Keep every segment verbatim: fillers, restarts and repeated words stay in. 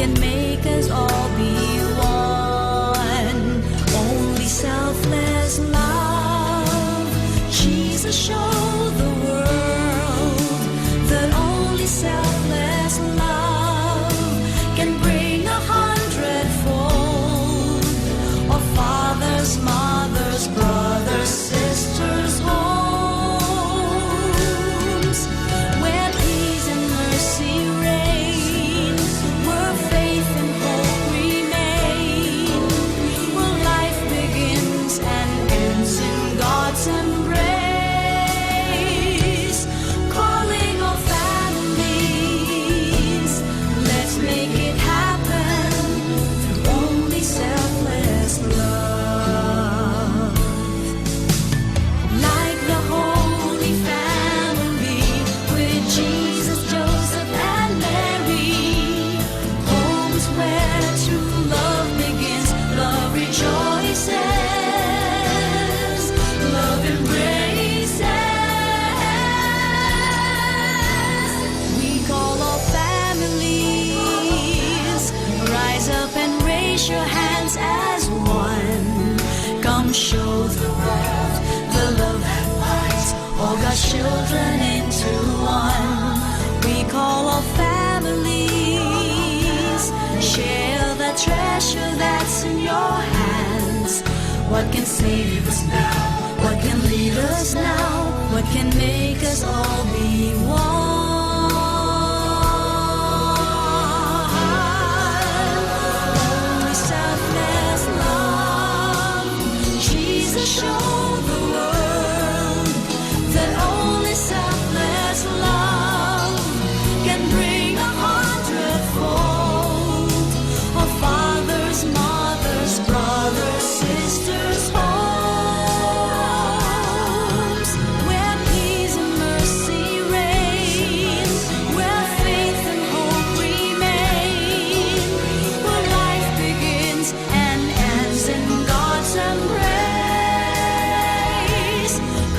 can make us all be one. Only selfless love. Jesus showed the world that only selfless love can bring a hundredfold of fathers, mothers, brothers, sisters, homes, where peace and mercy reign, where faith and hope remain, where life begins and ends in God's embrace. Calling all families, let's make it happen through only selfless love. Like the Holy Family with Jesus, Joseph, and Mary, homes where true love begins, love rejoices, love embraces. We call all families, rise up and raise your hands as one. Come show the world the love that binds all God's children into one. We call all families, share the treasure that's in your hands. What can save us now? What can lead us now? What can make us all be one? Only selfless love. Jesus showed the world that only selfless love can bring a hundredfold of fathers, mothers, brothers, sisters, homes, where peace and mercy reign, where faith and hope remain, where life begins and ends in God's embrace.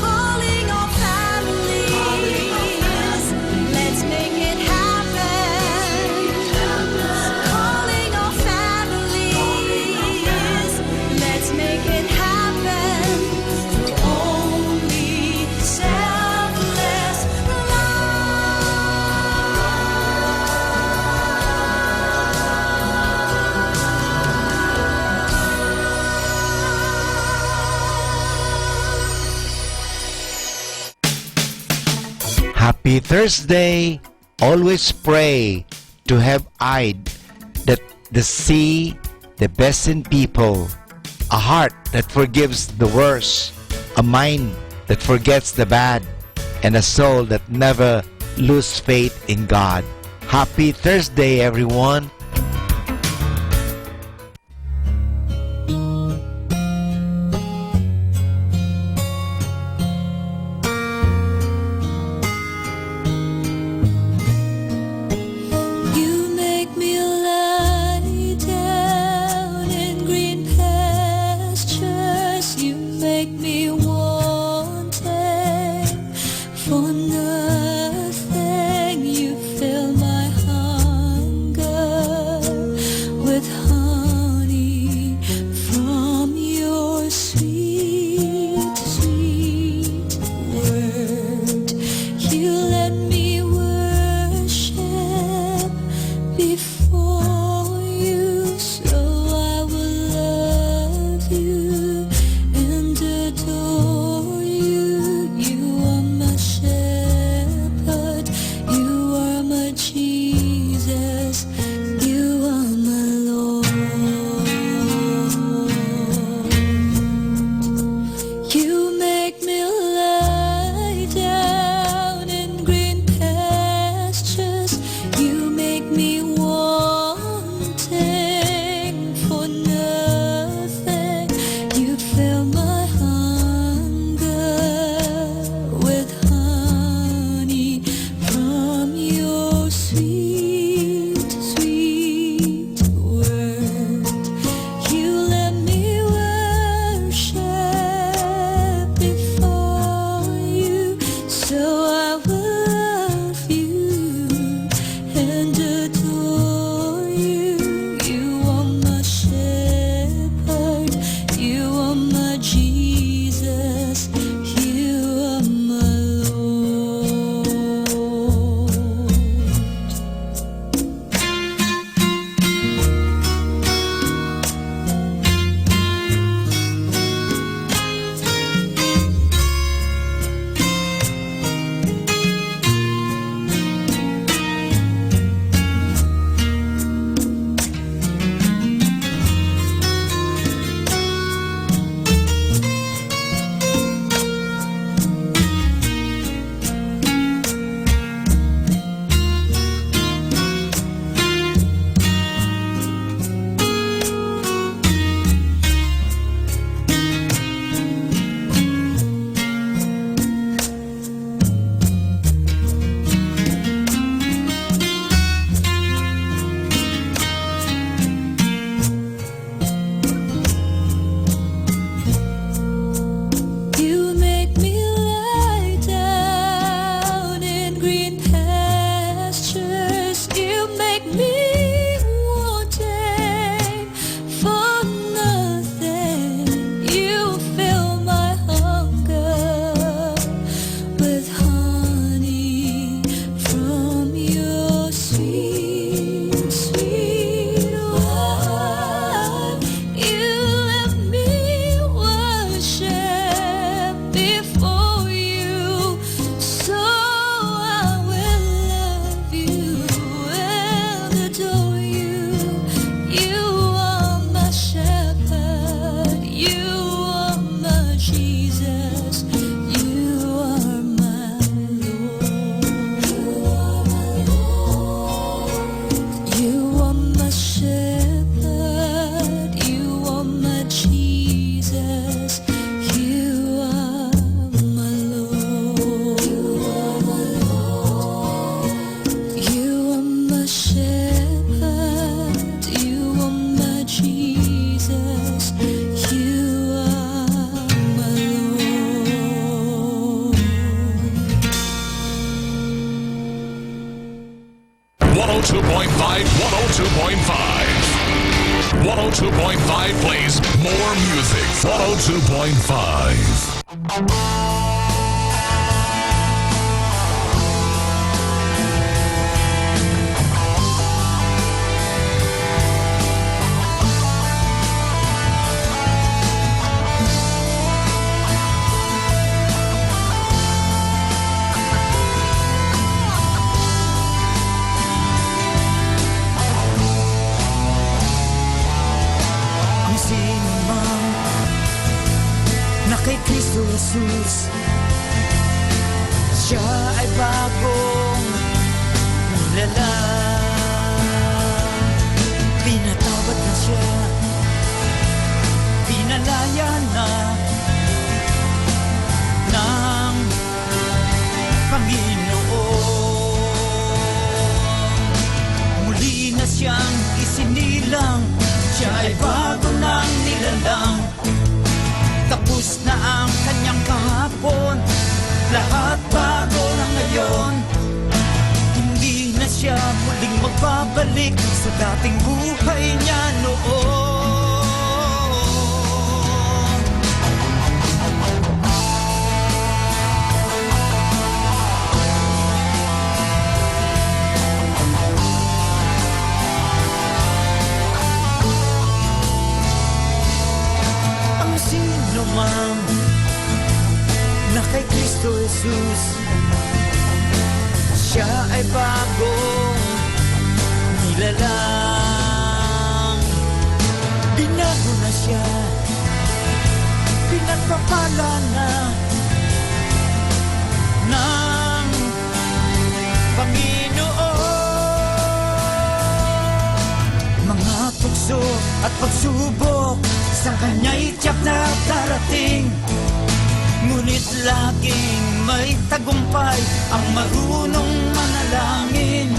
Calling all families, let's make it happen. Calling all families, let's make it happen. Only selfless love. Happy Thursday! Always pray to have eyes that the see the best in people, a heart that forgives the worst, a mind that forgets the bad, and a soul that never lose faith in God. Happy Thursday, everyone! You make me lie down in green pastures. You make me wanting for nothing. You fill my hunger. Point five. One oh two point five plays more music. One oh two point five. Ang sinuman na kay Cristo Jesus, siya ay bagong nilalang. Pinatawad na siya, pinalaya na ng Panginoon. Muli na siyang isinilang, siya ay bago nang nilalang. Tapos na ang kanyang kahapon, lahat bago na ngayon. Hindi na siya muling magbabalik sa dating buhay niya noon. Ang sinuman na kay Cristo Jesus, siya ay bagong nilalang. Binago na siya, pinagpapala na ng Panginoon. Mga tukso at pagsubok sa kanya'y tiyak na darating. Ngunit laging may tagumpay ang marunong manalangin.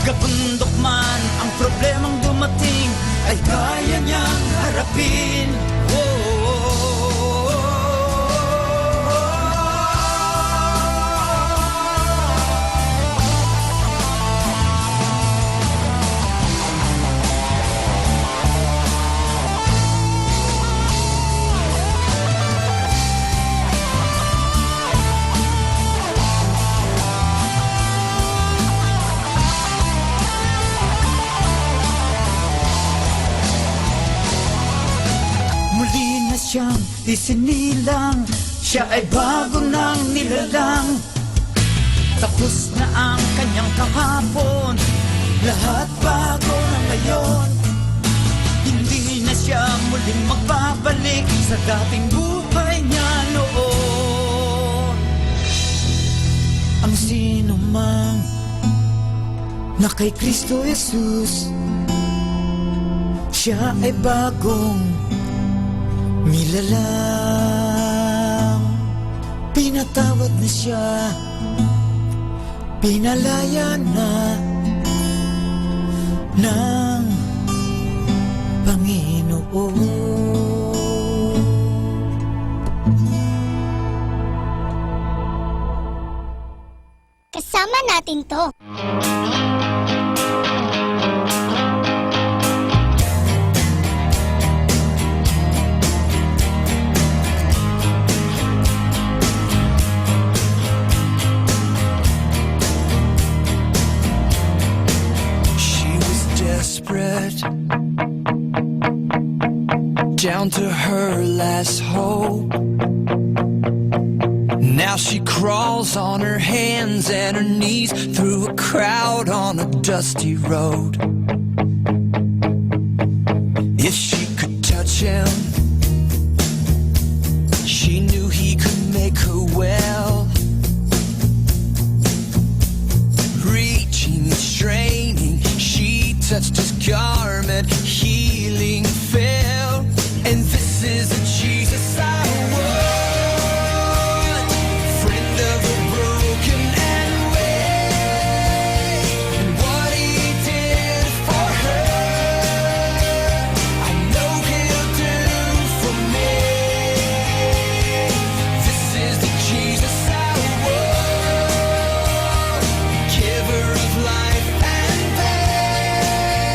Gabundok man ang problemang dumating, ay kaya niyang harapin. Oh. Muli na siyang isinilang, siya ay bago nang nilalang. Tapos na ang kanyang kahapon, lahat bago na ngayon. Hindi na siya muling magbabalik sa dating buhay niya noon. Ang sinuman na kay Cristo Jesus, siya ay bagong nilalang. Pinatawad na siya, pinalaya na ng Panginoon. Kasama natin 'to. She was desperate, down to her last hope. Now she crawls on her hands and her knees through a crowd on a dusty road. If she could touch him, she knew he could make her well. Reaching, straining, she touched his garment, healing fell. And this is the Jesus I want, friend of the broken and weak. And what he did for her, I know he'll do for me. This is the Jesus I want, giver of life and pain.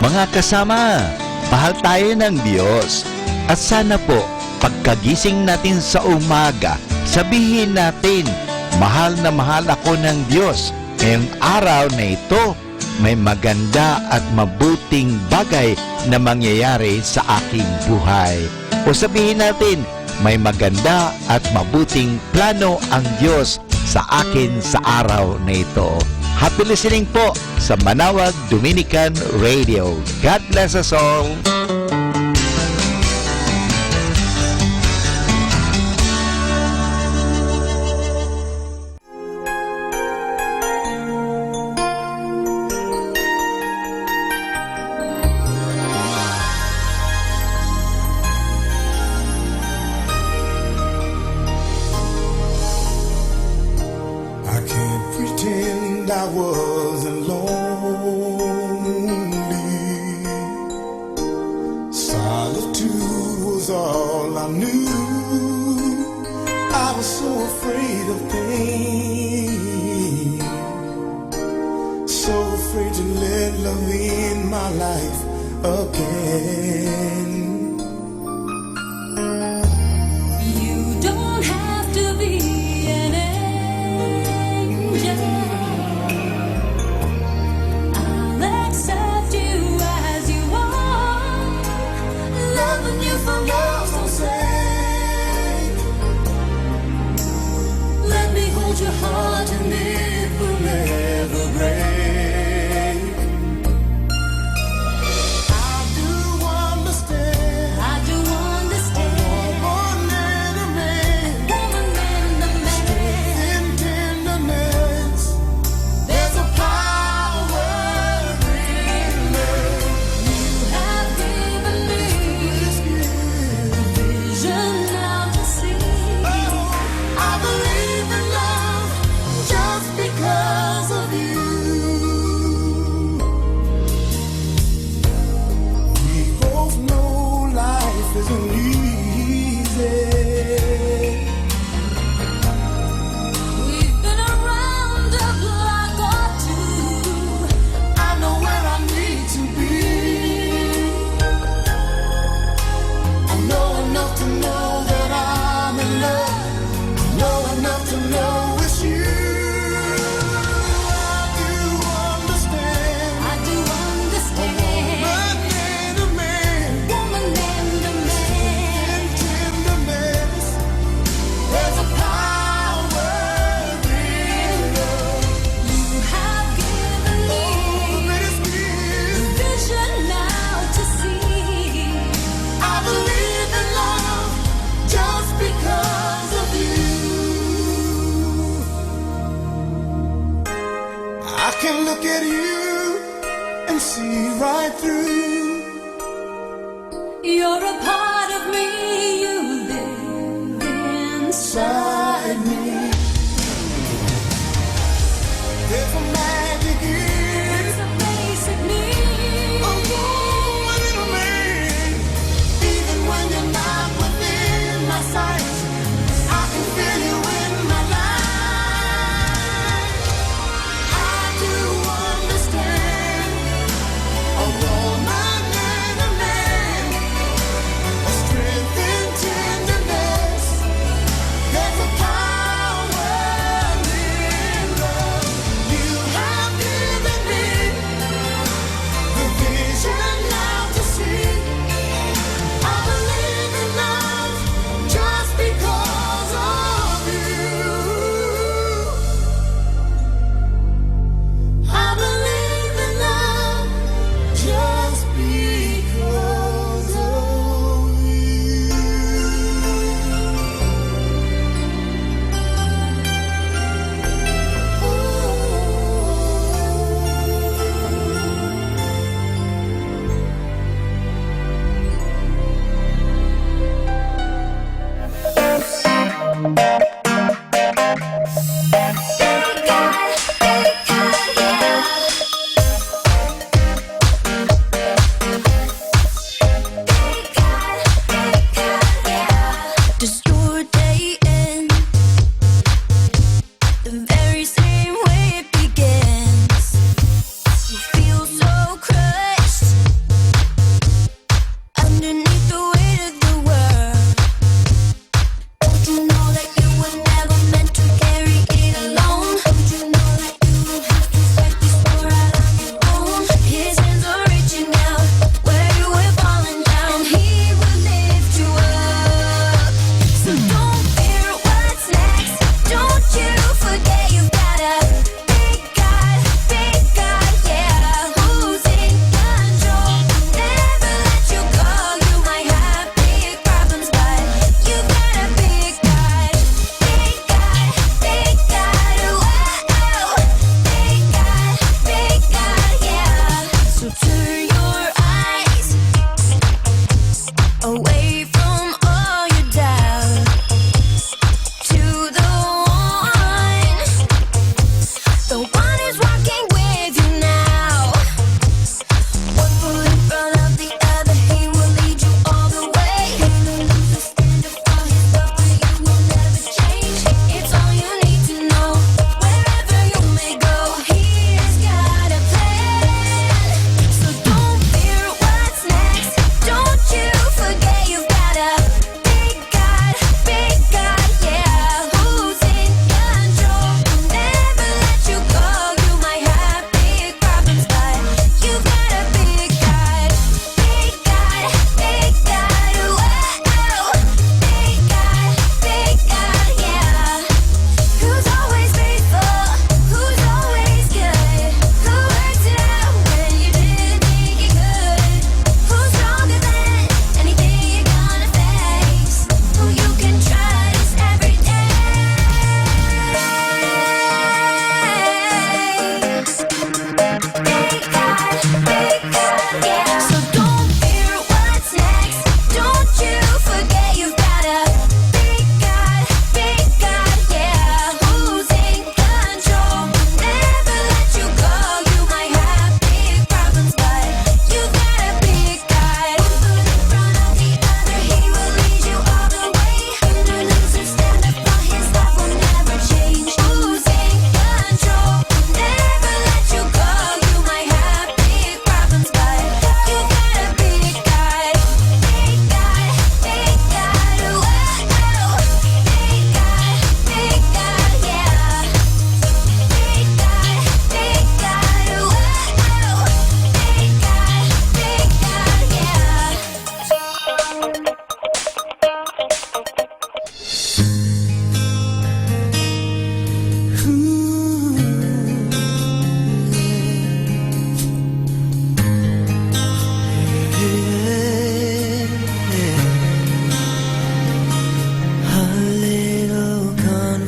Mga kasama, mahal tayo ng Diyos. At sana po, pagkagising natin sa umaga, sabihin natin, "Mahal na mahal ako ng Diyos. Ngayong araw na ito, may maganda at mabuting bagay na mangyayari sa aking buhay." O sabihin natin, "May maganda at mabuting plano ang Diyos sa akin sa araw na ito." Happy listening po sa Manawag Dominican Radio. God bless us all. I can't pretend I wasn't lonely. Solitude was all I knew. I was so afraid of pain, so afraid to let love in my life again. You don't have to be an angel. I'll accept you as you are. Loving you for love's own sake. Let me hold your heart and it will never break. I do understand. I do understand. A woman and a man. Woman and a man. Strength in tenderness. There's a power in love. You have given me this gift. Vision now to see. Oh, I believe in love just because of you. We both know life isn't easy. We've been around the block or two. I know where I need to be. I know enough to know that I'm in love. Know enough to know it's you. I do understand. I do understand. A woman and a man. Woman and a man. In tenderness, there's a power in love. You have given me, oh, the greatest gift. Vision now to see. I believe in love just because of you. I can look at you and see right through. You're a part of me, you live inside me. There's a magic in, there's a basic need. A woman and a man. Even when you're not within my sight, I can feel you in my life. I do understand. A woman and a man. A strength in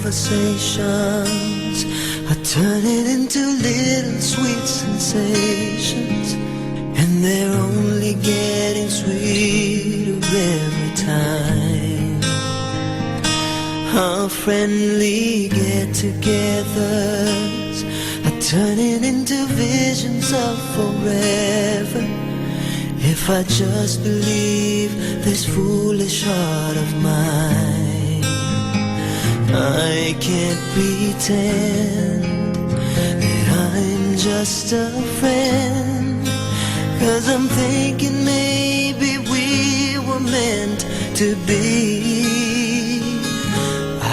conversations are turning into little sweet sensations, and they're only getting sweeter every time. Our friendly get-togethers are turning into visions of forever. If I just believe this foolish heart of mine, I can't pretend that I'm just a friend. 'Cause I'm thinking maybe we were meant to be.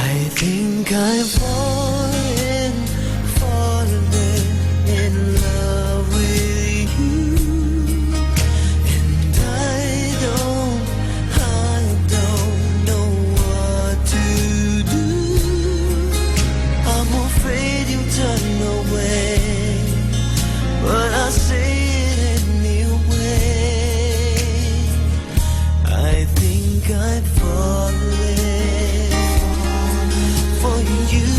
I think I've fallen, fallen in love with you. And I don't, I don't know what to do. I'm afraid you'll turn away, but I'll say it anyway. I think I've fallen for you.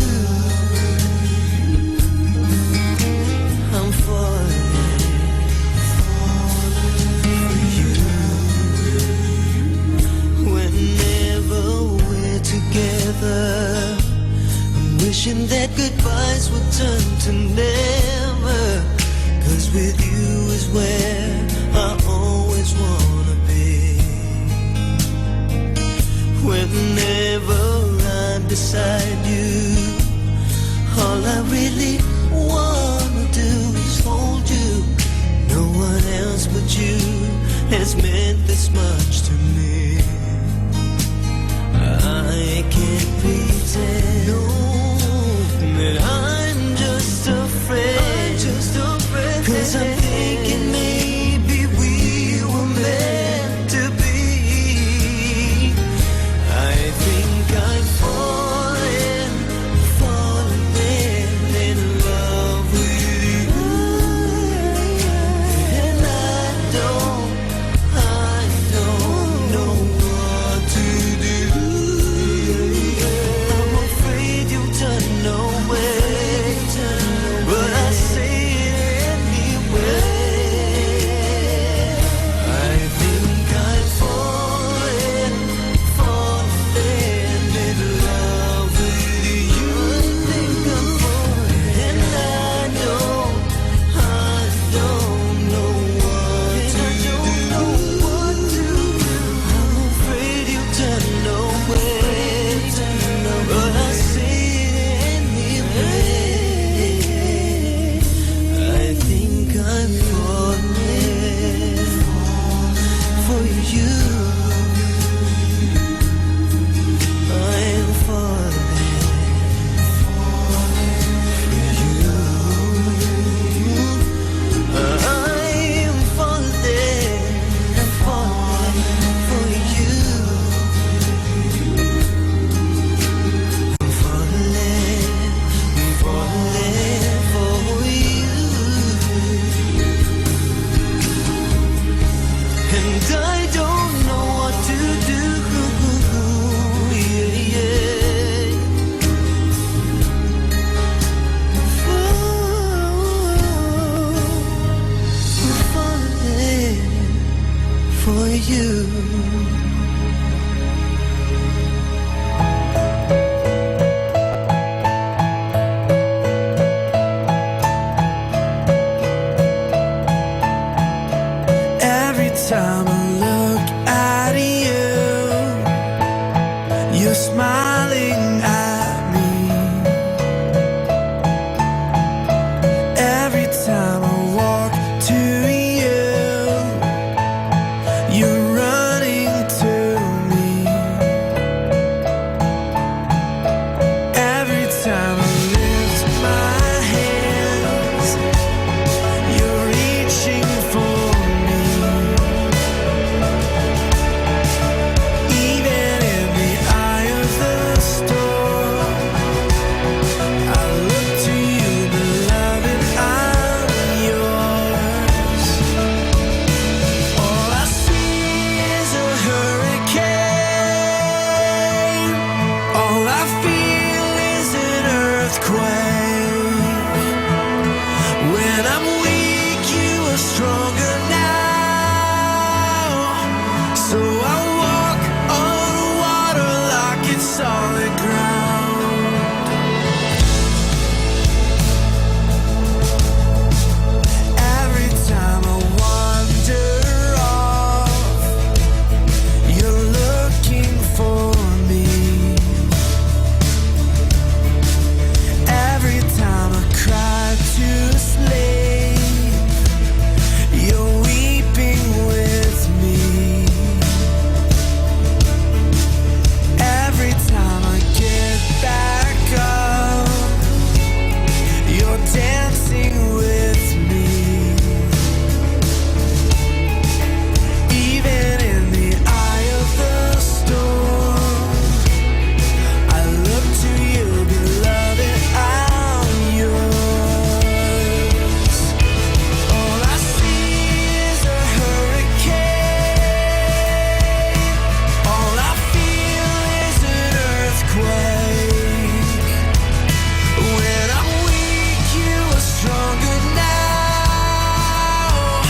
I'm falling for you. Whenever we're together, I'm wishing that goodbyes would turn to never. 'Cause with you is where I always wanna be. Whenever I'm beside you, all I really wanna do is hold you. No one else but you has meant this much to me. I can't pretend, no, that I'm just a friend. I'm just a friend. 'Cause I'm thinking maybe we were meant to be. I think I've fallen, fallen in love with you. And I don't, I don't When I'm weak, you are stronger now. So I walk on water like it's solid ground. Every time I wander off, you're looking for me. Every time I cry to sleep, you're weeping with me. Every time I get back up, you're dancing with me. Even in the eye of the storm, I look to you, beloved, I'm yours. All I see is a hurricane. All I feel is an earthquake. When I'm weak, you are stronger now.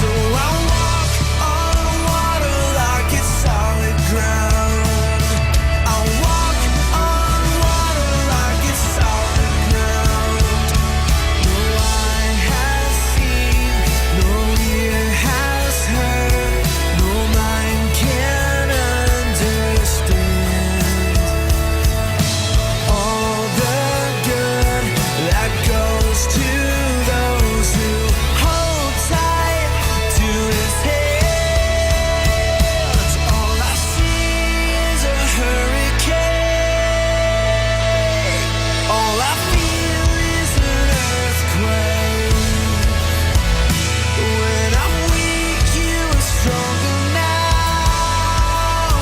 So I walk on water like it's solid ground. I walk on water like it's solid ground. No eye has seen, no ear has heard, no mind can understand. All the good that goes to those who hold tight to his hand. All I see is a hurricane. All I feel is an earthquake. When I'm weak, you are stronger now.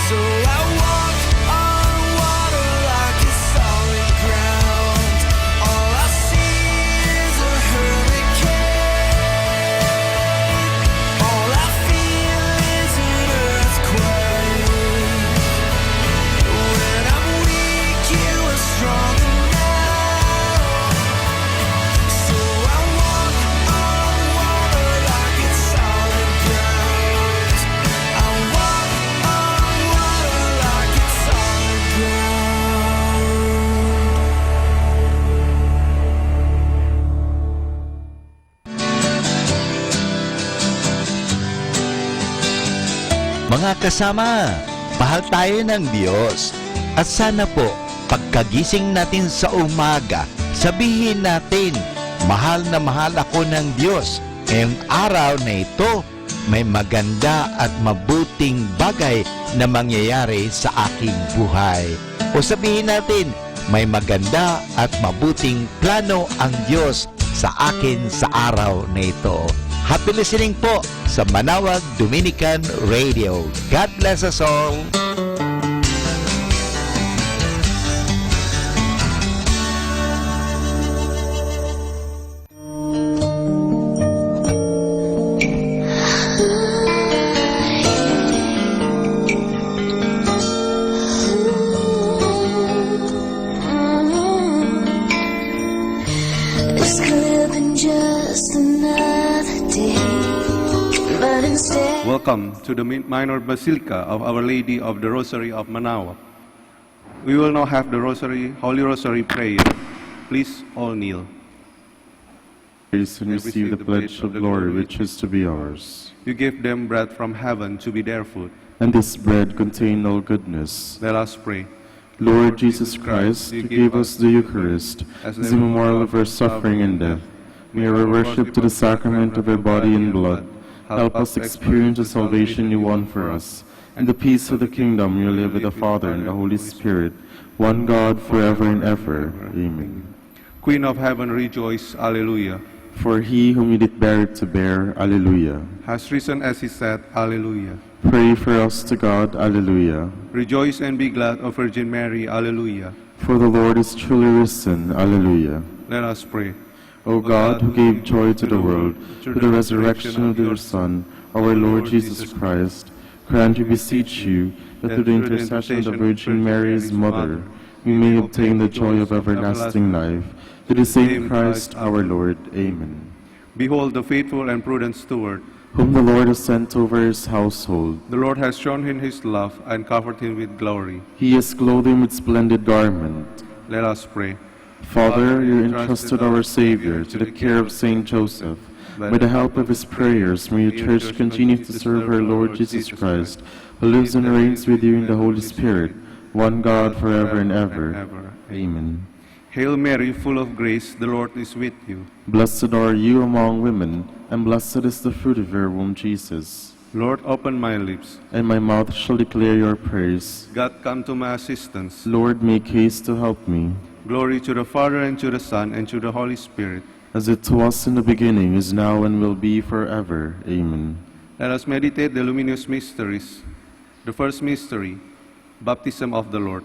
So I walk on water like it's solid ground. All I see is a hurricane. All I feel is an earthquake. When I'm weak, you are stronger now. So I walk on water like it's solid ground. I walk on water like it's solid ground. Mga kasama, mahal tayo ng Diyos. At sana po, pagkagising natin sa umaga, sabihin natin, "Mahal na mahal ako ng Diyos. Ngayong araw na ito, may maganda at mabuting bagay na mangyayari sa aking buhay." O sabihin natin, "May maganda at mabuting plano ang Diyos sa akin sa araw na ito." Happy listening po sa Manawag Dominican Radio. God bless us all. It's could have been just another day, but instead. Welcome to the Mi-, Minor Basilica of Our Lady of the Rosary of Manaoac. We will now have the Rosary, Holy Rosary prayer. Please all kneel. Praise and receive the pledge of glory which is to be ours. You give them bread from heaven to be their food. And this bread contain all goodness. Let us pray. Lord Jesus Christ, you gave us the Eucharist as the memorial of our suffering and death. May our worship to the sacrament of your body and blood help us experience the salvation you won for us and the peace of the kingdom you live with the Father and the Holy Spirit, one God, forever and ever. Amen. Queen of heaven, rejoice. Alleluia. For he whom you did bear it to bear. Alleluia. Has risen as he said. Alleluia. Pray for us to God. Alleluia. Rejoice and be glad, O Virgin Mary. Alleluia. For the Lord is truly risen. Alleluia. Let us pray. O God, who gave joy to the world through the resurrection of your Son, our Lord Jesus Christ, grant, we beseech you, that through the intercession of the Virgin Mary, his mother, we may obtain the joy of everlasting life. Through the same Christ our Lord. Amen. Behold the faithful and prudent steward, whom the Lord has sent over his household. The Lord has shown him his love and covered him with glory. He has clothed him with splendid garment. Let us pray. Father, you entrusted our Savior to the care of Saint Joseph. By the help of his prayers, may your church continue to serve our Lord Jesus Christ, who lives and reigns with you in the Holy Spirit, one God, forever and ever. Amen. Hail Mary, full of grace, the Lord is with you. Blessed are you among women, and blessed is the fruit of your womb, Jesus. Lord, open my lips. And my mouth shall declare your praise. God, come to my assistance. Lord, make haste to help me. Glory to the Father, and to the Son, and to the Holy Spirit. As it was in the beginning, is now, and will be forever. Amen. Let us meditate the luminous mysteries. The first mystery, baptism of the Lord.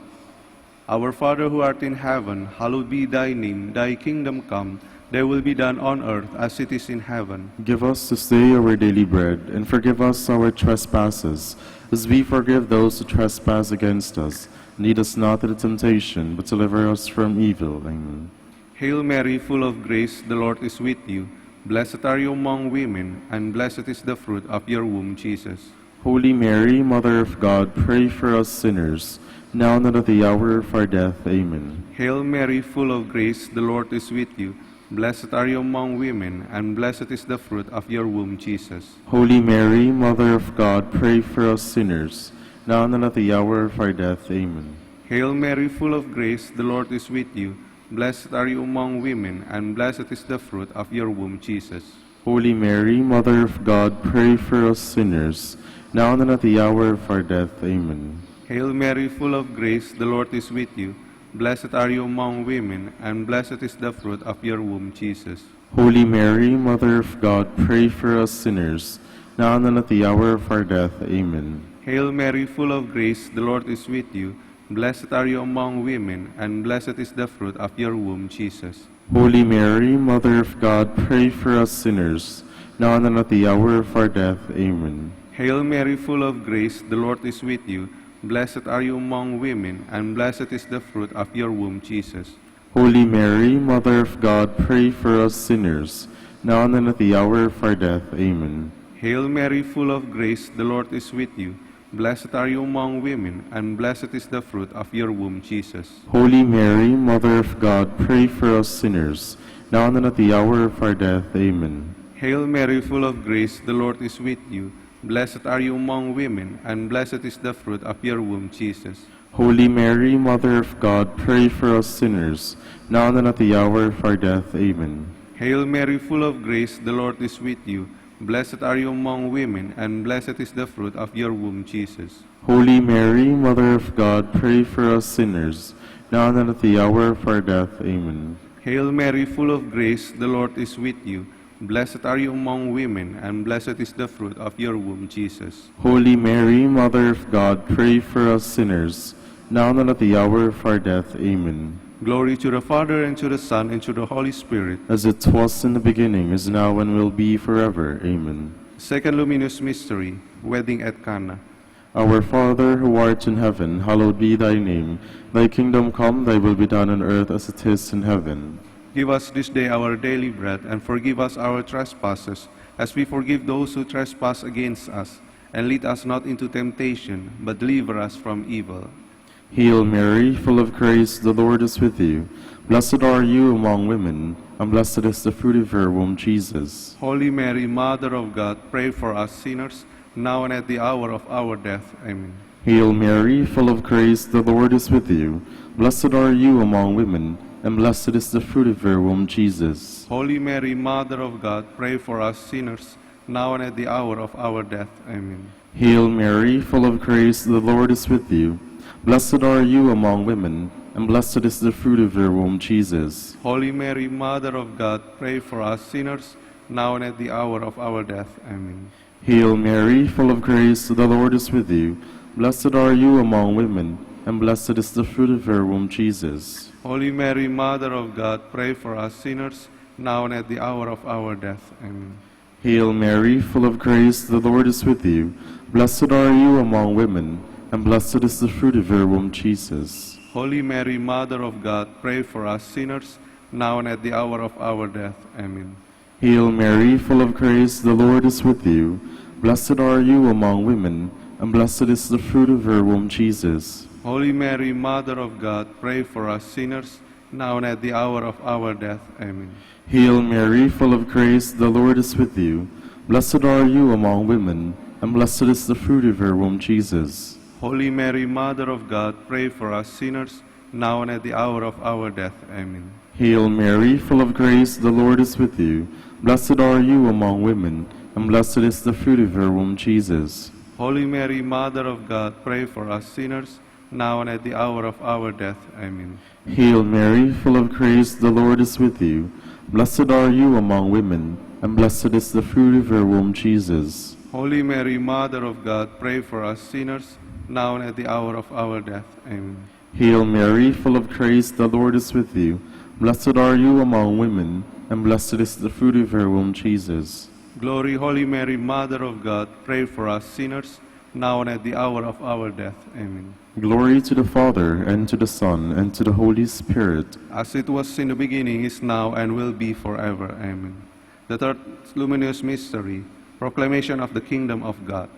Our Father who art in heaven, hallowed be thy name. Thy kingdom come, thy will be done on earth as it is in heaven. Give us this day our daily bread, and forgive us our trespasses, as we forgive those who trespass against us. Lead us not into temptation, but deliver us from evil. Amen. Hail Mary, full of grace, the Lord is with you. Blessed are you among women, and blessed is the fruit of your womb, Jesus. Holy Mary, Mother of God, pray for us sinners, now and at the hour of our death. Amen. Hail Mary, full of grace, the Lord is with you. Blessed are you among women, and blessed is the fruit of your womb, Jesus. Holy Mary, Mother of God, pray for us sinners, now and at the hour of our death. Amen. Hail Mary, full of grace, the Lord is with you. Blessed are you among women, and blessed is the fruit of your womb, Jesus. Holy Mary, Mother of God, pray for us sinners, now and at the hour of our death. Amen. Hail Mary, full of grace, the Lord is with you. Blessed are you among women, and blessed is the fruit of your womb, Jesus. Holy Mary, Mother of God, pray for us sinners, now and at the hour of our death. Amen. Hail Mary, full of grace, the Lord is with you. Blessed are you among women, and blessed is the fruit of your womb, Jesus. Holy Mary, Mother of God, pray for us sinners, now and at the hour of our death. Amen. Hail Mary, full of grace, the Lord is with you. Blessed are you among women, and blessed is the fruit of your womb, Jesus. Holy Mary, Mother of God, pray for us sinners, now and at the hour of our death. Amen. Hail Mary, full of grace, the Lord is with you. Blessed are you among women, and blessed is the fruit of your womb, Jesus. Holy Mary, Mother of God, pray for us sinners, now and at the hour of our death. Amen. Hail Mary, full of grace, the Lord is with you. Blessed are you among women, and blessed is the fruit of your womb, Jesus. Holy Mary, Mother of God, pray for us sinners, now and at the hour of our death. Amen. Hail Mary, full of grace, the Lord is with you. Blessed are you among women, and blessed is the fruit of your womb, Jesus. Holy Mary, Mother of God, pray for us sinners, now and at the hour of our death. Amen. Hail Mary, full of grace, the Lord is with you. Blessed are you among women, and blessed is the fruit of your womb, Jesus. Holy Mary, Mother of God, pray for us sinners, now and at the hour of our death. Amen. Glory to the Father, and to the Son, and to the Holy Spirit. As it was in the beginning, is now, and will be forever. Amen. Second luminous mystery, wedding at Cana. Our Father, who art in heaven, hallowed be thy name. Thy kingdom come, thy will be done on earth as it is in heaven. Give us this day our daily bread, and forgive us our trespasses, as we forgive those who trespass against us. And lead us not into temptation, but deliver us from evil. Hail Mary, full of grace, the Lord is with you. Blessed are you among women, and blessed is the fruit of your womb, Jesus. Holy Mary, Mother of God, pray for us sinners, now and at the hour of our death. Amen. Hail Mary, full of grace, the Lord is with you. Blessed are you among women, and blessed is the fruit of your womb, Jesus. Holy Mary, Mother of God, pray for us sinners, now and at the hour of our death. Amen. Hail Mary, full of grace, the Lord is with you. Blessed are you among women, and blessed is the fruit of your womb, Jesus. Holy Mary, Mother of God, pray for us sinners, now and at the hour of our death. Amen. Hail Mary, full of grace, the Lord is with you. Blessed are you among women, and blessed is the fruit of your womb, Jesus. Holy Mary, Mother of God, pray for us sinners, now and at the hour of our death. Amen. Hail Mary, full of grace, the Lord is with you. Blessed are you among women, and blessed is the fruit of your womb, Jesus. Holy Mary, Mother of God, pray for us sinners, now and at the hour of our death. Amen. Hail Mary, full of grace, the Lord is with you. Blessed are you among women, and blessed is the fruit of your womb, Jesus. Holy Mary, Mother of God, pray for us sinners, now and at the hour of our death. Amen. Hail Mary, full of grace, the Lord is with you. Blessed are you among women, and blessed is the fruit of your womb, Jesus. Holy Mary, Mother of God, pray for us sinners, now and at the hour of our death. Amen. Hail Mary, full of grace, the Lord is with you. Blessed are you among women, and blessed is the fruit of your womb, Jesus. Holy Mary, Mother of God, pray for us sinners, now and at the hour of our death. Amen. Hail Mary, full of grace, the Lord is with you. Blessed are you among women, and blessed is the fruit of your womb, Jesus. Holy Mary, Mother of God, pray for us sinners, now and at the hour of our death. Amen. Hail Mary, full of grace, the Lord is with you. Blessed are you among women, and blessed is the fruit of your womb, Jesus. Glory, Holy Mary, Mother of God, pray for us sinners, now and at the hour of our death. Amen. Glory to the Father, and to the Son, and to the Holy Spirit. As it was in the beginning, is now, and will be forever. Amen. The third luminous mystery, proclamation of the kingdom of God.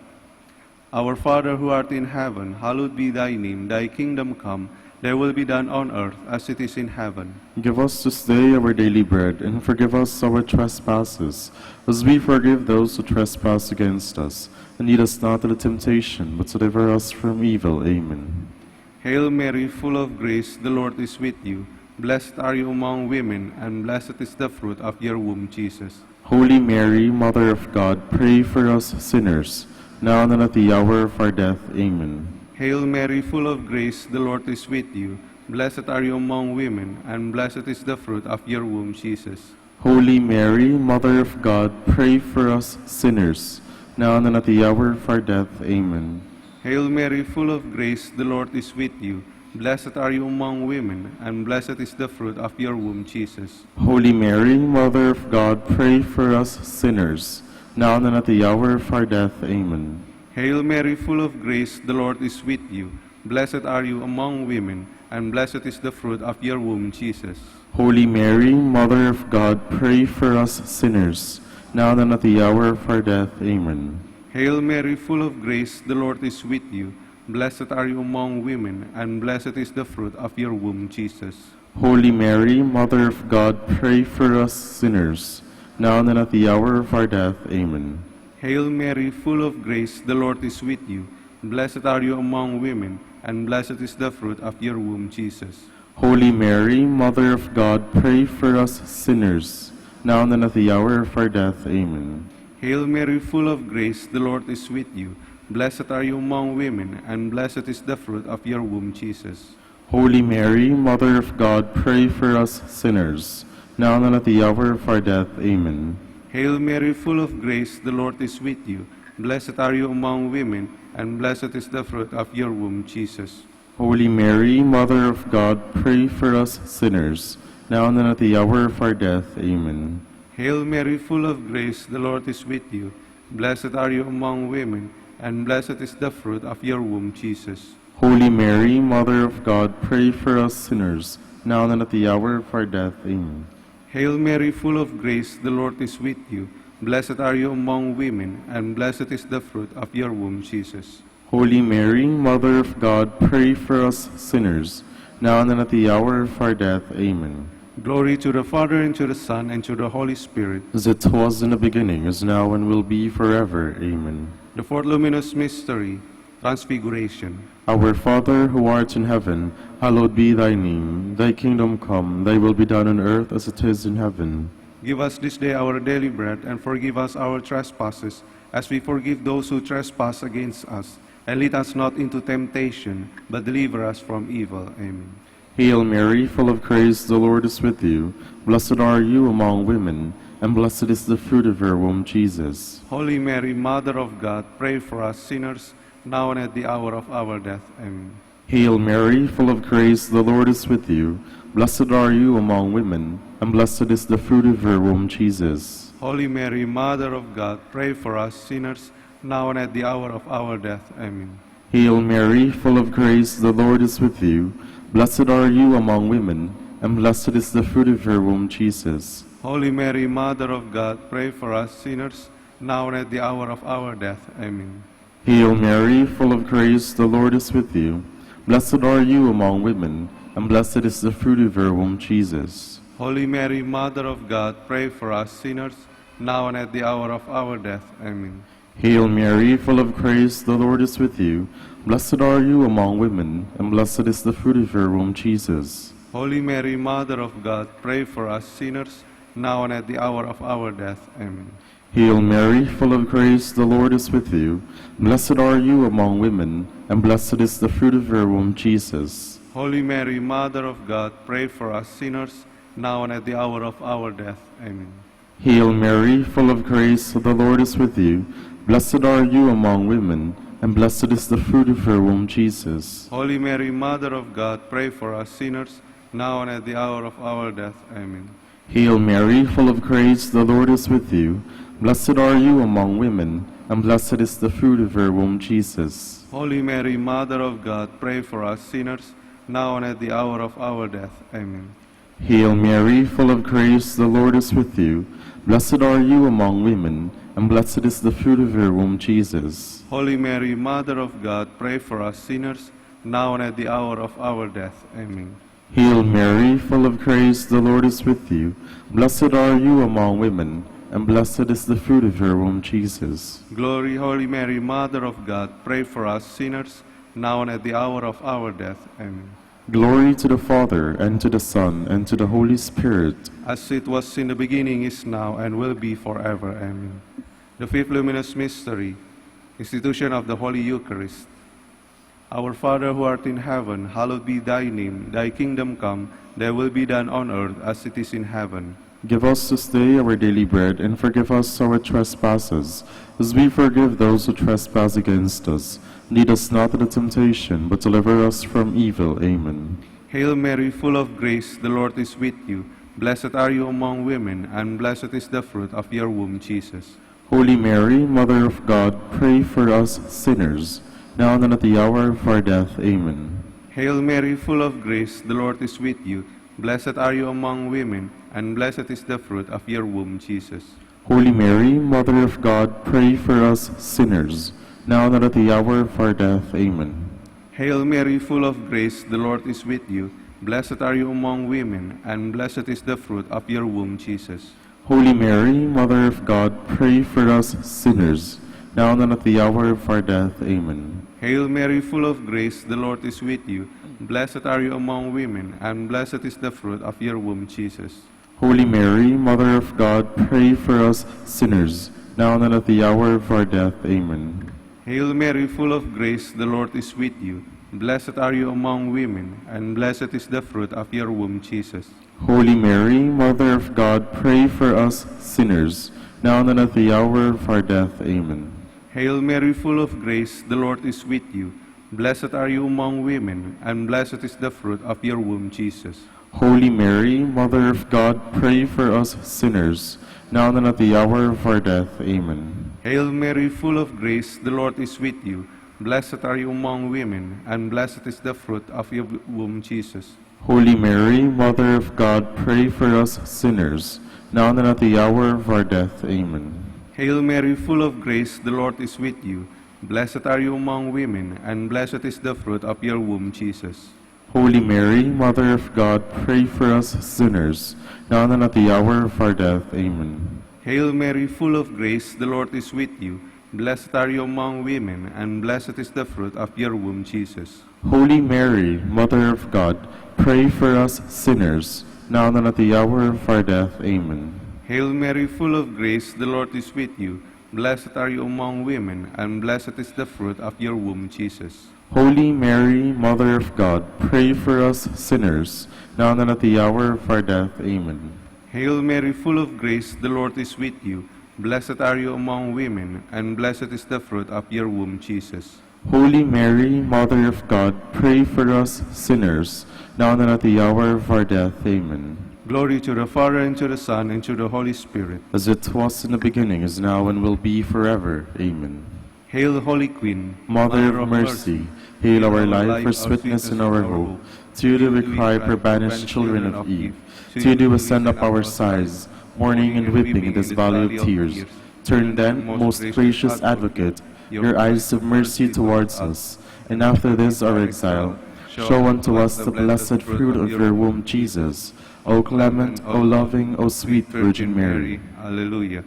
Our Father who art in heaven, hallowed be thy name. Thy kingdom come, thy will be done on earth as it is in heaven. Give us this day our daily bread, and forgive us our trespasses, as we forgive those who trespass against us. And lead us not into temptation, but deliver us from evil. Amen. Hail Mary, full of grace, the Lord is with you. Blessed are you among women, and blessed is the fruit of your womb, Jesus. Holy Mary, Mother of God, pray for us sinners, now and at the hour of our death. Amen. Hail Mary, full of grace, the Lord is with you. Blessed are you among women, and blessed is the fruit of your womb, Jesus. Holy Mary, Mother of God, pray for us sinners, now and at the hour of our death. Amen. Hail Mary, full of grace, the Lord is with you. Blessed are you among women, and blessed is the fruit of your womb, Jesus. Holy Mary, Mother of God, pray for us sinners, now and at the hour of our death. Amen. Hail Mary, full of grace, the Lord is with you. Blessed are you among women, and blessed is the fruit of your womb, Jesus. Holy Mary, Mother of God, pray for us sinners, now and at the hour of our death. Amen. Hail Mary, full of grace, the Lord is with you. Blessed are you among women, and blessed is the fruit of your womb, Jesus. Holy Mary, Mother of God, pray for us sinners, now and at the hour of our death. Amen. Hail Mary, full of grace, the Lord is with you. Blessed are you among women, and blessed is the fruit of your womb, Jesus. Holy Mary, Mother of God, pray for us sinners, now and at the hour of our death. Amen. Hail Mary, full of grace, the Lord is with you. Blessed are you among women, and blessed is the fruit of your womb, Jesus. Holy Mary, Mother of God, pray for us sinners, now and at the hour of our death. Amen. Hail Mary, full of grace, the Lord is with you. Blessed are you among women, and blessed is the fruit of your womb, Jesus. Holy Mary, Mother of God, pray for us sinners, now and at the hour of our death. Amen. Hail Mary, full of grace, the Lord is with you. Blessed are you among women, and blessed is the fruit of your womb, Jesus. Holy Mary, Mother of God, pray for us sinners, now and at the hour of our death. Amen. Hail Mary, full of grace, the Lord is with you. Blessed are you among women, and blessed is the fruit of your womb, Jesus. Holy Mary, Mother of God, pray for us sinners, now and at the hour of our death. Amen. Glory to the Father, and to the Son, and to the Holy Spirit. As it was in the beginning, is now, and will be forever. Amen. The fourth luminous mystery, Transfiguration. Our Father, who art in heaven, hallowed be thy name. Thy kingdom come, thy will be done on earth as it is in heaven. Give us this day our daily bread, and forgive us our trespasses, as we forgive those who trespass against us. And lead us not into temptation, but deliver us from evil. Amen. Hail Mary, full of grace, the Lord is with you. Blessed are you among women, and blessed is the fruit of your womb, Jesus. Holy Mary, Mother of God, pray for us sinners, now and at the hour of our death. Amen. Hail Mary, full of grace, the Lord is with you. Blessed are you among women, and blessed is the fruit of your womb, Jesus. Holy Mary, Mother of God, pray for us sinners, now and at the hour of our death. Amen. Hail Mary, full of grace, the Lord is with you. Blessed are you among women, and blessed is the fruit of your womb, Jesus. Holy Mary, Mother of God, pray for us sinners, now and at the hour of our death. Amen. Hail Mary, full of grace, the Lord is with you. Blessed are you among women, and blessed is the fruit of your womb, Jesus. Holy Mary, Mother of God, pray for us sinners, now and at the hour of our death. Amen. Hail Mary, full of grace, the Lord is with you. Blessed are you among women, and blessed is the fruit of your womb, Jesus. Holy Mary, Mother of God, pray for us sinners, now and at the hour of our death. Amen. Hail Mary, full of grace, the Lord is with you. Blessed are you among women, and blessed is the fruit of your womb, Jesus. Holy Mary, Mother of God, pray for us sinners, now and at the hour of our death. Amen. Hail Mary, full of grace, the Lord is with you. Blessed are you among women, and blessed is the fruit of your womb, Jesus. Holy Mary, Mother of God, pray for us sinners, now and at the hour of our death. Amen. Hail Mary, full of grace, the Lord is with you. Blessed are you among women, and blessed is the fruit of your womb, Jesus. Holy Mary, Mother of God, pray for us sinners, now and at the hour of our death. Amen. Hail Mary, full of grace, the Lord is with you. Blessed are you among women, and blessed is the fruit of your womb, Jesus. Holy Mary, Mother of God, pray for us sinners, now and at the hour of our death. Amen. Hail Mary, full of grace, the Lord is with you. Blessed are you among women, and blessed is the fruit of your womb, Jesus. Glory, Holy Mary, Mother of God, pray for us sinners, now and at the hour of our death. Amen. Glory to the Father, and to the Son, and to the Holy Spirit. As it was in the beginning, is now, and will be forever. Amen. The fifth luminous mystery, institution of the Holy Eucharist. Our Father who art in heaven, hallowed be thy name. Thy kingdom come, thy will be done on earth as it is in heaven. Give us this day our daily bread, and forgive us our trespasses, as we forgive those who trespass against us. Lead us not into temptation, but deliver us from evil. Amen. Hail Mary, full of grace, the Lord is with you. Blessed are you among women, and blessed is the fruit of your womb, Jesus. Holy Mary, Mother of God, pray for us sinners, now and at the hour of our death. Amen. Hail Mary, full of grace, the Lord is with you. Blessed are you among women, and blessed is the fruit of your womb, Jesus. Holy Mary, Mother of God, pray for us sinners, now and at the hour of our death. Amen. Hail Mary, full of grace, the Lord is with you. Blessed are you among women, and blessed is the fruit of your womb, Jesus. Holy Mary, Mother of God, pray for us sinners, now and at the hour of our death. Amen. Hail Mary, full of grace, the Lord is with you. Blessed are you among women, and blessed is the fruit of your womb, Jesus. Holy Mary, Mother of God, pray for us sinners, now and at the hour of our death. Amen. Hail Mary, full of grace, the Lord is with you. Blessed are you among women, and blessed is the fruit of your womb, Jesus. Holy Mary, Mother of God, pray for us sinners, now and at the hour of our death. Amen. Hail Mary, full of grace, the Lord is with you. Blessed are you among women, and blessed is the fruit of your womb, Jesus. Holy Mary, Mother of God, pray for us sinners, now and at the hour of our death. Amen. Hail Mary, full of grace, the Lord is with you. Blessed are you among women, and blessed is the fruit of your womb, Jesus. Holy Mary, Mother of God, pray for us sinners, now and at the hour of our death. Amen. Hail Mary, full of grace, the Lord is with you. Blessed are you among women, and blessed is the fruit of your womb, Jesus. Holy Mary, Mother of God, pray for us sinners, now and at the hour of our death. Amen. Hail Mary, full of grace, the Lord is with you. Blessed are you among women, and blessed is the fruit of your womb, Jesus. Holy Mary, Mother of God, pray for us sinners, now and at the hour of our death. Amen. Hail Mary, full of grace, the Lord is with you. Blessed are you among women, and blessed is the fruit of your womb, Jesus. Holy Mary, Mother of God, pray for us sinners, now and at the hour of our death. Amen. Hail Mary, full of grace, the Lord is with you. Blessed are you among women, and blessed is the fruit of your womb, Jesus. Holy Mary, Mother of God, pray for us sinners, now and at the hour of our death. Amen. Glory to the Father, and to the Son, and to the Holy Spirit. As it was in the beginning, is now, and will be forever. Amen. Hail, Holy Queen, Mother of mercy, hail our life, our sweetness, and our hope. To you do we cry, poor banished children of Eve. To you do we send up our sighs, mourning and weeping in this valley of tears. Turn then, most gracious Advocate, your eyes of mercy towards us, and after this our exile, show unto us the blessed fruit of your womb, Jesus. O clement, O loving, O sweet Virgin Mary. Alleluia.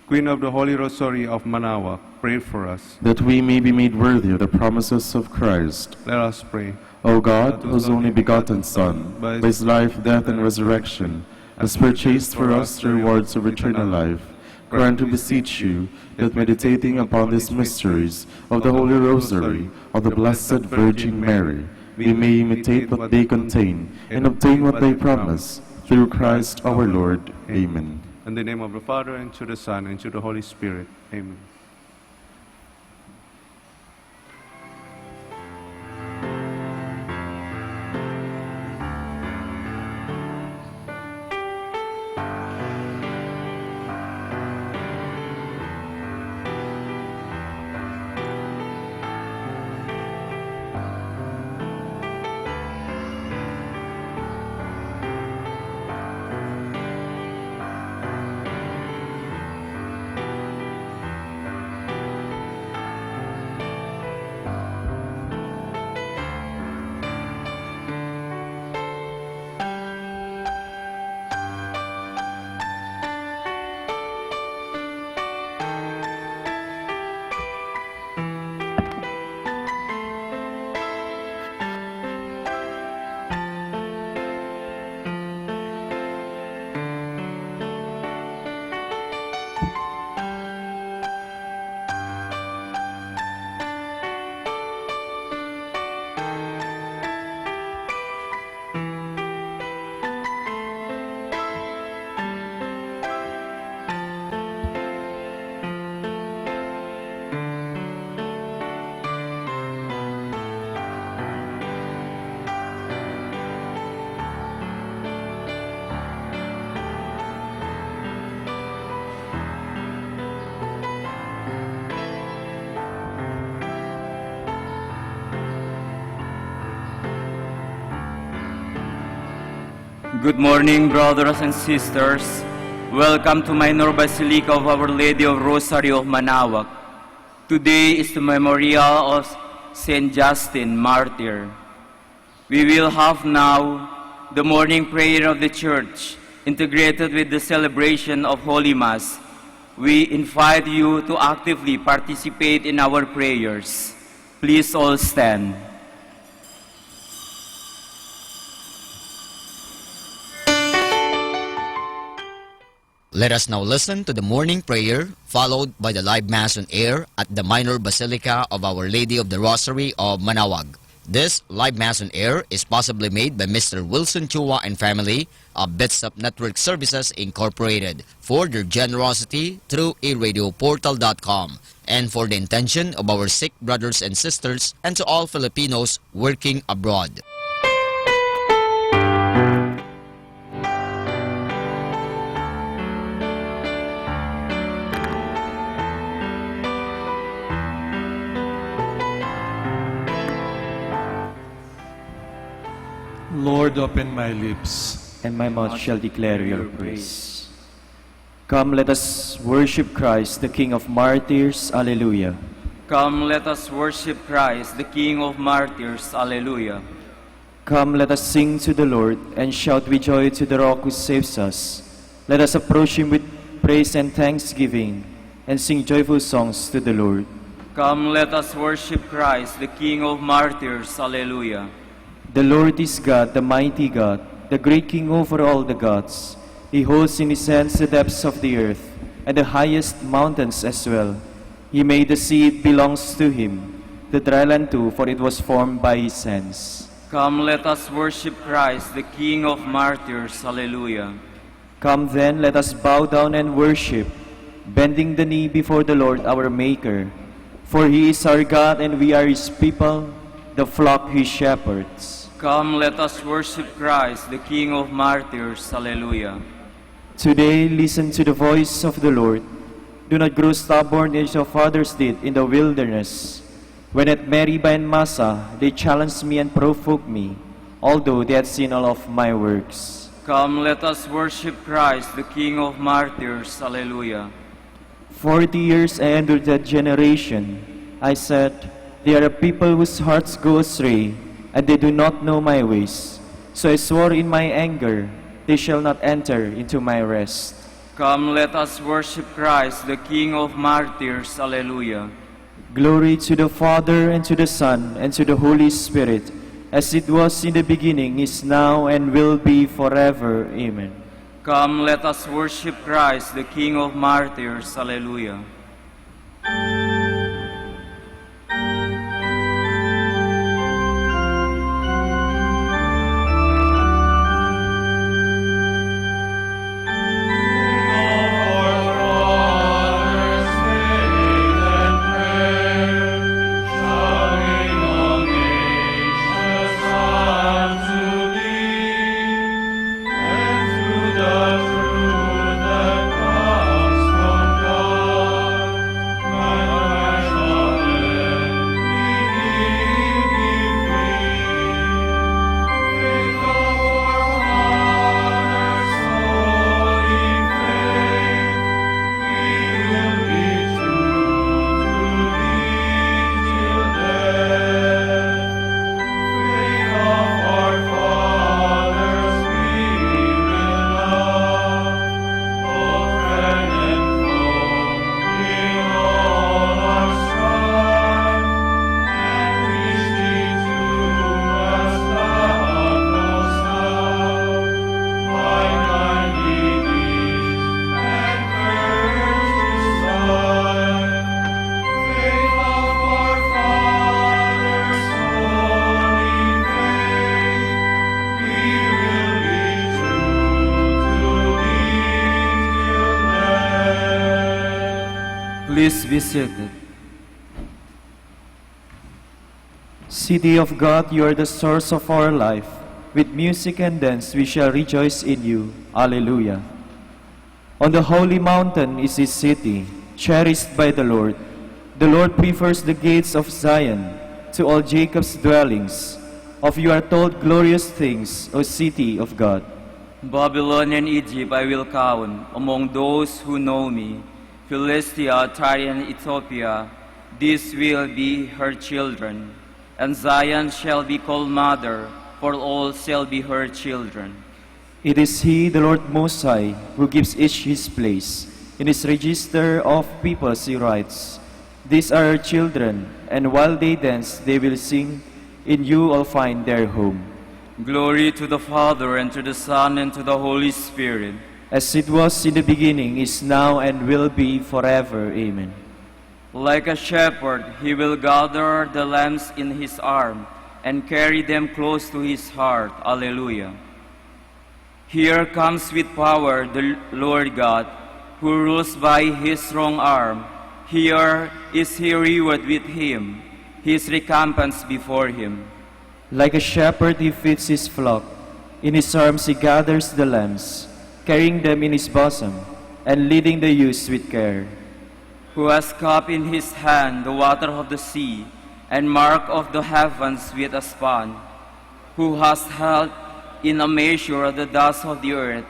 Queen of the Holy Rosary of Manaoac, pray for us. That we may be made worthy of the promises of Christ. Let us pray. O God, whose only begotten Son, by his life, death, and resurrection, has purchased for us the rewards of eternal life, grant, we beseech you, that meditating upon these mysteries of the Holy Rosary of the Blessed Virgin Mary, we may imitate what they contain and obtain what they promise, through Christ our Lord. Amen. In the name of the Father, and to the Son, and to the Holy Spirit. Amen. Good morning, brothers and sisters. Welcome to Minor Basilica of Our Lady of Rosary of Manaoac. Today is the memorial of Saint Justin, martyr. We will have now the morning prayer of the Church, integrated with the celebration of Holy Mass. We invite you to actively participate in our prayers. Please all stand. Let us now listen to the morning prayer, followed by the live Mass on air at the Minor Basilica of Our Lady of the Rosary of Manaoac. This live Mass on air is possibly made by Mister Wilson Chua and family of Bitsap Network Services Incorporated for their generosity through e radio portal dot com and for the intention of our Sikh brothers and sisters and to all Filipinos working abroad. Lord, open my lips. And my mouth shall declare your praise. Come, let us worship Christ, the King of martyrs. Alleluia. Come, let us worship Christ, the King of martyrs. Alleluia. Come, let us sing to the Lord, and shout with joy to the Rock who saves us. Let us approach him with praise and thanksgiving, and sing joyful songs to the Lord. Come, let us worship Christ, the King of martyrs. Alleluia. The Lord is God, the mighty God, the great King over all the gods. He holds in his hands the depths of the earth, and the highest mountains as well. He made the sea, it belongs to him, the dry land too, for it was formed by his hands. Come, let us worship Christ, the King of martyrs. Alleluia. Come then, let us bow down and worship, bending the knee before the Lord our Maker. For he is our God, and we are his people, the flock he shepherds. Come, let us worship Christ, the King of martyrs. Alleluia. Today, listen to the voice of the Lord. Do not grow stubborn as your fathers did in the wilderness, when at Meribah and Massah they challenged me and provoked me, although they had seen all of my works. Come, let us worship Christ, the King of martyrs. Alleluia. Forty years I endured that generation. I said, "They are a people whose hearts go astray, and they do not know my ways." So I swore in my anger, "They shall not enter into my rest." Come, let us worship Christ, the King of martyrs. Alleluia. Glory to the Father, and to the Son, and to the Holy Spirit, as it was in the beginning, is now, and will be forever. Amen. Come, let us worship Christ, the King of martyrs. Alleluia. Please be seated. City of God, you are the source of our life. With music and dance, we shall rejoice in you. Alleluia. On the holy mountain is his city, cherished by the Lord. The Lord prefers the gates of Zion to all Jacob's dwellings. Of you are told glorious things, O city of God. Babylon and Egypt I will count among those who know me. Philistia, Tyre, and Ethiopia, these will be her children. And Zion shall be called mother, for all shall be her children. It is He, the Lord Most High, who gives each his place. In his register of peoples he writes, "These are our children, and while they dance, they will sing. In you I'll find their home." Glory to the Father, and to the Son, and to the Holy Spirit. As it was in the beginning, is now, and will be forever. Amen. Like a shepherd, he will gather the lambs in his arm and carry them close to his heart. Alleluia. Here comes with power the Lord God, who rules by his strong arm. Here is he reward with him, his recompense before him. Like a shepherd, he feeds his flock. In his arms, he gathers the lambs, carrying them in his bosom, and leading the ewes with care. Who has cup in his hand the water of the sea, and mark of the heavens with a span, who has held in a measure the dust of the earth,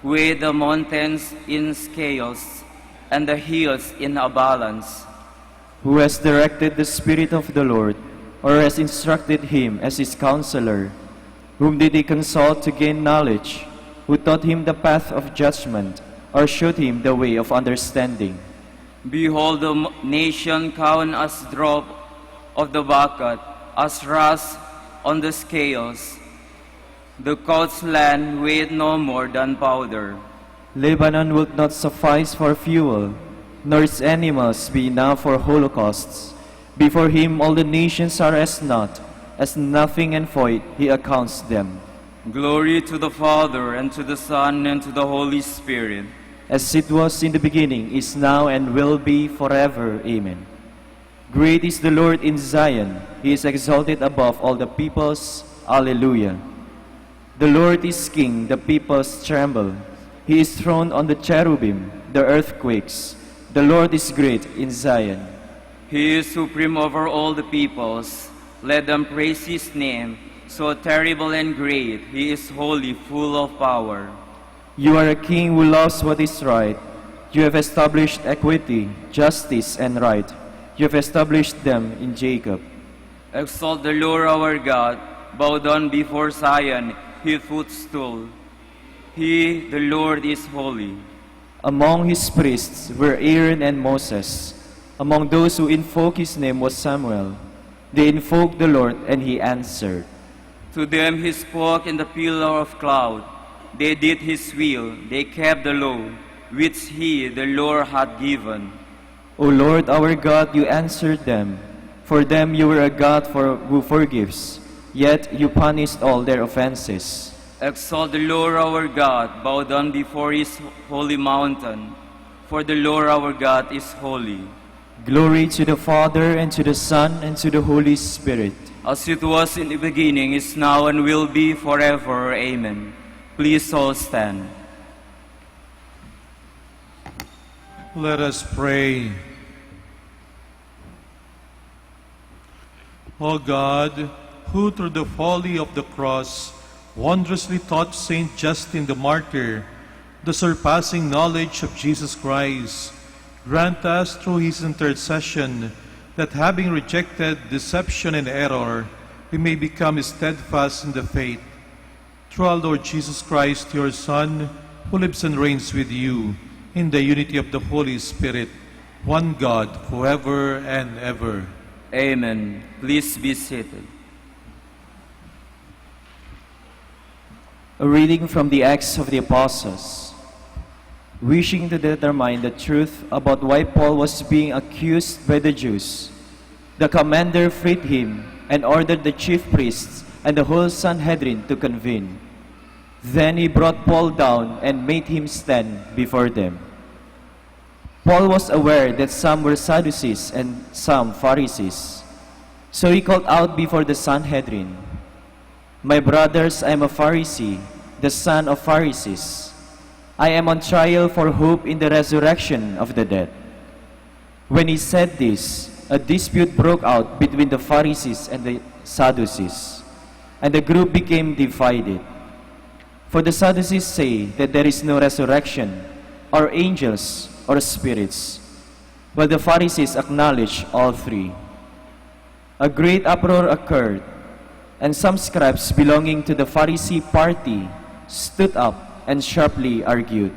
weighed the mountains in scales, and the hills in a balance. Who has directed the Spirit of the Lord, or has instructed him as his counselor, whom did he consult to gain knowledge, who taught him the path of judgment, or showed him the way of understanding? Behold, the m-, nation counted as drop of the bucket, as rust on the scales. The Lord's land weighed no more than powder. Lebanon will not suffice for fuel, nor its animals be enough for holocausts. Before him all the nations are as naught, as nothing and void he accounts them. Glory to the Father, and to the Son, and to the Holy Spirit. As it was in the beginning, is now, and will be forever. Amen. Great is the Lord in Zion. He is exalted above all the peoples. Alleluia. The Lord is King, the peoples tremble. He is throned on the cherubim, the earth quakes. The Lord is great in Zion. He is supreme over all the peoples. Let them praise his name. So terrible and great, he is holy, full of power. You are a king who loves what is right. You have established equity, justice, and right. You have established them in Jacob. Exalt the Lord our God, bow down before Zion, his footstool. He, the Lord, is holy. Among his priests were Aaron and Moses. Among those who invoked his name was Samuel. They invoked the Lord, and he answered. To them he spoke in the pillar of cloud. They did his will, they kept the law, which he, the Lord, had given. O Lord our God, you answered them. For them you were a God for, who forgives, yet you punished all their offenses. Exalt the Lord our God, bow down before his holy mountain, for the Lord our God is holy. Glory to the Father, and to the Son, and to the Holy Spirit. As it was in the beginning, is now, and will be forever. Amen. Please all stand. Let us pray. O God, who through the folly of the cross wondrously taught Saint Justin the Martyr the surpassing knowledge of Jesus Christ, grant us through his intercession that, having rejected deception and error, we may become steadfast in the faith. Through our Lord Jesus Christ, your Son, who lives and reigns with you in the unity of the Holy Spirit, one God, forever and ever. Amen. Please be seated. A reading from the Acts of the Apostles. Wishing to determine the truth about why Paul was being accused by the Jews, the commander freed him and ordered the chief priests and the whole Sanhedrin to convene. Then he brought Paul down and made him stand before them. Paul was aware that some were Sadducees and some Pharisees. So he called out before the Sanhedrin, "My brothers, I am a Pharisee, the son of Pharisees. I am on trial for hope in the resurrection of the dead." When he said this, a dispute broke out between the Pharisees and the Sadducees, and the group became divided. For the Sadducees say that there is no resurrection, or angels, or spirits, while the Pharisees acknowledge all three. A great uproar occurred, and some scribes belonging to the Pharisee party stood up and sharply argued,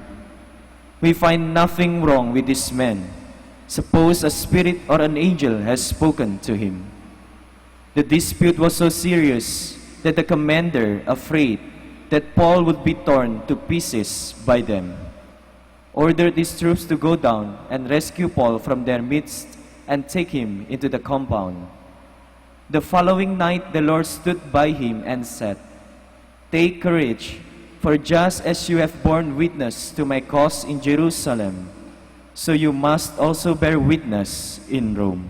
"We find nothing wrong with this man. Suppose a spirit or an angel has spoken to him." The dispute was so serious that the commander, afraid that Paul would be torn to pieces by them, ordered his troops to go down and rescue Paul from their midst and take him into the compound. The following night the Lord stood by him and said, "Take courage, for just as you have borne witness to my cause in Jerusalem, so you must also bear witness in Rome."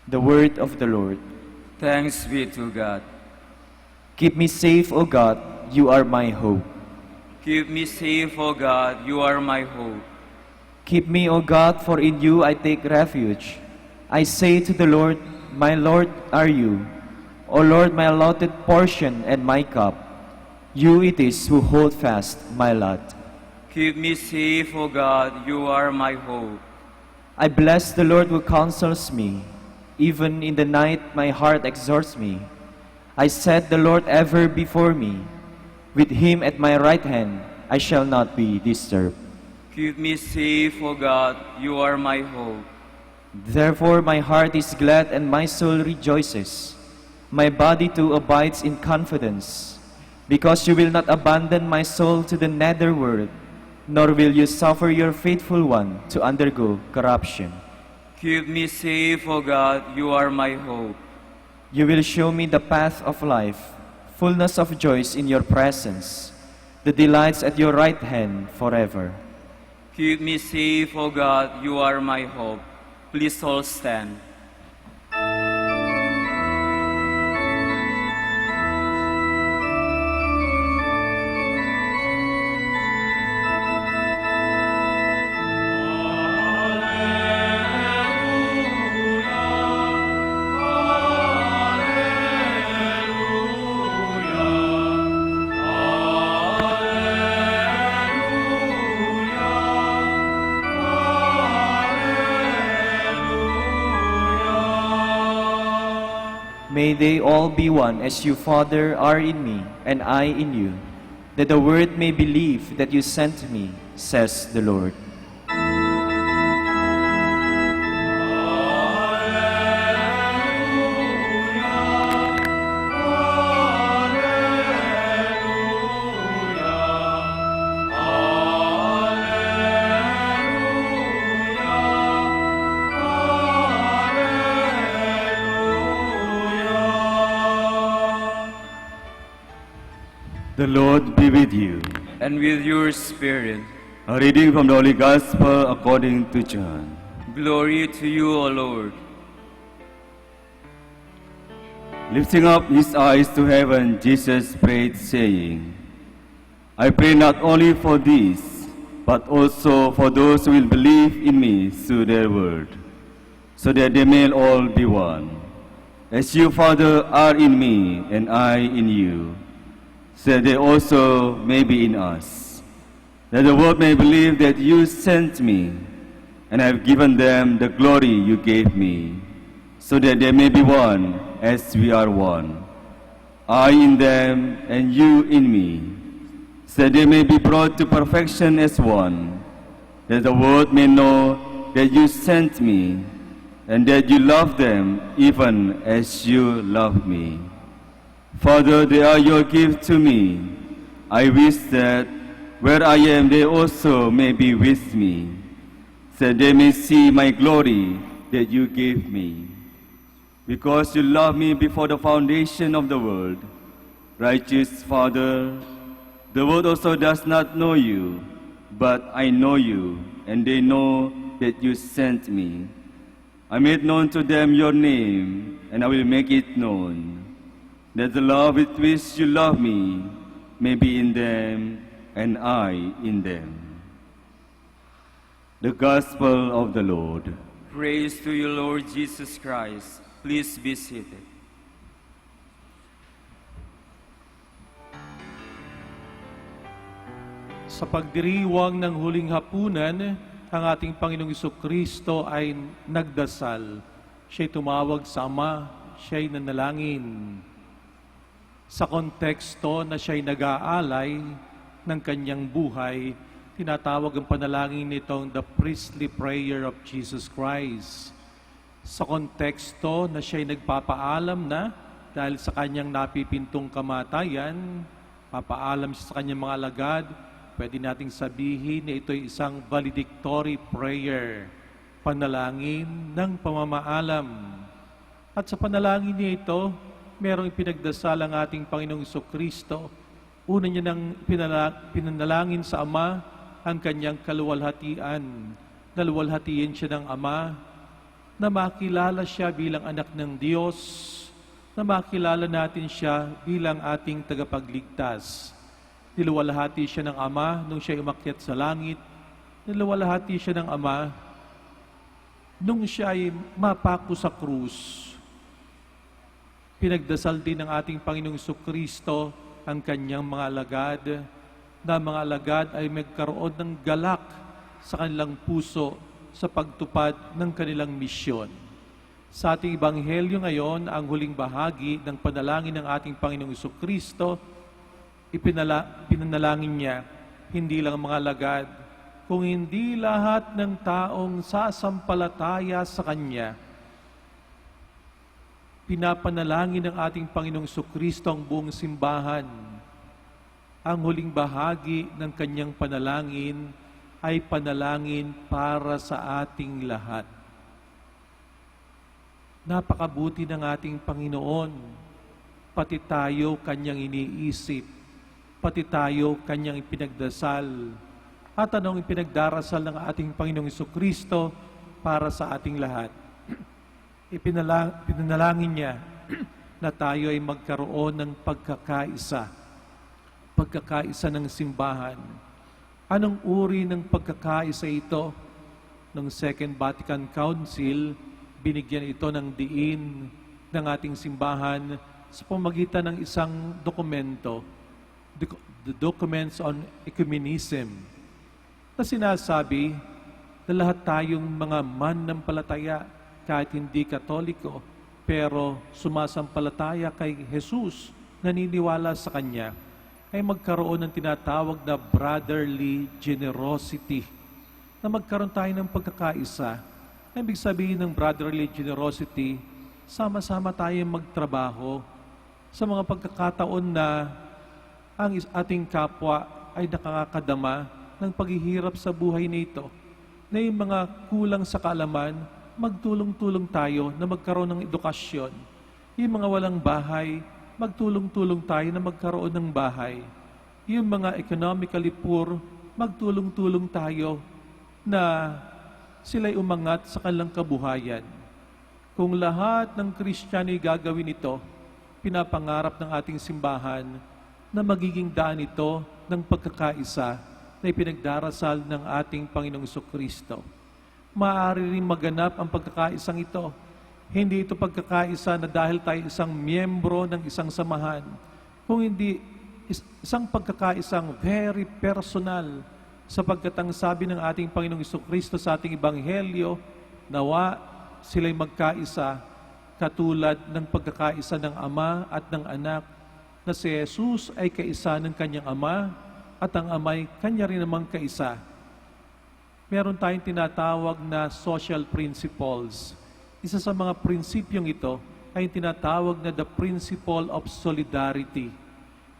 The word of the Lord. Thanks be to God. Keep me safe, O God, you are my hope. Keep me safe, O God, you are my hope. Keep me, O God, for in you I take refuge. I say to the Lord, "My Lord are you." O Lord, my allotted portion and my cup. You it is who hold fast my lot. Keep me safe, O God, you are my hope. I bless the Lord who counsels me. Even in the night my heart exhorts me. I set the Lord ever before me. With him at my right hand, I shall not be disturbed. Keep me safe, O God, you are my hope. Therefore my heart is glad and my soul rejoices. My body too abides in confidence, because you will not abandon my soul to the nether world, nor will you suffer your faithful one to undergo corruption. Keep me safe, O God, you are my hope. You will show me the path of life, fullness of joys in your presence, the delights at your right hand forever. Keep me safe, O God, you are my hope. Please all stand. May they all be one as you, Father, are in me, and I in you, that the world may believe that you sent me, says the Lord. The Lord be with you. And with your spirit. A reading from the Holy Gospel according to John. Glory to you, O Lord. Lifting up his eyes to heaven, Jesus prayed, saying, "I pray not only for these, but also for those who will believe in me through their word, so that they may all be one. As you, Father, are in me, and I in you, so that they also may be in us, that the world may believe that you sent me. And I have given them the glory you gave me, so that they may be one as we are one. I in them and you in me, so that they may be brought to perfection as one, that the world may know that you sent me, and that you love them even as you love me. Father, they are your gift to me. I wish that where I am, they also may be with me, that they may see my glory that you gave me. Because you loved me before the foundation of the world. Righteous Father, the world also does not know you, but I know you, and they know that you sent me. I made known to them your name, and I will make it known, that the love with which you love me may be in them, and I in them. The Gospel of the Lord. Praise to you, Lord Jesus Christ. Please be seated. Sa pagdiriwang ng huling hapunan, ang ating Panginoong Jesu-Cristo ay nagdasal. Siya'y tumawag sa Ama, siya'y nanalangin. Sa konteksto na siya'y nag-aalay ng kanyang buhay, tinatawag ang panalangin nitong the priestly prayer of Jesus Christ. Sa konteksto na siya'y nagpapaalam na dahil sa kanyang napipintong kamatayan, papaalam siya sa kanyang mga alagad, pwede nating sabihin na ito'y isang valedictory prayer, panalangin ng pamamaalam. At sa panalangin niya ito, merong ipinagdasal ang ating Panginoong Jesu-Cristo. Una niya nang pinala-, pinanalangin sa Ama ang kanyang kaluwalhatian. Naluwalhatian siya ng Ama, na makilala siya bilang anak ng Diyos, na makilala natin siya bilang ating tagapagligtas. Niluwalhati siya ng Ama nung siya'y umakyat sa langit. Niluwalhati siya ng Ama nung siya'y mapako sa krus. Pinagdasal din ng ating Panginoong Jesu-Cristo ang kanyang mga alagad, na mga alagad ay magkaroon ng galak sa kanilang puso sa pagtupad ng kanilang misyon. Sa ating ebanghelyo ngayon, ang huling bahagi ng panalangin ng ating Panginoong Jesu-Cristo, ipinala-, pinanalangin niya, hindi lang mga alagad, kung hindi lahat ng taong sasampalataya sa Kanya. Pinapanalangin ng ating Panginoong Jesu-Cristo ang buong simbahan. Ang huling bahagi ng kanyang panalangin ay panalangin para sa ating lahat. Napakabuti ng ating Panginoon, pati tayo kanyang iniisip, pati tayo kanyang ipinagdasal, at anong ipinagdarasal ng ating Panginoong Jesu-Cristo para sa ating lahat. Ipinala-, pinanalangin niya na tayo ay magkaroon ng pagkakaisa, pagkakaisa ng simbahan. Anong uri ng pagkakaisa ito? Nung Second Vatican Council, binigyan ito ng diin ng ating simbahan sa pamagitan ng isang dokumento, the, the Documents on Ecumenism, na sinasabi na lahat tayong mga mananampalataya, kahit hindi Katoliko, pero sumasampalataya kay Jesus, naniniwala sa Kanya, ay magkaroon ng tinatawag na brotherly generosity, na magkaroon tayo ng pagkakaisa. Ang ibig sabihin ng brotherly generosity, sama-sama tayong magtrabaho sa mga pagkakataon na ang is-, ating kapwa ay nakakadama ng paghihirap sa buhay nito, na yung mga kulang sa kaalaman, magtulong-tulong tayo na magkaroon ng edukasyon. Yung mga walang bahay, magtulong-tulong tayo na magkaroon ng bahay. Yung mga economically poor, magtulong-tulong tayo na sila'y umangat sa kanilang kabuhayan. Kung lahat ng Kristiyano'y gagawin ito, pinapangarap ng ating simbahan na magiging daan ito ng pagkakaisa na ipinagdarasal ng ating Panginoong Kristo. Maaari ring maganap ang pagkakaisang ito. Hindi ito pagkakaisa na dahil tayo isang miyembro ng isang samahan, kung hindi is-, isang pagkakaisang very personal, sapagkat ang sabi ng ating Panginoong Kristo sa ating Ebanghelyo, "Nawa sila'y magkaisa, katulad ng pagkakaisa ng Ama at ng Anak, na si Jesus ay kaisa ng kanyang Ama, at ang Ama ay kanya rin namang kaisa." Meron tayong tinatawag na social principles. Isa sa mga prinsipyong ito ay yung tinatawag na the principle of solidarity.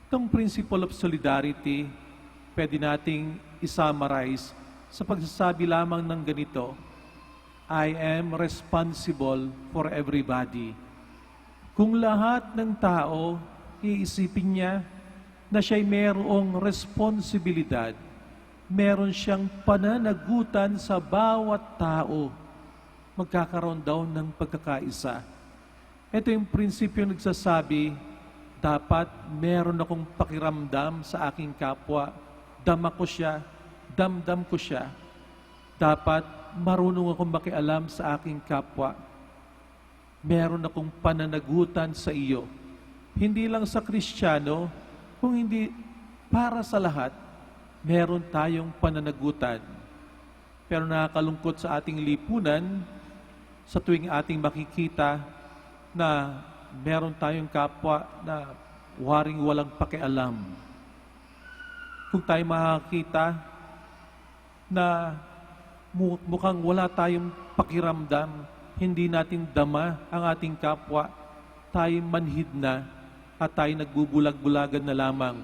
Itong principle of solidarity, pwede nating i-summarize sa pagsasabi lamang ng ganito, "I am responsible for everybody." Kung lahat ng tao iisipin niya na siya'y merong responsibilidad, meron siyang pananagutan sa bawat tao, magkakaroon daw ng pagkakaisa. Ito yung prinsipyo nagsasabi, dapat meron akong pakiramdam sa aking kapwa. Dama ko siya, damdam ko siya. Dapat marunong akong makialam sa aking kapwa. Meron akong pananagutan sa iyo. Hindi lang sa Kristiyano, kung hindi para sa lahat, meron tayong pananagutan. Pero nakakalungkot sa ating lipunan, sa tuwing ating makikita na meron tayong kapwa na waring walang pakialam. Kung tayo makakita na mu-, mukhang wala tayong pakiramdam, hindi natin dama ang ating kapwa, tayo manhid na at tayo nagbubulag-bulagan na lamang.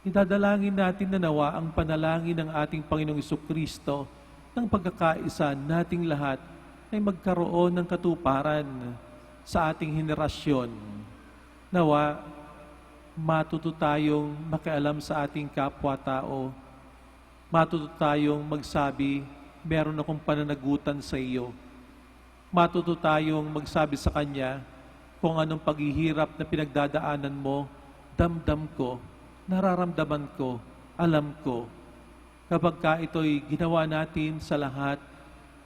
Idadalangin natin na nawa ang panalangin ng ating Panginoong Kristo ng pagkakaisa nating lahat ay magkaroon ng katuparan sa ating henerasyon. Nawa, matuto tayong makialam sa ating kapwa-tao. Matuto tayong magsabi, "Meron akong pananagutan sa iyo." Matuto tayong magsabi sa kanya, "Kung anong paghihirap na pinagdadaanan mo, damdam ko, nararamdaman ko, alam ko." Kapag ka ito'y ginawa natin sa lahat,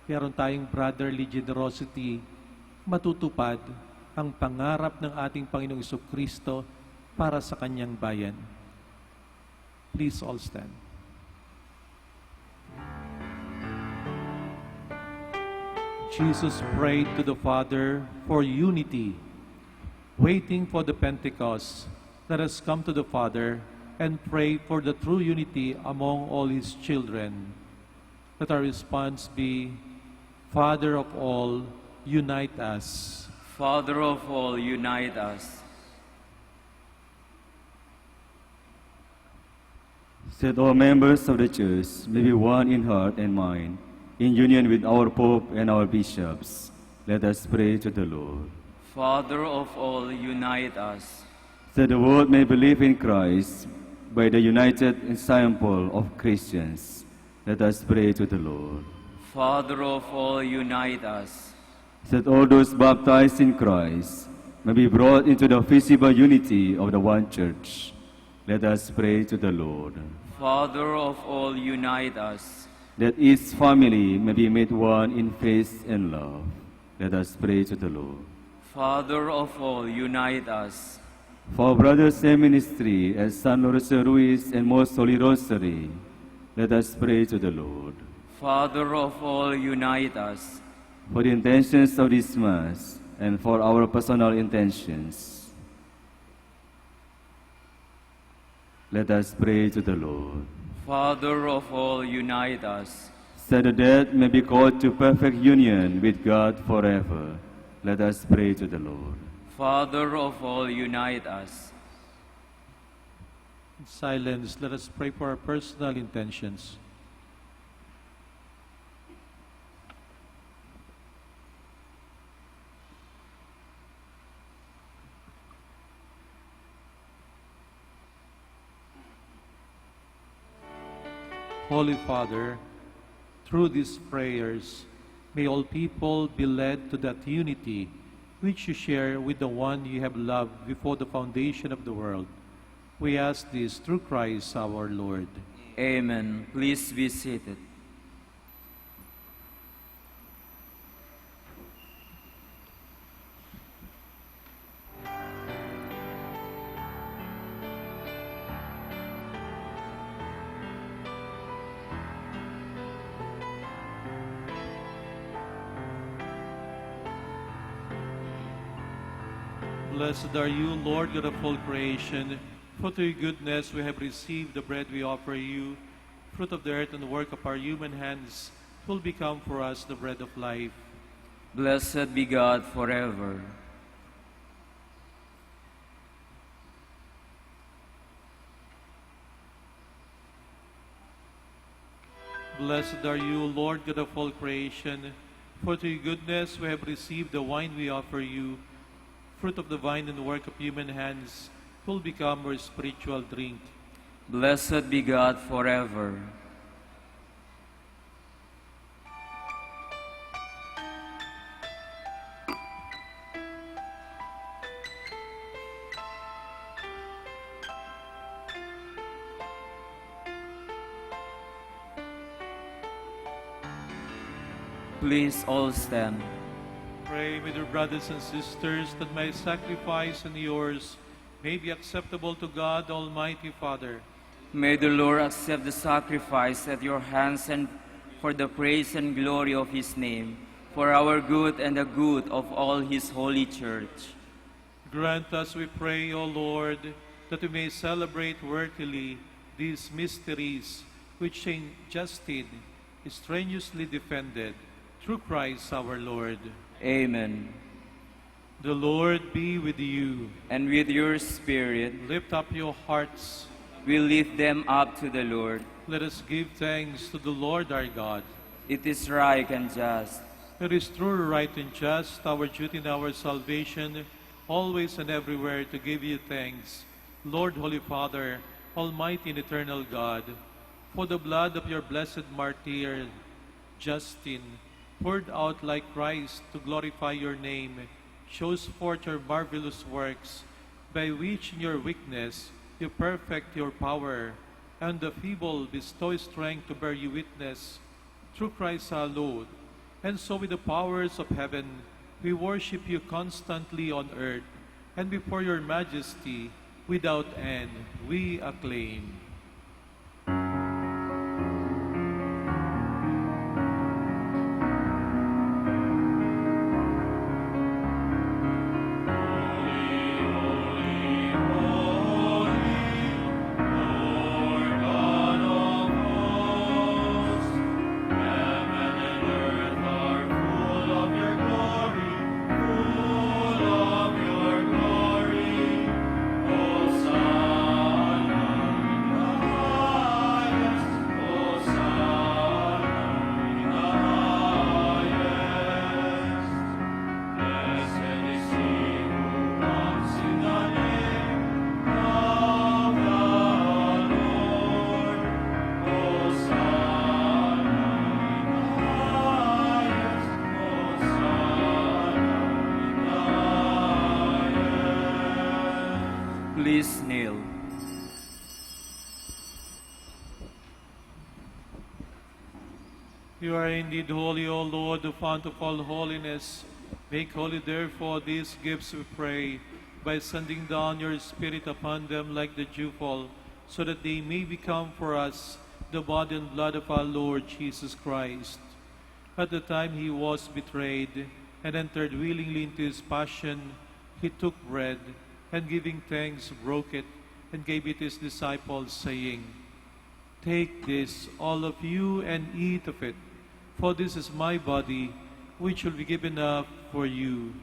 meron tayong brotherly generosity, matutupad ang pangarap ng ating Panginoong Kristo para sa kanyang bayan. Please all stand. Jesus prayed to the Father for unity. Waiting for the Pentecost, let us come to the Father and pray for the true unity among all his children. Let our response be, "Father of all, unite us." Father of all, unite us. That all members of the church may be one in heart and mind, in union with our Pope and our bishops. Let us pray to the Lord. Father of all, unite us. That the world may believe in Christ by the united ensemble of Christians. Let us pray to the Lord. Father of all, unite us. That all those baptized in Christ may be brought into the visible unity of the one church. Let us pray to the Lord. Father of all, unite us. That each family may be made one in faith and love. Let us pray to the Lord. Father of all, unite us. For our brothers in ministry at San Lorenzo Ruiz and Most Holy Rosary, let us pray to the Lord. Father of all, unite us. For the intentions of this Mass, and for our personal intentions. Let us pray to the Lord. Father of all, unite us. That the dead may be called to perfect union with God forever. Let us pray to the Lord. Father of all, unite us. In silence, let us pray for our personal intentions. Holy Father, through these prayers, may all people be led to that unity which you share with the one you have loved before the foundation of the world. We ask this through Christ our Lord. Amen. Please be seated. Blessed are you, Lord God of all creation, for through your goodness we have received the bread we offer you, fruit of the earth and work of our human hands, will become for us the bread of life. Blessed be God forever. Blessed are you, Lord God of all creation, for through your goodness we have received the wine we offer you, fruit of the vine and work of human hands, will become our spiritual drink. Blessed be God forever. Please all stand. Pray with your brothers and sisters that my sacrifice and yours may be acceptable to God, Almighty Father. May the Lord accept the sacrifice at your hands and for the praise and glory of his name, for our good and the good of all his holy church. Grant us, we pray, O Lord, that we may celebrate worthily these mysteries which Saint Justin strenuously defended, through Christ our Lord. Amen. The Lord be with you. And with your spirit. Lift up your hearts. We lift them up to the Lord. Let us give thanks to the Lord our God. It is right and just. It is true, right, and just, our duty and our salvation, always and everywhere to give you thanks, Lord, Holy Father, Almighty and eternal God, for the blood of your blessed martyr, Justin, poured out like Christ to glorify your name, shows forth your marvelous works, by which in your weakness you perfect your power, and the feeble bestow strength to bear you witness. Through Christ our Lord. And so with the powers of heaven, we worship you constantly on earth, and before your majesty, without end, we acclaim. Please kneel. You are indeed holy, O Lord, the fount of all holiness. Make holy, therefore, these gifts, we pray, by sending down your Spirit upon them like the dewfall, so that they may become for us the body and blood of our Lord Jesus Christ. At the time he was betrayed, and entered willingly into his passion, he took bread, and giving thanks, broke it, and gave it to his disciples, saying, "Take this, all of you, and eat of it, for this is my body, which will be given up for you."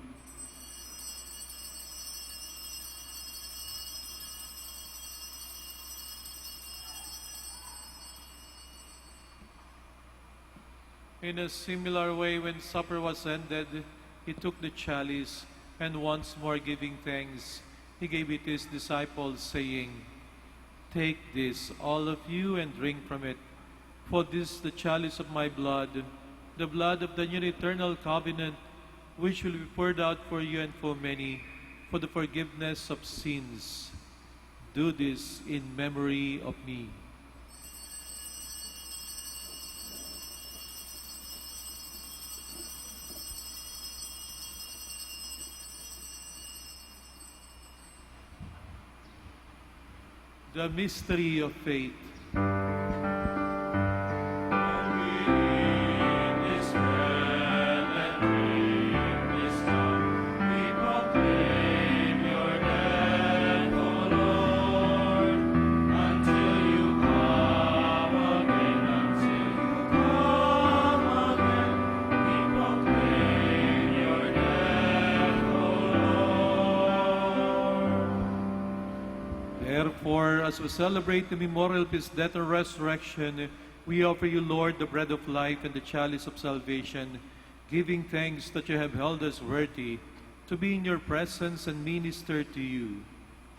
In a similar way, when supper was ended, he took the chalice, and once more giving thanks, he gave it to his disciples, saying, "Take this, all of you, and drink from it, for this is the chalice of my blood, the blood of the new and eternal covenant, which will be poured out for you and for many for the forgiveness of sins. Do this in memory of me." The mystery of faith. Therefore, as we celebrate the memorial of his death and resurrection, we offer you, Lord, the bread of life and the chalice of salvation, giving thanks that you have held us worthy to be in your presence and minister to you.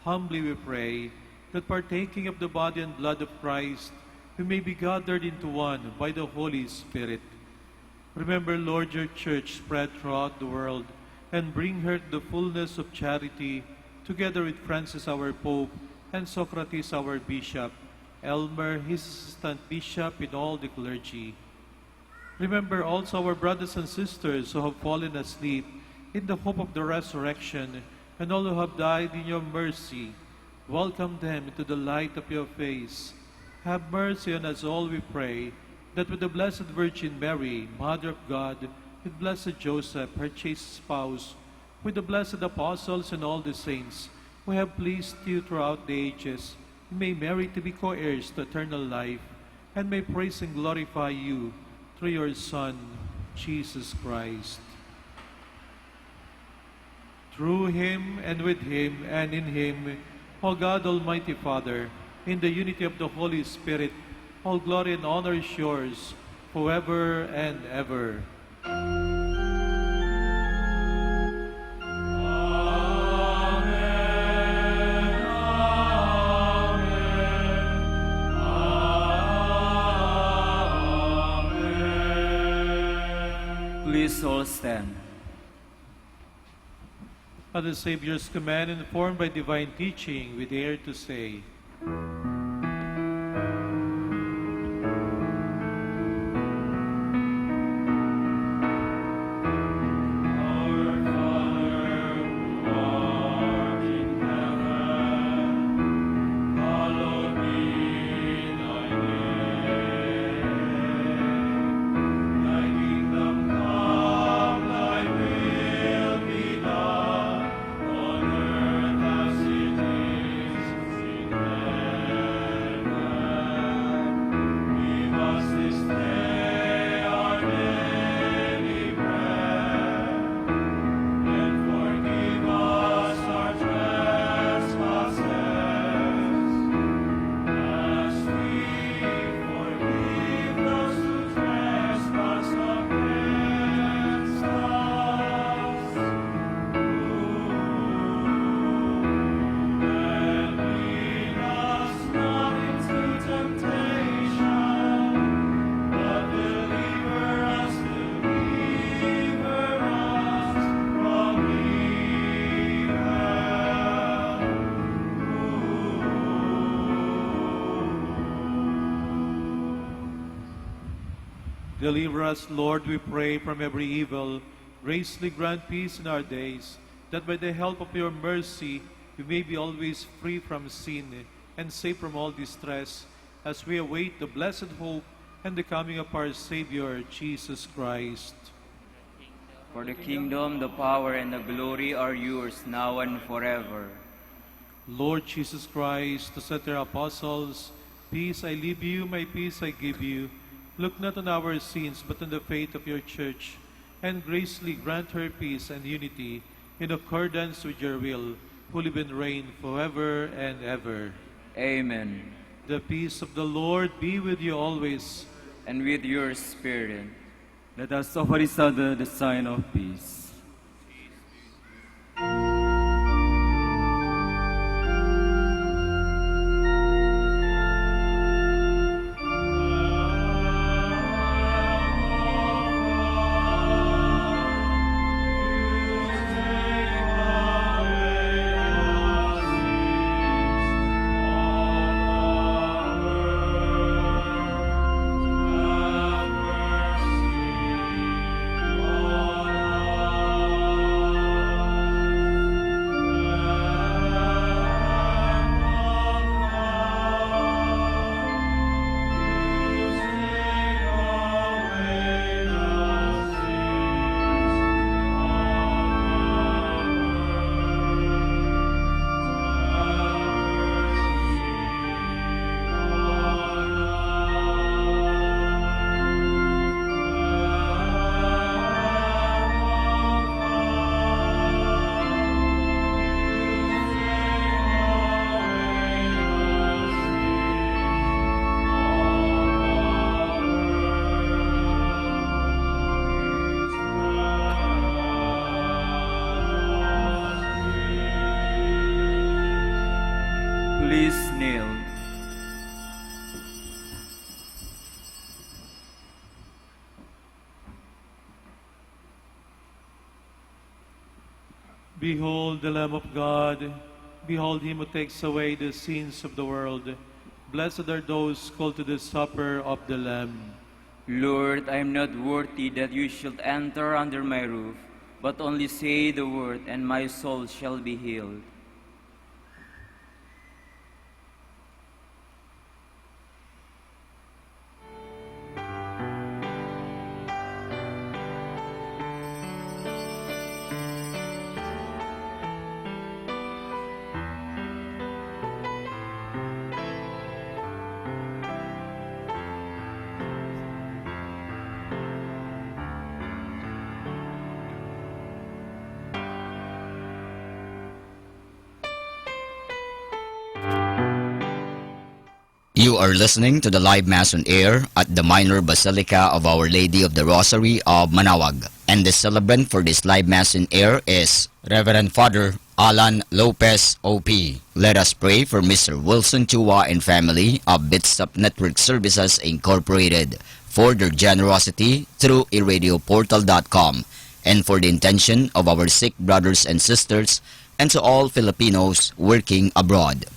Humbly we pray that, partaking of the body and blood of Christ, we may be gathered into one by the Holy Spirit. Remember, Lord, your church spread throughout the world, and bring her to the fullness of charity, together with Francis our Pope and Socrates our Bishop, Elmer, his assistant bishop, and all the clergy. Remember also our brothers and sisters who have fallen asleep in the hope of the resurrection, and all who have died in your mercy. Welcome them into the light of your face. Have mercy on us all, we pray, that with the Blessed Virgin Mary, Mother of God, with blessed Joseph, her chaste spouse, with the blessed apostles and all the saints who have pleased you throughout the ages, we may merit to be co-heirs to eternal life, and may praise and glorify you through your Son, Jesus Christ. Through him, and with him, and in him, O God, Almighty Father, in the unity of the Holy Spirit, all glory and honor is yours forever and ever. Please all stand. At the Savior's command, informed by divine teaching, we dare to say, Deliver us, Lord, we pray, from every evil. Graciously grant peace in our days, that by the help of your mercy we may be always free from sin and safe from all distress, as we await the blessed hope and the coming of our Savior, Jesus Christ. For the kingdom, the power, and the glory are yours, now and forever. Lord Jesus Christ, who said to your apostles, "Peace I leave you, my peace I give you," look not on our sins, but on the faith of your church, and graciously grant her peace and unity in accordance with your will, who live and reign forever and ever. Amen. The peace of the Lord be with you always. And with your spirit. Let us offer each other the sign of peace. Please kneel. Behold the Lamb of God. Behold him who takes away the sins of the world. Blessed are those called to the supper of the Lamb. Lord, I am not worthy that you should enter under my roof, but only say the word, and my soul shall be healed. You are listening to the live Mass on air at the Minor Basilica of Our Lady of the Rosary of Manaoag, and the celebrant for this live Mass on air is Reverend Father Alan Lopez, O P. Let us pray for Mister Wilson Chua and family of Bitsap Network Services Incorporated for their generosity through iradioportal dot com, and for the intention of our sick brothers and sisters, and to all Filipinos working abroad.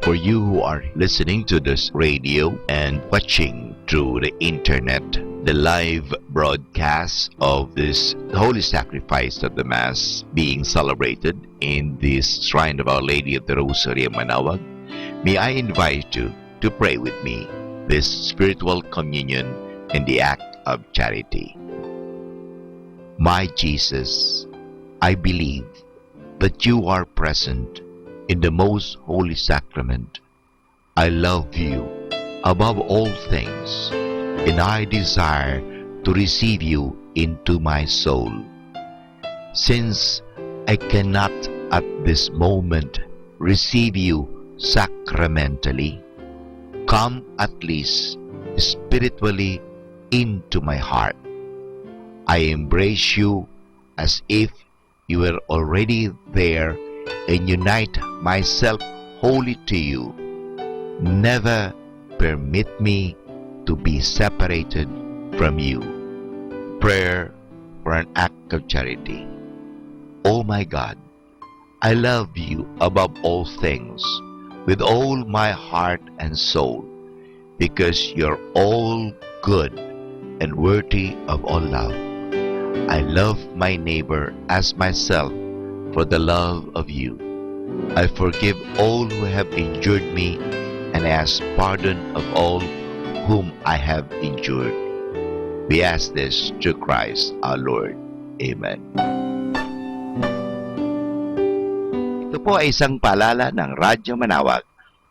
For you who are listening to this radio and watching through the internet, the live broadcast of this holy sacrifice of the Mass being celebrated in this shrine of Our Lady of the Rosary of Manaoag, may I invite you to pray with me this spiritual communion in the act of charity. My Jesus, I believe that you are present in the most holy sacrament. I love you above all things, and I desire to receive you into my soul. Since I cannot at this moment receive you sacramentally, come at least spiritually into my heart. I embrace you as if you were already there and unite myself wholly to you. Never permit me to be separated from you. Prayer for an act of charity. Oh my God, I love you above all things, with all my heart and soul, because you're all good and worthy of all love. I love my neighbor as myself for the love of you. I forgive all who have injured me, and I ask pardon of all whom I have injured. We ask this through Christ our Lord. Amen. Ito po ay isang paalala ng Radyo Manawag.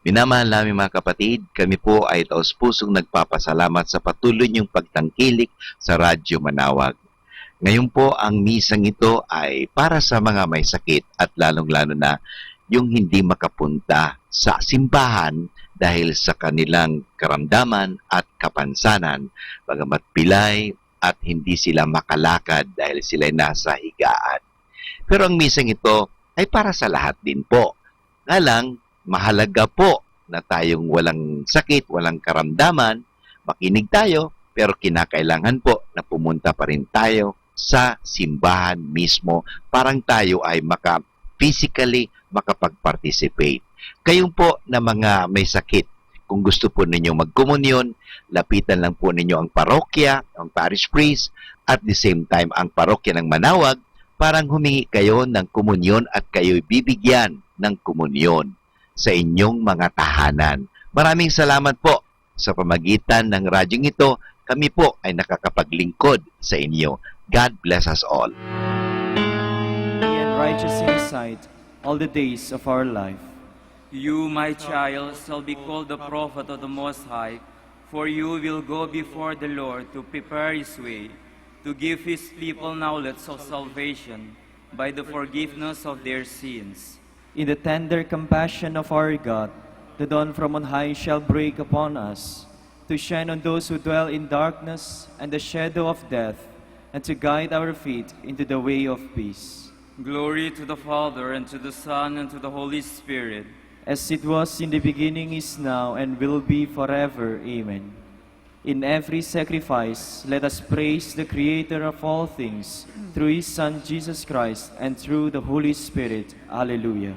Minamahal namin mga kapatid, kami po ay taos-pusong nagpapasalamat sa patuloy niyong pagtangkilik sa Radyo Manawag. Ngayon po, ang misang ito ay para sa mga may sakit at lalong-lalo na yung hindi makapunta sa simbahan dahil sa kanilang karamdaman at kapansanan, bagamat bilay at hindi sila makalakad dahil sila'y nasa higaan. Pero ang misang ito ay para sa lahat din po. Nga lang, mahalaga po na tayong walang sakit, walang karamdaman, makinig tayo, pero kinakailangan po na pumunta pa rin tayo sa simbahan mismo, parang tayo ay maka-, physically makapag-participate. Kayong po na mga may sakit, kung gusto po ninyo magkomunyon, lapitan lang po ninyo ang parokya, ang parish priest, at the same time ang parokya ng Manawag, parang humingi kayo ng komunyon at kayo'y bibigyan ng komunyon sa inyong mga tahanan. Maraming salamat po. Sa pamagitan ng radyong ito, kami po ay nakakapaglingkod sa inyo. God bless us all. And righteous in His sight all the days of our life. You, my child, shall be called the prophet of the Most High, for you will go before the Lord to prepare His way, to give His people knowledge of salvation by the forgiveness of their sins. In the tender compassion of our God, the dawn from on high shall break upon us, to shine on those who dwell in darkness and the shadow of death, and to guide our feet into the way of peace. Glory to the Father, and to the Son, and to the Holy Spirit. As it was in the beginning, is now, and will be forever. Amen. In every sacrifice, let us praise the Creator of all things, through His Son Jesus Christ, and through the Holy Spirit. Alleluia.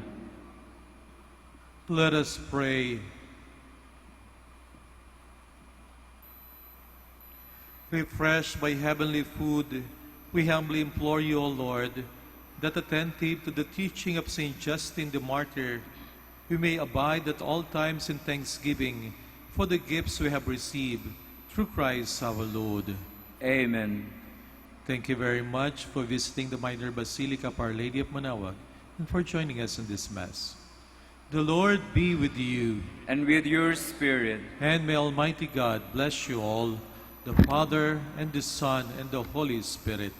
Let us pray. Refreshed by heavenly food, we humbly implore you, O Lord, that, attentive to the teaching of Saint Justin the Martyr, we may abide at all times in thanksgiving for the gifts we have received through Christ our Lord. Amen. Thank you very much for visiting the Minor Basilica of Our Lady of Manawag and for joining us in this Mass. The Lord be with you. And with your spirit. And may Almighty God bless you all, the Father, and the Son, and the Holy Spirit.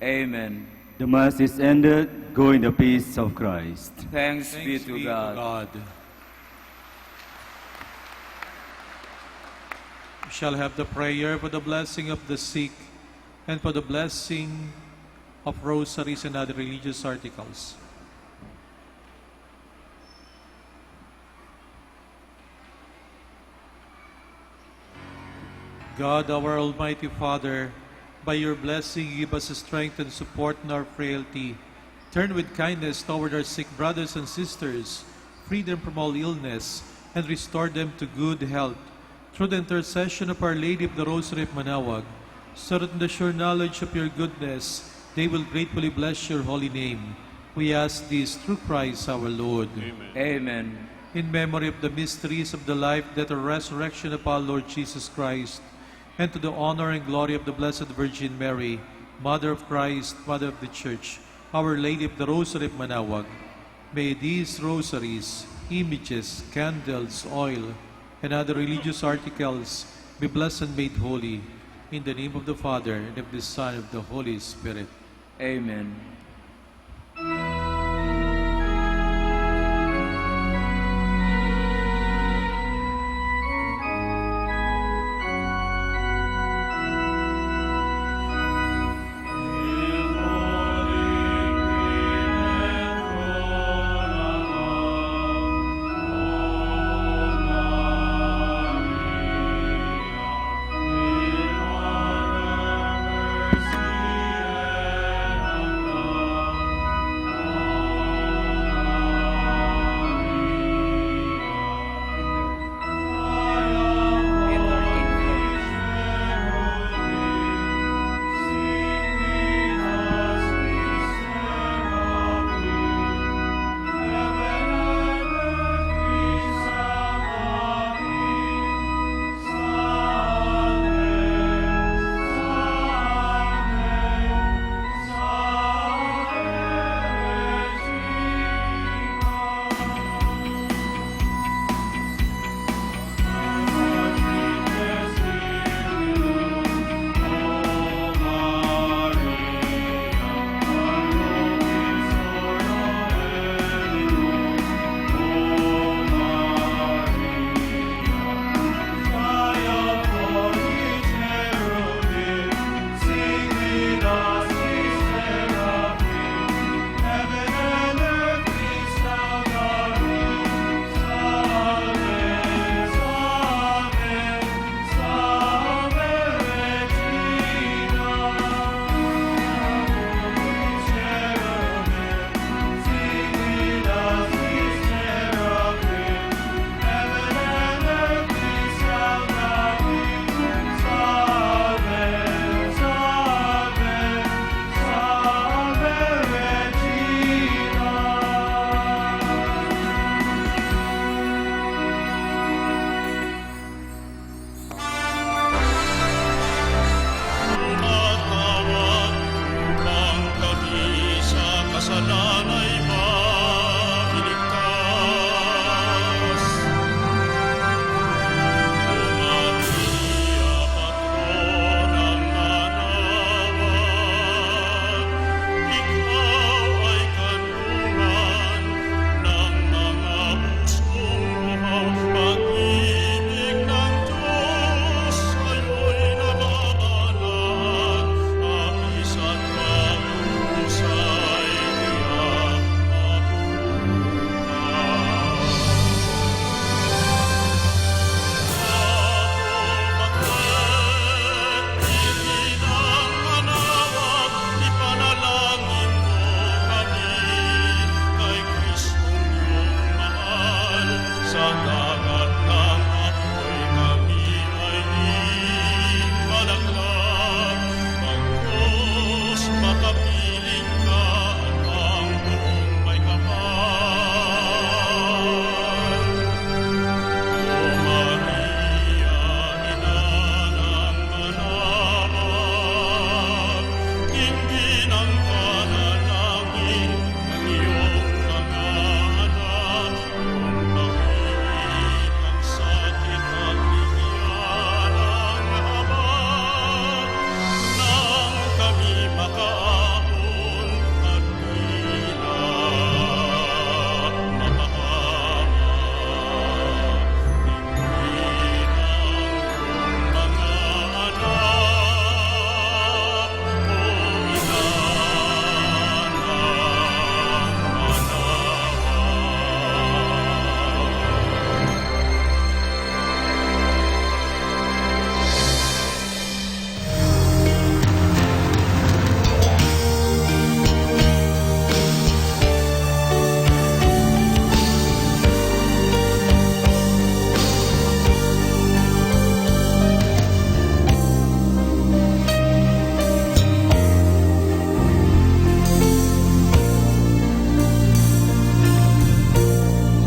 Amen. The Mass is ended. Go in the peace of Christ. Thanks, be to God. We shall have the prayer for the blessing of the sick and for the blessing of rosaries and other religious articles. God, our Almighty Father, by your blessing you give us strength and support in our frailty. Turn with kindness toward our sick brothers and sisters, free them from all illness, and restore them to good health. Through the intercession of Our Lady of the Rosary of Manawag, so that in the sure knowledge of your goodness they will gratefully bless your holy name. We ask this through Christ our Lord. Amen. In memory of the mysteries of the life, death, and resurrection of our Lord Jesus Christ, and to the honor and glory of the Blessed Virgin Mary, Mother of Christ, Mother of the Church, Our Lady of the Rosary of Manawag, may these rosaries, images, candles, oil, and other religious articles be blessed and made holy. In the name of the Father, and of the Son, and of the Holy Spirit. Amen.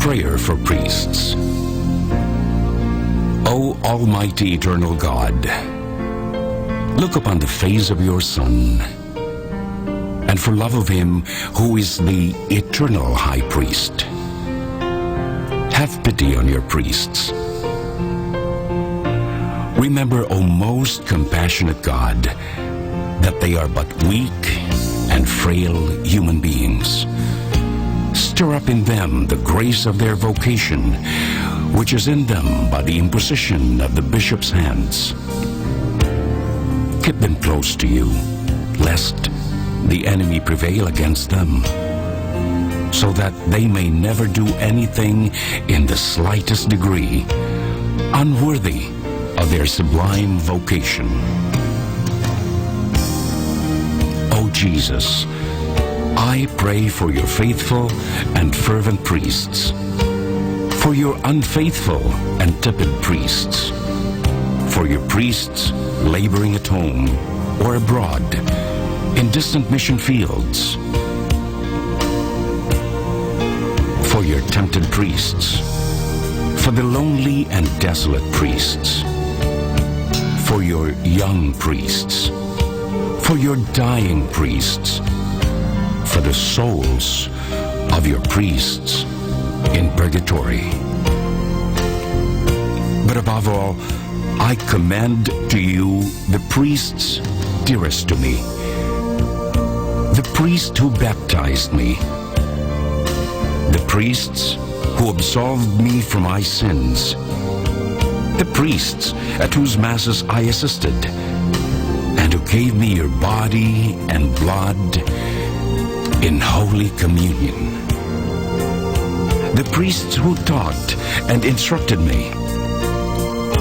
Prayer for priests. O Almighty Eternal God, look upon the face of your Son, and for love of him who is the eternal high priest, have pity on your priests. Remember, O most compassionate God, that they are but weak and frail human beings. Stir up in them the grace of their vocation, which is in them by the imposition of the bishop's hands. Keep them close to you, lest the enemy prevail against them, so that they may never do anything in the slightest degree unworthy of their sublime vocation. O Jesus, I pray for your faithful and fervent priests, for your unfaithful and tepid priests, for your priests laboring at home or abroad, in distant mission fields, for your tempted priests, for the lonely and desolate priests, for your young priests, for your dying priests, for the souls of your priests in purgatory. But above all, I commend to you the priests dearest to me, the priest who baptized me, the priests who absolved me from my sins, the priests at whose masses I assisted, and who gave me your body and blood in Holy Communion, the priests who taught and instructed me,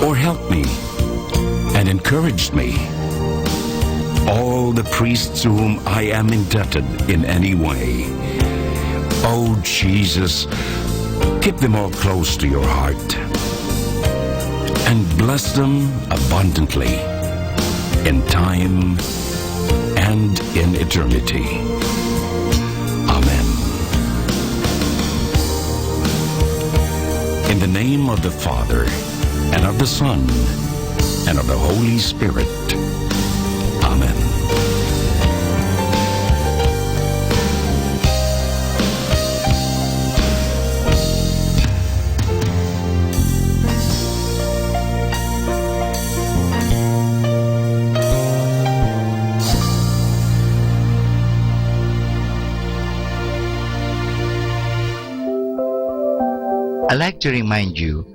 or helped me and encouraged me, all the priests to whom I am indebted in any way. Oh Jesus, keep them all close to your heart and bless them abundantly in time and in eternity. Amen. In the name of the Father, and of the Son, and of the Holy Spirit. Amen. I'd like to remind you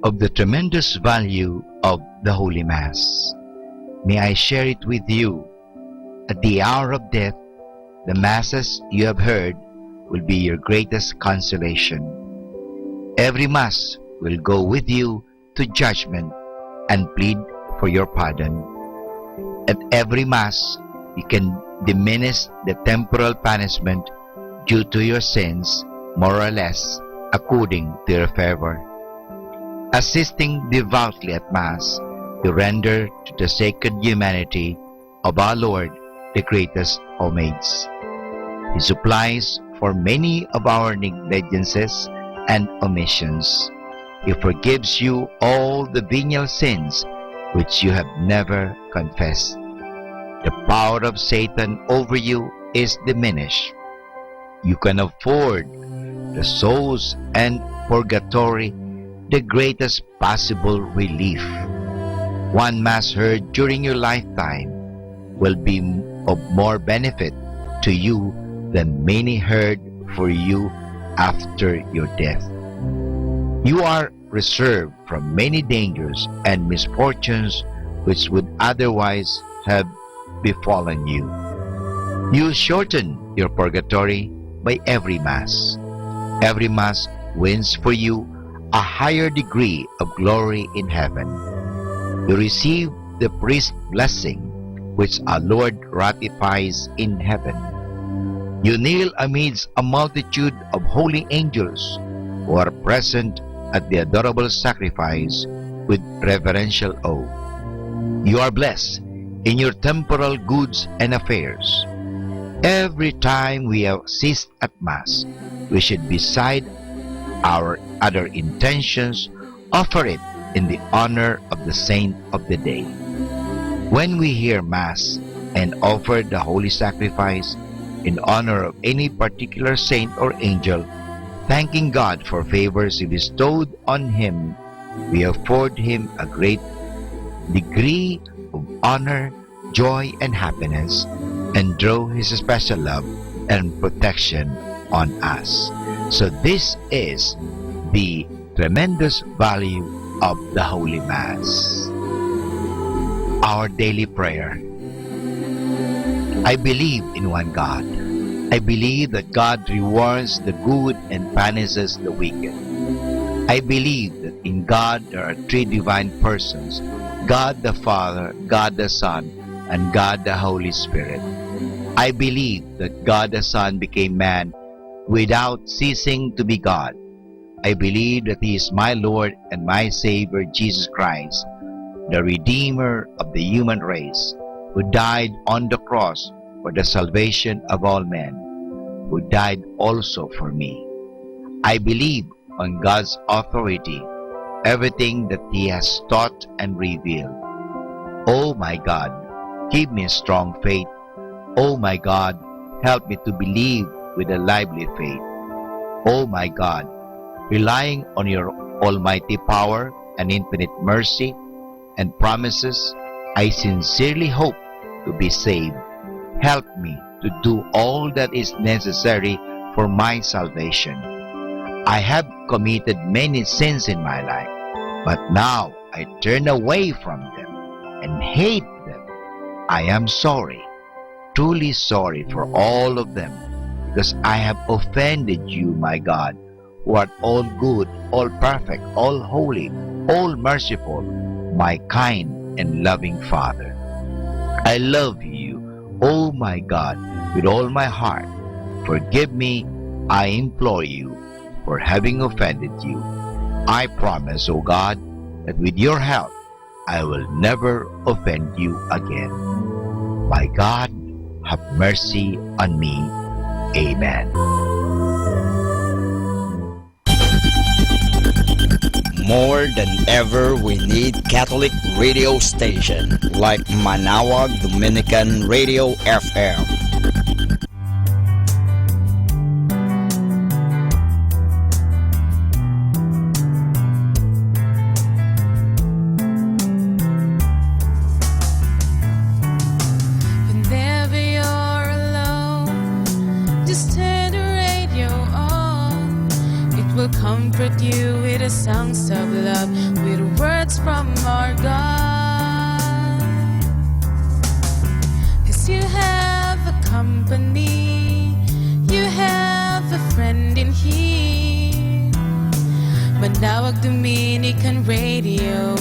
of the tremendous value of the Holy Mass. May I share it with you? At the hour of death, the masses you have heard will be your greatest consolation. Every mass will go with you to judgment and plead for your pardon. At every mass, you can diminish the temporal punishment due to your sins, more or less, according to your fervor. Assisting devoutly at Mass, you render to the sacred humanity of our Lord the greatest homage. He supplies for many of our negligences and omissions. He forgives you all the venial sins which you have never confessed. The power of Satan over you is diminished. You can afford the souls and purgatory the greatest possible relief. One Mass heard during your lifetime will be of more benefit to you than many heard for you after your death. You are reserved from many dangers and misfortunes which would otherwise have befallen you. You shorten your purgatory by every Mass. Every Mass wins for you a higher degree of glory in heaven. You receive the priest blessing which our Lord ratifies in heaven. You kneel amidst a multitude of holy angels who are present at the adorable sacrifice with reverential awe. You are blessed in your temporal goods and affairs. Every time we assist at Mass, we should be side our other intentions, offer it in the honor of the saint of the day. When we hear Mass and offer the holy sacrifice in honor of any particular saint or angel, thanking God for favors He bestowed on him, we afford him a great degree of honor, joy, and happiness, and draw his special love and protection on us. So this is the tremendous value of the Holy Mass. Our daily prayer. I believe in one God. I believe that God rewards the good and punishes the wicked. I believe that in God there are three divine persons, God the Father, God the Son, and God the Holy Spirit. I believe that God the Son became man without ceasing to be God. I believe that He is my Lord and my Savior, Jesus Christ, the Redeemer of the human race, who died on the cross for the salvation of all men, who died also for me. I believe on God's authority, everything that He has taught and revealed. Oh my God, give me a strong faith. Oh my God, help me to believe with a lively faith. Oh my God, relying on your almighty power and infinite mercy and promises, I sincerely hope to be saved. Help me to do all that is necessary for my salvation. I have committed many sins in my life, but now I turn away from them and hate them. I am sorry, truly sorry for all of them, because I have offended you, my God, who art all good, all perfect, all holy, all merciful, my kind and loving Father. I love you, oh my God, with all my heart. Forgive me, I implore you, for having offended you. I promise, O God, that with your help, I will never offend you again. My God, have mercy on me. Amen. More than ever, we need Catholic radio station like Manawag Dominican Radio F M. Whenever you're alone, just turn the radio on. It will comfort you with the songs of love, with words from our God. 'Cause you have a company, you have a friend in here. Manawag Dominican Radio,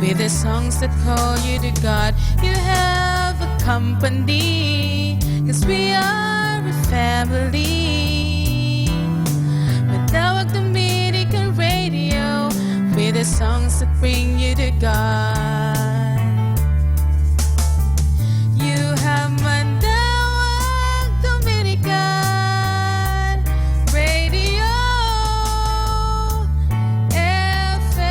with the songs that call you to God. You have a company, 'cause we are a family. Manawag Dominican Radio, with the songs that bring you to God. You have Manawag Dominican Radio F M.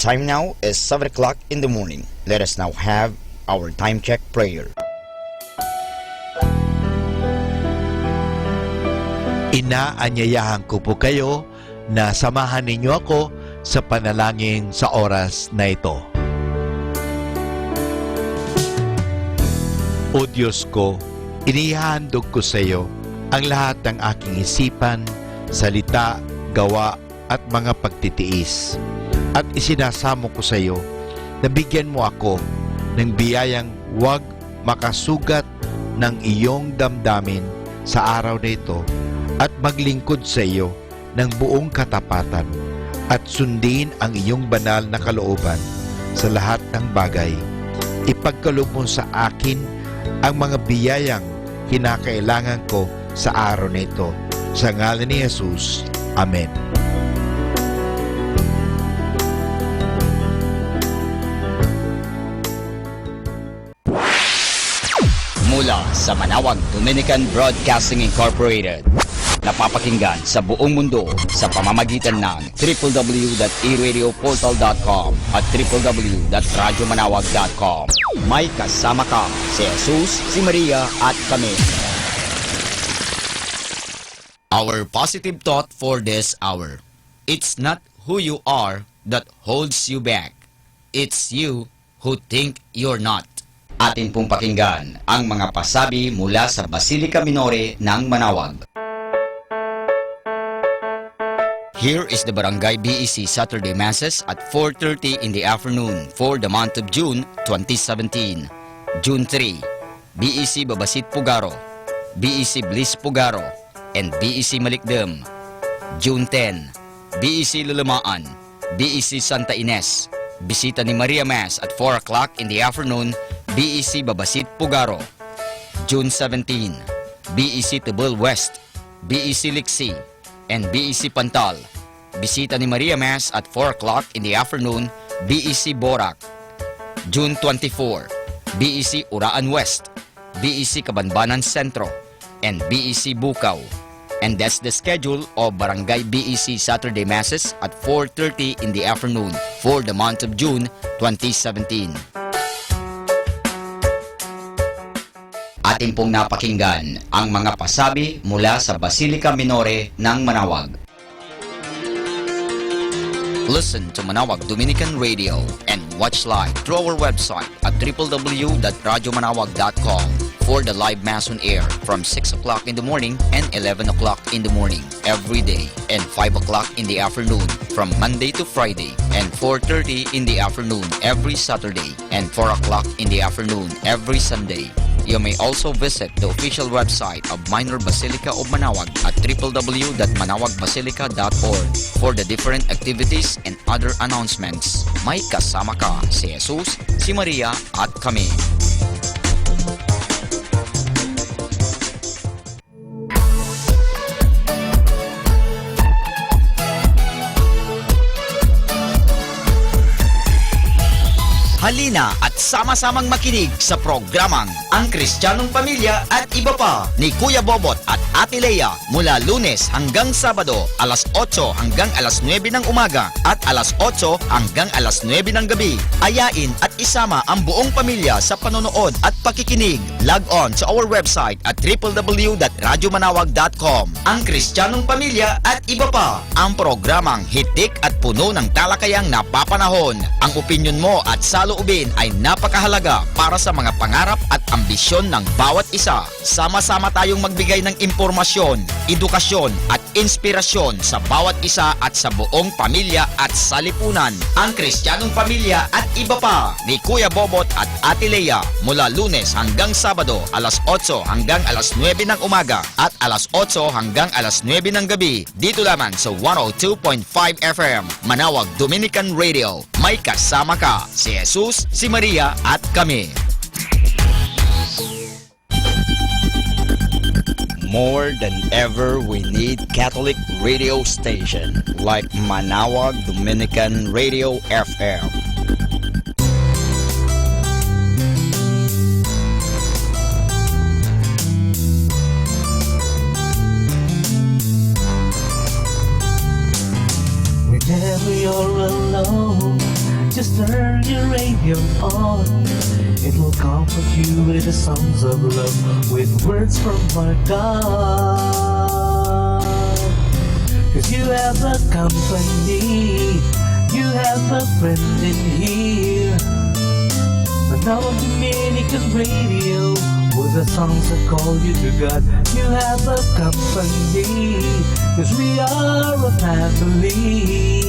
Time now is seven o'clock in the morning. Let us now have our time check prayer. Ina, anyayahan ko po kayo na samahan ninyo ako sa panalangin sa oras na ito. O Diyos ko, inihahandog ko sa iyo ang lahat ng aking isipan, salita, gawa, at mga pagtitiis. At isinasamo ko sa iyo na bigyan mo ako ng biyayang wag makasugat ng iyong damdamin sa araw na ito at maglingkod sa iyo ng buong katapatan at sundin ang iyong banal na kalooban sa lahat ng bagay. Ipagkaloob mo sa akin ang mga biyayang kinakailangan ko sa araw na ito. Sa ngalan ni Jesus, amen. Mula sa Manawag Dominican Broadcasting Incorporated, napapakinggan sa buong mundo sa pamamagitan ng triple w dot e radio portal dot com at triple w dot radyo manawag dot com. May kasama ka, si Jesus, si Maria, at kami. Our positive thought for this hour. It's not who you are that holds you back. It's you who think you're not. Atin pong pakinggan ang mga pasabi mula sa Basilica Minore ng Manawag. Here is the Barangay B E C Saturday Masses at four thirty in the afternoon for the month of June twenty seventeen. June three, B E C Babasit Pugaro, B E C Bliss Pugaro, and B E C Malikdem. June ten, B E C Lalamaan, B E C Santa Ines, Bisita ni Maria Mass at four o'clock in the afternoon, B E C Babasit Pugaro. June seventeen, B E C Tebel West, B E C Liksi, and B E C Pantal. Bisita ni Maria Mass at four o'clock in the afternoon, B E C Borac. June twenty-four, B E C Uraan West, B E C Kabanbanan Centro, and B E C Bucao. And that's the schedule of Barangay B E C Saturday Masses at four thirty in the afternoon for the month of June twenty seventeen. Atin pong napakinggan ang mga pasabi mula sa Basilica Minore ng Manawag. Listen to Manawag Dominican Radio and watch live through our website at triple w dot radyo manawag dot com for the live mass on air from six o'clock in the morning and eleven o'clock in the morning every day, and five o'clock in the afternoon from Monday to Friday, and four thirty in the afternoon every Saturday, and four o'clock in the afternoon every Sunday. You may also visit the official website of Minor Basilica of Manawag at triple w dot manawag basilica dot org for the different activities and other announcements. May kasama ka, si Jesus, si Maria, at kami. Halina at sama-samang makinig sa programang Ang Kristiyanong Pamilya at Iba Pa ni Kuya Bobot at Ate Lea mula Lunes hanggang Sabado, alas otso hanggang alas nuebe ng umaga at alas otso hanggang alas nuebe ng gabi. Ayain at isama ang buong pamilya sa panonood at pakikinig. Log on to our website at triple w dot radyo manawag dot com. Ang Kristiyanong Pamilya at Iba Pa, ang programang hitik at puno ng talakayang napapanahon. Ang opinyon mo at saloobin ay napakahalaga para sa mga pangarap at ambisyon ng bawat isa. Sama-sama tayong magbigay ng impormasyon, edukasyon, at inspirasyon sa bawat isa at sa buong pamilya at salipunan. Ang Kristiyanong Pamilya at Iba Pa ni Kuya Bobot at Ate Lea, mula Lunes hanggang Sabado, alas otso hanggang alas nuebe ng umaga at alas otso hanggang alas nuebe ng gabi, dito lamang sa one oh two point five F M, Manawag Dominican Radio. May kasama ka, si Jesus, si Maria, at kami. More than ever, we need Catholic radio station like Manawag Dominican Radio F M. Whenever you're alone, comfort you with the songs of love, with words from our God. 'Cause you have a company, you have a friend in here. Manawag Dominican Radio, with the songs that call you to God. You have a company, 'cause we are a family.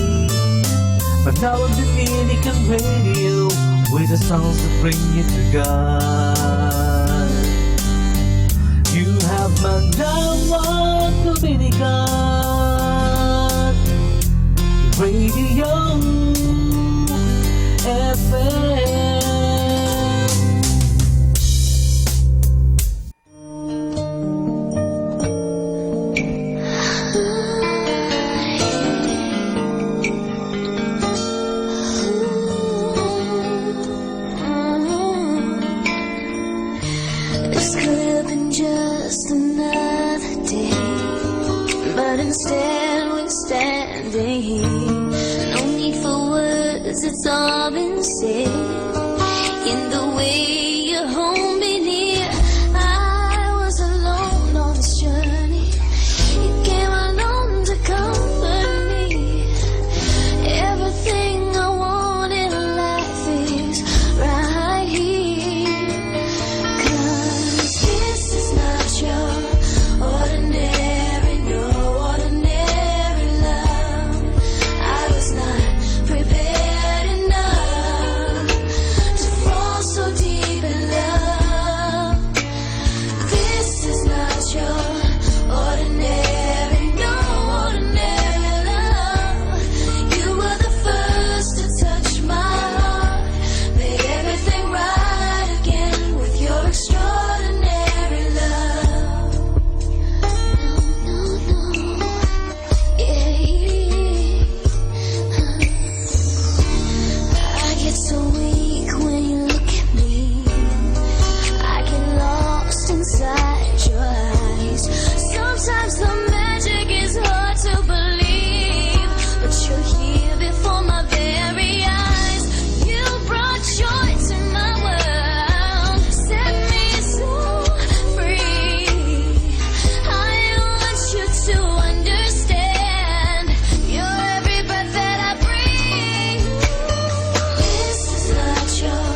Manawag Dominican Radio, with the songs that bring you to God. You have Manawag Dominican Radio F M. This could have been just another day, but instead we're standing here. No need for words, it's all been said. In the way you hold me near, I was alone on this journey. You came along to comfort me. Everything I want in life is right here. 'Cause this is not your ordinary, no ordinary love. I was not prepared enough to fall so deep in love. This is not your ordinary, no ordinary love. You were the first to touch my heart, made everything right again with your extraordinary love. No, no, no. Yeah. I get so weak when you look at me. I get lost inside your eyes. Sometimes the magic is hard to believe, but you're here before my very eyes. You brought joy to my world, set me so free. I want you to understand, you're every breath that I breathe. This is not your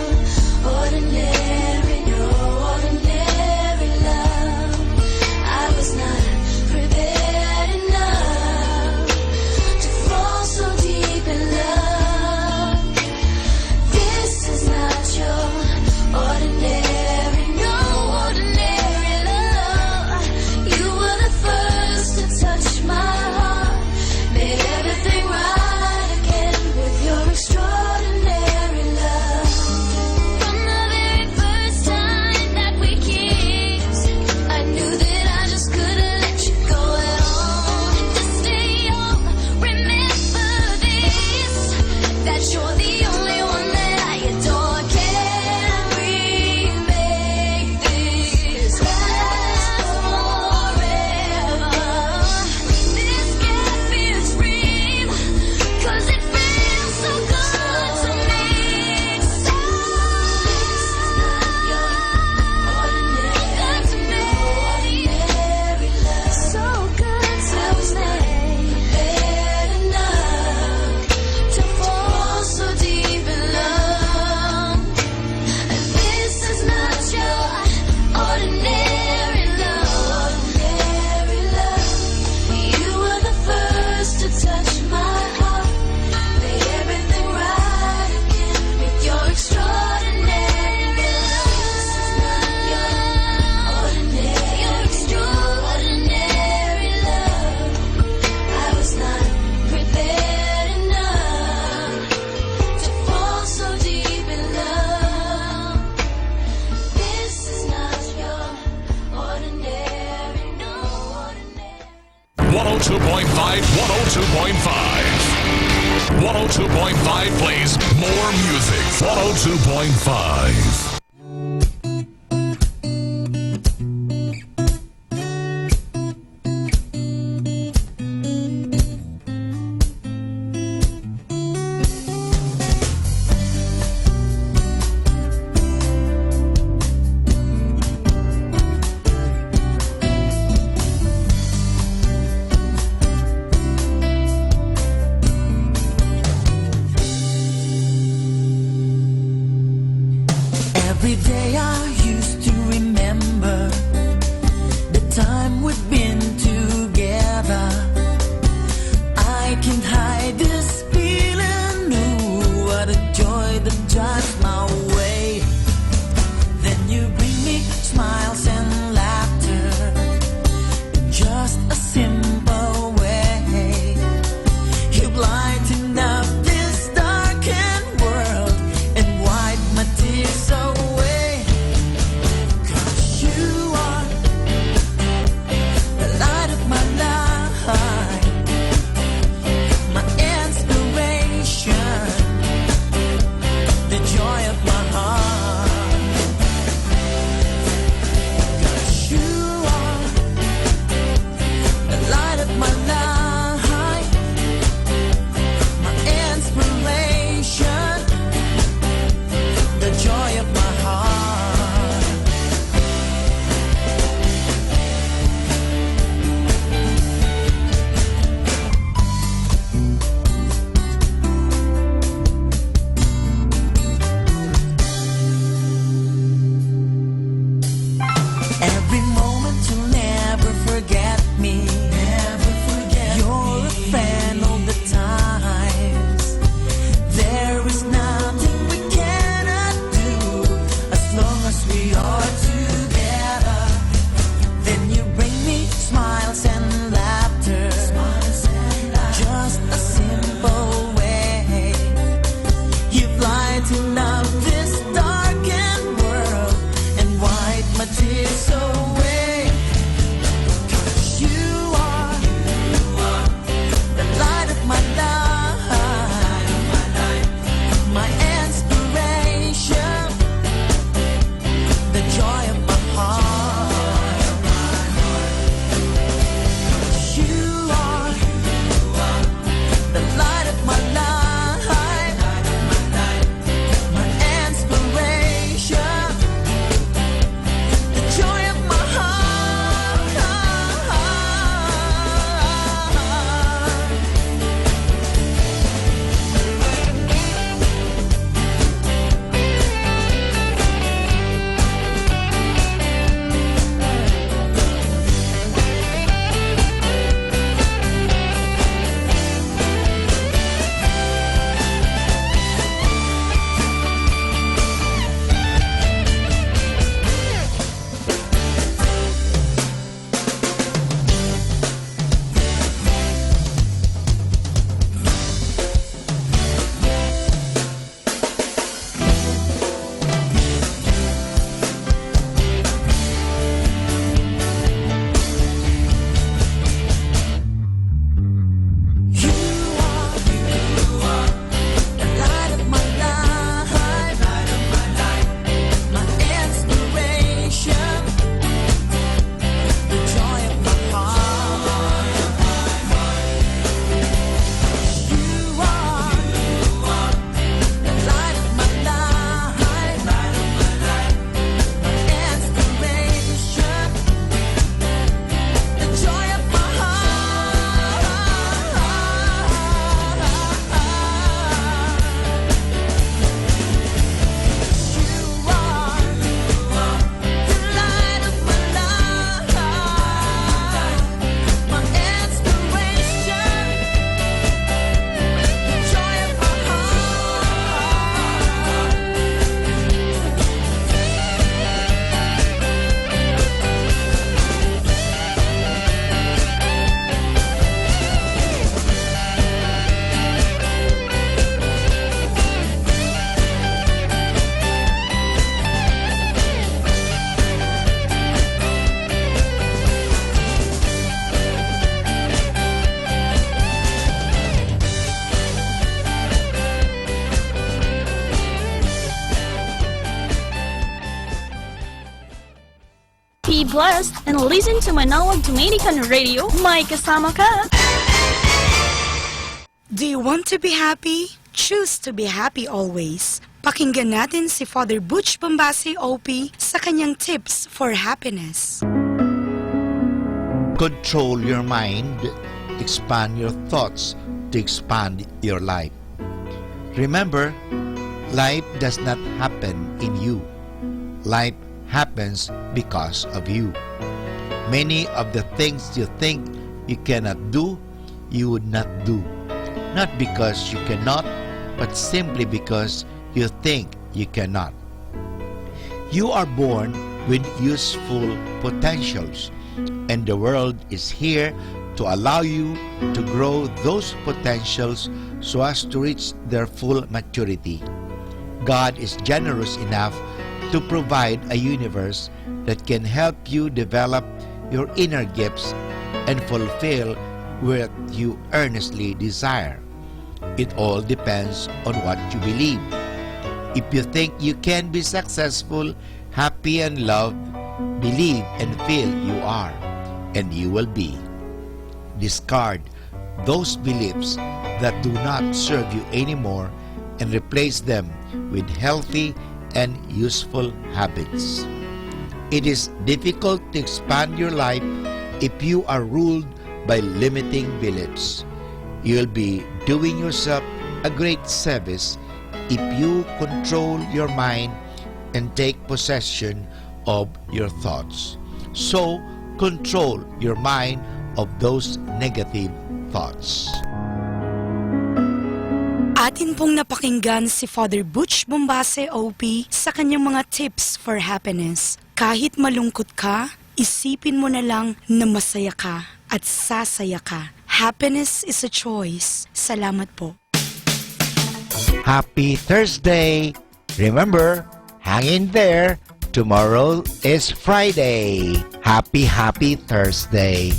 ordinary, no ordinary love. I was not prepared enough to fall so deep in love. This is not your ordinary, no ordinary love. You were the first to touch my heart, made everything right again with your extraordinary love. From the very first time that we kissed, I knew that I just couldn't let you go at all. To stay young, remember this, that you're the only one that I adore. Can we make this last forever? This can't be a dream, 'cause it feels so good to me. So good to me. So good to me. To fall so deep in love. This is not your ordinary love. Ordinary love. You were the first to touch my heart. Made everything right again with your extraordinary love. This is not your ordinary, your extraordinary love. I was not prepared enough to fall so deep in love. This is not your ordinary, no ordinary. One oh two point five, one oh two point five. One oh two point five plays more music. One oh two point five. Every day I used to remember the time we've been together. I can't hide this feeling. Ooh, what a joy that just my way. Then you bring me smiles and laughter in just a simple way. You brighten up this darkened world and wipe my tears away. 'Cause you are the light of my life, my inspiration, the joy of my heart. 'Cause you are the light of my life, my inspiration, the joy of my heart. Every moment you'll never forget me. Never forget. You're a friend all the times. There is nothing we cannot do as long as we are together. Then you bring me smiles and laughter. Just a simple way. You've lightened up this darkened world and wiped my tears away. 'Cause you are the light of my life, my inspiration, the joy of my heart. You are the light of my life, my inspiration, the joy of my heart. Be blessed and listen to Manaoag Dominican Radio. May kasama ka. Do you want to be happy? Choose to be happy always. Pakinggan natin si Father Butch Bombasi, O P, sa kanyang tips for happiness. Control your mind, expand your thoughts to expand your life. Remember, life does not happen in you. life happens because of you. Many of the things you think you cannot do, you would not do. Not because you cannot, but simply because you think you cannot. You are born with useful potentials, and the world is here to allow you to grow those potentials so as to reach their full maturity. God is generous enough to provide a universe that can help you develop your inner gifts and fulfill what you earnestly desire. It all depends on what you believe. If you think you can be successful, happy, and loved, believe and feel you are, and you will be. Discard those beliefs that do not serve you anymore and replace them with healthy and useful habits. It is difficult to expand your life if you are ruled by limiting beliefs. You'll be doing yourself a great service if you control your mind and take possession of your thoughts. So, control your mind of those negative thoughts. Atin pong napakinggan si Father Butch Bombase, O P, sa kanyang mga tips for happiness. Kahit malungkot ka, isipin mo na lang na masaya ka at sasaya ka. Happiness is a choice. Salamat po. Happy Thursday! Remember, hang in there. Tomorrow is Friday. Happy, happy Thursday.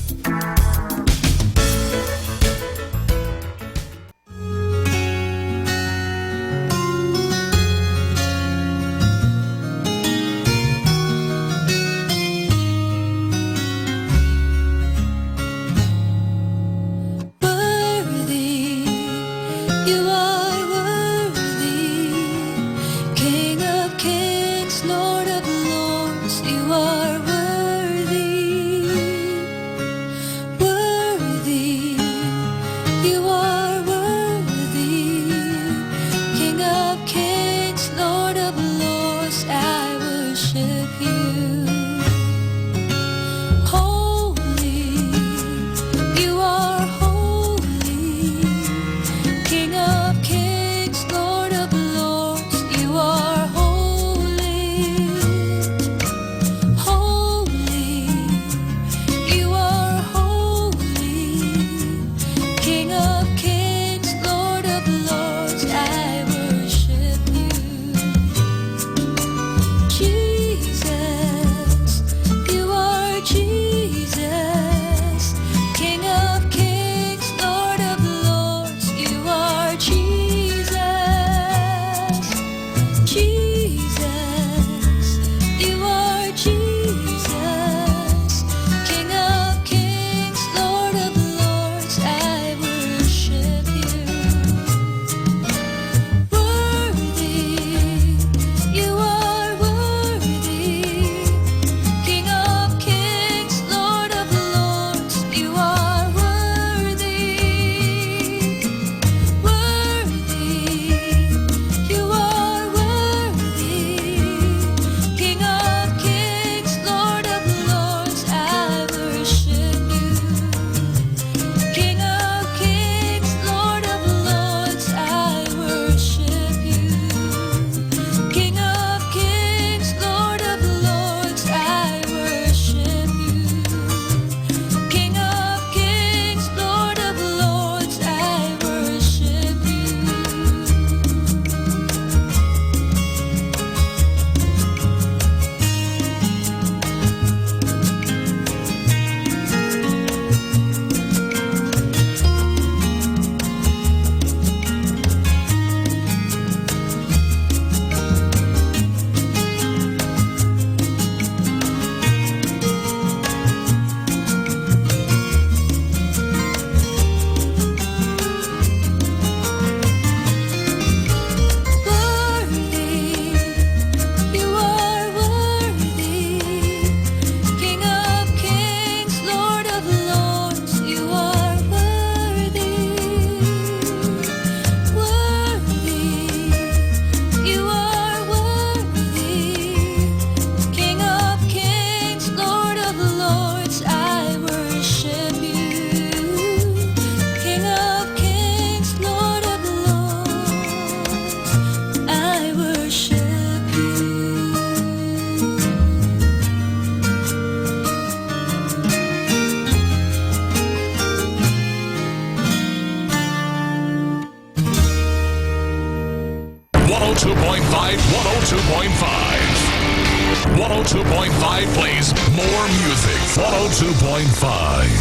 Worthy, you are worthy. King of kings, Lord of lords, you are worthy. Worthy, you are worthy. King of kings, Lord of lords, I worship you. Holy, you are holy. King of kings, Lord of lords, you are holy. Holy, Live one oh two point five. One oh two point five plays more music. One oh two point five.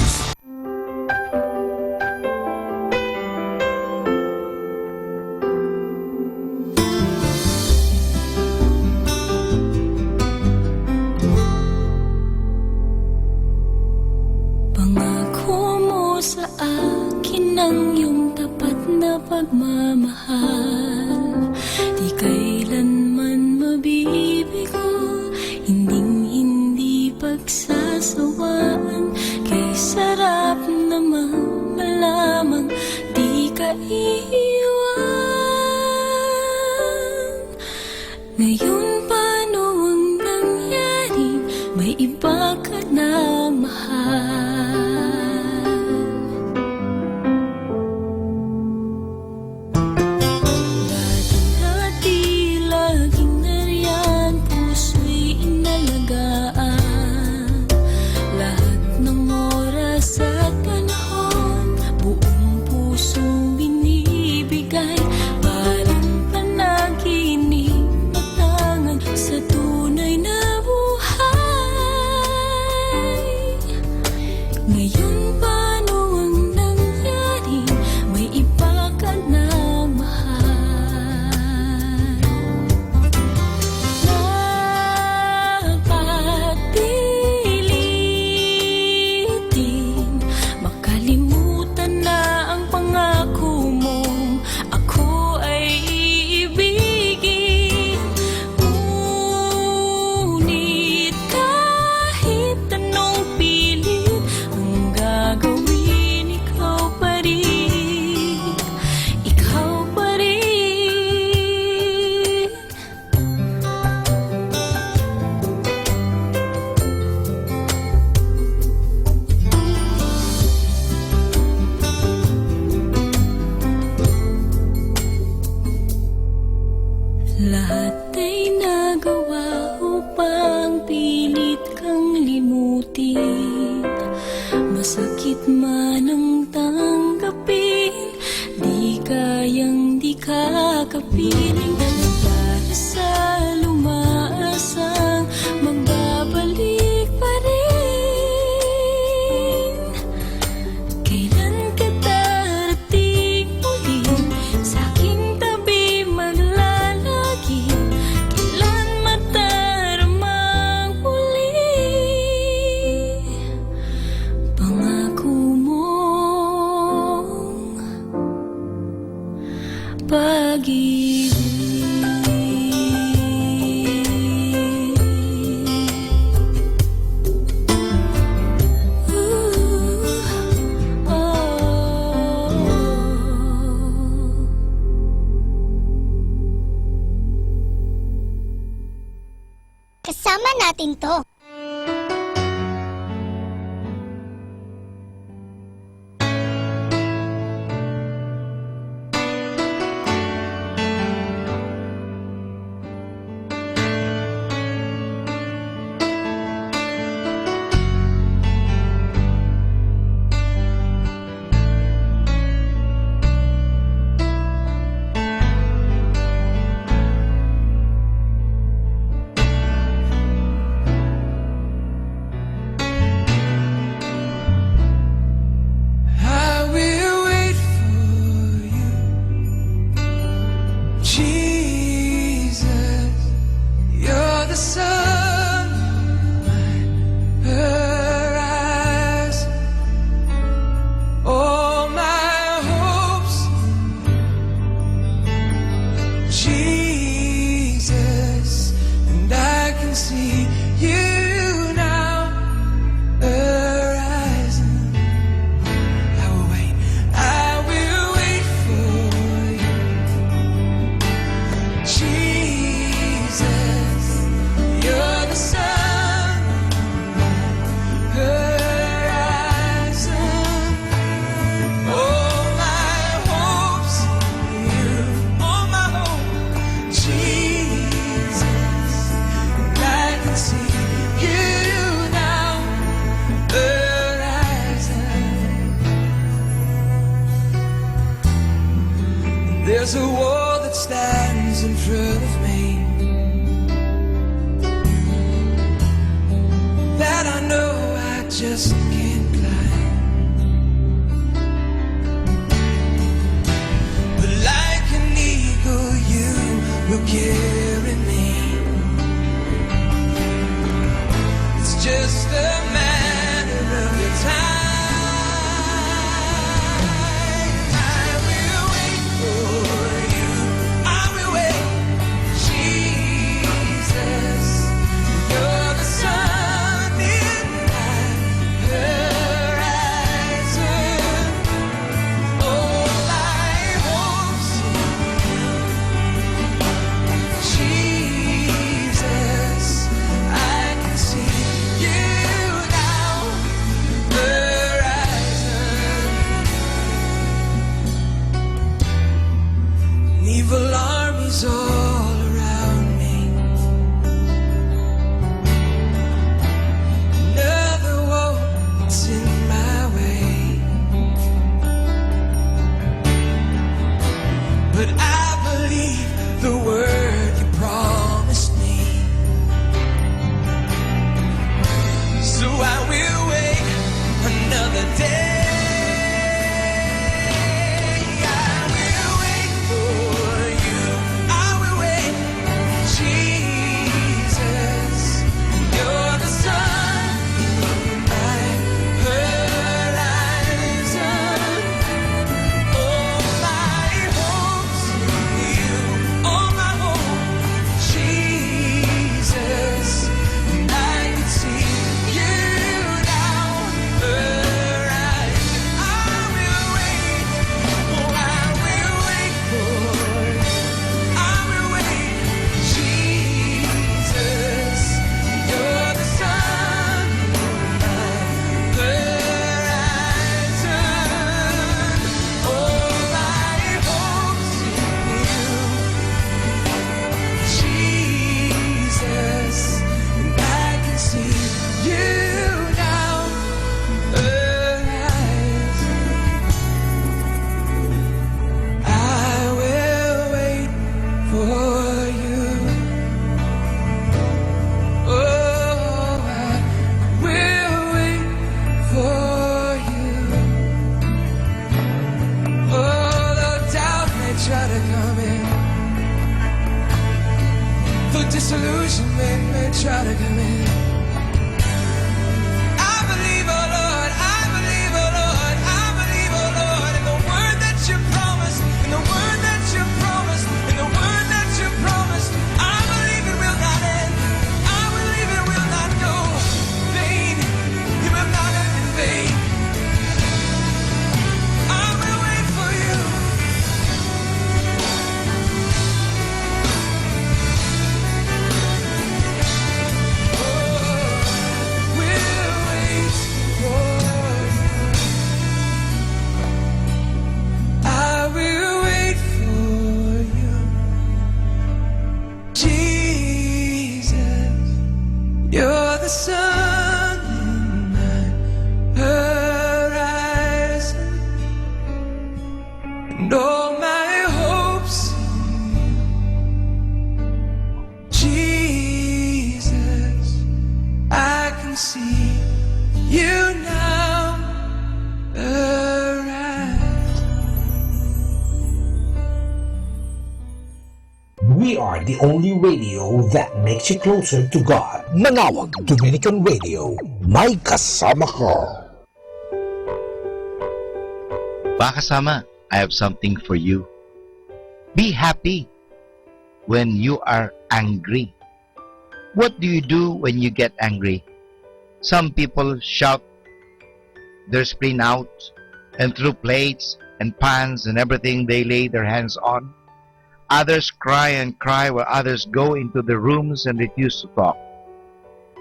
Pangako mo sa akin ang iyong tapat na pagmamahal. Di kailanman mabibigo, hinding-hindi pagsasawaan. Kay sarap naman malamang di ka iiwan. Ngayon, paano ang nangyaring may iba ka nang mahal? Dati-dati laging nariyan, puso'y inalagaan. Lahat ng oras at panahon, buong pusong binibigay. Parang panaginip na tangan sa tunay na buhay. Ngayon, paano ang nangyaring may iba ka nang mahal? Dapat pilitin makalimutan na ang pangako mong ako ay iibigin. Ngunit kahit anong pilit ang gagawin, ikaw pa rin, ikaw pa rin. Lahat ay nagawa upang pilit kang limutin. Masakit man ang tanggapin, di kayang di ka kapiling. Nagdarasal, umaasang magbabalik pa rin. Kailan ka darating muli sa aking tabi maglalagi? Kailan mataramang muli pangako mong pag-ibig? Kasama natin 'to. I will wait for you, Jesus. You're the sun on my horizon. All my hopes, Jesus, and I can see you now arising. I will wait, I will wait for you, Jesus. You're the sun horizon. All my hopes in you, all my hope, Jesus. And I can see you now arising. There's a wall that stands in front of me. Just can't climb. But like an eagle, you will carry me. It's just a matter of time. I will wait for you. I will wait. Jesus, you're the sun in my horizon. All my hopes in you, Jesus. I can see you down the horizon. Evil armies all around me. Another war that's in my way. But I believe the word you promised me. So I will wait another day. I will wait for you. I will wait. Jesus, you're the sun in my horizon. All my hopes in you, all my hope, Jesus, and I can see you now. Arise, I will wait, oh, I will wait for you. I will wait, Jesus. You're the sun in my horizon. All my hopes in you, Jesus. And I can see you now. Arise. I will wait for you. Oh, I will wait for you. Oh, though doubt may try to come in, though disillusionment may try to come in, I believe, oh Lord, I believe, oh Lord, I believe, oh Lord, in the word that you promised, in the word that you promised, in the word that you promised. I believe it will not end. I believe it will not go vain. You will not end in vain. I will wait for you. Oh, I will wait for you. I will wait for you. Jesus, you're the sun in my horizon. And all my hopes in you. Jesus, I can see you now. Arise. We are the only radio that makes you closer to God. Manawag Dominican Radio, may kasama ka. Mga kasama, I have something for you. Be happy when you are angry. What do you do when you get angry? Some people shout their spleen out and throw plates and pans and everything they lay their hands on. Others cry and cry while others go into their rooms and refuse to talk.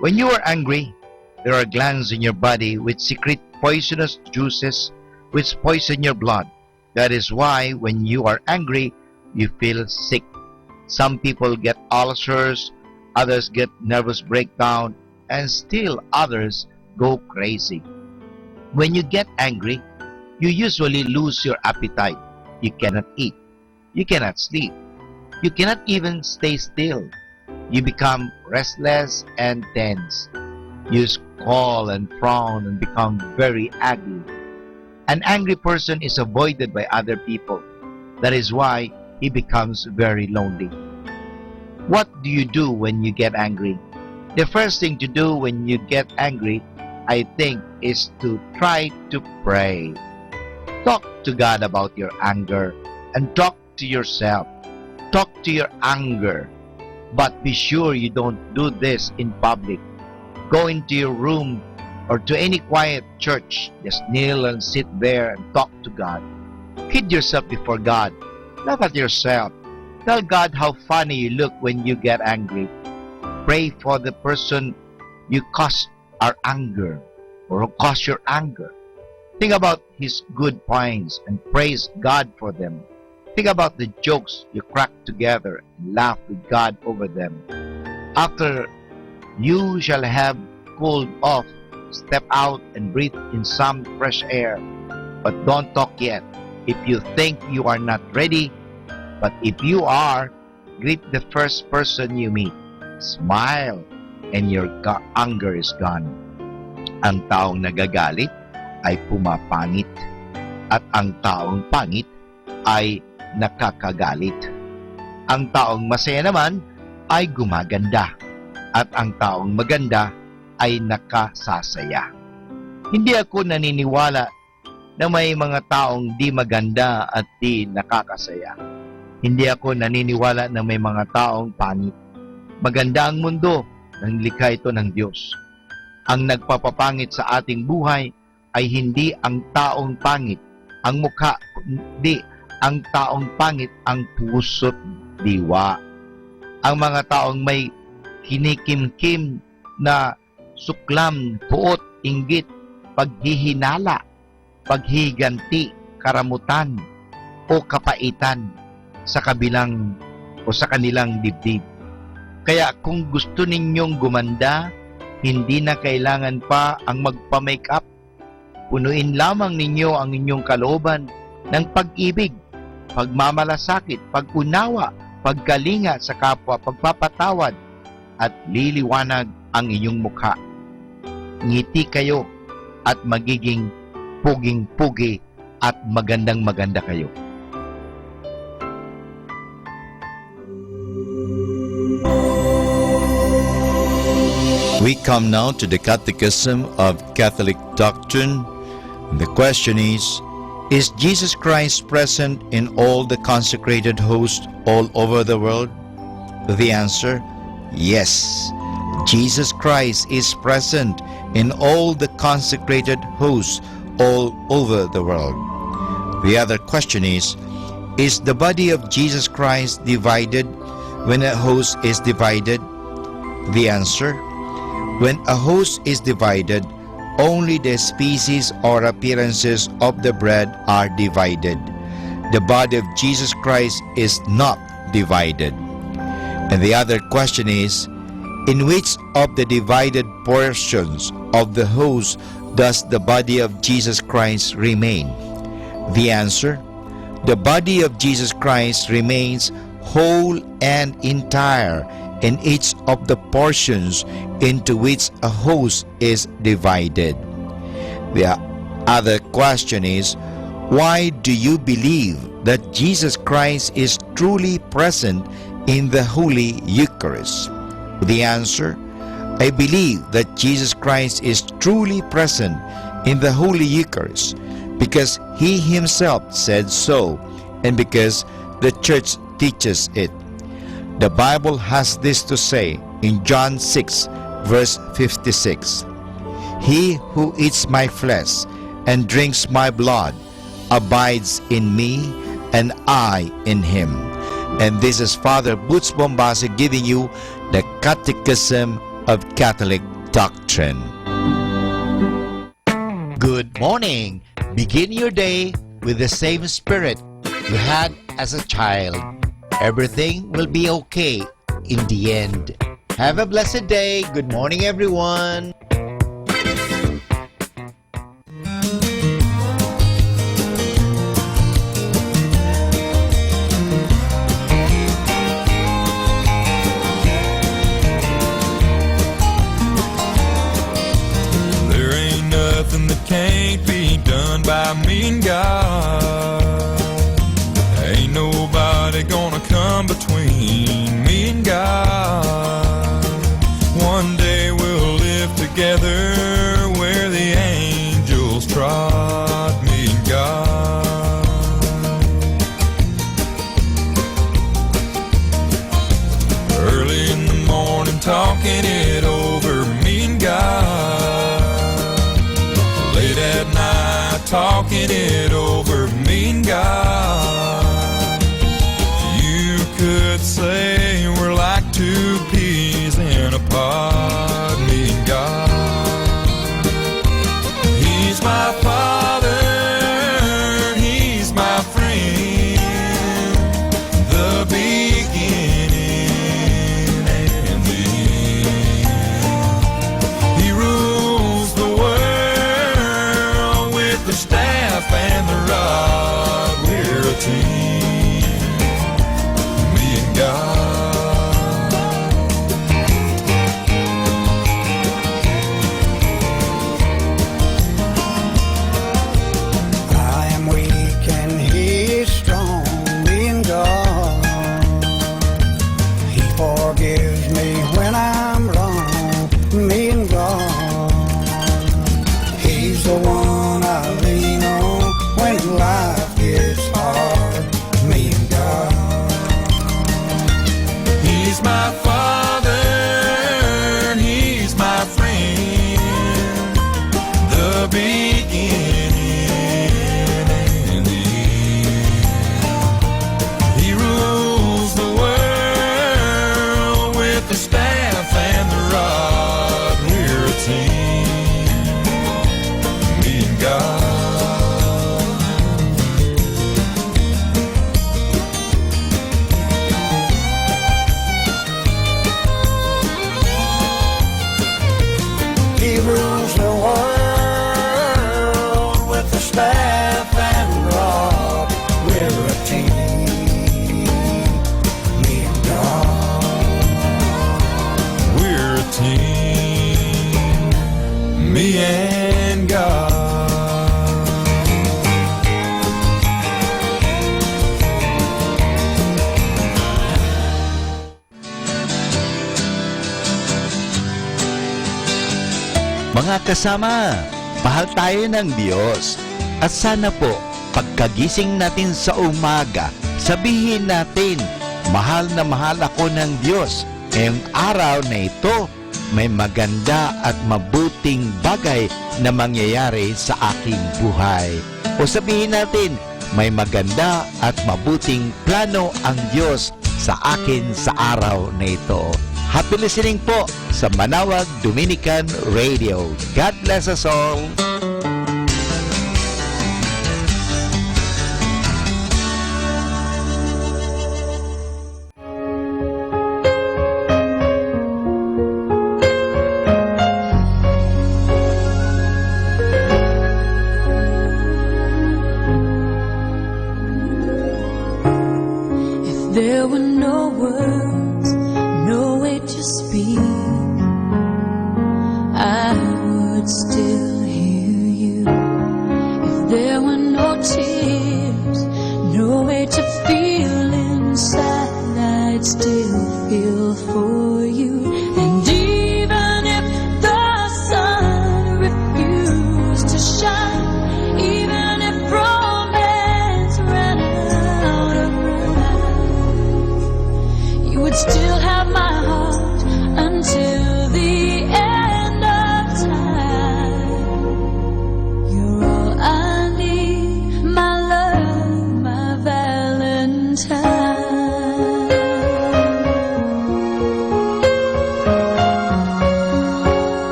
When you are angry, there are glands in your body which secrete poisonous juices which poison your blood. That is why when you are angry, you feel sick. Some people get ulcers, others get nervous breakdown, and still others go crazy. When you get angry, you usually lose your appetite. You cannot eat. You cannot sleep. You cannot even stay still. You become restless and tense. You scowl and frown and become very ugly. An angry person is avoided by other people. That is why he becomes very lonely. What do you do when you get angry? The first thing to do when you get angry, I think, is to try to pray. Talk to God about your anger and talk to yourself. Talk to your anger. But be sure you don't do this in public. Go into your room or to any quiet church. Just kneel and sit there and talk to God. Kid yourself before God. Laugh at yourself. Tell God how funny you look when you get angry. Pray for the person you cause our anger or cause your anger. Think about his good points and praise God for them. Think about the jokes you crack together and laugh with God over them. After, you shall have cooled off, step out and breathe in some fresh air. But don't talk yet. If you think you are not ready, but if you are, greet the first person you meet. Smile, and your ga-, anger is gone. Ang taong nagagalit ay pumapangit, at ang taong pangit ay nakakagalit. Ang taong masaya naman ay gumaganda, at ang taong maganda ay nakasasaya. Hindi ako naniniwala na may mga taong di maganda at di nakakasaya. Hindi ako naniniwala na may mga taong pangit. Maganda ang mundo, nilikha ito ng Diyos. Ang nagpapapangit sa ating buhay ay hindi ang taong pangit ang mukha, kundi ang taong pangit ang puso't diwa. Ang mga taong may kinikimkim na suklam, poot, inggit, paghihinala, paghihiganti, karamutan, o kapaitan sa kabilang o sa kanilang dibdib. Kaya kung gusto ninyong gumanda, hindi na kailangan pa ang magpa-makeup. Punuin lamang ninyo ang inyong kalooban ng pag-ibig, pagmamalasakit, pag-unawa, pagkalinga sa kapwa, pagpapatawad, at liliwanag ang inyong mukha. Ngiti kayo at magiging puging-pugi at magandang-maganda kayo. We come now to the Catechism of Catholic Doctrine. The question is, is Jesus Christ present in all the consecrated hosts all over the world? The answer, yes. Jesus Christ is present in all the consecrated hosts all over the world. The other question is, is the body of Jesus Christ divided when a host is divided? The answer, when a host is divided, only the species or appearances of the bread are divided. The body of Jesus Christ is not divided. And the other question is, in which of the divided portions of the host does the body of Jesus Christ remain? The answer, the body of Jesus Christ remains whole and entire in each of the portions into which a host is divided. The other question is, why do you believe that Jesus Christ is truly present in the Holy Eucharist? The answer, I believe that Jesus Christ is truly present in the Holy Eucharist because he himself said so and because the church teaches it. The Bible has this to say in John six, verse fifty-six, "He who eats my flesh and drinks my blood abides in me, and I in him." And this is Father Butch Bombase giving you the Catechism of Catholic Doctrine. Good morning. Begin your day with the same spirit you had as a child. Everything will be okay in the end. Have a blessed day. Good morning, everyone. Together where the angels trod, me and God. Early in the morning, talking it over, me and God. Late at night, talking it over, me and God. You could say we're like two peas in a pod, me and God. He's my father, he's my friend, the beginning and the end. He rules the world with the staff and the rod. We're a team, me and God. I am weak and he's strong, me and God. He forgives me when I'm wrong, me and God. He's the one I lean on when life gets hard, me and God. He's my father, he's my friend, the beginning and the end. He rules the world with the staff and the rod. We're a team, me and God. He rules the world with the staff and rod. We're a team, me and God. We're a team, me and God. Mga kasama, mahal tayo ng Diyos. At sana po, pagkagising natin sa umaga, sabihin natin, "Mahal na mahal ako ng Diyos. Ngayong araw na ito, may maganda at mabuting bagay na mangyayari sa aking buhay." O sabihin natin, "May maganda at mabuting plano ang Diyos sa akin sa araw na ito." Happy listening po sa Manawag Dominican Radio. God bless us all. If there were no words, no way to speak, I would still hear you. If there were no tears, no way to feel inside, I'd still feel for you. And even if the sun refused to shine, even if romance ran out of life, you would still have my heart until the end of time.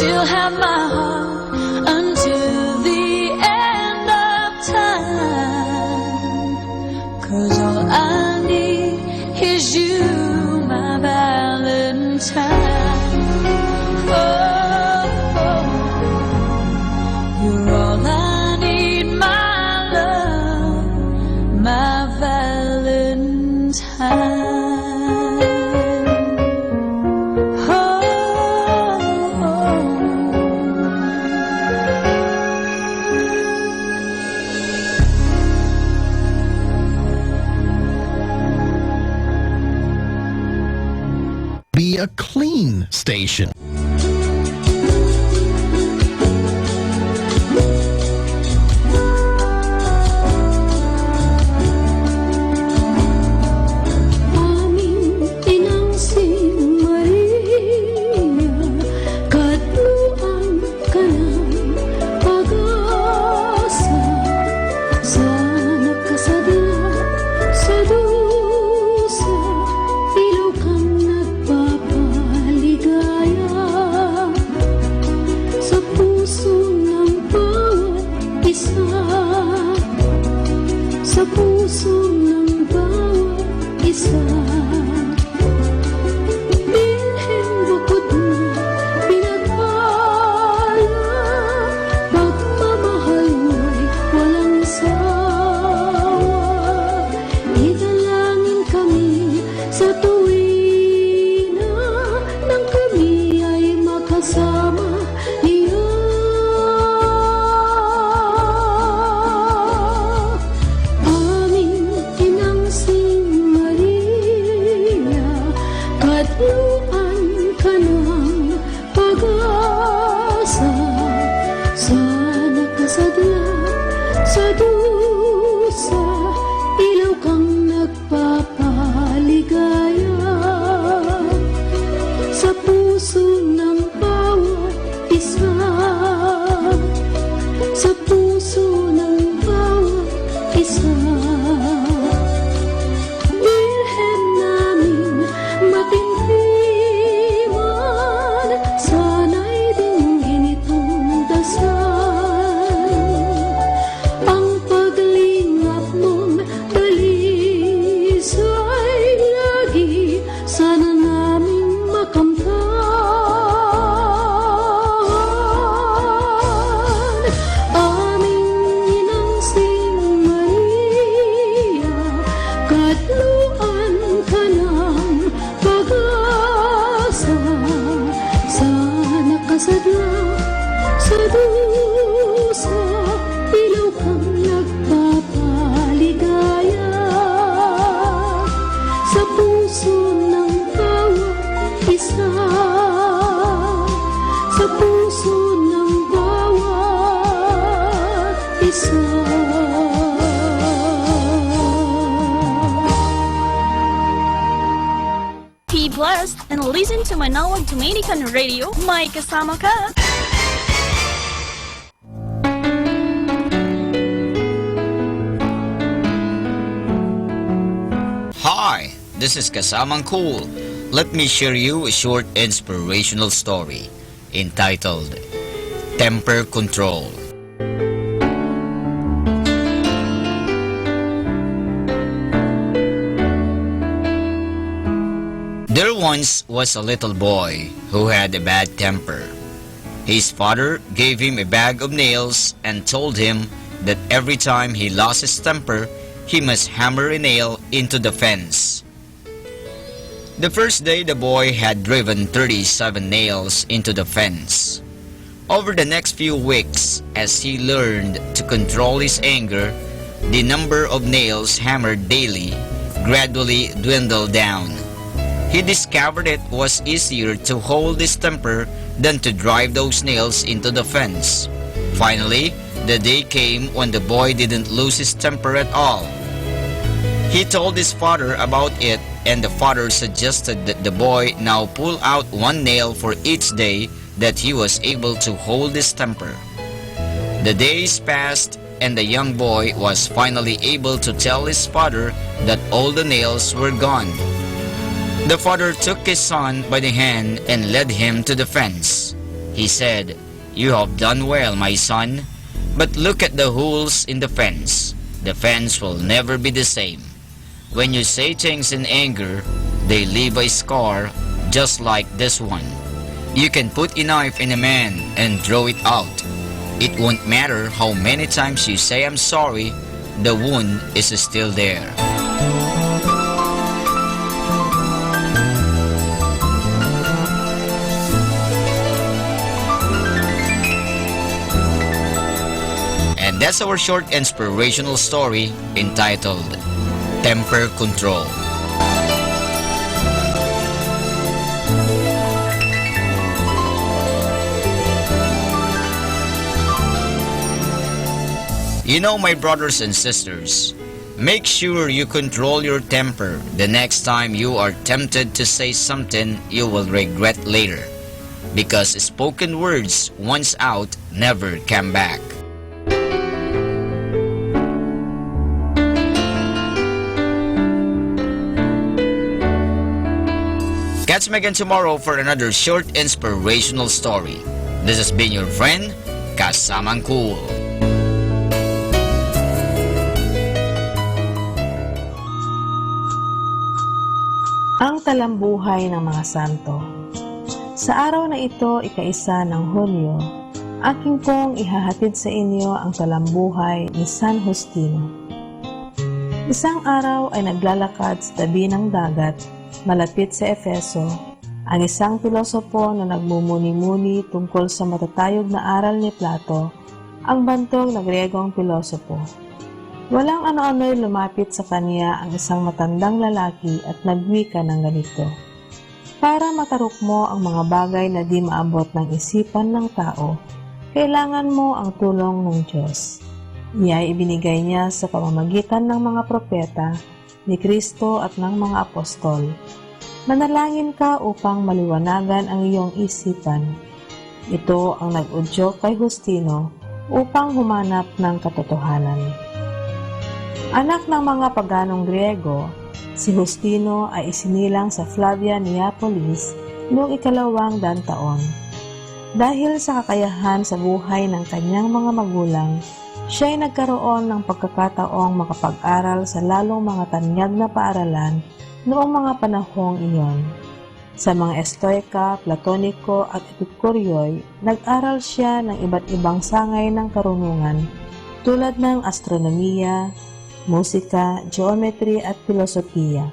You'll have my heart until the end of time. 'Cause all I need is you, my Valentine. Oh, oh, oh. You're all I need, my love, my Valentine. Be a clean station. Amin inang si Maria, katloan ka na pag-asa, sa nakasadya, sa dusa, ilaw kang nagpapaligaya, sa puso ng bawat isa, sa puso ng bawat isa. Birhen bukod na pinagpala, pagmamahal mo'y walang sawa. Italangin kami sa tuwina nang kami ay makasama. Iya amin inang si Maria, katloan ka ng pag-asa, sa nakasadya, sa dusa, ilaw kang nagpapaligaya, sa puso ng bawat isa, sa puso ng bawat isa. Birhen namin matintiman, sana'y dinggin itong dasal. Ang paglingap mon dalisay lagi, sana namin makamtan. Aming inang si Maria, katloan ka ng pag-asa, sa nakasadya, sa dusa, ilaw kang nagpapaligaya, sa puso ng bawat isa, sa puso ng bawat isa. Be blessed and listen to Manaoag Dominican Radio. May kasama ka. Hi, this is Kasamang Cool. Let me share you a short inspirational story entitled Temper Control. There once was a little boy who had a bad temper. His father gave him a bag of nails and told him that every time he lost his temper, he must hammer a nail into the fence. The first day, the boy had driven thirty-seven nails into the fence. Over the next few weeks, as he learned to control his anger, the number of nails hammered daily gradually dwindled down. He discovered it was easier to hold his temper than to drive those nails into the fence. Finally, the day came when the boy didn't lose his temper at all. He told his father about it, and the father suggested that the boy now pull out one nail for each day that he was able to hold his temper. The days passed, and the young boy was finally able to tell his father that all the nails were gone. The father took his son by the hand and led him to the fence. He said, "You have done well, my son, but look at the holes in the fence. The fence will never be the same." When you say things in anger, they leave a scar just like this one. You can put a knife in a man and draw it out. It won't matter how many times you say, "I'm sorry," the wound is still there. And that's our short inspirational story entitled Temper Control. You know, my brothers and sisters, make sure you control your temper the next time you are tempted to say something you will regret later, because spoken words once out never come back. Catch me again tomorrow for another short inspirational story. This has been your friend, Kasamang Cool. Ang talambuhay ng mga santo. Sa araw na ito, ika-isa ng Hunyo, akin pong ihahatid sa inyo ang talambuhay ni San Justino. Isang araw ay naglalakad sa tabi ng dagat, malapit sa Efeso, ang isang pilosopo na nagmumuni-muni tungkol sa matatayog na aral ni Plato, ang bantog na Griegong pilosopo. Walang ano-anoy lumapit sa kaniya ang isang matandang lalaki at nagwika ng ganito, "Para mataruk mo ang mga bagay na di maabot ng isipan ng tao, kailangan mo ang tulong ng Diyos." Iyay ibinigay niya sa pamamagitan ng mga propeta, ni Cristo at ng mga apostol. Manalangin ka upang maliwanagan ang iyong isipan. Ito ang nag-udyok kay Justino upang humanap ng katotohanan. Anak ng mga paganong Griego, si Justino ay isinilang sa Flavia, Neapolis noong ikalawang daan taon. Dahil sa kakayahan sa buhay ng kanyang mga magulang, siya'y nagkaroon ng pagkakataong makapag-aral sa lalong mga tanyag na paaralan noong mga panahong iyon. Sa mga Estoika, Platoniko, at Epikureoy, nag-aral siya ng iba't ibang sangay ng karunungan, tulad ng astronomiya, musika, geometry, at pilosopiya.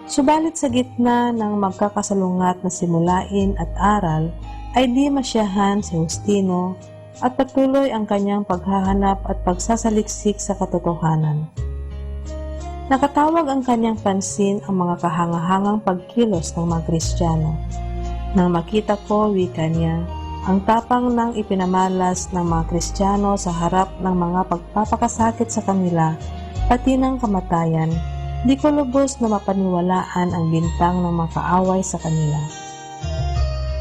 Subalit sa gitna ng magkakasalungat na simulain at aral, ay di masyahan si Justino at patuloy ang kanyang paghahanap at pagsasaliksik sa katotohanan. Nakatawag ang kanyang pansin ang mga kahangahangang pagkilos ng mga Kristiyano. "Nang makita ko," wika niya, "ang tapang ng ipinamalas ng mga Kristiyano sa harap ng mga pagpapakasakit sa kanila, pati ng kamatayan, di ko lubos na mapaniwalaan ang bintang ng makaaway sa kanila."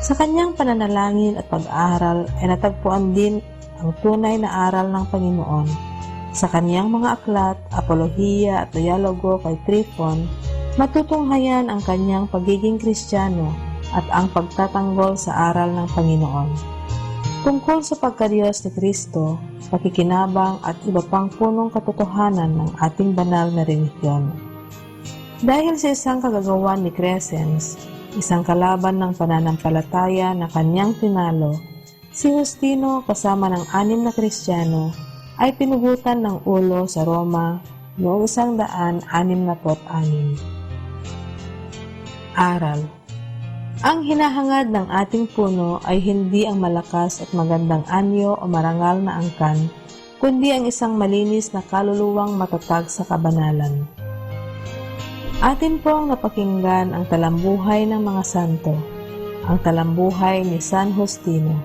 Sa kanyang pananalangin at pag-aaral ay natagpuan din ang tunay na aral ng Panginoon. Sa kanyang mga aklat, apolohiya at dialogo kay Tryphon, matutunghayan ang kanyang pagiging Kristiyano at ang pagtatanggol sa aral ng Panginoon. Tungkol sa pagka-Dios ni Cristo, pakikinabang at iba pang punong katotohanan ng ating banal na relihiyon. Dahil sa isang kagagawan ni Crescens, isang kalaban ng pananampalataya na kanyang tinalo, si Justino kasama ng anim na Kristiyano ay pinugutan ng ulo sa Roma noong isang daan anim na put anim. Aral. Ang hinahangad ng ating puno ay hindi ang malakas at magandang anyo o marangal na angkan, kundi ang isang malinis na kaluluwang matatag sa kabanalan. Atin pong napakinggan ang talambuhay ng mga santo, ang talambuhay ni San Justino.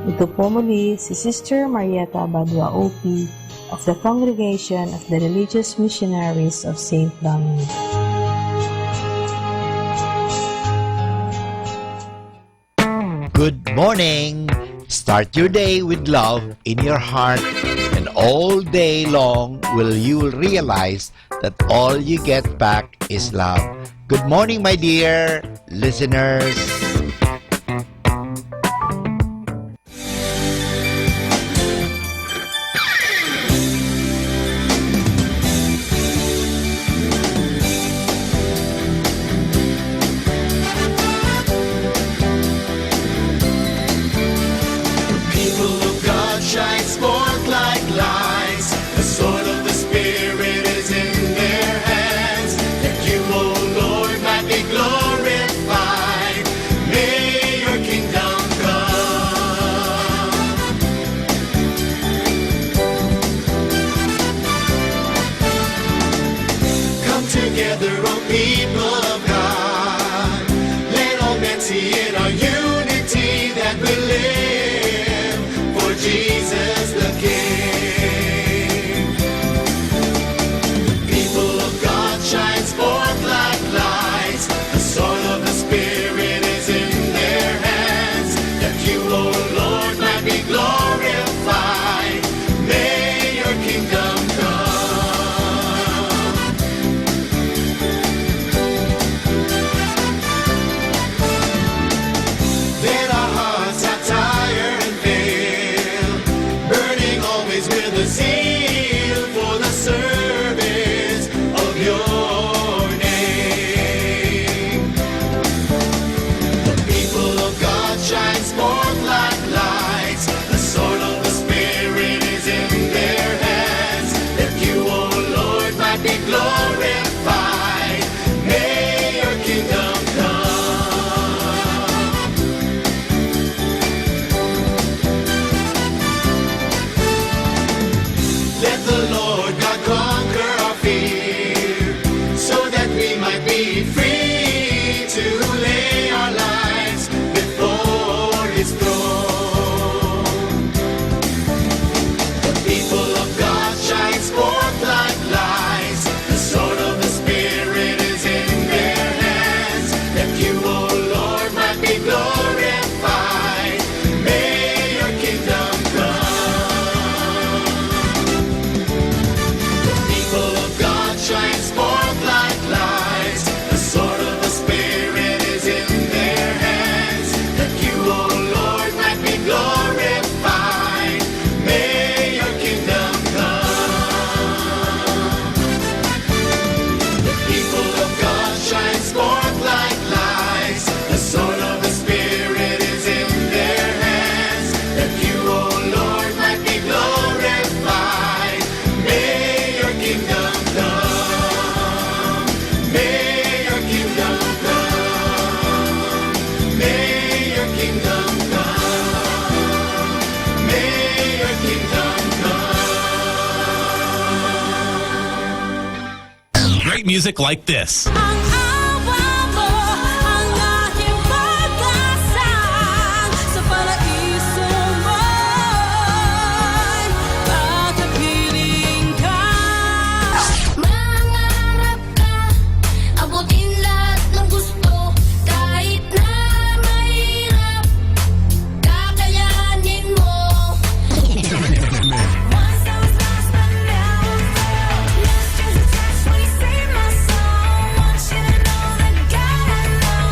Ito po muli si Sister Marieta Badua Opi of the Congregation of the Religious Missionaries of Saint Dominic. Good morning! Start your day with love in your heart, and all day long will you will realize that all you get back is love. Good morning, my dear listeners. Together, O people of God, let all men see in our unity that we live for Jesus the King. The people of God shines forth like lights. The sword of the Spirit is in their hands, that you, O Lord, might be glorified. May your kingdom come. Let our hearts have tired and fail, burning always with a zeal for the service of your name. The people of God shines forth like lights. The sword of the Spirit is in their hands, that you, O Lord, might be glorified. May your kingdom come. Let the Lord God conquer our fear, so that we might be free to lay our lives before his throne. The people of God shines forth like lights. The sword of the Spirit is in their hands, that you, O Lord, might be glorified. May your kingdom come. The people of God shines forth like lights. The sword of the Spirit is in their hands, that you, O Lord, might be glorified. May your kingdom come. The people of God shines forth like lights. The sword of the Spirit is in their hands, that you, O Lord, might be glorified. May your kingdom come. May your kingdom come. May your kingdom come. May your kingdom come. Great music like this. Ang awa mo, ang aking pag-asa, sa paraiso mo'y pagkapiling ka. Mangarap ka, abutin lahat ng gusto, kahit na mahirap, kakayanin mo. Once I was lost, but now I'm found. Lost is a test when you save my soul. Want you to know that God I know,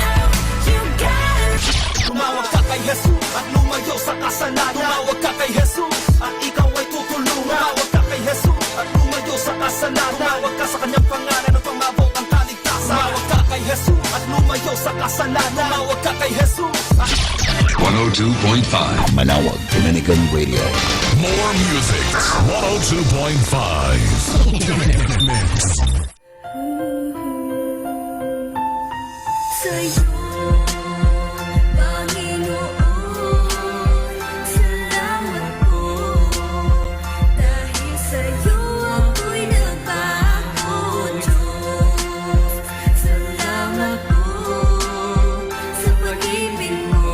oh, you gotta. Tumawag ka kay Jesus at lumayo sa kasalanan. Tumawag ka kay Jesus at ikaw ay tutulungan. Tumawag ka kay Jesus at lumayo sa kasalanan. Tumawag ka sa kanyang pangalan upang maabot ang kaligtasan. Tumawag ka kay Jesus at lumayo sa kasalanan. Tumawag ka kay Jesus. One oh two point five Manawag Dominican Radio. More music. One oh two point five. Sa'yo, Panginoon, salamat po. Dahil sa'yo ako'y nagbago, Diyos. Salamat po sa pag-ibig mo.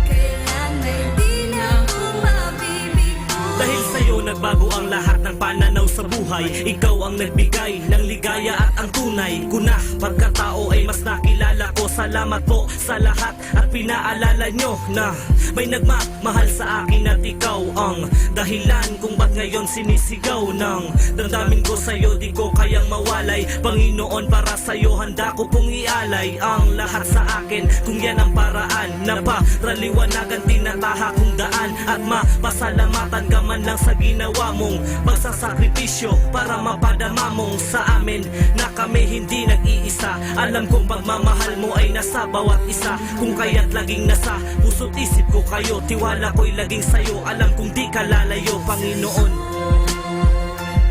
Kailan ay di na ako mabibigo. Dahil sa'yo nagbago ang lahat ng pananaw sa buhay. Ikaw ang nagbigay ng ligaya at ang tunay ko na pagkatao ay mas nakilala ko. Salamat po sa lahat at pinaalala nyo na may nagmamahal sa akin at ikaw ang dahilan kung ba't ngayon sinisigaw ng damdamin ko sa'yo, di ko kayang mawalay. Panginoon, para sa'yo handa ko pong ialay ang lahat sa akin. Kung yan ang paraan na paraliwanagan, tinataha kong daan at mapasalamatan ka man lang sa ginawa mong pagsasakripisyo para mapadama mong sa amin na kami hindi nag-iisa. Alam kong pagmamahal mo ay nasa bawat isa, kung kaya't laging nasa puso't isip ko kayo. Tiwala ko'y laging sa'yo, alam kong di ka lalayo, Panginoon.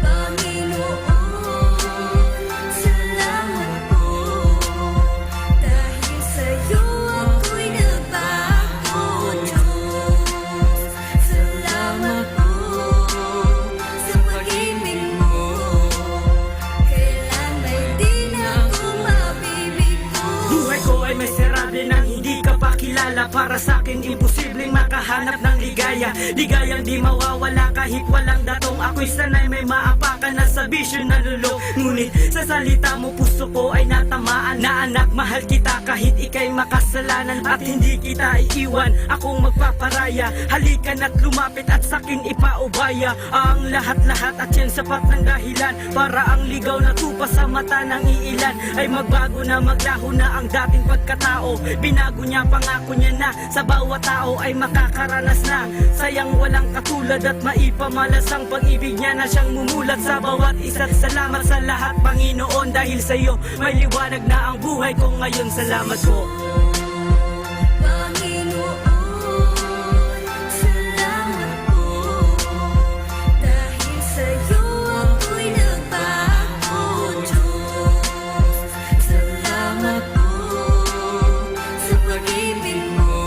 Panginoon, salamat po. Dahil sa'yo ako'y nagbago, Diyos. Salamat po sa pag-ibig mo. Para sa akin, imposibleng makahanap ng ligaya. Ligayang di mawawala kahit walang datong. Ako'y sanay may maapakan na sa bisyo na lolo. Ngunit sa salita mo, puso ko ay natamaan. Na anak, mahal kita kahit ikay makasalanan. At hindi kita iiwan, akong magpaparaya. Halika na't lumapit at sakin ipaubaya ang lahat-lahat. At yan sapat ng dahilan para ang ligaw na tupa sa mata ng iilan ay magbago na, maglaho na ang dating pagkatao. Binago niya, pangako niya na sa bawat tao ay makakaranas na. Sayang walang katulad at maipamalas ang pag-ibig niya na siyang mumulat sa bawat isa't salamat sa lahat, Panginoon, dahil sa'yo may liwanag na ang buhay ko ngayon. Salamat po. Panginoon, salamat po. Dahil sa'yo ako'y nagbago, Diyos. Salamat po sa pag-ibig mo.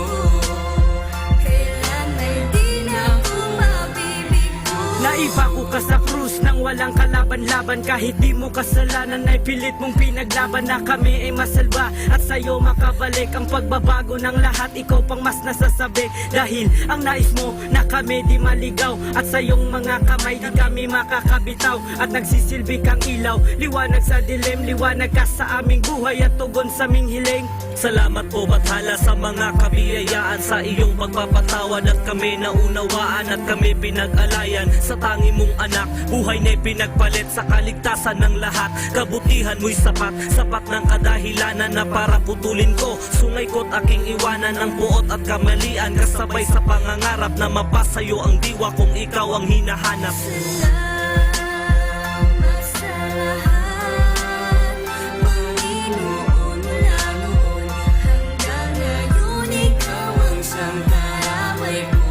Kailan ay di na ako mabibigo. Naipako ka sa krus nang walang kalaban-laban. Kahit di mo kasalanan ay pilit mong pinaglaban na kami ay masalba. At sa'yo makabalik ang pagbabago ng lahat. Ikaw pang mas nasasabi. Dahil ang nais mo na kami di maligaw. At sa iyong mga kamay di kami makakabitaw. At nagsisilbi kang ilaw, liwanag sa dilim, liwanag ka sa aming buhay at tugon sa aming hiling. Salamat po, Bathala, sa mga kabiyayaan, sa iyong pagpapatawad at kami naunawaan at kami pinag-alayan. Sa tangi mong anak, buhay na'y pinagpalit sa kaligtasan ng lahat. Kabutihan mo'y sapat, sapat ng kadahilanan na para putulin ko. Sungay ko't aking iwanan ang poot at kamalian, kasabay sa pangangarap na mapasayo ang diwa kong ikaw ang hinahanap. Salamat sa lahat, Panginoon, mula noon hanggang ngayon, ikaw ang siyang kaaway ko.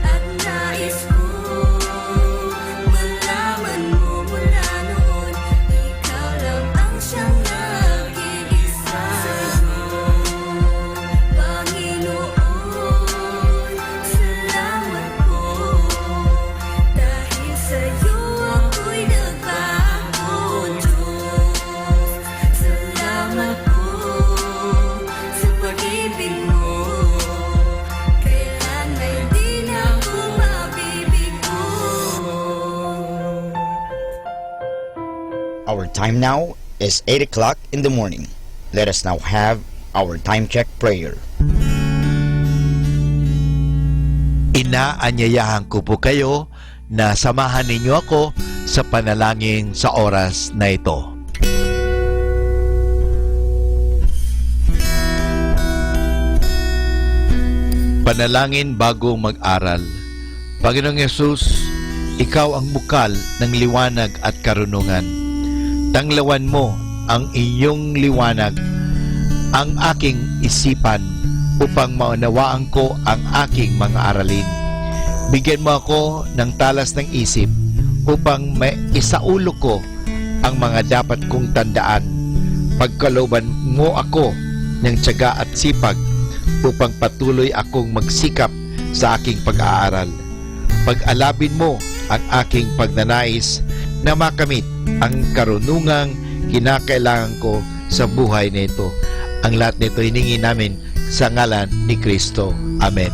At nais ko malaman mo mula noon, ikaw lang ang siyang nag-iisa. Panginoon, salamat po. Dahil sa'yo ako'y nagbago, Diyos. Salamat po sa pag-ibig mo. Kailan ay di na ako mabibigo. Our time now is eight o'clock in the morning. Let us now have our time check prayer. Ina, anyayahan ko po kayo na samahan ninyo ako sa panalangin sa oras na ito. Panalangin bago mag-aral. Panginoong Yesus, Ikaw ang bukal ng liwanag at karunungan. Tanglawan mo ang iyong liwanag ang aking isipan upang maunawaan ko ang aking mga aralin. Bigyan mo ako ng talas ng isip upang maisaulo ko ang mga dapat kong tandaan. Pagkalooban mo ako ng tiyaga at sipag upang patuloy akong magsikap sa aking pag-aaral. Pag-alabin mo ang aking pagnanais na makamit ang karunungang kinakailangan ko sa buhay na ito. Ang lahat nito hiningi namin sa ngalan ni Cristo. Amen.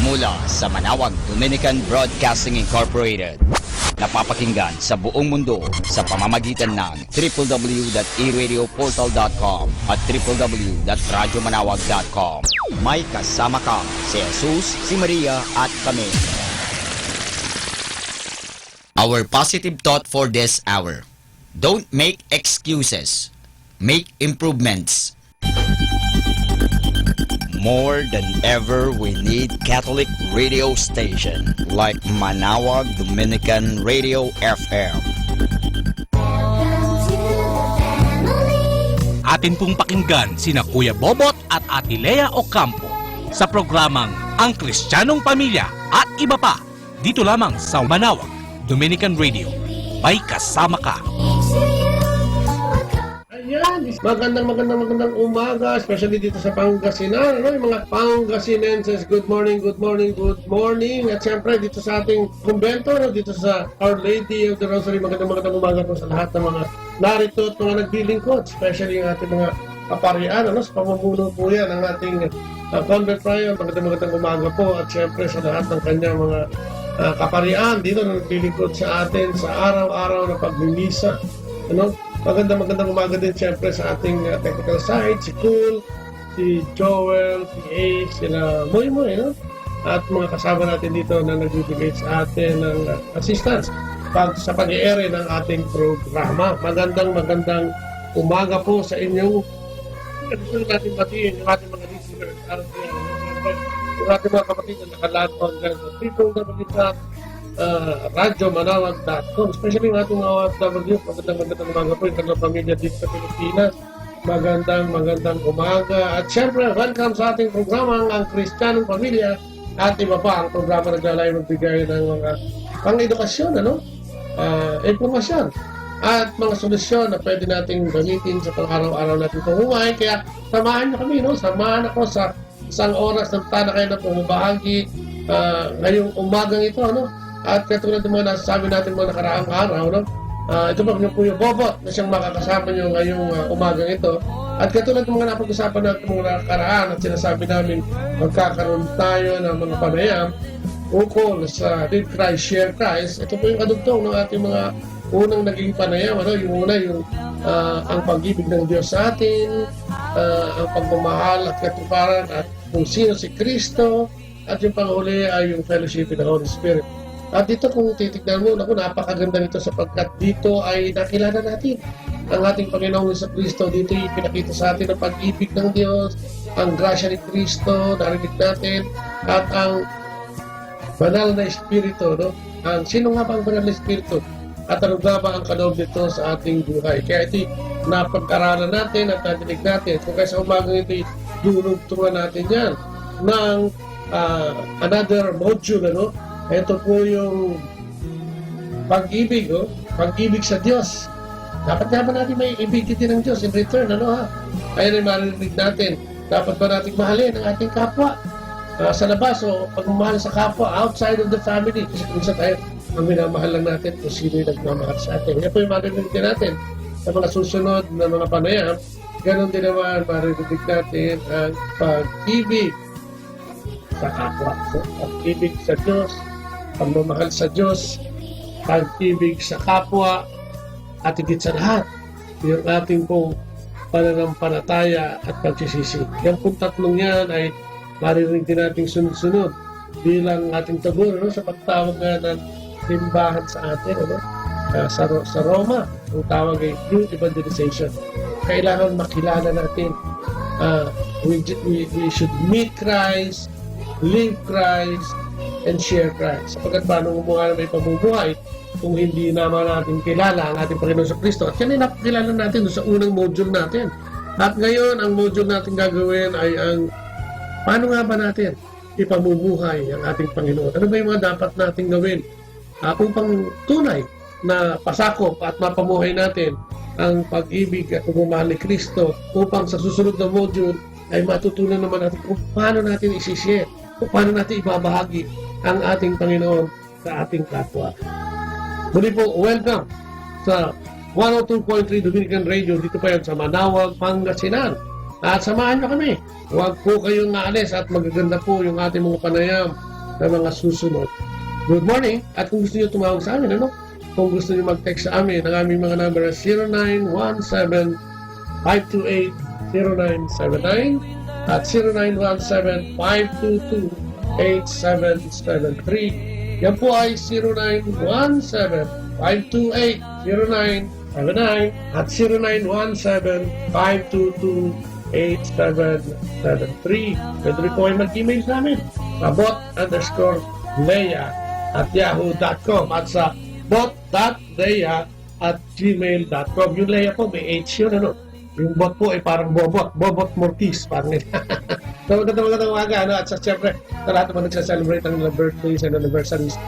Mula sa Manawag Dominican Broadcasting Incorporated, napapakinggan sa buong mundo sa pamamagitan ng triple w dot e radio portal dot com at triple w dot radyo manawag dot com. May kasama ka, si Jesus, si Maria, at kami. Our positive thought for this hour: don't make excuses, make improvements. More than ever, we need Catholic radio station like Manawag Dominican Radio F M. Atin pong pakinggan sina Kuya Bobot at Ate Lea Ocampo sa programang Ang Kristiyanong Pamilya at iba pa, dito lamang sa Manawag Dominican Radio. May kasama ka. Yan, magandang, magandang, magandang umaga, especially dito sa Pangasinan, ano, yung mga Pangasinenses, good morning, good morning, good morning. At siyempre, dito sa ating kumbento, ano, dito sa Our Lady of the Rosary, magandang, magandang umaga po sa lahat ng mga narito at mga naglilingkod, especially yung ating mga kaparian, ano, sa pamumuno po yan ng ating, ah, Convent Prior. Magandang, magandang umaga po, at siyempre sa lahat ng kanyang mga, ah, kaparian dito na naglilingkod sa atin sa araw-araw na pagmimisa, ano. Magandang, magandang umaga din, siyempre, sa ating, ah, technical side, si Cool, si Joel, si Ace, sila Moy Moy, no? At mga kasama natin dito na nagbibigay sa atin ng, ah, assistance pag, sa pag-i-ere ng ating programa. Magandang, magandang umaga po sa inyong, gusto natin batiin yung ating mga listeners out there. Yung ating mga kapatid na naka-log on dyan sa triple W dot, ah, radyo manawag dot com. Especially yung ating mga O F W, magandang, magandang umaga po yung kanilang pamilya dito sa Pilipinas. Magandang, magandang umaga. At syempre, welcome sa ating programang Ang Kristiyanong Pamilya at iba pa. Ang programa na naglalay magbigay ng mga pang-edukasyon, ano? Ah, impormasyon at mga solusyon na pwede nating gamitin sa pang-araw-araw nating pamumuhay. Kaya samahan niyo kami, no? Samahan ako sa isang oras ng talakay na pamabahagi, ah, ngayong umagang ito, ano? At katulad ng mga nasasabi natin mga nakaraang araw, no? Ah, ito pa, yung Kuya Bobot na siyang makakasama niyo ngayong, ah, umagang ito. At katulad ng mga napag-usapan natin mga nakaraan at sinasabi namin, magkakaroon tayo ng mga panayam ukol sa Live Christ, Share Christ. Ito po yung kadugtong ng ating mga unang naging panayam, ano? Yung una, yung, ah, ang pag-ibig ng Diyos sa atin, ah, ang pagmamahal at katuparan at kung sino si Kristo, at yung panghuli ay yung fellowship with the Holy Spirit. At dito, kung titignan mo, naku, napakaganda nito sapagkat dito ay nakilala natin ang ating Panginoong Hesus Kristo. Dito ipinakita sa atin ang pag-ibig ng Diyos, ang grasya ni Kristo, narinig natin, at ang banal na Espiritu, no? Ang, sino nga ba ang banal na Espiritu? At ano nga ba ang kaloob nito sa ating buhay? Kaya ito'y napag-aralan natin at narinig natin. Kung kaya sa umagang ito'y dinurugtungan natin yan ng, ah, another module, ano? Ito po yung pag-ibig, oh. Pag-ibig sa Diyos. Dapat nga ba natin may ibig din ng Diyos in return, ano ha? Ayan ay maririnig natin. Dapat ba natin mahalin ang ating kapwa? Ah, sa labas, o pagmamahal sa kapwa, outside of the family. Kasi kung saan tayo, ang minamahal lang natin kung sino yung nagmamahal sa atin. Yan po yung maririnig natin sa mga susunod na mga panayam. Ganon din naman, maririnig natin ang pag-ibig sa kapwa. So, pag-ibig sa Diyos, pagmamahal sa Diyos, pag-ibig sa kapwa, at higit sa lahat, yung ating pong pananampalataya at pagsisisi. Yan pong tatlong yan ay maririnig din nating sunod-sunod bilang ating taguri, no, sa pagtawag nga ng simbahan sa atin, ano? Ah, sa Ro-, sa Roma, ang tawag ay new evangelization. Kailangan makilala natin, ah, we, we, we should meet Christ, live Christ, and share Christ. Sapagkat paano mo nga may pamumuhay kung hindi naman natin kilala ang ating Panginoon sa Kristo? At yan ay napakilala natin doon sa unang module natin. At ngayon, ang module natin gagawin ay ang paano nga ba natin ipamumuhay ang ating Panginoon? Ano ba yung mga dapat natin gawin, ah, upang tunay na pasakop at mapamuhay natin ang pag-ibig at pagmamahal ni Kristo, upang sa susunod na module ay matutunan naman natin kung paano natin isi-share, kung paano natin ibabahagi ang ating Panginoon sa ating kapwa. Muli po, welcome sa one oh two point three Dominican Radio, dito pa yan sa Manawag, Pangasinan. At samahan niyo kami. Huwag po kayong aalis at magaganda po yung ating mga panayam na mga susunod. Good morning. At kung gusto niyo tumawag sa amin, ano? Kung gusto niyo mag-text sa amin, ang aming mga number ay zero nine one seven, five two eight, zero nine seven nine at zero nine one seven, five two two, eight seven seven three. Yan po ay zero nine one seven, five two eight, zero nine seven nine at zero nine one seven, five two two, eight seven seven three. Pwede rin po kayo mag-email sa amin, abot underscore lea at yahoo dot com at sa bot dot lea at gmail dot com. Yung Lea po, may H yun, ano? Yung Bot po ay parang Bobot. Bobot Mortis, parang yun. So, magandang, magandang umaga, ano? At sa, siyempre, sa lahat naman nagsa-celebrate ng birthdays and anniversaries,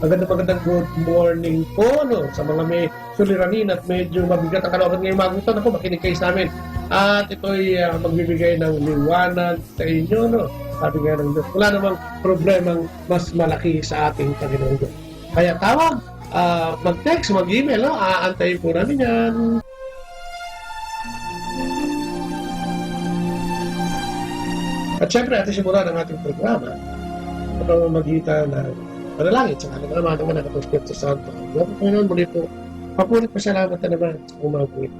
Magandang, magandang good morning po, no, sa mga may suliranin at medyo mabigat ang kalooban ngayong umaga ito. Naku, makinig kayo sa amin. At ito'y, ah, magbibigay ng liwanag sa inyo, no? Sabi nga ng Diyos, wala namang problemang mas malaki sa ating Panginoon Diyos. Kaya tawag, ah, mag-text, mag-email, no? Aantayin po namin yan. At syempre, atin simulan ang ating programa sa pamamagitan ng panalangin sa ngalan ng Ama, ng Anak, at ng Espiritu Santo. Amen. Panginoon, muli po, papuri, pasalamat na naman sa umaga ito.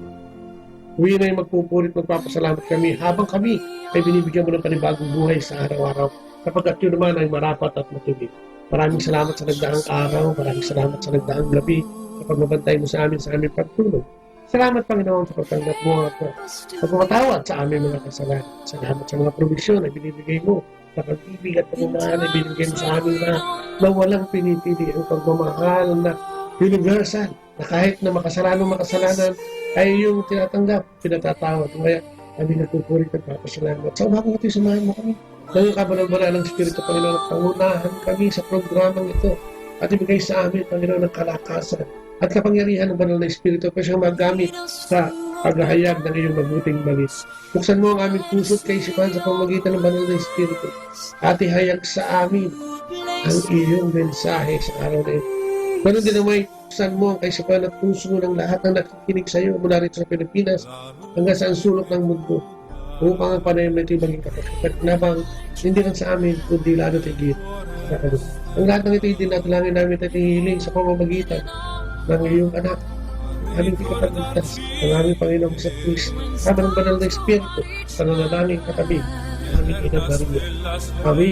Uli na yung magpupuri at magpapasalamat kami habang kami ay binibigyan mo ng panibagong buhay sa araw-araw, sapagkat yun naman ay marapat at matuwid. Maraming salamat sa nagdaang araw, maraming salamat sa nagdaang gabi, sa pagbabantay mo sa amin, sa aming pagtulog. Salamat, Panginoon, sa pagtanggap mo at, ah, pagpapatawad sa aming mga kasalanan. Salamat sa mga provision na binibigay mo, sa pag-ibig at pagmamahal na binibigay mo sa amin na, na walang pinipili ang pagmamahal na universal, na kahit na makasalanan, makasalanan, ay iyong tinatanggap, pinatatawad. Kaya kami nagpupuri at nagpapasalamat. Sa umagang ito, samahan mo kami ng iyong kabanal-banal ng Espiritu, Panginoon, at pangunahan kami sa programang ito. At ibigay sa amin, Panginoon, ang kalakasan at kapangyarihan ng Banal na Espiritu, upang siyang magamit sa paghahayag ng iyong mabuting balita. Buksan mo ang aming puso at kaisipan sa pamamagitan ng Banal na Espiritu, at ihayag sa amin ang iyong mensahe sa araw na ito. Ganun din, Ama, buksan mo ang kaisipan at puso ng lahat ng nakikinig sa iyo, mula rito sa Pilipinas hanggang sa sulok ng mundo, upang ang panayam na ito'y maging kapagpakinabang, hindi lang sa amin, kundi lalo tigit sa kanila. Ang lahat ng ito'y dinadalangin namin at hinihiling sa pamamagitan ng iyong Anak, aming tagapagligtas, ang aming Panginoong Jesu Cristo, kasama ng Banal na Espiritu, sa nanalangin katabi, aming Ina Maria. Kami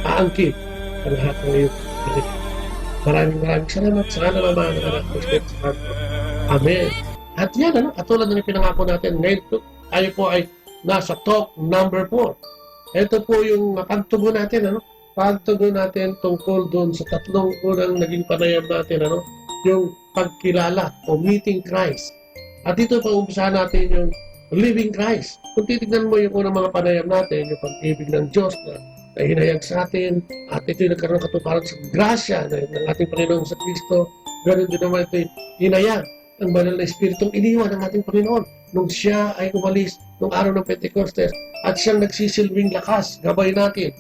aangkin ang lahat ng iyong balik. Maraming, maraming salamat sa ngalan ng Ama, ng Anak, ng Espiritu Santo. Amen. At yan, ano, katulad ng ipinangako natin, ngayon po, tayo po ay nasa talk number four. Ito po yung, ah, pagtugon natin, ano? Pagtugon natin tungkol doon sa tatlong unang naging panayam natin, ano? Yung pagkilala o meeting Christ. At dito, paumpisahan natin yung living Christ. Kung titignan mo yung unang mga panayam natin, yung pag-ibig ng Diyos na, na hinayag sa atin, at ito'y nagkaroon katuparan sa grasya na, ng ating Panginoong sa Kristo, ganun din naman ito'y hinayag ng Banal na Espiritong iniwan ng ating Panginoon nung siya ay umalis nung araw ng Pentecostes at siyang nagsisilbing lakas, gabay natin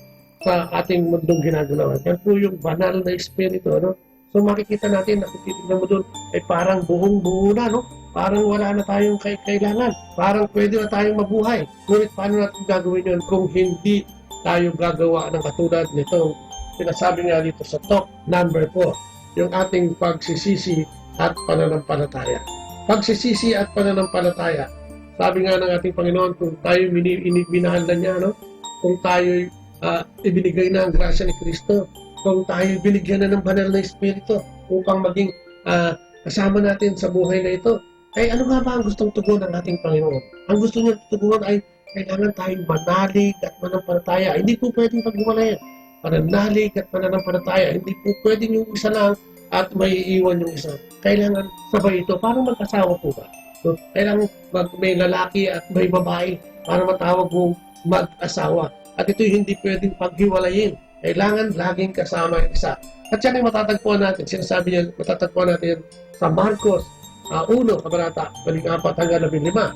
sa ating mundong ginagalawan. Yan po yung Banal na Espiritu, ano? So, makikita natin na kung titignan mo doon, ay parang buong-buo na, no? Parang wala na tayong kay-, kailangan. Parang pwede na tayong mabuhay. Ngunit paano natin gagawin yun kung hindi tayo gagawa ng katulad nitong sinasabi nga dito sa talk number four, yung ating pagsisisi at pananampalataya? Pagsisisi at pananampalataya. Sabi nga ng ating Panginoon, kung tayo mini-, ini-, minahal na niya, no? Kung tayo'y, ah, ibinigay na ang grasya ni Cristo, kung tayo binigyan na ng Banal na Espiritu upang maging, ah, kasama natin sa buhay na ito, ay ano nga ba ang gustong tugon ng ating Panginoon? Ang gusto niya tugon ay kailangan tayong manalig at manampalataya. Hindi po pwedeng paghiwalayan. Pananalig at pananampalataya. Hindi po pwedeng yung isa lang at maiiwan yung isa. Kailangan sabay ito. Parang mag-asawa po ba? So, kailangan mag-, may lalaki at may babae para matawag mong mag-asawa. At ito'y hindi pwedeng paghiwalayin. Kailangan laging kasama ang isa. At yan ay matatagpuan natin. Sinasabi niya, matatagpuan natin yan sa Marcos, ah, uno, kabanata labing-apat hanggang labing-lima.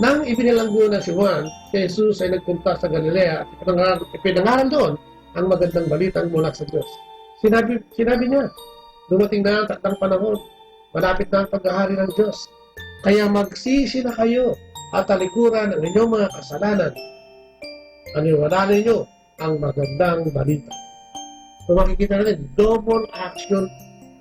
Nang ipinalanggo na si Juan, si Jesus ay nagpunta sa Galilea at ipinangaral, ipinangaral doon ang magandang balitang mula sa Diyos. Sinabi, sinabi niya, "Dumating na ang takdang panahon. Malapit na ang paghahari ng Diyos. Kaya magsisi na kayo at talikuran ang inyong mga kasalanan. Paniwalaan ninyo ang magandang balita." So, makikita natin, double action,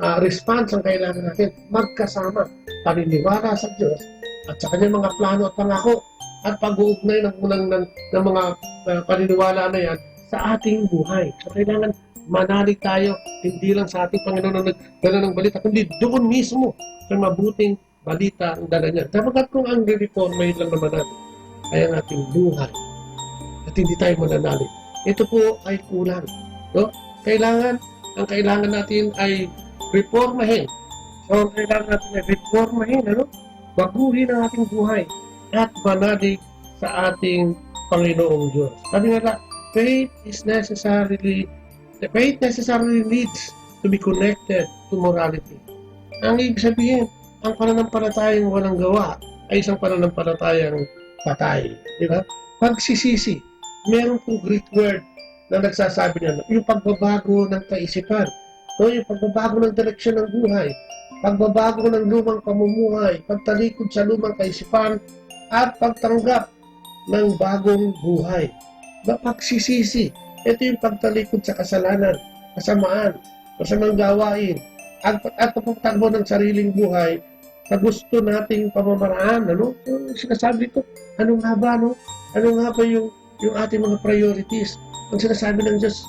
ah, response ang kailangan natin. Magkasama, paniniwala sa Diyos, at sa kanyang mga plano at pangako, at pag-uugnay ng, ng, ng, ng mga, ah, paniniwala na yan sa ating buhay. So, kailangan manalig tayo, hindi lang sa ating Panginoon na nagdala ng balita, kundi doon mismo sa mabuting balita ang dala niya. Sapagkat kung ang re-reformahin lang naman natin ay ang ating buhay at hindi tayo mananalig, ito po ay kulang, no? Kailangan, ang kailangan natin ay reformahin. So, ang kailangan natin ay reformahin, ano? Baguhin ang ating buhay at manalig sa ating Panginoong Diyos. Sabi nga, "Faith is necessarily, the faith necessarily leads to be connected to morality. Ang ibig sabihin, ang pananampalatayang walang gawa ay isang pananampalatayang patay. Di ba? Pagsisisi. Meron pong Greek word na nagsasabi niyan, yung pagbabago ng kaisipan, o yung pagbabago ng direksyon ng buhay, pagbabago ng lumang pamumuhay, pagtalikod sa lumang kaisipan, at pagtanggap ng bagong buhay. Mapagsisisi. Ito yung pagtalikod sa kasalanan, kasamaan, masamang gawain, at, at pagtatakbo ng sariling buhay sa gusto nating pamamaraan, ano? Yung sinasabi ko, ano nga ba, no? Ano nga ba yung, yung ating mga priorities? Ang sinasabi ng Diyos,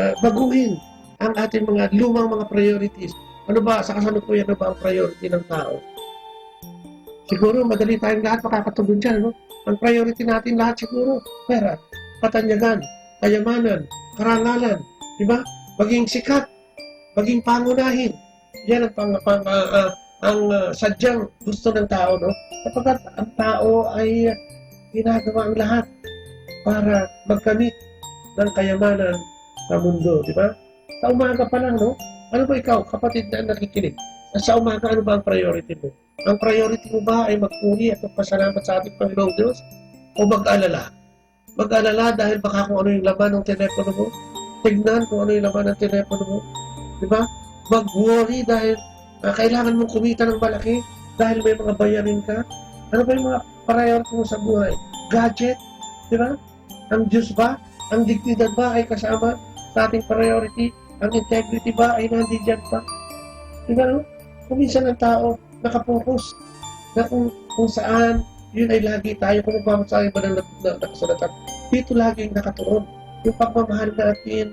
ah, baguhin ang ating mga lumang mga priorities. Ano ba, sa kasalukuyan na ba ang priority ng tao? Siguro, madali tayong lahat makakatugon dyan, no? Ang priority natin lahat siguro, pera, katanyagan, kayamanan, karangalan, di ba? Maging sikat, maging pangunahin. Yan ang pang, pang, ah, ah, ang, ah, sadyang gusto ng tao, no? Sapagkat ang tao ay ginagawa ang lahat para magkamit ng kayamanan sa mundo, di ba? Sa umaga pa lang, no? Ano ba ikaw, kapatid na nakikinig? Sa umaga, ano ba ang priority mo? Ang priority mo ba ay magpuri at magpasalamat sa ating Panginoong Diyos? O mag-alala? Mag-alala dahil baka kung ano yung laman ng telepono mo? Tignan kung ano yung laman ng telepono mo. Di ba? Mag-worry dahil, ah, kailangan mong kumita ng malaki dahil may mga bayarin ka. Ano ba yung mga priority mo sa buhay? Gadget? Di ba? Ang Diyos ba? Ang dignidad ba ay kasama sa ating priority? Ang integrity ba ay nandiyan pa? Di ba, no? Kung minsan ang tao, nakapokus na kung, kung saan, yun ay lagi tayo, kung magbabasa tayo ng banal na, na, na kasulatan, dito lagi nakatuon yung pagmamahal natin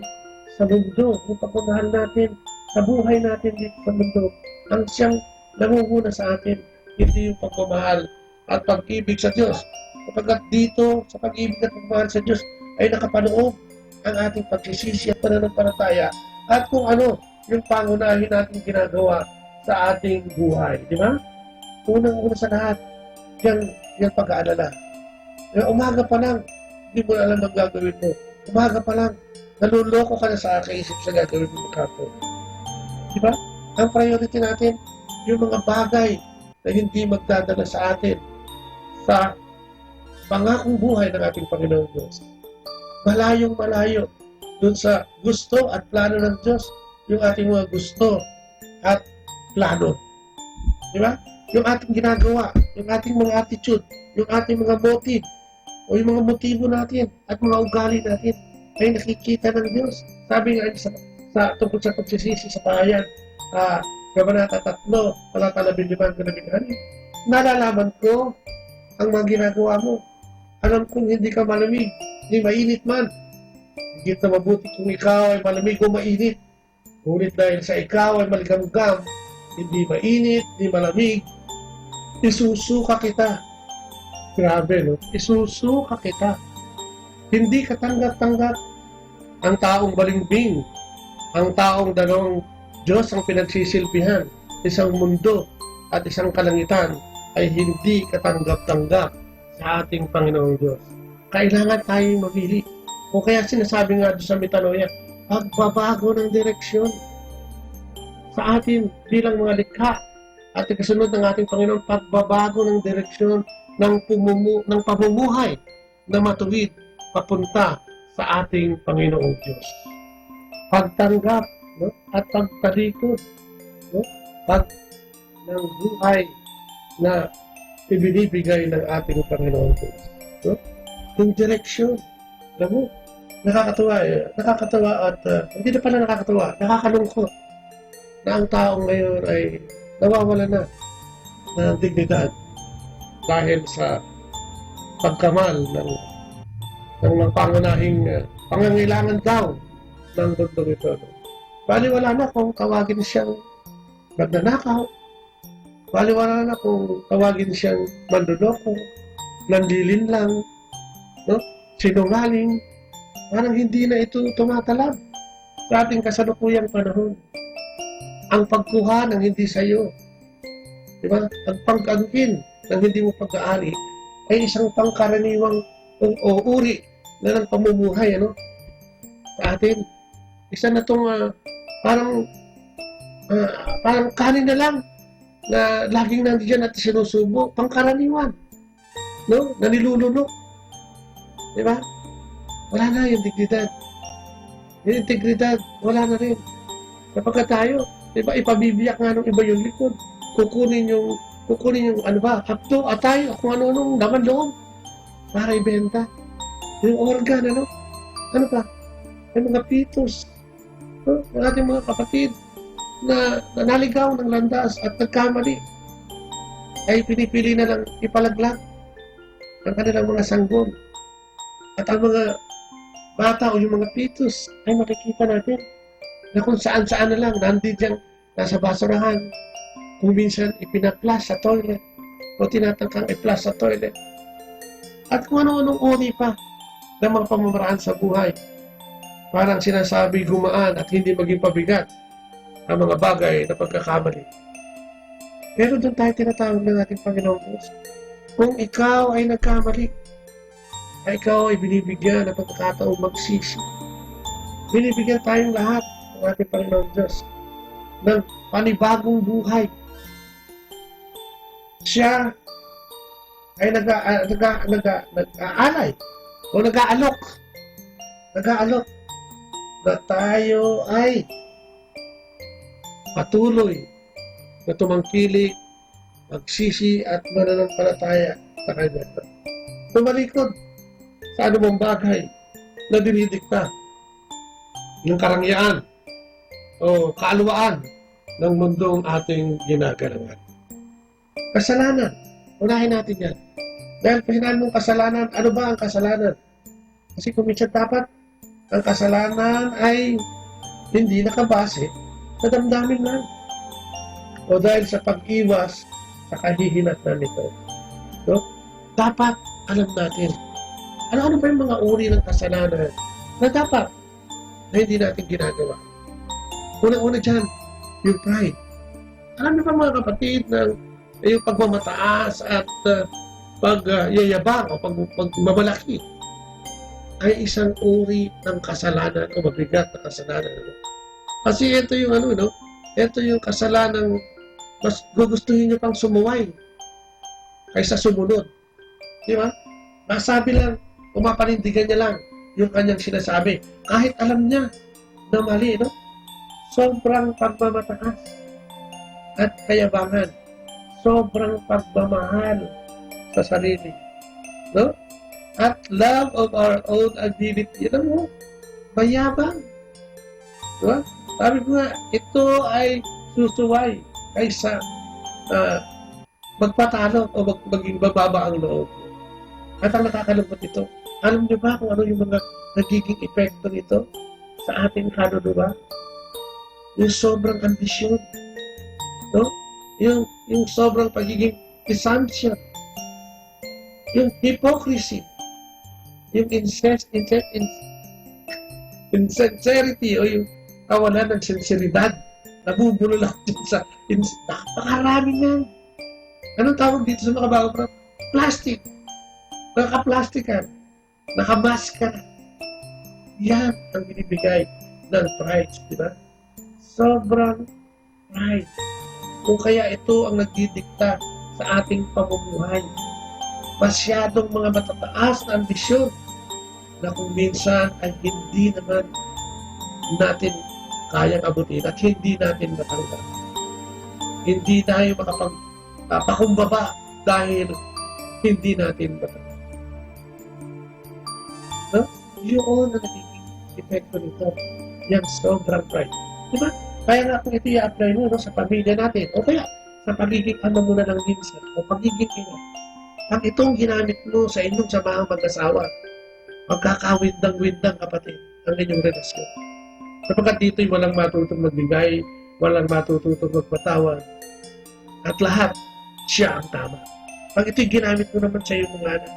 sa mundo, yung pagmamahal natin sa buhay natin dito sa mundo. Ang siyang nangunguna sa atin, hindi yung pagmamahal at pag-ibig sa Diyos. Sapagkat dito, sa pag-ibig at pagmamahal sa Diyos, ay nakapanoob ang ating pagsisisi at pananampalataya at kung ano yung pangunahin nating ginagawa sa ating buhay, di ba? Unang-una sa lahat, yung, yung pag-aalala. Yung umaga pa lang, hindi mo na alam ang gagawin mo. Umaga pa lang, naloloko ka na sa kaisip sa gagawin mo kahapon. Di ba? Ang priority natin, yung mga bagay na hindi magdadala sa atin sa pangakong buhay ng ating Panginoong Diyos. Malayong malayo dun sa gusto at plano ng Diyos, yung ating mga gusto at plano. Di ba? Yung ating ginagawa, yung ating mga attitude, yung ating mga motive, o yung mga motibo natin at mga ugali natin ay nakikita ng Diyos. Sabi nga sa, sa tungkol sa pagsisisi sa Pahayag, ah, Kabanata tatlo, talata labinlima hanggang labinwalo, "Nalalaman ko ang mga ginagawa mo. Alam kong hindi ka malamig ni mainit man. Higit na mabuti kung ikaw ay malamig o mainit. Ngunit dahil sa ikaw ay maligamgam, hindi mainit ni malamig, isusuka kita." Grabe, no? Isusuka kita. Hindi katanggap-tanggap ang taong balimbing, ang taong dalawang Diyos ang pinagsisilbihan, isang mundo at isang kalangitan, ay hindi katanggap-tanggap sa ating Panginoong Diyos. Kailangan tayong mamili. O kaya sinasabi nga doon sa metanoia, pagbabago ng direksyon sa atin bilang mga likha at ikasunod ng ating Panginoon, pagbabago ng direksyon ng pumumu-, ng pamumuhay na matuwid papunta sa ating Panginoong Diyos. Pagtanggap, no? At pagtalikod, no? Pag ng buhay na ibinibigay ng ating Panginoong Diyos, no? Yung direksyon, alam mo, nakakatuwa, eh. Nakakatuwa at, ah, hindi na pala nakakatuwa, nakakalungkot na ang tao ngayon ay nawawala na ng dignidad dahil sa pagkamal ng, ng mga pangunahing, ah, pangangailangan daw ng mundong ito. Baliwala na kung tawagin siyang magnanakaw, baliwala na kung tawagin siyang manloloko, nanlilinlang, no? Sinungaling. Parang hindi na ito tumatalab sa ating kasalukuyang panahon. Ang pagkuha ng hindi sayo, di ba? Ang pag-angkin ng hindi mo pag-aari ay isang pangkaraniwang o, o uri na ng pamumuhay, ano? Sa atin, isa na tong, ah, parang Ah, parang kanin na lang na laging nandiyan at sinusubo, pangkaraniwan, no? Na nilulunok. Di ba? Wala na yung dignidad. Yung integridad, wala na rin. Kapag tayo, di ba, ipabibiyak nga ng iba yung likod. Kukunin yung, kukunin yung, ano ba, hapdo, atay, o kung ano-anong laman loob para ibenta. Yung organ, ano? Ano pa? Yung mga fetus. No? Ang ating mga kapatid na, na naligaw ng landas at nagkamali, ay pinipili na lang ipalaglag ang kanilang mga sanggol. At ang mga bata o yung mga fetus ay makikita natin na kung saan-saan na lang, nandi diyang nasa basurahan, kung minsan ipinaplas sa toilet, o tinatangkang iplas sa toilet. At kung ano-anong uri pa ng mga pamamaraan sa buhay. Parang sinasabi gumaan at hindi maging pabigat ang mga bagay na pagkakamali. Pero doon tayo tinatawag ng ating Panginoong Diyos. Kung ikaw ay nagkamali, ay ikaw ay binibigyan ng pagkakataon magsisi. Binibigyan tayong lahat ng ating Panginoong Diyos ng panibagong buhay. Siya ay naga-, ah, naga-, naga-, nag-aalay o nag-aalok. Nag-aalok na tayo ay patuloy na tumangkilik, magsisi, at mananampalataya sa Kanya. Tumalikod sa anumang bagay na dinidikta ng karangyaan o kaalwaan ng mundong ating ginagalawan. Kasalanan. Unahin natin yan. Dahil pag sinabi mong kasalanan, ano ba ang kasalanan? Kasi kung minsan dapat, ang kasalanan ay hindi nakabase sa damdamin lang. O dahil sa pag-iwas sa kahihinatnan nito. No? Dapat alam natin. Ano-ano ba yung mga uri ng kasalanan na dapat na hindi natin ginagawa? Una-una dyan, yung pride. Alam niyo ba, mga kapatid, ng yung pagmamataas at, ah, pag, ah, yayabang o pag-, pagmamalaki ay isang uri ng kasalanan o mabigat na kasalanan, ano? Kasi ito yung ano, no? Ito yung kasalanan mas gugustuhin niyo pang sumuway kaysa sumunod. Di ba? Masabi lang, o mapanindigan niya lang yung kanyang sinasabi. Kahit alam niya na mali, no? Sobrang pagmamataas at kayabangan. Sobrang pagmamahal sa sarili. No? At love of our own ability. Alam mo, mayabang. Di ba? Sabi ko nga, ito ay susuway kaysa, ah, magpatalo o mag-, maging mababa ang loob. At ang nakakalungkot nito, alam niyo ba kung ano yung mga nagiging epekto nito sa ating kaluluwa? Yung sobrang ambisyon, no? Yung, yung sobrang pagiging presumption, yung hypocrisy, yung incest-, incest-, in-, insincerity o yung kawalan ng sinseridad. Nabubulol ako dyan sa ins-, napakarami niyan. Anong tawag dito sa mga bago, bro? Plastic. Naka-plastic ka. Naka-mask ka. Yan ang binibigay ng pride, di ba? Sobrang pride. O kaya ito ang nagdidikta sa ating pamumuhay. Masyadong mga matataas na ambisyon na kung minsan ay hindi naman natin kayang abutin at hindi natin matanggap. Hindi tayo makapag-, ah, pakumbaba dahil hindi natin matanggap. No? Yun ang nagiging epekto nito. Yung sobrang pride. Di ba? Kaya nga kung ito i-apply mo, no, sa pamilya natin, o kaya sa pagiging ama mo na lang minsan, o pagiging ina, pag itong ginamit mo sa inyong samahang mag-asawa, magkakawindang-windang, kapatid, ang inyong relasyon. Sapagkat dito'y walang matutong magbigay, walang matutong magpatawad. At lahat, siya ang tama. Pag ito'y ginamit mo naman sa iyong mga anak,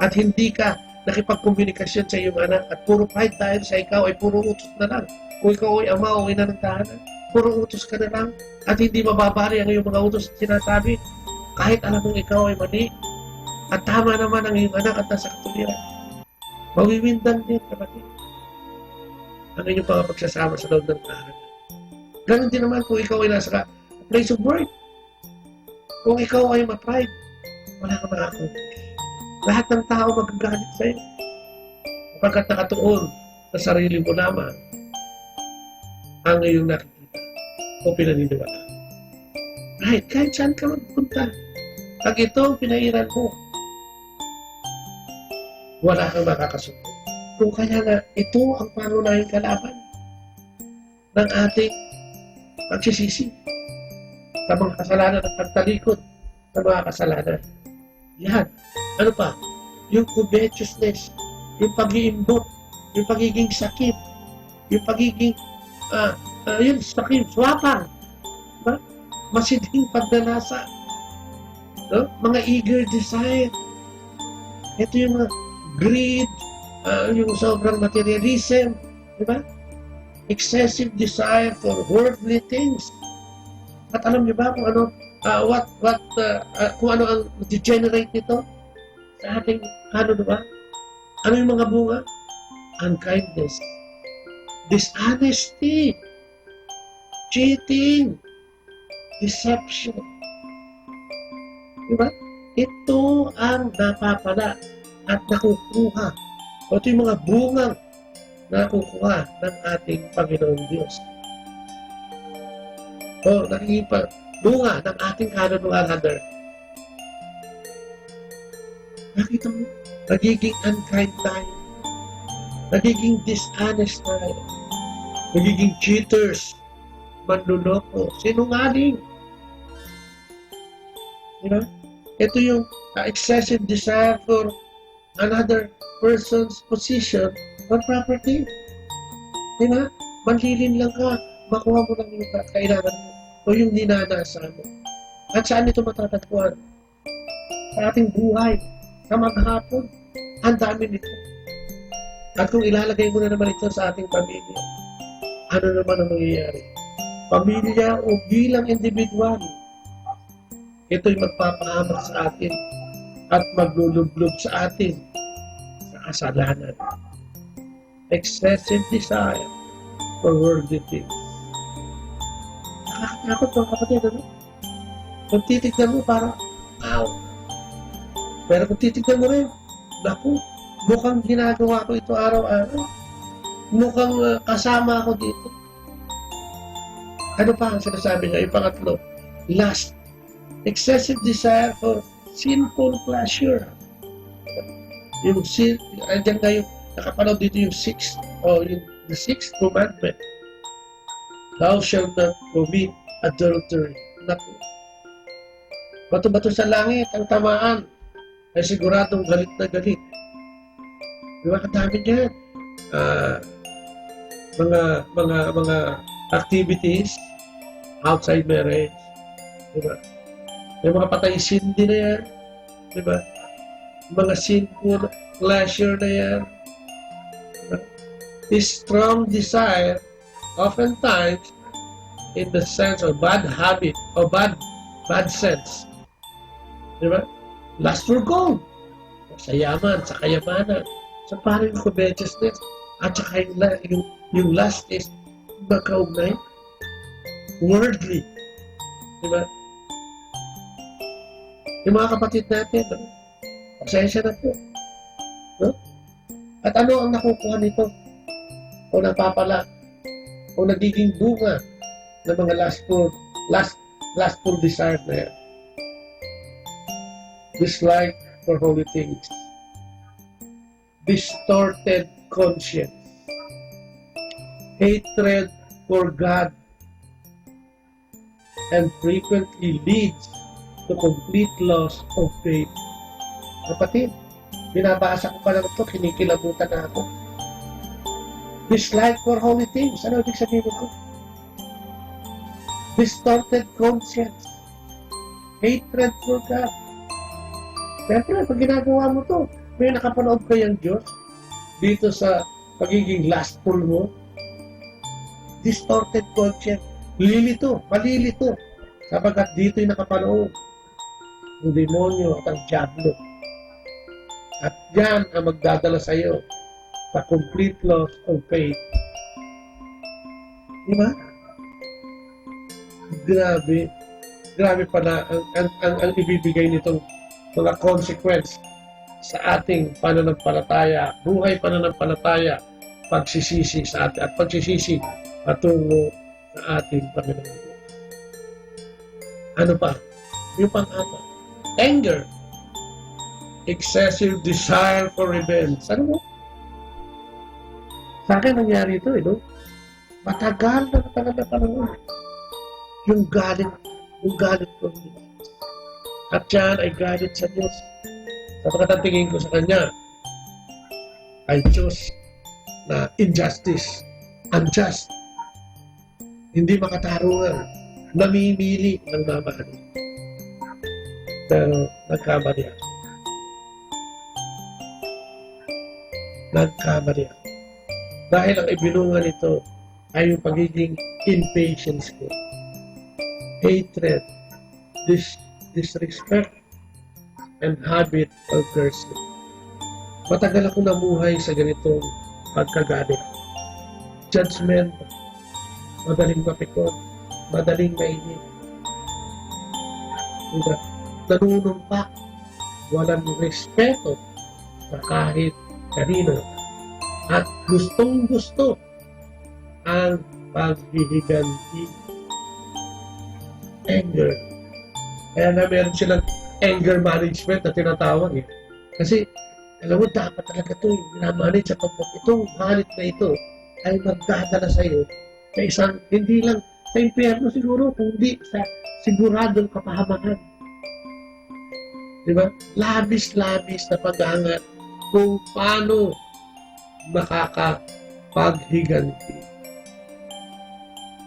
at hindi ka nakipagkomunikasyon sa iyong anak, at puro pride dahil sa ikaw ay puro utos na lang. Kung ikaw ay ama o ina ng tahanan, puro utos ka na lang, at hindi mababali ang iyong mga utos at sinasabi, kahit alam mong ikaw ay mali, at tama naman ang iyong anak at nasa katuliran. Mawiwindang din, kapatid, ang inyong pangapagsasama sa loob ng tahanan. Ganun din naman kung ikaw ay nasa ka, place of work. Kung ikaw ay ma-pride, wala kang makakomplain. Lahat ng tao magagalit sa'yo. Sapagkat nakatuon sa sarili mo lamang ang iyong nakikita o pinaniniwalaan. Kahit, kahit saan ka magpunta, pag ito ang pinairan mo, wala kang makakasundo. Kung kaya nga, ito ang pangunahing kalaban ng ating pagsisisi sa mga kasalanan at pagtalikod sa mga kasalanan. Yan. Ano pa? Yung covetousness, yung pag-iimbot, yung pagiging sakit, yung pagiging, ah, ah, yun, sakit, swapang. Diba? Masiding pagnanasa. No? Mga eager desire. Ito yung mga greed, ah, yung sobrang materialism. Diba? Excessive desire for worldly things. At alam niyo ba kung ano, ah, what, what, ah, ah, kung ano ang generate nito sa ating kaluluwa? Ano yung mga bunga? Unkindness, dishonesty, cheating, deception. Diba? Ito ang napapala at nakukuha. O ito yung mga bungang nakukuha ng ating Panginoong Diyos. O nagiging pa-, bunga ng ating kaluluwa, rather. Nakita mo, nagiging unkind tayo. Nagiging dishonest tayo. Nagiging cheaters, manloloko, sinungaling. Diba? Ito yung, ah, excessive desire for another person's position or property. Diba? Manlilin lang ka, makuha mo lang yung ka-, kailangan mo o yung ninanasa mo. At saan ito matatagpuan? Sa ating buhay, sa maghapon, ang dami nito. At kung ilalagay mo na naman ito sa ating pamilya, ano naman ang mangyayari? Pamilya o bilang individual, ito'y magpapahamak sa atin at maglulublob sa atin sa kasalanan. Excessive desire for worldly things. Nakakatakot, mga kapatid, ano? Kung titignan mo, parang, wow. Pero kung titignan mo rin, naku, mukhang ginagawa ko ito araw-araw. Mukhang, ah, kasama ako dito. Ano pa ang sinasabi niya? Yung pangatlo, lust. Excessive desire for sinful pleasure. Yung sin, andiyan nga yung nakapanood dito yung sixth, o yung the sixth commandment. Thou shalt not commit adultery. Naku. Bato-bato sa langit ang tamaan ay siguradong galit na galit. Di ba? Ang dami niyan. Ah, mga, mga, mga activities outside marriage. Di ba? May mga patay sindi na yan. Di ba? Mga sinful pleasure na yan. Di ba? This strong desire, oftentimes, in the sense of bad habit or bad, bad sense. Di ba? Lust for gold. Sa yaman, sa kayamanan. So, parang yung covetousness at saka yung, la- yung, yung lust is magkaugnay. Worldly. Di ba? Yung mga kapatid natin, no? Pasensya na po. No? At ano ang nakukuha nito? O napapala? O nagiging bunga ng mga lustful, lust, lustful desire na yan? Dislike for holy things. Distorted conscience. Hatred for God. And frequently leads to complete loss of faith. Kapatid, binabasa ko pa lang ito, kinikilabutan na ako. Dislike for holy things. Ano ibig sabihin nito? Distorted conscience. Hatred for God. Siyempre, pag ginagawa mo to, may nakapanood kayang Diyos dito sa pagiging lustful mo? Distorted conscience. Lilito, malilito. Sapagkat dito'y nakapanood ang demonyo at ang Diablo. At yan ang magdadala sa iyo sa complete loss of faith. Di ba? Grabe. Grabe pala ang, ang, ang, ang ibibigay nitong mga consequence sa ating pananampalataya, buhay pananampalataya, pagsisisi sa atin, at pagsisisi patungo sa ating Panginoon. Ano pa? Yung pang-apat, anger. Excessive desire for revenge. Ano mo? Sa akin, nangyari ito, eh, no? Matagal na, matagal na panahon. Yung galit, yung galit ko. At yan ay galit sa Diyos. Sapagkat ang tingin ko sa Kanya ay Diyos na injustice, unjust, hindi makatarungan, namimili ng mamahalin. Pero nagkamali ako. Nagkamali ako. Dahil ang ibinunga nito ay yung pagiging impatience ko. Hatred, dis-, disrespect, and habit of cursing. Matagal ako namuhay sa ganitong pagkagalit. Judgment, madaling mapikon, madaling mainip. Diba? Nanunumpa, walang respeto sa kahit kanino. At gustong-gusto ang paghihiganti. Anger. Kaya nga meron silang anger management na tinatawag eh. Kasi, alam mo, dapat talaga ito eh, minamanage sa pagpag-, itong galit na ito ay magdadala sa iyo sa isang, hindi lang sa impyerno siguro, kundi sa siguradong kapahamakan. Di ba? Labis-labis na pag-aangat kung paano makakapaghiganti.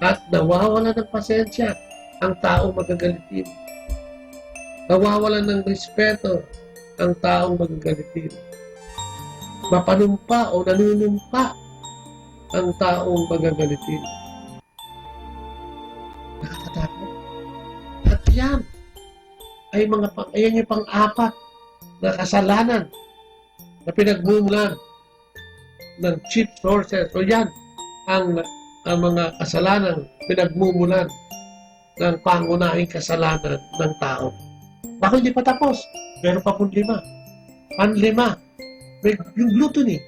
At nawawalan ng pasensya ang taong magagalitin. Nawawalan ng respeto ang taong magagalitin. Mapanumpa o nanunumpa ang taong magagalitin. Nakakatakot. At yan ay mga pang-, ayan yung pang-apat na kasalanan na pinagmumulan ng chief sources. So yan ang, ang mga kasalanan pinagmumulan ng pangunahing kasalanan ng tao. Ako hindi pa tapos, pero pa pun lima. Panlima, may, yung gluttony.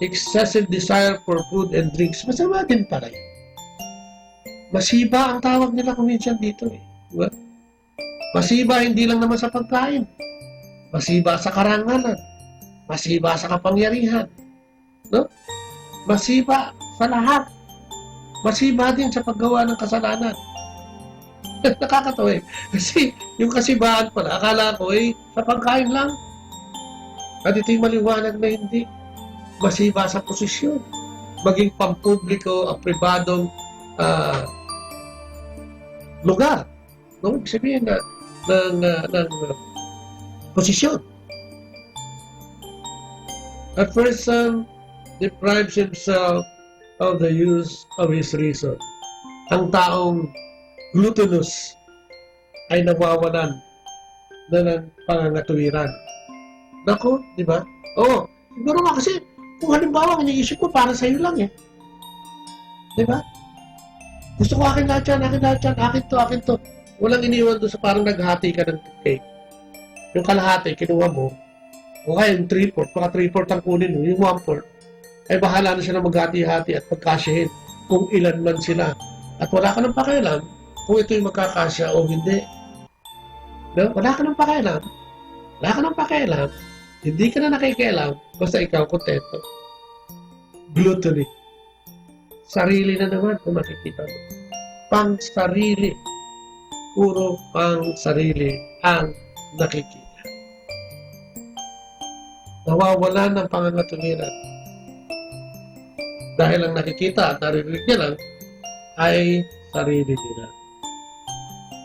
Excessive desire for food and drinks. Masama din pala yun. Masiba ang tawag nila kung minsan dito eh. Di ba? Masiba hindi lang naman sa pagkain. Masiba sa karangalan. Masiba sa kapangyarihan. No? Masiba sa lahat. Masiba din sa paggawa ng kasalanan. Nakakatawa eh. Kasi yung kasibaan pala, akala ko eh, sa pagkain lang. At ito'y maliwanag na hindi. Masiba sa posisyon. Maging pampubliko, ang pribadong, ah, lugar. No? Ibig sabihin na, ng, ah, ng, ah, posisyon. A person deprives himself of the use of his reason. Ang taong glutinous ay nawawalan na ng pangangatuwiran. Nako, di ba? Oo, siguro nga kasi, kung halimbawa, iniisip ko, para sa'yo lang eh. Di ba? Gusto ko akin lahat yan, akin lahat yan, akin to, akin to. Walang iniwan doon sa parang naghati ka ng cake. Yung kalahati, kinuha mo. O kaya yung three-fourth, baka three-fourth ang kunin mo, yung one-fourth. Ay bahala na sila maghati-hati at pagkasyahin kung ilan man sila. At wala ka nang pakialam kung ito'y magkakasya o hindi. No? Wala ka nang pakialam. Wala ka nang pakialam. Hindi ka na nakikialam. Basta ikaw, kontento. Gluttony. Sarili na naman kung makikita mo. Pang sarili. Puro pang sarili ang nakikita. Nawawalan ng pangangatuwiran. Dahil ang nakikita at naririnig niya lang ay sarili nila.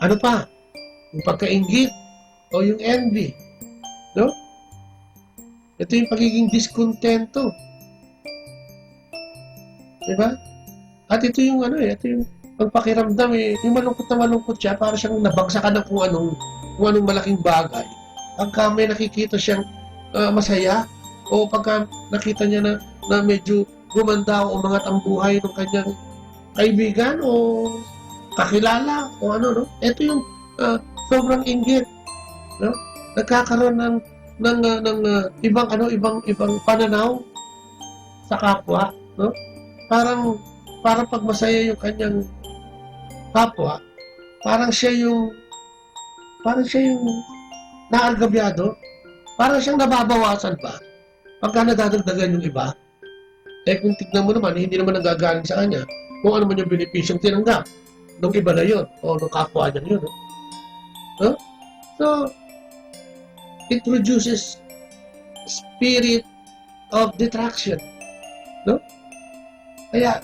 Ano pa? Yung pagkainggit o yung envy. No? Ito yung pagiging diskontento. Diba? At ito yung ano eh, ito yung pagpakiramdam eh, yung malungkot na malungkot siya, para siyang nabagsakan ng kung anong, kung anong malaking bagay. Pagka may nakikita siyang, ah, masaya, o pagka nakita niya na, na medyo gumanda o umangat ang buhay ng kanyang kaibigan o kakilala o ano, no? Ito yung, ah, sobrang inggit, no? Nagkakaroon ng, ng, ah, ng, ah, ibang ano, ibang, ibang pananaw sa kapwa, no? Parang, parang pag masaya yung kanyang kapwa, parang siya yung, parang siya yung naargabyado, parang siyang nababawasan pa pagka nadadagdagan yung iba. Eh, kung tignan mo naman, hindi naman nanggagaling sa kanya kung ano man yung benepisyong tinanggap nung iba na yun o nung kapwa niya yun, no? Huh? So, it produces spirit of detraction, no? Kaya,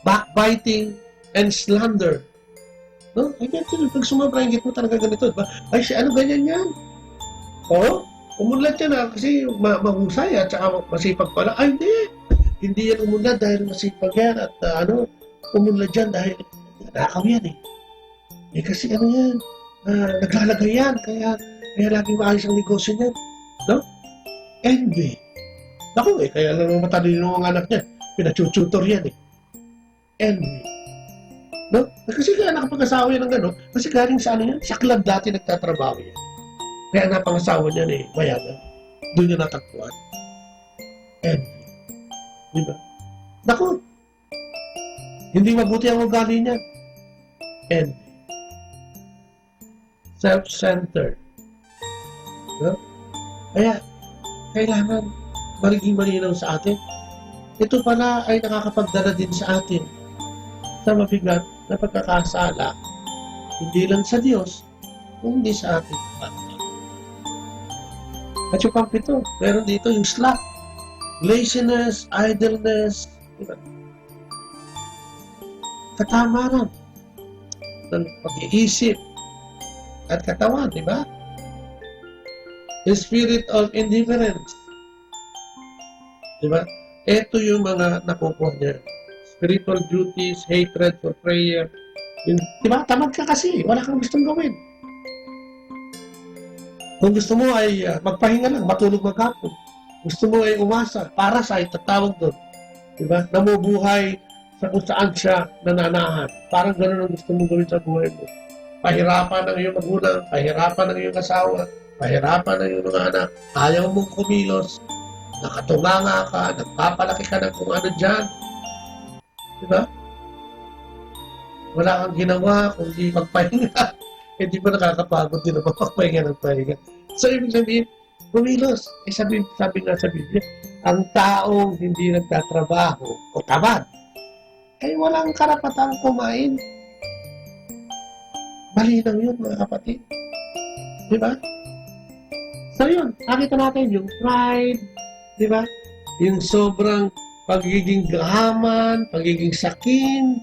backbiting and slander, no? Ay, ganito yun. Pag sumobra yung inggit mo, talaga ganito, di ba? Ay, si ano, ganyan yan. Oo? Umunlad yan, ah, kasi ma-, mahusay at saka masipag pala. Ay, hindi. Hindi yan umunlad dahil masipag yan at, ah, ano, umunlad yan dahil nanakaw yan eh. Eh, kasi ano yan, ah, naglalagay yan, kaya, kaya laging maayos ang negosyo niyan. No? Envy. Naku, eh, kaya lang matalino ang anak niya. Pinachututor yan eh. Envy. No? Kasi kaya nakapag-asawa yan ng gano'n, kasi galing sa ano yan, saklab dati nagtatrabaho yan. Kaya napangasawa niya ni mayaman. Doon niya natagpuan. Envy. Di ba? Naku, hindi mabuti ang ugali niyan. Envy. Self-centered. No? Kaya, kailangan magiging malinaw sa atin. Ito pala ay nakakapagdala din sa atin sa mabigat na pagkakasala, hindi lang sa Diyos, kundi sa ating kapwa. At yung pangpito, meron dito yung sloth, laziness, idleness, di ba? Katamaran ng pag-iisip at katawan, di ba? The spirit of indifference. Di ba? Ito yung mga nakukuha niya. Spiritual duties, hatred for prayer. Yung, di ba? Tamad ka kasi, wala kang gustong gawin. Kung gusto mo ay, ah, magpahinga lang, matulog maghapon. Gusto mo ay umasa, parasite, tatawag doon. Di ba? Namubuhay sa kung saan siya nananahan. Parang ganun ang gusto mong gawin sa buhay mo. Pahirapan ang iyong magulang, pahirapan ang iyong asawa, pahirapan ang iyong mga anak. Ayaw mong kumilos, nakatunganga ka, nagpapalaki ka ng kung ano dyan. Di ba? Wala kang ginawa, kundi magpahinga. Eh, di ba nakakapagod din ang magpahinga ng pahinga? So, ibig sabihin, kumilos. Eh, sabi, sabi nga sa Biblia, ang taong hindi nagtatrabaho o tamad, ay walang karapatang kumain. Malinaw yun, mga kapatid. Di ba? So, yun. Nakita natin yung pride, di ba? Yung sobrang pagiging gahaman, pagiging sakim,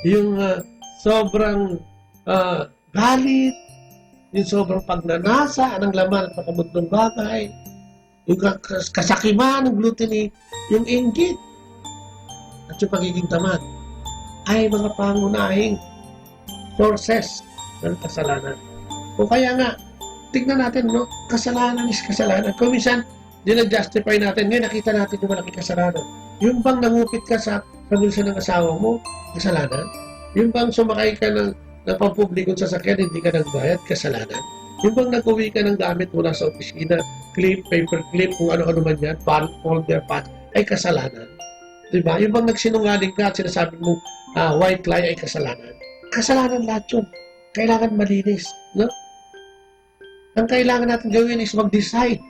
yung, ah, sobrang, ah, galit, yung sobrang pagnanasa ng laman at makamunting bagay, yung ka-, kas-, kasakiman ng gluttony, yung inggit, at yung pagiging tamad, ay mga pangunahing sources ng kasalanan. O kaya nga, tignan natin, no? Kasalanan is kasalanan. Kung minsan, dina-justify natin, ngayon nakita natin yung malaking kasalanan. Yung bang nangupit ka sa pamilya ng asawa mo, kasalanan? Yung bang sumakay ka ng, ng pampublikong sasakyan, hindi ka nagbayad, kasalanan? Yung bang nag-uwi ka ng gamit mula sa opisina, clip, paper clip, kung ano-ano man yan, file folder, pa, ay kasalanan. Di ba? Yung bang nagsinungaling ka at sinasabi mo, ah, white lie, ay kasalanan. Kasalanan lahat yun. Kailangan malinis, no? Ang kailangan natin gawin is mag-decide,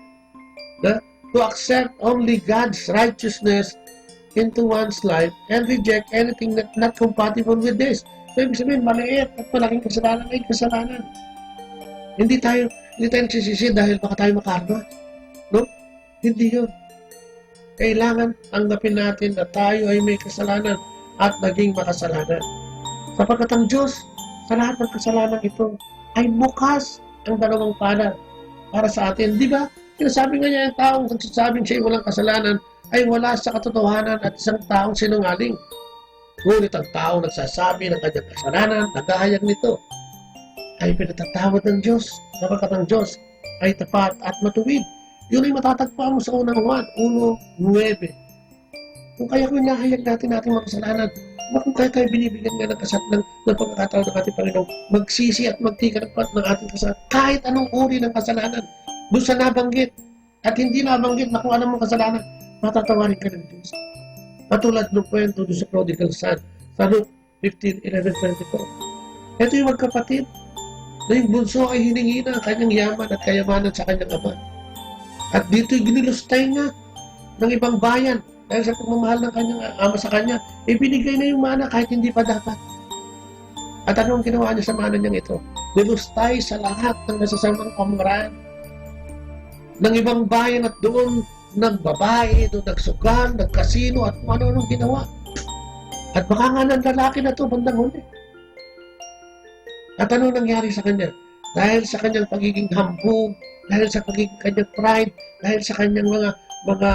no? To accept only God's righteousness into one's life and reject anything that not compatible with this. So, ibig sabihin, maliit at malaking kasalanan ay kasalanan. Hindi tayo, hindi tayo nagsisisi dahil baka tayo makarma. No? Hindi yun. Kailangan tanggapin natin na tayo ay may kasalanan at naging makasalanan. Sapagkat ang Diyos, sa lahat ng kasalanan ito, ay bukas ang dalawang palad para sa atin. Di ba? Sinasabi nga niya, ang taong nagsasabing siya ay walang kasalanan, ay wala sa katotohanan at isang taong sinungaling. Ngunit ang taong nagsasabi ng kanyang kasalanan, naghahayag nito, ay pinatatawad ng Diyos, sapagkat ang Diyos ay tapat at matuwid. Yun ay matatagpuan mo sa unang Juan uno nuebe. Kung kaya kung hinahayag natin ating mga kasalanan, Naku, kaya tayo binibigyan nga ng kasal-, ng, ng pagkakataon ng ating Panginoon magsisi at magtikanakpat ng ating kasalanan. Kahit anong uri ng kasalanan, doon sa nabanggit at hindi nabanggit na kung anong kasalanan, matatawarin ka ng Diyos. Katulad ng kwento doon sa prodigal son, sa Luke fifteen eleven twenty-four. Ito yung magkapatid na yung bunso ay hiningi na ang kanyang yaman at kayamanan sa kanyang ama. At dito'y ginilustay niya ng ibang bayan dahil sa pagmamahal ng kanyang ama sa kanya. Ibinigay na yung mana kahit hindi pa dapat. At anong ginawa niya sa mana niyang ito? Nilustay sa lahat ng masasamang pamaraan ng ibang bayan at doon nagbabae, doon nagsugal, nagkasino, at kung ano-anong ginawa. At baka nga nanlalaki na to bandang huli. At ano nangyari sa kanya? Dahil sa kanyang pagiging hambog, dahil sa pagiging kanyang pride, dahil sa kanyang mga, mga,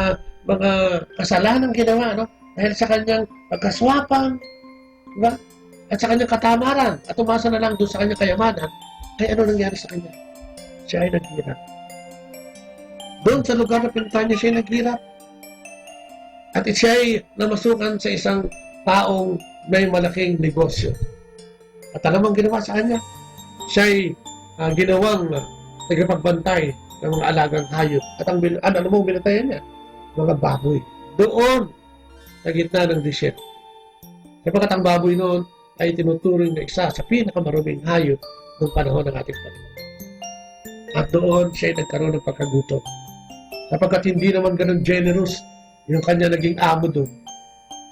mga kasalanan ginawa, no? Dahil sa kanyang pagkaswapang, di ba? At sa kanyang katamaran, at umasa na lang doon sa kanyang kayamanan, ay ano nangyari sa kanya? Siya ay naghirap. Doon sa lugar na pinuntahan niya, siya ay naghirap. At siya ay namasukan sa isang taong may malaking negosyo. At alam mo ang ginawa sa kanya? Siya ay, ah, ginawang, ah, tagapagbantay ng mga alagang hayop. At ang bin-, ano, ano mo ang binantayan niya? Mga baboy. Doon, sa gitna ng disyerto. Sapagkat ang baboy noon ay tinuturing na isa sa pinakamaruming hayop ng panahon ng ating Panginoon. At doon siya ay nagkaroon ng pagkagutom. Sapagkat hindi naman ganun generous yung kanya naging amo doon.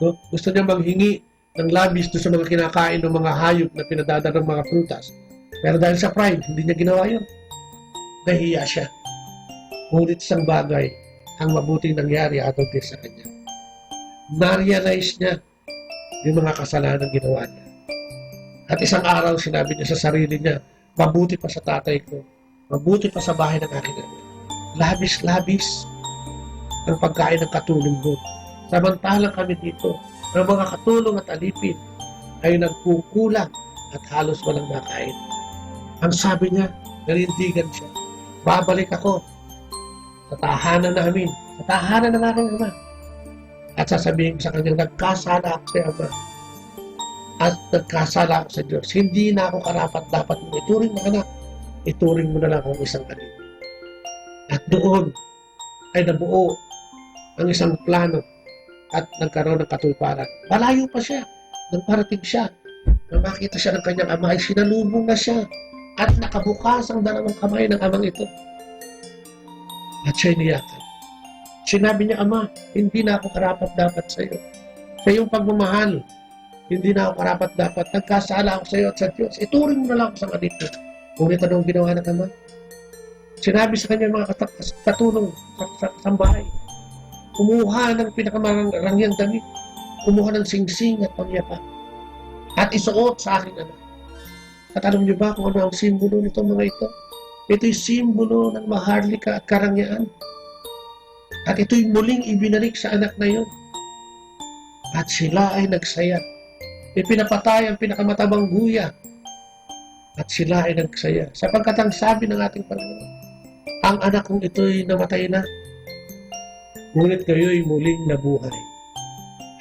No? Gusto niya manghingi ng labis doon sa mga kinakain ng mga hayop na pinadadala ng mga prutas. Pero dahil sa pride, hindi niya ginawa yun. Nahiya siya. Ngunit isang bagay ang mabuting nangyari, Ate Odette, sa kanya. Na-realize niya yung mga kasalanan ginawa niya. At isang araw, sinabi niya sa sarili niya, "Mabuti pa sa tatay ko, mabuti pa sa bahay ng aking ama. Labis-labis ang pagkain ng katulong mo. Samantalang kami dito, ang mga katulong at alipin ay nagkukulang at halos walang makain." Ang sabi niya, nanindigan siya, "Babalik ako sa tahanan namin, sa tahanan ng aking ama. At sasabihin ko sa kanya, 'Nagkasala ako sa Ama. At nagkasala ako sa Diyos. Hindi na ako karapat-dapat mong ituring na anak. Ituring mo na lang akong isang alipin.'" At doon ay nabuo ang isang plano at nagkaroon ng katuparan. Malayo pa siya. Nang parating siya, nang makita siya ng kanyang ama, ay sinalubong na siya at nakabukas ang dalawang kamay ng amang ito. At siya'y niyakap. Sinabi niya, "Ama, hindi na ako karapat-dapat sa iyo. Sa iyong pagmamahal, hindi na ako karapat-dapat. Nagkasala ako sa iyo at sa Diyos. Ituring mo na lang ako sa alipin." Ngunit anong ginawa ng ama? Sinabi sa kanya mga kata-, katulong sa, sa, sa bahay, "Kumuha ng pinakamarangyang damit, kumuha ng singsing at pangyapak, at isuot sa aking anak." At alam niyo ba kung ano ang simbolo nito, mga ito? Ito'y simbolo ng maharlika at karangyaan. At ito'y muling ibinalik sa anak na iyon. At sila ay nagsaya. Ipinapatay ang pinakamatabang guya. At sila ay nagsaya. Sapagkat ang sabi ng ating Panginoon, "Ang anak kong ito'y namatay na, ngunit ngayo'y muling nabuhay.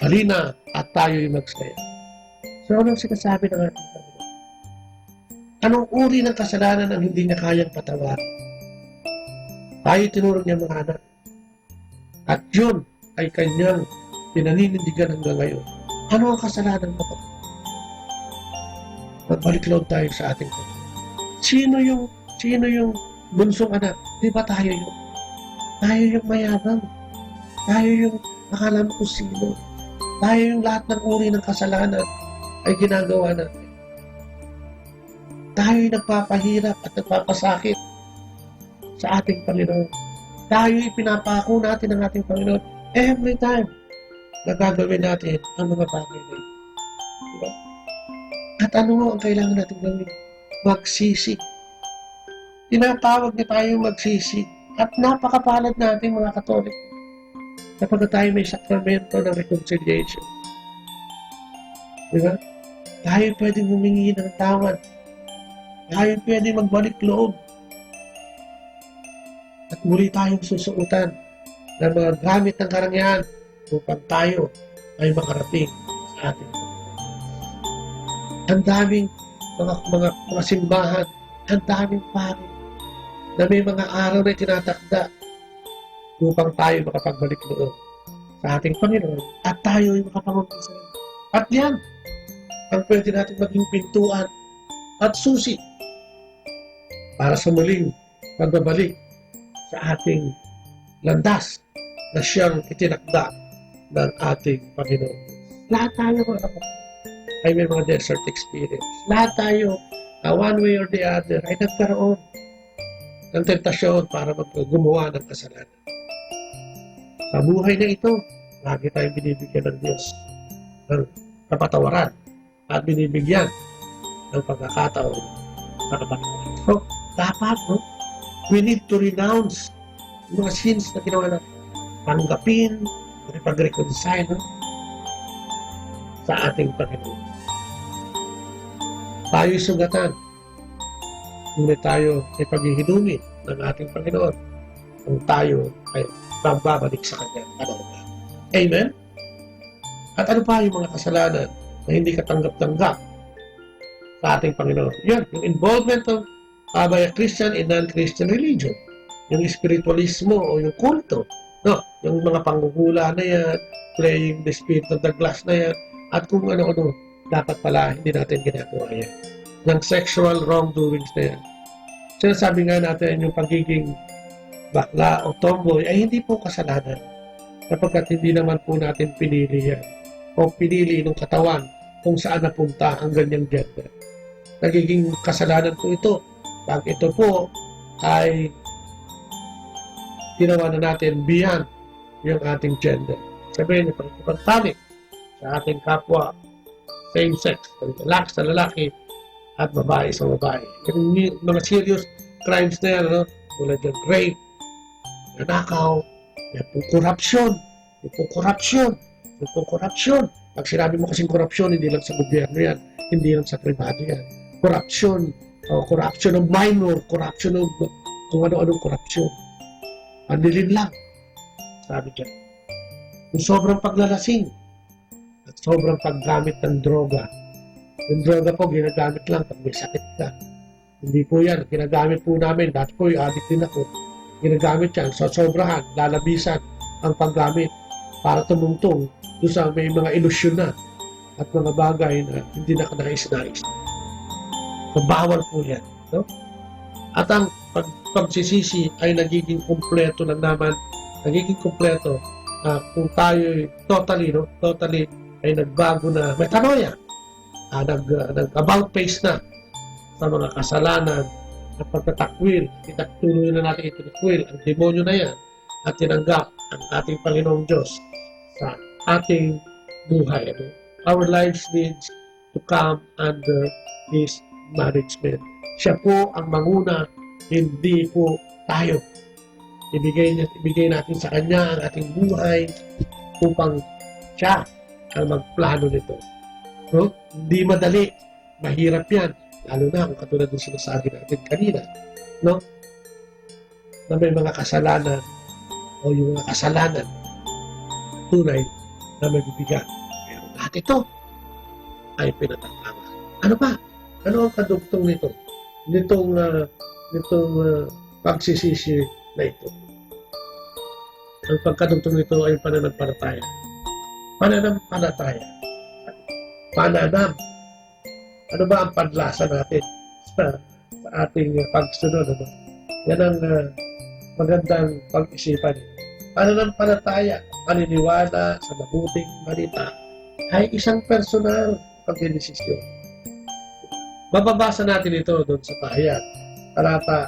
Halina at tayo'y magsaya." So, anong sinasabi ng ating Panginoon? Anong uri ng kasalanan ang hindi niya kayang patawarin? Tayo tinurong niya mga anak. At yun ay kanyang pinaninindigan hanggang ngayon. Ano ang kasalanan mo? Magbalik loob tayo sa ating Panginoon. Sino yung, sino yung bunsong anak? Di ba tayo yun? Tayo yung mayabang. Tayo yung akala mo kung sino. Tayo yung lahat ng uri ng kasalanan ay ginagawa natin. Tayo'y nagpapahirap at nagpapasakit sa ating Panginoon. Tayo'y pinapako natin ng ating Panginoon every time na gagawin natin ang mga bagay na ito. Diba? At ano ang kailangan natin gawin? Magsisi. Tinatawag niya tayong magsisi. At napakapalad natin, mga Katoliko, sapagkat tayo may sakramento ng reconciliation. Di ba? Tayo pwedeng humingi ng tawad. Tayo pwedeng magbalik loob. At muli tayong susuotan ng mga gamit ng karangyaan upang tayo ay makarating sa ating Panginoon. Ang daming mga, mga, mga simbahan, ang daming pari na may mga araw na itinatakda upang tayo makapagbalik loob sa ating Panginoon at tayo'y makapangumpisa. At yan ang pwede natin maging pintuan at susi para sa muling pagbabalik sa ating landas na siyang itinakda ng ating Panginoon. Lahat tayo, mga kapatid, ay may mga desert experience. Lahat tayo, ah, one way or the other, ay nagkaroon ng tentasyon para mag-, gumawa ng kasalanan. Sa buhay na ito, lagi tayong binibigyan ng Diyos ng kapatawaran at binibigyan ng pagkakataon sa kapatawaran. So, dapat, no, we need to renounce yung mga sins na ginawa natin. Tanggapin, makipag-reconcile, no, sa ating Panginoon. Tayo'y sugatan, ngunit tayo ay paghihinumi ng ating Panginoon kung tayo ay magbabalik sa Kanya. Amen? At ano pa yung mga kasalanan na hindi katanggap-tanggap sa ating Panginoon? Yan, yung involvement of, ah, by a Christian in non-Christian religion. Yung espiritualismo o yung kulto. No? Yung mga panggugula na yan, playing the spirit of the glass na yan, at kung ano-ano, dapat pala hindi natin ginagawa yan. Ng sexual wrongdoings na yan. Sinasabi nga natin yung pagiging bakla o tomboy ay hindi po kasalanan, sapagkat hindi naman po natin pinili yan o pinili ng katawan kung saan napunta ang ganyang gender. Nagiging kasalanan po ito pag ito po ay ginawa na natin beyond yung ating gender. Sabihin, ipag-, ipagpanik sa ating kapwa same sex, lalaki sa lalaki at babae sa babae. Yung mi-, mga serious crimes na yan, ano? Tulad ng rape, nanakaw, yan pong korupsyon, yan pong korupsyon, yan pong korupsyon. Pag sinabi mo kasing korupsyon, hindi lang sa gobyerno yan, hindi lang sa pribado yan. Korupsyon, o corruption of minor, corruption of kung ano-anong korupsyon. Panlilin lang, sabi dyan. Yung sobrang paglalasing, at sobrang paggamit ng droga. Yung droga po, ginagamit lang pag may sakit ka. Hindi po yan. Ginagamit po namin. Dati po, yung addict din ako. Ginagamit yan. Sosobrahan, lalabisan ang paggamit para tumungtong doon sa may mga ilusyon na at mga bagay na hindi na kanais-nais. So, bawal po yan. No? At ang pag-, pagsisisi ay nagiging kumpleto lang naman, nagiging kumpleto, ah, kung tayo'y totally, no? Totally ay nagbago na metanoia. Ah, nag-, ah, nag-about face na sa mga kasalanan at pagtatakwil. Itagtuloy na natin itinakwil ang demonyo na yan at tinanggap ang ating Panginoong Diyos sa ating buhay. Ano? Our lives needs to come under His management. Siya po ang manguna, hindi po tayo. Ibigay niya, ibigay natin sa Kanya ang ating buhay upang Siya ang magplano nito. No? Hindi madali, mahirap yan. Lalo na kung katulad ng sinasabi natin kanina. No? Na may mga kasalanan o yung mga kasalanan tunay na mabibigat. Pero lahat ito ay pinatatawa. Ano pa? Ano ang kadugtong nito? Nitong, ah, nitong, ah, pagsisisi na ito. Ang pagkadugtong nito ay pananampalataya. Pananampalataya. Pananam. Ano ba ang panlasa natin sa, sa ating pagsunod, ano? Yan ang, ah, magandang pag-isipan. Pananampalataya, paniniwala sa mabuting balita ay isang personal pagdedesisyon. Mababasa natin ito doon sa Pahayag, talata,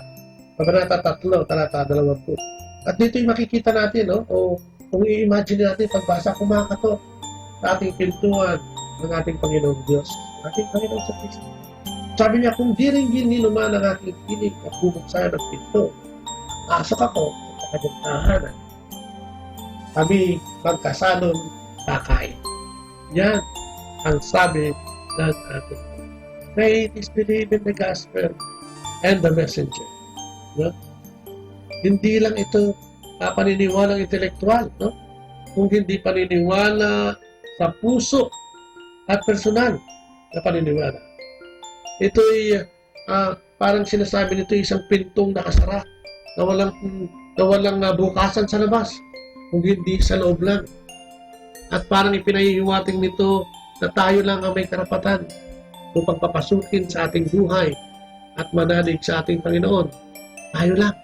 kabanata tatlo, talata dalawampu. At dito'y makikita natin, no? O kung i-imagine natin, pagbasa, kumakatok sa ating pintuan ng ating Panginoong Diyos, ating Panginoon sa Kristo. Sabi niya, "Kung diringgin ni man ang aking tinig at bubuksan ang pinto, pasok ako sa kanyang tahanan. Kami magkasalon kakain." Yan ang sabi ng ating Panginoon. Faith is belief in the gospel and the messenger. No? Hindi lang ito, ah, paniniwalang intelektual, no? Kung hindi paniniwala sa puso at personal na paniniwala. Ito'y, ah, parang sinasabi nito'y isang pintong nakasara, na walang, na walang, ah, bukasan sa labas, kung hindi sa loob lang. At parang ipinahihiwatig nito na tayo lang ang may karapatan upang papasukin sa ating buhay at manalig sa ating Panginoon. Tayo lang.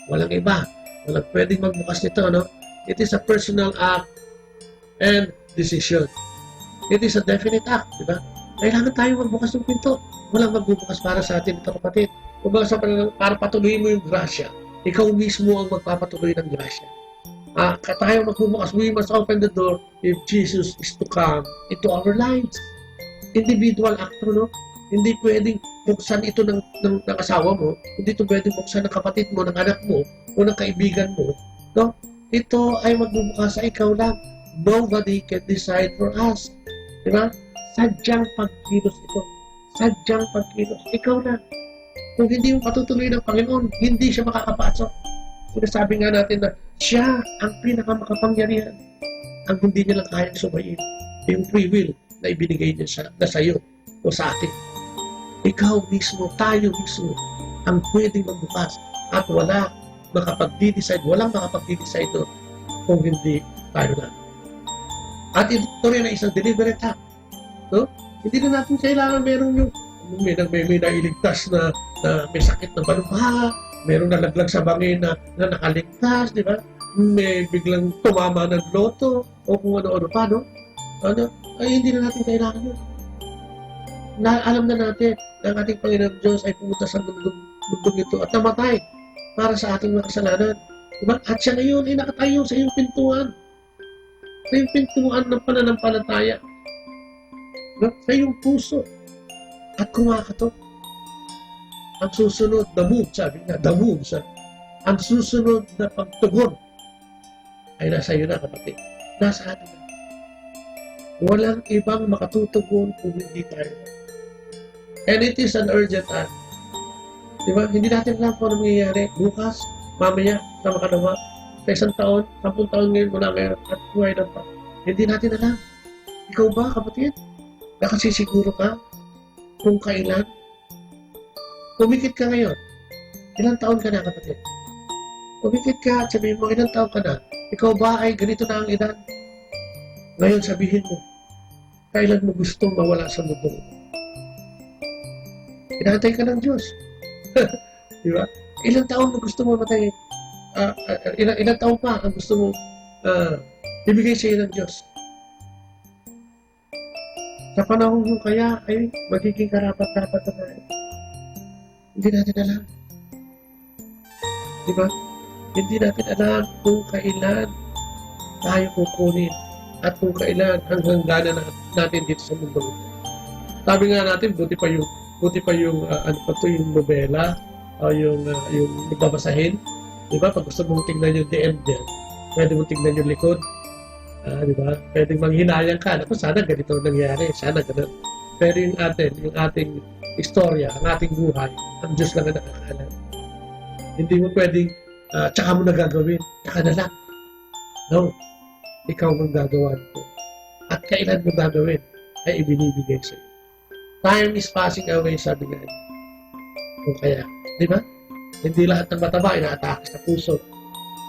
Walang iba. Walang pwedeng magbukas nito, no? It is a personal act and decision. It is a definite act, di ba? Kailangan tayo magbukas ng pinto. Walang magbubukas para sa atin ito, kapatid. Kumbaga sa panahon, para patuloy mo yung grasya, ikaw mismo ang magpapatuloy ng grasya. Ah, ka tayo magbubukas, we must open the door if Jesus is to come into our lives. Individual act to, no? Hindi pwedeng buksan ito ng, ng, ng asawa mo, hindi ito pwedeng buksan ng kapatid mo, ng anak mo, o ng kaibigan mo, no? Ito ay magbubukas sa ikaw lang. Nobody can decide for us. Di ba? Sadyang pagkilos ito. Sadyang pagkilos. Ikaw lang. Kung hindi mo patutuloy ng Panginoon, hindi siya makakapasok. Sinasabi nga natin na siya ang pinakamakapangyarihan. Ang hindi niya lang kayang subayin, yung free will na ibinigay niya sa, na sa'yo o sa atin. Ikaw mismo, tayo mismo, ang pwedeng magbukas. At wala makapag-decide, walang makapag-decide doon kung hindi tayo lang. At ito rin ay isang deliberate act. No? Hindi na natin kailangan meron yung may, may, may nailigtas na, na may sakit na balukha, meron nalaglag sa bangin na, na nakaligtas, di ba? May biglang tumama ng loto, o kung ano-ano pa, no? Ano? Ay, hindi na natin kailangan yun. Na, alam na natin na ang ating Panginoon Diyos ay pumunta sa mundo, mundong ito at namatay para sa ating mga kasalanan. Diba? At siya ngayon ay nakatayo sa iyong pintuan. Sa iyong pintuan ng pananampalataya. No? Sa iyong puso. At kumakatok. Ang susunod na move, sabi niya, the move, sabi. Ang susunod na pagtugon ay nasa iyo na, kapatid. Nasa atin na. Walang ibang makatutugon kung hindi tayo. And it is an urgent act. Di ba? Hindi natin alam kung ano mangyayari bukas, mamaya, sa makalawa, sa isang taon, sampung taon ngayon mula ngayon, at buhay na pa. Hindi natin alam. Ikaw ba, kapatid? Nakasisiguro ka kung kailan? Umikit ka ngayon. Ilang taon ka na, kapatid? Umikit ka at sabihin mo, "Ilang taon ka na? Ikaw ba ay ganito na ang edad?" Ngayon, sabihin mo, kailan mo gustong mawala sa mundo? Inaantay ka ng Diyos. Di ba? Ilang taon mo gusto mo matay? Ah, ah, ilang, ilang taon pa ang gusto mo, ah, ibigay sa iyo ng Diyos? Sa panahon mo kaya ay magiging karapat-dapat na tayo? Hindi natin alam. Di ba? Hindi natin alam kung kailan tayo kukunin at kung kailan ang hangganan na, natin dito sa mundo. Sabi nga natin, buti pa yung, buti pa yung, ah, ano pa to, yung nobela, o yung, ah, yung babasahin. Di ba? Pag gusto mong tingnan yung D M dyan, pwede mo tingnan yung likod. Ah, di ba? Pwedeng manghinayang ka, "Naku, sana ganito ang nangyari, sana ganun." Pero yung atin, yung ating istorya, ang ating buhay, ang Diyos lang ang nakakaalam. Hindi mo pwedeng, ah, "Tsaka mo na gagawin, tsaka na lang." No. Ikaw ang gagawa nito. At kailan mo gagawin ay ibinibigay sa'yo. "Time is passing away," sabi nga niya. O kaya, di ba? Hindi lahat ng mataba inaatake sa puso.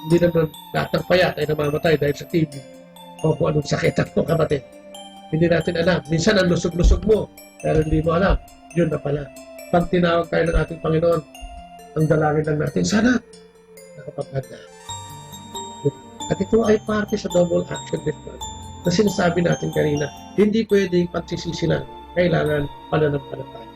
Hindi naman lahat ng payat ay namamatay dahil sa T B o kung anong sakit, mga kapatid. Hindi natin alam. Minsan, ang lusog-lusog mo, pero hindi mo alam. Yun na pala. Pag tinawag tayo ng ating Panginoon, ang dalangin lang natin, "Sana nakapaghanda." At ito ay parte sa double action method na sinasabi natin kanina. Hindi pwedeng pagsisisi lang. Kailangan pananampalataya.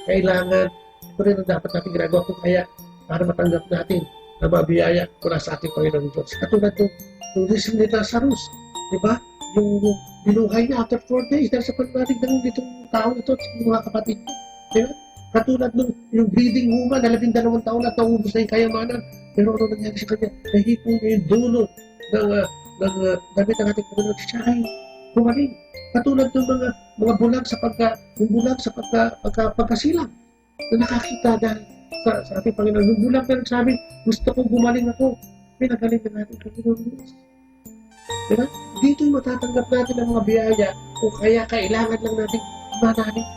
Kailangan, ito rin ang dapat natin ginagawa kung kaya para matanggap natin ang mga biyaya mula sa ating Panginoong Diyos. Katulad nung, nung gising ni Lazarus, di ba? Yung, yung binuhay niya after four days dahil sa pagdating ng itong tao ito at yung mga kapatid niya. Di ba? Katulad nung yung bleeding woman na labindalawang taon at naubos na yung kayamanan. Pero ano nangyari sa kanya? Nahipon niya yung dulo ng, ah, ng, ah, damit ng ating Panginoon. Siya ay gumaling. Katulad ng mga, mga bulag sa pagka, yung bulag sa pagka, pagka, pagkasilang na nakakita dahil sa, sa ating Panginoon. Yung bulag na nagsabi, "Gusto ko, gumaling ako." Pinagaling ng ating Panginoon Diyos. Diba? Dito yung matatanggap natin ang mga biyaya o kaya kailangan lang natin manalig.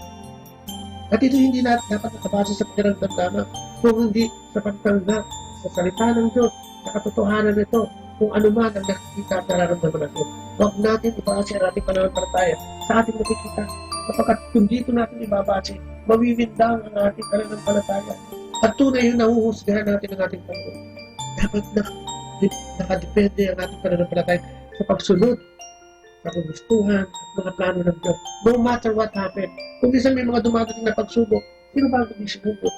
At ito hindi na dapat nakabase sa pakiramdam lamang, kung hindi sa pagtanggap sa salita ng Diyos, sa katotohanan nito, kung ano man ang nakikita at nararamdaman natin. Huwag natin ibase ang ating pananampalataya sa ating nakikita, sapagkat kung dito natin ibabase, mawiwindang ang ating pananampalataya. At tunay yun, nahuhusgahan natin ang ating Panginoon. Dapat na, nakadepende ang ating pananampalataya sa pagsunod sa kagustuhan at mga plano ng Diyos. No matter what happen, kung minsan may mga dumadating na pagsubok, sino ba ang hindi sumuko?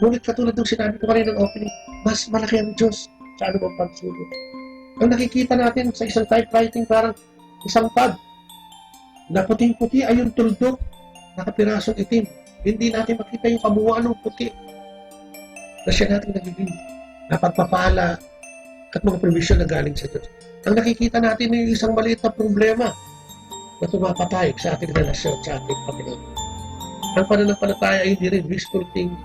Ngunit katulad ng sinabi ko kanina ng opening, mas malaki ang Diyos sa anumang pagsubok. Ang nakikita natin sa isang typewriting, parang isang pad na puting-puti ay yung tuldok, nakapirasong itim. Hindi natin makita yung kabuuan ng puti na siya natin nagiging napagpapala at mga provision na galing sa Diyos. Ang nakikita natin ay isang maliit na problema na pumapatay sa ating relasyon sa ating Panginoon. Ang pananampalataya ay hindi rin wishful thinking,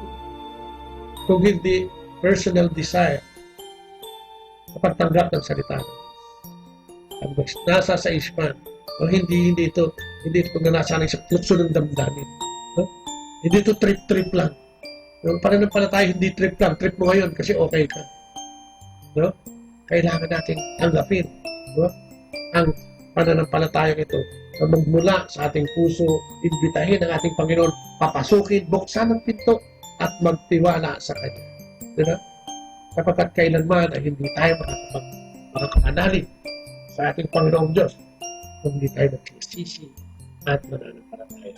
kung hindi personal desire sa pagtanggap ng salita ng Diyos. Ang nasa sa ispan, o hindi, hindi ito, hindi ito pagnanasa ng isang tukso ng damdamin. No? Hindi ito trip-trip lang. Yung pananampalataya, hindi trip lang. Trip mo ngayon kasi okay ka. No? Kailangan natin tanggapin, no? Ang pananampalataya ito na magmula sa ating puso, imbitahin ang ating Panginoon, papasukin, buksan ang pinto, at magtiwala sa Kanya. Di ba? Sapagkat kailanman ay hindi tayo makakapag-, makakapanalig sa ating Panginoong Diyos kung hindi tayo magsisisi at mananampalataya.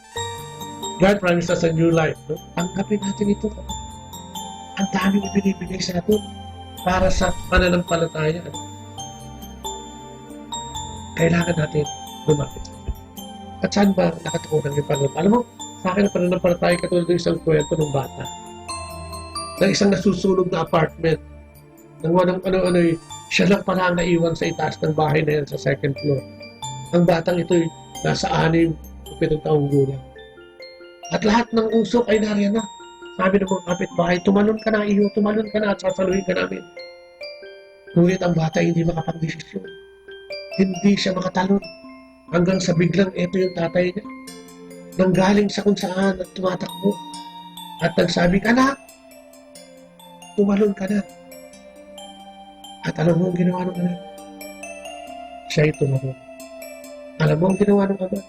God promised us a new life. No? Tanggapin natin ito. Ang daming ibinibigay sa atin para sa pananampalataya. Kailangan natin lumapit. At saan ba nakatuon ang Panginoon? Alam mo, sa akin, ang pananampalataya katulad ng isang kwento ng bata. Ng isang nasusunog na apartment. Ng walang ano-ano eh, siya lang pala ang naiwan sa itaas ng bahay na yan sa second floor. Ang batang ito'y nasa anim o pitong taong gulang. At lahat ng usok ay nariyan na. Sabi ng mga kapitbahay, "Tumalon ka na, iyo, tumalon ka na at sasaluhin ka namin." Ngunit ang bata hindi makapagdesisyon. Hindi siya makatalon. Hanggang sa biglang eto yung tatay niya. Nanggaling sa kung saan at tumatakbo. At nagsabi, "Anak, tumalon ka na." At alam mo ang ginawa ng anak? Siya'y tumalon. Alam mo ang ginawa ng ama?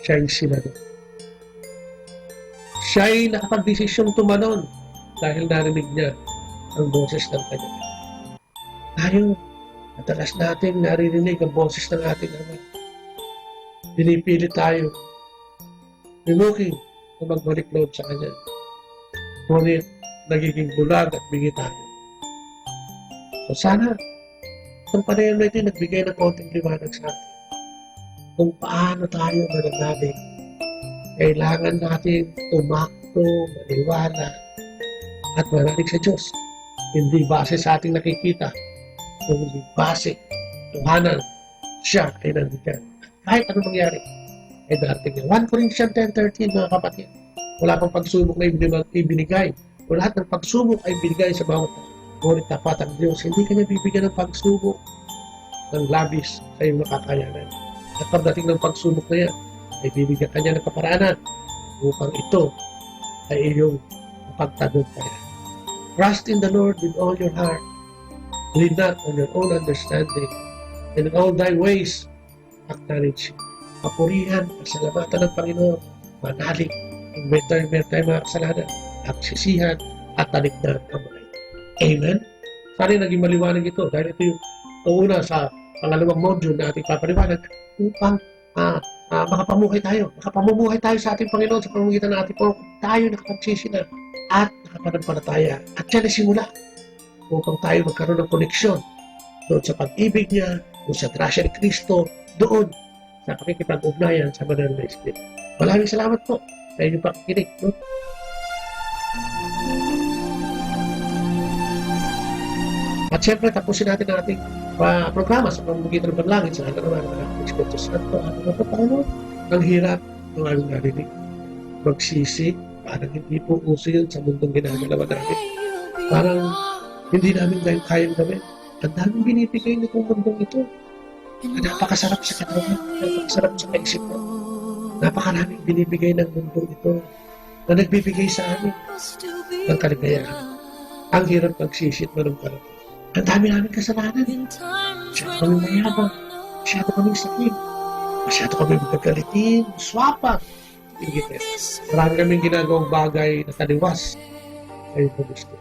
Siya'y sinalot. Siya'y nakapagdesisyong tumalon dahil narinig niya ang boses ng kanyang ama. Tayo, madalas nating naririnig ang boses ng ating ama. Pinipili tayo, looking na magbalik loob sa kanya. Ngunit nagiging bulag at bingi tayo. So sana, itong panayam na ito ay nagbigay ng konting liwanag sa atin kung paano tayo mananalig. Kailangan natin tumakbo, maniwala, at manalig sa Diyos. Hindi base sa ating nakikita, kundi base sa totohanan, siya ay nandiyan. Kahit ano mangyari, ay darating niya. One Corinthians ten thirteen, mga kapatid, wala pang pagsubok na ibinibag-, ibinigay. O lahat ng pagsubok ay binigay sa bawat tao. Ngunit tapat ang Diyos, hindi ka niya bibigyan ng pagsubok ng labis sa iyong makakayanan. At pagdating ng pagsubok na yan, ay bibigyan ka niya ng kaparaanan upang ito ay iyong mapagtagumpayan. Trust in the Lord with all your heart. Lean not on your own understanding. In all thy ways, acknowledge. Papurihan, pasalamatan ng Panginoon, manalig, inventary, inventary mga kasalanan, pagsisihan, at talikdan ang mga ito. Amen? Sana naging maliwanag ito dahil ito yung una sa pangalawang module na ating papaliwanag upang, ah, ah, makapamuhay tayo. Makapamumuhay tayo sa ating Panginoon sa pamamagitan ng ating Panginoon. Tayo nakapagsisi na at nakapanagpalataya. At siya na simula upang tayo magkaroon ng koneksyon doon sa pag-ibig niya, doon sa grasya ni Cristo, doon sa pakikipag-ugnayan sa banal na Espiritu. Maraming salamat po sa inyong pakikinig. No? At siyempre, tapusin natin ang ating, ah, programa sa pamamagitan ng panalangin sa ngalan ng Ama, ng Anak, ng Espiritu Santo. Amen po, Panginoon. Ang hirap ng aming narinig. Magsisi, parang hindi po uso yun sa mundong ginagalawan natin. Parang hindi namin kaya, kayang gawin. Ang daming binibigay nitong mundong ito. Napakasarap sa katawan, napakasarap sa kaisipan. Napakaraming binibigay ng mundong ito. na nagbibigay sa amin ng kaligayahan. Ang hirap magsisi at manungkal. Ang dami namin kasalanan. Masyado kami mayabang. Masyado kami sakit. Masyado kami magagalitin, swapa, inggit. Marami kaming ginagawang bagay na taliwas sa iyong gusto.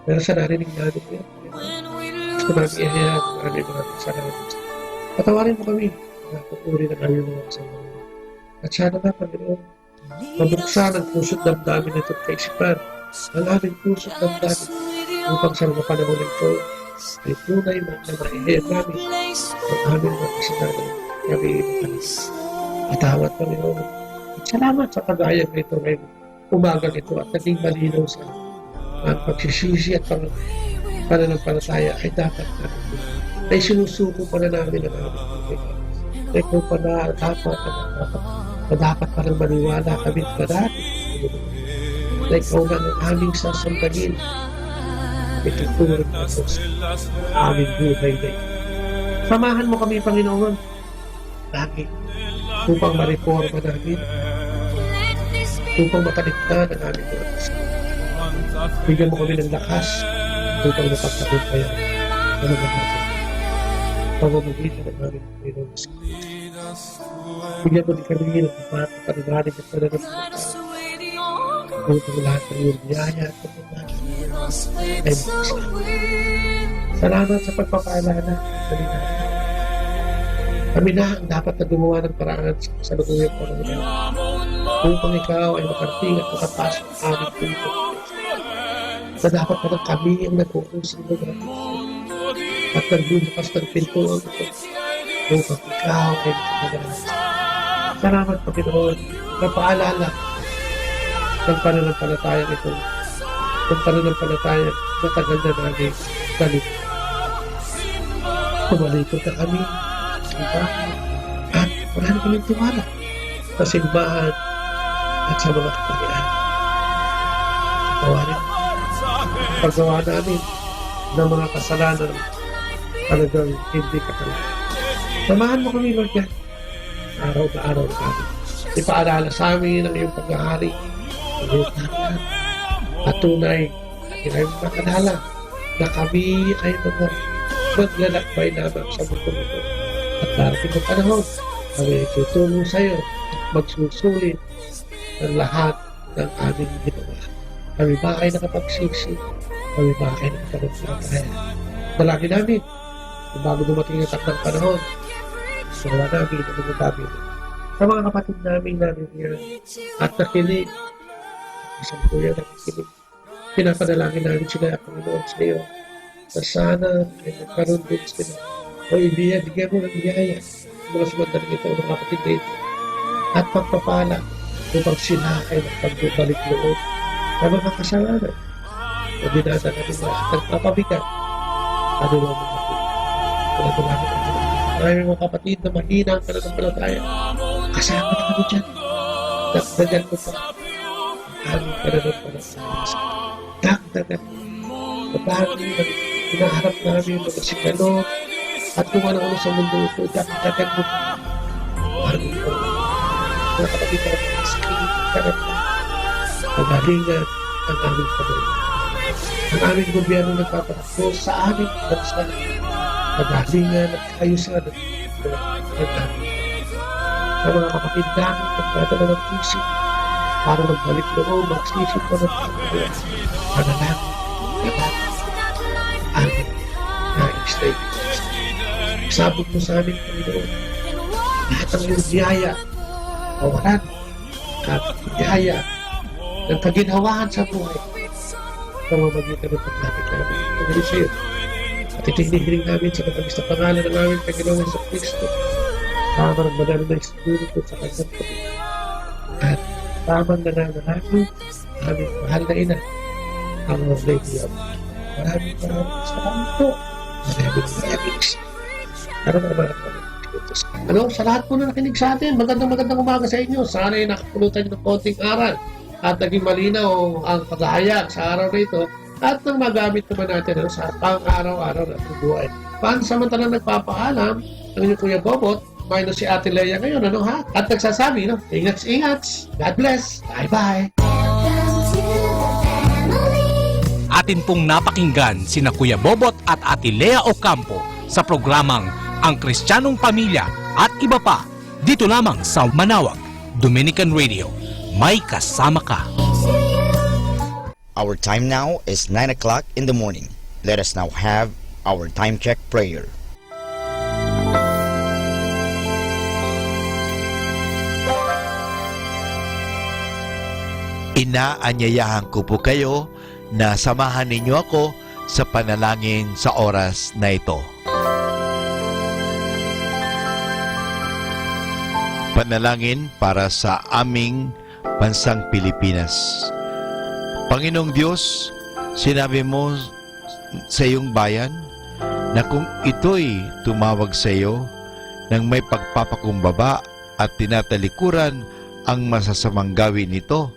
Pero sa narinig namin yan, gusto namin ihayag ang aming mga kasalanan. Patawarin mo kami. Napupuri na kami mga kasalanan. At sana nga, Panginoon, mabuksan ang puso't damdamin nito't kaisipan, ang aming puso't damdamin, upang sa mga panahon na ito ay tunay na, na maihayag namin ang aming mga kasalanan. Kami, Panginoon. Patawad, Panginoon. At salamat sa pag-aayag na ito ngayon. Umagang ito at naging malinaw sa, ah, pagsisisi at pang-, pananampalataya ay dapat na, na isinusuko pa na namin ang aming buhay. Na ikaw pala dapat, na dapat, na dapat palang maniwala kami na dati. Na ikaw lang ang aming sasandagin. Ituturing mo sa aming buhay na ito. Samahan mo kami, Panginoon. Lagi. Upang mareporma namin. Upang matalikdan ang aming mga kasalanan. Bigyan mo kami ng lakas upang mapagtagumpayan ang mga hamon. Pamamagitan ng aming Panginoon Jesus Cristo. Bigyan mo din kami ng mapagpanunalig at pananampalataya. Upang lahat ng iyong biyaya at kapatid ay magsama. Salamat sa pagpapaalala. Kami na ang dapat na gumawa ng paraan sa kasalukuyang panahon. Upang ikaw ay makarating at makapasok sa aming puso. Na dapat pala kami ang nagkukusang lugar at nagbubukas ng pintuan ito. Upang ikaw ay makapagalaw. Salamat, Panginoon, na paalala ng pananampalatayang ito, ng pananampalatayang matagal na namin balik. Tumalikod na kami, di ba? At wala na kaming tiwala sa simbahan at sa mga kaparian. Tawarin mo. Paggawa namin ng mga kasalanan talagang hindi ka talaga. Samahan mo kami, Lord, yan. Araw na araw na kami. Ipaalala sa amin ang iyong paghahari, ang iyong kaharian. At tunay, iraay mo makalala na kami ay mga maglalakbay lamang sa mundo ito. At darating ang panahon, kami ay tutulong sa iyo at magsusulit ng lahat ng aming ginawa. Kami ba ay nakapagsisi? Kami ba ay nakapagpaparataya? Dalangin namin, kung bago dumating ang takdang panahon, gawa namin ang mga bagay sa mga kapatid namin namin yan at nakinig, sa kuya nakikinig. Pinapanalangin namin sila, Panginoon, sa iyo, na sana ay magkaroon din sila o ibigay, bigyan mo ng biyaya sa mga sumandali ito, mga kapatid na ito, at pagpapala upang sila ay mapagbabalik loob sa mga kasalanan na dinadala nila at nagpapabigat sa kanilang mga buhay. Salamat, Panginoon. Maraming mga kapatid na mahina ang pananampalataya. Kasama na kami dyan. Dagdagan mo pa. Ang pananampalataya. Dagdagan mo. Babago ang hinaharap namin, mga sigano, at kung ano-ano sa mundo ito, dagdagan mo. Ang mga kapatid namin, sa kagalingan ang aming Panginoon. Ang aming gobyerno nagpapatakbo sa aming bansa. Kagalingan at kaayusan. Ang mga kapatid namin, nagdadala ng puso para magbalik loob, magsisip ko ng pagkakas. Manalangin, manalangin. Amen. Nais na ito. Sabog mo sa amin, Panginoon. Lahat ng iyong biyaya, kawalan, at biyaya ng kaginhawaan sa buhay. Pamamagitan ng pagdapit namin. Pagdapit sa'yo. At ito hinihiling namin sa matamis na pangalan ng aming Panginoong Jesu Cristo. Sa aman ng banal na Espiritu sa kanyang kapatid. At sa aman na nanalangin, aming mahal na ina, ang Our Lady of Guadalupe. Maraming, maraming salamat po. Maraming, maraming salamat. Ano naman ang mga Ano, sa lahat po na nakinig sa atin, magandang, magandang umaga sa inyo. Sana'y nakapulutan niyo ng konting aral at naging malinaw ang paghahayag sa araw na ito at nang magamit naman natin, ano, sa pang-araw-araw na buhay. Pansamantalang nagpapaalam ang inyong Kuya Bobot, minus si Ate Lea ngayon, ano, ha? At nagsasabi, no, ingat, ingat. God bless. Bye-bye. Atin pong napakinggan sina Kuya Bobot at Ate Lea Ocampo sa programang Ang Kristianong Pamilya at iba pa, dito lamang sa Manawag Dominican Radio. May kasama ka. Our time now is nine o'clock in the morning. Let us now have our time check prayer. Inaanyayahan ko po kayo na samahan ninyo ako sa panalangin sa oras na ito. Panalangin para sa aming bansang Pilipinas. Panginoong Diyos, sinabi mo sa iyong bayan na kung ito'y tumawag sa iyo nang may pagpapakumbaba at tinatalikuran ang masasamang gawi nito,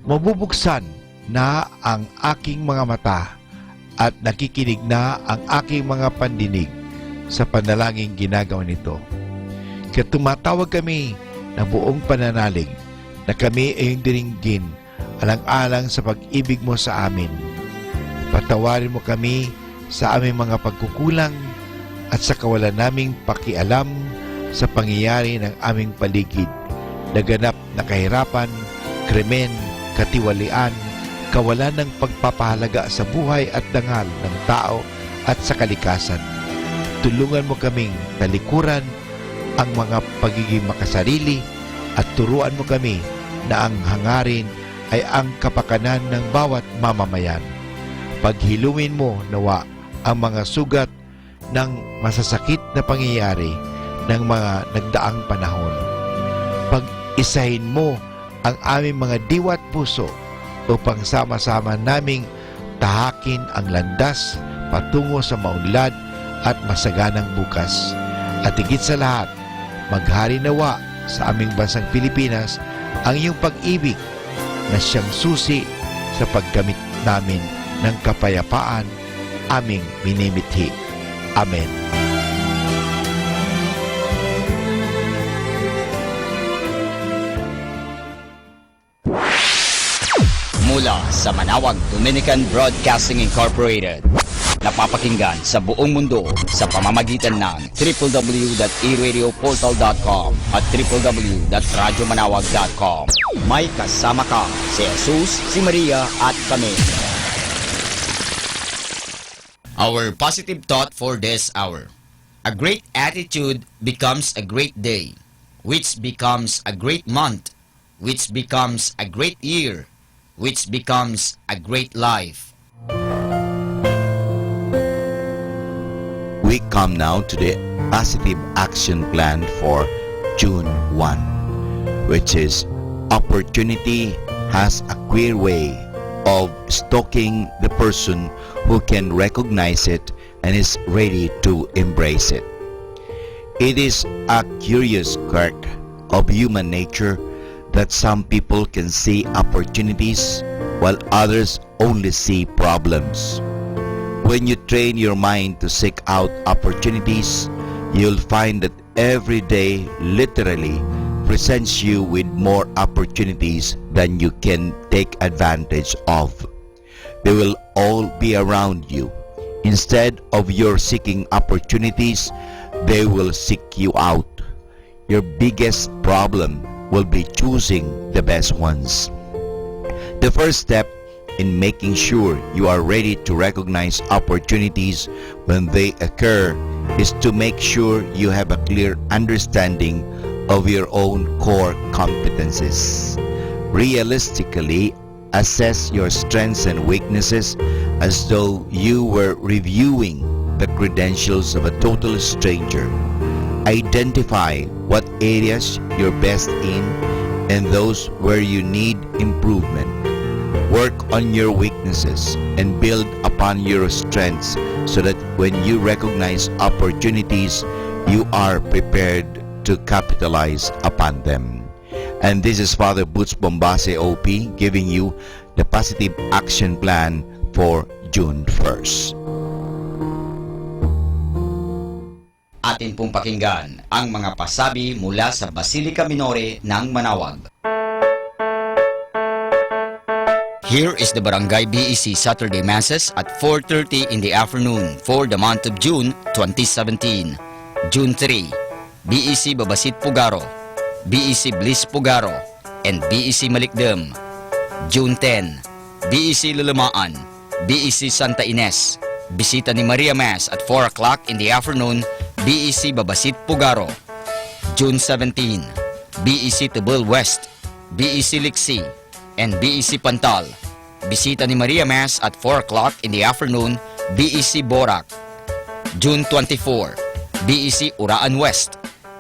mabubuksan na ang aking mga mata at nakikinig na ang aking mga pandinig sa panalangin ginagawa nito. Kaya tumatawag kami na buong pananalig na kami ay iyong diringgin alang-alang sa pag-ibig mo sa amin. Patawarin mo kami sa aming mga pagkukulang at sa kawalan naming pakialam sa pangyayari ng aming paligid, naganap na kahirapan, krimen, katiwalian, kawalan ng pagpapahalaga sa buhay at dangal ng tao at sa kalikasan. Tulungan mo kaming talikuran ang mga pagiging makasarili at turuan mo kami na ang hangarin ay ang kapakanan ng bawat mamamayan. Paghilumin mo, nawa, ang mga sugat ng masasakit na pangyayari ng mga nagdaang panahon. Pag-isahin mo ang aming mga diwa at puso upang sama-sama naming tahakin ang landas patungo sa maunlad at masaganang bukas. At higit sa lahat, maghari nawa sa aming bansang Pilipinas ang iyong pag-ibig na siyang susi sa pagkamit namin ng kapayapaan aming minimithi. Amen. Mula sa Manawag Dominican Broadcasting Incorporated, napapakinggan sa buong mundo sa pamamagitan ng triple w dot e radio portal dot com at triple w dot radyo manawag dot com. May kasama ka, si Jesus, si Maria, at kami. Our positive thought for this hour. A great attitude becomes a great day, which becomes a great month, which becomes a great year, which becomes a great life. We come now to the positive action plan for June one, which is: opportunity has a queer way of stalking the person who can recognize it and is ready to embrace it. It is a curious quirk of human nature that some people can see opportunities while others only see problems. When you train your mind to seek out opportunities, you'll find that every day literally presents you with more opportunities than you can take advantage of. They will all be around you. Instead of your seeking opportunities, they will seek you out. Your biggest problem will be choosing the best ones. The first step in making sure you are ready to recognize opportunities when they occur is to make sure you have a clear understanding of your own core competencies. Realistically, assess your strengths and weaknesses as though you were reviewing the credentials of a total stranger. Identify what areas you're best in and those where you need improvement. Work on your weaknesses and build upon your strengths so that when you recognize opportunities, you are prepared to capitalize upon them. And this is Father Butch Bombase, O P, giving you the positive action plan for June first. Atin pong pakinggan ang mga pasabi mula sa Basilica Minore ng Manawag. Here is the Barangay B E C Saturday Masses at four thirty in the afternoon for the month of June twenty seventeen. June three, B E C Babasit Pugaro, B E C Bliss Pugaro, and B E C Malikdem. June ten, B E C Lalamaan, B E C Santa Ines, Bisita ni Maria Mass at four o'clock in the afternoon, B E C Babasit Pugaro. June seventeen, B E C Tebel West, B E C Liksi, and B E C Pantal. Bisita ni Maria Mass at four o'clock in the afternoon, B E C Borac. June twenty-four, B E C Uraan West,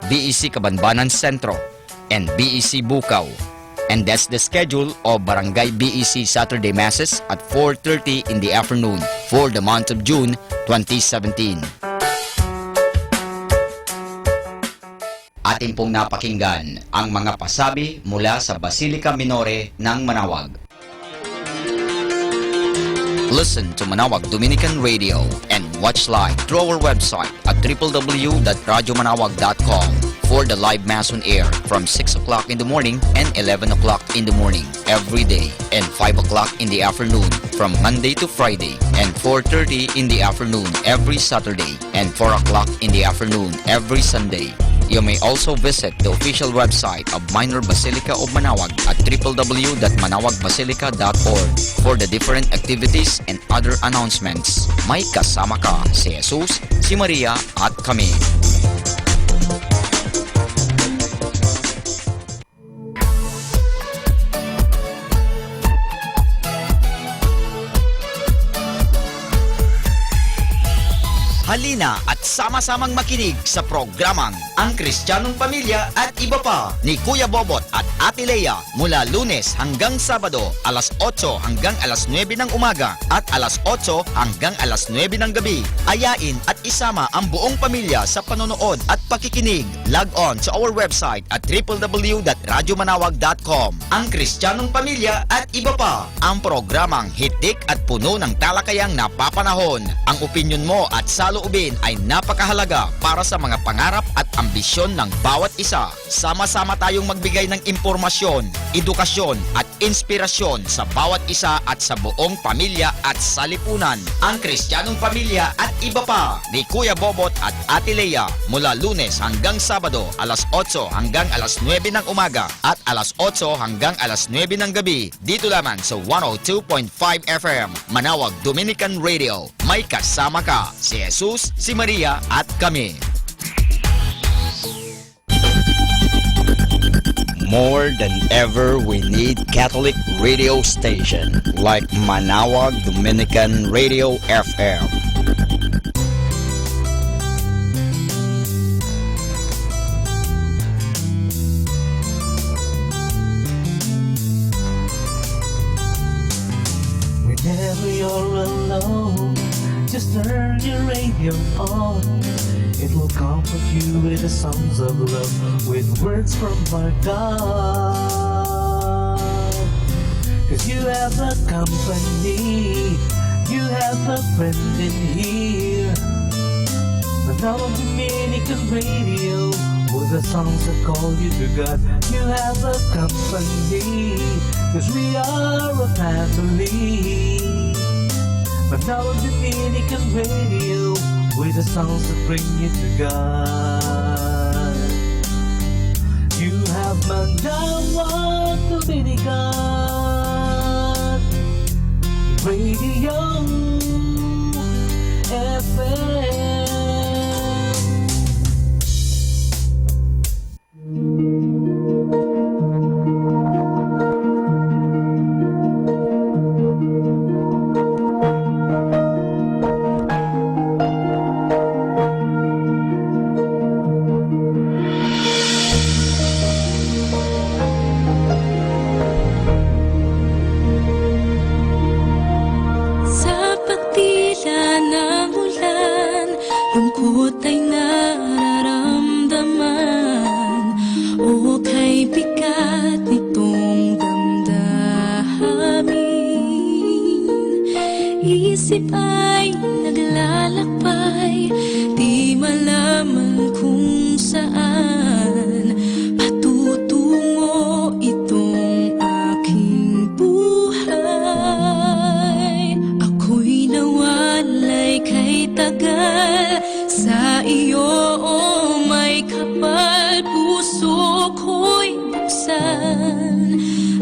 B E C Kabanbanan Centro, and B E C Bukaw. And that's the schedule of Barangay B E C Saturday Masses at four thirty in the afternoon for the month of June twenty seventeen. Atin pong napakinggan ang mga pasabi mula sa Basilica Minore ng Manaoag. Listen to Manaoag Dominican Radio and watch live through our website at triple W dot radyo manaoag dot com for the live mass on air from six o'clock in the morning and eleven o'clock in the morning every day, and five o'clock in the afternoon from Monday to Friday, and four thirty in the afternoon every Saturday, and four o'clock in the afternoon every Sunday. You may also visit the official website of Minor Basilica of Manaoag at triple W dot manaoag basilica dot org for the different activities and other announcements. May kasama ka, si Jesus, si Maria, at kami. Halina at sama-samang makinig sa programang Ang Kristianong Pamilya at Iba Pa ni Kuya Bobot at Ate Lea mula Lunes hanggang Sabado, alas otso hanggang alas nuebe ng umaga at alas otso hanggang alas nuebe ng gabi. Ayain at isama ang buong pamilya sa panonood at pakikinig. Log on to our website at triple W dot radyo manaoag dot com. Ang Kristianong Pamilya at Iba Pa, ang programang hitik at puno ng talakayang napapanahon. Ang opinyon mo at saloobin ay napakahalaga para sa mga pangarap at ambisyon ng bawat isa. Sama-sama tayong magbigay ng impormasyon, edukasyon, at inspirasyon sa bawat isa at sa buong pamilya at salipunan. Ang Kristianong Pamilya at Iba Pa ni Kuya Bobot at Ate Lea, mula Lunes hanggang Sabado, alas otso hanggang alas nuebe ng umaga at alas otso hanggang alas nuebe ng gabi, dito lamang sa one oh two point five F M, Manaoag Dominican Radio. May kasama ka, si Jesus, si Maria, at kami. More than ever, we need Catholic radio station like Manaoag Dominican Radio F M. Whenever you're alone, just turn your radio on. It will comfort you with the songs of love, with words from our God. 'Cause you have a company, you have a friend in here. Manaoag Dominican Radio, with the songs that call you to God. You have a company, 'cause we are a family. Manaoag Dominican Radio, with the songs that bring you to God. You have Manaoag Dominican Radio F M. Sa pagdila ng ulan, lungkot ay nararamdaman. O kay bigat nitong damdamin, isip ay naglalakbay, di malaman kung saan patutungo itong aking buhay.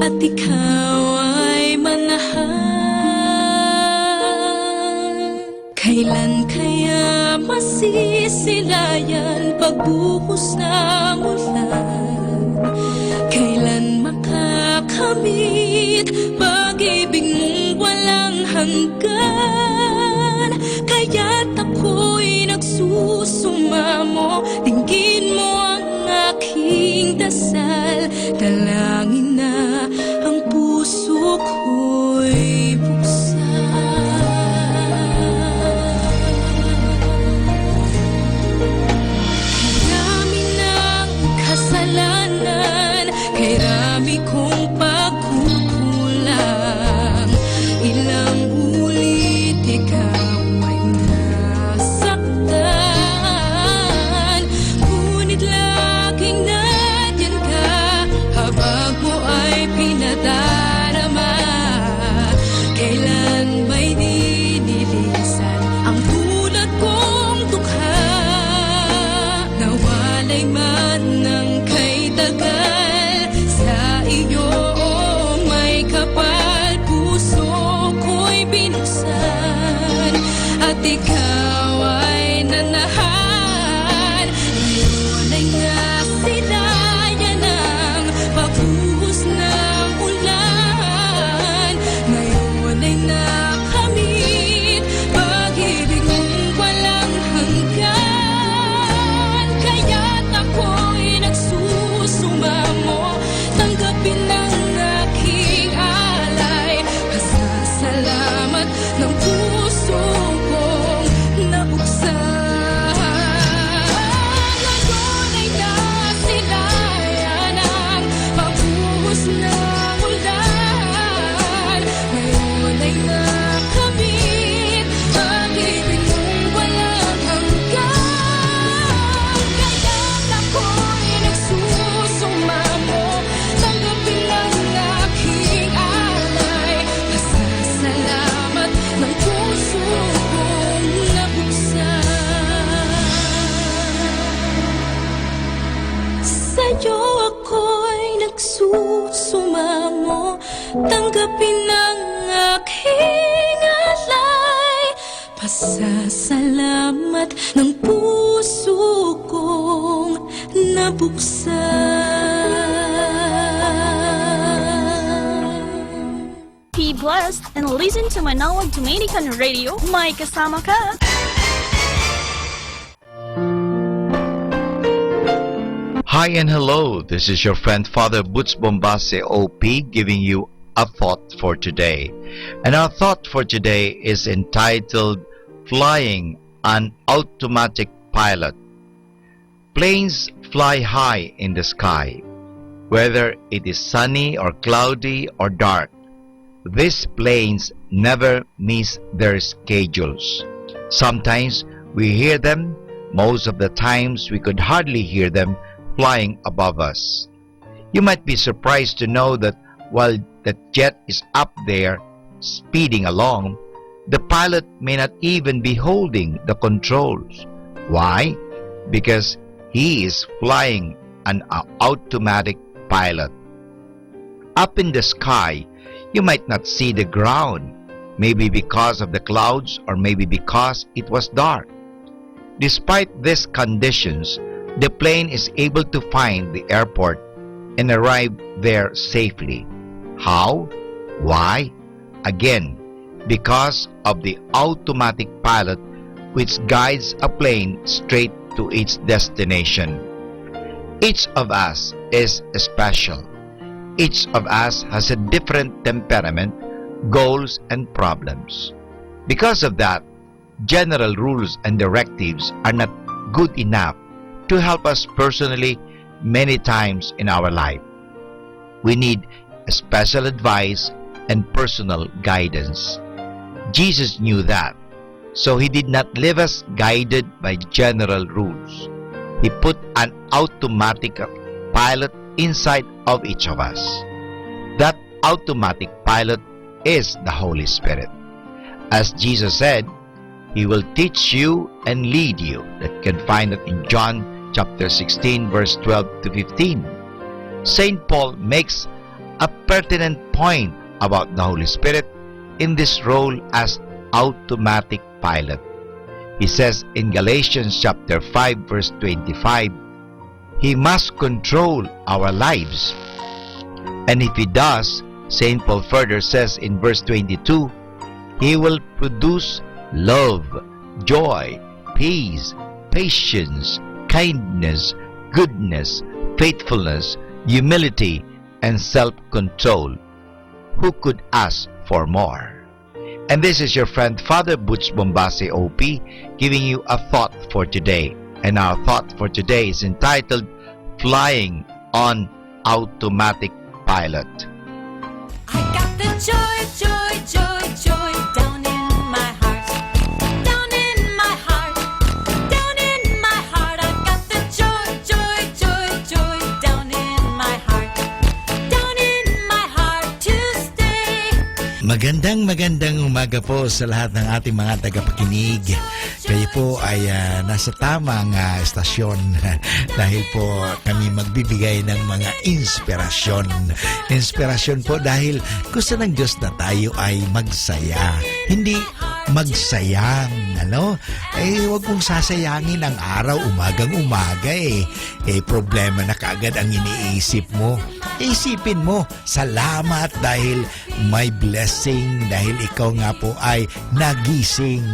At ikaw ay manahal. Kailan kaya masisilayan pagbuhos ng ulan? Kailan makakamit pag-ibig mong walang hanggan? Kaya't ako'y nagsusumamo, dinggin mo ang aking dasal, dalangin na ang puso ko'y buksan. Kayamin ang kasalanan, kairami kong pagkukulang. Ilang ulit ikaw ay nasaktan, ngunit laging nandiyan ka, habag mo ay pinadarama. Kailan ba'y dinilisan ang tulad kong dukha? Nawalay man ang kaitagal sa iyo, o may kapal, puso ko'y binuksan at ikaw ay nanahal. Ngayon ay nasilayan ang pagbuhos ng ulan. Ngayon ay nakamit pag-ibig mong walang hanggan. Kaya't ako'y nagsusumamo, tanggapin ang aking alay. Pasasalamat ng puso kong nabuksan. Ngayon ay nasilayan ang pagbuhos ng ulan. Ngayon ay nakamit pag-ibig mong walang hanggan. Kaya't ako'y nagsusumamo, tanggapin ang aking alay. Pasasalamat ng puso kong nabuksan. Sa'yo ako'y nagsusumamo, tanggapin ang aking alay. Pasasalamat ng puso kong nabuksan. Be blessed and listen to Manaoag Dominican Radio. May kasama ka. Hi and hello. This is your friend Father Butch Bombase O P giving you a thought for today. And our thought for today is entitled Flying an Automatic Pilot. Planes fly high in the sky, whether it is sunny or cloudy or dark. These planes never miss their schedules. Sometimes we hear them, most of the times we could hardly hear them flying above us. You might be surprised to know that while the jet is up there speeding along, the pilot may not even be holding the controls. Why? Because he is flying an a- automatic pilot. Up in the sky, you might not see the ground, maybe because of the clouds or maybe because it was dark. Despite these conditions, the plane is able to find the airport and arrive there safely. How? Why? Again, because of the automatic pilot which guides a plane straight to its destination. Each of us is special. Each of us has a different temperament, goals, and problems. Because of that, general rules and directives are not good enough to help us personally many times in our life. We need special advice and personal guidance. Jesus knew that, so he did not leave us guided by general rules. He put an automatic pilot inside of each of us. That automatic pilot is the Holy Spirit. As Jesus said, he will teach you and lead you. That you can find it in John chapter sixteen, verse twelve to fifteen. Saint Paul makes a pertinent point about the Holy Spirit in this role as automatic pilot. He says in Galatians chapter five, verse twenty-five, "He must control our lives." And if he does, Saint Paul further says in verse twenty-two, "He will produce love, joy, peace, patience, kindness, goodness, faithfulness, humility, and self-control. Who could ask for more?" And this is your friend, Father Butch Bombase, O P, giving you a thought for today. And our thought for today is entitled Flying on Automatic Pilot. I got the joy, joy, joy, joy down in my heart. Down in my heart. Down in my heart. I've got the joy, joy, joy, joy down in my heart. Down in my heart to stay. Magandang, magandang umaga po sa lahat ng ating mga tagapakinig. Kayo po ay, ah, nasa tamang, ah, estasyon dahil po kami magbibigay ng mga inspirasyon. Inspirasyon po dahil gusto ng Diyos na tayo ay magsaya, hindi magsayang, ano? Eh, huwag mong sasayangin ang araw umagang umaga, eh. Eh, problema na kaagad ang iniisip mo. Isipin mo, salamat dahil may blessing, dahil ikaw nga po ay nagising.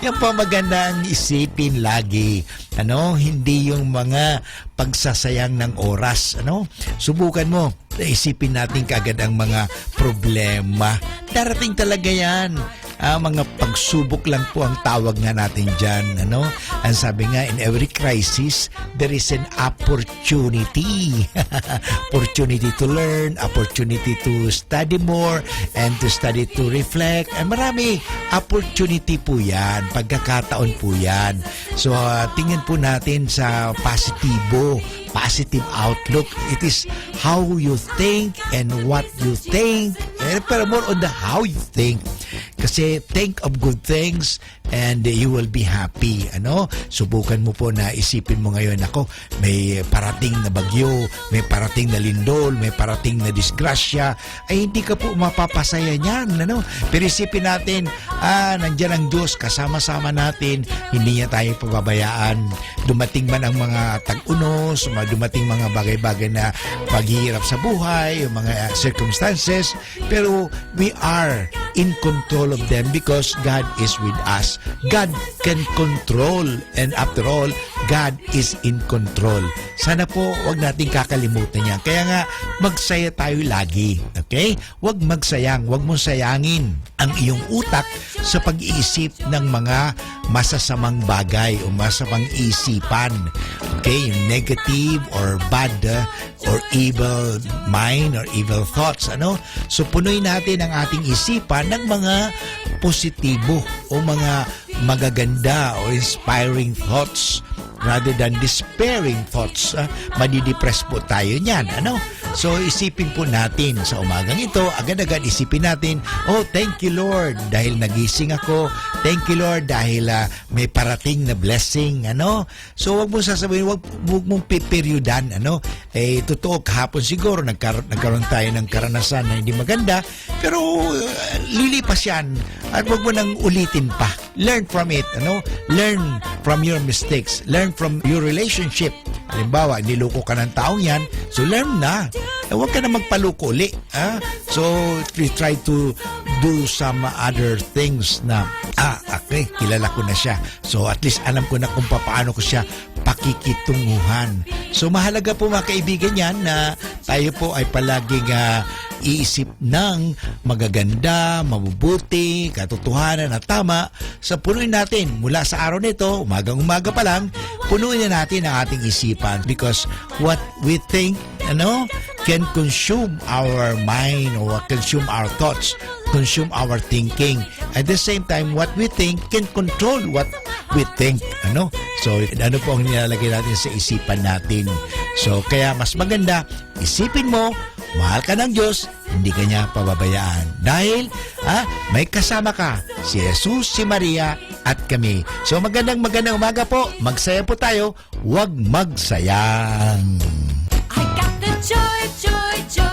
Yan po magandang isipin lagi. Ano, hindi yung mga pagsasayang ng oras, ano? Subukan mo, isipin natin kaagad ang mga problema. Darating talaga yan. Ah, mga pagsubok lang po ang tawag nga natin dyan, ano? Ang sabi nga, in every crisis, there is an opportunity. Opportunity to learn, opportunity to study more, and to study to reflect. Eh, marami, opportunity po yan, pagkakataon po yan. So, ah, tingnan po natin sa positibo, positive outlook. It is how you think and what you think. Eh, pero more on the how you think. Kasi think of good things and you will be happy. Ano? Subukan mo po na isipin mo ngayon, "Ako, may parating na bagyo, may parating na lindol, may parating na disgrasya." Ay, hindi ka po mapapasaya niyan, ano? Pero isipin natin, ah, nandiyan ang Diyos, kasama-sama natin, hindi niya tayo pababayaan. Dumating man ang mga tag-unos, ma-, dumating mga bagay-bagay na paghihirap sa buhay, yung mga circumstances, pero we are in control of them because God is with us. God can control, and after all, God is in control. Sana po, wag natin kakalimutan yan. Kaya nga, magsaya tayo lagi, okay? Wag magsayang, wag mong sayangin ang iyong utak sa pag-iisip ng mga masasamang bagay o masamang isipan. Okay? Yung negative or bad, uh, or evil mind or evil thoughts, ano? So, punoy natin ang ating isipan ng mga positibo o mga magaganda o inspiring thoughts rather than despairing thoughts. Ah, madidepress po tayo niyan, ano? So, isipin po natin sa umagang ito, agad-agad isipin natin, "Oh, thank you, Lord, dahil nagising ako. Thank you, Lord, dahil, ah, may parating na blessing," ano? So, wag mong sasabihin, wag, wag mong piperyodan, ano? Eh, totoo, kahapon siguro, nagkar-, nagkaroon tayo ng karanasan na hindi maganda, pero, uh, lilipas yan. At wag mo nang ulitin pa. Learn from it, ano? Learn from your mistakes. Learn from your relationship. Halimbawa, niloko ka ng taong yan, so learn na. Eh, wag ka na magpaloko uli, ha? So, we try to do some other things na, "Ah, okay, kilala ko na siya. So, at least alam ko na kung paano ko siya pakikitunguhan." So, mahalaga po, mga kaibigan, yan na tayo po ay palaging, ah, iisip ng magaganda, mabubuti, katotohanan at tama. So, punuin natin mula sa araw nito, umagang-umaga pa lang, punuin na natin ang ating isipan because what we think, ano, can consume our mind or consume our thoughts, consume our thinking. At the same time, what we think can control what we think, ano? So, ano po ang nilalagay natin sa isipan natin? So, kaya mas maganda, isipin mo, mahal ka ng Diyos, hindi ka niya pababayaan. Dahil, ah, may kasama ka, si Jesus, si Maria, at kami. So, magandang, magandang umaga po. Magsaya po tayo. Huwag magsayang. I got the joy, joy, joy.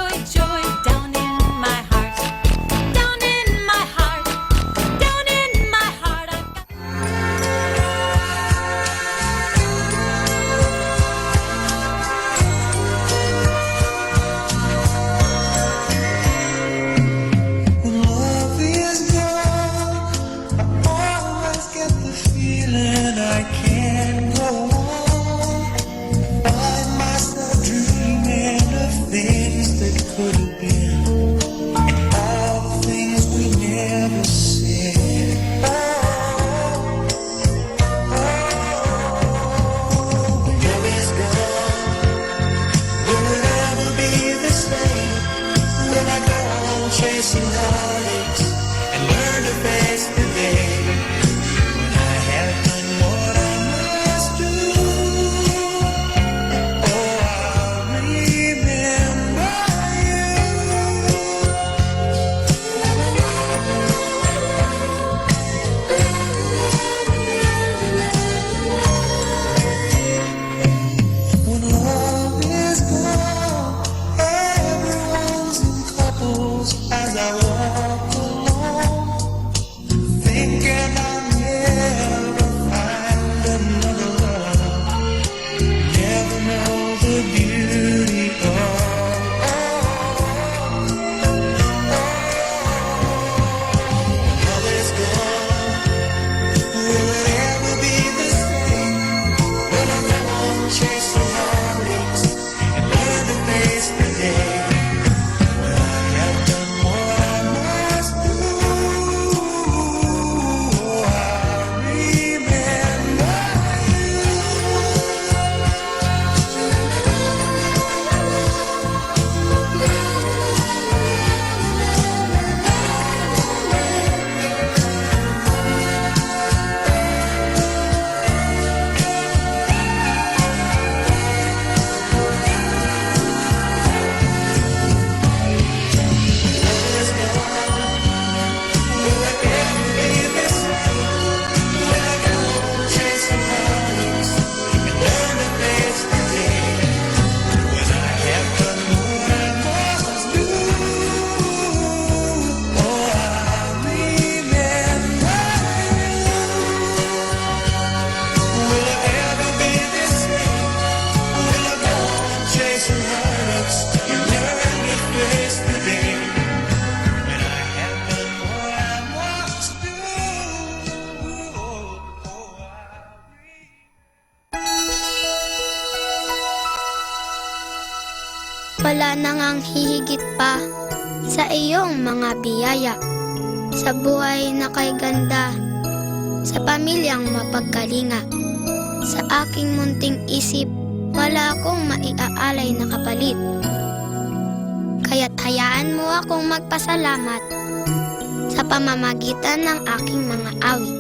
Chasing heartaches and learn to face the day. When I have done what I must do, oh, I'll remember you. When love is gone, everyone's in couples as I walk alone, thinking I'll never find another love. Never know the beauty of, oh, oh, oh. Love is gone. Will it ever be the same? Will I go on chasing heartaches and learn to face the day? Will I have done what I must do? Oh, I'll remember you. Wala na ngang hihigit pa sa iyong mga biyaya, sa buhay na kay ganda, sa pamilyang mapagkalinga. Sa aking munting isip, wala akong maiaalay na kapalit. Kaya't hayaan mo akong magpasalamat sa pamamagitan ng aking mga awit.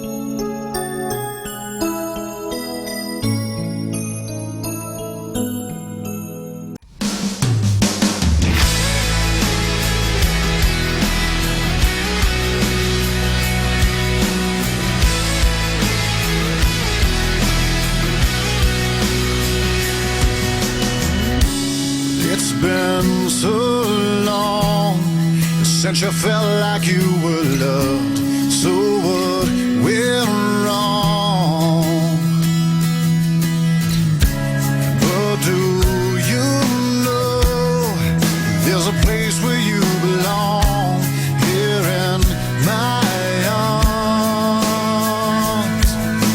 It's been so long since you felt like you were loved. So what went wrong? But do you know there's a place where you belong? Here in my arms.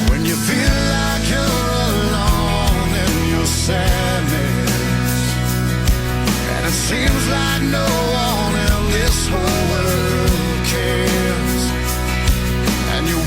When you feel like you're alone in your sadness, and it seems like no one in this whole world cares, and you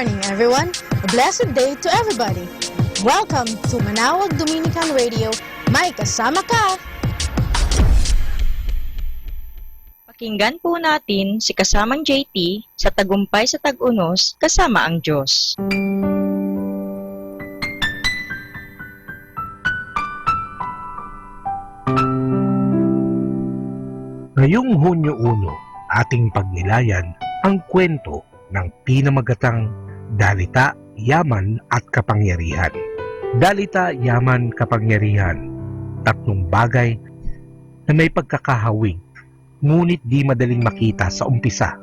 Morning, everyone. A blessed day to everybody. Welcome to Manawag Dominican Radio. May kasama ka. Pakinggan po natin si kasamang J T sa Tagumpay sa Tag-unos, kasama ang Diyos. Ngayong Hunyo uno, ating pagnilayan ang kuwento ng pinamagatang dalita, yaman, at kapangyarihan. Dalita, yaman, kapangyarihan, tatlong bagay na may pagkakahawig, ngunit di madaling makita sa umpisa.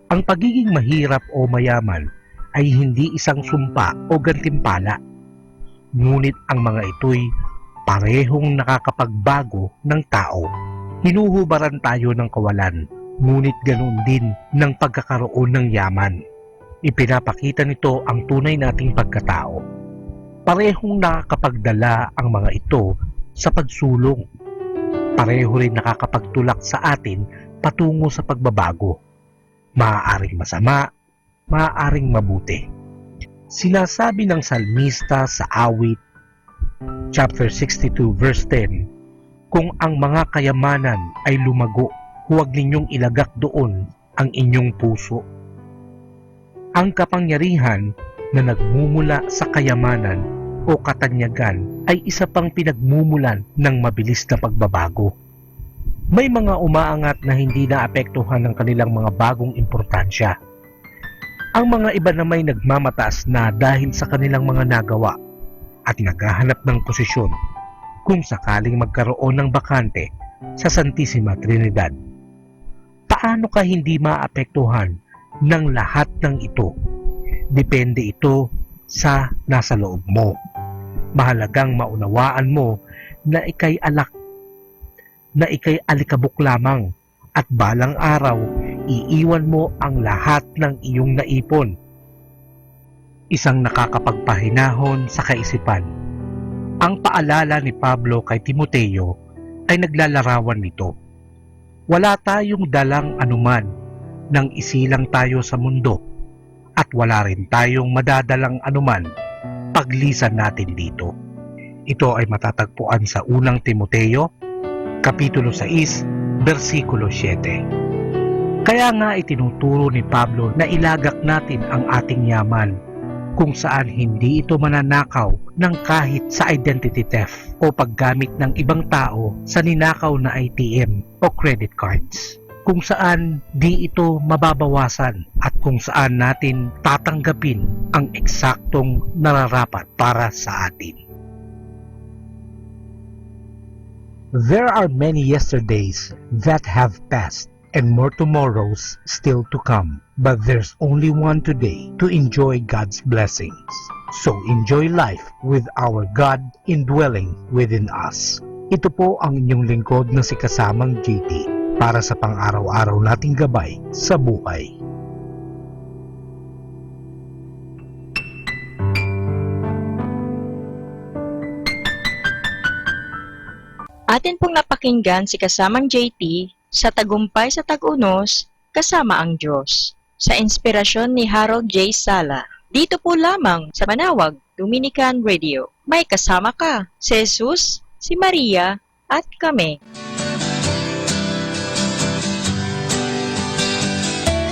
Ang pagiging mahirap o mayaman ay hindi isang sumpa o gantimpala, ngunit ang mga ito'y parehong nakakapagbago ng tao. Hinuhubaran tayo ng kawalan, ngunit ganoon din ng pagkakaroon ng yaman. Ipinapakita nito ang tunay nating pagkatao. Parehong nakakapagdala ang mga ito sa pagsulong. Pareho rin nakakapagtulak sa atin patungo sa pagbabago. Maaaring masama, maaaring mabuti. Sinasabi ng salmista sa Awit, chapter sixty-two, verse ten, "Kung ang mga kayamanan ay lumago, huwag ninyong ilagak doon ang inyong puso." Ang kapangyarihan na nagmumula sa kayamanan o katanyagan ay isa pang pinagmumulan ng mabilis na pagbabago. May mga umaangat na hindi naapektuhan ng kanilang mga bagong importansya. Ang mga iba namay nagmamataas na dahil sa kanilang mga nagawa at naghahanap ng posisyon kung sakaling magkaroon ng bakante sa Santisima Trinidad. Paano ka hindi maapektuhan ng lahat ng ito? Depende ito sa nasa loob mo. Mahalagang maunawaan mo na ikay alak, na ikay alikabok lamang, at balang araw, iiwan mo ang lahat ng iyong naipon. Isang nakakapagpahinahon sa kaisipan. Ang paalala ni Pablo kay Timoteo ay naglalarawan nito. Wala tayong dalang anuman nang isilang tayo sa mundo, at wala rin tayong madadalang anuman paglisan natin dito. Ito ay matatagpuan sa unang Timoteo, Kapitulo sais, bersikulo siete. Kaya nga itinuturo ni Pablo na ilagak natin ang ating yaman, kung saan hindi ito mananakaw ng kahit sa identity theft o paggamit ng ibang tao sa ninakaw na A T M o credit cards, kung saan di ito mababawasan at kung saan natin tatanggapin ang eksaktong nararapat para sa atin. There are many yesterdays that have passed and more tomorrows still to come, but there's only one today to enjoy God's blessings. So enjoy life with our God indwelling within us. Ito po ang inyong lingkod na si Kasamang J T para sa pang-araw-araw nating gabay sa buhay. Atin pong napakinggan si Kasamang J T sa Tagumpay sa Tag-unos, kasama ang Diyos. Sa inspirasyon ni Harold J. Sala. Dito po lamang sa Manawag Dominican Radio. May kasama ka, si Jesus, si Maria, at kami.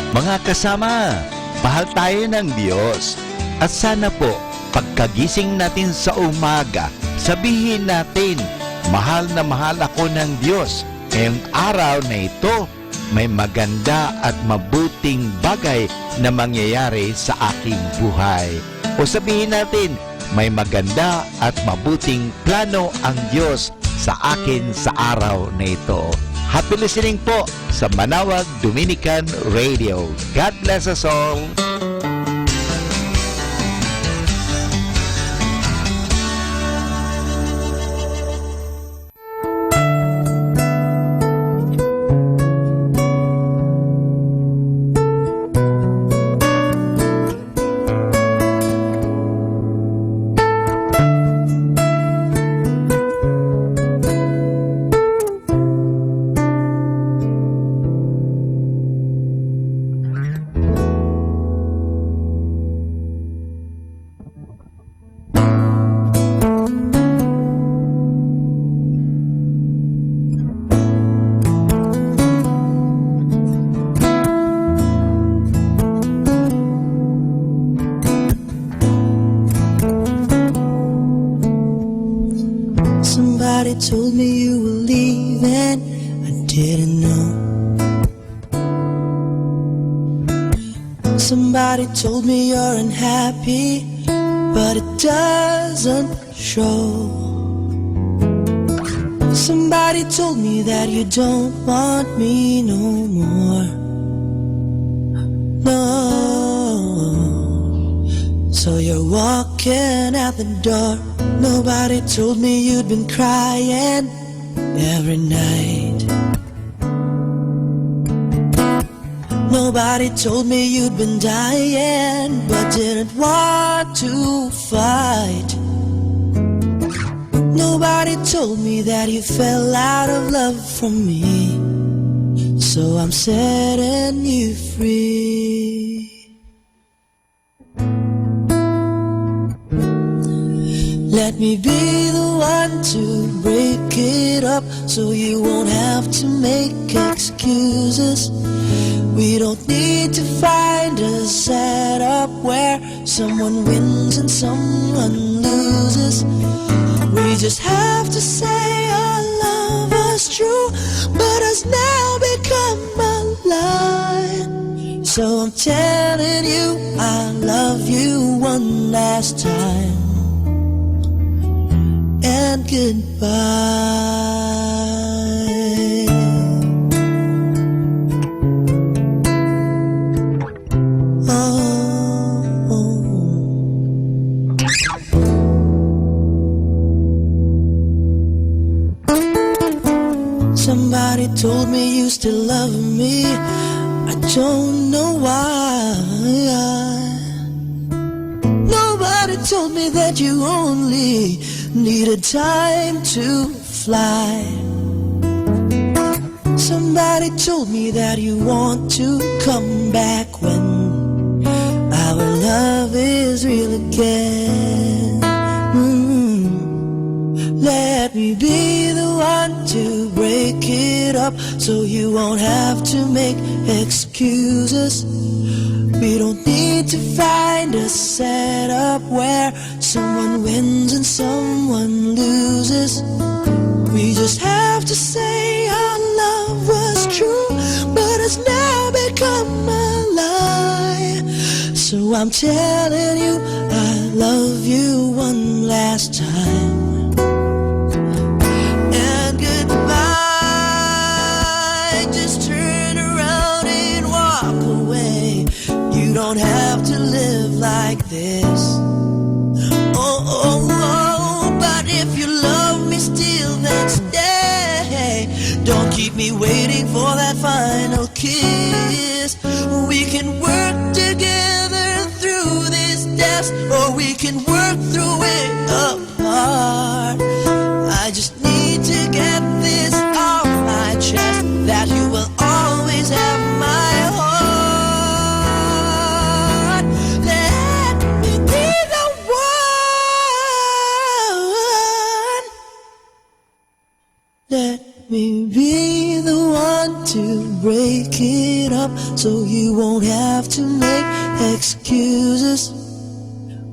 Mga kasama, mahal tayo ng Diyos. At sana po, pagkagising natin sa umaga, sabihin natin, "Mahal na mahal ako ng Diyos. Ngayong araw na ito, may maganda at mabuting bagay na mangyayari sa aking buhay." O sabihin natin, "May maganda at mabuting plano ang Diyos sa akin sa araw na ito." Happy listening po sa Manawag Dominican Radio. God bless us all. They told me you were leaving, I didn't know. Somebody told me you're unhappy, but it doesn't show. Somebody told me that you don't want me no more. No. So you're walking out the door. Nobody told me you'd been crying every night. Nobody told me you'd been dying, but didn't want to fight. Nobody told me that you fell out of love from me. So I'm setting you free. Let me be the one to break it up so you won't have to make excuses. We don't need to find a setup where someone wins and someone loses. We just have to say our love was true, but has now become a lie. So I'm telling you, I love you one last time. And goodbye. Oh, oh. Somebody told me you still love me. I don't know why. Nobody told me that you only needed time to fly. Somebody told me that you want to come back when our love is real again. Mm. Let me be the one to break it up so you won't have to make excuses. We don't need to find a setup where someone wins and someone loses. We just have to say our love was true, but it's now become a lie. So I'm telling you, I love you one last time. And goodbye, just turn around and walk away. You don't have to live like this. Oh, oh, oh, but if you love me still, then stay. Don't keep me waiting for that final kiss. We can work together through this test, or we can work through it apart. I just need to get this off my chest, that you will always have my heart. Let me be the one. Let me be the one to break it up so you won't have to make excuses.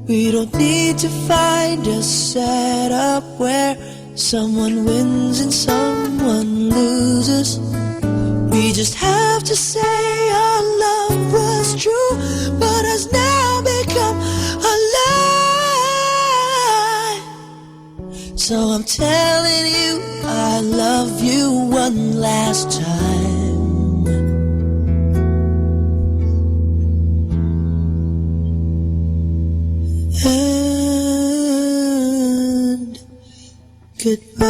We don't need to find a setup where someone wins and someone loses. We just have to say our love was true, but has now become a lie. So I'm telling you, I love you one last time. And goodbye.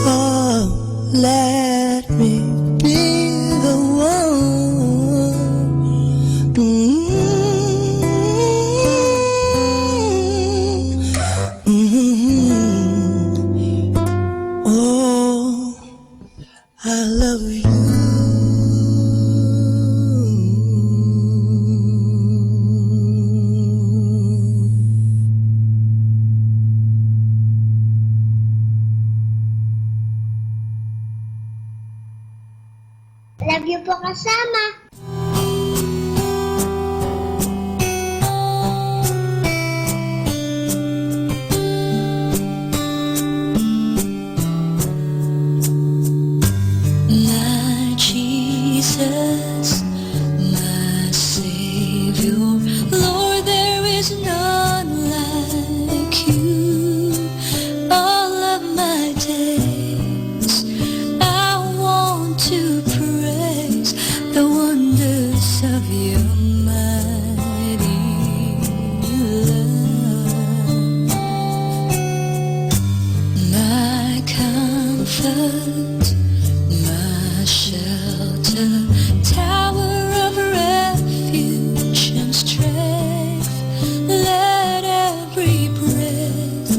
Oh, let me be the one. Mm-hmm. Mm-hmm. Oh, I love you. Love you po, kasama. My shelter, tower of refuge and strength, let every breath,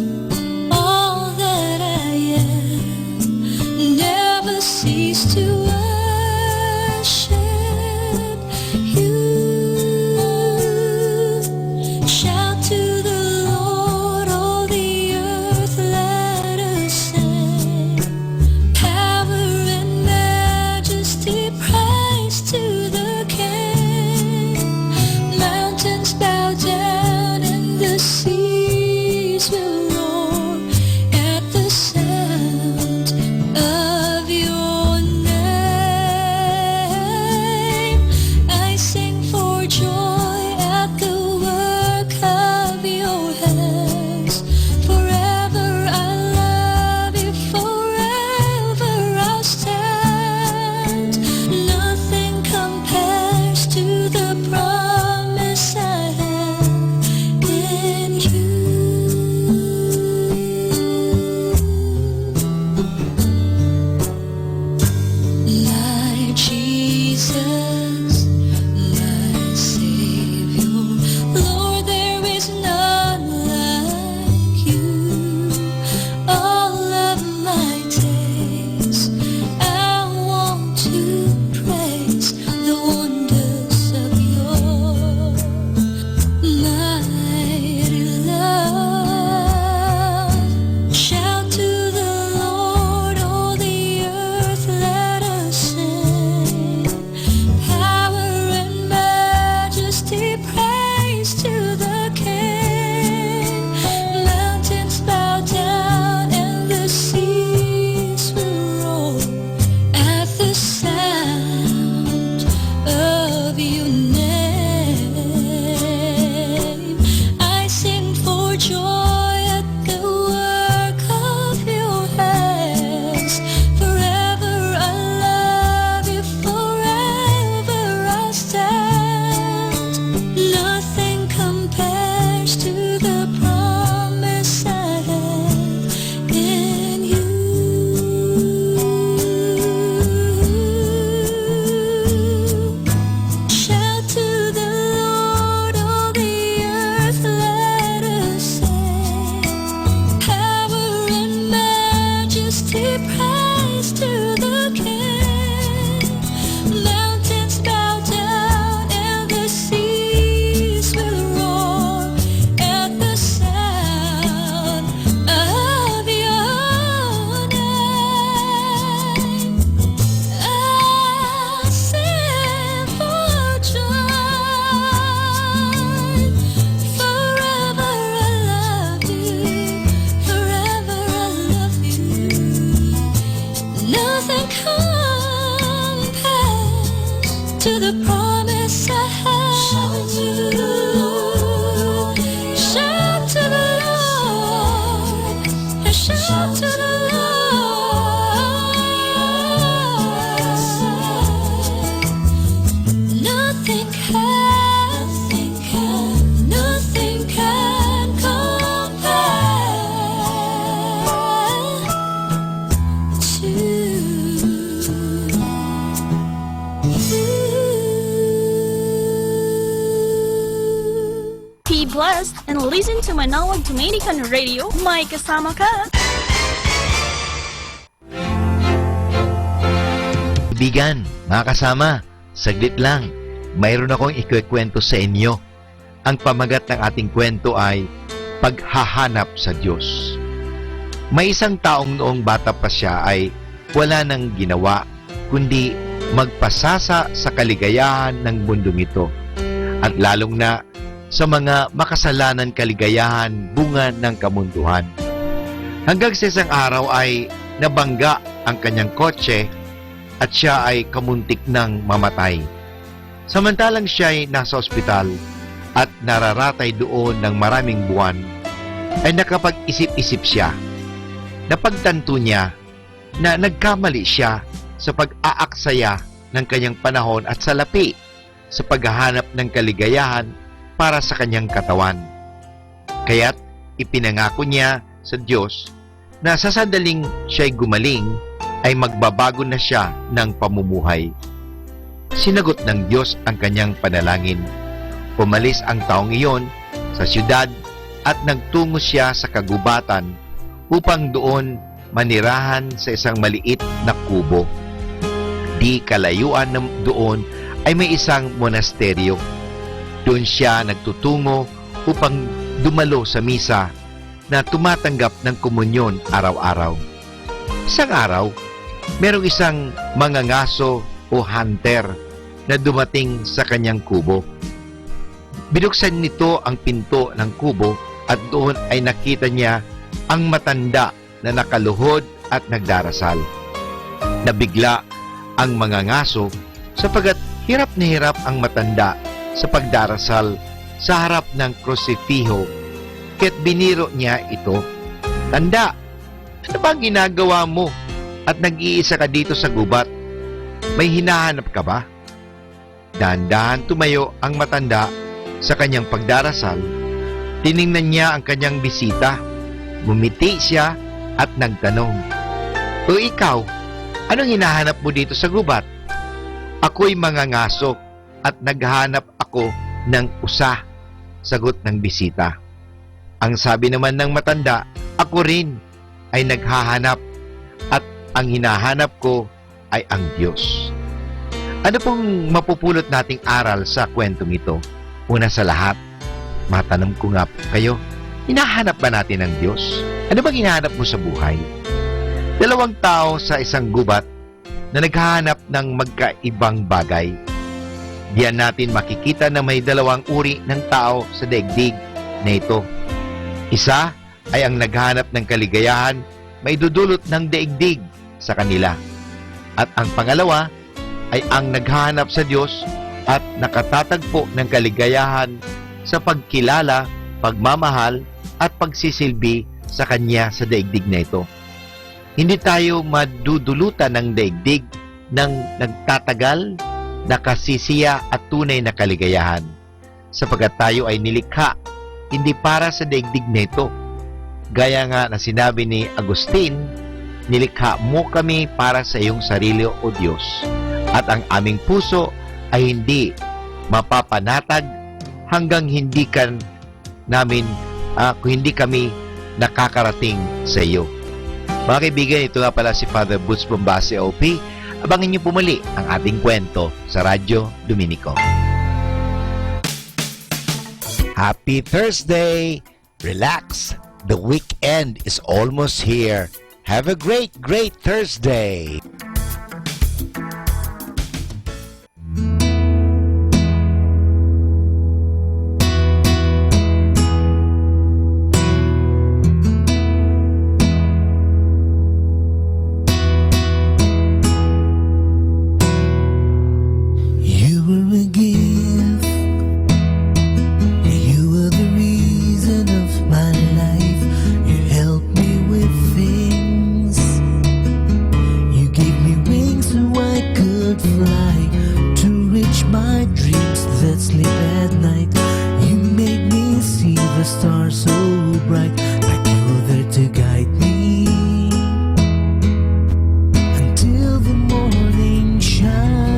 all that I am, never cease to worship you. Shout to the Lord, all the earth, let us sing. Power and majesty, praise to the King. Mountains bow down and the seas will roar at the sound of your name. I sing for joy at the work of your hands. Forever I love you, forever I'll stand. Nothing compares to the promise I have in you. My Jesus, my Savior, Lord, there is none like you. All of my days, I want to praise the wonders of your mighty love. Shout to the Lord, all the earth, let us sing. Power and majesty, praise to the King. Mountains bow down and the seas will roar at the sound of your name. I sing for joy at the work of your hands. Forever I love you, forever I'll stand. Nothing compares to the promise I have in you. Shout to the Lord, all the earth, let us sing. Power and majesty, praise to the King. Mountains bow down and the seas will roar at the sound of your name. I sing for joy. Forever I love you. Forever I love you. Nothing compares to the promise I have. Shout to the Lord. Shout to the Lord. Shout to the Lord. Nothing can, nothing can, nothing can compare to you. Be blessed and listen to Manaoag Dominican Radio. May kasama ka. Kaibigan, mga kasama, saglit lang. Mayroon akong ikukwento sa inyo. Ang pamagat ng ating kwento ay paghahanap sa Diyos. May isang taong noong bata pa siya ay wala nang ginawa kundi magpasasa sa kaligayahan ng mundong ito, at lalong na sa mga makasalanan kaligayahan bunga ng kamundohan. Hanggang sa isang araw ay nabangga ang kanyang kotse at siya ay kamuntik nang mamatay. Samantalang siya'y nasa ospital at nararatay doon ng maraming buwan, ay nakapag-isip-isip siya. Napagtanto niya na nagkamali siya sa pag-aaksaya ng kanyang panahon at salapi sa paghahanap ng kaligayahan para sa kanyang katawan. Kaya't ipinangako niya sa Diyos na sa sandaling siya'y gumaling, ay magbabago na siya ng pamumuhay. Sinagot ng Diyos ang kanyang panalangin. Umalis ang taong iyon sa siyudad at nagtungo siya sa kagubatan upang doon manirahan sa isang maliit na kubo. Di kalayuan na doon ay may isang monasteryo. Doon siya nagtutungo upang dumalo sa misa na tumatanggap ng komunyon araw-araw. Isang araw, merong isang mangangaso o hunter na dumating sa kanyang kubo. Binuksan nito ang pinto ng kubo at doon ay nakita niya ang matanda na nakaluhod at nagdarasal. Nabigla ang mangangaso sapagkat hirap na hirap ang matanda sa pagdarasal sa harap ng krusifiho, kaya't biniro niya ito. "Tanda, ano ba ang ginagawa mo at nag-iisa ka dito sa gubat? May hinahanap ka ba?" Dahan-dahan tumayo ang matanda sa kanyang pagdarasal, tiningnan niya ang kanyang bisita, ngumiti siya at nagtanong, "O ikaw, anong hinahanap mo dito sa gubat?" "Ako'y mangangaso at naghahanap ako ng usa," sagot ng bisita. Ang sabi naman ng matanda, "Ako rin ay naghahanap at ang hinahanap ko ay ang Diyos." Ano pong mapupulot nating aral sa kwentong ito? Una sa lahat, matanong ko nga po kayo, hinahanap ba natin ang Diyos? Ano bang hinahanap mo sa buhay? Dalawang tao sa isang gubat na naghahanap ng magkaibang bagay. Diyan natin makikita na may dalawang uri ng tao sa daigdig na ito. Isa ay ang naghahanap ng kaligayahan maidudulot ng daigdig sa kanila. At ang pangalawa ay ang naghahanap sa Diyos at nakatatagpo ng kaligayahan sa pagkilala, pagmamahal, at pagsisilbi sa Kanya sa daigdig na ito. Hindi tayo madudulutan ng daigdig ng nagtatagal, nakasisiya at tunay na kaligayahan, sapagkat tayo ay nilikha, hindi para sa daigdig na ito. Gaya nga na sinabi ni Agustin, "Nilikha mo kami para sa iyong sarili, O Diyos, at ang aming puso ay hindi mapapanatag hanggang hindi ka namin, ah, kung hindi kami nakakarating sa iyo." Mga kaibigan, ito nga pala si Father Boots Bombase, O P. Abangan niyo po muli ang ating kwento sa Radyo Dominico. Happy Thursday! Relax. The weekend is almost here. Have a great, great Thursday. You were a gift. You were the reason of my life. You helped me with things. You gave me wings so I could fly to reach my dreams that sleep at night. You made me see the stars so bright, like you were there to guide me until the morning shine.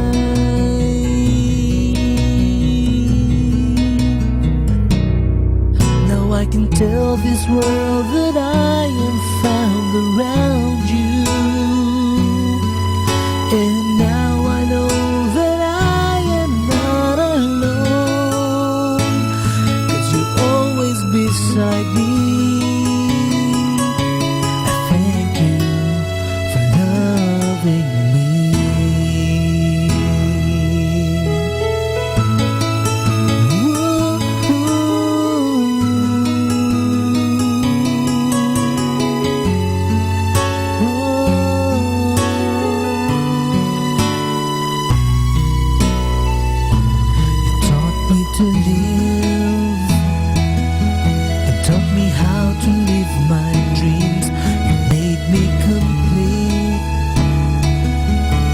Now I can tell this world that I am found around you. And now I know that I am not alone, 'cause you're always beside me. I thank you for loving me. You taught me to live and taught me how to live my dreams. You made me complete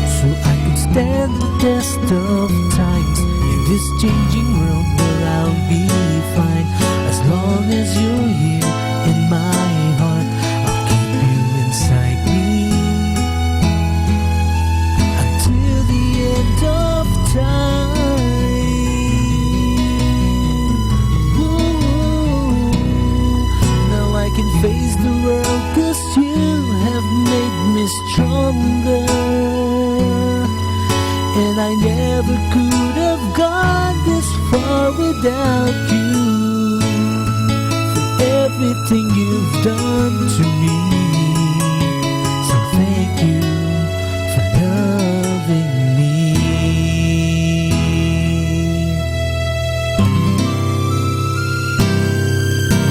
so I could stand the test of times. In this changing world, well, I'll be fine. As long as you're here in my heart, I'll keep you inside me. without you, for everything you've done to me. So thank you for loving me.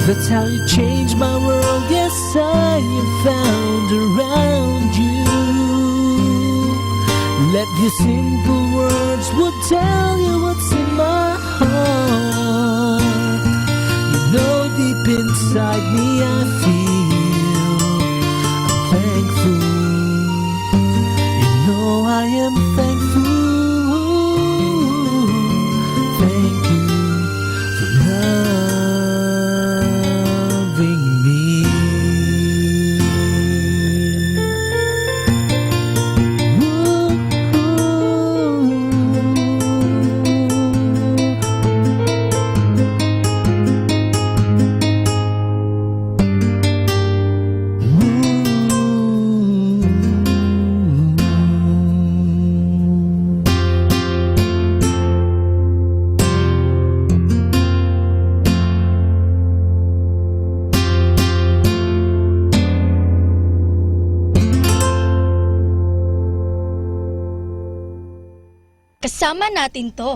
That's how you changed my world. Yes, I am found around you. Let these simple words would tell you what's in my heart. You know, deep inside me, I feel I'm thankful. You know, I am thankful. Thank you for loving me. Kasama natin 'to.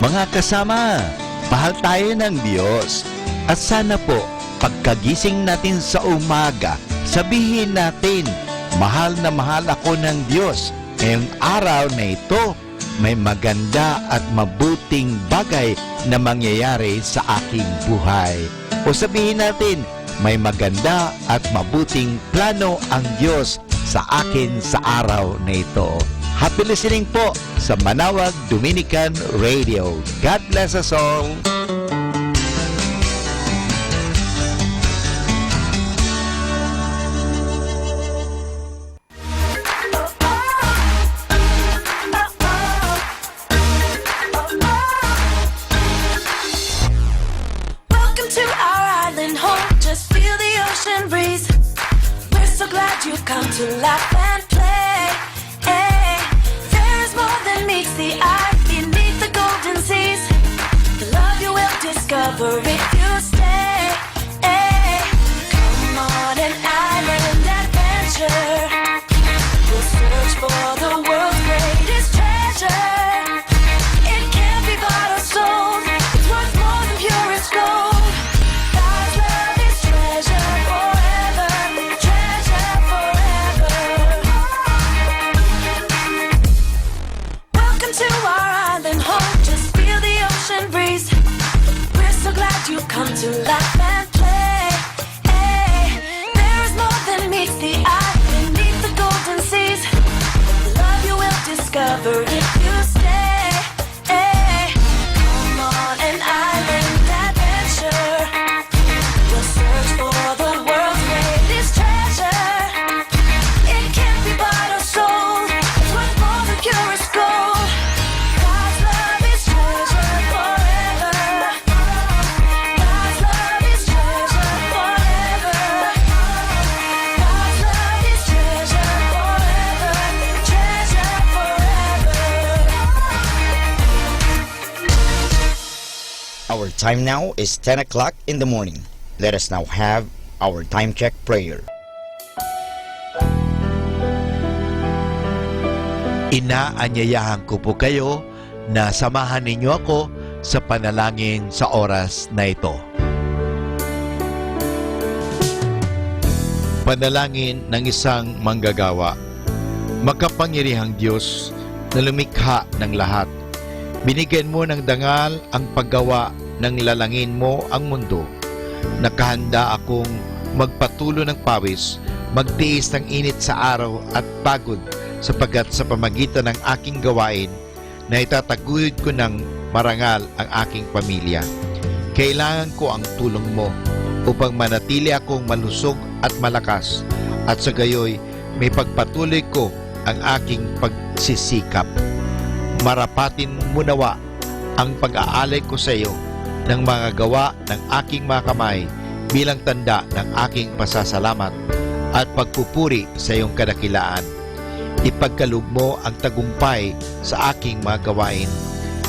Mga kasama, mahal tayo ng Diyos. At sana po, pagkagising natin sa umaga, sabihin natin, "Mahal na mahal ako ng Diyos. Ngayong araw na ito, may maganda at mabuting bagay na mangyayari sa aking buhay." O sabihin natin, "May maganda at mabuting plano ang Diyos sa akin sa araw na ito." Happy listening po sa Manawag Dominican Radio. God bless us all. Welcome to our island home. Just feel the ocean breeze. We're so glad you come to laugh and play. Hey, there is more than meets the eye beneath the golden seas. The love you will discover if you stay. Hey, come on an island adventure. We'll search for the world's greatest treasure. It can't be bought or sold. It's worth more than purest gold. God's love is treasure forever. Treasure forever. Welcome to our island home. Just feel the ocean breeze. We're so glad you come to laugh and play. Hey, there is more than meets the eye beneath the golden seas. The love you will discover if you stay. Hey, come on an island adventure. We'll search for the world's greatest treasure. It can't be bought or sold. It's worth more than purest gold. God's love is treasure forever. God's love is treasure forever. God's love is treasure forever. Treasure forever. Our time now is ten o'clock in the morning. Let us now have our time check prayer. Inaanyayahan ko po kayo na samahan ninyo ako sa panalangin sa oras na ito. Panalangin ng isang manggagawa. Makapangyarihang Diyos na lumikha ng lahat, binigyan mo ng dangal ang paggawa ng lalangin mo ang mundo. Nakahanda akong magpatulo ng pawis, magtiis ng init sa araw at pagod, sapagkat sa pamagitan ng aking gawain, naitataguyod ko ng marangal ang aking pamilya. Kailangan ko ang tulong mo upang manatili akong malusog at malakas, at sa gayoy maipagpatuloy ko ang aking pagsisikap. Marapatin mo nawa ang pag-aalay ko sa iyo ng mga gawa ng aking mga kamay bilang tanda ng aking pasasalamat at pagpupuri sa iyong kadakilaan. Ipagkaloob mo ang tagumpay sa aking mga gawain.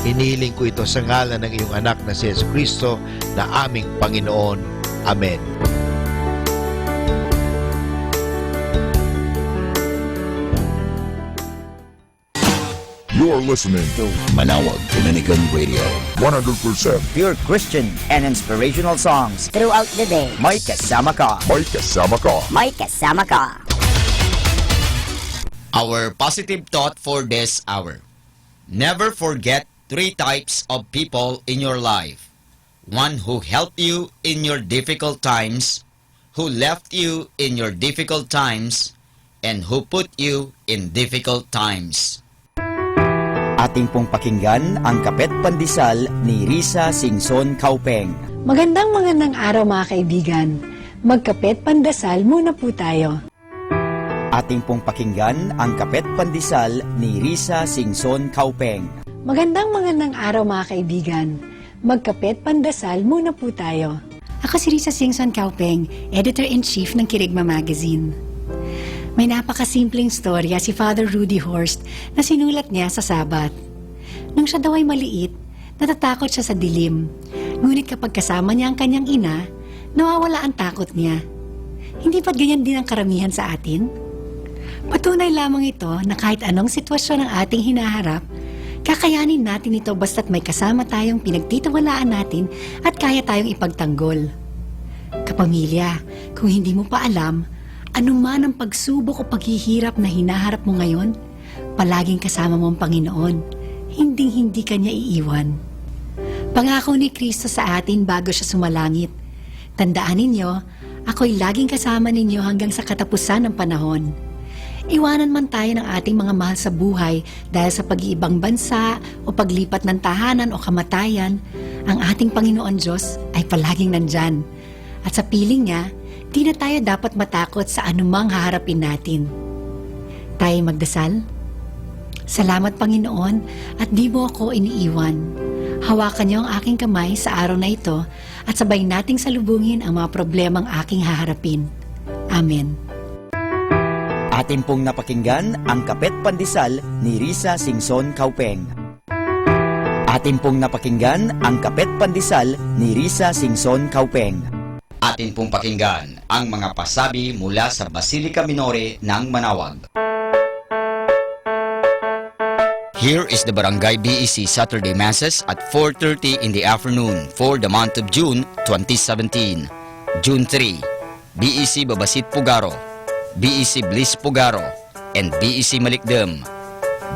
Inihiling ko ito sa ngalan ng iyong Anak na si Jesu Cristo na aming Panginoon. Amen. You're listening to Manawag Dominican Radio. One hundred percent pure Christian and inspirational songs throughout the day. May kasama ka. May kasama ka. May kasama ka. Our positive thought for this hour. Never forget three types of people in your life. One who helped you in your difficult times, who left you in your difficult times, and who put you in difficult times. Ating pong pakinggan ang Kape at Pandesal ni Risa Singson Kaupeng. Magandang, magandang araw, mga kaibigan. Magkape at pandesal muna po tayo. Ating pong pakinggan ang Kape at Pandesal ni Risa Singson Kaupeng. Magandang, magandang araw, mga kaibigan. Magkape at pandesal muna po tayo. Ako si Risa Singson Kaupeng, Editor-in-Chief ng Kerygma Magazine. May napakasimpleng istorya si Father Rudy Horst na sinulat niya sa Sabat. Nung siya daw ay maliit, natatakot siya sa dilim. Ngunit kapag kasama niya ang kanyang ina, nawawala ang takot niya. Hindi ba't ganyan din ang karamihan sa atin? Patunay lamang ito na kahit anong sitwasyon ang ating hinaharap, Kakayanin natin ito basta't may kasama tayong pinagtitiwalaan natin at kaya tayong ipagtanggol. Kapamilya, kung hindi mo pa alam, anuman ang pagsubok o paghihirap na hinaharap mo ngayon, palaging kasama mo ang Panginoon. Hinding-hindi ka niya iiwan. Pangako ni Cristo sa atin bago siya sumalangit. Tandaan ninyo, "Ako'y laging kasama ninyo hanggang sa katapusan ng panahon." Iwanan man tayo ng ating mga mahal sa buhay dahil sa pag-iibang bansa o paglipat ng tahanan o kamatayan, ang ating Panginoon Diyos ay palaging nandyan. At sa piling niya, di na tayo dapat matakot sa anumang haharapin natin. Tayo magdasal. Salamat, Panginoon, at di mo ako iniiwan. Hawakan niyo ang aking kamay sa araw na ito at sabay nating salubungin ang mga problemang aking haharapin. Amen. Atin pong napakinggan ang Kapet Pandesal ni Risa Singson Kaupeng. Atin pong napakinggan ang Kapet Pandesal ni Risa Singson Kaupeng. Atin pong pakinggan ang mga pasabi mula sa Basilica Minore ng Manawag. Here is the Barangay B E C Saturday Masses at four thirty in the afternoon for the month of June twenty seventeen. June three, B E C Babasit Pugaro, B E C Bliss Pugaro, and B E C Malikdem.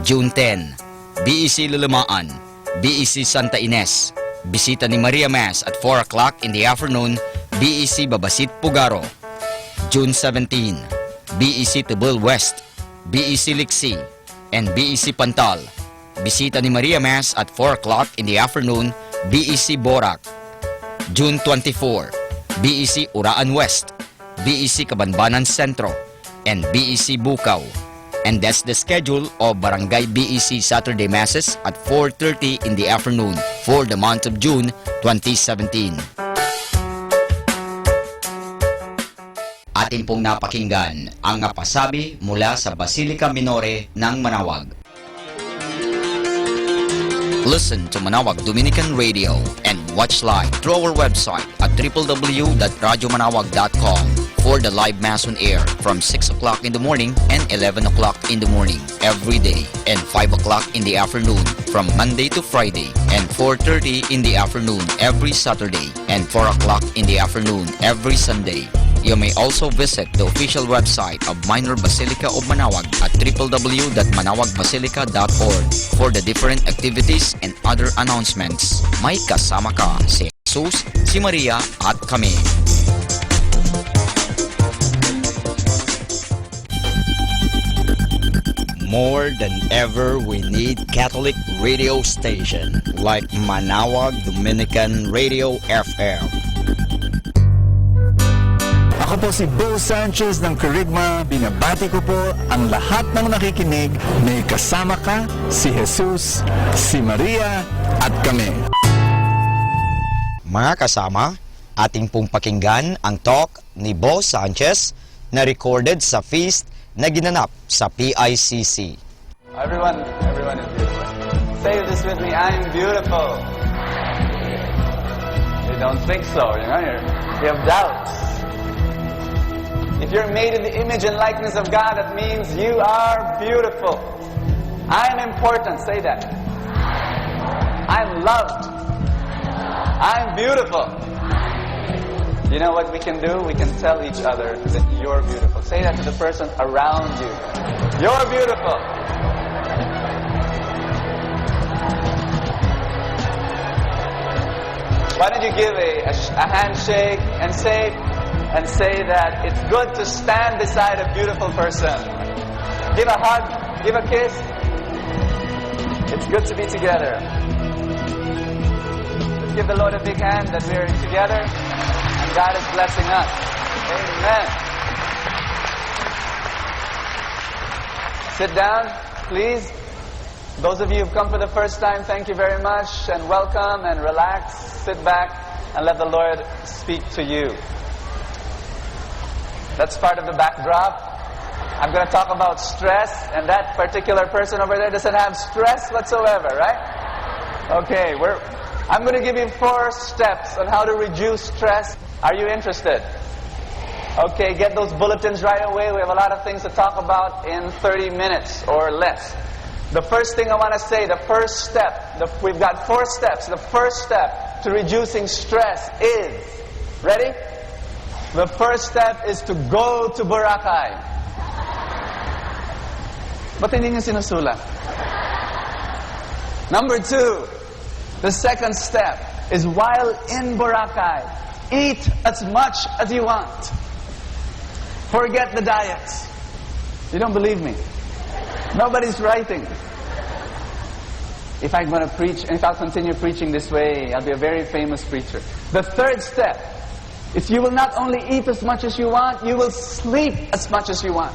June ten, B E C Lalamaan, B E C Santa Ines. Bisita ni Maria Mass at four o'clock in the afternoon, B E C Babasit Pugaro. June seventeen, B E C Tebel West, B E C Liksi, and B E C Pantal. Bisita ni Maria Mass at four o'clock in the afternoon, B E C Borac. June twenty-four, B E C Uraan West, B E C Kabanbanan Sentro, and B E C Bukaw. And that's the schedule of Barangay B E C Saturday Masses at four thirty in the afternoon for the month of June twenty seventeen. Atin pong napakinggan ang napasabi mula sa Basilica Minore ng Manawag. Listen to Manawag Dominican Radio and watch live through our website at triple W dot radyo manawag dot com for the live mass on air from six o'clock in the morning and eleven o'clock in the morning every day, and five o'clock in the afternoon from Monday to Friday, and four thirty in the afternoon every Saturday, and four o'clock in the afternoon every Sunday. You may also visit the official website of Minor Basilica of Manawag at triple W dot manawag basilica dot org for the different activities and other announcements. May kasama ka si Jesus, si Maria, at kami. More than ever, we need Catholic radio station like Manawag Dominican Radio F M. Ako po si Bo Sanchez ng Kerygma. Binabati ko po ang lahat ng nakikinig. May kasama ka, si Jesus, si Maria, at kami. Mga kasama, atin pong pakinggan ang talk ni Bo Sanchez na recorded sa feast na ginanap sa P I C C. Everyone, everyone is beautiful. Say this with me, "I am beautiful." You don't think so, you know, you're, you have doubts. If you're made in the image and likeness of God, that means you are beautiful. "I am important," say that. "I'm loved. I'm beautiful." You know what we can do? We can tell each other that you're beautiful. Say that to the person around you. "You're beautiful." Why don't you give a, a, sh- a handshake and say, and say that it's good to stand beside a beautiful person. Give a hug, give a kiss. It's good to be together. Let's give the Lord a big hand that we're together and God is blessing us. Amen. Sit down, please. Those of you who've come for the first time, thank you very much and welcome and relax. Sit back and let the Lord speak to you. That's part of the backdrop. I'm gonna talk about stress, and that particular person over there doesn't have stress whatsoever, right? Okay, we're, I'm gonna give you four steps on how to reduce stress. Are you interested? Okay, get those bulletins right away. We have a lot of things to talk about in thirty minutes or less. The first thing I want to say, the first step, the, we've got four steps. The first step to reducing stress is, ready? The first step is to go to Boracay. Ba't hindi niyo sinusulat? Number two, the second step is while in Boracay, eat as much as you want. Forget the diets. You don't believe me. Nobody's writing. If I'm going to preach, if I'll continue preaching this way, I'll be a very famous preacher. The third step is you will not only eat as much as you want, you will sleep as much as you want.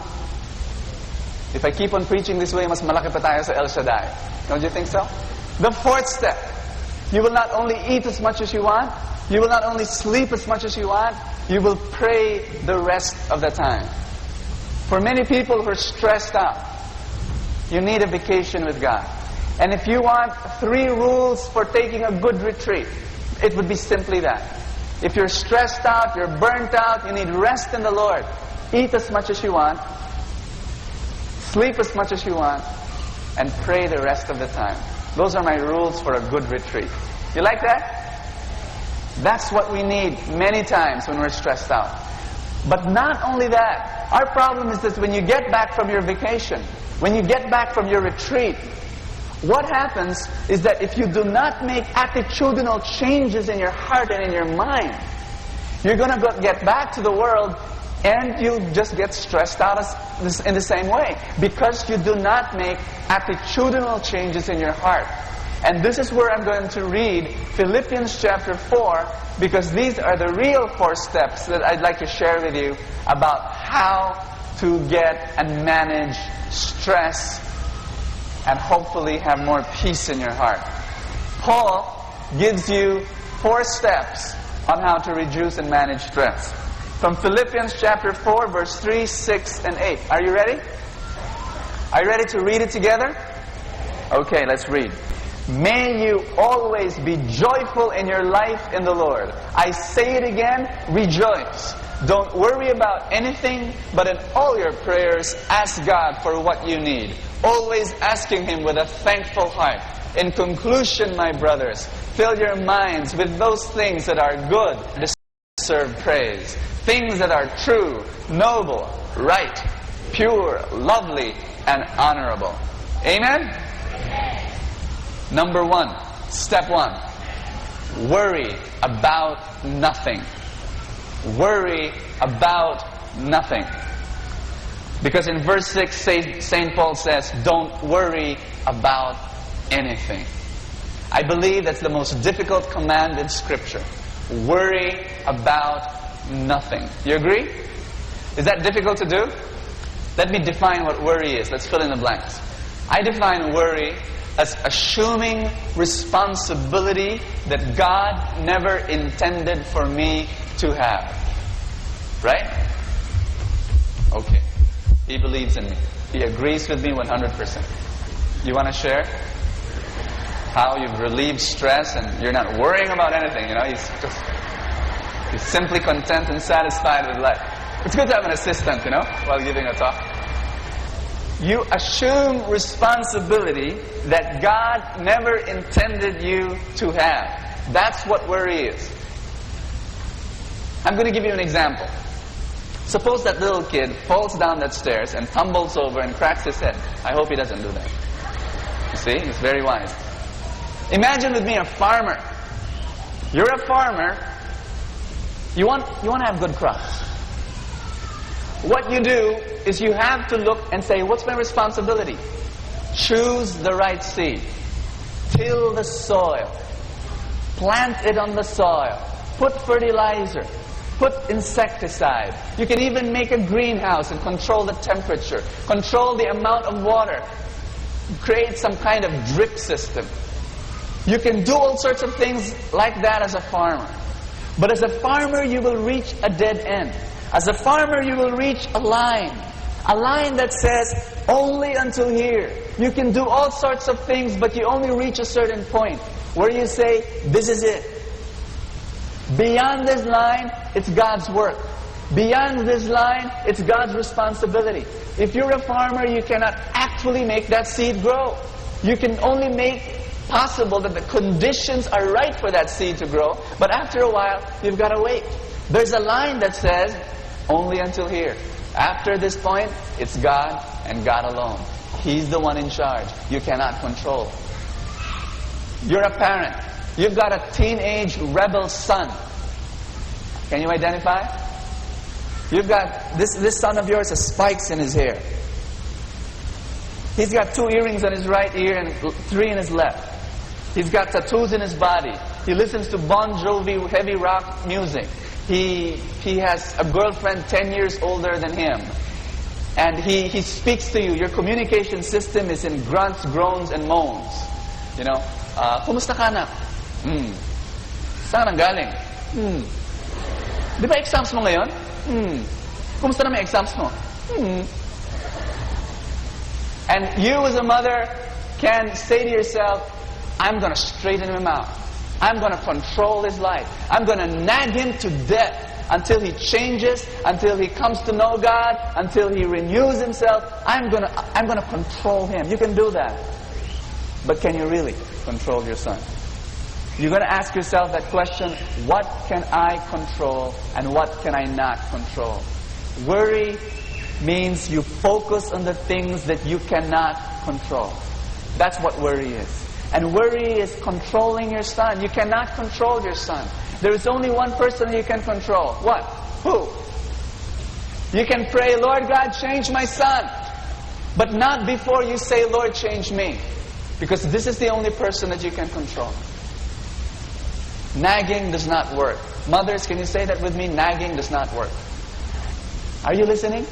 If I keep on preaching this way, mas malaki pa tayo sa El Shaddai. Don't you think so? The fourth step, you will not only eat as much as you want, you will not only sleep as much as you want, you will pray the rest of the time. For many people who are stressed out, you need a vacation with God. And if you want three rules for taking a good retreat, it would be simply that. If you're stressed out, you're burnt out, you need rest in the Lord, eat as much as you want, sleep as much as you want, and pray the rest of the time. Those are my rules for a good retreat. You like that? That's what we need many times when we're stressed out. But not only that, our problem is that when you get back from your vacation, when you get back from your retreat, what happens is that if you do not make attitudinal changes in your heart and in your mind, you're going to go get back to the world and you'll just get stressed out as, this, in the same way because you do not make attitudinal changes in your heart. And this is where I'm going to read Philippians chapter four, because these are the real four steps that I'd like to share with you about how to get and manage stress and hopefully have more peace in your heart. Paul gives you four steps on how to reduce and manage stress. From Philippians chapter four, verse three, six, and eight. Are you ready? Are you ready to read it together? Okay, let's read. May you always be joyful in your life in the Lord. I say it again, rejoice. Don't worry about anything, but in all your prayers, ask God for what you need. Always asking Him with a thankful heart. In conclusion, my brothers, fill your minds with those things that are good, deserve praise, things that are true, noble, right, pure, lovely, and honorable. Amen? Number one, step one, worry about nothing. Worry about nothing. Because in verse six, Saint Paul says, "Don't worry about anything." I believe that's the most difficult command in Scripture. Worry about nothing. You agree? Is that difficult to do? Let me define what worry is. Let's fill in the blanks. I define worry as assuming responsibility that God never intended for me to have. Right? Okay. He believes in me. He agrees with me one hundred percent. You want to share how you've relieved stress and you're not worrying about anything, you know? He's just, he's simply content and satisfied with life. It's good to have an assistant, you know, while giving a talk. You assume responsibility that God never intended you to have. That's what worry is. I'm going to give you an example. Suppose that little kid falls down that stairs and tumbles over and cracks his head. I hope he doesn't do that. You see, he's very wise. Imagine with me a farmer. You're a farmer. You want, you want to have good crops. What you do is you have to look and say, "What's my responsibility?" Choose the right seed. Till the soil. Plant it on the soil. Put fertilizer. Put insecticide. You can even make a greenhouse and control the temperature. Control the amount of water. Create some kind of drip system. You can do all sorts of things like that as a farmer. But as a farmer, you will reach a dead end. As a farmer, you will reach a line. A line that says, "Only until here." You can do all sorts of things, but you only reach a certain point where you say, "This is it. Beyond this line, it's God's work." Beyond this line, it's God's responsibility. If you're a farmer, you cannot actually make that seed grow. You can only make possible that the conditions are right for that seed to grow, but after a while, you've got to wait. There's a line that says, "Only until here." After this point, it's God and God alone. He's the one in charge. You cannot control. You're a parent. You've got a teenage rebel son. Can you identify? You've got this, this son of yours has spikes in his hair. He's got two earrings on his right ear and three in his left. He's got tattoos in his body. He listens to Bon Jovi heavy rock music. He, he has a girlfriend ten years older than him. And he, he speaks to you. Your communication system is in grunts, groans, and moans. You know, uh, "Kumusta ka, anak? Hmm. Saan ka nanggaling? Hmm. Di ba exams mo ngayon? Hmm. Kumusta naman yung exams mo? Hmm." And you as a mother can say to yourself, "I'm gonna straighten him out. I'm gonna control his life. I'm gonna nag him to death until he changes, until he comes to know God, until he renews himself. I'm gonna, I'm gonna control him." You can do that. But can you really control your son? You're gonna ask yourself that question, "What can I control and what can I not control?" Worry means you focus on the things that you cannot control. That's what worry is. And worry is controlling your son. You cannot control your son. There is only one person you can control. What? Who? You can pray, "Lord God, change my son." But not before you say, "Lord, change me." Because this is the only person that you can control. Nagging does not work. Mothers, can you say that with me? Nagging does not work. Are you listening?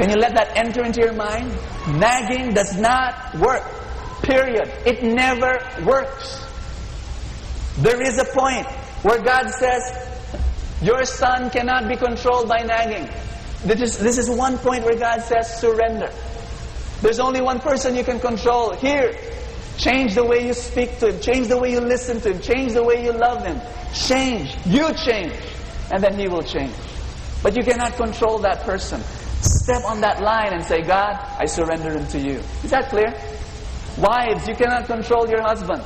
Can you let that enter into your mind? Nagging does not work. Period. It never works. There is a point where God says, "Your son cannot be controlled by nagging." This is, this is one point where God says, "Surrender." There's only one person you can control. Here, change the way you speak to him. Change the way you listen to him. Change the way you love him. Change. You change. And then he will change. But you cannot control that person. Step on that line and say, "God, I surrender him to you." Is that clear? Wives, you cannot control your husbands.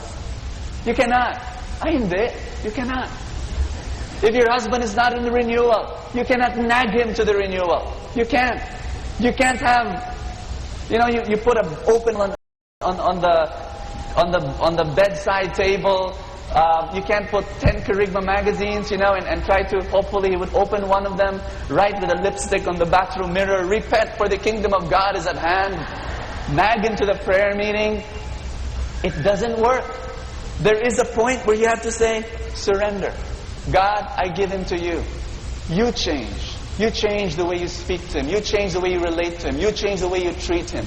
You cannot. Ay, hindi. You cannot. If your husband is not in the renewal, you cannot nag him to the renewal. You can't. You can't have, you know, you, you put an open one on, on the, on the, on the bedside table. Um, you can't put ten Kerygma magazines, you know, and, and try to, hopefully he would open one of them, write with a lipstick on the bathroom mirror, "Repent, for the kingdom of God is at hand." Nag him to the prayer meeting. It doesn't work. There is a point where you have to say, "Surrender. God, I give him to you. You change. You change the way you speak to him. You change the way you relate to him. You change the way you treat him."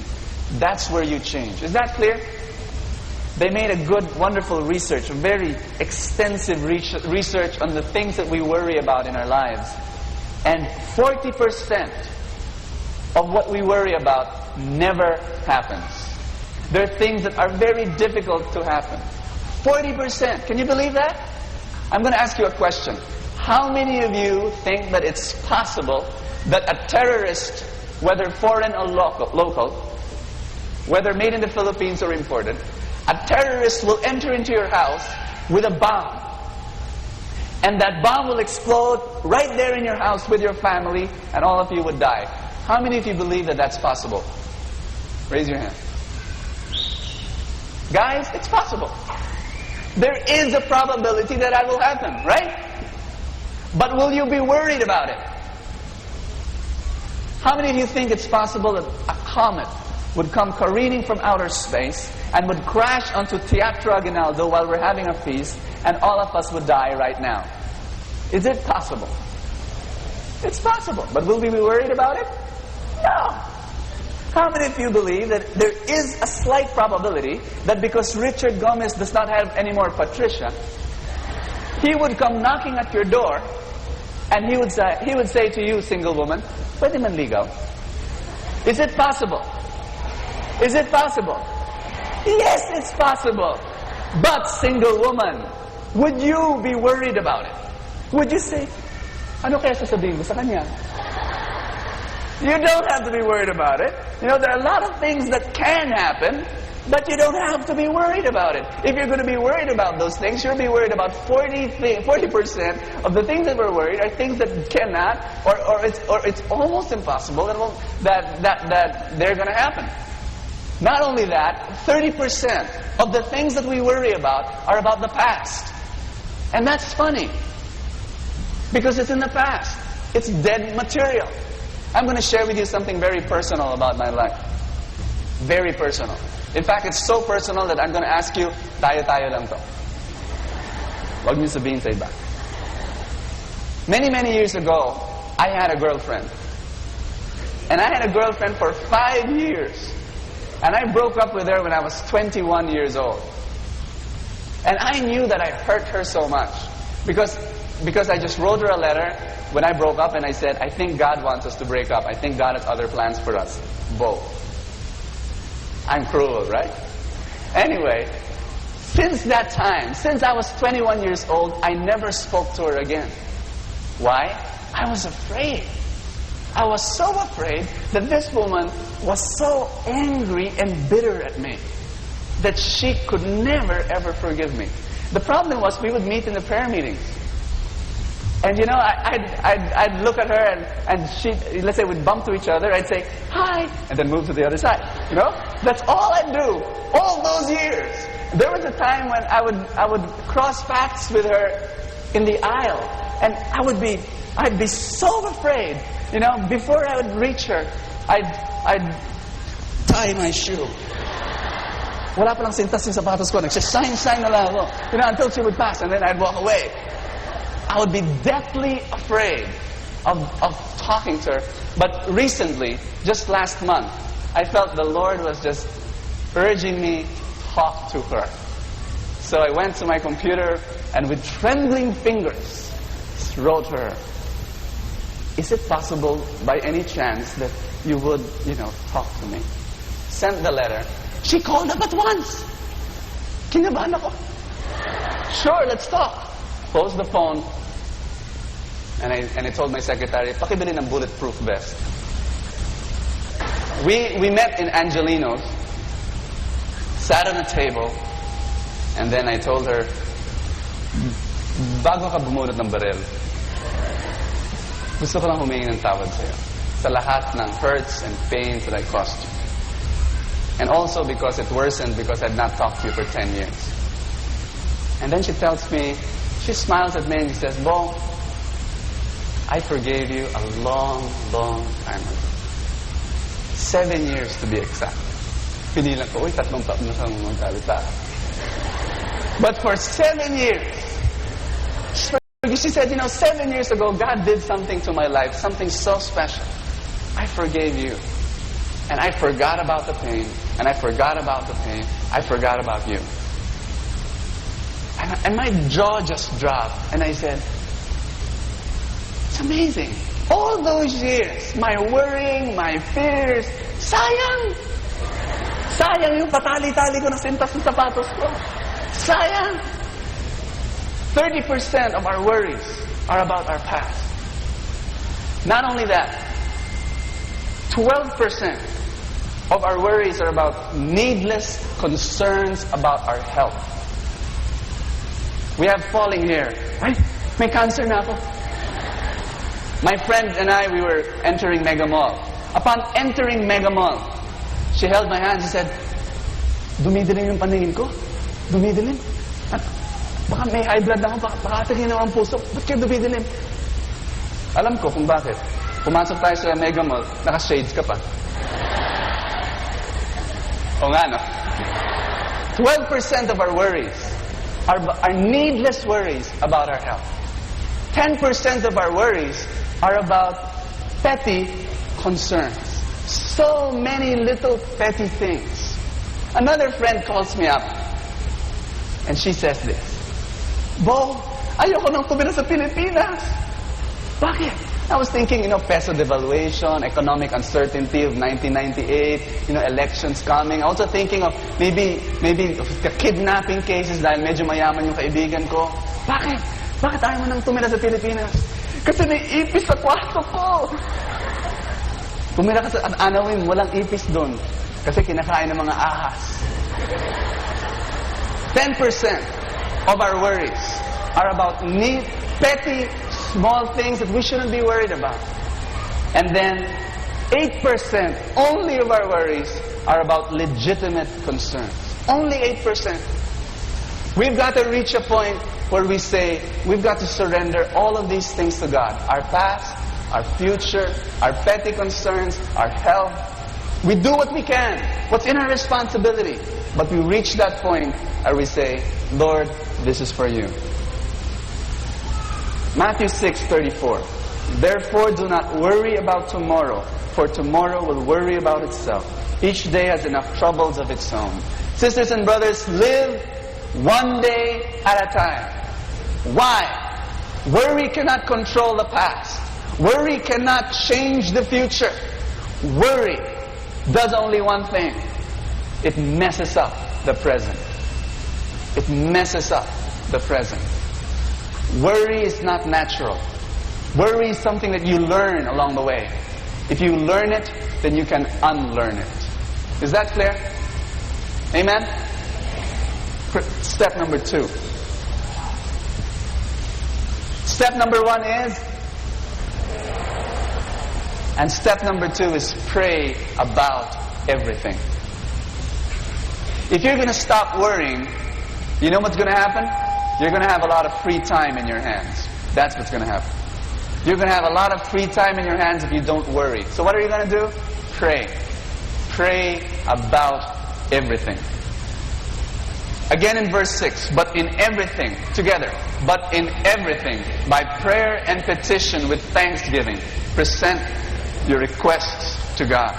That's where you change. Is that clear? They made a good, wonderful research, a very extensive research, research on the things that we worry about in our lives. And forty percent of what we worry about never happens. There are things that are very difficult to happen. Forty percent. Can you believe that? I'm gonna ask you a question. How many of you think that it's possible that a terrorist, whether foreign or local, local, whether made in the Philippines or imported, a terrorist will enter into your house with a bomb, and that bomb will explode right there in your house with your family, and all of you would die? How many of you believe that that's possible? Raise your hand. Guys, it's possible. There is a probability that that will happen, right? But will you be worried about it? How many of you think it's possible that a comet would come careening from outer space and would crash onto Teatro Aguinaldo while we're having a feast, and all of us would die right now? Is it possible? It's possible, but will we be worried about it? No. How many of you believe that there is a slight probability that because Richard Gomez does not have any more Patricia, he would come knocking at your door and he would say, he would say to you, single woman, "Pwede manligaw?" Is it possible? Is it possible? Yes, it's possible. But, single woman, would you be worried about it? Would you say, Ano kaya sasabihin ko sa kanya? You don't have to be worried about it. You know, there are a lot of things that can happen, but you don't have to be worried about it. If you're gonna be worried about those things, you'll be worried about forty thi-, forty percent of the things that we're worried are things that cannot, or, or it's, or it's almost impossible that, won't, that, that, that they're gonna happen. Not only that, thirty percent of the things that we worry about are about the past. And that's funny, because it's in the past. It's dead material. I'm gonna share with you something very personal about my life. Very personal. In fact, it's so personal that I'm gonna ask you, tayo-tayo lang to. Huwag niyo sabihin sa iba. Many, many years ago, I had a girlfriend. And I had a girlfriend for five years. And I broke up with her when I was twenty-one years old. And I knew that I hurt her so much. Because, because I just wrote her a letter when I broke up and I said, "I think God wants us to break up. I think God has other plans for us both." I'm cruel, right? Anyway, since that time, since I was twenty-one years old, I never spoke to her again. Why? I was afraid. I was so afraid that this woman was so angry and bitter at me that she could never, ever forgive me. The problem was, we would meet in the prayer meetings. And, you know, I, I'd, I'd, I'd look at her and, and she, let's say we'd bump to each other, I'd say, "Hi," and then move to the other side. You know? That's all I'd do all those years. There was a time when I would, I would cross paths with her in the aisle, and I would be, I'd be so afraid. You know, before I would reach her, I'd, I'd tie my shoe. Wala pa lang sintas yung sapatos ko, nagsashine-shine na lang ako. You know, until she would pass, and then I'd walk away. I would be deathly afraid of, of talking to her. But recently, just last month, I felt the Lord was just urging me, "Talk to her." So I went to my computer and with trembling fingers wrote her, "Is it possible by any chance that you would, you know, talk to me?" Sent the letter. She called up at once. Kinabahan ako. "Sure, let's talk." Close the phone. And I, and I told my secretary, "Pakibili ng bulletproof vest." We, we met in Angelino's, sat on a table, and then I told her, "Bago ka bumunot ng baril, gusto ko lang humingi ng tawad sa'yo sa lahat ng hurts and pains that I caused you. And also because it worsened because I'd not talked to you for ten years." And then she tells me, she smiles at me and she says, "Bo, I forgave you a long, long time ago. Seven years to be exact." Pinilang ko, "Uy, tatlong taon na sa mga magkabita." But for seven years, she said, "You know, seven years ago, God did something to my life, something so special. I forgave you. And I forgot about the pain, and I forgot about the pain, I forgot about you." And, and my jaw just dropped, and I said, "It's amazing. All those years, my worrying, my fears, sayang! Sayang yung patali-tali ko na sintas ng sapatos ko. Sayang!" Thirty percent of our worries are about our past. Not only that, twelve percent of our worries are about needless concerns about our health. We have falling hair. "Ay, may cancer na ako." My friend and I, we were entering Mega Mall. Upon entering Mega Mall, she held my hand, she said, "Dumidilim yung paningin ko. Dumidilim. At baka may high blood ako, baka, baka tingin ang puso. Ba't ka dumidilim?" Alam ko kung bakit. Pumasok tayo sa Mega Mall, naka-shades ka pa. O nga, no? Twelve percent of our worries are, are needless worries about our health. Ten percent of our worries are about petty concerns. So many little petty things. Another friend calls me up and she says this, "Bo, ayoko nang tumira sa Pilipinas." "Bakit?" I was thinking, you know, peso devaluation, economic uncertainty of nineteen ninety-eight, you know, elections coming. I was also thinking of maybe, maybe the kidnapping cases dahil medyo mayaman yung kaibigan ko. "Bakit? Bakit ayaw mo nang tumira sa Pilipinas?" Kasi may ipis sa kwarto ko. Pumira ka sa an-, anawin, walang ipis doon. Kasi kinakain ng mga ahas. Ten percent of our worries are about neat, petty, small things that we shouldn't be worried about. And then, eight percent only of our worries are about legitimate concerns. Only eight percent. We've got to reach a point where we say, we've got to surrender all of these things to God. Our past, our future, our petty concerns, our health. We do what we can, what's in our responsibility. But we reach that point where we say, "Lord, this is for you." Matthew six thirty-four. "Therefore, do not worry about tomorrow, for tomorrow will worry about itself. Each day has enough troubles of its own." Sisters and brothers, live one day at a time. Why? Worry cannot control the past. Worry cannot change the future. Worry does only one thing. It messes up the present. It messes up the present. Worry is not natural. Worry is something that you learn along the way. If you learn it, then you can unlearn it. Is that clear? Amen? Pr-, step number two. Step number one is, and step number two is pray about everything. If you're gonna stop worrying, you know what's gonna happen? You're gonna have a lot of free time in your hands. That's what's gonna happen. You're gonna have a lot of free time in your hands if you don't worry. So what are you gonna do? Pray. Pray about everything. Again in verse six, "But in everything," together, "but in everything, by prayer and petition with thanksgiving, present your requests to God."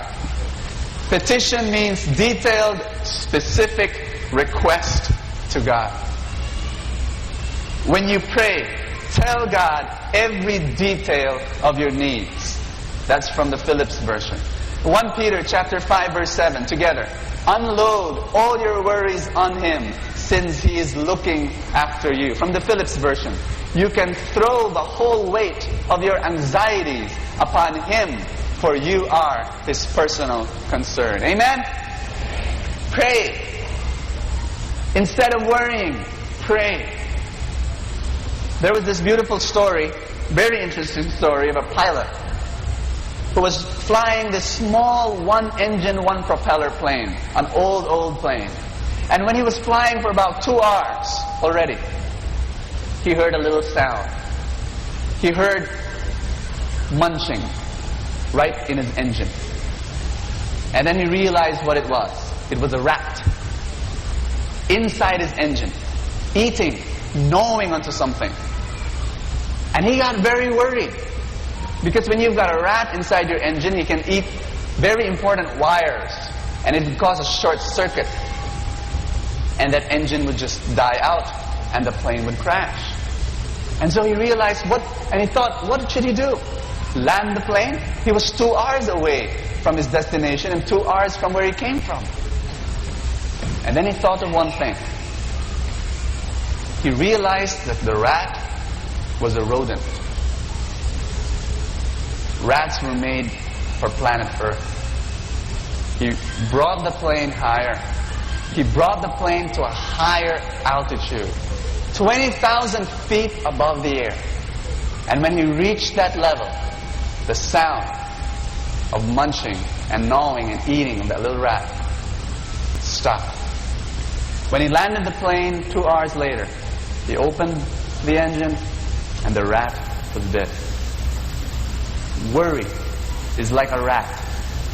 Petition means detailed, specific request to God. When you pray, tell God every detail of your needs. That's from the Phillips version. One Peter chapter five, verse seven, together. "Unload all your worries on him, since he is looking after you." From the Phillips version, "You can throw the whole weight of your anxieties upon him, for you are his personal concern." Amen? Pray. Instead of worrying, pray. There was this beautiful story, very interesting story of a pilot who was flying this small one-engine, one-propeller plane, an old, old plane. And when he was flying for about two hours already, he heard a little sound. He heard munching right in his engine. And then he realized what it was. It was a rat inside his engine, eating, gnawing onto something. And he got very worried. Because when you've got a rat inside your engine, he can eat very important wires, and it would cause a short circuit. And that engine would just die out, and the plane would crash. And so he realized what, and he thought, what should he do? Land the plane? He was two hours away from his destination and two hours from where he came from. And then he thought of one thing. He realized that the rat was a rodent. Rats were made for planet Earth. He brought the plane higher. He brought the plane to a higher altitude, twenty thousand feet above the air. And when he reached that level, the sound of munching and gnawing and eating of that little rat stopped. When he landed the plane two hours later, he opened the engine and the rat was dead. Worry is like a rat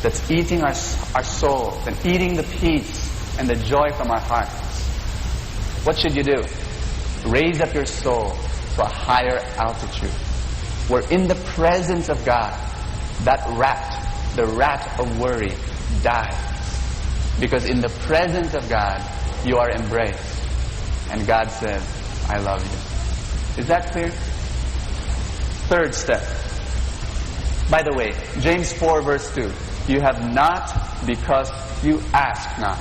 that's eating our, our soul and eating the peace and the joy from our hearts. What should you do? Raise up your soul to a higher altitude. Where in the presence of God, that rat, the rat of worry, dies. Because in the presence of God, you are embraced. And God says, "I love you." Is that clear? Third step. By the way, James four verse two, "You have not because you ask not."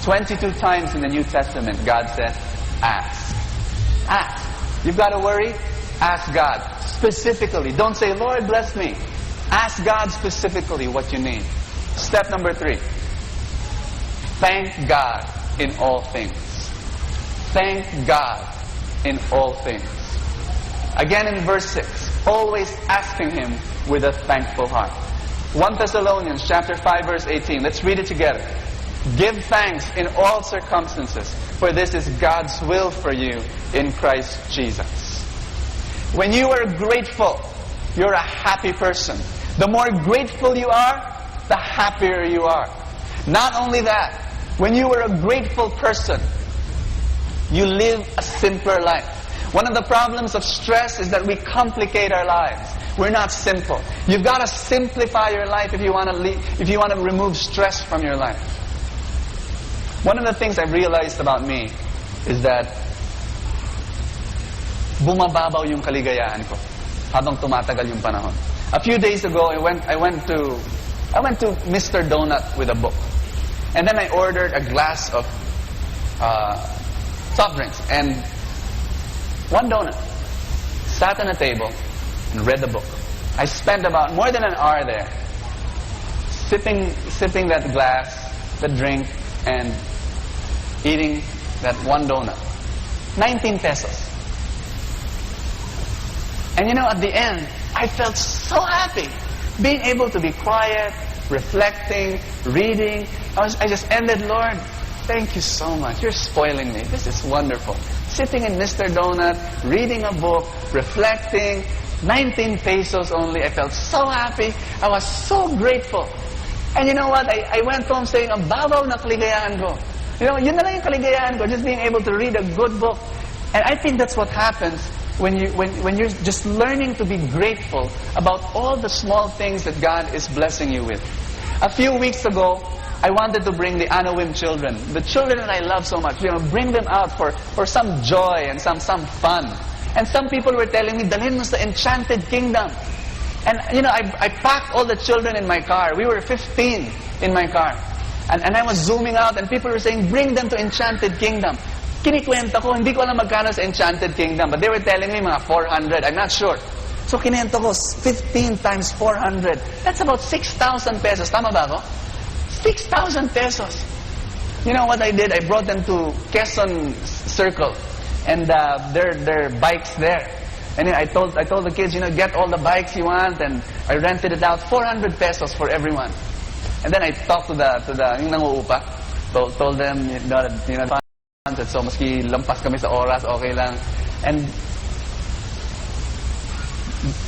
Twenty-two times in the New Testament, God said, "Ask." Ask. You've got to worry? Ask God specifically. Don't say, "Lord, bless me." Ask God specifically what you need. Step number three. Thank God in all things. Thank God in all things. Again in verse six, always asking Him with a thankful heart. One Thessalonians chapter five, verse eighteen. Let's read it together. "Give thanks in all circumstances, for this is God's will for you in Christ Jesus." When you are grateful, you're a happy person. The more grateful you are, the happier you are. Not only that, when you are a grateful person, you live a simpler life. One of the problems of stress is that we complicate our lives. We're not simple. You've got to simplify your life if you want to le-, if you want to remove stress from your life. One of the things I've realized about me is that bumababaw yung kaligayahan ko habang tumatagal yung panahon. A few days ago, I went, I went to, I went to Mister Donut with a book. And then I ordered a glass of, uh, soft drinks and one donut. Sat on a table and read the book. I spent about more than an hour there, sipping, sipping that glass, the drink, and eating that one donut. Nineteen pesos. And you know, at the end, I felt so happy. Being able to be quiet, reflecting, reading. I was, I just ended, "Lord, thank you so much. You're spoiling me. This is wonderful." Sitting in Mister Donut, reading a book, reflecting, nineteen pesos only. I felt so happy. I was so grateful. And you know what? I, I went home saying, "Ang babaw na kaligayahan ko." You know, yun na lang yung kaligayahan ko, just being able to read a good book. And I think that's what happens when you, when, when you're just learning to be grateful about all the small things that God is blessing you with. A few weeks ago, I wanted to bring the Anawim children, the children that I love so much, you know, bring them out for, for some joy and some, some fun. And some people were telling me, "Dalhin mo sa Enchanted Kingdom." And, you know, I, I packed all the children in my car. We were fifteen in my car. And, and I was zooming out, and people were saying, "Bring them to Enchanted Kingdom." Kinikwenta ko, hindi ko alam magkano sa Enchanted Kingdom, but they were telling me mga four hundred. I'm not sure. So, kinento ko, fifteen times four hundred. That's about six thousand pesos. Tama ba ako? Six thousand pesos. You know what I did? I brought them to Quezon Circle, and, uh, there, there are bikes there. And I told, I told the kids, you know, "Get all the bikes you want," and I rented it out, four hundred pesos for everyone. And then I talked to the, to the, yung nanguupa, told, told them, you know, that, you know, that so maski lampas kami sa oras, okay lang. And,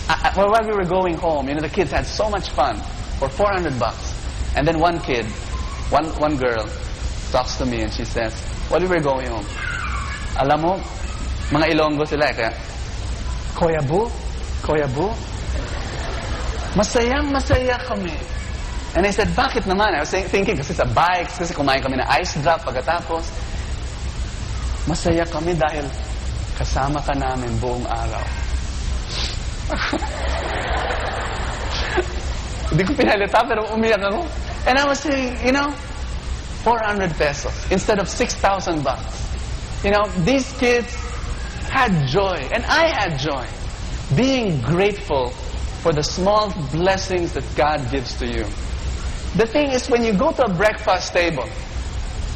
uh, uh, well, while we were going home, you know, the kids had so much fun for four hundred bucks. And then one kid, one, one girl talks to me and she says, while we were going home, alam mo, mga Ilonggo sila eh, kaya, "Kuya Bu, Kuya Bu, masayang masaya kami." And I said, "Bakit naman?" I was think-, thinking, kasi sa bikes, kasi kumain kami ng ice drop pagkatapos. "Masaya kami dahil kasama ka namin buong araw." Hindi ko pinalita, pero umiyak ako. And I was saying, you know, four hundred pesos instead of six thousand bucks. You know, these kids had joy, and I had joy, being grateful for the small blessings that God gives to you. The thing is, when you go to a breakfast table,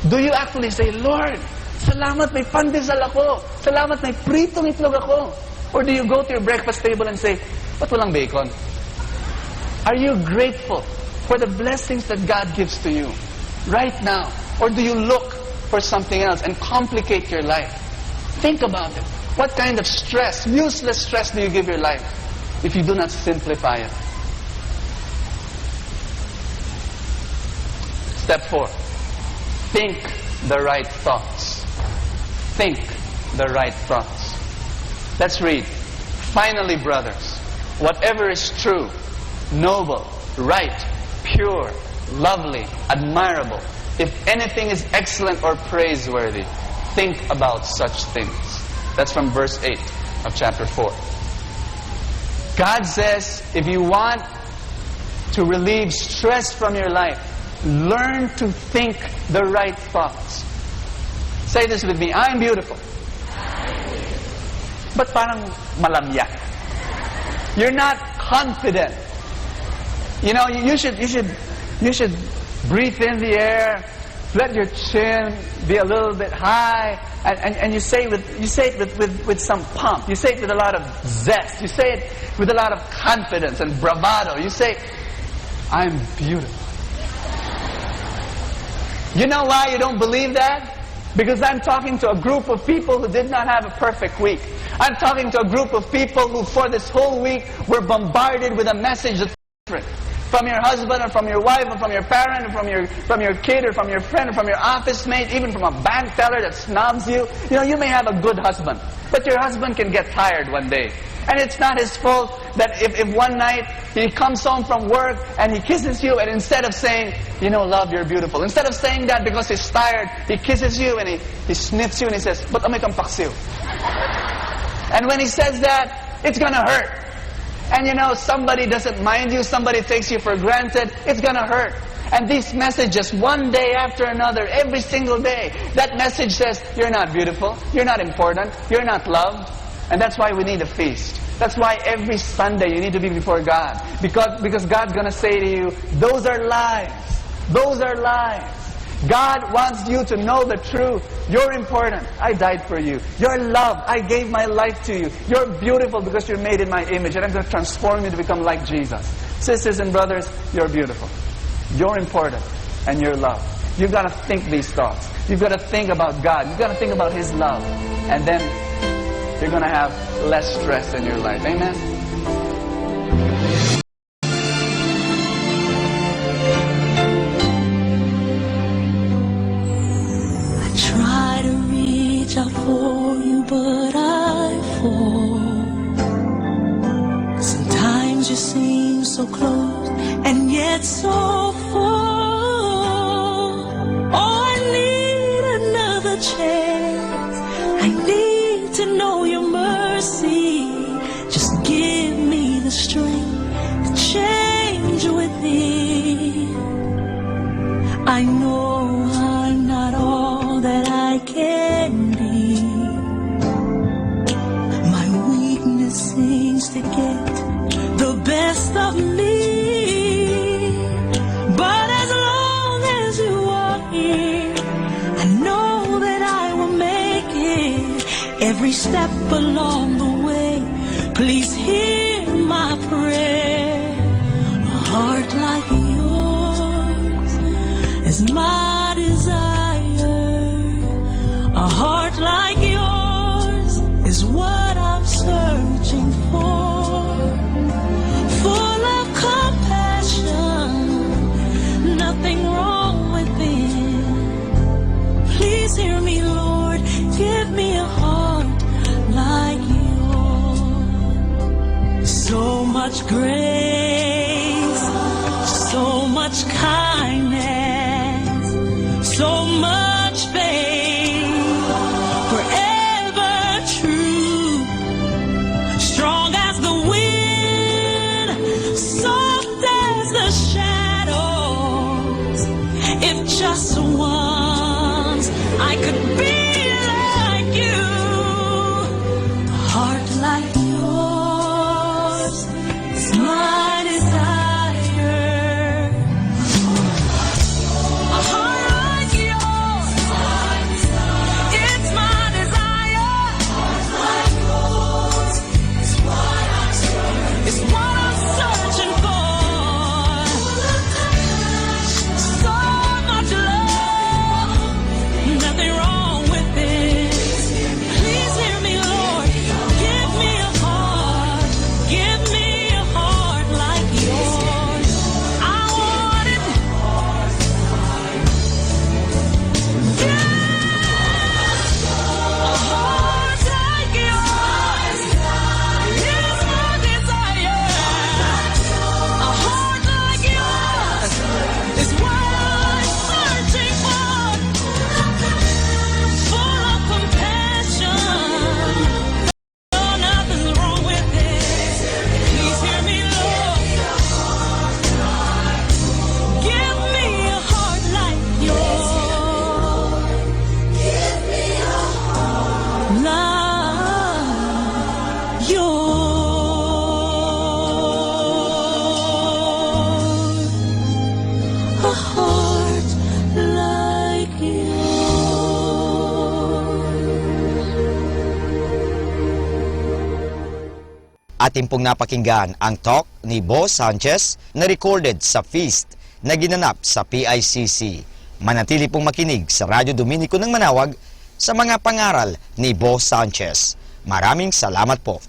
do you actually say, "Lord, salamat may pandesal ako. Salamat may pritong itlog ako"? Or do you go to your breakfast table and say, "Ba't walang bacon?" Are you grateful for the blessings that God gives to you right now? Or do you look for something else and complicate your life? Think about it. What kind of stress, useless stress, do you give your life if you do not simplify it? Step four. Think the right thoughts. Think the right thoughts. Let's read. "Finally, brothers, whatever is true, noble, right, pure, lovely, admirable, if anything is excellent or praiseworthy, think about such things." That's from verse eight of chapter four. God says, if you want to relieve stress from your life, learn to think the right thoughts. Say this with me, "I am beautiful." But parang malamya. You're not confident. You know, you, you should, you should, you should breathe in the air, let your chin be a little bit high, and, and, and you say with, you say it with, with, with some pomp. You say it with a lot of zest. You say it with a lot of confidence and bravado. You say, "I'm beautiful." You know why you don't believe that? Because I'm talking to a group of people who did not have a perfect week. I'm talking to a group of people who, for this whole week, were bombarded with a message that's different. From your husband or from your wife or from your parent or from your, from your kid or from your friend or from your office mate, even from a bank teller that snobs you. You know, you may have a good husband, but your husband can get tired one day. And it's not his fault that if, if one night he comes home from work and he kisses you, and instead of saying, "You know, love, you're beautiful," instead of saying that because he's tired, he kisses you and he, he sniffs you and he says, "Ba't amoy kang paksiw?" And when he says that, it's gonna hurt. And you know, somebody doesn't mind you, somebody takes you for granted, it's gonna hurt. And these messages, one day after another, every single day, that message says, "You're not beautiful, you're not important, you're not loved." And that's why we need a feast. That's why every Sunday you need to be before God. Because, because God's gonna say to you, "Those are lies. Those are lies." God wants you to know the truth. You're important. I died for you. You're loved. I gave my life to you. You're beautiful because you're made in my image, and I'm gonna transform you to become like Jesus. Sisters and brothers, you're beautiful. You're important, and you're loved. You gotta think these thoughts. You gotta think about God. You gotta think about His love. And then you're gonna have less stress in your life. Amen? I try to reach out for you, but I fall. Sometimes you seem so close and yet so far. Oh, I need another chance. I need to know your mercy. Just give me the strength to change within. I know I'm not all that I can be. My weakness seems to get the best of me. But as long as you are here, I know that I will make it. Every step along the way, please hear my prayer. A heart like yours is my desire. A heart like yours is what I'm searching for. Full of compassion, nothing wrong within. Please hear me, Lord. Give me a heart like yours. So much grace, so much kindness, so much faith, forever true, strong as the wind, soft as the shadows. If just once I could be like you, a heart like yours is my desire. A heart like yours, it's my desire. It's what I'm searching for. So much love, nothing wrong with it. Please hear me, Lord. Give me a heart. Give me a heart like yours. I want it. Oh, nothing's wrong with this. Please hear me, Lord. Give me a heart like yours. Love. Atin pong napakinggan ang talk ni Boss Sanchez na recorded sa feast na ginanap sa P I C C. Manatili pong makinig sa Radyo Dominico ng Manawag sa mga pangaral ni Boss Sanchez. Maraming salamat po.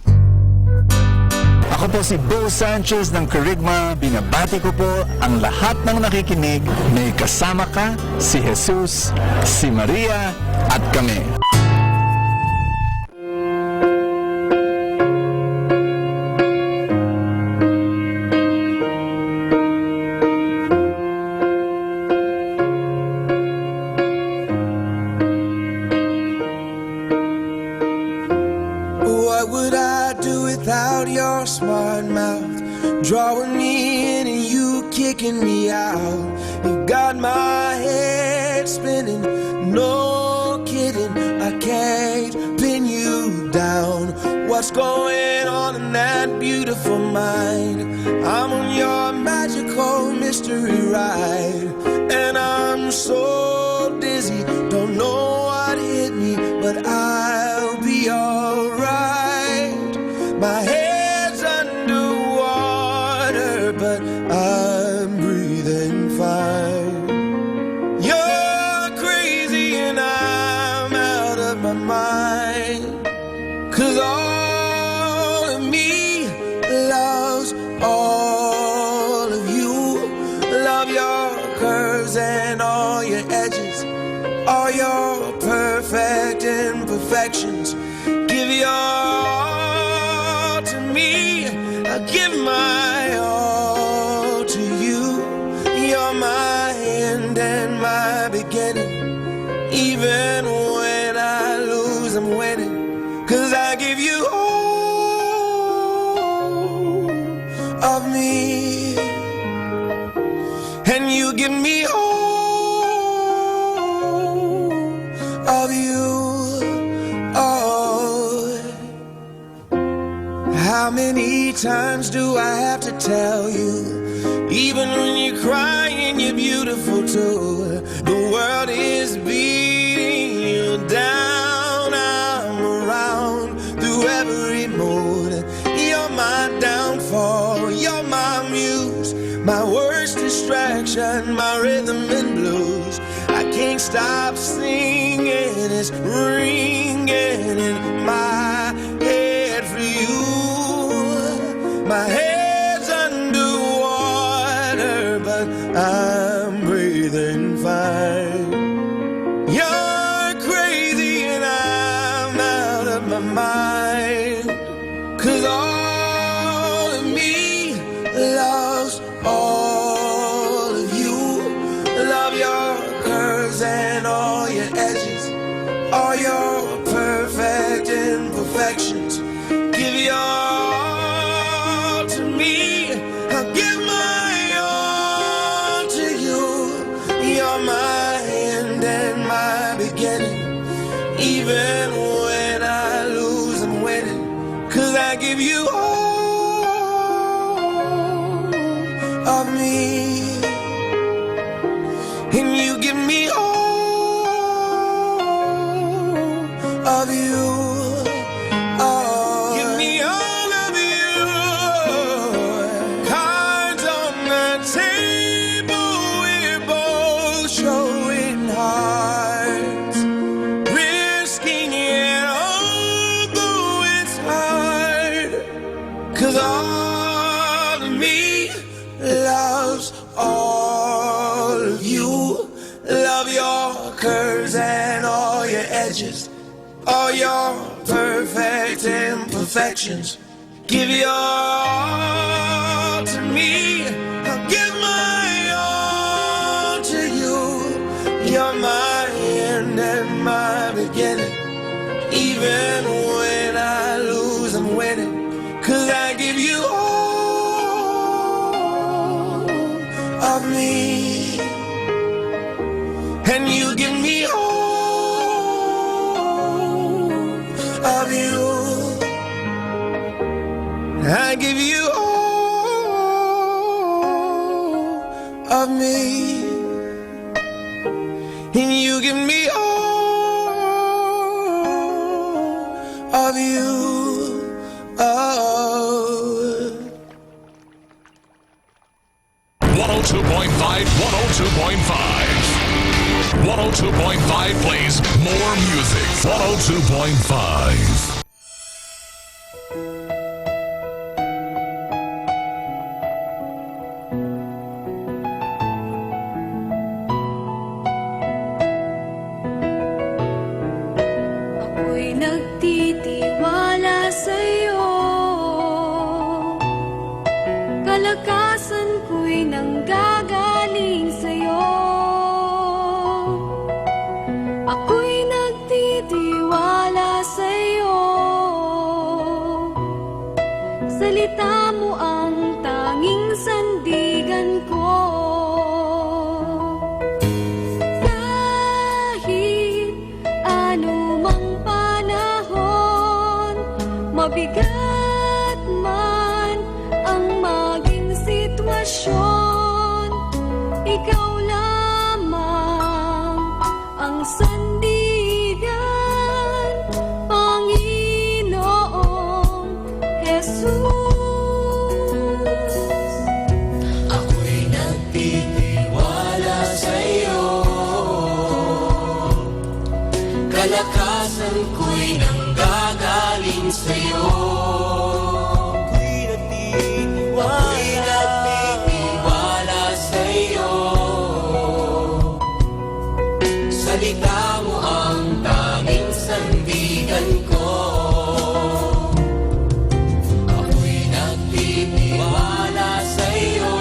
Ako po si Bo Sanchez ng Kerygma. Binabati ko po ang lahat ng nakikinig. May kasama ka, si Jesus, si Maria, at kami. What would I do without your smart mouth? Drawing me in and you kicking me out. You got my head spinning, no kidding. I can't pin you down. What's going on in that beautiful mind? I'm on your magical mystery ride, and I'm so dizzy, don't know what hit me, but I'll be alright. My head's underwater, but I'm breathing fine. You're crazy and I'm out of my mind. 'Cause all of me loves all of you. Love your curves and all your edges, all your perfect imperfections. Give your all to me, I give my all to you. You're my end and my beginning. Even when I lose, I'm winning. 'Cause I give you all of me, and you give me all of you. Oh, how many times do I have to tell you? Even when you're crying, you're beautiful too. The world is beating you down. I'm around through every mood. You're my downfall, you're my muse, my worst distraction, my rhythm and blues. I can't stop singing, it's ringing in my head for you. My head's underwater, but I'm breathing fine. You're crazy and I'm out of my mind. 'Cause all of me loves all of you. Love your curves and all your edges, all your perfect imperfections. Give your all to me, I'll give my all to you. You're my end and my beginning. Even when I lose, I'm winning. 'Cause I give you all of me, and you give me all of you. Oh, give me all of you. Cards on the table, we're both showing hearts, risking it all, though it's hard. 'Cause all of me loves all of you. Love your curves and all your edges, all your perfect imperfections. Give your all to me, I'll give my all to you. You're my end and my beginning. Even when I lose, I'm winning. 'Cause I give you all of me, and you give me all of you. I give you all of me, and you give me all of you. Oh. Point five. One oh two point five plays more music. One oh two point five. Ako'y nagtitiwala sa'yo. Kalakasan ko'y nanggagaling sa'yo. Ako'y nagtitiwala sa'yo. Salita mo ang tanging sandigan ko. Kahit anumang panahon, mabigat man ang maging sitwasyon, ikaw lamang ang sandigan, Panginoong Jesus. Ako'y nagtitiwala sa'yo. Kalakasan ko'y nanggagaling sa'yo. Ako'y nagtitiwala. Ako'y nagtitiwala sa'yo. Salita mo ang tanging sandigan ko. Ako'y nagtitiwala sa'yo.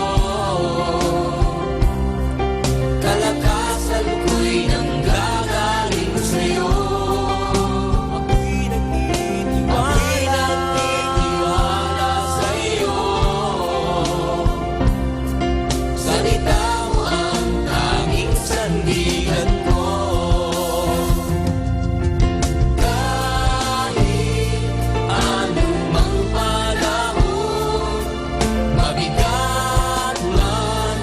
Kalakasan ko'y nanggagaling sa'yo. Ako'y nagtitiwala. Ako'y nagtitiwala sa'yo. Salita mo ang tanging sandigan ko. Kahit anumang panahon, mabigat man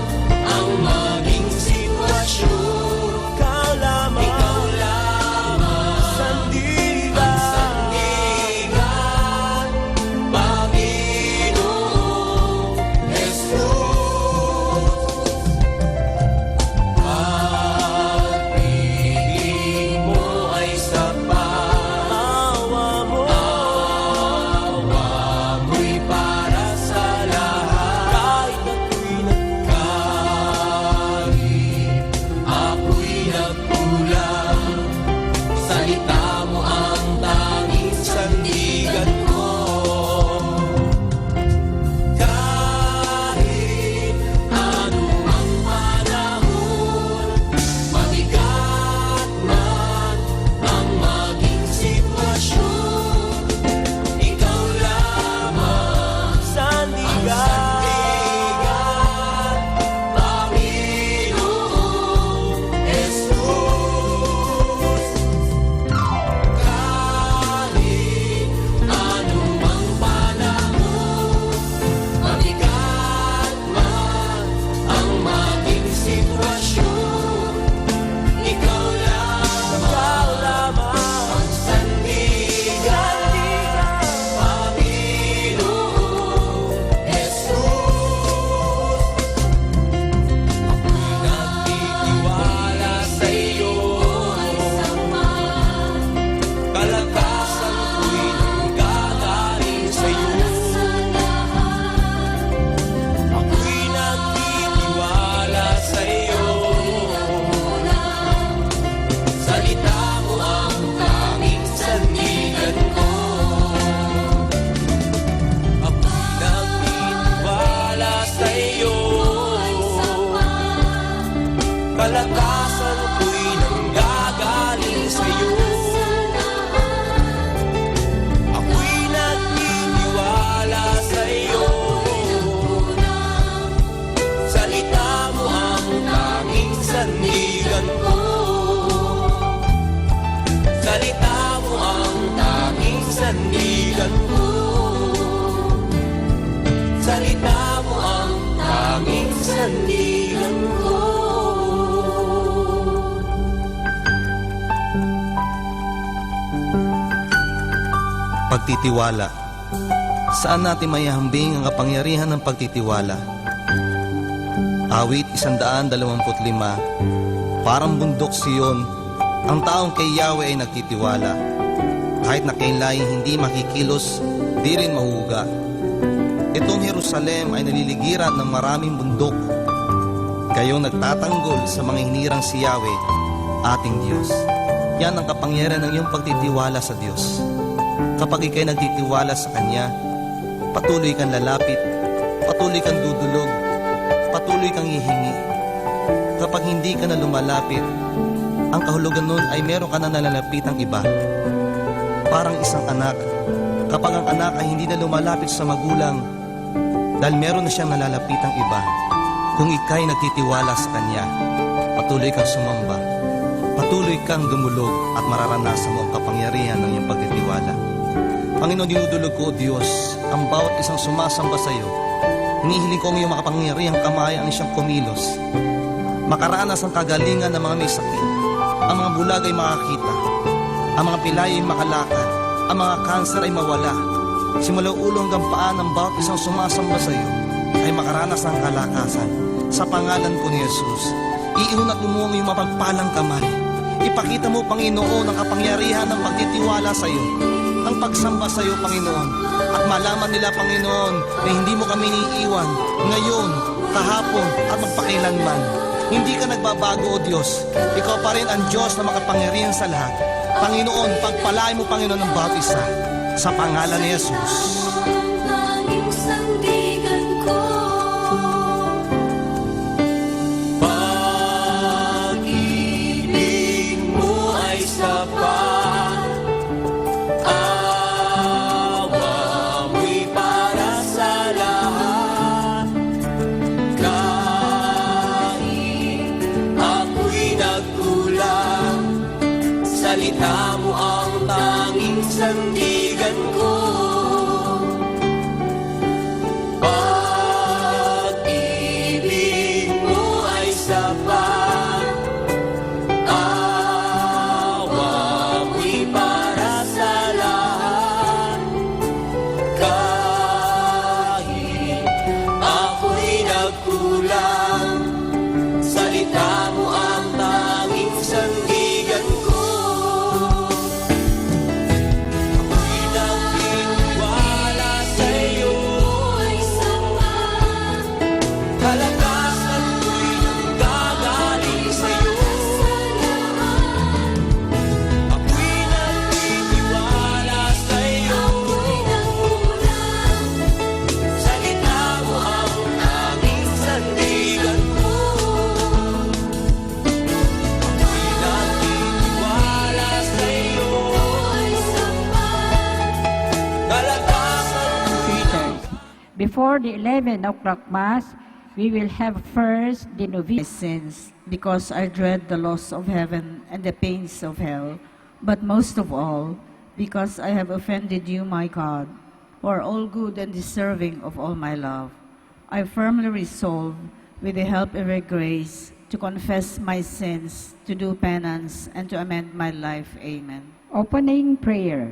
ang maging sitwasyon, ikaw lamang, ikaw lamang, sandigan, ang sandigan, Panginoong Jesus. Pag-ibig mo ay sapat, awa mo, awa mo'y para sa lahat. Kahit ako'y nagkari, ako'y nagkulang, salita mo ang tanging sandigan ko. Kahit anumang panahon, mabigat man ang maging sitwasyon, ikaw lamang ang sandigan, Panginoong Jesus. Kahit anumang panahon, mabigat man ang maging sitwasyon, ikaw lamang, ikaw lamang ang sandigan, Panginoong Jesus. Ako'y nagtitiwala sa'yo. Kalakasan ko'y nanggagaling sa'yo. Ako'y nagtitiwala sa'yo. Salita mo ang tanging sandigan ko. Ako'y nagtitiwala sa'yo. Kalakasan ko'y nanggagaling sa'yo. Ako'y nagtitiwala sa'yo. Salita mo ang tanging sandigan ko. Salita mo ang tanging sandigan ko. Salita mo ang tanging sandigan ko. Pagtitiwala. Saan natin maihambing ang kapangyarihan ng pagtitiwala? Awit isandaan dalawamput lima. Parang bundok Sion, ang taong kay Yahweh ay nagtitiwala. Kahit na kailay hindi makikilos, di rin mahuhuga. Itong Jerusalem ay naliligiran ng maraming bundok, gayong nagtatanggol sa mga hinirang si Yahweh, ating Dios. Yan ang kapangyarihan ng iyong pagtitiwala sa Dios. Kapag ikay nagtitiwala sa Kanya, patuloy kang lalapit, patuloy kang dudulog, patuloy kang hihingi. Kapag hindi ka na lumalapit, ang kahulugan nun ay meron ka na nalalapitang iba. Parang isang anak, kapag ang anak ay hindi na lumalapit sa magulang, dahil meron na siyang nalalapitang iba. Kung ikay nagtitiwala sa Kanya, patuloy kang sumamba, patuloy kang dumulog at mararanasan mo ang kapangyarihan ng iyong pagtitiwala. Panginoon, dinudulog ko, O Dios, ang bawat isang sumasamba sa iyo. Hinihiling ko ang iyong makapangyarihang kamay ang siyang kumilos. Makaranas ang kagalingan ng mga may sakit, ang mga bulag ay makakita, ang mga pilay ay makalakad, ang mga kanser ay mawala. Simula ulo hanggang paa ng bawat isang sumasamba sa iyo ay makaranas ng kalakasan. Sa pangalan po ni Jesus, iunat mo ang iyong mapagpalang kamay. Ipakita mo, Panginoon, ang kapangyarihan ng pagtitiwala sa iyo, ang pagsamba sa iyo, Panginoon. At malaman nila, Panginoon, na hindi mo kami iniiwan ngayon, kahapon, at magpakailanman. Hindi ka nagbabago, O Dios. Ikaw pa rin ang Dios na makapangyarihan sa lahat. Panginoon, pagpalain mo, Panginoon, ang bawat isa. Sa pangalan ni Jesus. Ang tanging sandigan ko. Pag-ibig mo ay sapat, awa mo'y para sa lahat. Kahit ako'y nagkulang, salita mo ang tanging sandigan ko. Pag-ibig mo ay sapat, awa mo'y para sa lahat. Kahit ako'y nagkulang, salita mo ang tanging sandigan ko. Ako'y nagtitiwala sa'yo. Kalakasan ko'y nanggagaling sa'yo. Ako'y nagtitiwala sa'yo. Salita mo ang tanging sandigan ko. Ako'y nagtitiwala sa'yo. Kalakasan ko'y Before the eleven o'clock Mass, we will have first the novena. My sins, because I dread the loss of heaven and the pains of hell, but most of all, because I have offended you, my God, who are all good and deserving of all my love. I firmly resolve, with the help of your grace, to confess my sins, to do penance, and to amend my life. Amen. Opening prayer.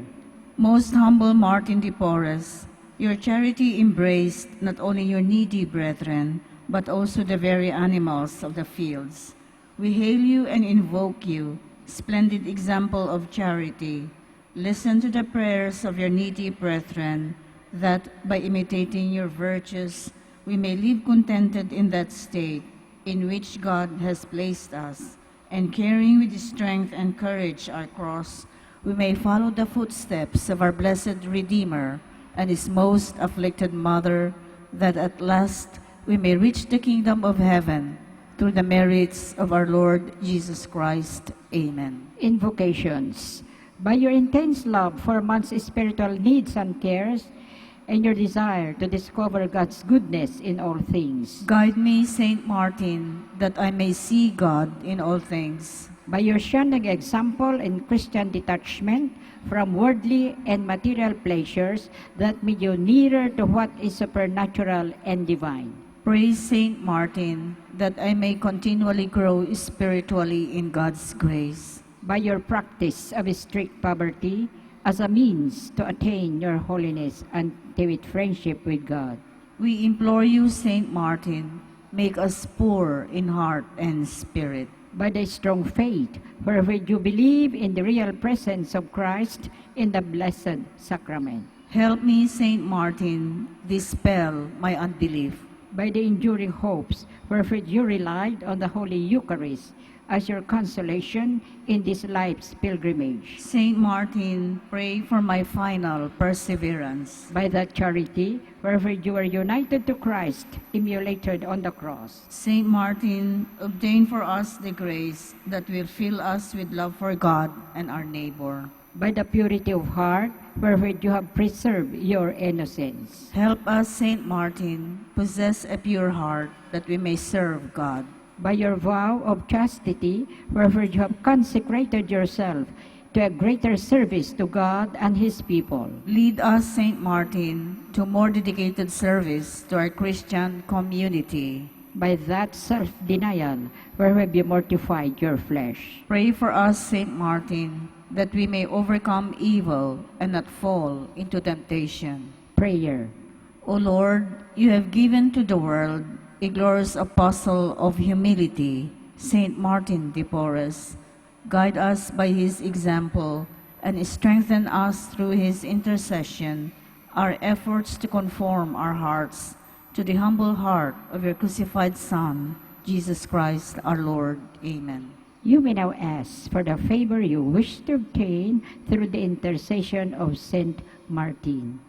Most humble Martin de Porres, your charity embraced not only your needy brethren, but also the very animals of the fields. We hail you and invoke you, splendid example of charity. Listen to the prayers of your needy brethren, that by imitating your virtues, we may live contented in that state in which God has placed us, and carrying with strength and courage our cross, we may follow the footsteps of our blessed Redeemer and his most afflicted mother, that at last we may reach the kingdom of heaven through the merits of our Lord Jesus Christ. Amen. Invocations. By your intense love for man's spiritual needs and cares, and your desire to discover God's goodness in all things. Guide me, Saint Martin, that I may see God in all things. By your shining example in Christian detachment from worldly and material pleasures that lead you nearer to what is supernatural and divine. Praise Saint Martin, that I may continually grow spiritually in God's grace. By your practice of strict poverty as a means to attain your holiness and intimate friendship with God. We implore you, Saint Martin, Make us poor in heart and spirit. By the strong faith wherewith you believe in the real presence of Christ in the Blessed Sacrament. Help me, Saint Martin, dispel my unbelief. By the enduring hopes wherewith you relied on the Holy Eucharist as your consolation in this life's pilgrimage. Saint Martin, pray for my final perseverance. By that charity wherewith you were united to Christ, immolated on the cross. Saint Martin, obtain for us the grace that will fill us with love for God and our neighbor. By the purity of heart wherewith you have preserved your innocence. Help us, Saint Martin, possess a pure heart that we may serve God. By your vow of chastity, wherewith you have consecrated yourself to a greater service to God and His people. Lead us, Saint Martin, to more dedicated service to our Christian community. By that self-denial wherewith you mortified your flesh. Pray for us, Saint Martin, that we may overcome evil and not fall into temptation. Prayer. O Lord, you have given to the world a glorious apostle of humility, Saint Martin de Porres. Guide us by his example and strengthen us through his intercession, our efforts to conform our hearts to the humble heart of your crucified Son, Jesus Christ our Lord. Amen. You may now ask for the favor you wish to obtain through the intercession of Saint Martin.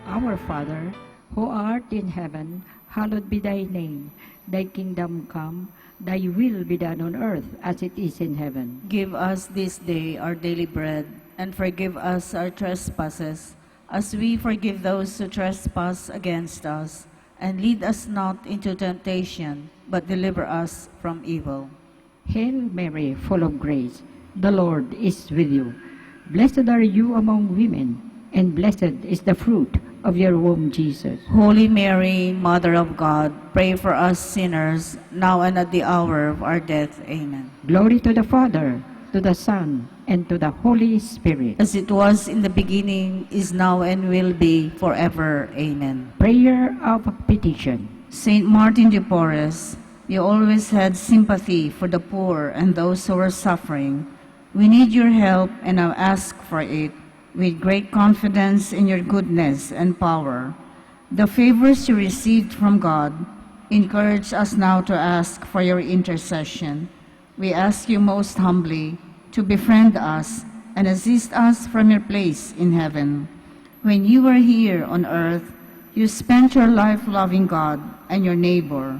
Our Father, who art in heaven, hallowed be thy name. Thy kingdom come, thy will be done on earth as it is in heaven. Give us this day our daily bread, and forgive us our trespasses, as we forgive those who trespass against us. And lead us not into temptation, but deliver us from evil. Hail Mary, full of grace, the Lord is with you. Blessed are you among women, and blessed is the fruit of your womb, Jesus. Holy Mary, Mother of God, pray for us sinners, now and at the hour of our death. Amen. Glory to the Father, to the Son, and to the Holy Spirit. As it was in the beginning, is now, and will be forever. Amen. Prayer of petition. Saint Martin de Porres, you always had sympathy for the poor and those who were suffering. We need your help, and now ask for it with great confidence in your goodness and power. The favors you received from God encourage us now to ask for your intercession. We ask you most humbly to befriend us and assist us from your place in heaven. When you were here on earth, you spent your life loving God and your neighbor.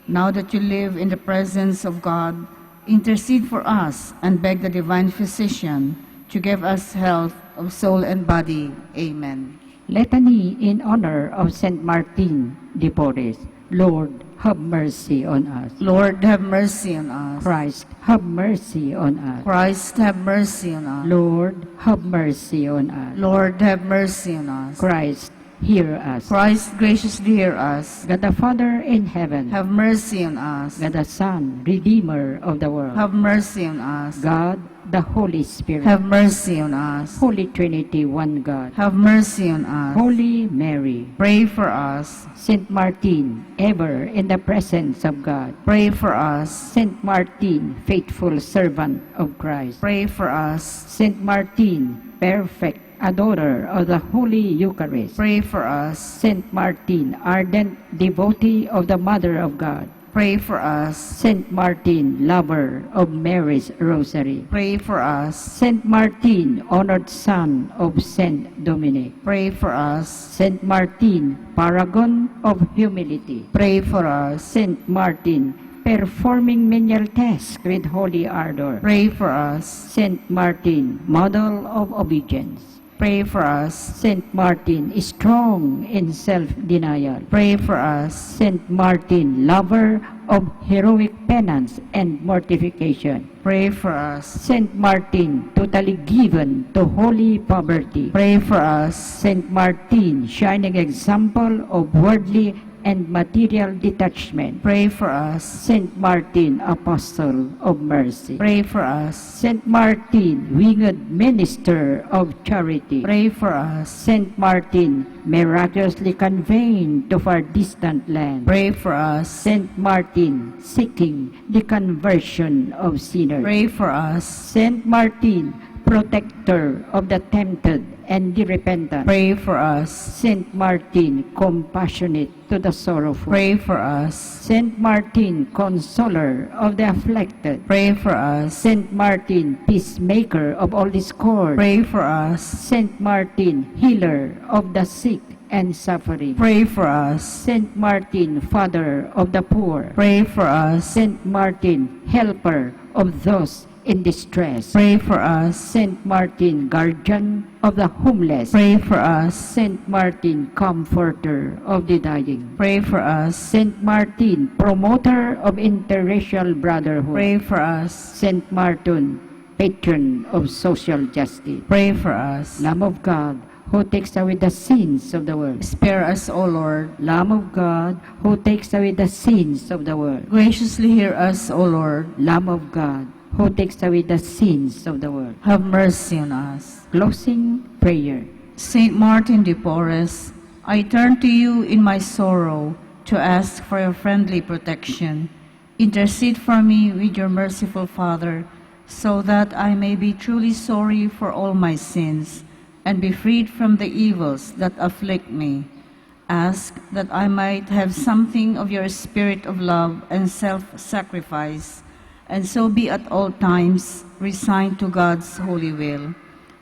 Now that you live in the presence of God, intercede for us and beg the divine physician to give us health of soul and body. Amen. Litany in honor of Saint Martin de Porres. Lord, have mercy on us. Lord, have mercy on us. Christ, have mercy on us. Christ, have mercy on us. Lord, have mercy on us. Lord, have mercy on us. Christ, hear us. Christ, graciously hear us. God the Father in heaven, have mercy on us. God the Son, Redeemer of the world, have mercy on us. God the Holy Spirit, have mercy on us. Holy Trinity, one God, have mercy on us. Holy Mary, pray for us. Saint Martin, ever in the presence of God, pray for us. Saint Martin, faithful servant of Christ, pray for us. Saint Martin, perfect adorer of the Holy Eucharist, pray for us. Saint Martin, ardent devotee of the Mother of God, pray for us. Saint Martin, lover of Mary's Rosary, pray for us. Saint Martin, honored son of Saint Dominic, pray for us. Saint Martin, paragon of humility, pray for us. Saint Martin, performing menial tasks with holy ardor, pray for us. Saint Martin, model of obedience, pray for us. Saint Martin, strong in self-denial, pray for us. Saint Martin, lover of heroic penance and mortification, pray for us. Saint Martin, totally given to holy poverty, pray for us. Saint Martin, shining example of worldly and material detachment. Pray for us. Saint Martin, Apostle of Mercy. Pray for us. Saint Martin, winged minister of charity. Pray for us. Saint Martin, miraculously conveyed to far distant land. Pray for us. Saint Martin, seeking the conversion of sinners. Pray for us. Saint Martin, protector of the tempted and the repentant. Pray for us. Saint Martin, compassionate to the sorrowful. Pray for us. Saint Martin, consoler of the afflicted. Pray for us. Saint Martin, peacemaker of all discord. Pray for us. Saint Martin, healer of the sick and suffering. Pray for us. Saint Martin, father of the poor. Pray for us. Saint Martin, helper of those in distress. Pray for us. Saint Martin, guardian of the homeless. Pray for us. Saint Martin, comforter of the dying. Pray for us. Saint Martin, promoter of interracial brotherhood. Pray for us. Saint Martin, patron of social justice. Pray for us. Lamb of God, who takes away the sins of the world. Spare us, O Lord. Lamb of God, who takes away the sins of the world. Graciously hear us, O Lord. Lamb of God, who takes away the sins of the world. Have mercy on us. Closing prayer. Saint Martin de Porres, I turn to you in my sorrow to ask for your friendly protection. Intercede for me with your merciful Father, so that I may be truly sorry for all my sins and be freed from the evils that afflict me. Ask that I might have something of your spirit of love and self-sacrifice, and so be at all times resigned to God's holy will.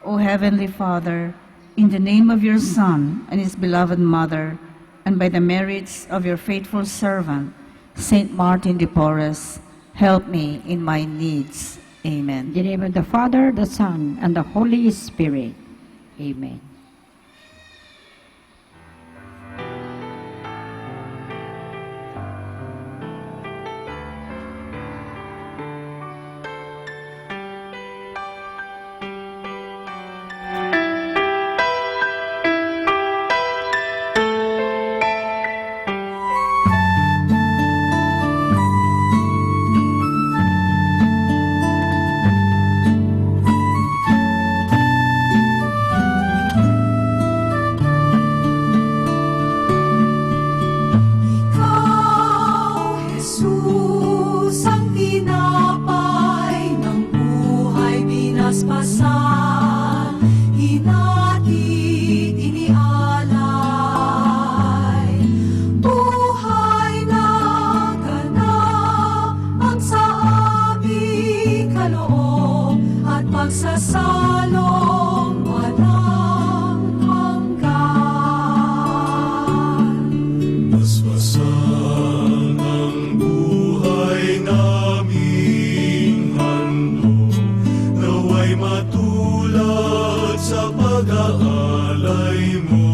O Heavenly Father, in the name of your Son and his beloved Mother, and by the merits of your faithful servant, Saint Martin de Porres, help me in my needs. Amen. In the name of the Father, the Son, and the Holy Spirit. Amen. Ikaw, Jesus, ang tinapay ng buhay binasbasan, hinatid, inialay. Buhay na ganap ang sa aming kaloob at pagsasalong walang hanggan. Basbasan ang buhay naming handog, naway matulad sa pag-aalay mo.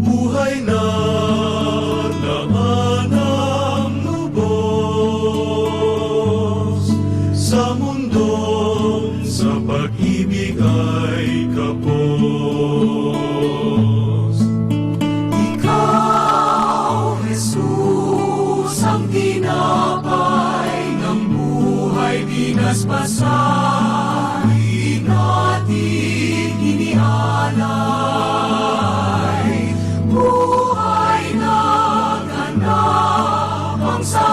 Buhay na daan ng lubos sa mundong sa pag-ibig ay kapos. Ikaw, Jesus, ang tinapay ng buhay binasbasan, hinatid, inialay. Buhay na ganap ang sa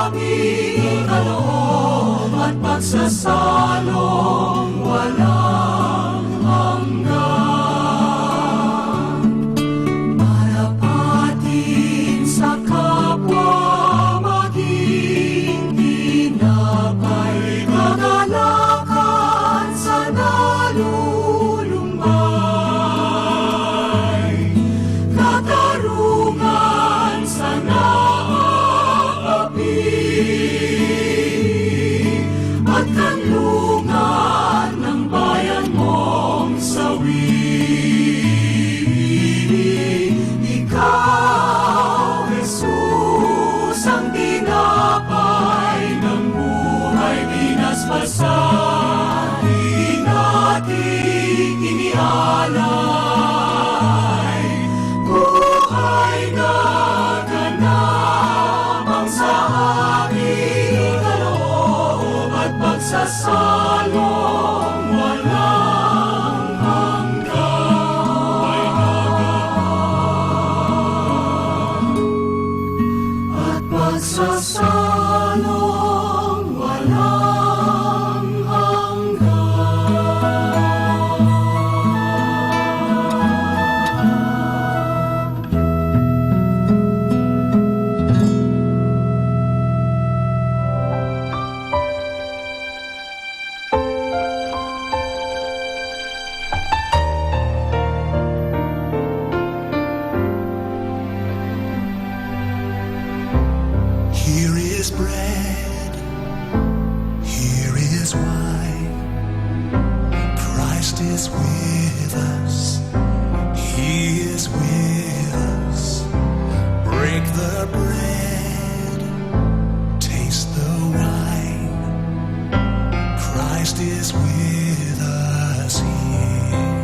aming kaloob at pagsasalong walang hanggan. Marapatin sa kapwa maging tinapay, kagalakan sa nalulumbay, katarungan sa naapapi, at kanlungan ng bayan mong sawi. Ikaw, Jesus, ang tinapay ng buhay binasbasan, hinatid, inialay. Sasalong walang hanggan. At pagsasalong walang hanggan. Here is bread, here is wine. Christ is with us, he is with us. Break the bread, taste the wine. Christ is with us here.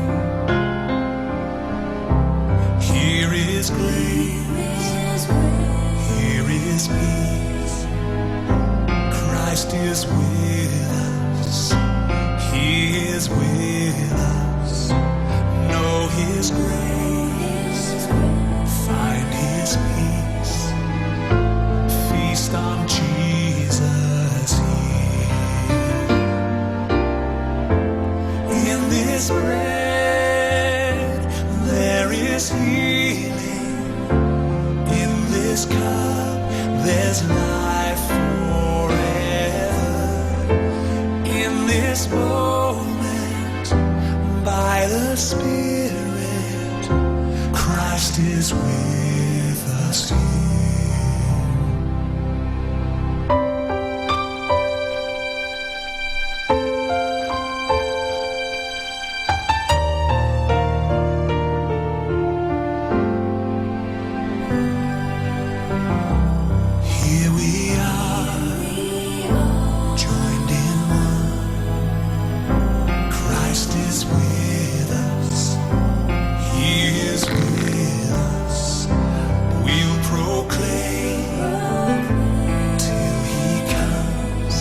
Here is grace. Here is peace. Christ is with us. He is with us. Know his grace. Find his peace. Feast on Jesus here. In this bread, there is healing. In this cup, there's life forever. In this moment, by the Spirit, Christ is with us here. Here we are, joined in one. Christ is with us. He is with us. We'll proclaim till he comes.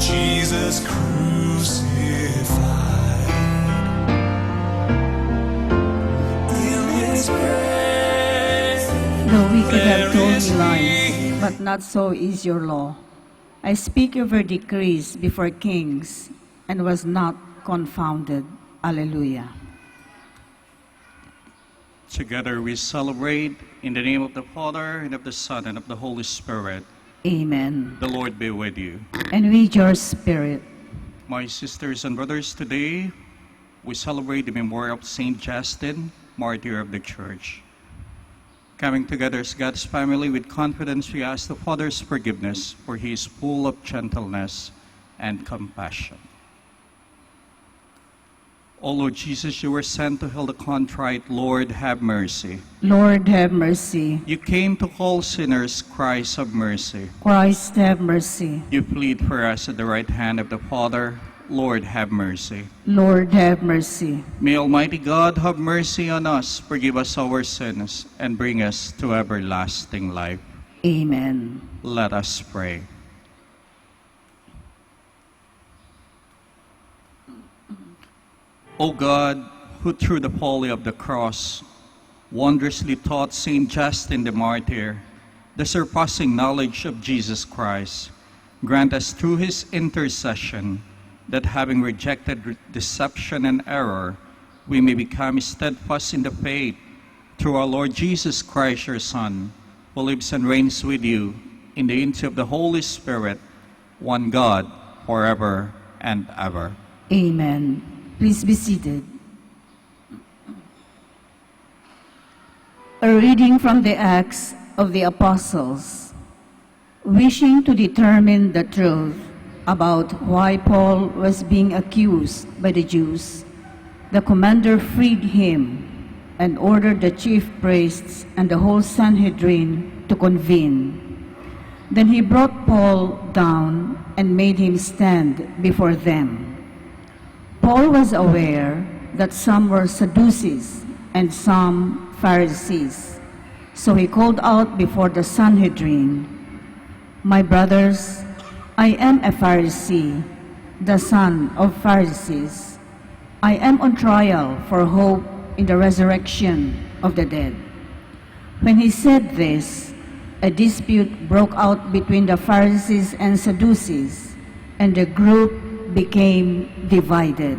Jesus crucified. In his grace, The wicked have told me lies, but not so is your law. I speak over decrees before kings and was not confounded. Alleluia. Together we celebrate in the name of the Father, and of the Son, and of the Holy Spirit. Amen. The Lord be with you. And with your spirit. My sisters and brothers, today we celebrate the memorial of Saint Justin, martyr of the Church. Coming together as God's family, with confidence we ask the Father's forgiveness, for he is full of gentleness and compassion. O Lord Jesus, you were sent to heal the contrite. Lord, have mercy. Lord, have mercy. You came to call sinners. Christ, have mercy. Christ, have mercy. You plead for us at the right hand of the Father. Lord, have mercy. Lord, have mercy. May Almighty God have mercy on us, forgive us our sins, and bring us to everlasting life. Amen. Let us pray. O God, who through the folly of the cross wondrously taught Saint Justin the Martyr the surpassing knowledge of Jesus Christ, grant us through his intercession that, having rejected re- deception and error, we may become steadfast in the faith through our Lord Jesus Christ, your Son, who lives and reigns with you in the unity of the Holy Spirit, one God, forever and ever. Amen. Please be seated. A reading from the Acts of the Apostles. Wishing to determine the truth about why Paul was being accused by the Jews, the commander freed him and ordered the chief priests and the whole Sanhedrin to convene. Then he brought Paul down and made him stand before them. Paul was aware that some were Sadducees and some Pharisees. So he called out before the Sanhedrin, "My brothers, I am a Pharisee, the son of Pharisees. I am on trial for hope in the resurrection of the dead. When he said this, a dispute broke out between the Pharisees and Sadducees, and the group became divided.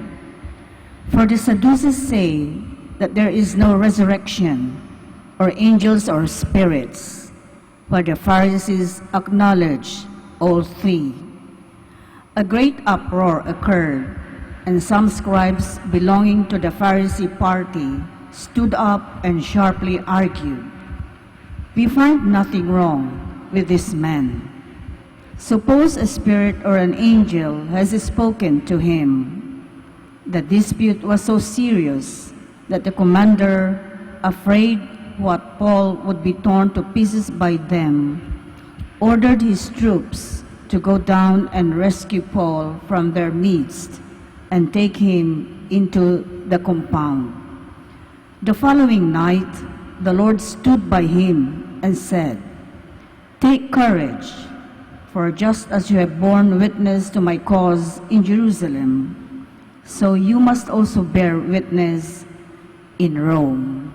For the Sadducees say that there is no resurrection, or angels, or spirits, while the Pharisees acknowledge all three. A great uproar occurred, and some scribes belonging to the Pharisee party stood up and sharply argued, "We find nothing wrong with this man. Suppose a spirit or an angel has spoken to him." The dispute was so serious that the commander, afraid what Paul would be torn to pieces by them, ordered his troops to go down and rescue Paul from their midst and take him into the compound. The following night, the Lord stood by him and said, "Take courage, for just as you have borne witness to my cause in Jerusalem, so you must also bear witness in Rome."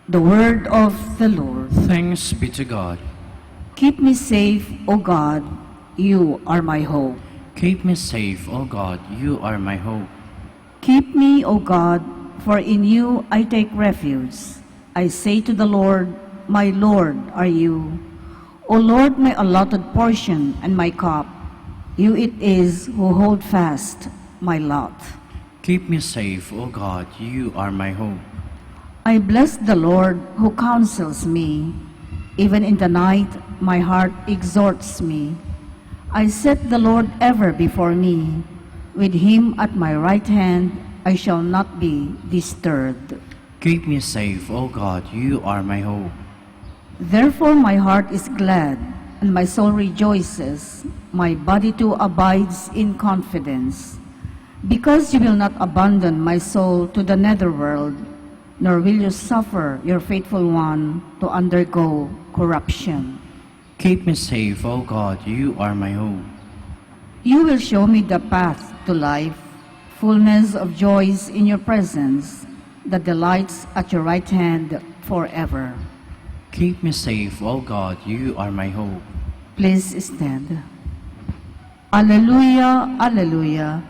The word of the Lord. Thanks be to God. Keep me safe, O God, you are my hope. Keep me safe, O God, you are my hope. Keep me, O God, for in you I take refuge. I say to the Lord, "My Lord are you." O Lord, my allotted portion and my cup, you it is who hold fast my lot. Keep me safe, O God, you are my hope. I bless the Lord who counsels me. Even in the night, my heart exhorts me. I set the Lord ever before me. With him at my right hand, I shall not be disturbed. Keep me safe, O God, you are my hope. Therefore my heart is glad, and my soul rejoices, my body too abides in confidence. Because you will not abandon my soul to the netherworld, nor will you suffer your faithful one to undergo corruption. Keep me safe, O God, you are my hope. You will show me the path to life, fullness of joys in your presence, the delights at your right hand forever. Keep me safe, O God, you are my hope. Please stand. Alleluia, alleluia.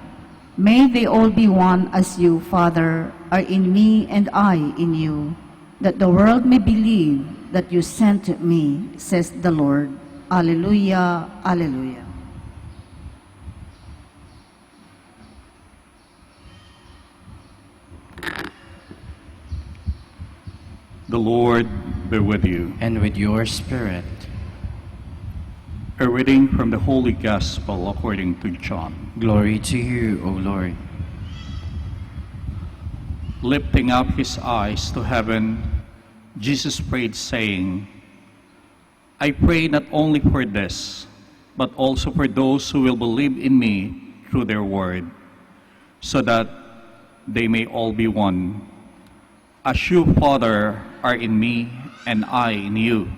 May they all be one as you, Father, are in me and I in you, that the world may believe that you sent me, says the Lord. Alleluia, alleluia. The Lord be with you. And with your spirit. A reading from the Holy Gospel according to John. Glory to you, O Lord. Lifting up his eyes to heaven, Jesus prayed, saying, "I pray not only for this, but also for those who will believe in me through their word, so that they may all be one. As you, Father, are in me, and I in you,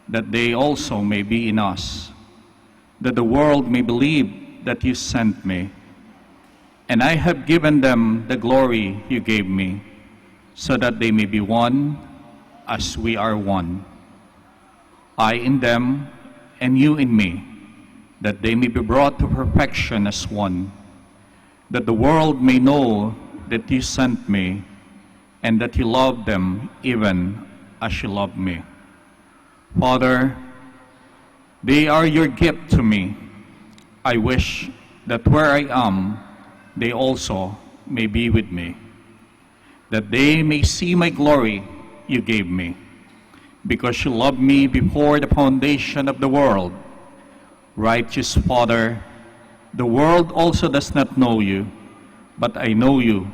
that they also may be in us, that the world may believe that you sent me. And I have given them the glory you gave me, so that they may be one as we are one. I in them, and you in me, that they may be brought to perfection as one, that the world may know that you sent me, and that you loved them even as you loved me. Father, they are your gift to me. I wish that where I am, they also may be with me, that they may see my glory you gave me, because you loved me before the foundation of the world. Righteous Father, the world also does not know you, but I know you,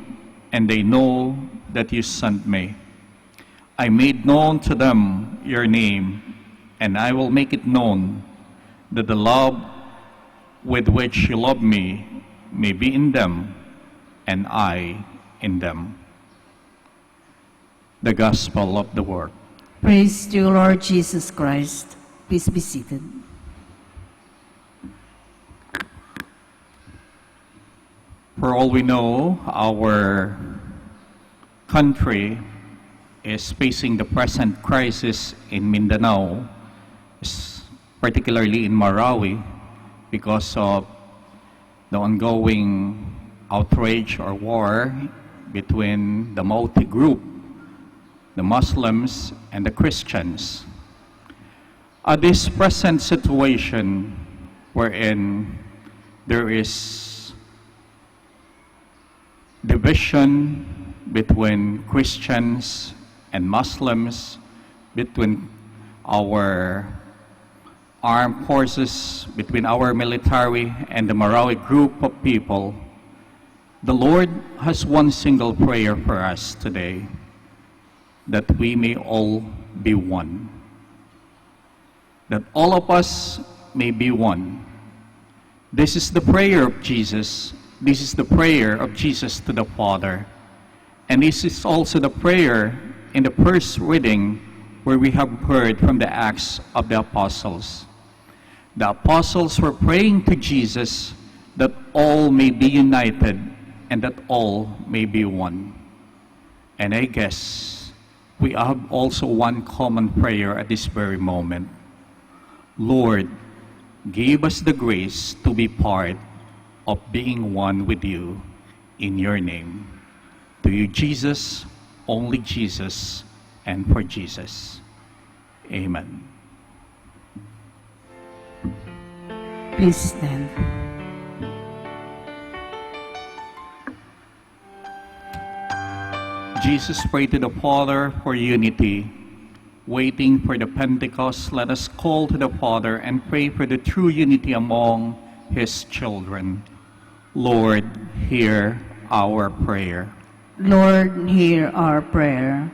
and they know that you sent me. I made known to them your name, and I will make it known, that the love with which you love me may be in them, and I in them. The Gospel of the Lord. Praise to you, Lord Jesus Christ. Please be seated. For all we know, our country is facing the present crisis in Mindanao, s-, particularly in Marawi, because of the ongoing outrage or war between the Maoti group, the Muslims, and the Christians. At this present situation wherein there is division between Christians and Muslims, between our armed forces, between our military and the Marawi group of people, the Lord has one single prayer for us today, that we may all be one. That all of us may be one. This is the prayer of Jesus. This is the prayer of Jesus to the Father. And this is also the prayer in the first reading where we have heard from the Acts of the Apostles. The apostles were praying to Jesus that all may be united and that all may be one. And I guess we have also one common prayer at this very moment. Lord, give us the grace to be part of being one with you in your name. To you, Jesus, only Jesus, and for Jesus. Amen. Please stand. Jesus prayed to the Father for unity. Waiting for the Pentecost, let us call to the Father and pray for the true unity among his children. Lord, hear our prayer. Lord, hear our prayer.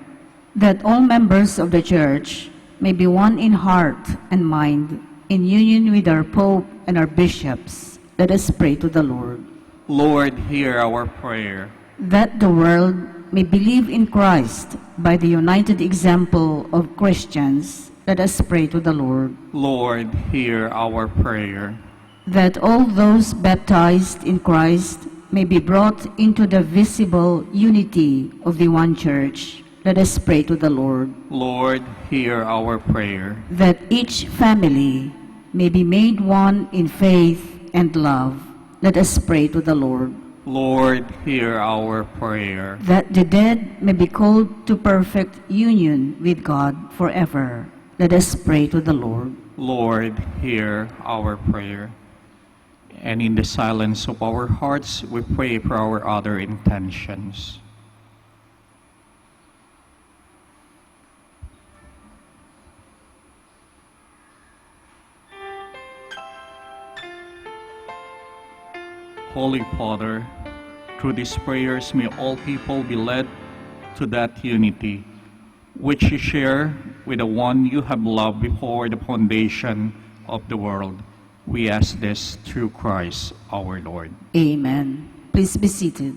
That all members of the church may be one in heart and mind, in union with our Pope and our bishops. Let us pray to the Lord. Lord, hear our prayer. That the world may believe in Christ by the united example of Christians. Let us pray to the Lord. Lord, hear our prayer. That all those baptized in Christ may be brought into the visible unity of the one church. Let us pray to the Lord. Lord, hear our prayer. That each family may be made one in faith and love. Let us pray to the Lord. Lord, hear our prayer. That the dead may be called to perfect union with God forever. Let us pray to the Lord. Lord, hear our prayer. And in the silence of our hearts, we pray for our other intentions. Holy Father, through these prayers, may all people be led to that unity which you share with the one you have loved before the foundation of the world. We ask this through Christ our Lord. Amen. Please be seated.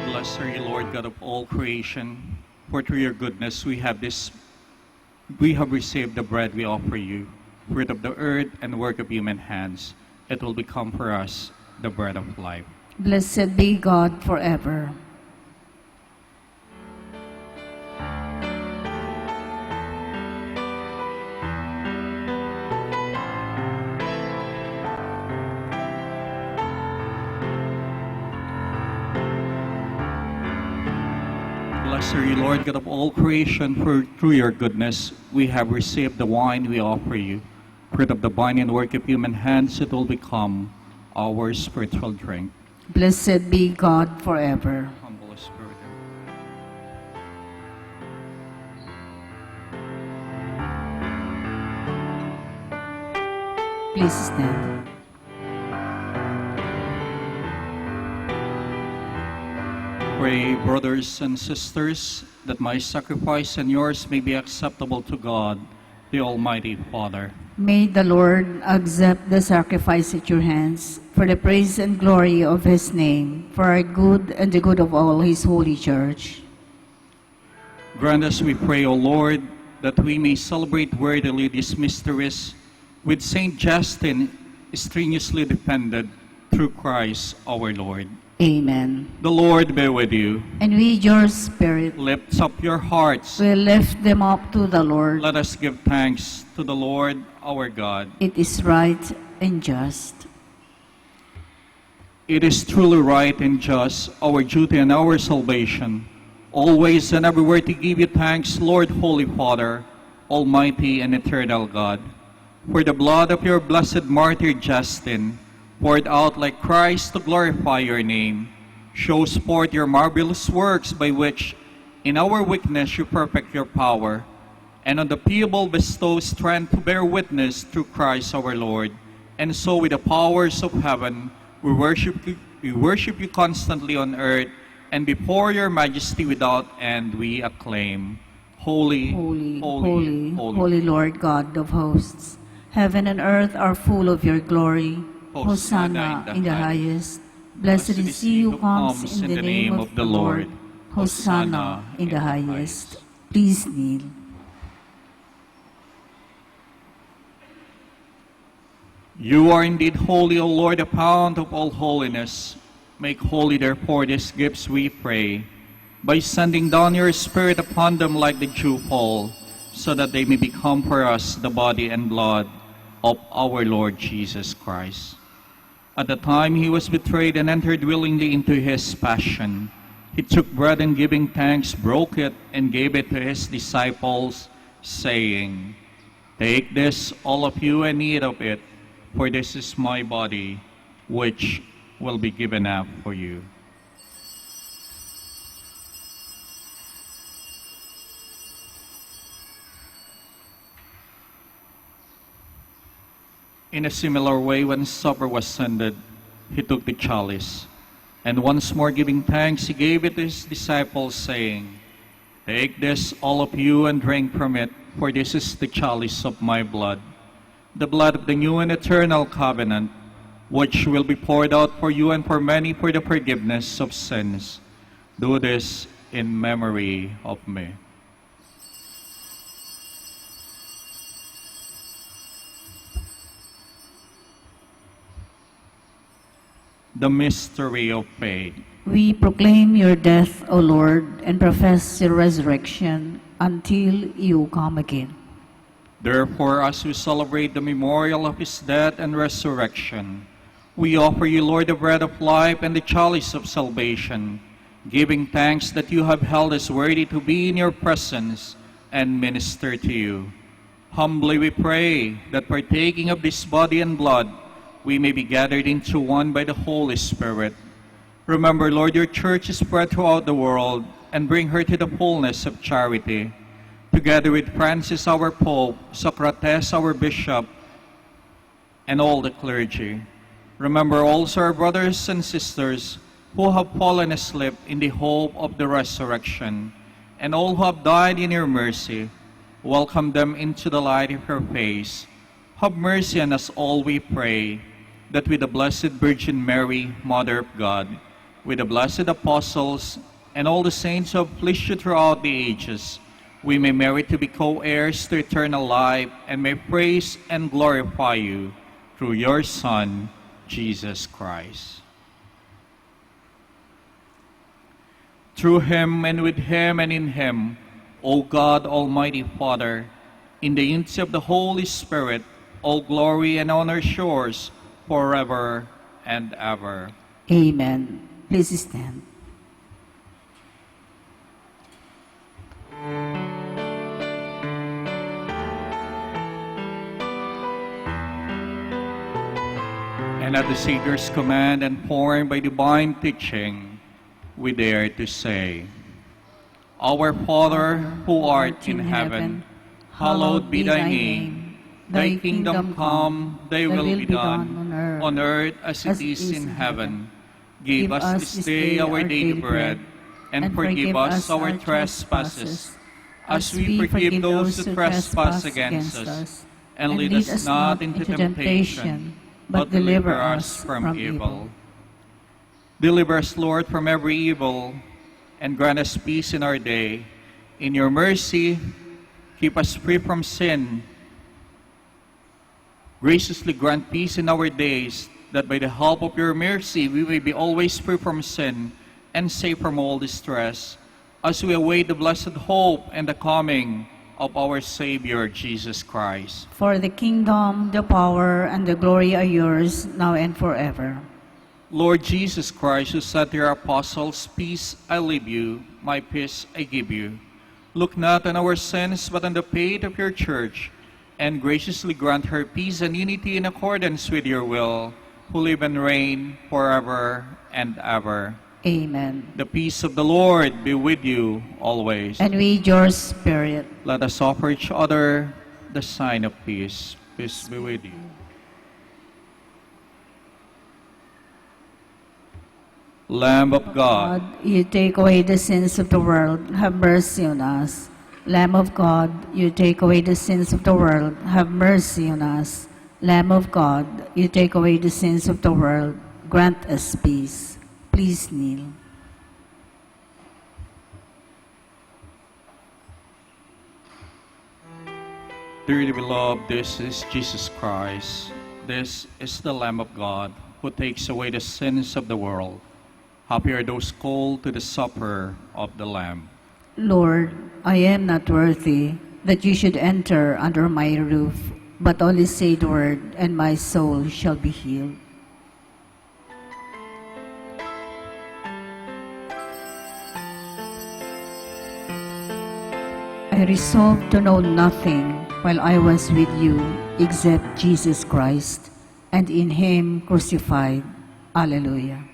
Blessed are you, Lord God of all creation, for through your goodness we have this, we have received the bread we offer you, fruit of the earth and work of human hands. It will become for us the bread of life. Blessed be God forever. Blessed are you, Lord God of all creation, for through your goodness we have received the wine we offer you. Fruit of the vine and work of human hands, it will become our spiritual drink. Blessed be God forever. Humble spirit. Please stand. Pray, brothers and sisters, that my sacrifice and yours may be acceptable to God, the Almighty Father. May the Lord accept the sacrifice at your hands for the praise and glory of his name, for our good and the good of all his holy church. Grant us, we pray, O Lord, that we may celebrate worthily these mysteries with Saint Justin, strenuously defended through Christ our Lord. Amen. The Lord be with you. And with your spirit. Lift up your hearts. We lift them up to the Lord. Let us give thanks to the Lord our God. It is right and just. It is truly right and just, our duty and our salvation, always and everywhere to give you thanks, Lord, Holy Father, Almighty and eternal God. For the blood of your blessed martyr Justin, poured out like Christ to glorify your name, shows forth your marvelous works by which, in our weakness, you perfect your power, and on the feeble bestow strength to bear witness through Christ our Lord. And so, with the powers of heaven, we worship you, we worship you constantly on earth, and before your majesty without end we acclaim, Holy, holy, holy, holy, holy Lord God of hosts. Heaven and earth are full of your glory. Hosanna in the highest. Blessed is he who comes in the name of the Lord. Hosanna in the highest. Please kneel. You are indeed holy, O Lord, the fount of all holiness. Make holy, therefore, these gifts, we pray, by sending down your Spirit upon them like the dewfall, so that they may become for us the body and blood of our Lord Jesus Christ. At the time he was betrayed and entered willingly into his passion, he took bread and, giving thanks, broke it and gave it to his disciples, saying, "Take this, all of you, and eat of it, for this is my body, which will be given up for you." In a similar way, when supper was ended, he took the chalice, and once more giving thanks, he gave it to his disciples, saying, "Take this, all of you, and drink from it, for this is the chalice of my blood, the blood of the new and eternal covenant, which will be poured out for you and for many for the forgiveness of sins. Do this in memory of me." The mystery of faith. We proclaim your death, O Lord, and profess your resurrection until you come again. Therefore, as we celebrate the memorial of his death and resurrection, we offer you, Lord, the bread of life and the chalice of salvation, giving thanks that you have held us worthy to be in your presence and minister to you. Humbly we pray that, partaking of this body and blood, we may be gathered into one by the Holy Spirit. Remember, Lord, your church is spread throughout the world, and bring her to the fullness of charity, together with Francis our Pope, Socrates our Bishop, and all the clergy. Remember also our brothers and sisters who have fallen asleep in the hope of the resurrection, and all who have died in your mercy. Welcome them into the light of your face. Have mercy on us all, we pray, that with the Blessed Virgin Mary, Mother of God, with the blessed apostles, and all the saints who have pleased you throughout the ages, we may merit to be co-heirs to eternal life and may praise and glorify you through your Son, Jesus Christ. Through him, and with him, and in him, O God, Almighty Father, in the unity of the Holy Spirit, all glory and honor is yours forever and ever. Amen. Please stand. And at the Savior's command and formed by divine teaching, we dare to say, "Our Father, who art in heaven, hallowed be thy name. Thy kingdom come, thy will be done, on earth as it is in heaven. Give us this day our daily bread, and forgive us our trespasses, As we forgive those who trespass against us, and lead us not into temptation, but deliver us from evil. Deliver us, Lord, from every evil, and grant us peace in our day. In your mercy, keep us free from sin. Graciously grant peace in our days, that by the help of your mercy we may be always free from sin and safe from all distress, as we await the blessed hope and the coming of our Savior Jesus Christ. For the kingdom, the power, and the glory are yours, now and forever. Lord Jesus Christ, who said to your apostles, "Peace I leave you, my peace I give you," look not on our sins, but on the faith of your church, and graciously grant her peace and unity in accordance with your will, who live and reign forever and ever. Amen. The peace of the Lord be with you always. And with your spirit. Let us offer each other the sign of peace. Peace be with you. Lamb of God. God, you take away the sins of the world, have mercy on us. Lamb of God, you take away the sins of the world, have mercy on us. Lamb of God, you take away the sins of the world, grant us peace. Please kneel. Dearly beloved, this is Jesus Christ. This is the Lamb of God who takes away the sins of the world. Happy are those called to the supper of the Lamb. Lord, I am not worthy that you should enter under my roof, but only say the word, and my soul shall be healed. I resolved to know nothing while I was with you except Jesus Christ and in Him crucified. Alleluia.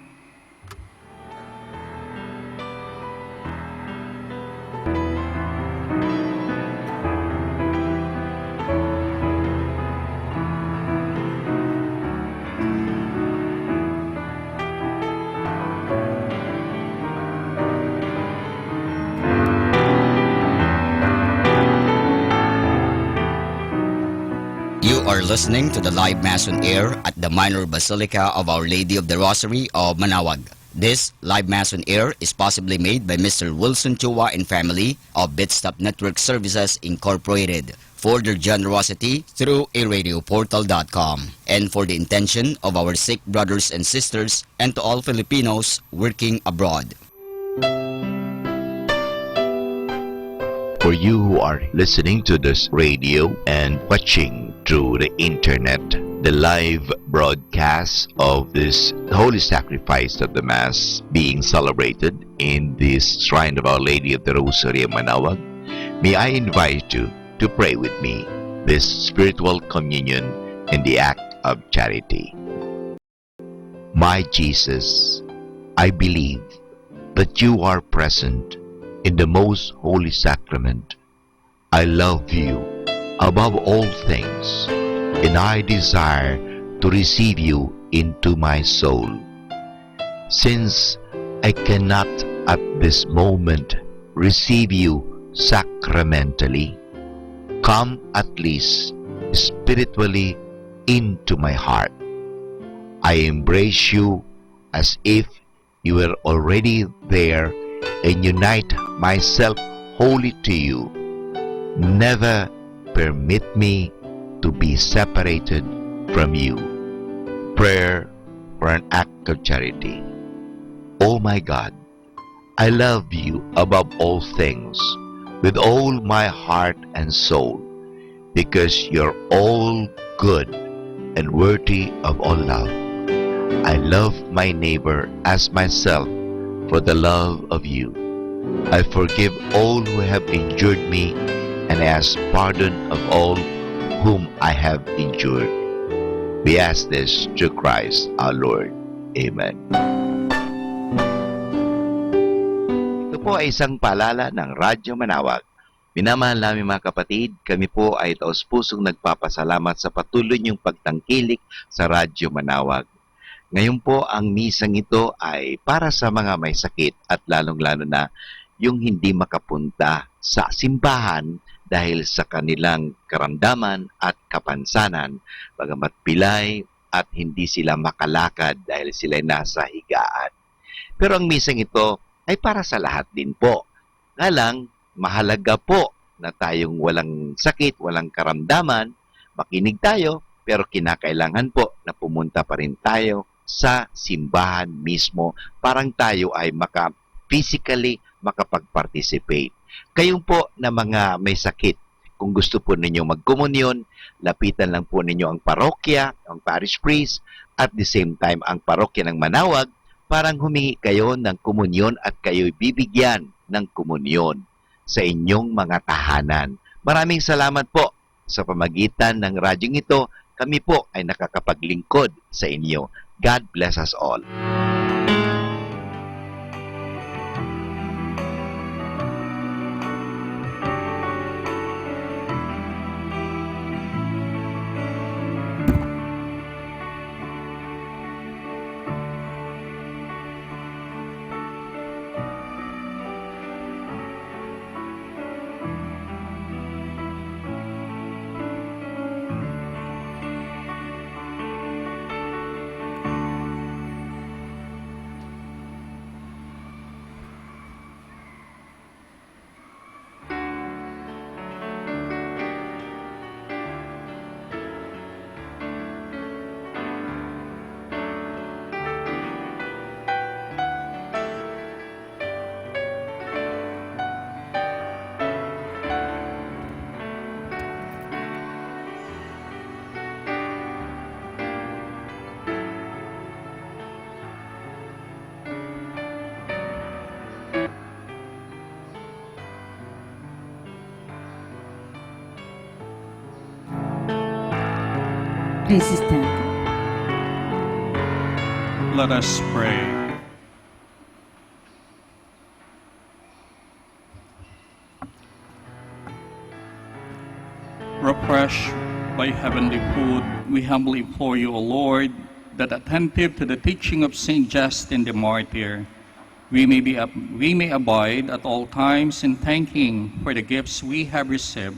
You are listening to the live Mass on air at the Minor Basilica of Our Lady of the Rosary of Manaoag. This live Mass on air is possibly made by Mister Wilson Chua and family of Bitstop Network Services Incorporated for their generosity through a radio portal dot com and for the intention of our Sikh brothers and sisters and to all Filipinos working abroad. For you who are listening to this radio and watching through the internet, the live broadcast of this holy sacrifice of the Mass being celebrated in this shrine of Our Lady of the Rosary in Manaoag, may I invite you to pray with me this spiritual communion in the act of charity. My Jesus, I believe that you are present in the most holy sacrament. I love you above all things, and I desire to receive you into my soul. Since I cannot at this moment receive you sacramentally, come at least spiritually into my heart. I embrace you as if you were already there and unite myself wholly to you. Never permit me to be separated from you. Prayer for an act of charity. Oh my God, I love you above all things, with all my heart and soul, because you're all good and worthy of all love. I love my neighbor as myself for the love of you. I forgive all who have injured me and ask pardon of all whom I have injured. We ask this through Christ our Lord. Amen. Ito po ay isang paalala ng Radyo Manawag. Minamahal namin mga kapatid, kami po ay taos-pusong nagpapasalamat sa patuloy niyong pagtangkilik sa Radyo Manawag. Ngayon po, ang misang ito ay para sa mga may sakit at lalong-lalo na yung hindi makapunta sa simbahan dahil sa kanilang karamdaman at kapansanan, bagamat bilay at hindi sila makalakad dahil sila'y nasa higaan. Pero ang misang ito ay para sa lahat din po. Nga lang, mahalaga po na tayong walang sakit, walang karamdaman, makinig tayo, pero kinakailangan po na pumunta pa rin tayo sa simbahan mismo, parang tayo ay maka-, physically makapag-participate. Kayong po na mga may sakit, kung gusto po ninyo magkomunyon, lapitan lang po ninyo ang parokya, ang parish priest, at the same time ang parokya ng Manawag, parang humingi kayo ng komunyon at kayo'y bibigyan ng komunyon sa inyong mga tahanan. Maraming salamat po. Sa pamagitan ng radyong ito, kami po ay nakakapaglingkod sa inyo. God bless us all. Please stand. Let us pray. Refreshed by heavenly food, we humbly implore you, O Lord, that attentive to the teaching of Saint Justin the Martyr, we may be ab-, we may abide at all times in thanking for the gifts we have received.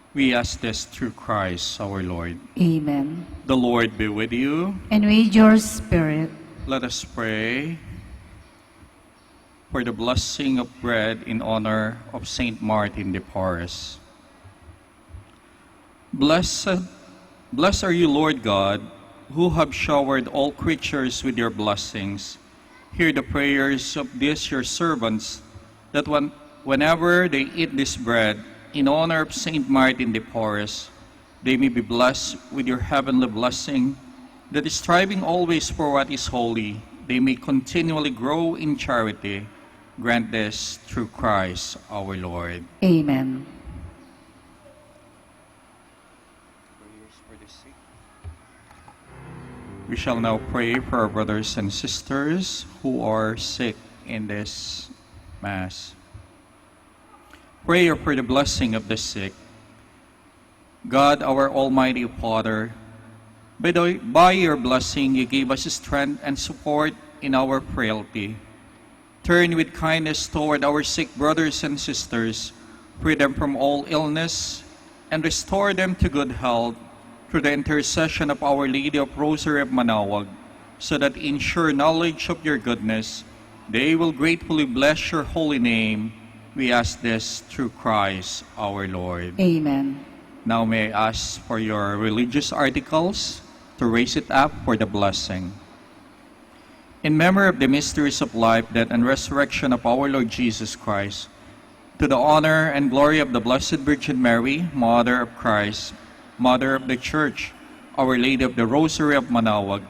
We ask this through Christ our Lord. Amen. The Lord be with you. And with your spirit. Let us pray for the blessing of bread in honor of Saint Martin de Porres. Blessed, blessed are you, Lord God, who have showered all creatures with your blessings. Hear the prayers of these your servants, that when, whenever they eat this bread in honor of Saint Martin de Porres, they may be blessed with your heavenly blessing, that striving always for what is holy, they may continually grow in charity. Grant this through Christ our Lord. Amen. Prayers for the sick. We shall now pray for our brothers and sisters who are sick in this Mass. Prayer for the blessing of the sick. God, our Almighty Father, by the, by your blessing, you gave us strength and support in our frailty. Turn with kindness toward our sick brothers and sisters, free them from all illness, and restore them to good health through the intercession of Our Lady of Rosary of Manaoag, so that in sure knowledge of your goodness, they will gratefully bless your holy name. We ask this through Christ our Lord. Amen. Now may I ask for your religious articles to raise it up for the blessing. In memory of the mysteries of life, death, and resurrection of our Lord Jesus Christ, to the honor and glory of the Blessed Virgin Mary, Mother of Christ, Mother of the Church, Our Lady of the Rosary of Manaoag,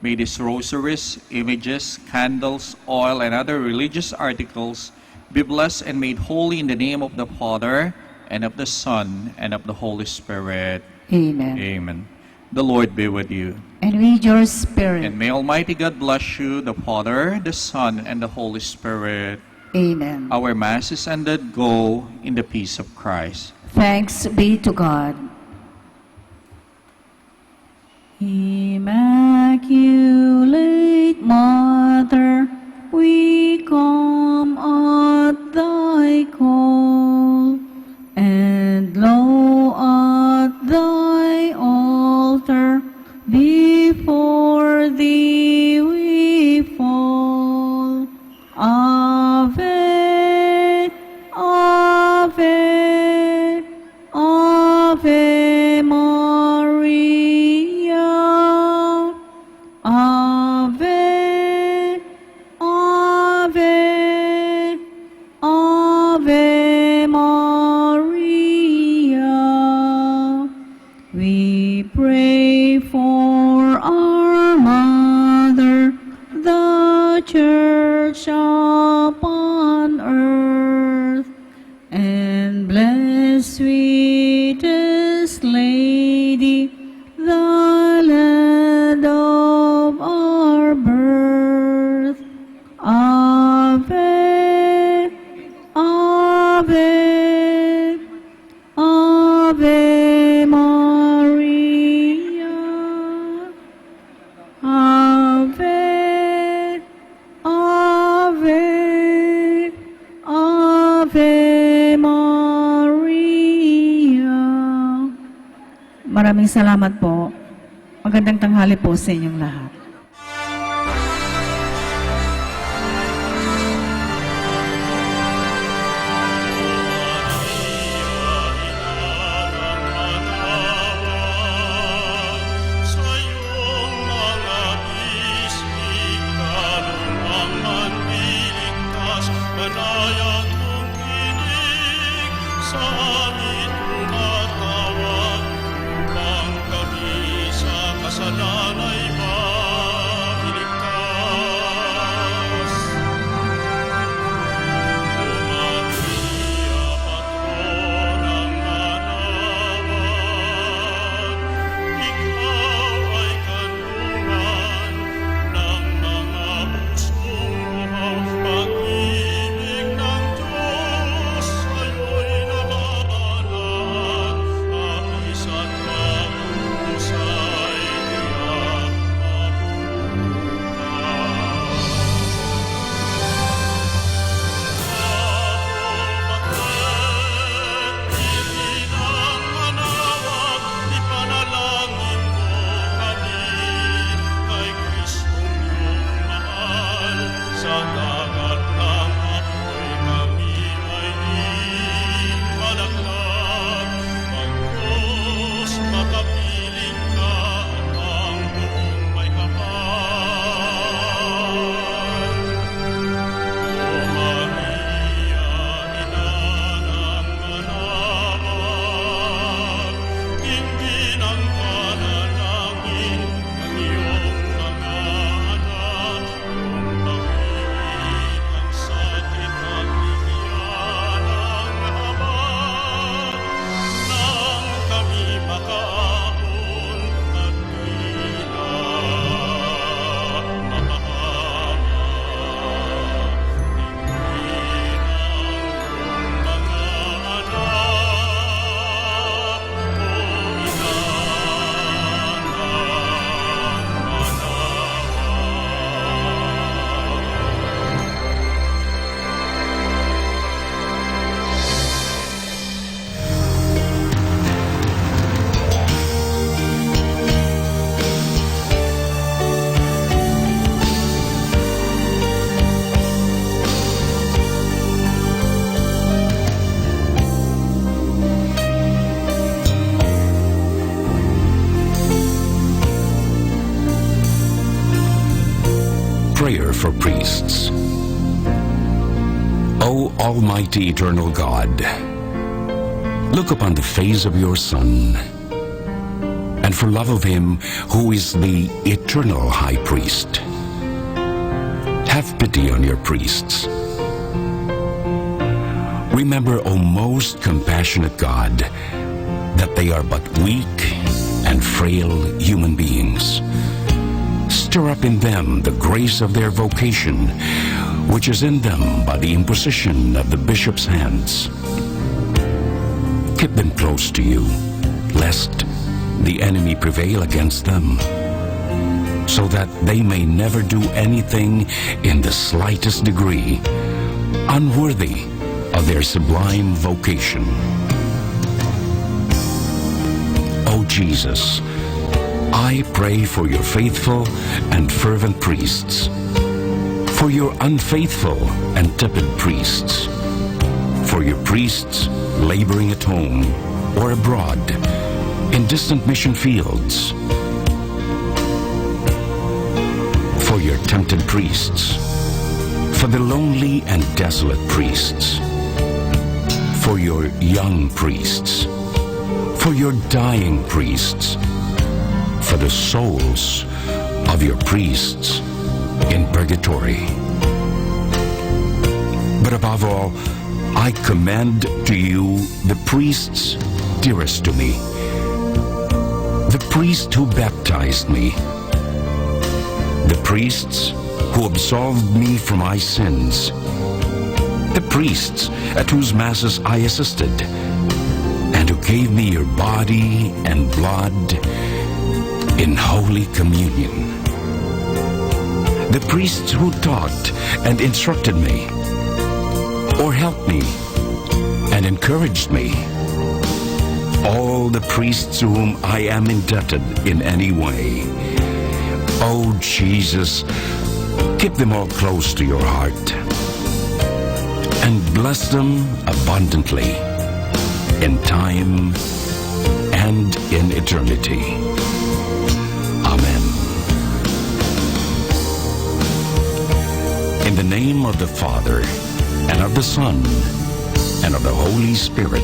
may these rosaries, images, candles, oil, and other religious articles be blessed and made holy in the name of the Father, and of the Son, and of the Holy Spirit. Amen. Amen. The Lord be with you. And with your spirit. And may Almighty God bless you, the Father, the Son, and the Holy Spirit. Amen. Our Mass is ended. Go in the peace of Christ. Thanks be to God. Immaculate Mother, we come at Pray for our mother, the church upon earth, and bless, sweetest Lady, the land of our birth. Ave, Ave, Ave Maria. Ave, Ave, Ave Maria. Maraming salamat po. Magandang tanghali po sa inyong lahat. Sa amin tumatawa, upang kami sa kasalanay mailigtas. O Maria, patron ng manawan, ikaw ay kanlungan ng mga pusong uhaw, pag-ibig ng Diyos sa'yo'y nakaanap, apisan paglubos ay tiyak na bukas. Apple, bakit, Virgen ng manawag, ipanalangin mo kami kay Kristong iyong mahal. Sa dagat ng apoy kami ay inmalaglag, bagkus makapiling ka, ang buong may kapal. O Maria, Ina ng Manawag, tinggi ng panalangin ng iyong mga anak, kung bakit ang sakit at libian ng habag, nang kami makaahon at Prayer for priests. O Almighty Eternal God, look upon the face of your Son, and for love of him who is the eternal high priest, have pity on your priests. Remember, O most compassionate God, that they are but weak and frail human beings. Stir up in them the grace of their vocation, which is in them by the imposition of the bishop's hands. Keep them close to you, lest the enemy prevail against them, so that they may never do anything in the slightest degree unworthy of their sublime vocation. O Jesus, I pray for your faithful and fervent priests, for your unfaithful and tepid priests, for your priests laboring at home or abroad, in distant mission fields, for your tempted priests, for the lonely and desolate priests, for your young priests, for your dying priests, for the souls of your priests in purgatory. But above all, I commend to you the priests dearest to me, the priest who baptized me, the priests who absolved me from my sins, the priests at whose masses I assisted, and who gave me your body and blood in holy communion, the priests who taught and instructed me, or helped me and encouraged me, all the priests to whom I am indebted in any way. Oh Jesus, keep them all close to your heart and bless them abundantly in time and in eternity. Amen. In the name of the Father, and of the Son, and of the Holy Spirit.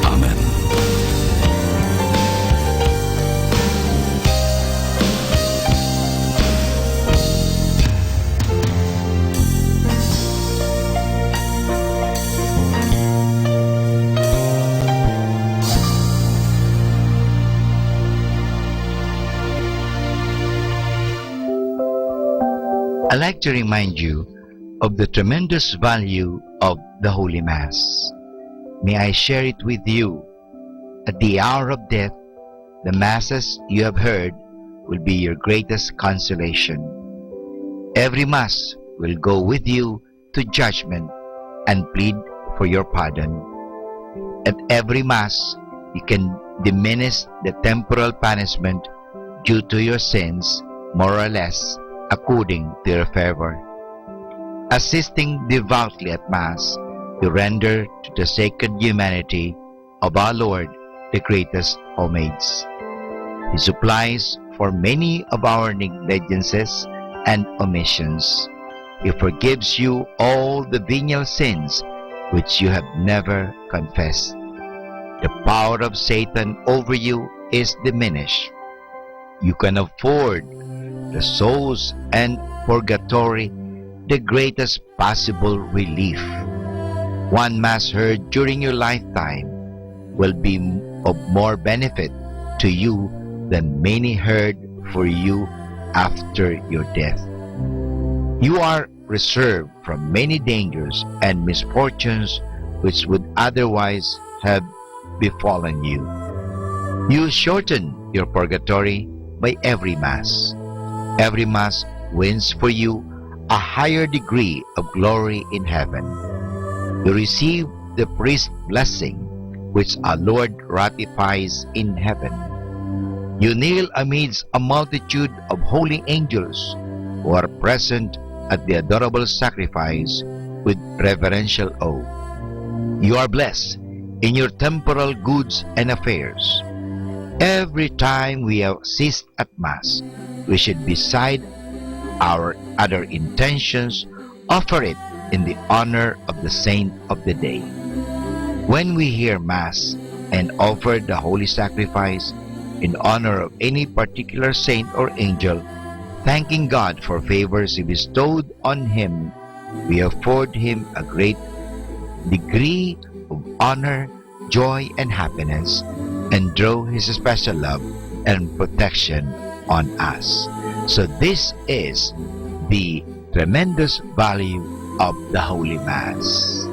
Amen. I'd like to remind you of the tremendous value of the Holy Mass. May I share it with you? At the hour of death, the Masses you have heard will be your greatest consolation. Every Mass will go with you to judgment and plead for your pardon. At every Mass, you can diminish the temporal punishment due to your sins, more or less, according to your favor. Assisting devoutly at Mass, you render to the sacred humanity of our Lord the greatest homage. He supplies for many of our negligences and omissions. He forgives you all the venial sins which you have never confessed. The power of Satan over you is diminished. You can afford the souls and purgatory the greatest possible relief. One Mass heard during your lifetime will be of more benefit to you than many heard for you after your death. You are reserved from many dangers and misfortunes which would otherwise have befallen you. You shorten your purgatory by every Mass. Every Mass wins for you a higher degree of glory in heaven. You receive the priest blessing, which our Lord ratifies in heaven. You kneel amidst a multitude of holy angels who are present at the adorable sacrifice with reverential awe. You are blessed in your temporal goods and affairs. Every time we assist at Mass, we should, beside our other intentions, offer it in the honor of the saint of the day. When we hear Mass and offer the holy sacrifice in honor of any particular saint or angel, thanking God for favors He bestowed on him, we afford him a great degree of honor, joy, and happiness, and draw His special love and protection on us. So this is the tremendous value of the Holy Mass.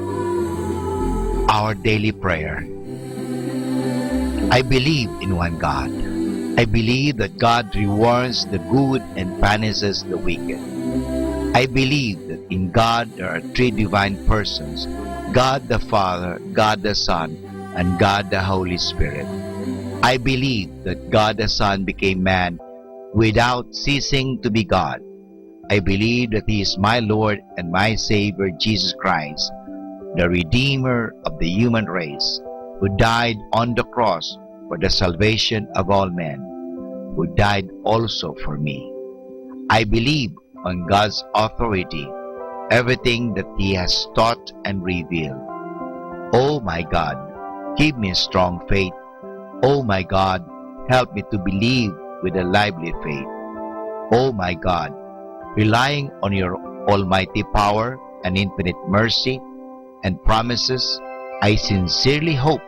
Our daily prayer. I believe in one God. I believe that God rewards the good and punishes the wicked. I believe that in God there are three divine persons, God the Father, God the Son, and God the Holy Spirit. I believe that God the Son became man without ceasing to be God. I believe that He is my Lord and my Savior, Jesus Christ, the Redeemer of the human race, who died on the cross for the salvation of all men, who died also for me. I believe on God's authority, everything that He has taught and revealed. Oh my God, give me strong faith. Oh my God, Help me to believe with a lively faith. Oh my God, relying on your almighty power and infinite mercy and promises, I sincerely hope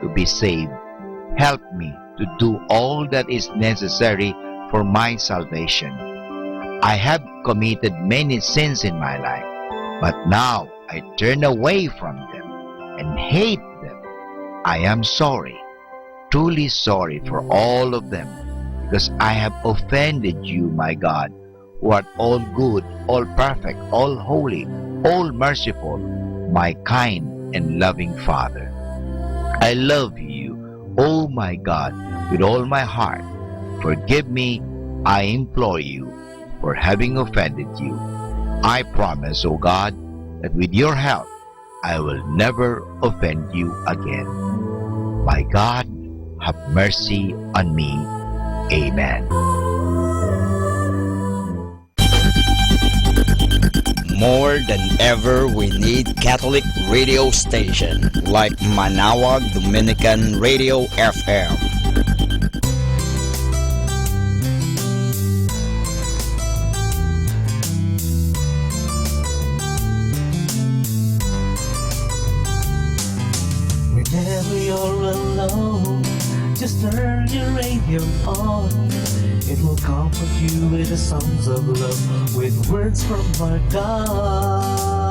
to be saved. Help me to do all that is necessary for my salvation. I have committed many sins in my life, but now I turn away from them and hate them. I am sorry, truly sorry for all of them, because I have offended you, my God, who art all good, all perfect, all holy, all merciful, my kind and loving Father. I love you, oh my God, with all my heart. Forgive me, I implore you, for having offended you. I promise, O God, that with your help, I will never offend you again. My God, have mercy on me. Amen. More than ever, we need Catholic radio station like Manaoag Dominican Radio F M. Whenever you're alone, just turn your radio on. It will comfort you with the songs of love, with words from our God.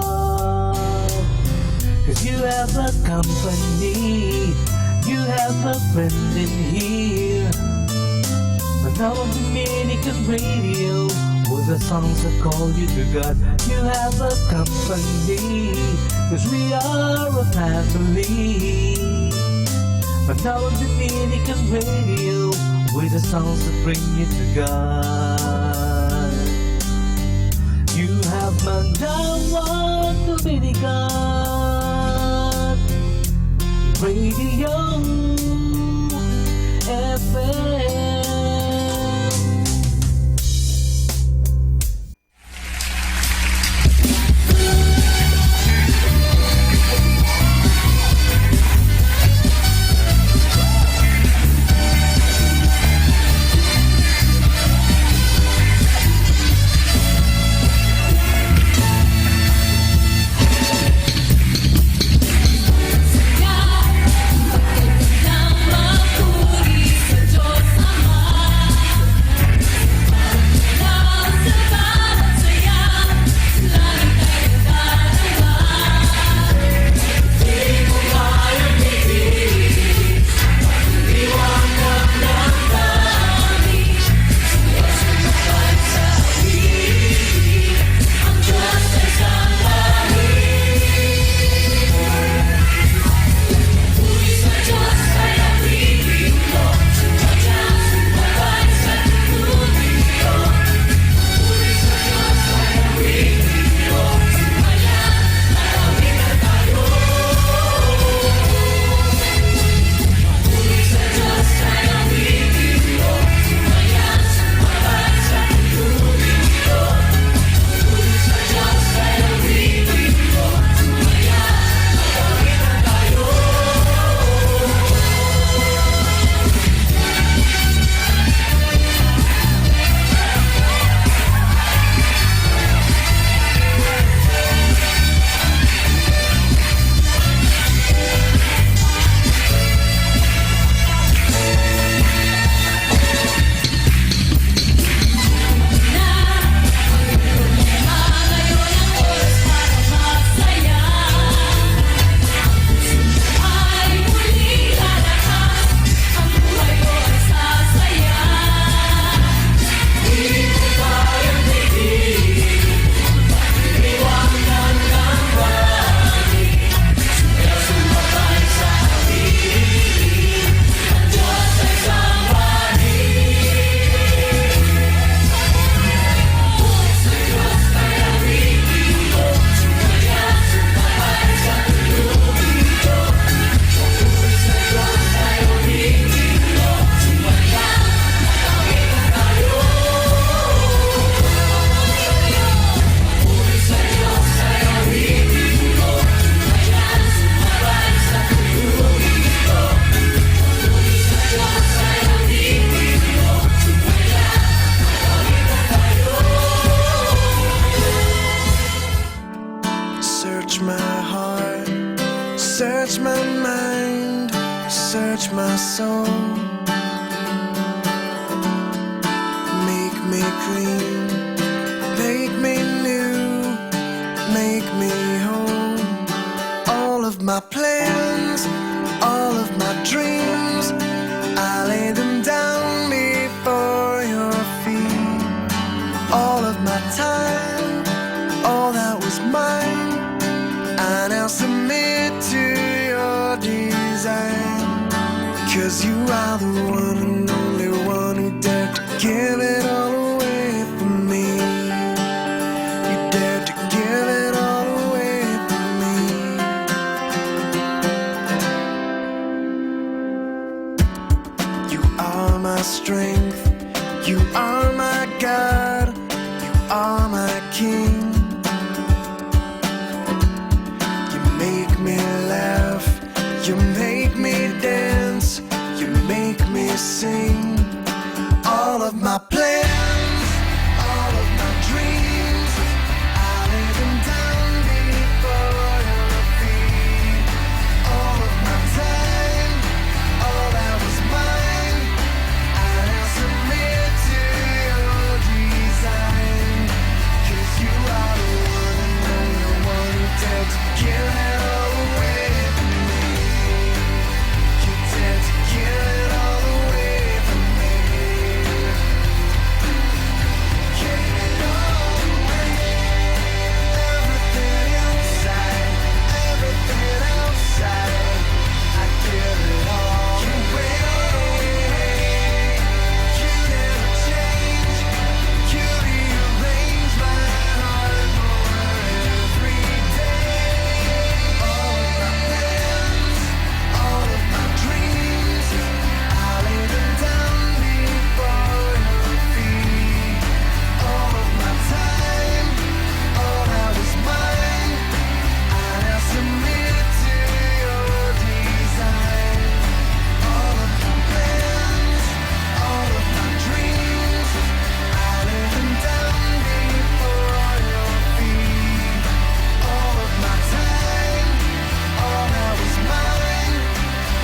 'Cause you have a company, you have a friend in here. Manaoag Dominican Radio, with the songs that call you to God. You have a company, 'cause we are a family. Manaoag Dominican Radio, with the songs that bring you to God. You have Manaoag Dominican Radio F M. So make me clean, make me new, make me whole. All of my plans, all of my dreams, I lay them down before your feet. All of my time, all that was mine, I now submit to your design. 'Cause you are the one and only one who dared to give it all away for me. You dared to give it all away for me. You are my strength, you are my God, you are my King. You make me laugh, you make me dance, you make me sing. All of my plans, all of my dreams, I lay them down before your feet. All of my time, all that was mine, I now submit to your design. 'Cause you are the one and only one who dared to give it all away for me. You dared to give it all away for me. Give it all away. Everything inside, everything outside, I give it all away. You never change. You rearrange my heart for every day. All of my plans, all of my dreams, I lay them down before your feet. All of my time, all that was mine, I now submit to your design. All of my plans, all of my dreams, I lay them down before your feet. All of my time, all that was mine,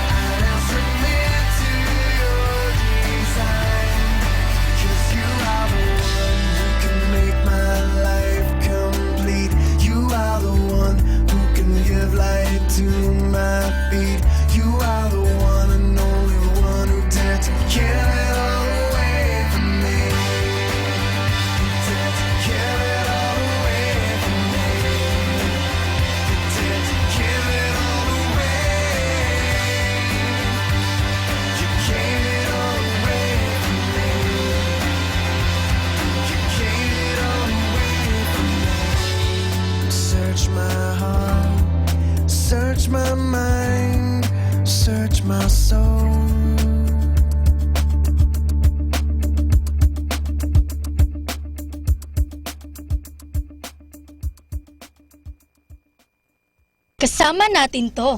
I now submit to your design. 'Cause you are the one who can make my life complete. You are the one who can give light to my feet. You are the one and only one who dared to give it all away for me. Dared to give it all away for me. Dared to give it all away. You gave it all away for me. You gave it all away for me. Search my heart, search my mind, search my soul. Kasama natin 'to.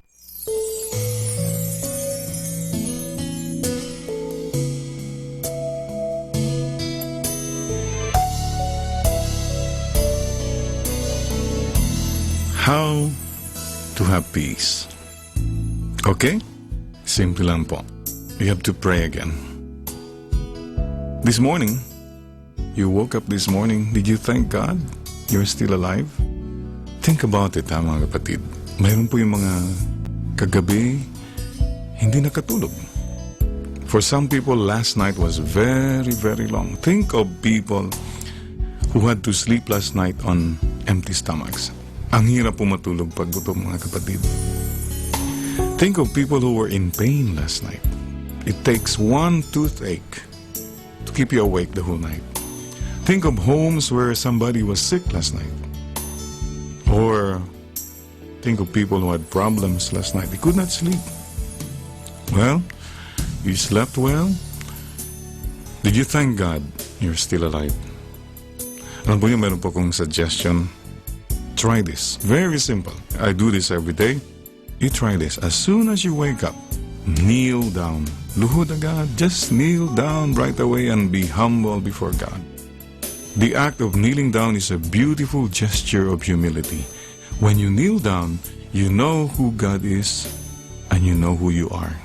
How to have peace. Okay? Simple lang po. We have to pray again. This morning, you woke up this morning, did you thank God you're still alive? Think about it, ha, mga kapatid. Mayroon po yung mga kagabi, hindi nakatulog. For some people, last night was very, very long. Think of people who had to sleep last night on empty stomachs. Ang hirap po matulog pag gutom, mga kapatid. Think of people who were in pain last night. It takes one toothache to keep you awake the whole night. Think of homes where somebody was sick last night. Or think of people who had problems last night. They could not sleep. Well, you slept well. Did you thank God you're still alive? Alam po niyo, meron po akong suggestion. Try this. Very simple. I do this every day. You try this. As soon as you wake up, kneel down. Luhod agad. Just kneel down right away and be humble before God. The act of kneeling down is a beautiful gesture of humility. When you kneel down, you know who God is and you know who you are.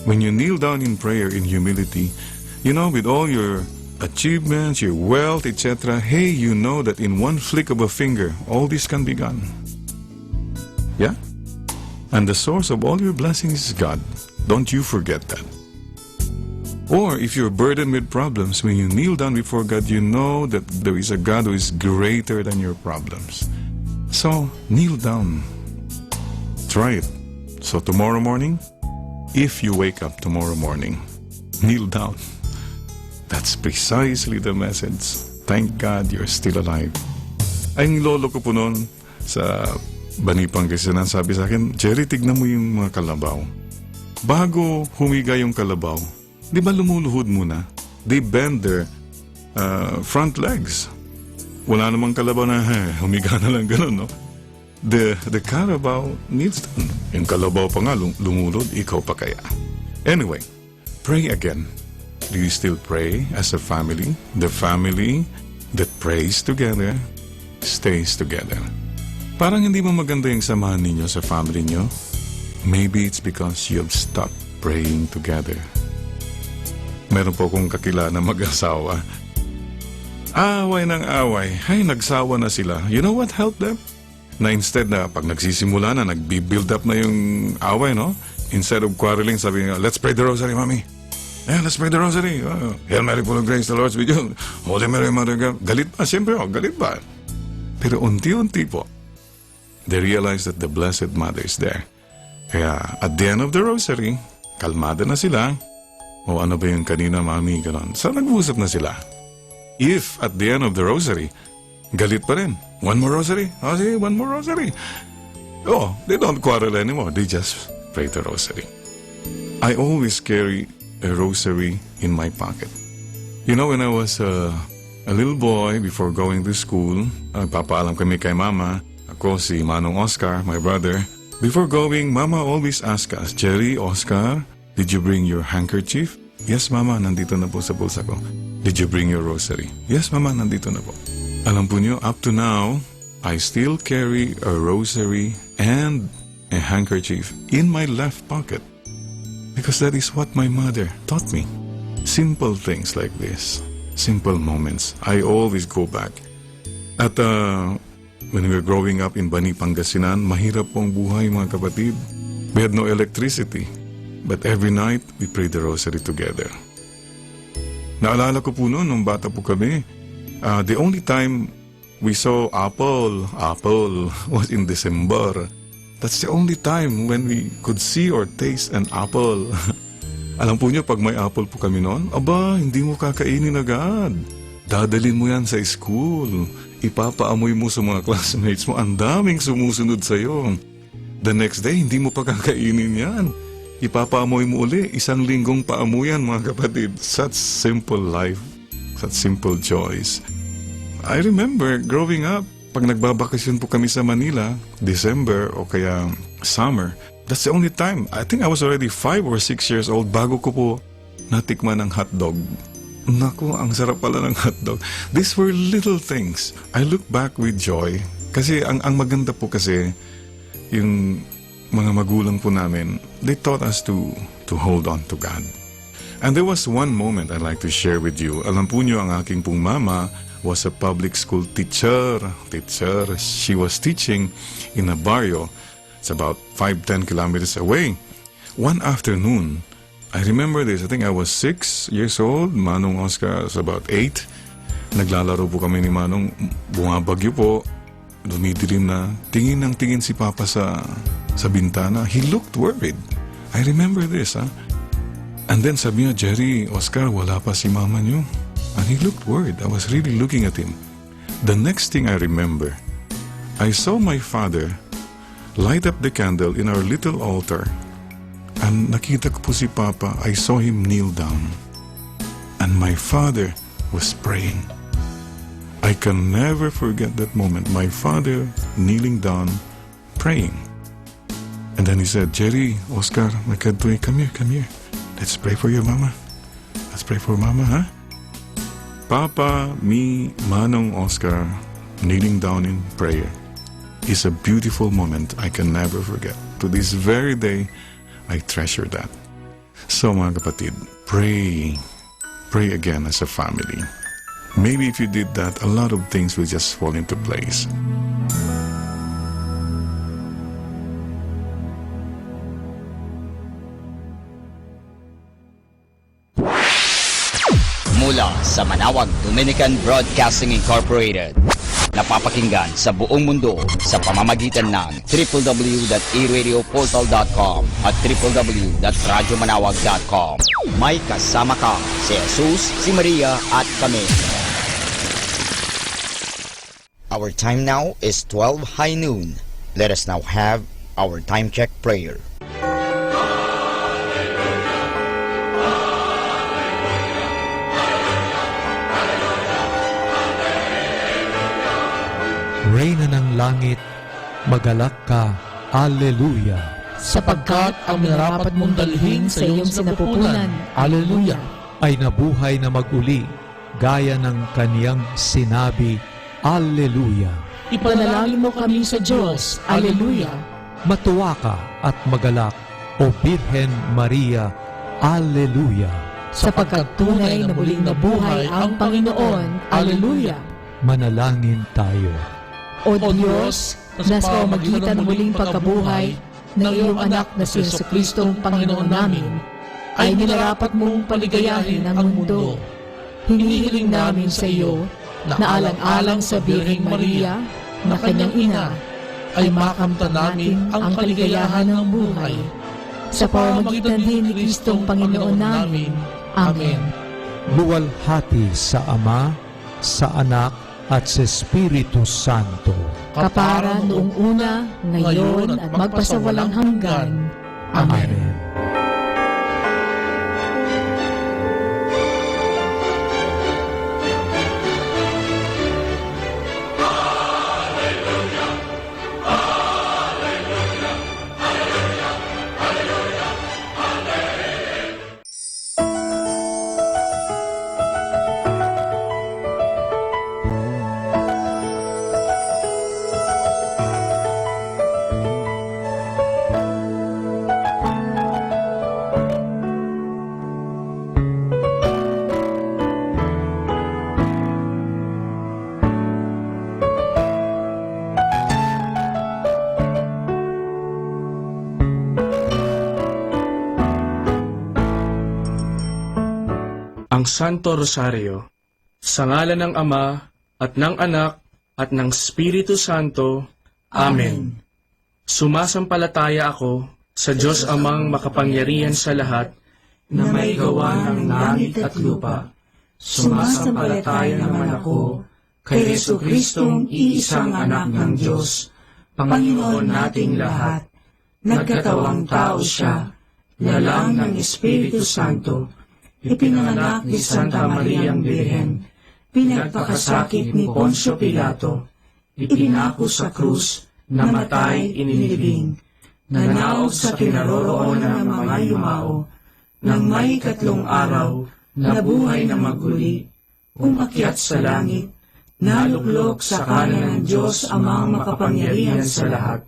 When you kneel down in prayer in humility, you know, with all your achievements, your wealth, et cetera, hey, you know that in one flick of a finger, all this can be gone. Yeah? And the source of all your blessings is God. Don't you forget that. Or if you're burdened with problems, when you kneel down before God, you know that there is a God who is greater than your problems. So, kneel down. Try it. So, tomorrow morning, if you wake up tomorrow morning, kneel down. That's precisely the message. Thank God you're still alive. Ay, ang lolo ko po noon sa Bani, Pangasinan, sabi sa akin, "Jerry, tignan mo yung mga kalabaw. Bago humiga yung kalabaw, di ba lumuluhod muna? They bend their, uh, front legs." Wala namang kalabaw na, "Humiga na lang," ganun, no? The, the carabao kneels down. Yung kalabaw pa nga, lum-, lumulod, ikaw pa kaya? Anyway, pray again. Do you still pray as a family? The family that prays together stays together. Parang hindi mo maganda yung samahan ninyo sa family nyo? Maybe it's because you've stopped praying together. Meron po akong kakilala mag-asawa. Away ng away. Ay, nagsawa na sila. You know what helped them? Na instead na pag nagsisimula na, nagbi-build up na yung away, no? Instead of quarreling, sabi niya, "Let's pray the rosary, Mommy. Yeah, let's pray the rosary. Uh, Hail Mary, full of grace, the Lord's with you. Holy Mary, Mother of God." Galit pa, siyempre, oh, galit pa. Pero unti-unti po, they realize that the Blessed Mother is there. Kaya, at the end of the rosary, kalmada na sila. "O, ano ba yung kanina, Mami?" Ganon. So, nag-uusap na sila. If, at the end of the rosary, galit pa rin, "One more rosary? O, sige, one more rosary." Oh, they don't quarrel anymore. They just pray the rosary. I always carry a rosary in my pocket. You know, when I was, uh, a little boy, before going to school, nagpapaalam kami kay Mama. Ako si Manong Oscar, my brother. Before going, Mama always ask us, "Jerry, Oscar, did you bring your handkerchief?" "Yes, Mama, nandito na po sa bulsa ko." "Did you bring your rosary?" "Yes, Mama, nandito na po." Alam po niyo, up to now, I still carry a rosary and a handkerchief in my left pocket. Because that is what my mother taught me. Simple things like this, simple moments, I always go back. At, uh, when we were growing up in Bani, Pangasinan, mahirap po ang buhay, mga kapatid. We had no electricity. But every night, we prayed the rosary together. Naalala ko po noon, nung bata po kami, ah, the only time we saw apple, apple, was in December. That's the only time when we could see or taste an apple. Alam po niyo, pag may apple po kami noon, aba, hindi mo kakainin agad. Dadalhin mo yan sa school. Ipapaamoy mo sa mga classmates mo. Ang daming sumusunod sa'yo. The next day, hindi mo pa kakainin yan. Ipapaamoy mo uli. Isang linggong paamuyan, mga kapatid. Such simple life. Such simple joys. I remember growing up, pag nagbabakasyon po kami sa Manila, December o kaya summer, that's the only time. I think I was already five or six years old bago ko po natikman ang hotdog. Naku, ang sarap pala ng hotdog. These were little things. I look back with joy. Kasi ang, ang maganda po kasi, yung mga magulang po namin, they taught us to, to hold on to God. And there was one moment I'd like to share with you. Alam po niyo, ang aking pong mama was a public school teacher. Teacher, she was teaching in a barrio. It's about five, ten kilometers away. One afternoon, I remember this. I think I was six years old. Manong Oscar was about eight. Naglalaro po kami ni Manong. Bumabagyo po. Dumidilim na. Tingin ng tingin si Papa sa, sa bintana. He looked worried. I remember this, ha? And then sabi niya, "Jerry, Oscar, wala pa si Mama niyo." And he looked worried. I was really looking at him. The next thing I remember, I saw my father light up the candle in our little altar. And nakita ko po si Papa, I saw him kneel down. And my father was praying. I can never forget that moment. My father kneeling down, praying. And then he said, "Jerry, Oscar, my kadway, come here, come here. Let's pray for your mama. Let's pray for Mama, ha?" Papa, me, Manong Oscar, kneeling down in prayer is a beautiful moment I can never forget. To this very day, I treasure that. So, mga kapatid, pray. Pray again as a family. Maybe if you did that, a lot of things will just fall into place. Mula sa Manawag Dominican Broadcasting Incorporated, napapakinggan sa buong mundo sa pamamagitan ng triple w dot e radio portal dot com at triple w dot radyo manawag dot com. May kasama ka, si Jesus, si Maria, at kami. Our time now is twelve high noon. Let us now have our time check prayer. Reyna ng langit, magalak ka. Aleluya! Sapagkat ang minarapat mong dalhin sa iyong sinapupunan. Aleluya! Ay nabuhay na maguli, gaya ng kaniyang sinabi, Aleluya! Ipanalangin mo kami sa Diyos. Aleluya! Matuwa ka at magalak, O Birhen Maria. Aleluya! Sapagkat tunay na muling nabuhay ang Panginoon. Aleluya! Manalangin tayo. O Diyos, na sa pamamagitan ng muling pagkabuhay ng iyong Anak na si Jesucristong Panginoon namin, ay minarapat mong paligayahin ang mundo. Hinihiling namin sa iyo na alang-alang sa Birheng Maria na kanyang ina, ay makamtan namin ang kaligayahan ng buhay. Sa pamamagitan ni Kristong Panginoon namin. Amen. Luwalhati sa Ama, sa Anak, at sa Espiritu Santo. Kapara noong una, ngayon, at magpasawalang hanggan. Amen. Ang Santo Rosario. Sa ngalan ng Ama, at ng Anak, at ng Espiritu Santo. Amen. Sumasampalataya ako sa Diyos Amang makapangyarihan sa lahat, na may gawa ng langit at lupa. Sumasampalataya naman ako kay Jesucristong iisang Anak ng Diyos, Panginoon nating lahat. Nagkatawang tao siya, lalang ng Espiritu Santo, ipinanganak ni Santa Mariang Birhen, pinagpakasakit ni Poncio Pilato, ipinako sa krus, namatay, inilibing, nanaog sa kinaroroonan ng mga yumao, nang may ikatlong araw, nabuhay na maguli, umakyat sa langit, naluklok sa kanan ng Diyos Amang makapangyarihan sa lahat.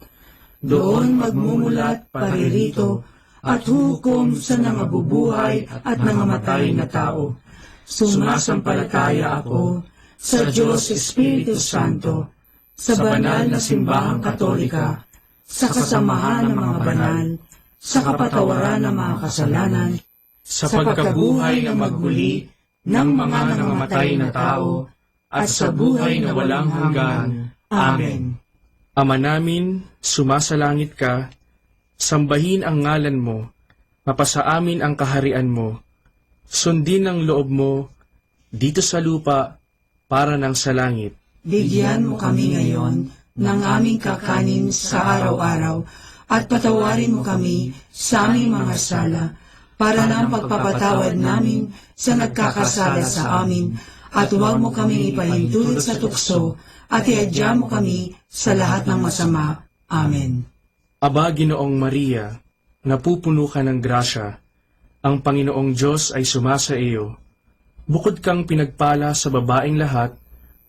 Doon magmumulat, paririto, at huhukom sa nangabubuhay at nangamatay na tao. Sumasampalataya ako sa Diyos Espiritu Santo, sa banal na simbahang Katolika, sa kasamahan ng mga banal, sa kapatawaran ng mga kasalanan, sa pagkabuhay na maguli ng mga nangamatay na tao, at sa buhay na walang hanggan. Amen. Ama namin, sumasalangit ka, sambahin ang ngalan mo, mapasa amin ang kaharian mo, sundin ang loob mo, dito sa lupa, para nang sa langit. Bigyan mo kami ngayon ng aming kakanin sa araw-araw, at patawarin mo kami sa aming mga sala, para ng pagpapatawad namin sa nagkakasala sa amin, at huwag mo kaming ipahintulot sa tukso, at iadya mo kami sa lahat ng masama. Amen. Aba, Ginoong Maria, napupuno ka ng grasya, ang Panginoong Dios ay sumasa iyo. Bukod kang pinagpala sa babaing lahat,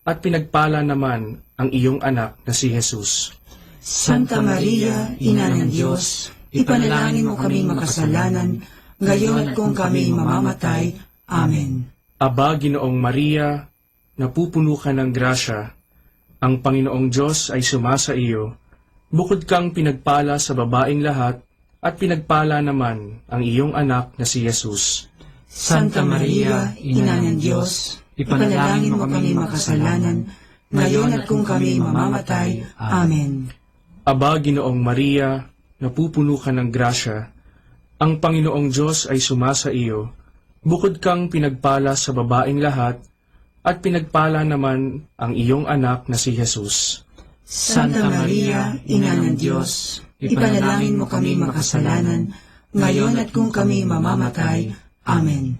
at pinagpala naman ang iyong anak na si Jesus. Santa Maria, Ina ng Dios, ipanalangin mo kaming makasalanan, ngayon at kung kami mamamatay. Amen. Aba, Ginoong Maria, napupuno ka nen grasya, ang Panginoong Dios ay sumasa iyo. Bukod kang pinagpala sa babaing lahat, at pinagpala naman ang iyong anak na si Jesus. Santa Maria, Ina nen Dios, ipanalangin mo kami makasalanan, ngayon at kung kami mamamatay. Amen. Aba, Ginoong Maria, napupuno ka nen grasya, ang Panginoong Dios ay sumasa iyo. Bukod kang pinagpala sa babaing lahat, at pinagpala naman ang iyong anak na si Jesus. Santa Maria, Ina nen Dios, ipanalangin mo kami makasalanan, ngayon at kung kami mamamatay. Amen.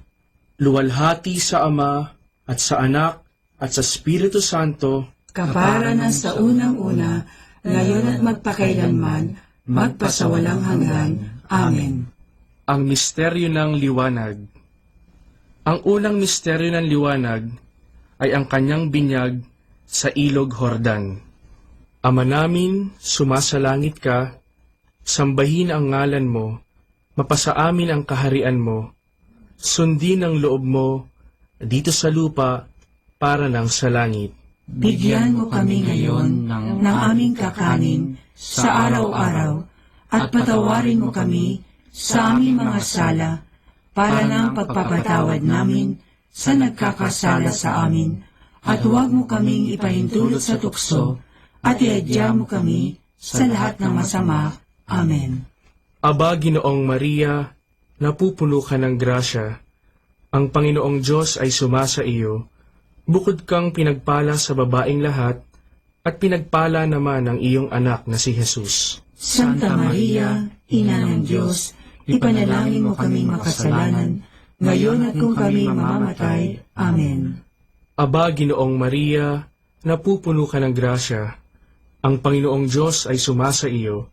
Luwalhati sa Ama, at sa Anak, at sa Espiritu Santo, kapara nen sa unang-una, ngayon at magpakailanman, magpasawalang hanggan. Amen. Ang misteryo ng liwanag. Ang unang misteryo ng liwanag ay ang kanyang binyag sa Ilog Jordan. Ama namin, sumasalangit ka, sambahin ang ngalan mo, mapasa amin ang kaharian mo, sundin ang loob mo dito sa lupa para nang sa langit. Bigyan mo kami ngayon ng aming kakanin sa araw-araw, at patawarin mo kami sa aming mga sala, para nang pagpapatawad namin sa nagkakasala sa amin, at huwag mo kaming ipahintulot sa tukso, at iadya mo kami sa lahat ng masama. Amen. Aba, Ginoong Maria, napupuno ka ng grasya. Ang Panginoong Dios ay sumasa iyo. Bukod kang pinagpala sa babaing lahat, at pinagpala naman ang iyong anak na si Jesus. Santa Maria, Ina ng Dios, ipanalangin mo kaming makasalanan, ngayon at kung kami mamamatay. Amen. Aba, Ginoong Maria, napupuno ka ng grasya. Ang Panginoong Dios ay sumasa iyo.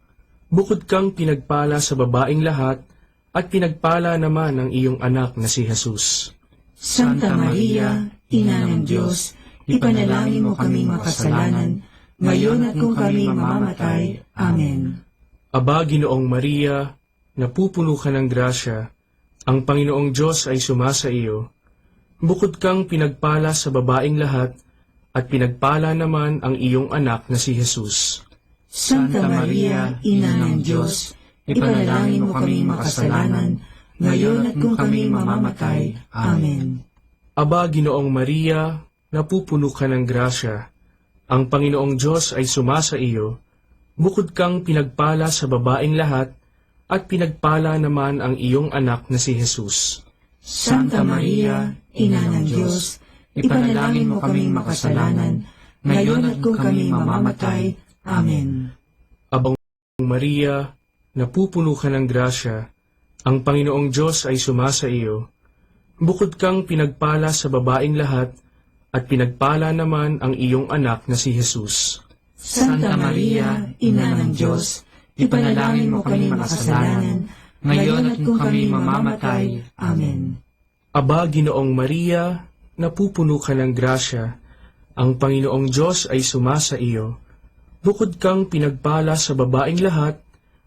Bukod kang pinagpala sa babaing lahat, at pinagpala naman ang iyong anak na si Jesus. Santa Maria, Ina ng Dios, ipanalangin mo kaming makasalanan, ngayon at kung kami mamamatay. Amen. Aba, Ginoong Maria, napupuno ka ng grasya, ang Panginoong Dios ay sumasa iyo. Bukod kang pinagpala sa babaing lahat, at pinagpala naman ang iyong anak na si Jesus. Santa Maria, Ina ng Dios, ipanalangin mo kaming makasalanan, ngayon at kung kami mamamatay. Amen. Aba, Ginoong Maria, napupuno ka ng grasya. Ang Panginoong Dios ay sumasa iyo. Bukod kang pinagpala sa babaing lahat, at pinagpala naman ang iyong anak na si Jesus. Santa Maria, Ina ng Dios, ipanalangin mo kaming makasalanan, ngayon at kung kami mamamatay. Amen. Aba, Maria, napupuno ka ng grasya, ang Panginoong Dios ay sumasa iyo. Bukod kang pinagpala sa babaing lahat, at pinagpala naman ang iyong anak na si Jesus. Santa Maria, Ina ng Dios, ipanalangin mo kami makasalanan, ngayon at kung kami mamamatay. Amen. Aba, Ginoong Maria, napupuno ka ng grasya, ang Panginoong Dios ay sumasa iyo. Bukod kang pinagpala sa babaing lahat,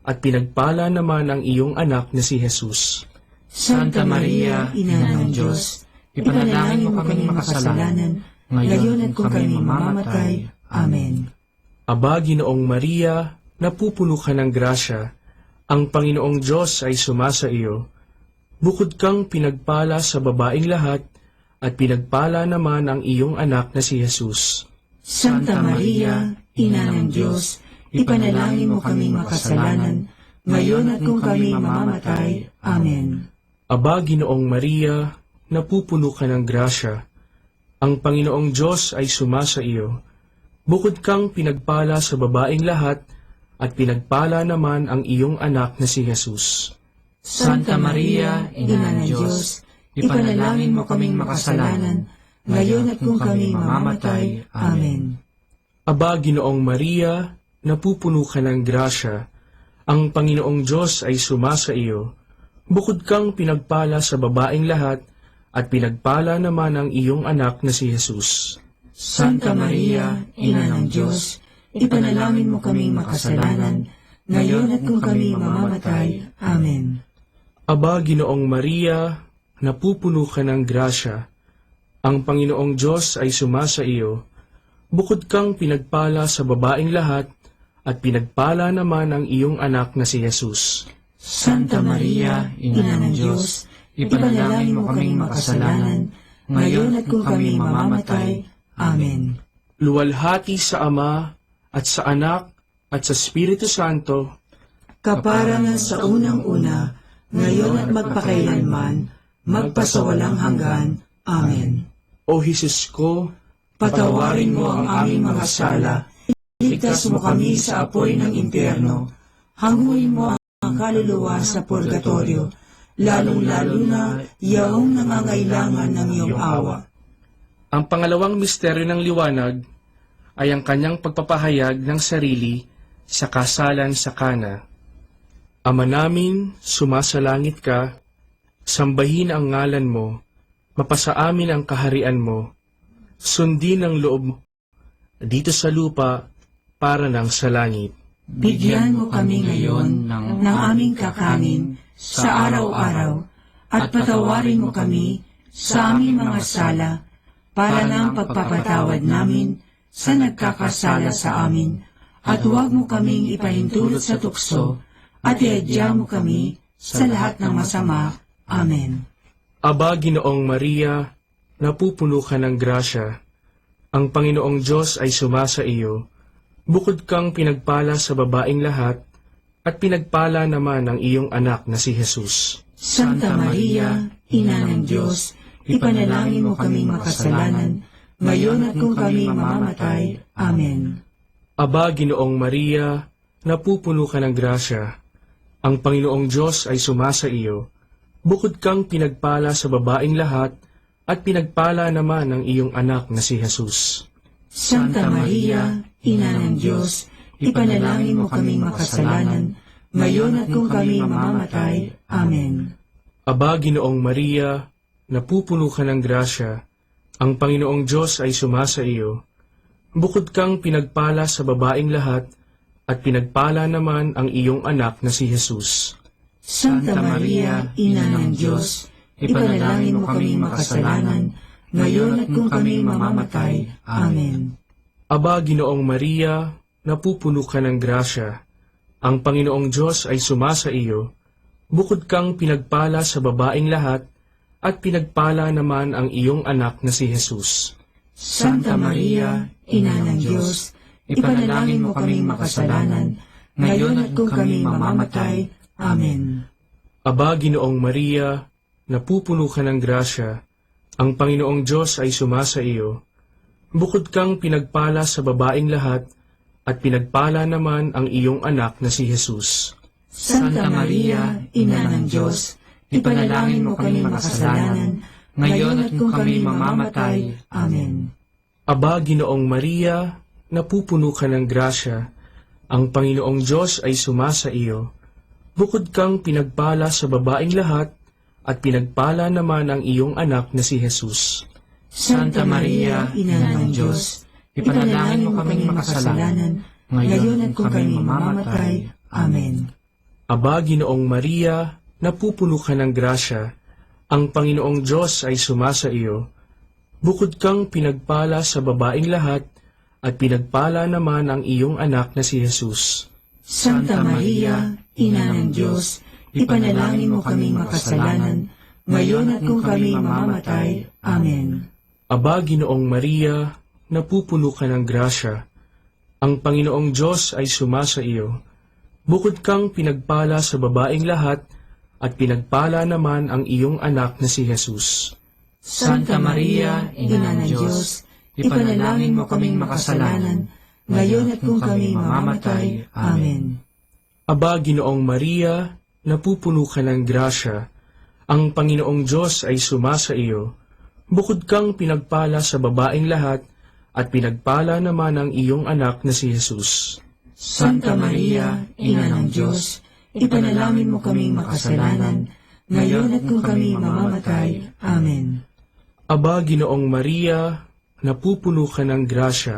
at pinagpala naman ang iyong anak na si Jesus. Santa Maria, Ina ng Dios, ipanalangin mo kaming makasalanan, ngayon at kung kami mamamatay. Amen. Aba, Ginoong Maria, napupuno ka ng grasya, ang Panginoong Dios ay sumasa iyo. Bukod kang pinagpala sa babaing lahat, at pinagpala naman ang iyong anak na si Jesus. Santa Maria, Ina ng Dios, ipanalangin mo kaming makasalanan, ngayon at kung kami mamamatay. Amen. Aba, Ginoong Maria, napupuno ka ng grasya, ang Panginoong Dios ay sumasa iyo. Bukod kang pinagpala sa babaing lahat, at pinagpala naman ang iyong anak na si Jesus. Santa Maria, Ina ng Dios, ipanalangin mo kaming makasalanan, ngayon at kung kami mamamatay. Amen. Aba, Ginoong Maria, napupuno ka ng grasya, ang Panginoong Dios ay sumasa iyo. Bukod kang pinagpala sa babaing lahat, at pinagpala naman ang iyong anak na si Jesus. Santa Maria, Ina ng Dios, ipanalangin mo kaming makasalanan, ngayon at kung kami mamamatay. Amen. Aba, Ginoong Maria, napupuno ka nen grasya. Ang Panginoong Dios ay sumasa iyo. Bukod kang pinagpala sa babaing lahat, at pinagpala naman ang iyong anak na si Jesus. Santa Maria, Ina ng Dios, ipanalangin mo kaming makasalanan, ngayon at kung kami mamamatay. Amen. Luwalhati sa Ama, at sa Anak, at sa Espiritu Santo. Kaparangan sa unang-una, ngayon at magpakailanman, magpasawalang hanggan. Amen. O Jesus ko, patawarin mo ang aming mga sala, iligtas mo kami sa apoy ng impyerno, hanguin mo ang kaluluwa sa purgatorio, lalong-lalo na yaong nangangailangan ng iyong awa. Ang pangalawang misteryo ng liwanag ay ang kanyang pagpapahayag ng sarili sa kasalan sa Cana. Ama namin, sumasalangit ka, sambahin ang ngalan mo, mapasa amin ang kaharian mo, sundin ang loob mo dito sa lupa para nang sa langit. Bigyan mo kami ngayon ng aming kakanin sa araw-araw, at patawarin mo kami sa aming mga sala, para ng pagpapatawad namin sa nagkakasala sa amin, at huwag mo kaming ipahintulot sa tukso, at iadya mo kami sa lahat ng masama. Amen. Aba, Ginoong Maria, napupuno ka ng grasya. Ang Panginoong Dios ay sumasa iyo. Bukod kang pinagpala sa babaing lahat, at pinagpala naman ang iyong anak na si Jesus. Santa Maria, Ina ng Dios, ipanalangin mo kaming makasalanan, ngayon at kung kami mamamatay. Amen. Aba, Ginoong Maria, napupuno ka ng grasya. Ang Panginoong Dios ay sumasa iyo. Bukod kang pinagpala sa babaing lahat, at pinagpala naman ang iyong anak na si Jesus. Santa Maria, Ina ng Dios, ipanalangin mo kaming makasalanan, ngayon at kung kami mamamatay. Amen. Aba, Ginoong Maria, napupuno ka ng grasya, ang Panginoong Dios ay sumasa iyo. Bukod kang pinagpala sa babaing lahat, at pinagpala naman ang iyong anak na si Jesus. Santa Maria, Ina ng Dios, ipanalangin mo kaming makasalanan, ngayon at kung kami mamamatay. Amen. Aba, Ginoong Maria, napupuno ka ng grasya. Ang Panginoong Dios ay sumasa iyo. Bukod kang pinagpala sa babaing lahat, at pinagpala naman ang iyong anak na si Jesus. Santa Maria, Ina ng Dios, ipanalangin mo kaming makasalanan, ngayon at kung kami mamamatay. Amen. Aba, Ginoong Maria, napupuno ka ng grasya, ang Panginoong Dios ay sumasa iyo. Bukod kang pinagpala sa babaing lahat, at pinagpala naman ang iyong anak na si Jesus. Santa Maria, Ina ng Dios, ipanalangin mo kaming makasalanan, ngayon at kung kami mamamatay. Amen. Aba, Ginoong Maria, napupuno ka ng grasya, ang Panginoong Dios ay sumasa iyo. Bukod kang pinagpala sa babaing lahat, at pinagpala naman ang iyong anak na si Jesus. Santa Maria, Ina ng Dios, ipanalangin mo kaming makasalanan, ngayon at kung kami mamamatay. Amen. Aba, Ginoong Maria, napupuno ka ng grasya, ang Panginoong Dios ay sumasa iyo. Bukod kang pinagpala sa babaing lahat, at pinagpala naman ang iyong anak na si Jesus. Santa Maria, Ina ng Dios, ipanalangin mo kaming makasalanan, ngayon at kung kami mamamatay. Amen. Aba, Ginoong Maria, napupuno ka ng grasya, ang Panginoong Dios ay sumasa iyo. Bukod kang pinagpala sa babaing lahat, at pinagpala naman ang iyong anak na si Jesus. Santa Maria, Ina ng Dios, ipanalangin mo kaming makasalanan, ngayon at kung kami mamamatay. Amen. Aba, Ginoong Maria, napupuno ka ng grasya, ang Panginoong Dios ay sumasa iyo. Bukod kang pinagpala sa babaing lahat, at pinagpala naman ang iyong anak na si Jesus. Santa Maria, Ina ng Dios, ipanalangin mo kaming makasalanan, ngayon at kung kami mamamatay. Amen. Aba, Ginoong Maria, napupuno ka ng grasya,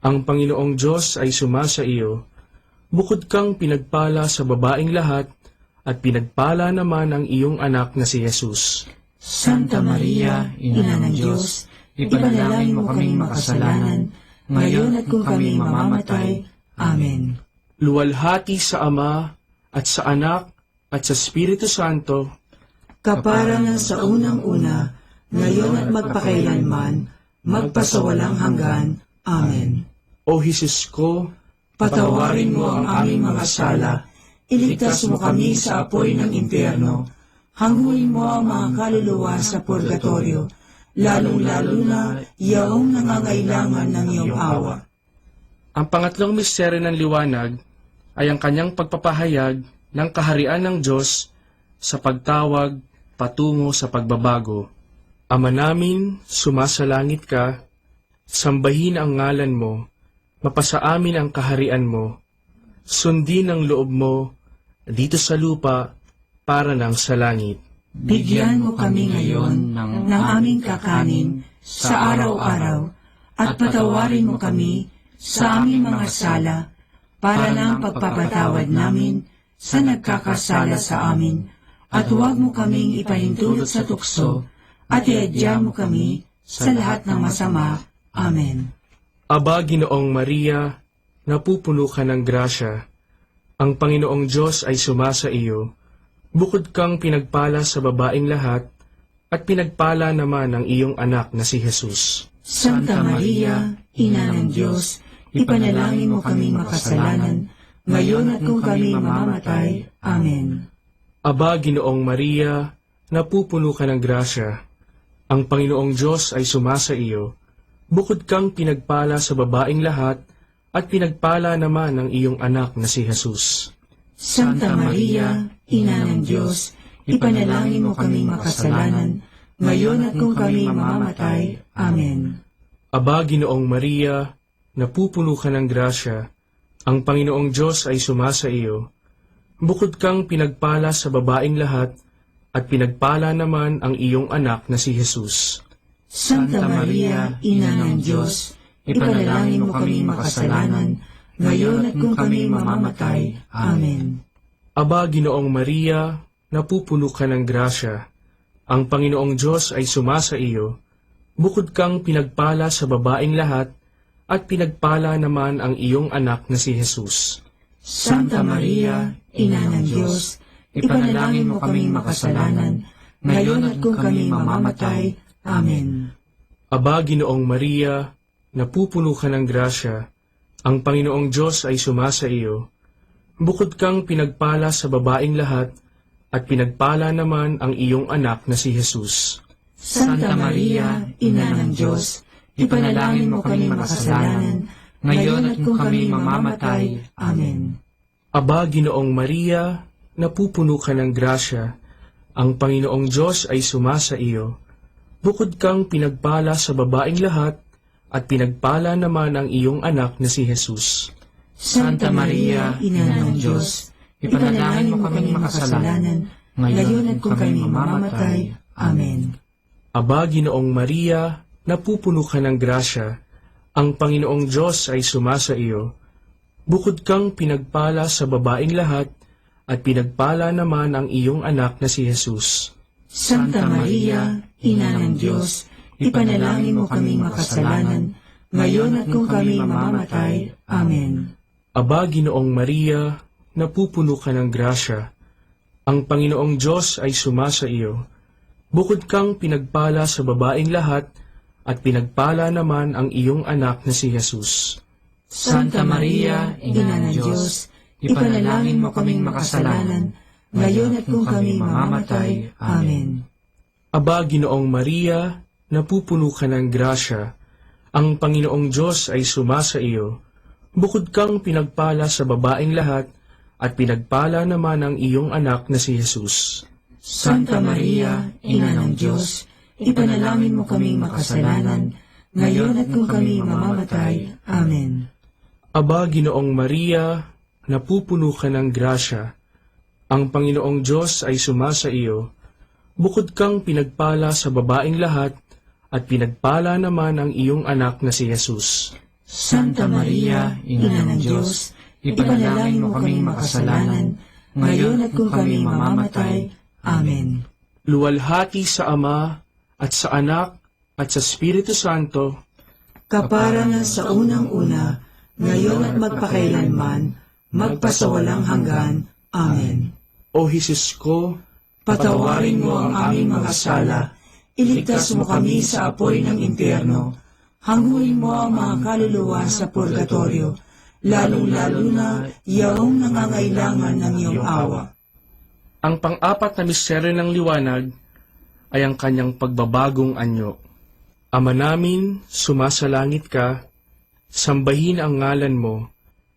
ang Panginoong Dios ay sumasa iyo. Bukod kang pinagpala sa babaing lahat, at pinagpala naman ang iyong anak na si Jesus. Santa Maria, Ina ng Dios, ipanalangin mo kaming makasalanan, ngayon at kung kami mamamatay. Amen. Luwalhati sa Ama, at sa Anak, at sa Espiritu Santo. Kaparangan sa unang-una, ngayon at magpakailanman, magpasawalang hanggan. Amen. O Jesus ko, patawarin mo ang aming mga sala, iligtas mo kami sa apoy ng impyerno, hanguin mo ang mga kaluluwa sa purgatorio, lalong-lalo na yaong nangangailangan ng iyong awa. Ang pangatlong misteryo ng liwanag ay ang kanyang pagpapahayag ng kaharian ng Diyos sa pagtawag patungo sa pagbabago. Ama namin, sumasalangit ka, sambahin ang ngalan mo, mapasa amin ang kaharian mo, sundin ang loob mo dito sa lupa para nang sa langit. Bigyan mo kami ngayon ng aming kakanin sa araw-araw, at patawarin mo kami sa aming mga sala, para ng pagpapatawad namin sa nagkakasala sa amin, at huwag mo kaming ipahintulot sa tukso, at iadya mo kami sa lahat ng masama. Amen. Aba, Ginoong Maria, napupuno ka ng grasya. Ang Panginoong Diyos ay sumasa iyo. Bukod kang pinagpala sa babaing lahat, at pinagpala naman ang iyong anak na si Jesus. Santa Maria, Ina ng Diyos, ipanalangin mo kaming makasalanan, ngayon at kung kami mamamatay. Amen. Aba, Ginoong Maria, napupuno ka ng grasya. Ang Panginoong Diyos ay sumasa iyo. Bukod kang pinagpala sa babaing lahat, at pinagpala naman ang iyong anak na si Jesus. Santa Maria, Ina ng Diyos, ipanalangin mo kaming makasalanan, ngayon at kung kami mamamatay. Amen. Aba, Ginoong Maria, napupuno ka ng grasya, ang Panginoong Diyos ay sumasa iyo. Bukod kang pinagpala sa babaing lahat, at pinagpala naman ang iyong anak na si Jesus. Santa Maria, Ina ng Diyos, ipanalangin mo kaming makasalanan, ngayon at kung kami mamamatay. Amen. Aba, Ginoong Maria, napupuno ka ng grasya. Ang Panginoong Diyos ay sumasa iyo. Bukod kang pinagpala sa babaing lahat, at pinagpala naman ang iyong anak na si Jesus. Santa Maria, Ina ng Diyos, ipanalangin mo kaming makasalanan, ngayon at kung kami mamamatay. Amen. Aba, Ginoong Maria, napupuno ka ng grasya, ang Panginoong Diyos ay sumasa iyo. Bukod kang pinagpala sa babaing lahat, at pinagpala naman ang iyong anak na si Jesus. Santa Maria, Ina ng Diyos, ipanalangin mo kaming makasalanan, ngayon at kung kami mamamatay. Amen. Aba, Ginoong Maria, napupuno ka ng grasya, ang Panginoong Diyos ay sumasa iyo. Bukod kang pinagpala sa babaing lahat, at pinagpala naman ang iyong anak na si Jesus. Santa Maria, Ina ng Diyos, ipanalangin mo kaming makasalanan, ngayon at kung kami mamamatay. Amen. Aba, Ginoong Maria, napupuno ka ng grasya, ang Panginoong Diyos ay sumasa iyo. Bukod kang pinagpala sa babaing lahat, at pinagpala naman ang iyong anak na si Jesus. Santa Maria, Ina ng Diyos, ipanalangin mo kaming makasalanan, ngayon at kung kami mamamatay. Amen. Aba, Ginoong Maria, napupuno ka ng grasya, ang Panginoong Diyos ay sumasa iyo. Bukod kang pinagpala sa babaing lahat, at pinagpala naman ang iyong anak na si Jesus. Santa Maria, Ina ng Diyos, ipanalangin mo kaming makasalanan, ngayon at kung kami mamamatay. Amen. Aba, Ginoong Maria, napupuno ka ng grasya, ang Panginoong Diyos ay sumasa iyo. Bukod kang pinagpala sa babaing lahat, at pinagpala naman ang iyong anak na si Jesus. Santa Maria, Ina ng Diyos, ipanalangin mo kaming makasalanan, ngayon at kung kami mamamatay. Amen. Aba, Ginoong Maria, napupuno ka ng grasya, ang Panginoong Diyos ay sumasa iyo. Bukod kang pinagpala sa babaing lahat, at pinagpala naman ang iyong anak na si Jesus. Santa Maria, Ina ng Diyos, ipanalangin mo kaming makasalanan, ngayon at kung kami mamamatay. Amen. Luwalhati sa Ama, at sa Anak, at sa Espiritu Santo. Kapara na sa unang una, ngayon at magpakailanman, magpasawalang hanggan. Amen. O Jesus ko, patawarin mo ang aming mga sala, iligtas mo kami sa apoy ng impyerno, hanguin mo ang mga kaluluwa sa purgatorio, lalong-lalo na yaong nangangailangan ng iyong awa. Ang pang-apat na misteryo ng liwanag ay ang kanyang pagbabagong anyo. Ama namin, sumasalangit ka, sambahin ang ngalan mo,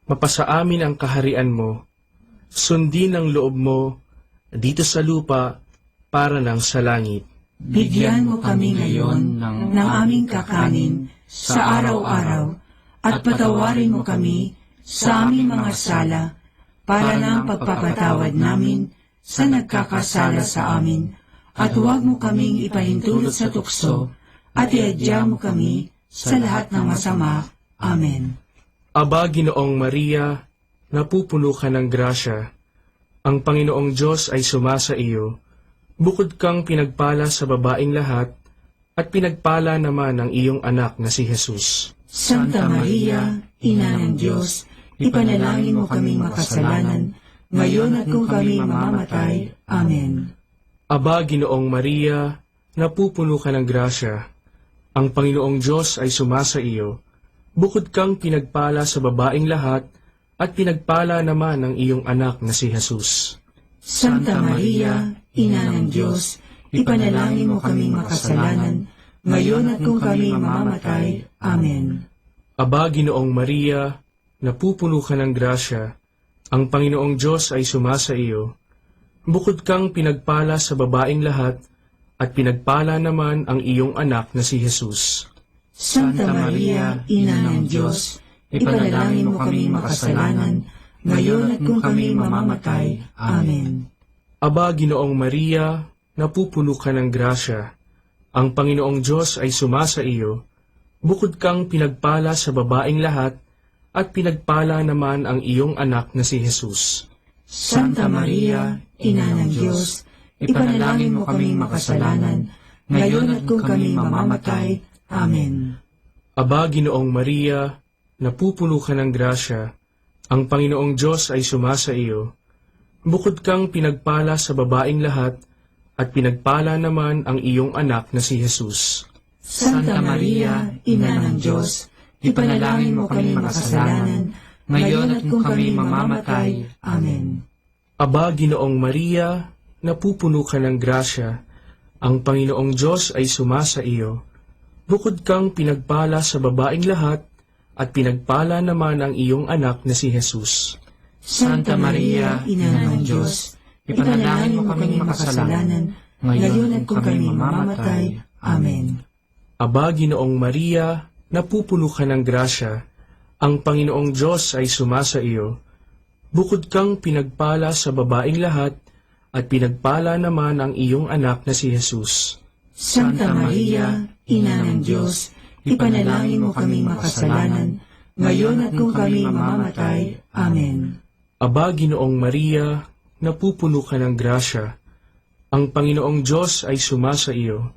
mapasaamin ang kaharian mo, sundin ang loob mo dito sa lupa para nang sa langit. Bigyan mo kami ngayon ng aming kakanin sa araw-araw, at patawarin mo kami sa aming mga sala, para nang pagpapatawad namin sa nagkakasala sa amin, at huwag mo kaming ipahintulot sa tukso, at iadya mo kami sa lahat ng masama. Amen. Aba, Ginoong Maria, napupuno ka ng grasya. Ang Panginoong Diyos ay sumasa iyo. Bukod kang pinagpala sa babaing lahat, at pinagpala naman ang iyong anak na si Jesus. Santa Maria, Ina ng Diyos, ipanalangin mo kaming makasalanan, ngayon at kung kami mamamatay. Amen. Aba, Ginoong Maria, napupuno ka ng grasya. Ang Panginoong Diyos ay sumasa iyo. Bukod kang pinagpala sa babaing lahat, at pinagpala naman ang iyong anak na si Jesus. Santa Maria, Ina ng Diyos, ipanalangin mo kaming makasalanan, ngayon at kung kami mamamatay. Amen. Aba, Ginoong Maria, napupuno ka ng grasya. Ang Panginoong Diyos ay sumasa iyo. Bukod kang pinagpala sa babaing lahat, at pinagpala naman ang iyong anak na si Jesus. Santa Maria, Ina ng Diyos, ipanalangin mo kaming makasalanan, ngayon at kung kami mamamatay. Amen. Aba, Ginoong Maria, napupuno ka ng grasya. Ang Panginoong Diyos ay sumasa iyo. Bukod kang pinagpala sa babaing lahat, at pinagpala naman ang iyong anak na si Jesus. Santa Maria, Ina ng Diyos, ipanalangin mo kaming makasalanan, ngayon at kung kami mamamatay. Amen. Aba, Ginoong Maria, napupuno ka ng grasya. Ang Panginoong Diyos ay sumasa iyo. Bukod kang pinagpala sa babaing lahat, at pinagpala naman ang iyong anak na si Jesus. Santa Maria, Ina ng Diyos, ipanalangin mo kaming makasalanan, ngayon at kung kami mamamatay. Amen. Aba, Ginoong Maria, napupuno ka ng grasya. Ang Panginoong Diyos ay sumasa iyo. Bukod kang pinagpala sa babaing lahat, at pinagpala naman ang iyong anak na si Jesus. Santa Maria, Ina ng Diyos, ipanalangin mo kaming makasalanan, ngayon at kung kami mamamatay. Amen. Aba, Ginoong Maria, napupuno ka ng grasya, ang Panginoong Diyos ay sumasa iyo. Bukod kang pinagpala sa babaing lahat, at pinagpala naman ang iyong anak na si Jesus. Santa Maria, Ina ng Diyos, ipanalangin mo kaming makasalanan, ngayon at kung kami mamamatay. Amen. Aba, Ginoong Maria, napupuno ka ng grasya. Ang Panginoong Diyos ay sumasa iyo.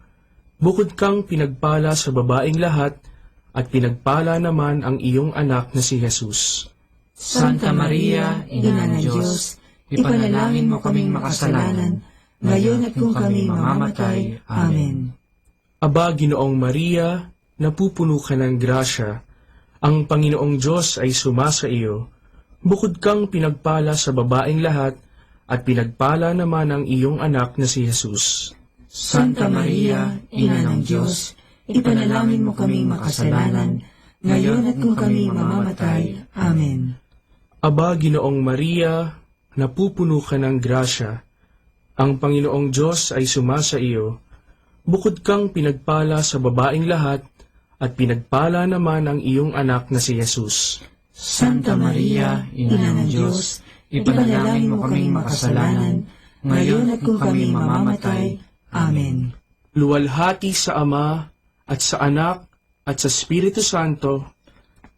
Bukod kang pinagpala sa babaing lahat, at pinagpala naman ang iyong anak na si Jesus. Santa Maria, Ina ng Diyos, ipanalangin mo kaming makasalanan, ngayon at kung kami mamamatay. Amen. Aba, Ginoong Maria, napupuno ka ng grasya. Ang Panginoong Diyos ay sumasa iyo. Bukod kang pinagpala sa babaing lahat, at pinagpala naman ang iyong anak na si Jesus. Santa Maria, Ina ng Diyos, ipanalangin mo kaming makasalanan, ngayon at kung kami mamamatay. Amen. Aba, Ginoong Maria, napupuno ka ng grasya. Ang Panginoong Diyos ay sumasa iyo. Bukod kang pinagpala sa babaing lahat, at pinagpala naman ang iyong anak na si Jesus. Santa Maria, Ina ng Diyos, ipanalangin mo kaming makasalanan, ngayon at kung kami mamamatay. Amen. Luwalhati sa Ama, at sa Anak, at sa Espiritu Santo.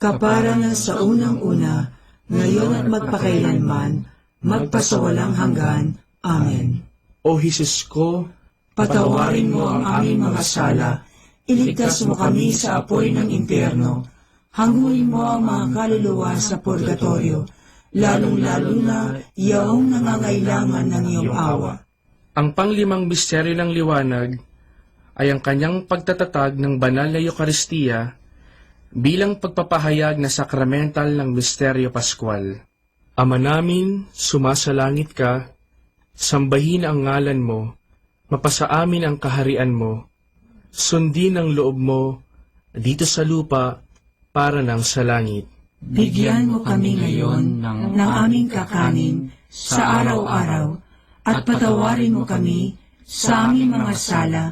Kapara na sa unang una, ngayon at magpakailanman, magpasawalang hanggan. Amen. O Jesus ko, patawarin mo ang aming mga sala, iligtas mo kami sa apoy ng impyerno, hanguin mo ang mga kaluluwa sa purgatorio, lalong-lalo na yaong nangangailangan ng iyong awa. Ang panglimang misteryo ng liwanag ay ang kanyang pagtatatag ng banal na Eukaristia bilang pagpapahayag na sakramental ng misteryo Pascual. Ama namin, sumasalangit ka, sambahin ang ngalan mo, mapasaamin ang kaharian mo, sundin ang loob mo dito sa lupa para nang sa langit. Bigyan mo kami ngayon ng aming kakanin sa araw-araw, at patawarin mo kami sa aming mga sala,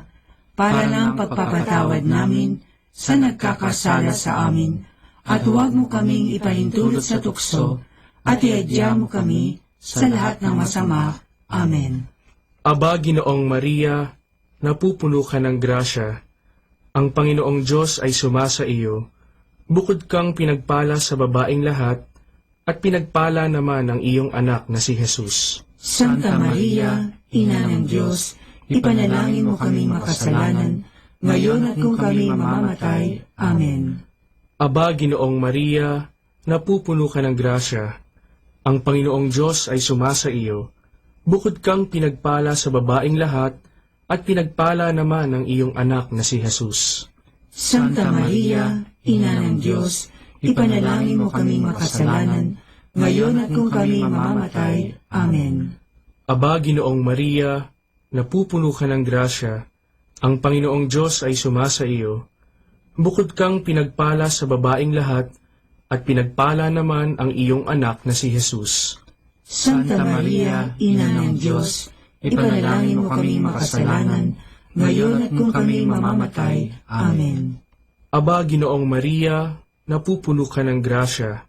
para ng pagpapatawad namin sa nagkakasala sa amin, at huwag mo kaming ipahintulot sa tukso, at iadya mo kami sa lahat ng masama. Amen. Aba, Ginoong Maria, napupuno ka ng grasya. Ang Panginoong Diyos ay sumasa iyo. Bukod kang pinagpala sa babaing lahat, at pinagpala naman ang iyong anak na si Jesus. Santa Maria, Ina ng Diyos, ipanalangin mo kaming makasalanan, ngayon at kung kami mamamatay. Amen. Aba, Ginoong Maria, napupuno ka ng grasya. Ang Panginoong Diyos ay sumasa iyo. Bukod kang pinagpala sa babaing lahat, at pinagpala naman ang iyong anak na si Jesus. Santa Maria, Ina ng Diyos, ipanalangin mo kaming makasalanan, ngayon at kung kami mamamatay. Amen. Aba, Ginoong Maria, napupuno ka ng grasya. Ang Panginoong Diyos ay sumasa iyo. Bukod kang pinagpala sa babaing lahat, at pinagpala naman ang iyong anak na si Jesus. Santa Maria, Ina ng Diyos, ipanalangin mo kaming makasalanan, ngayon at kung kami mamamatay. Amen. Aba, Ginoong Maria, napupuno ka ng grasya.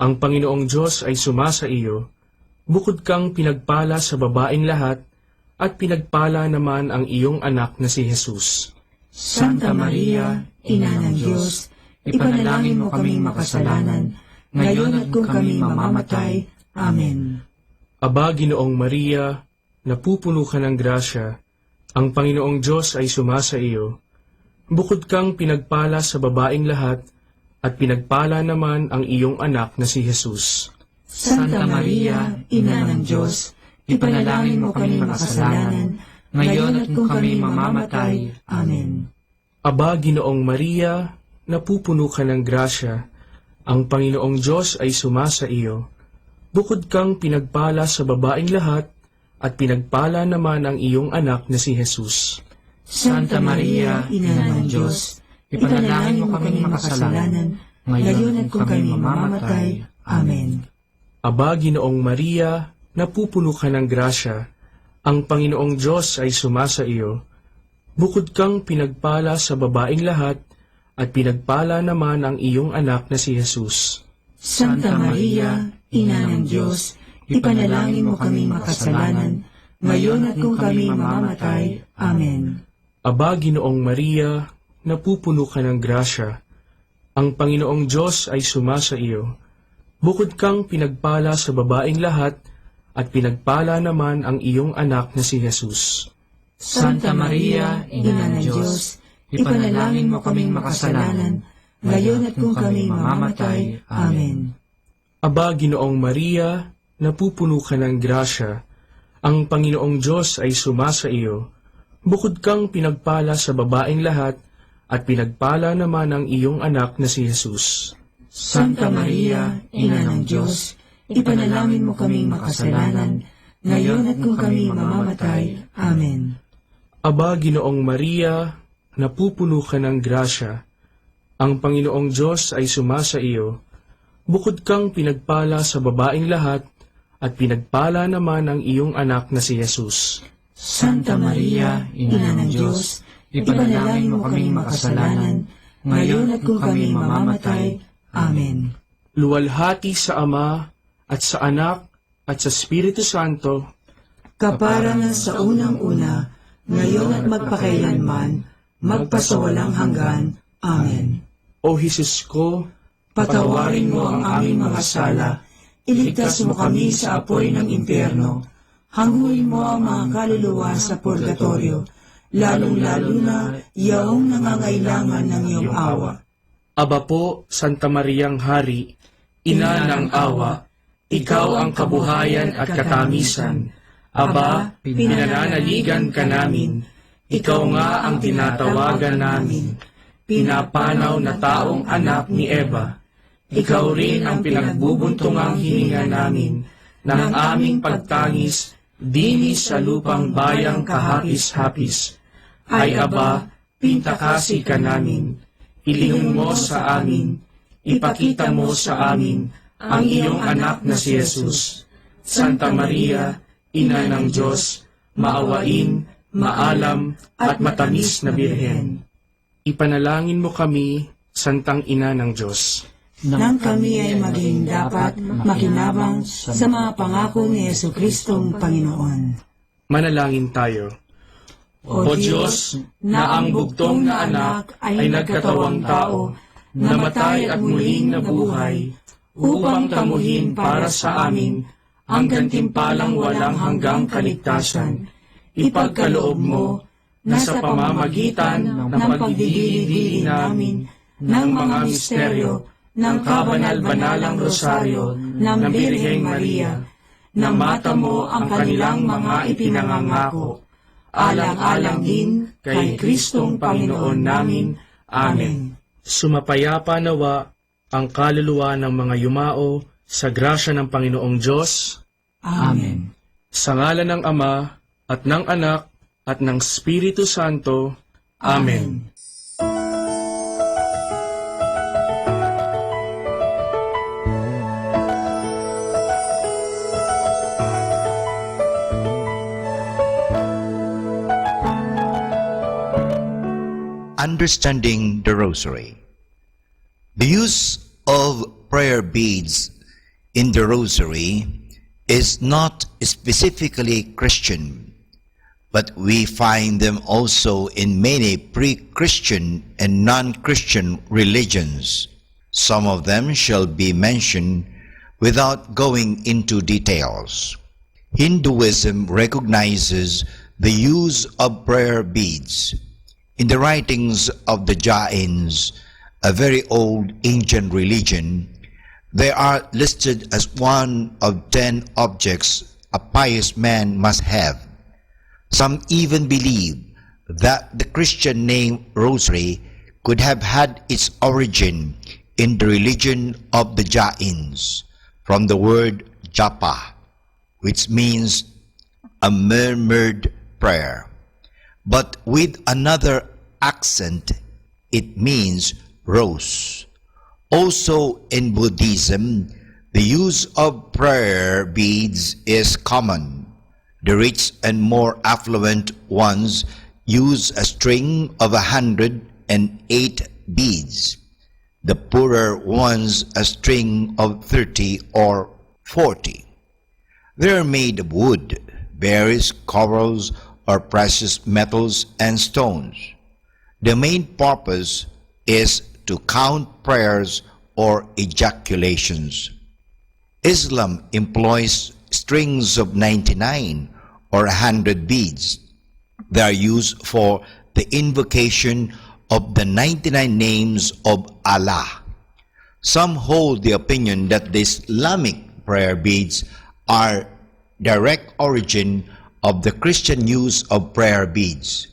Ang Panginoong Diyos ay sumasa iyo. Bukod kang pinagpala sa babaing lahat, at pinagpala naman ang iyong anak na si Jesus. Santa Maria, Ina ng Diyos, ipanalangin mo kaming makasalanan, ngayon at kung kami mamamatay. Amen. Aba, Ginoong Maria, napupuno ka ng grasya, ang Panginoong Diyos ay sumasa iyo. Bukod kang pinagpala sa babaing lahat, at pinagpala naman ang iyong anak na si Jesus. Santa Maria, Ina ng Diyos, ipanalangin mo kaming makasalanan, ngayon at kung kami mamamatay. Amen. Aba, Ginoong Maria, napupuno ka ng grasya, ang Panginoong Diyos ay sumasa iyo. Bukod kang pinagpala sa babaing lahat, at pinagpala naman ang iyong anak na si Jesus. Santa Maria, Ina ng Diyos, ipanalangin mo kaming makasalanan, ngayon at kung kami mamamatay. Amen. Aba, Ginoong Maria, napupuno ka ng grasya, ang Panginoong Diyos ay sumasa iyo. Bukod kang pinagpala sa babaing lahat, at pinagpala naman ang iyong anak na si Jesus. Santa Maria, Ina ng Diyos, ipanalangin mo kaming makasalanan, ngayon at kung kami mamamatay. Amen. Aba, Ginoong Maria, napupuno ka ng grasya. Ang Panginoong Diyos ay sumasa iyo. Bukod kang pinagpala sa babaing lahat, at pinagpala naman ang iyong anak na si Jesus. Santa Maria, Ina ng Diyos, ipanalangin mo kaming makasalanan, ngayon at kung kami mamamatay. Amen. Aba, Ginoong Maria, napupuno ka ng grasya. Ang Panginoong Diyos ay sumasa iyo. Bukod kang pinagpala sa babaing lahat, at pinagpala naman ang iyong anak na si Jesus. Santa Maria, Ina ng Diyos, ipanalangin mo kaming makasalanan, ngayon at kung kami mamamatay. Amen. Aba, Ginoong Maria, napupuno ka ng grasya. Ang Panginoong Diyos ay sumasa iyo. Bukod kang pinagpala sa babaing lahat, at pinagpala naman ang iyong anak na si Jesus. Santa Maria, Ina ng Diyos, ipanalangin mo kaming makasalanan, ngayon at kung kami mamamatay. Amen. Luwalhati sa Ama, at sa Anak, at sa Espiritu Santo. Kapara na sa unang-una, ngayon at magpakailanman, magpasawalang hanggan. Amen. O Jesus ko, patawarin mo ang aming mga sala, iligtas mo kami sa apoy ng impyerno. Hanguy mo ang mga kaluluwa sa purgatorio, lalong-lalo na yaong nangangailangan ng iyong awa. Aba po, Santa Mariang Hari, Ina ng awa, ikaw ang kabuhayan at katamisan. Aba, pinananaligan ka namin. Ikaw nga ang tinatawagan namin. Pinapanaw na taong anak ni Eva. Ikaw rin ang pinagbubuntungang hininga namin, ng aming pagtangis, dini sa lupang bayang kahapis-hapis. Ay Aba, pintakasi ka namin. Ilingon mo sa amin, ipakita mo sa amin ang iyong anak na si Jesus. Santa Maria, Ina ng Diyos, maawain, maalam, at matamis na Birhen. Ipanalangin mo kami, Santang Ina ng Diyos. Nang kami ay maging dapat makinabang sa mga pangako ni Jesu-Cristong Panginoon. Manalangin tayo. O Diyos, na ang bugtong na anak ay nagkatawang tao, namatay at muling nabuhay, upang tamuhin para sa amin ang gantimpalang walang hanggang kaligtasan. Ipagkaloob mo na sa pamamagitan ng pagdidili-dili namin ng mga misteryo ng kabanal-banalang Rosaryo ng Birheng Maria, na mata mo ang kanilang mga ipinangangako, alang-alang din kay Kristong Panginoon namin. Amen. Sumapayapa nawa ang kaluluwa ng mga yumao sa grasya ng Panginoong Diyos. Amen. Sa ngalan ng Ama, at ng Anak, at ng Espiritu Santo. Amen. Understanding the Rosary. The use of prayer beads in the Rosary is not specifically Christian, but we find them also in many pre-Christian and non-Christian religions. Some of them shall be mentioned without going into details. Hinduism recognizes the use of prayer beads. In the writings of the Jains, a very old ancient religion, they are listed as one of ten objects a pious man must have. Some even believe that the Christian name Rosary could have had its origin in the religion of the Jains, from the word japa, which means a murmured prayer, but with another accent, it means rose. Also in Buddhism, the use of prayer beads is common. The rich and more affluent ones use a string of a hundred and eight beads, the poorer ones a string of thirty or forty. They are made of wood, berries, corals, or precious metals and stones. The main purpose is to count prayers or ejaculations. Islam employs strings of ninety-nine or a hundred beads. They are used for the invocation of the ninety-nine names of Allah. Some hold the opinion that the Islamic prayer beads are direct origin of the Christian use of prayer beads.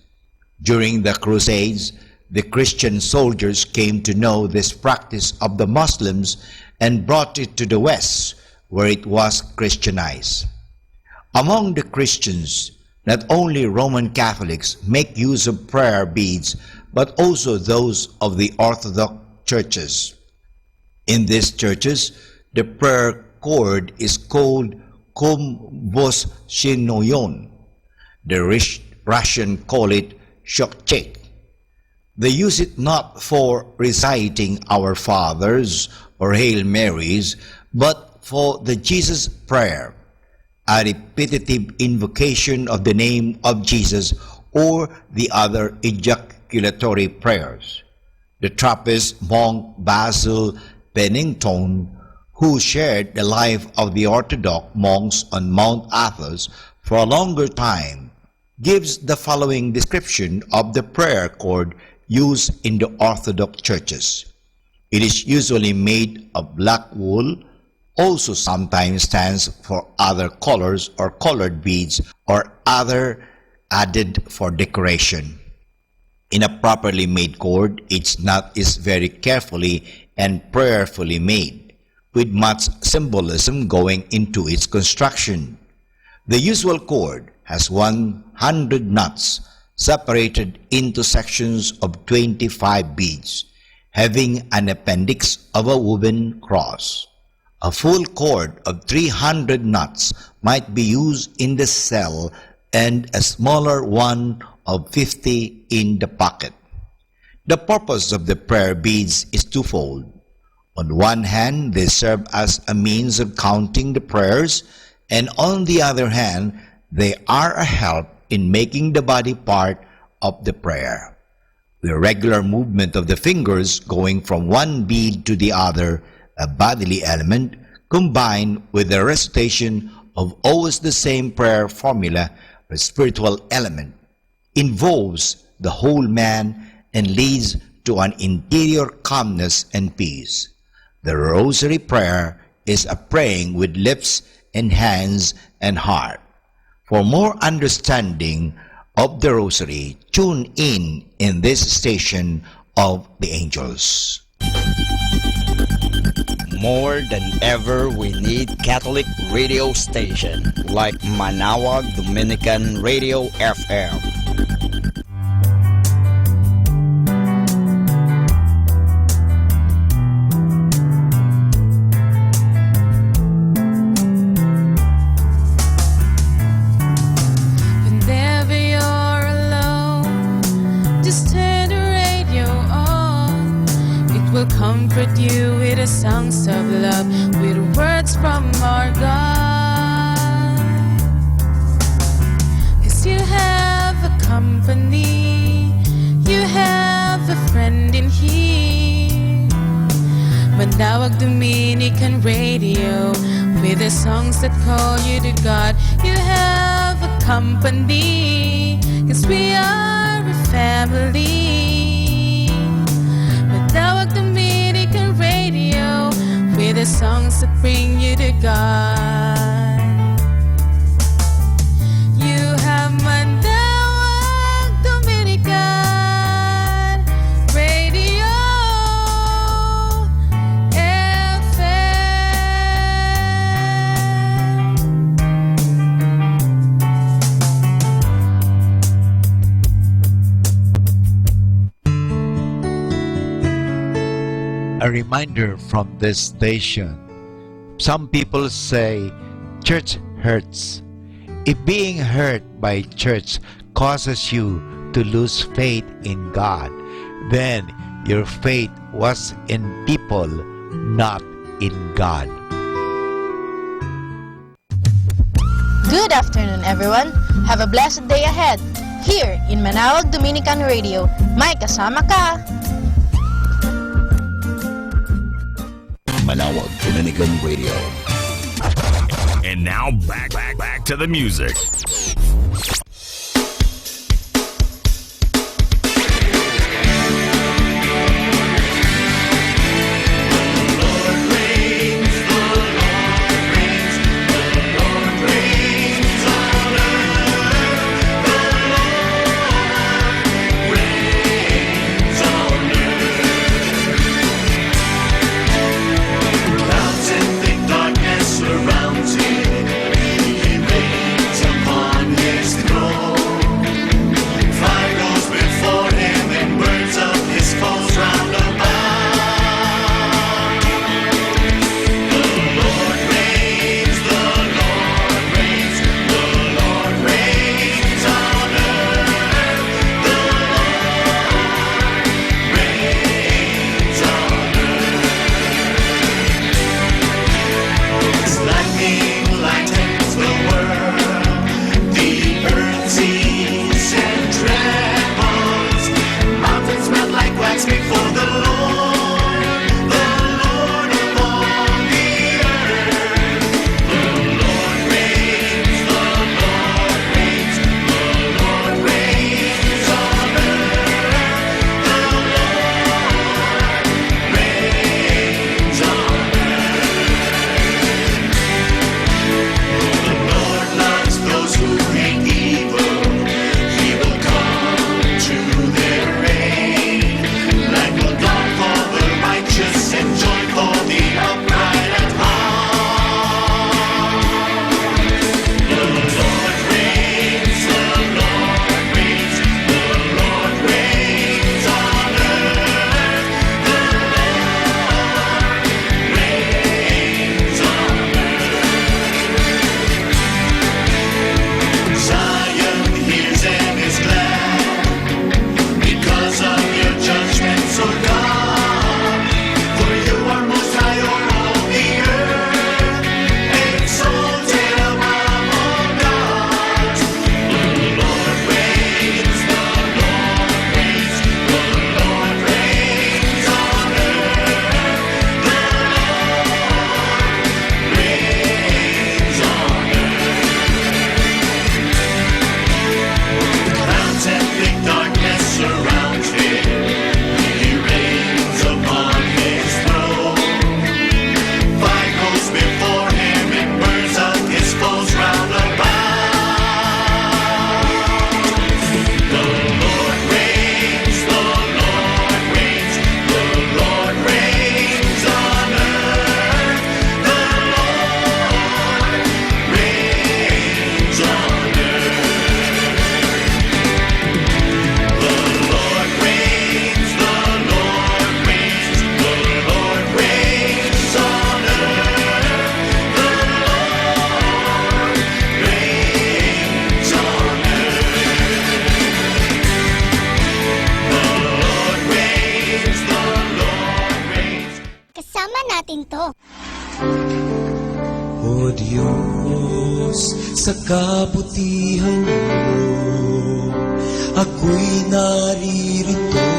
During the Crusades, the Christian soldiers came to know this practice of the Muslims and brought it to the West, where it was Christianized. Among the Christians, not only Roman Catholics make use of prayer beads, but also those of the Orthodox churches. In these churches, the prayer cord is called komvoshinoyon. The Rish-, Russian call it shokchek. They use it not for reciting Our Fathers or Hail Marys, but for the Jesus Prayer, a repetitive invocation of the name of Jesus or the other ejaculatory prayers. The Trappist monk Basil Pennington who shared the life of the Orthodox monks on Mount Athos for a longer time, gives the following description of the prayer cord used in the Orthodox churches. It is usually made of black wool, also sometimes stands for other colors or colored beads or other added for decoration. In a properly made cord, each knot is very carefully and prayerfully made, with much symbolism going into its construction. The usual cord has one hundred knots separated into sections of twenty-five beads, having an appendix of a woven cross. A full cord of three hundred knots might be used in the cell and a smaller one of fifty in the pocket. The purpose of the prayer beads is twofold. On one hand, they serve as a means of counting the prayers, and on the other hand, they are a help in making the body part of the prayer. The regular movement of the fingers going from one bead to the other, a bodily element, combined with the recitation of always the same prayer formula or spiritual element, involves the whole man and leads to an interior calmness and peace. The Rosary prayer is a praying with lips and hands and heart. For more understanding of the Rosary, tune in in this station of the angels. More than ever, we need Catholic radio station like Manaoag Dominican Radio F M. Whenever you're alone, just turn the radio on. It will comfort you with the songs of love, with words from our God. 'Cause you have a company, you have a friend in here. Manawag Dominican Radio, with the songs that call you to God. You have a company, 'cause we are a family. Manawag Dominican Radio, with the songs that bring you to God. You have Manawag Dominican Radio F M. A reminder from this station. Some people say church hurts. If being hurt by church causes you to lose faith in God, then your faith was in people, not in God. Good afternoon, everyone. Have a blessed day ahead. Here in Manawag Dominican Radio, may kasama ka. Manawag Dominican Radio. And now back, back, back to the music. to. O Dios, sa kabutihan mo, ako'y naririto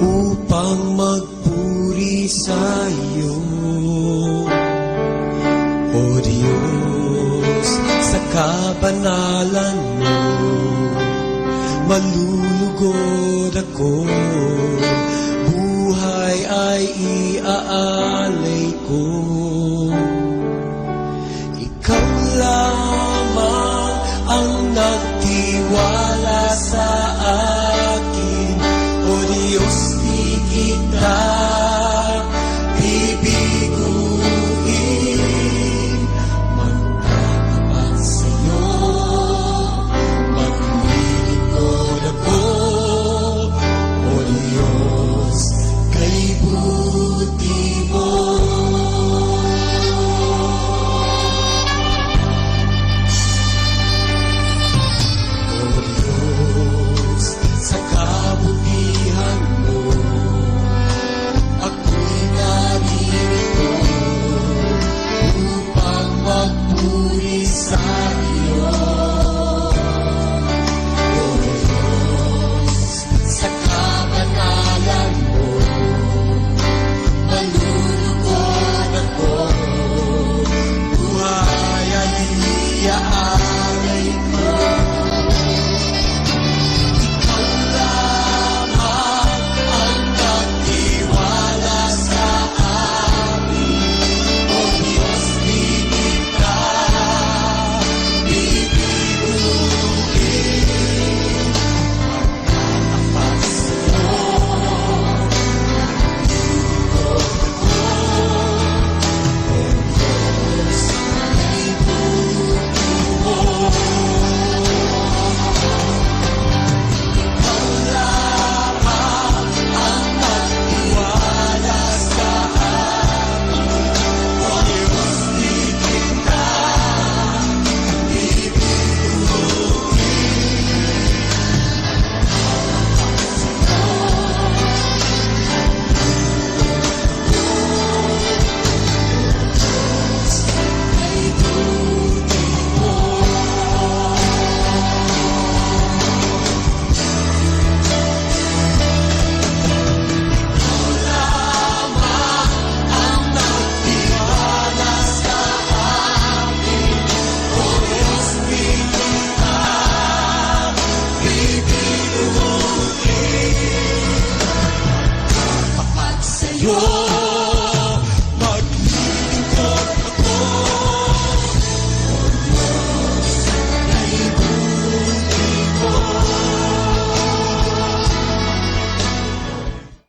upang magpuri sa iyo. O Dios, sa kabanalan mo, malulugod ako, buhay ay iaalay ko. Ikaw lamang ang nagtiwala sa akin, O Dios, di kita bibiguin. Magtatapat sa'yo, maglilingkod ako, O Dios, kaibuti mo. O Dios, sa kabutihan mo, ako'y naririto upang magpuri sa iyo. O Dios, sa kabanalan mo, malulugod ako, buhay ay iaalay ko. Ikaw lamang ang nagtiwala sa akin, O Dios, di kita bibiguin.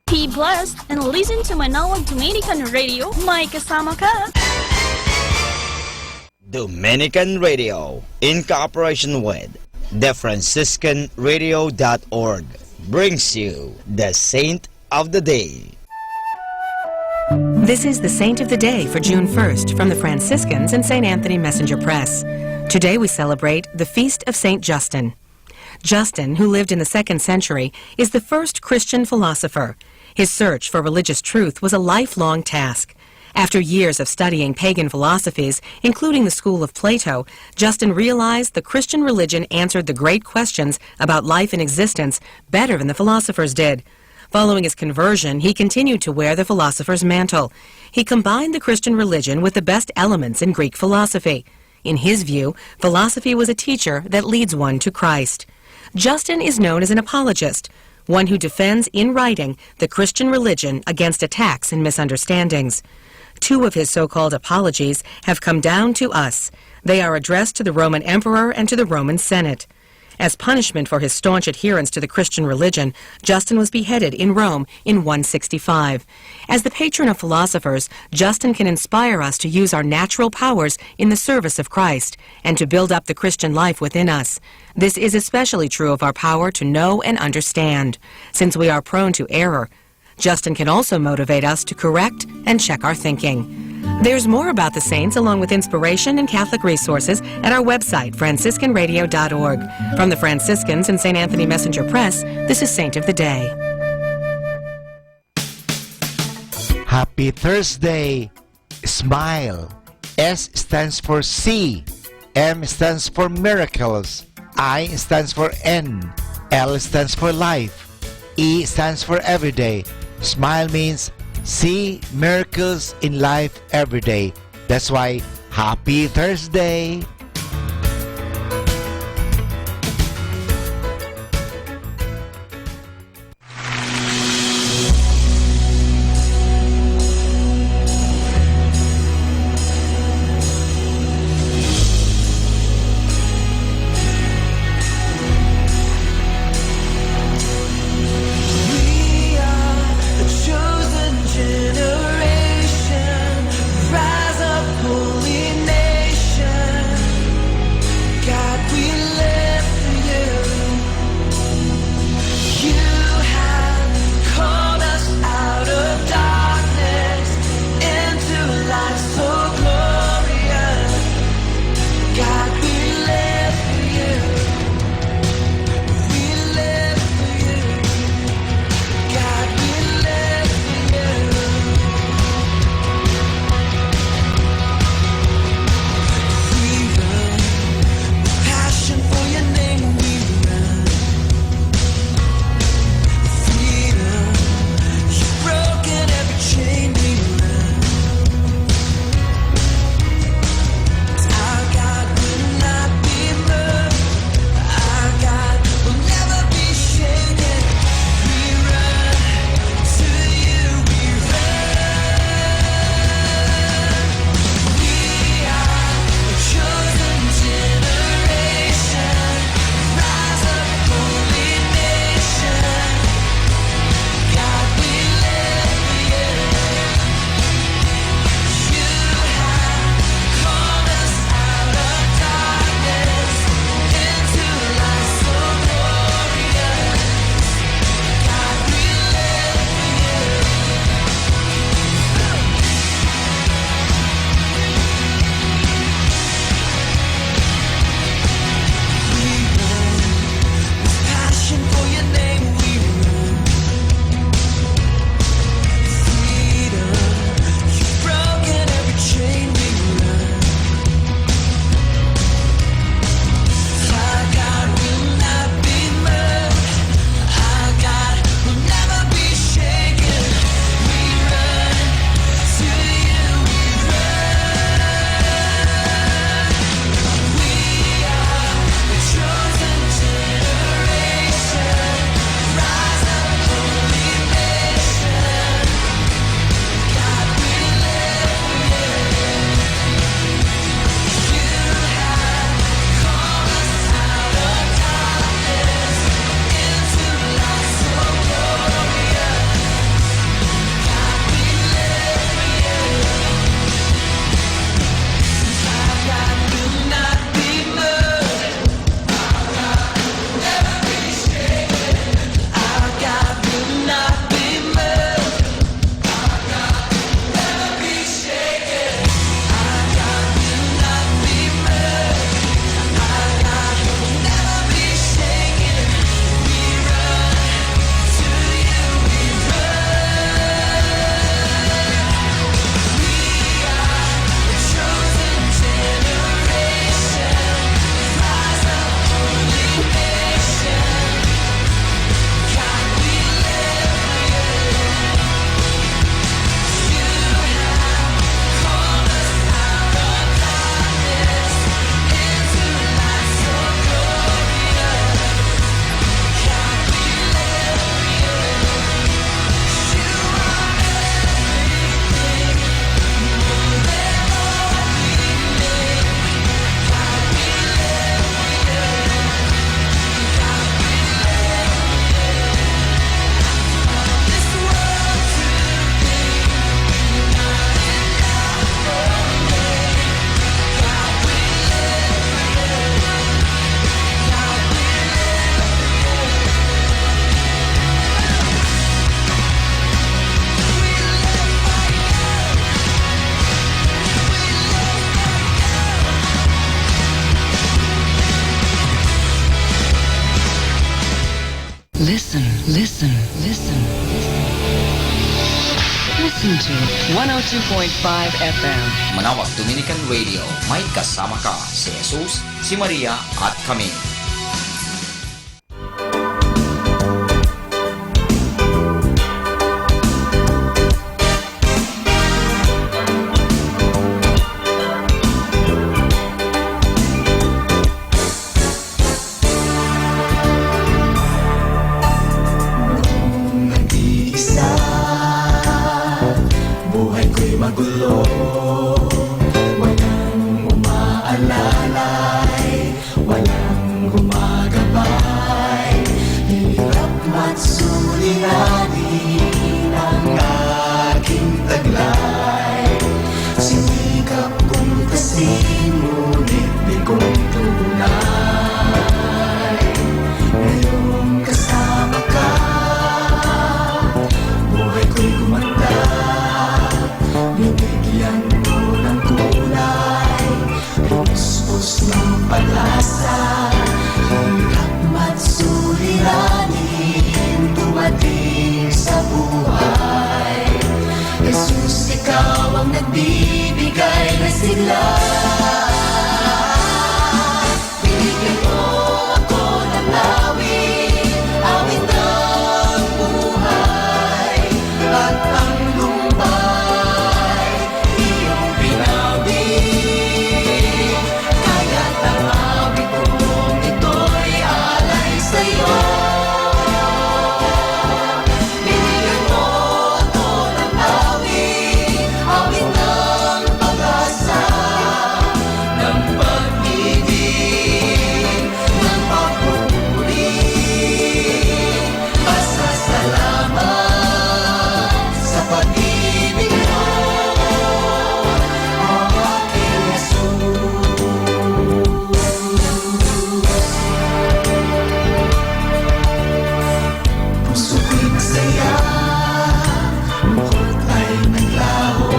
Be blessed and listen to Manaoag Dominican Radio. May kasama ka. Dominican Radio, in cooperation with the Franciscan Radio dot org, brings you the Saint of the Day. This is the Saint of the Day for June first from the Franciscans and Saint Anthony Messenger Press. Today we celebrate the Feast of Saint Justin. Justin, who lived in the second century, is the first Christian philosopher. His search for religious truth was a lifelong task. After years of studying pagan philosophies, including the school of Plato, Justin realized the Christian religion answered the great questions about life and existence better than the philosophers did. Following his conversion, he continued to wear the philosopher's mantle. He combined the Christian religion with the best elements in Greek philosophy. In his view, philosophy was a teacher that leads one to Christ. Justin is known as an apologist, one who defends in writing the Christian religion against attacks and misunderstandings. Two of his so-called apologies have come down to us. They are addressed to the Roman emperor and to the Roman Senate. As punishment for his staunch adherence to the Christian religion, Justin was beheaded in Rome in one sixty-five. As the patron of philosophers, Justin can inspire us to use our natural powers in the service of Christ and to build up the Christian life within us. This is especially true of our power to know and understand. Since we are prone to error, Justin can also motivate us to correct and check our thinking. There's more about the saints, along with inspiration and Catholic resources, at our website, franciscan radio dot org. From the Franciscans and Saint Anthony Messenger Press, this is Saint of the Day. Happy Thursday! Smile. S stands for see. M stands for miracles. I stands for N. L stands for life. E stands for everyday. Smile means see miracles in life every day. That's why, happy Thursday! We are a chosen generation, rise up, holy nation. God, we live for you. You have called us out of darkness into light so glorious. God, we live for you. We live for you. God, we live for you. We run with passion for your name. We run. Freedom, you've broken every chain. We run. Our God will not be moved. Our God will never be shaken. We run to you, we run. We are a chosen generation, rise up, holy nation. God, we live for you. You have called us out of darkness into light so glorious. God, we live for you. We run with passion for your name. We run. Freedom, you've broken every chain. We run. Our God will not be moved. Our God will never be shaken. We run to you, we run. We are a chosen generation. Rise up, holy nation. God, we live for you. You have called us out of darkness into light so glorious. God, we live for you. Our God will not be moved. Our God will not be moved. Listen, listen, listen, listen. Listen to one oh two point five F M. Manawag Dominican Radio, may kasama ka, si Jesus, si Maria, at kami. Nag-iisa, buhay ko'y magulo. Walang umaalalay, walang gumagabay. Hirap at suliranin ang aking taglay. Sinikap kong tasin, ngunit di kong tunay. Ngayong kasama ka, buhay ko'y gumanda. Binigyan mo ng kulay, pinuspos ng pag-asa. Hirap at suliranin dumating sa buhay. Jesus, ikaw ang nagbibigay na sigla. Binigyan mo ako ng awit, awit ng buhay at ang lumbay iyong pinawi. Kaya't ang awit kong ito'y alay sa'yo. Binigyan mo ako ng awit, awit ng pag-asa, ng pag-ibig, ng pagpupuri, pasasalamat sa pag-ibig mo, O aking Jesus. Puso ko'y masaya, lungkot ay naglaho.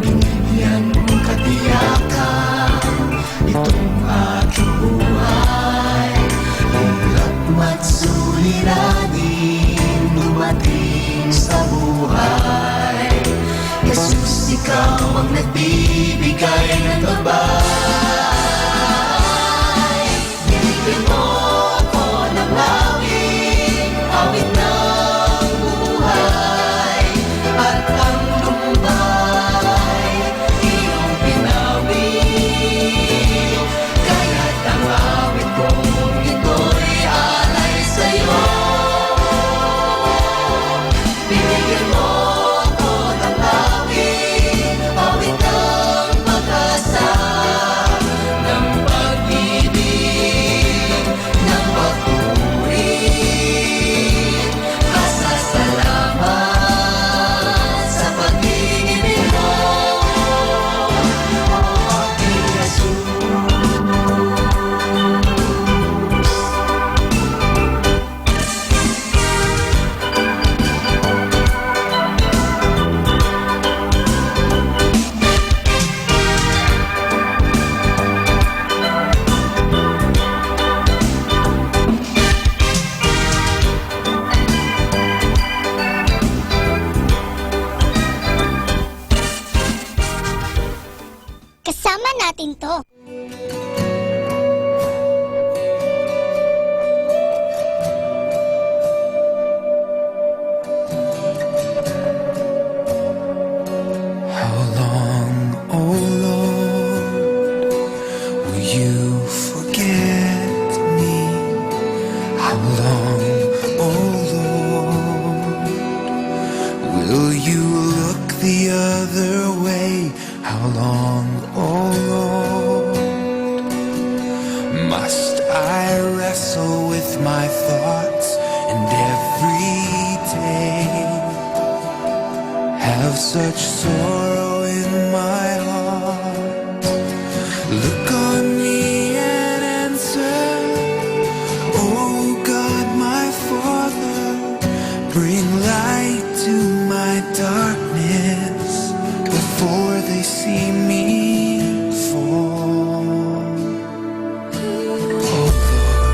Binigyan mong katiyakan itong aking buhay. Hirap at suliranin dumating sa buhay. Jesus, ikaw ang nagbibigay ng gabay. Binigyan mo ako ng awit, awit ng buhay, at ang lumbay iyong pinawi. Kaya't ang awit kong ito'y alay sa'yo. Binigyan mo ako ng awit, awit ng pag-asa, ng pag-ibig, ng pagpupuri, pasasalamat sa pag-ibig mo, O aking Jesus. Kasama natin 'to. How long, oh Lord, will you forget me? How long, oh Lord, will you look the other way? How long, oh Lord, must I wrestle with my thoughts and every day have such sorrow in my heart? Look on me and answer, oh God, my Father, bring light to my darkness before they see me fall. Oh Lord.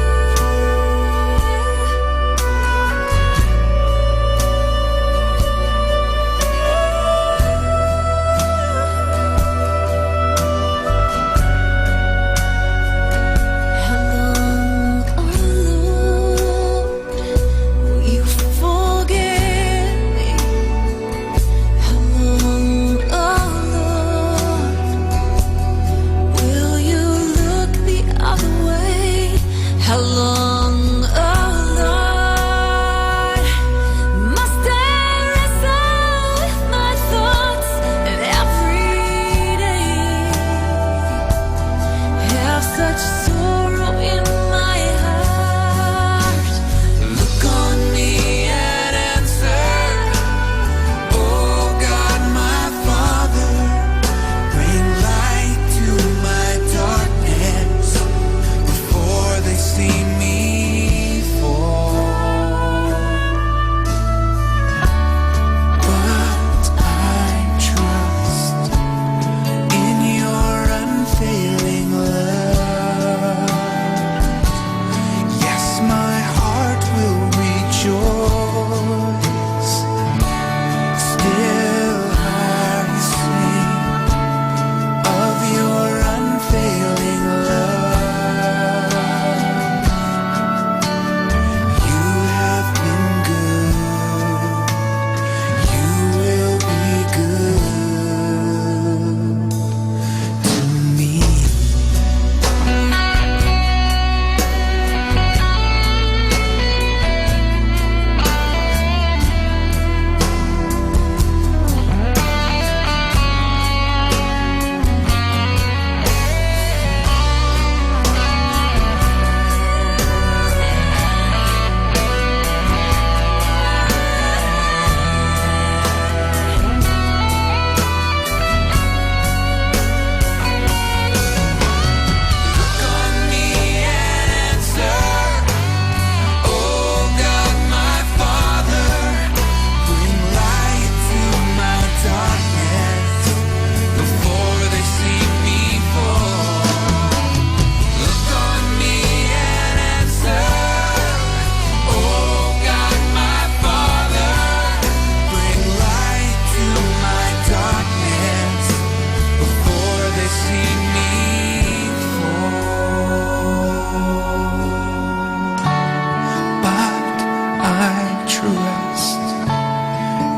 Trust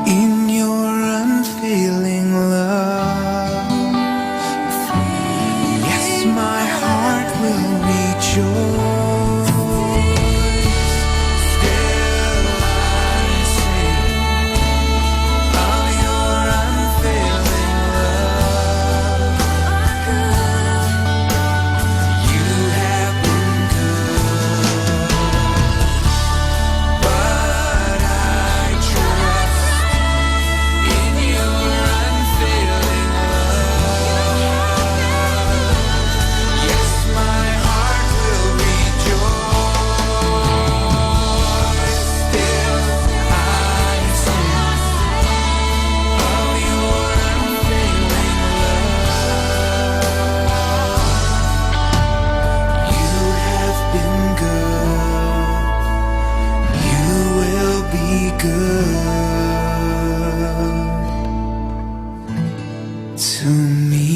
in your unfailing love. Yes, my heart will rejoice. Still I sing of your unfailing love. You have been good, but I trust in your unfailing love. Yes, my heart will rejoice. Still I sing of your unfailing love. You have been good. You will be good to me.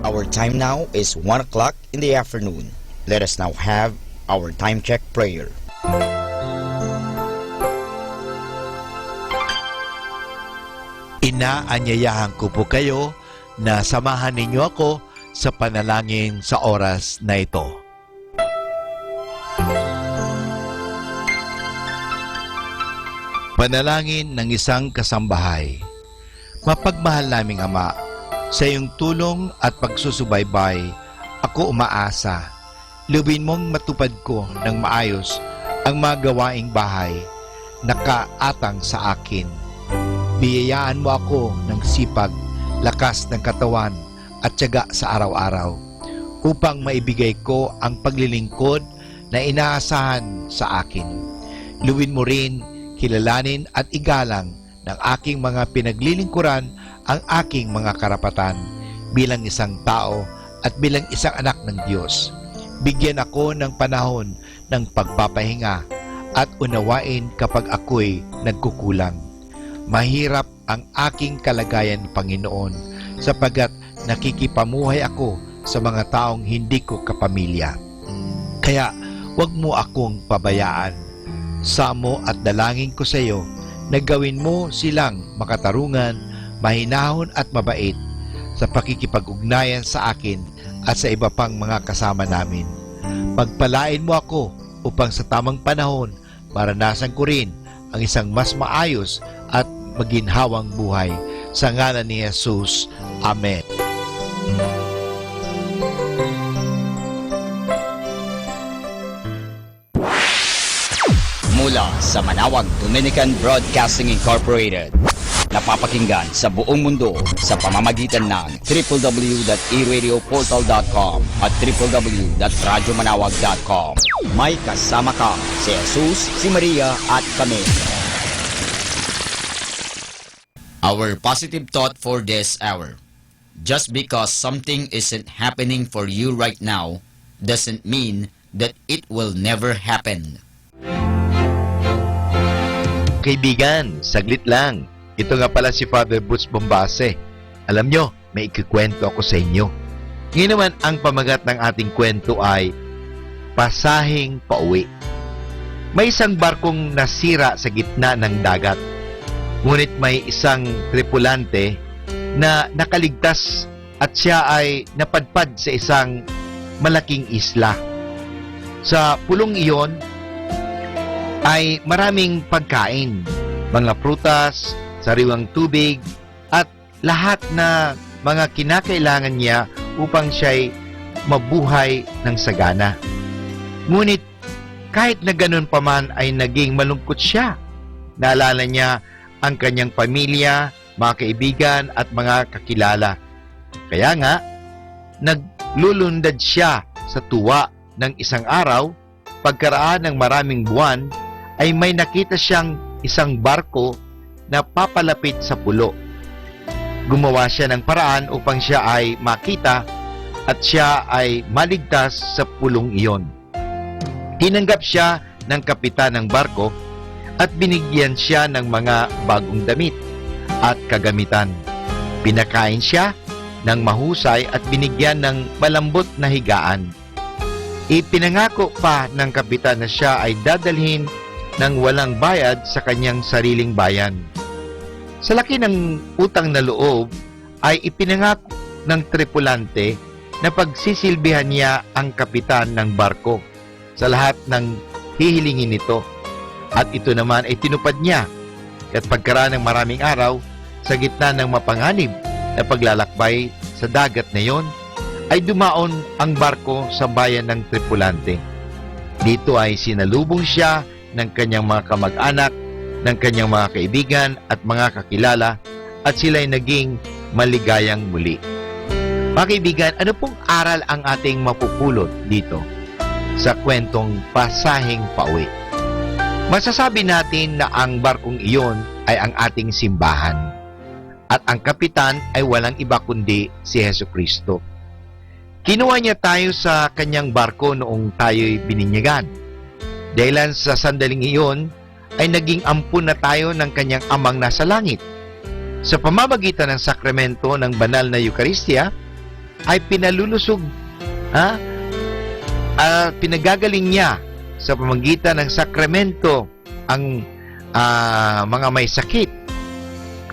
Our time now is one o'clock in the afternoon. Let us now have our time check prayer. Inaanyayahan ko po kayo na samahan ninyo ako sa panalangin sa oras na ito. Panalangin ng isang kasambahay. Mapagmahal naming Ama, sa iyong tulong at pagsusubaybay, ako umaasa. Lubin mong matupad ko ng maayos ang mga gawaing bahay na kaatang sa akin. Biyayaan mo ako ng sipag, lakas ng katawan, at tiyaga sa araw-araw, upang maibigay ko ang paglilingkod na inaasahan sa akin. Lubin mo rin kilalanin at igalang ng aking mga pinaglilingkuran ang aking mga karapatan bilang isang tao at bilang isang anak ng Diyos. Bigyan ako ng panahon ng pagpapahinga at unawain kapag ako'y nagkukulang. Mahirap ang aking kalagayan, Panginoon, sapagkat nakikipamuhay ako sa mga taong hindi ko kapamilya. Kaya, huwag mo akong pabayaan. Samo at dalangin ko sa iyo na gawin mo silang makatarungan, mahinahon at mabait sa pakikipag-ugnayan sa akin at sa iba pang mga kasama namin. Pagpalain mo ako upang sa tamang panahon, maranasan ko rin ang isang mas maayos at maginhawang buhay. Sa ngalan ni Jesus, amen. Mula sa Manawag Dominican Broadcasting Incorporated, napapakinggan sa buong mundo sa pamamagitan ng triple w dot e radio portal dot com at triple w dot radyo manawag dot com. May kasama ka, si Jesus, si Maria, at kami. Our positive thought for this hour. Just because something isn't happening for you right now doesn't mean that it will never happen. Kaibigan, saglit lang. Ito nga pala si Father Butch Bombase. Alam nyo, may ikikwento ako sa inyo. Ngayon naman, ang pamagat ng ating kwento ay Pasahing Pauwi. May isang barkong nasira sa gitna ng dagat. Ngunit may isang tripulante na nakaligtas at siya ay napadpad sa isang malaking isla. Sa pulong iyon ay maraming pagkain, mga prutas, sariwang tubig, at lahat na mga kinakailangan niya upang siya'y mabuhay ng sagana. Ngunit kahit na ganun pa man ay naging malungkot siya. Naalala niya ang kanyang pamilya, mga kaibigan, at mga kakilala. Kaya nga, naglulundag siya sa tuwa nang isang araw, pagkaraan ng maraming buwan, ay may nakita siyang isang barko na papalapit sa pulo. Gumawa siya ng paraan upang siya ay makita at siya ay maligtas sa pulong iyon. Tinanggap siya ng kapitan ng barko at binigyan siya ng mga bagong damit at kagamitan. Pinakain siya, ng mahusay at binigyan ng malambot na higaan. Ipinangako pa ng kapitan na siya ay dadalhin ng walang bayad sa kanyang sariling bayan. Sa laki ng utang na loob, ay ipinangako ng tripulante na pagsisilbihan niya ang kapitan ng barko sa lahat ng hihilingin nito. At ito naman ay tinupad niya. At pagkaraan ng maraming araw, sa gitna ng mapanganib na paglalakbay sa dagat na iyon, ay dumaon ang barko sa bayan ng tripulante. Dito ay sinalubong siya ng kanyang mga kamag-anak, ng kanyang mga kaibigan at mga kakilala, at sila'y naging maligayang muli. Mga kaibigan, ano pong aral ang ating mapupulot dito sa kwentong pasaheng pauwi? Masasabi natin na ang barkong iyon ay ang ating simbahan, at ang kapitan ay walang iba kundi si Jesu Cristo. Kinuha niya tayo sa kanyang barko noong tayo'y bininyagan. Dahilan sa sandaling iyon, ay naging ampon na tayo ng kanyang Amang nasa langit. Sa pamamagitan ng sakramento ng banal na Eukaristia, ay pinalulusog, ha? Ah, pinagagaling niya sa pamamagitan ng sakramento ang, ah, mga may sakit.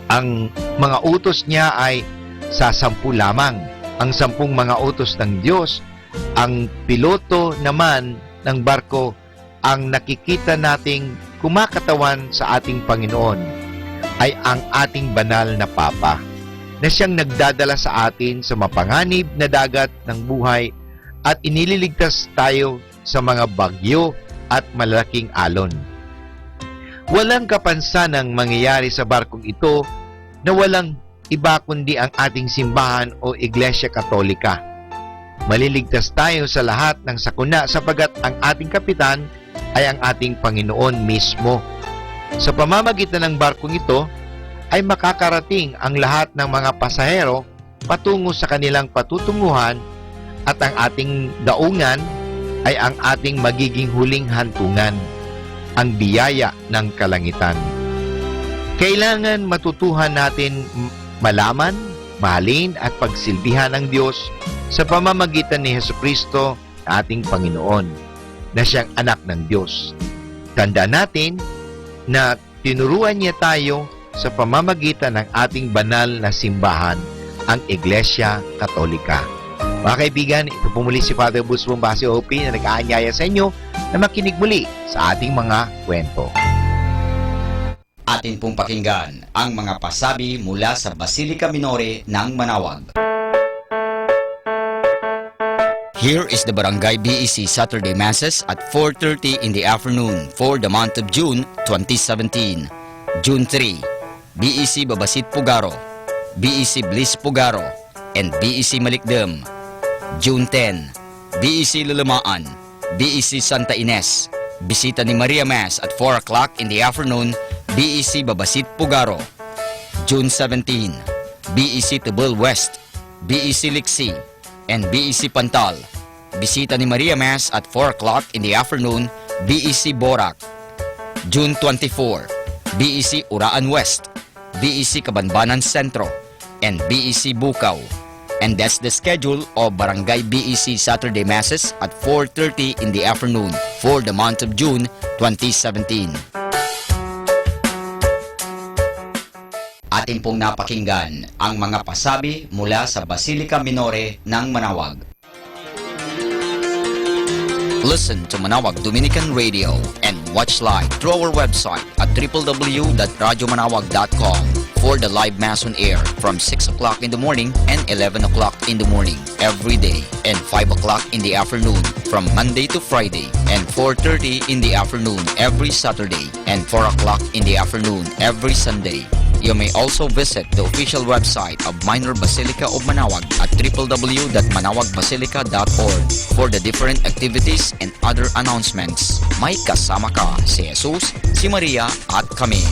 Ang mga utos niya ay sasampu lamang. Ang sampung mga utos ng Diyos, ang piloto naman ng barko, ang nakikita nating kumakatawan sa ating Panginoon ay ang ating banal na Papa, na siyang nagdadala sa atin sa mapanganib na dagat ng buhay at inililigtas tayo sa mga bagyo at malalaking alon. Walang kapansanang mangyayari sa barkong ito na walang iba kundi ang ating simbahan o Iglesia Katolika. Maliligtas tayo sa lahat ng sakuna sapagat ang ating kapitan ay ang ating Panginoon mismo. Sa pamamagitan ng barkong ito ay makakarating ang lahat ng mga pasahero patungo sa kanilang patutunguhan at ang ating daungan ay ang ating magiging huling hantungan, ang biyaya ng kalangitan. Kailangan matutuhan natin m-, malaman, mahalin, at pagsilbihan ang Diyos sa pamamagitan ni Jesu-Cristo na ating Panginoon, na siyang Anak ng Diyos. Tandaan natin na tinuruan niya tayo sa pamamagitan ng ating banal na simbahan, ang Iglesia Katolika. Mga kaibigan, ito po muli si Father Busbong Basi O P na nag-aanyaya sa inyo na makinig muli sa ating mga kwento. Atin pong pakinggan ang mga pasabi mula sa Basilica Minore ng Manaoag. Here is the Barangay B E C Saturday Masses at four thirty in the afternoon for the month of June twenty seventeen. June three, B E C Babasit Pugaro, B E C Bliss Pugaro, and B E C Malikdem. June ten, B E C Lalamaan, B E C Santa Ines. Bisita ni Maria Mass at four o'clock in the afternoon, B E C Babasit Pugaro. June seventeen, B E C Tebel West, B E C Liksi, and B E C Pantal. Bisita ni Maria Mass at four o'clock in the afternoon, B E C Borac. June twenty-four, B E C Uraan West, B E C Cabanbanan Centro, and B E C Bucao. And that's the schedule of Barangay B E C Saturday Masses at four thirty in the afternoon for the month of June twenty seventeen. Atin pong napakinggan ang mga pasabi mula sa Basilica Minore ng Manaoag. Listen to Manaoag Dominican Radio and watch live through our website at triple W dot radyo manaoag dot com for the live mass on air from six o'clock in the morning and eleven o'clock in the morning every day, and five o'clock in the afternoon from Monday to Friday, and four thirty in the afternoon every Saturday, and four o'clock in the afternoon every Sunday. You may also visit the official website of Minor Basilica of Manaoag at triple W dot manaoagbasilica dot org for the different activities and other announcements. May kasama ka, si Jesus, si Maria, at kami.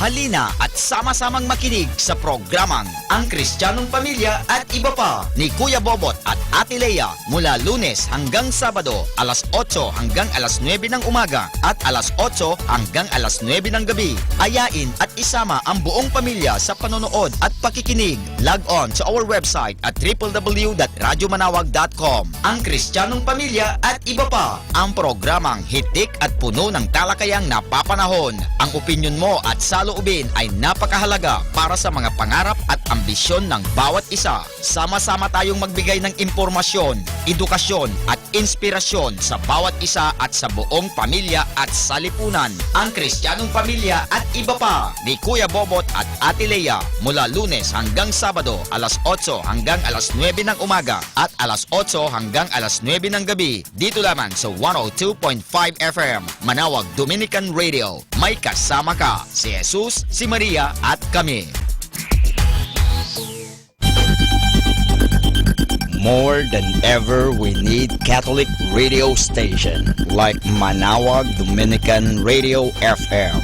Alina at sama-samang makinig sa programang Ang Kristianong Pamilya at Iba Pa ni Kuya Bobot at Ate Lea mula Lunes hanggang Sabado, alas otso hanggang alas nuebe ng umaga at alas otso hanggang alas nuebe ng gabi. Ayain at isama ang buong pamilya sa panonood at pakikinig. Log on to our website at triple W dot radyo manawag dot com. Ang Kristianong Pamilya at Iba Pa, ang programang hitik at puno ng talakayang napapanahon. Ang opinyon mo at saloobin ay napakahalaga para sa mga pangarap at ambisyon ng bawat isa. Sama-sama tayong magbigay ng impormasyon, edukasyon, at inspirasyon sa bawat isa at sa buong pamilya at salipunan. Ang Kristianong Pamilya at Iba Pa ni Kuya Bobot at Ate Lea, mula Lunes hanggang Sabado, alas otso hanggang alas nuebe ng umaga at alas otso hanggang alas nuebe ng gabi, dito lamang sa one oh two point five F M, Manawag Dominican Radio. May kasama ka, si Jesus, si Maria, at kami. More than ever, we need Catholic radio station like Manawag Dominican Radio F M.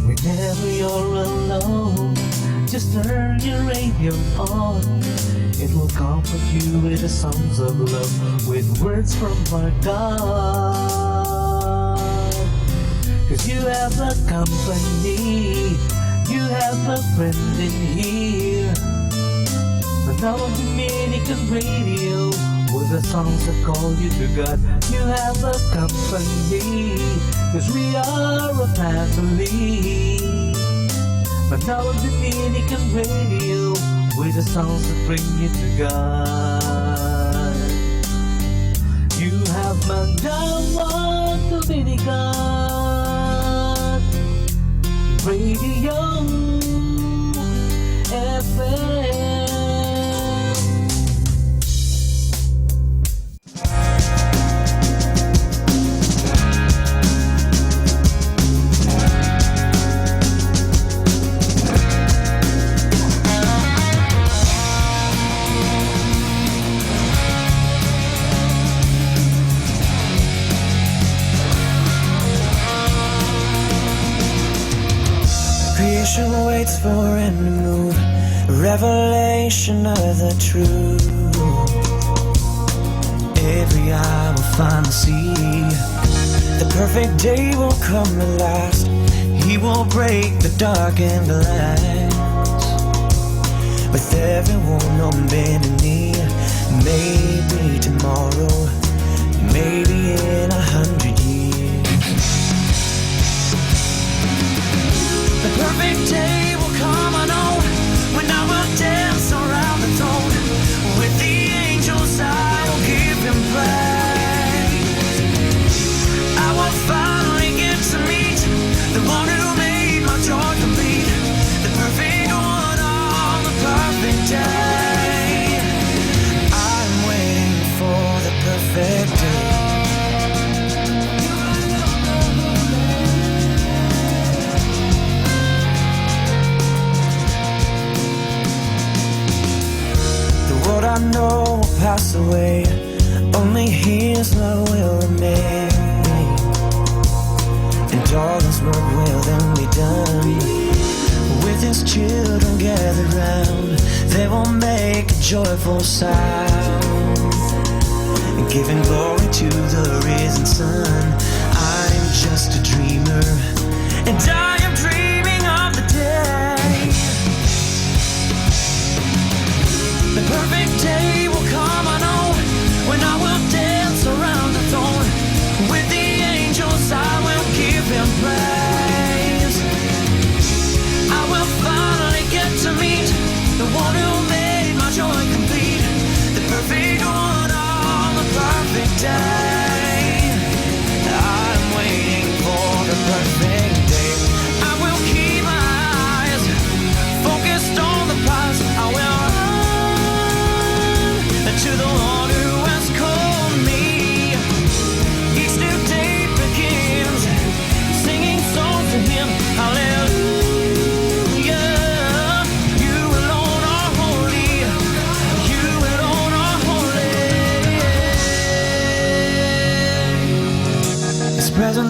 Whenever you're alone, just turn your radio on. It will comfort you with the songs of love, with words from our God. 'Cause you have a company, you have a friend in here. Manawag Dominican Radio, with the songs that call you to God. You have a company, 'cause we are a family. Manawag Dominican Radio, with the songs that bring you to God. You have Manawag Dominican Radio F M. Creation waits for him to move, a revelation of the truth. Every eye will finally see the perfect day will come at last. He will break the darkened glass. With every wound on bending knee, maybe tomorrow, maybe in a hundred years. The perfect day will come, I know, when I will dance around the throne. With the angels I will give him praise. I will finally get to meet the one who made my joy complete. The perfect one on the perfect day. I'm waiting for the perfect day. The world I know will pass away, only his love will remain. And all his work will then be done. With his children gathered round, they will make a joyful sound, giving glory to the risen Son. I'm just a dreamer, and I am dreaming of the day. The perfect day will come, I know, when I will dance around the throne. With the angels I will give him praise. I will finally get to meet the one who made my joy complete. The perfect one on the perfect day. I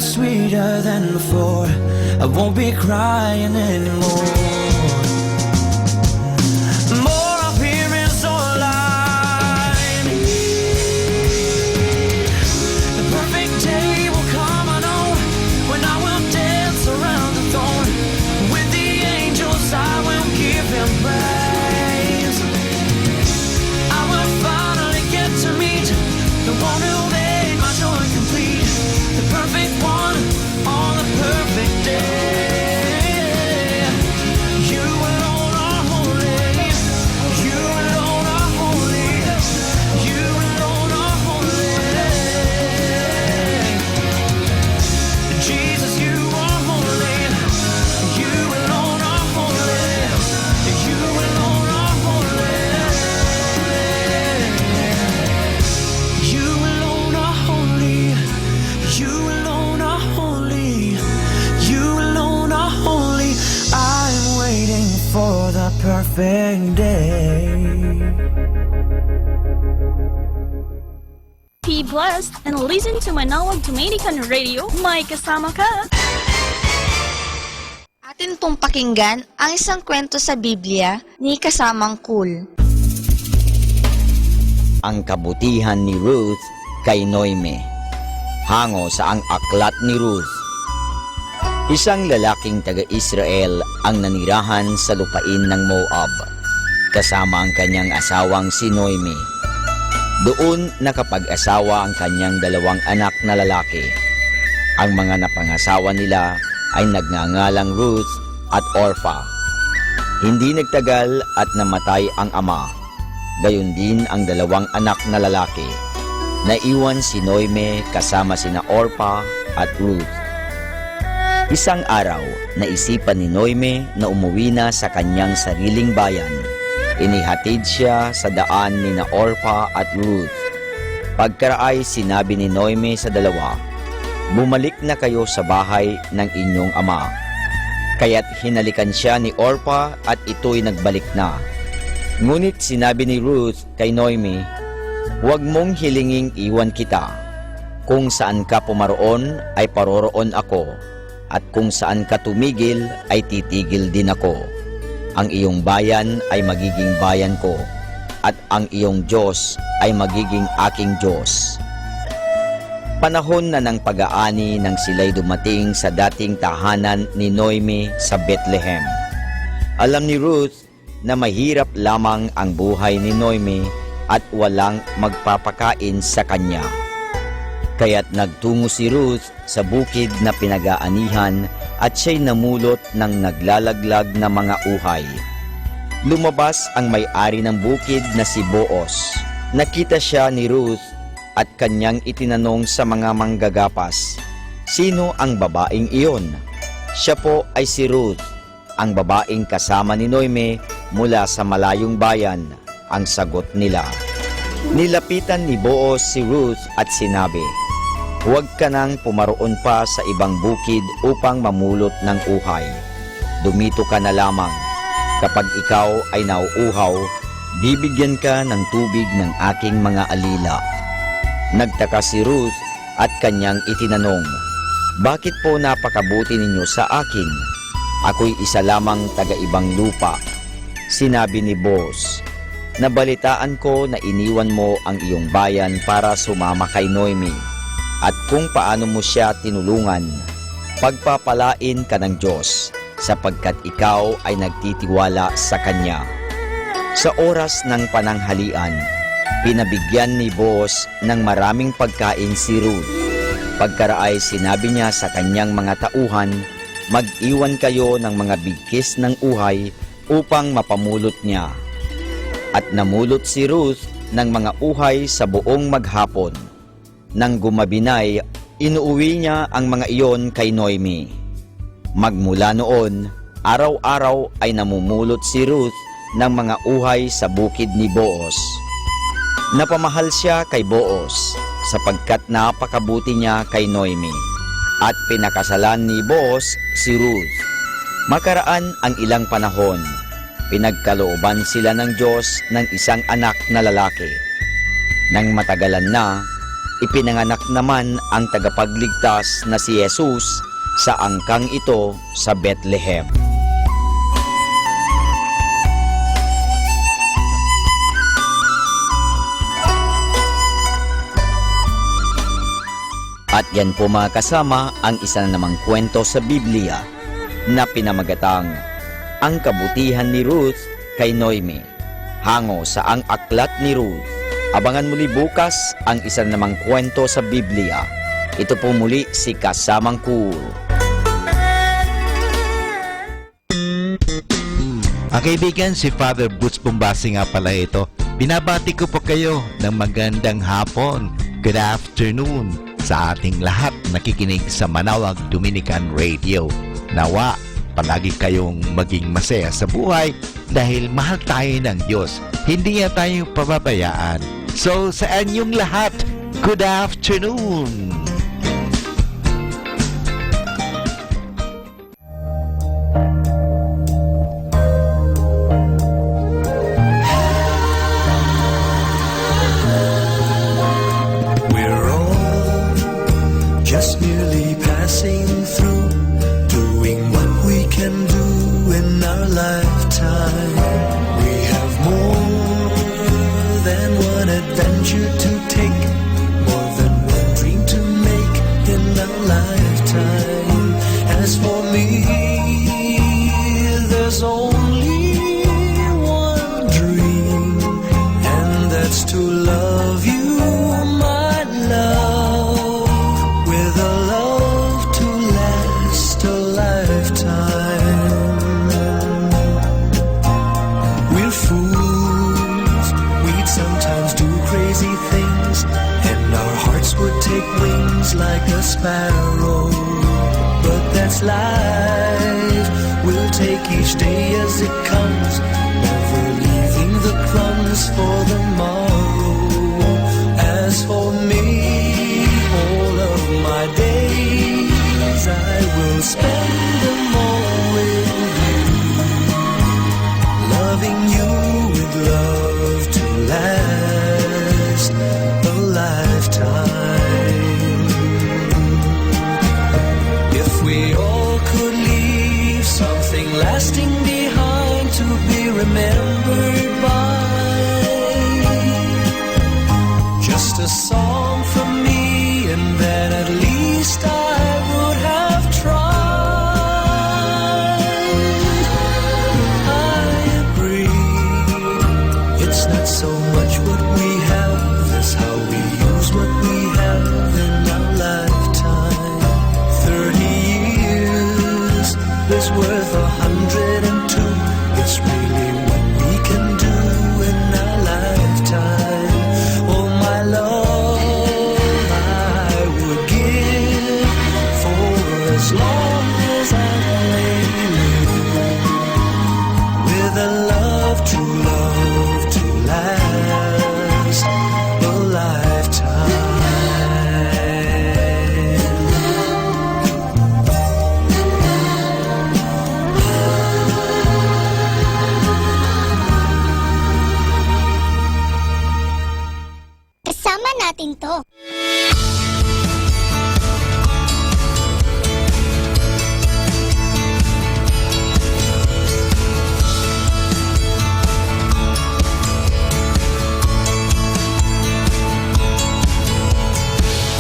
Sweeter than before. I won't be crying anymore. More of him is all I need. The perfect day will come, I know, when I will dance around the throne. With the angels, I will give him praise. I will finally get to meet the one who made my joy complete. The perfect one on the perfect day. You alone are holy. You alone are holy. You alone are holy. Jesus, you are holy. You alone are holy. You alone are holy. You alone are holy. You alone are holy. You alone are holy. I'm waiting for the perfect day. Be blessed and listen to Manawa Dominican Radio. May kasama ka. Atin pong pakinggan ang isang kwento sa Biblia ni kasamang Kul. Ang kabutihan ni Ruth kay Noemi. Hango sa ang aklat ni Ruth. Isang lalaking taga Israel ang nanirahan sa lupain ng Moab, kasama ang kanyang asawang si Noemi. Doon nakapag-asawa ang kanyang dalawang anak na lalaki. Ang mga napangasawa nila ay nagngangalang Ruth at Orpah. Hindi nagtagal at namatay ang ama, gayon din ang dalawang anak na lalaki. Naiwan si Noemi kasama sina Orpah at Ruth. Isang araw, naisipan ni Noemi na umuwi na sa kanyang sariling bayan. Inihatid siya sa daan nina Orpah at Ruth. Pagkaraay sinabi ni Noemi sa dalawa, "Bumalik na kayo sa bahay ng inyong ama." Kaya't hinalikan siya ni Orpah at ito'y nagbalik na. Ngunit sinabi ni Ruth kay Noemi, "Huwag mong hilinging iwan kita. Kung saan ka pumaroon ay paroroon ako, at kung saan ka tumigil ay titigil din ako. Ang iyong bayan ay magiging bayan ko, at ang iyong Dios ay magiging aking Dios." Panahon na ng pag-aani nang silay dumating sa dating tahanan ni Noemi sa Betlehem. Alam ni Ruth na mahirap lamang ang buhay ni Noemi at walang magpapakain sa kanya. Kaya't nagtungo si Ruth sa bukid na pinag-aanihan at siyay namulot ng naglalaglag na mga uhay. Lumabas ang may-ari ng bukid na si Boaz. Nakita siya ni Ruth at kanyang itinanong sa mga manggagapas, "Sino ang babaeng iyon?" "Siya po ay si Ruth, ang babaeng kasama ni Noemi mula sa malayong bayan," ang sagot nila. Nilapitan ni Boaz si Ruth at sinabi, "Huwag ka nang pumaroon pa sa ibang bukid upang mamulot ng uhay. Dumito ka na lamang. Kapag ikaw ay nauuhaw, bibigyan ka ng tubig ng aking mga alila." Nagtaka si Ruth at kanyang itinanong, "Bakit po napakabuti ninyo sa akin? Ako'y isa lamang taga ibang lupa." Sinabi ni Boaz, "Nabalitaan ko na iniwan mo ang iyong bayan para sumama kay Noemi, at kung paano mo siya tinulungan. Pagpapalain ka ng Dios, sapagkat ikaw ay nagtitiwala sa Kanya." Sa oras ng pananghalian, pinabigyan ni Boaz ng maraming pagkain si Ruth. Pagkaraay sinabi niya sa kanyang mga tauhan, "Mag-iwan kayo ng mga bigkis ng uhay upang mapamulot niya." At namulot si Ruth ng mga uhay sa buong maghapon. Nang gumabi nay, inuuwi niya ang mga iyon kay Noemi. Magmula noon, araw-araw ay namumulot si Ruth ng mga uhay sa bukid ni Boaz. Napamahal siya kay Boaz, sapagkat napakabuti niya kay Noemi, at pinakasalan ni Boaz si Ruth. Makaraan ang ilang panahon, pinagkalooban sila ng Dios ng isang anak na lalaki. Nang matagalan na, Ipinanganak naman ang Tagapagligtas na si Jesus sa angkang ito sa Betlehem. At yan po, mga kasama, ang isa na namang kuwento sa Biblia na pinamagatang Ang Kabutihan ni Ruth kay Noemi. Hango sa Ang Aklat ni Ruth. Abangan mo ni bukas ang isa na namang kuwento sa Biblia. Ito po muli si Kasamang Cool. Mga kaibigan, si Father Boots Bombasi nga pala ito. Binabati ko po kayo ng magandang hapon. Good afternoon sa ating lahat nakikinig sa Manawag Dominican Radio. Nawa, palagi kayong maging masaya sa buhay dahil mahal tayo ng Diyos. Hindi niya tayo pababayaan. So, sa inyong lahat, good afternoon! We're all just merely passing through, doing what we can do in our lifetime. We have more than one adventure to take, more than one dream to make in our lifetime. As for me, there's only one dream, and that's to love you, my love, with a love to last a lifetime. We're fools, we'd sometimes do crazy things, and our hearts would take wings like a sparrow. But that's life, we'll take each day as it comes, never leaving the crumbs for the morrow. As for me, all of my days I will spend them all with you, loving you with love to last a lifetime. If we all could leave something lasting behind to be remembered by, just a song from me, and then at least I would have tried. I agree, it's not so much what we have, it's how we use what we have in our lifetime. Thirty years is worth a hundred and two. It's really what we can do in our lifetime. Oh, my love, I would give for as long as I may live, with a love to love to last a lifetime. Kasama natin 'to.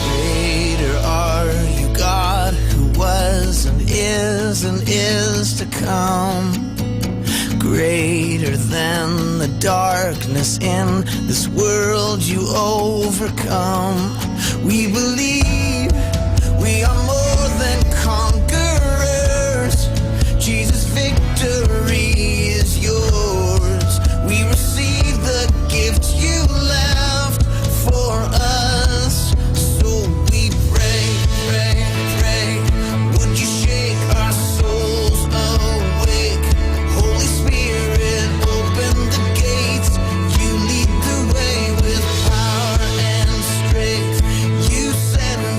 Greater are you, God, who was and is and is to come. Greater than the darkness in this world you overcome. We believe we are more than conquerors. Jesus, victory is yours. We receive the gift you left for us. So we pray, pray, pray. Would you shake our souls awake? Holy Spirit, open the gates. You lead the way with power and strength. You send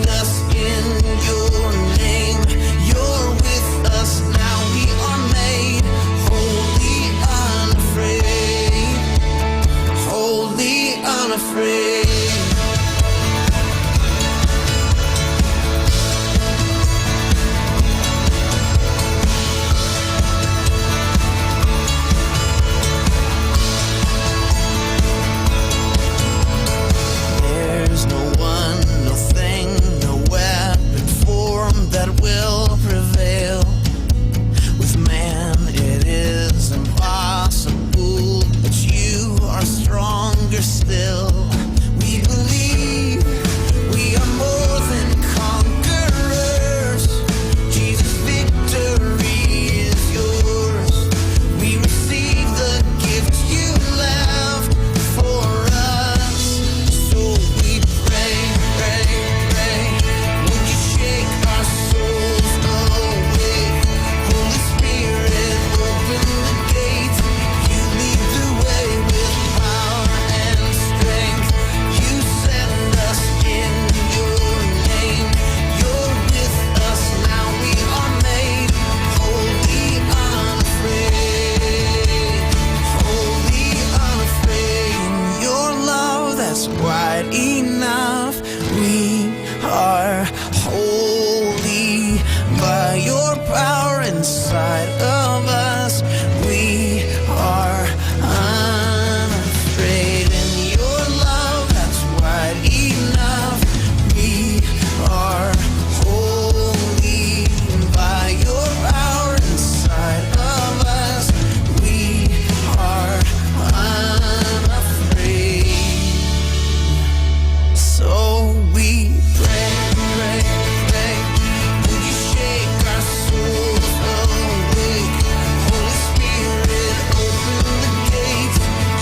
Power inside of us. We are unafraid in your love that's wide enough. We are holy by your power inside of us. We are unafraid. So we pray, pray, pray. Would you shake our souls awake? Holy Spirit, open the gates.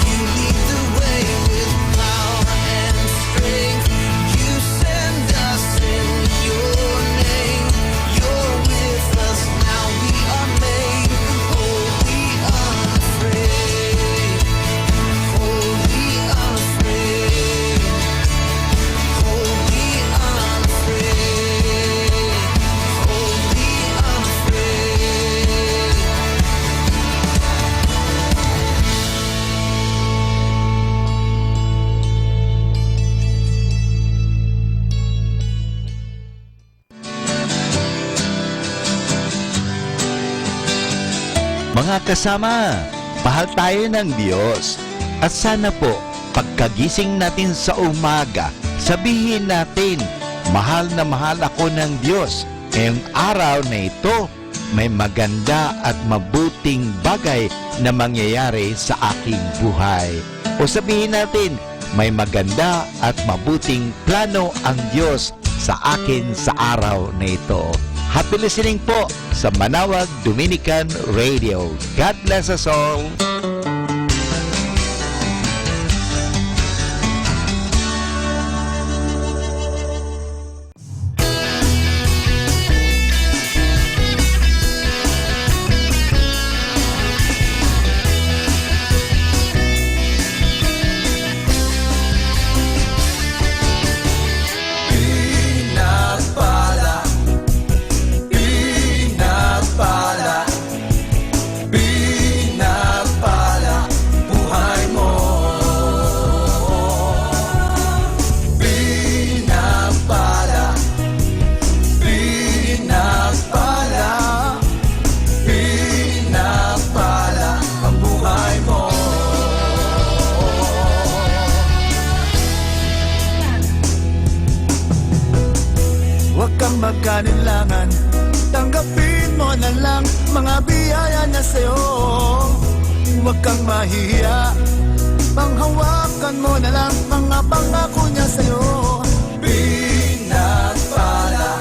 You lead the way with power and strength. You send us in your name. You're with us now. We are made holy, unafraid. Holy, unafraid. Holy, unafraid. Holy, unafraid. Mga kasama, mahal tayo ng Diyos. At sana po, pagkagising natin sa umaga, sabihin natin, "Mahal na mahal ako ng Diyos. Ngayong araw na ito, may maganda at mabuting bagay na mangyayari sa aking buhay." O sabihin natin, "May maganda at mabuting plano ang Diyos sa akin sa araw na ito." Happy listening po sa Manawag Dominican Radio. God bless us all. Pinagpala, pinagpala, pinagpala buhay mo. Pinagpala, pinagpala, pinagpala ang buhay mo. Huwag kang magkalinlangan, tanggapin mo na lang mga biyaya na sa'yo. Huwag kang mahihiya, panghawakan mo na lang mga pangako niya sa'yo. Pinagpala,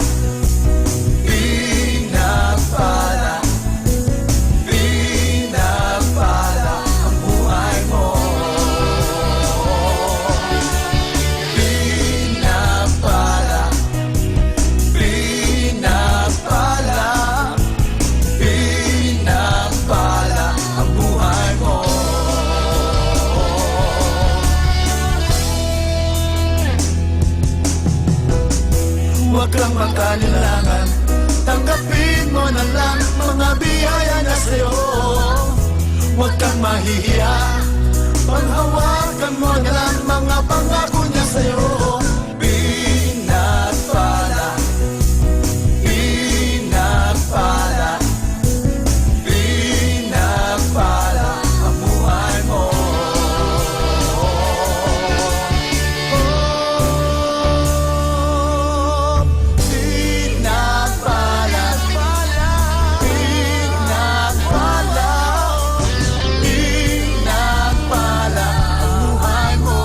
pinagpala, pinagpala ang buhay mo. Pinagpala, pinagpala, pinagpala ang buhay mo. Huwag kang magkalinlangan, tanggapin mo na lang mga biyaya niya sa'yo. Huwag kang mahihiya, panghawakan mo na lang mga pangako niya sa'yo. Pinagpala, pinagpala, pinagpala ang buhay mo. Pinagpala, pinagpala, pinagpala ang buhay mo.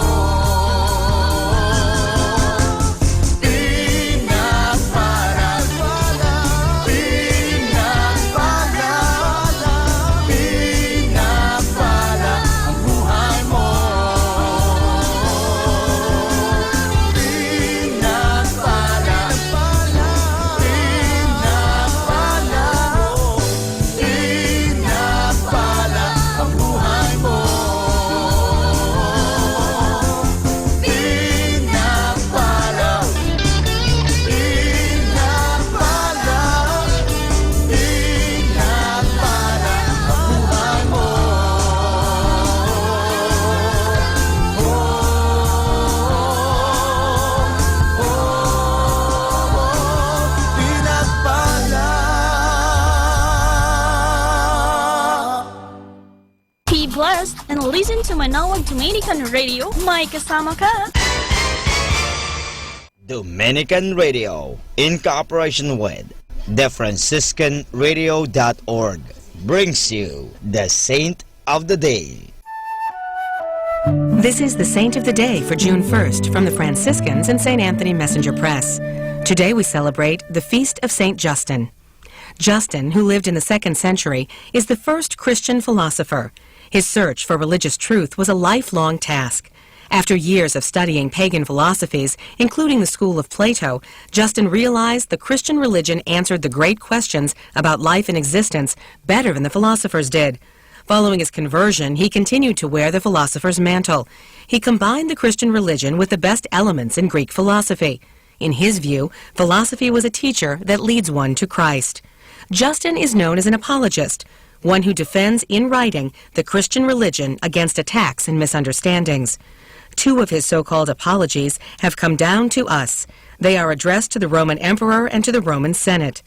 Plus, and listen to Manaoag Dominican Radio, may kasama ka. Dominican Radio, in cooperation with the Franciscan Radio dot org, brings you the Saint of the Day. This is the Saint of the Day for June first from the Franciscans and Saint Anthony Messenger Press. Today we celebrate the Feast of Saint Justin. Justin, who lived in the second century, is the first Christian philosopher. His search for religious truth was a lifelong task. After years of studying pagan philosophies, including the school of Plato, Justin realized the Christian religion answered the great questions about life and existence better than the philosophers did. Following his conversion, he continued to wear the philosopher's mantle. He combined the Christian religion with the best elements in Greek philosophy. In his view, philosophy was a teacher that leads one to Christ. Justin is known as an apologist, one who defends in writing the Christian religion against attacks and misunderstandings. Two of his so-called apologies have come down to us. They are addressed to the Roman emperor and to the Roman Senate.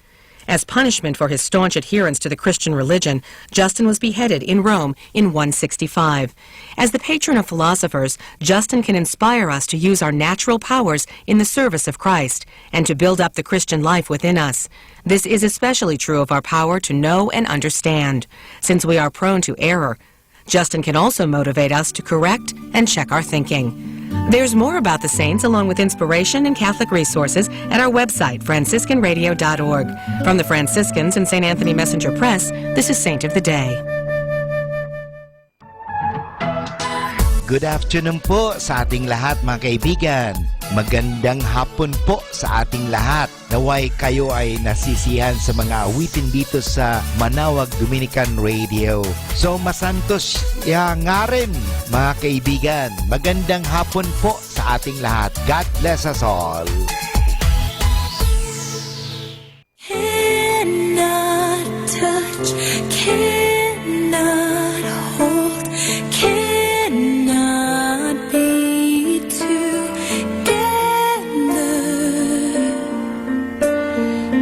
As punishment for his staunch adherence to the Christian religion, Justin was beheaded in Rome in one sixty-five. As the patron of philosophers, Justin can inspire us to use our natural powers in the service of Christ and to build up the Christian life within us. This is especially true of our power to know and understand. Since we are prone to error, Justin can also motivate us to correct and check our thinking. There's more about the saints, along with inspiration and Catholic resources, at our website, franciscan radio dot org. From the Franciscans and Saint Anthony Messenger Press, this is Saint of the Day. Good afternoon po sa ating lahat, mga kaibigan. Magandang hapon po sa ating lahat. Naway kayo ay nasisiyahan sa mga awitin dito sa Manawag Dominican Radio. So, masantos ya ngarem, mga kaibigan. Magandang hapon po sa ating lahat. God bless us all. Cannot touch, cannot hold, cannot be together,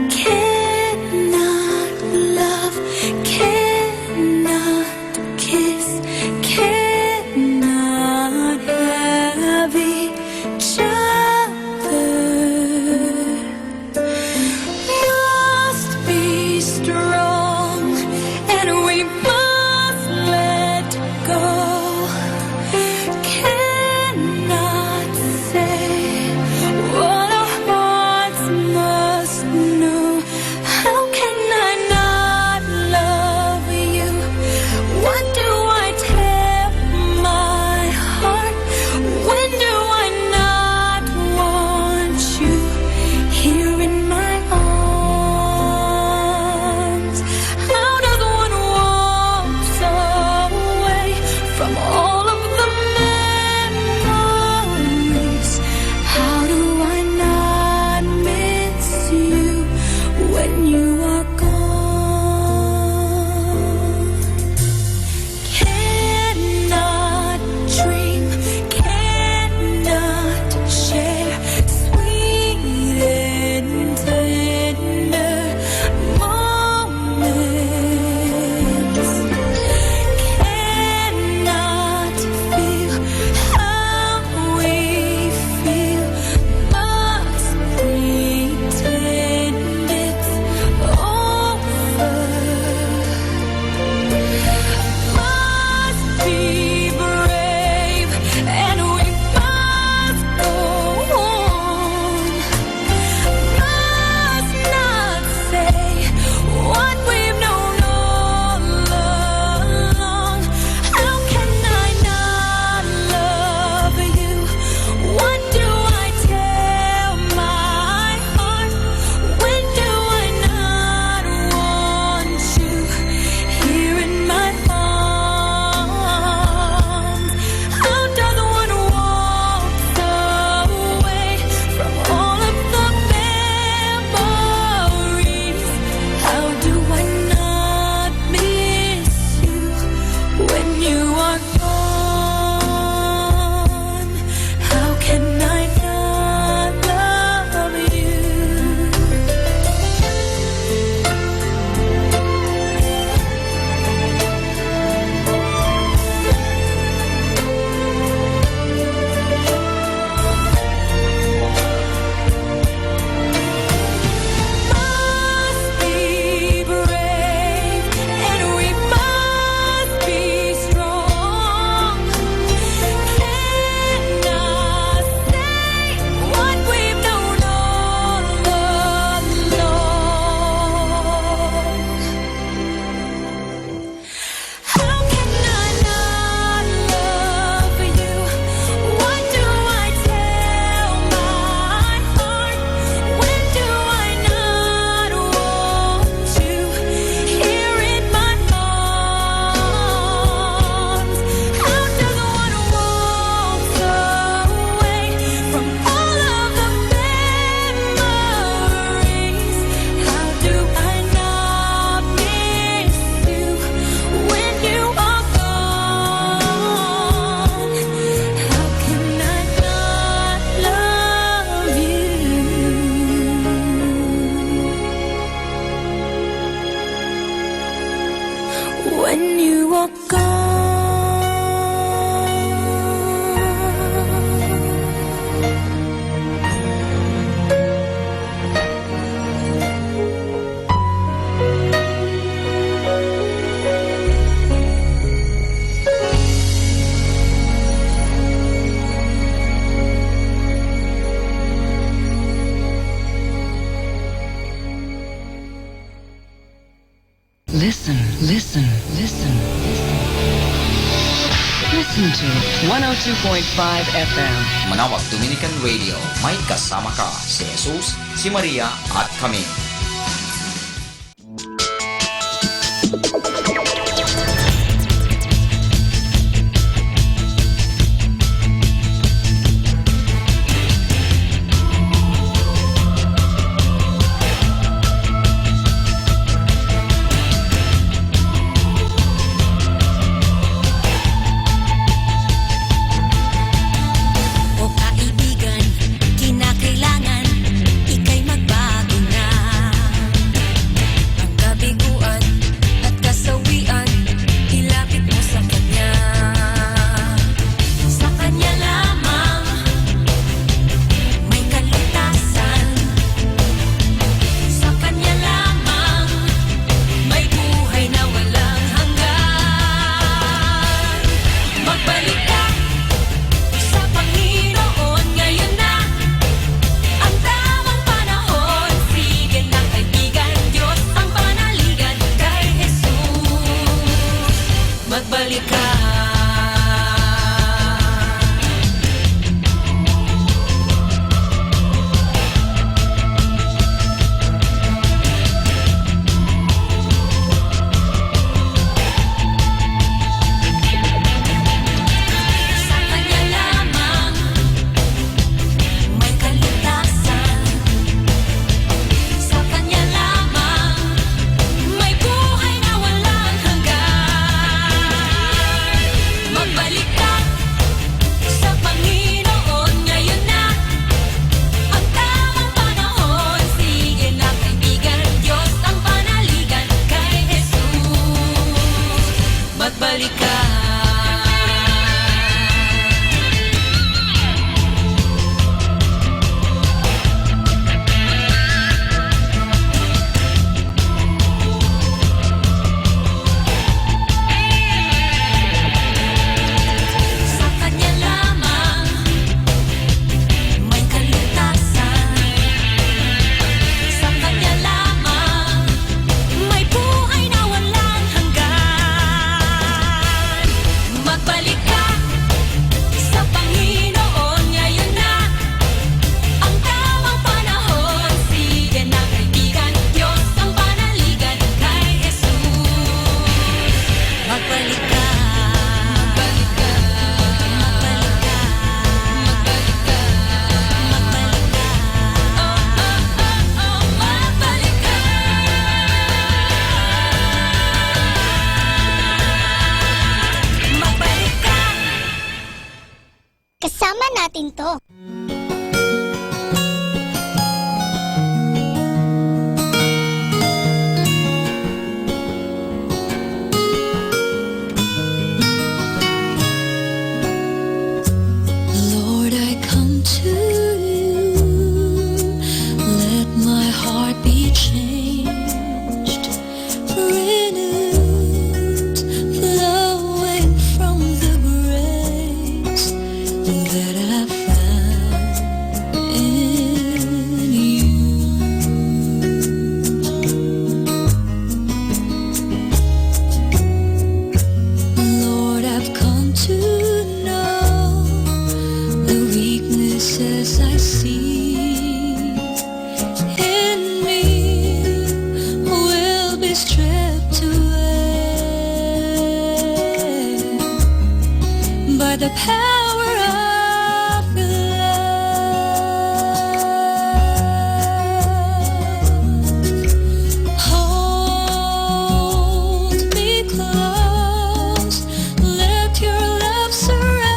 cannot love, cannot kiss, cannot have each other. Must be strong, and we must let go. Cannot say what our hearts must know. How can I not love you? What do I tell my heart? When do I not want you here in my arms? How does one walk When you are gone. Listen, listen, listen, listen. Listen to one oh two point five F M. Manawag Dominican Radio, may kasama ka, si Jesus, si Maria, at kami. O kaibigan, kinakailangan ika'y magbago na. Ang kabiguan at kasawian, ilapit mo sa Kanya. Sa Kanya lamang may kalutasan. Sa Kanya lamang may buhay na walang hanggan. Magbalik ka sa Panginoon ngayon na. Ang tamang panahon, sige na, kaibigan, Diyos ang panaligan kay Jesus. Magbalik ka. Sa Kanya lamang may kalutasan. Sa Kanya lamang may buhay na walang hanggan. Magbalik ka sa Panginoon ngayon na. Ang tamang panahon, sige na, kaibigan, Diyos ang panaligan kay Jesus. Magbalik ka. Sa Kanya lamang may kalutasan. Sa Kanya lamang may buhay na walang hanggan. Magbalik ka sa Panginoon ngayon na. Ang tamang panahon, sige na, kaibigan, Diyos ang panaligan kay Jesus. Magbalik ka. Magbalik ka. Magbalik ka. Magbalik ka. Magbalik ka. Oh, oh, oh, oh, magbalik ka. Magbalik ka. Kasama natin 'to. Lord, I come to you. Let my heart be changed. Renewed, flowing from the grace that I found in you. Lord, I've come to know the weaknesses I see in me will be stripped away by the power of your love. Hold me close, let your love surround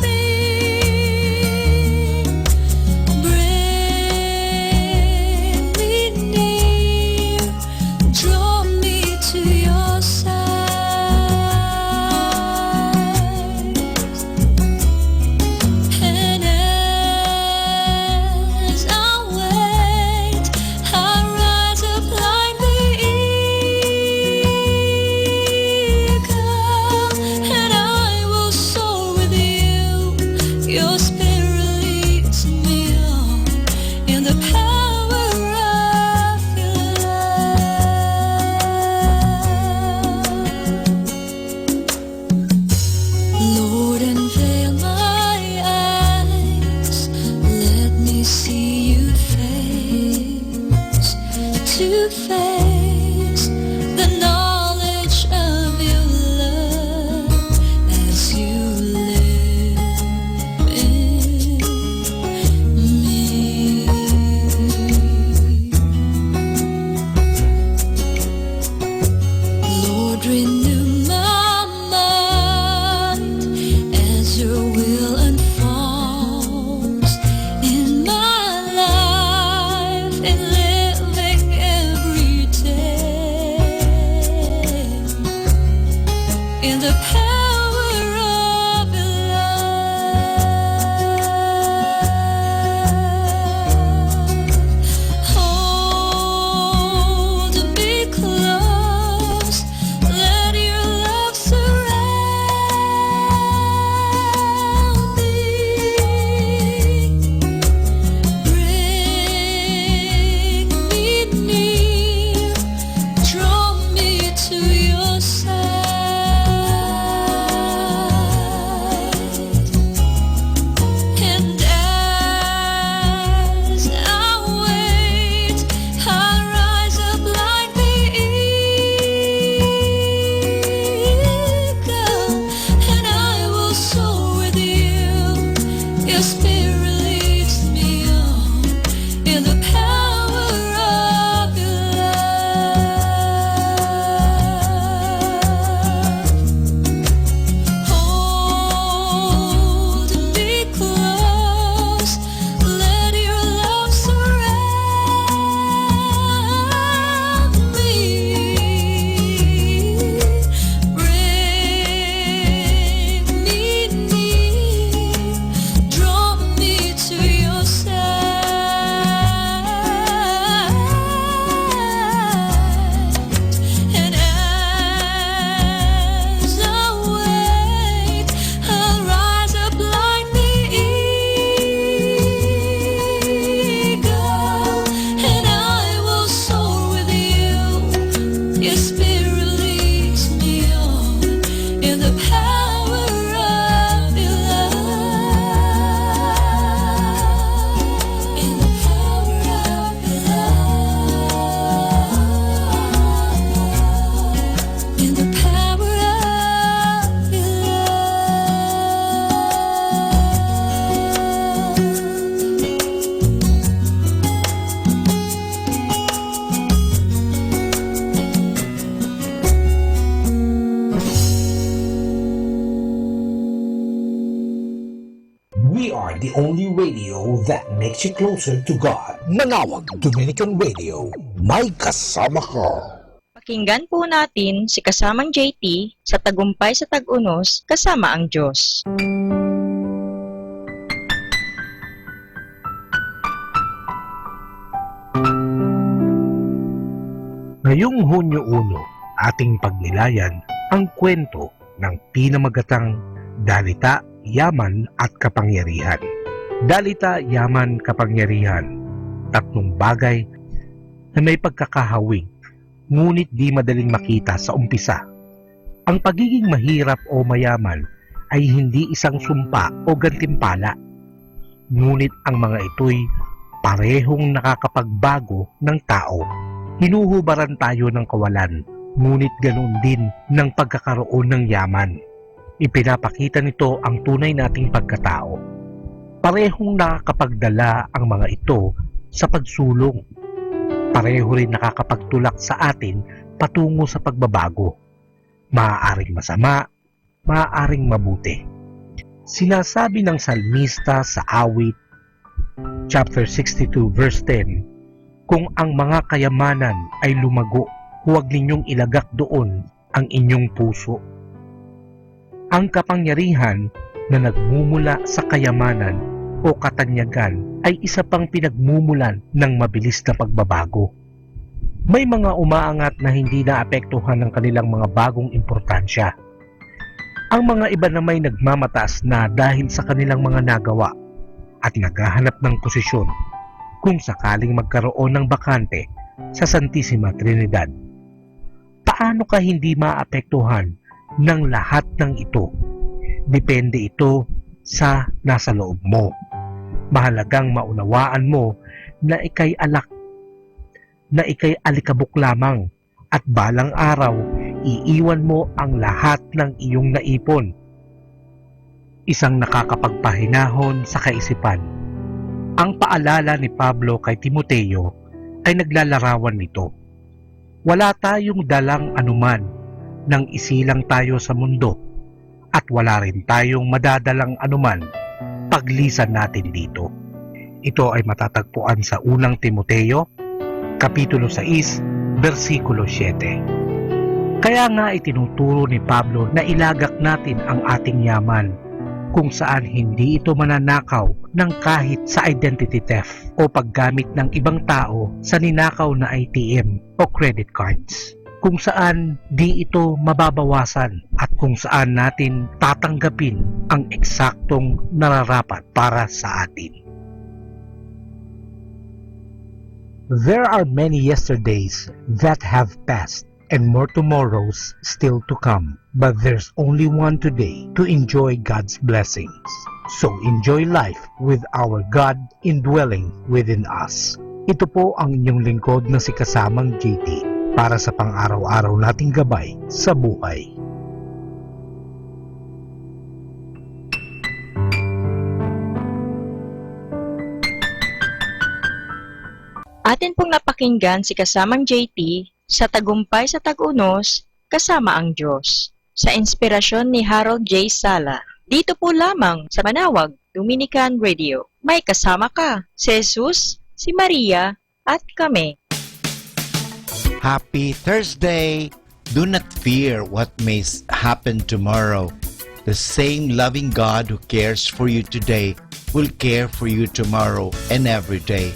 me. Bring me near, draw to face the knowledge of your love as you live in me. Lord, renew my mind as your will unfolds in my life and living every day in the power of your love. Hold me close, let your love surround me. Bring me near, draw me to your side. And as I wait, I'll rise up like the eagle, and I will soar with you. Your spirit leads me on in the power of your love. Hold me close, let your love surround me. Bring me near, draw me to your side. And as I wait, I'll rise up like the eagle, and I will soar with you. Your spirit leads me on in the power of your love. In the power of your love. In the power of your love. We are the only radio that makes you closer to God. Manawag Dominican Radio, may kasama ka. Pakinggan po natin si kasamang J T sa Tagumpay sa Tag-unos, kasama ang Diyos. Ngayong Hunyo uno, ating pagnilayan ang kuwento ng pinamagatang dalita, yaman, at kapangyarihan. Dalita, yaman, kapangyarihan. Tatlong bagay na may pagkakahawig, ngunit di madaling makita sa umpisa. Ang pagiging mahirap o mayaman ay hindi isang sumpa o gantimpala. Ngunit ang mga ito'y parehong nakakapagbago ng tao. Hinuhubaran tayo ng kawalan, ngunit ganoon din ng pagkakaroon ng yaman. Ipinapakita nito ang tunay nating pagkatao. Parehong nakakapagdala ang mga ito sa pagsulong. Pareho rin nakakapagtulak sa atin patungo sa pagbabago. Maaaring masama, maaaring mabuti. Sinasabi ng salmista sa Awit, chapter sixty-two, verse ten, "Kung ang mga kayamanan ay lumago, huwag ninyong ilagak doon ang inyong puso." Ang kapangyarihan na nagmumula sa kayamanan o katanyagan ay isa pang pinagmumulan ng mabilis na pagbabago. May mga umaangat na hindi naapektuhan ng kanilang mga bagong importansya. Ang mga iba namay nagmamataas na dahil sa kanilang mga nagawa at naghahanap ng posisyon kung sakaling magkaroon ng bakante sa Santisima Trinidad. Paano ka hindi maapektuhan ng lahat ng ito? Depende ito sa nasa loob mo. Mahalagang maunawaan mo na ikay alak na ikay alikabok lamang, at balang araw, iiwan mo ang lahat ng iyong naipon. Isang nakakapagpahinahon sa kaisipan. Ang paalala ni Pablo kay Timoteo ay naglalarawan nito. Wala tayong dalang anuman nang isilang tayo sa mundo, at wala rin tayong madadalang anuman paglisan natin dito. Ito ay matatagpuan sa unang Timoteo, Kapitulo sais, bersikulo siete. Kaya nga itinuturo ni Pablo na ilagak natin ang ating yaman, kung saan hindi ito mananakaw ng kahit sa identity theft o paggamit ng ibang tao sa ninakaw na A T M o credit cards, kung saan di ito mababawasan at kung saan natin tatanggapin ang eksaktong nararapat para sa atin. There are many yesterdays that have passed and more tomorrows still to come. But there's only one today to enjoy God's blessings. So enjoy life with our God indwelling within us. Ito po ang inyong lingkod na si Kasamang J T para sa pang-araw-araw nating gabay sa buhay. Atin pong napakinggan si Kasamang J T sa Tagumpay sa Tag-unos, Kasama ang Diyos, sa inspirasyon ni Harold J. Sala. Dito po lamang sa Manawag Dominican Radio. May kasama ka, si Jesus, si Maria, at kami. Happy Thursday! Do not fear what may s- happen tomorrow. The same loving God who cares for you today will care for you tomorrow and every day.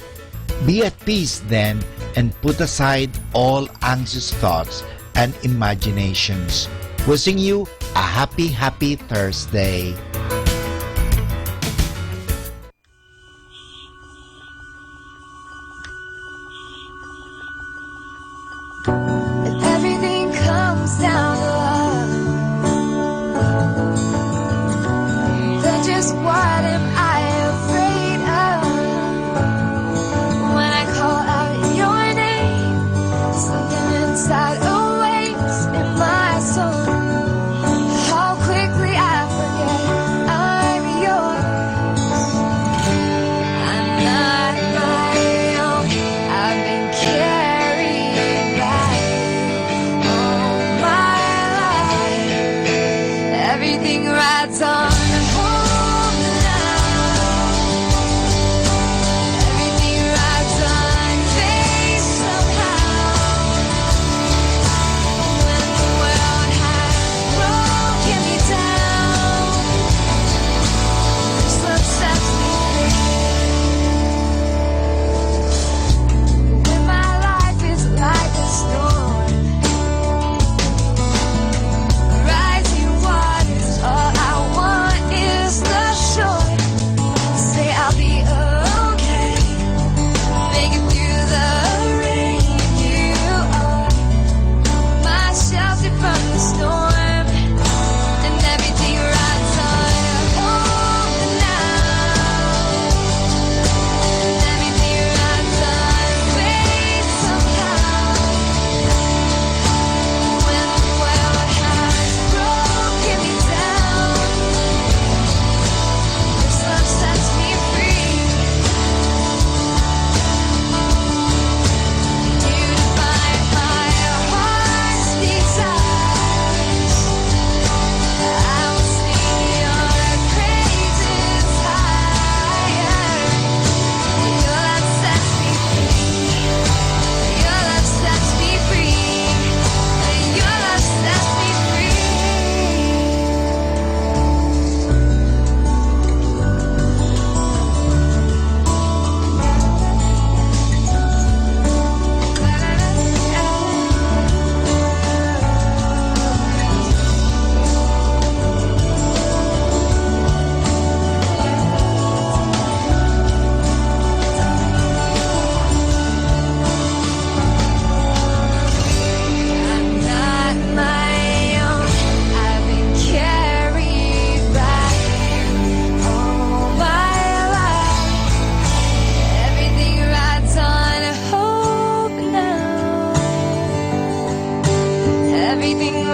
Be at peace then and put aside all anxious thoughts and imaginations. Wishing you a happy, happy Thursday. And everything comes down to love. Then just what am I afraid of? When I call out your name, something inside awakes in my soul. How quickly I forget I'm yours. I'm not my own. I've been carried by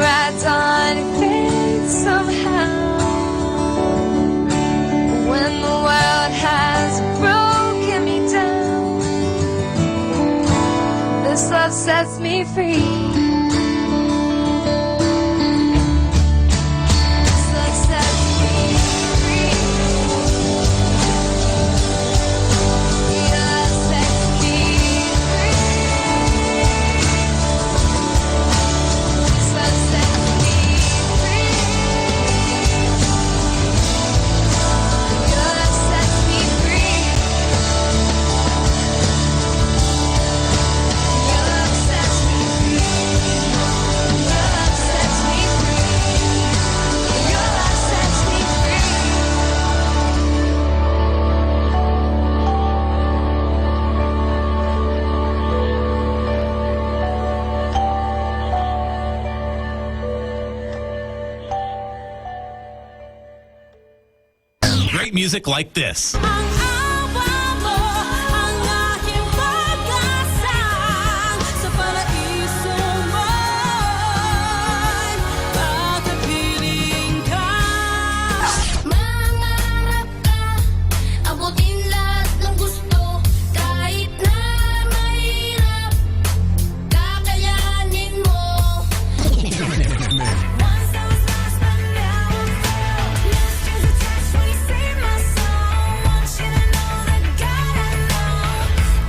Right on faith somehow. When the world has broken me down, this love sets me free. This love sets me free. Your love sets me free. Great music like this. Ang awa mo, ang aking pag-asa, sa paraiso mo'y pakapiling ka. Mangarap ka, abutin lahat ng gusto, kahit na mahirap, kakayanin mo. Once I was lost, but now I'm found. Lost is a test when you save my soul. Want you to know that God, I know,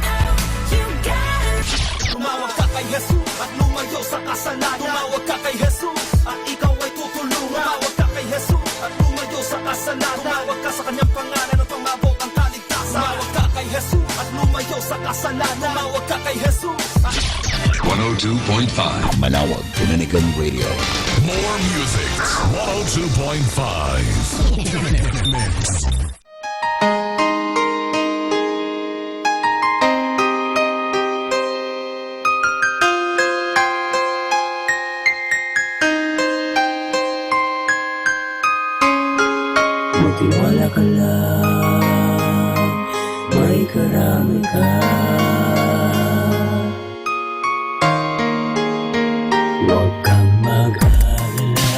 oh, you gotta Tumawag ka kay Jesus at lumayo sa kasalanan. Tumawag ka kay Jesus at ikaw ay tutulungan. Tumawag ka kay Jesus at lumayo sa kasalanan. Tumawag ka sa kanyang pangalan upang maabot ang kaligtasan. Tumawag ka kay Jesus at lumayo sa kasalanan. Tumawag ka kay Jesus at one oh two point five Manawag, Dominican Radio. More music, one oh two point five. Mix. Magtiwala ka lang, may karamay ka. Huwag kang mag-alala,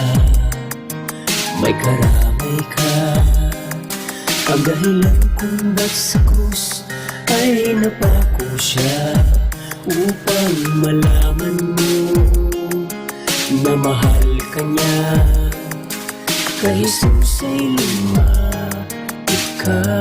may karamay ka. Ang dahilan kung ba't sa krus ay napako siya, upang malaman mo na mahal ka niya. Kay Jesus ay lumapit ka.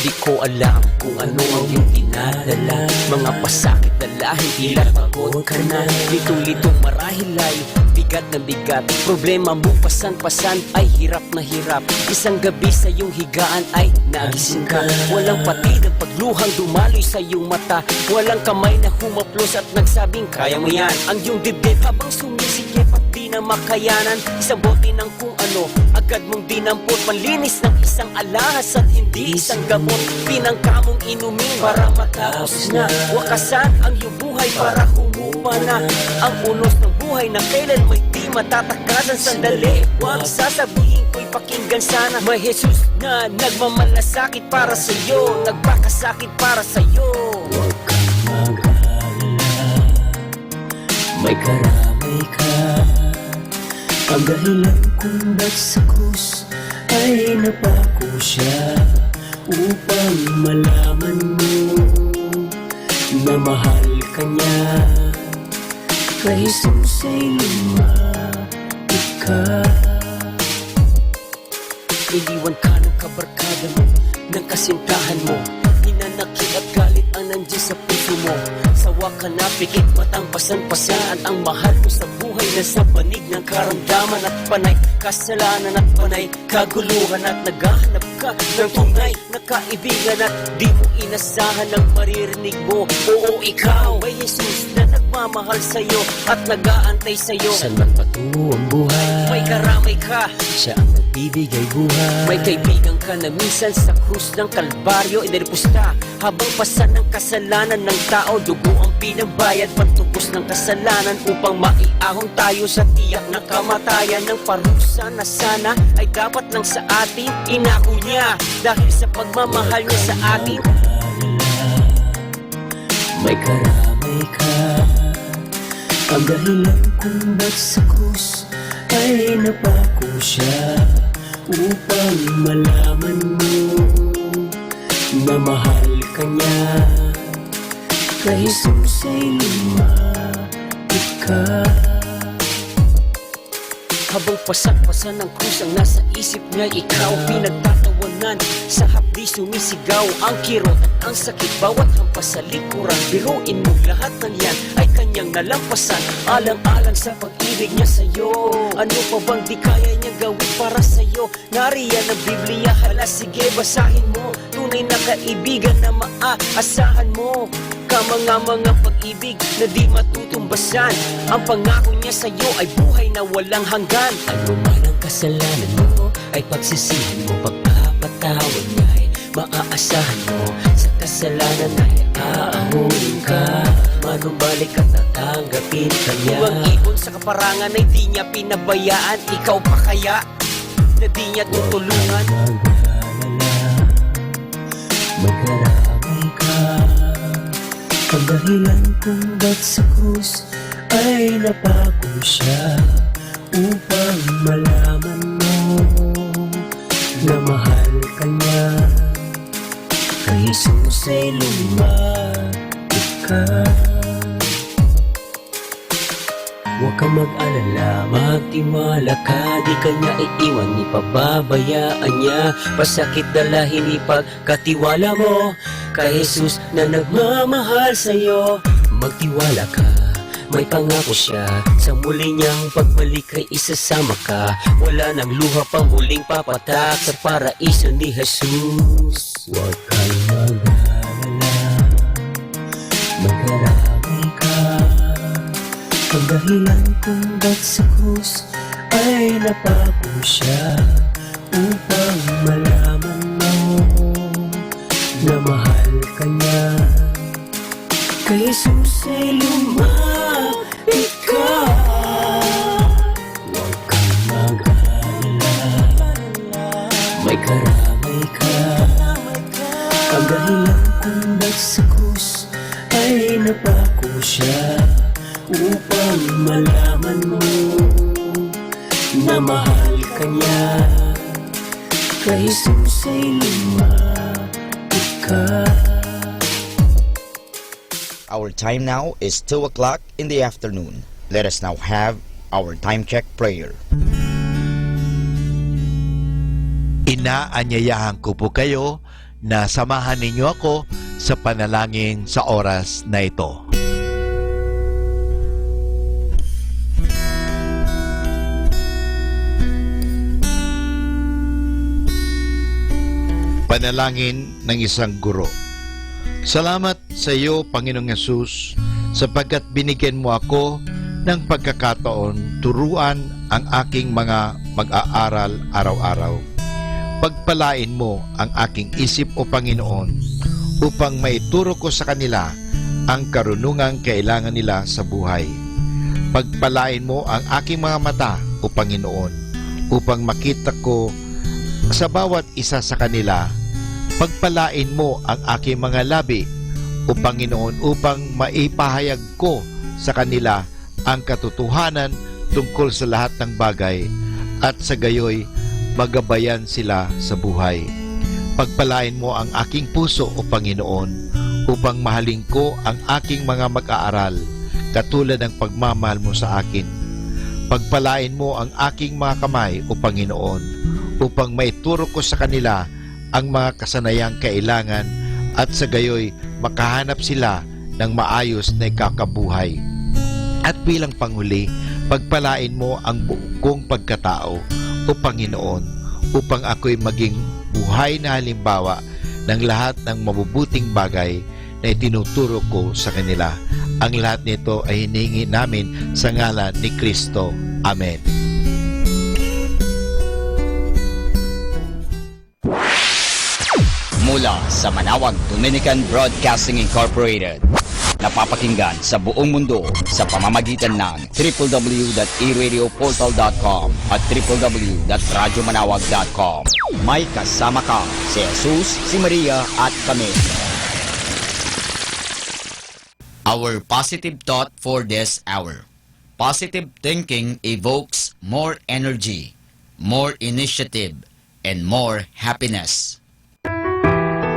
Di ko alam kung ano ang iyong dinadala. Mga pasakit na lahit, tila pagod ka na. Litong-litong marahil ay bigat na bigat. Problema mo pasan-pasan ay hirap na hirap. Isang gabi sa iyong higaan ay nagising ka. Walang patid ang pagluhang dumaloy sa iyong mata. Walang kamay na humaplos at nagsabing, "Kaya mo yan." Ang iyong dibdib habang sumisikip at di na makayanan. Isang bote ng kung ano, agad mong dinampot, panlinis ng isang alahas at hindi isang gamot. Pinangka mong inumin para matapos na. Wakasan ang iyong buhay para humupa na. Ang unos ng buhay na kailan mo'y di matatakasan. Sandali, huwag sasabihin ko'y pakinggan sana. May Jesus na nagmamalasakit para sa'yo, nagpakasakit para sa'yo. Huwag kang mag-alala, may karamay ka. Ang dahilan kung ba't sa krus ay napako siya, upang malaman mo na mahal ka niya. Kay Jesus ay lumapit ka. Iniwan ka ng kabarkada mo, ng kasintahan mo. Hinanakit at galit ang nandiyan sa puso mo. Sawa ka na, pikit matang pasan-pasan ang mahal mo sa buhay na sa banig ng karamdaman at panay kasalanan at panay kaguluhan at naghahanap ka ng tunay na kaibigan at di mo inasahan ang maririnig mo. Oo, ikaw, may Jesus na nagmamahal sa'yo at nag-aantay sa'yo. Saan man patungo ang buhay, may karamay ka. Siya ang nagbibigay buhay. May kaibigan ka na minsan sa krus ng Kalbaryo, inalipusta. Habang pasan ang kasalanan ng tao, dugo ang pinambayad, pantubos ng kasalanan upang maiahon tayo sa tiyak na kamatayan. Ng parusa na sana ay dapat lang sa atin, inako niya dahil sa pagmamahal niya sa atin. May karamay ka. Ang dahilan kung ba't sa krus ay napako siya, upang malaman mo na mahal ka niya. Kay Jesus ay lumapit ka. Habang pasang-pasan ang krus, ang nasa isip niya ikaw. Pinagtatawanan sa hapdi, sumisigaw ang kirot at ang sakit. Bawat hampas sa likuran, biruin mo, lahat ng yan ay kanyang nalampasan. Alang-alang sa pag-ibig niya sa'yo, ano pa bang di kaya niya gawin para sa'yo? Nariyan ang Biblia, hala, sige, basahin mo. Tunay na kaibigan na maaasahan mo. Kamangamang ang pag-ibig na di matutumbasan. Ang pangako niya sa'yo ay buhay na walang hanggan. Ano man ang kasalanan mo, ay pagsisihan mo, pagpapatawad niya ay maaasahan mo. Sa kasalanan ay aahulin ka. Manumbalik ka, tatanggapin ka niya. Kung ang ibon sa kaparangan ay di niya pinabayaan, ikaw pa kaya na di niya tutulungan? Huwag kang mag-alala, magkaramay ka. Ang dahilan kung ba't sa krus ay napako siya, upang malaman mo na mahal ka niya. Kay Jesus ay lumapit ka. Huwag ka mag-alala, magtiwala ka, di ka niya iiwan, ipababayaan niya. Pasakit dalahin ipagkatiwala mo kay Jesus na nagmamahal sa'yo. Magtiwala ka, may pangako siya, sa muli niyang pagbalik ay isasama ka. Wala nang luha pang muling papatak sa paraiso ni Jesus. Huwag kang mag-alala, magkaramay ka. Ang dahilan kung ba't sa krus ay napako siya, upang malaman mo na mahal ka niya. Kay Jesus ay lumapit ka. Huwag kang mag-alala, may karamay ka. Ang dahilan kung ba't sa krus ay napako siya, upang malaman mo na mahal ka niya. Kay Jesus ay lumapit ka. Our time now is two o'clock in the afternoon. Let us now have our time check prayer. Inaanyayahan ko po kayo na samahan ninyo ako sa panalangin sa oras na ito. Panalangin ng isang guro. Salamat sa iyo, Panginoong Yesus, sapagkat binigyan mo ako ng pagkakataon turuan ang aking mga mag-aaral araw-araw. Pagpalain mo ang aking isip, O Panginoon, upang maituro ko sa kanila ang karunungan kailangan nila sa buhay. Pagpalain mo ang aking mga mata, O Panginoon, upang makita ko sa bawat isa sa kanila. Pagpalain mo ang aking mga labi, O Panginoon, upang maipahayag ko sa kanila ang katotohanan tungkol sa lahat ng bagay, at sa gayoy magabayan sila sa buhay. Pagpalain mo ang aking puso, O Panginoon, upang mahalin ko ang aking mga mag-aaral, katulad ng pagmamahal mo sa akin. Pagpalain mo ang aking mga kamay, O Panginoon, upang maituro ko sa kanila ang mga kasanayan kailangan, at sa gayoy makahanap sila ng maayos na ikakabuhay. At bilang panghuli, pagpalain mo ang buong kong pagkatao, O Panginoon, upang ako'y maging buhay na halimbawa ng lahat ng mabubuting bagay na itinuturo ko sa kanila. Ang lahat nito ay hinihingi namin sa ngalan ni Cristo. Amen. Mula sa Manawag Dominican Broadcasting Incorporated, napapakinggan sa buong mundo sa pamamagitan ng triple w dot e radio portal dot com at triple w dot radyo manawag dot com. May kasama ka, si Jesus, si Maria, at kami. Our positive thought for this hour. Positive thinking evokes more energy, more initiative, and more happiness.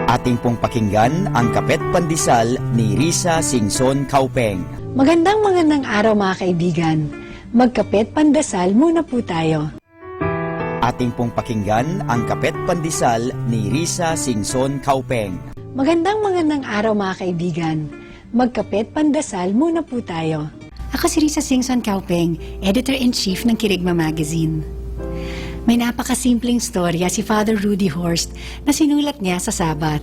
Atin pong pakinggan ang Kapet Pandesal ni Risa Singson Kaupeng. Magandang, magandang araw, mga kaibigan. Magkapet pandesal muna po tayo. Atin pong pakinggan ang Kapet Pandesal ni Risa Singson Kaupeng. Magandang, magandang araw, mga kaibigan. Magkapet pandesal muna po tayo. Ako si Risa Singson Kaupeng, Editor-in-Chief ng Kerygma Magazine. May napakasimpleng istorya si Father Rudy Horst na sinulat niya sa Sabat.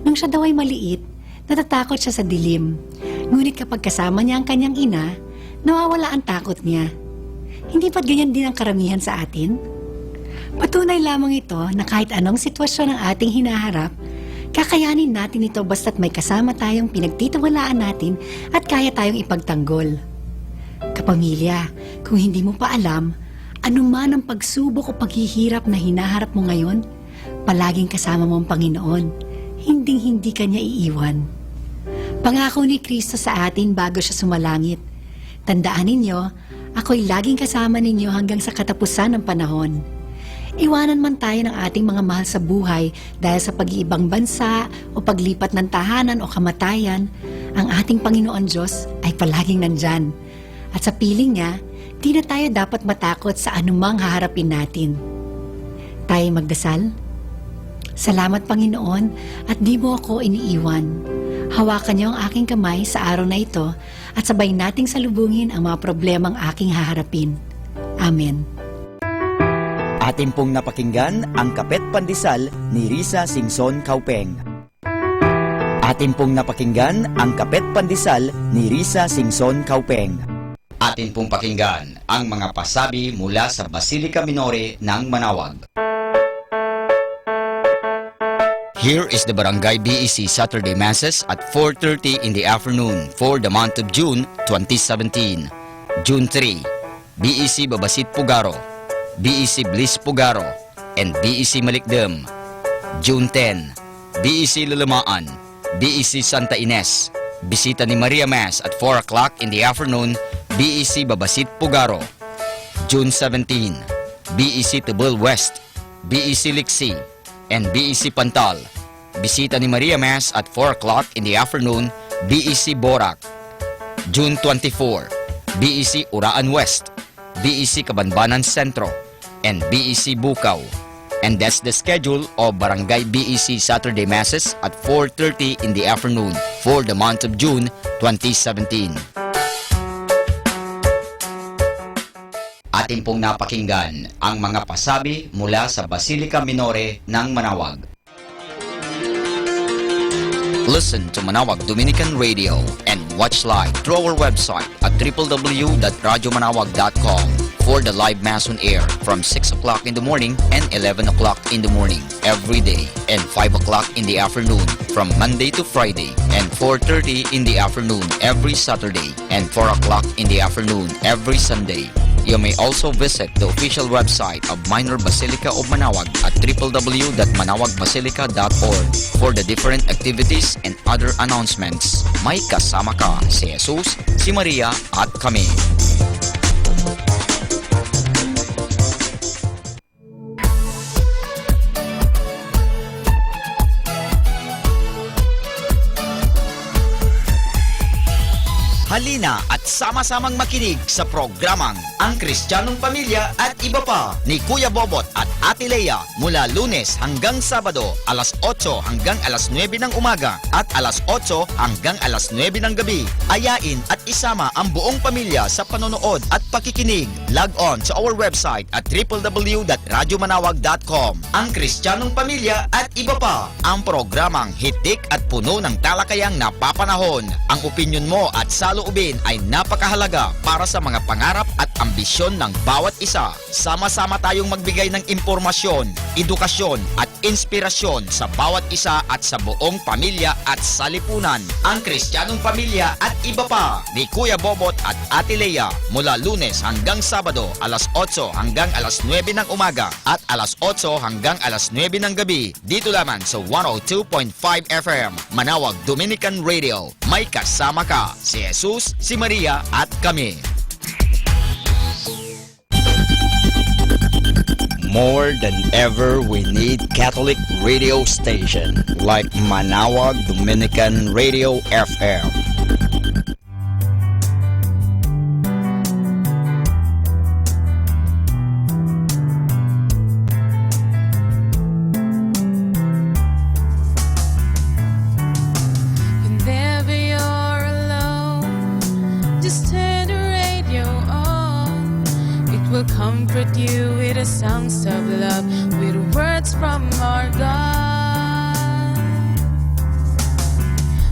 Nung siya daw ay maliit, natatakot siya sa dilim. Ngunit kapag kasama niya ang kanyang ina, nawawala ang takot niya. Hindi ba't ganyan din ang karamihan sa atin? Patunay lamang ito na kahit anong sitwasyon ang ating hinaharap, kakayanin natin ito basta't may kasama tayong pinagtitiwalaan natin at kaya tayong ipagtanggol. Kapamilya, kung hindi mo pa alam, anuman ang pagsubok o paghihirap na hinaharap mo ngayon, palaging kasama mo ang Panginoon. Hinding-hindi ka niya iiwan. Pangako ni Cristo sa atin bago siya sumalangit. Tandaan ninyo, ako'y laging kasama ninyo hanggang sa katapusan ng panahon. Iwanan man tayo ng ating mga mahal sa buhay dahil sa pag-iibang bansa o paglipat ng tahanan o kamatayan, ang ating Panginoon Diyos ay palaging nandyan. At sa piling niya, di na tayo dapat matakot sa anumang haharapin natin. Tayo magdasal. Salamat, Panginoon, at di mo ako iniiwan. Hawakan niyo ang aking kamay sa araw na ito at sabay nating salubungin ang mga problemang aking haharapin. Amen. Atin pong napakinggan ang Kapet Pandesal ni Risa Singson Kaupeng. Atin pong napakinggan ang Kapet Pandesal ni Risa Singson Kaupeng. Atin pong pakinggan ang mga pasabi mula sa Basilica Minore ng Manawag. Here is the Barangay B E C Saturday Masses at four thirty in the afternoon for the month of June twenty seventeen. June three, B E C Babasit Pugaro, B E C Bliss Pugaro, and B E C Malikdem. June ten, B E C Lalamaan, B E C Santa Ines, Bisita ni Maria Mass at four o'clock in the afternoon, B E C Babasit Pugaro. June seventeen, B E C Tebel West, B E C Liksi, and B E C Pantal. Bisita ni Maria Mass at four o'clock in the afternoon, B E C Borac. June twenty-four, B E C Uraan West, B E C Kabanbanan Sentro, and B E C Bukaw. And that's the schedule of Barangay B E C Saturday Masses at four thirty in the afternoon for the month of June twenty seventeen. Atin pong napakinggan ang mga pasabi mula sa Basilica Minore ng Manawag. Listen to Manawag Dominican Radio and watch live through our website at triple W dot radyo manawag dot com for the live mass on air from six o'clock in the morning and eleven o'clock in the morning every day, and five o'clock in the afternoon from Monday to Friday, and four thirty in the afternoon every Saturday, and four o'clock in the afternoon every Sunday. You may also visit the official website of Minor Basilica of Manawag at triple W dot manawag basilica dot org for the different activities and other announcements. May kasama ka, si Jesus, si Maria, at kami. Halina at sama-samang makinig sa programang Ang Kristiyanong Pamilya at Iba Pa ni Kuya Bobot at Ate Lea mula Lunes hanggang Sabado, alas otso hanggang alas nuebe ng umaga at alas otso hanggang alas nuebe ng gabi. Ayain at isama ang buong pamilya sa panonood at pakikinig. Log on to our website at triple W dot radyo manawag dot com. Ang Kristiyanong Pamilya at Iba Pa, ang programang hitik at puno ng talakayang napapanahon. Ang opinyon mo at saloobin ay napakahalaga para sa mga pangarap at ambisyon ng bawat isa. Sama-sama tayong magbigay ng impormasyon, edukasyon, at inspirasyon sa bawat isa at sa buong pamilya at sa lipunan. Ang Kristiyanong Pamilya at Iba Pa ni Kuya Bobot at Ate Lea, mula Lunes hanggang Sabado, alas otso hanggang alas nuebe ng umaga at alas otso hanggang alas nuebe ng gabi, dito lamang sa one oh two point five F M, Manawag Dominican Radio. May kasama ka, si Jesus, si Maria, at kami. More than ever, we need Catholic radio station like Manawag Dominican Radio F M. Whenever you're alone, just turn the radio on. It will comfort you with the songs of love, with words from our God.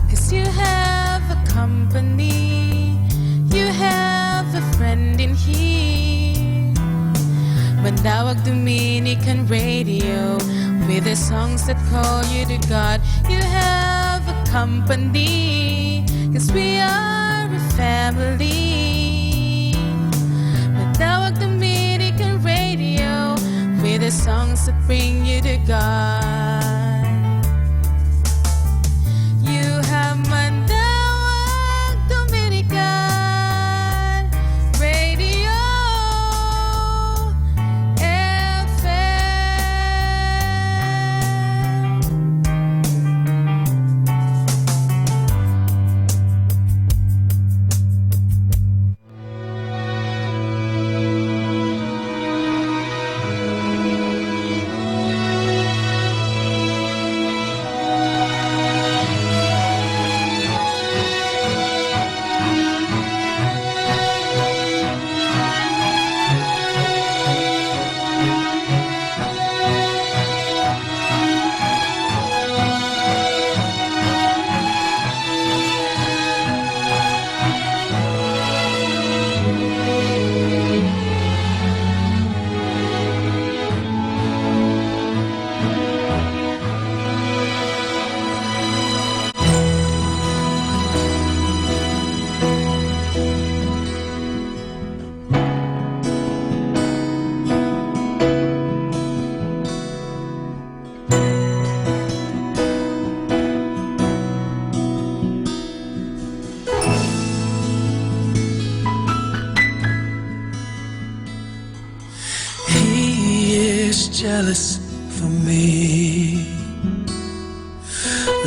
'Cause you have a company, you have a friend in here. Manawag Dominican Radio, with the songs that call you to God. You have a company, 'cause we are a family. Manawag Dominican Radio, with the songs that bring you to God. You have Manawag Dominican Radio F M. He is jealous for me.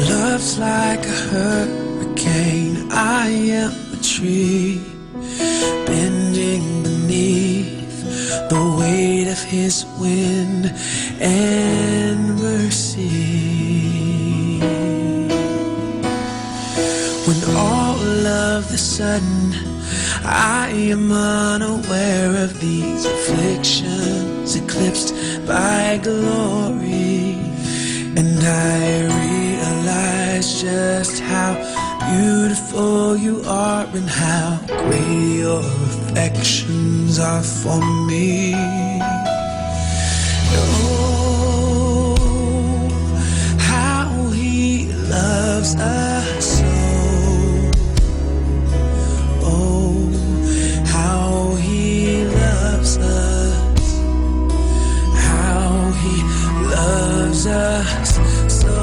Love's like a hurricane. I am a tree bending beneath the weight of his wind and mercy. When all of a sudden I am unaware of these afflictions, eclipsed by glory, and I realize just how beautiful you are and how great your affections are for me. Oh, how he loves us so. Oh, how he loves us. How he loves us so.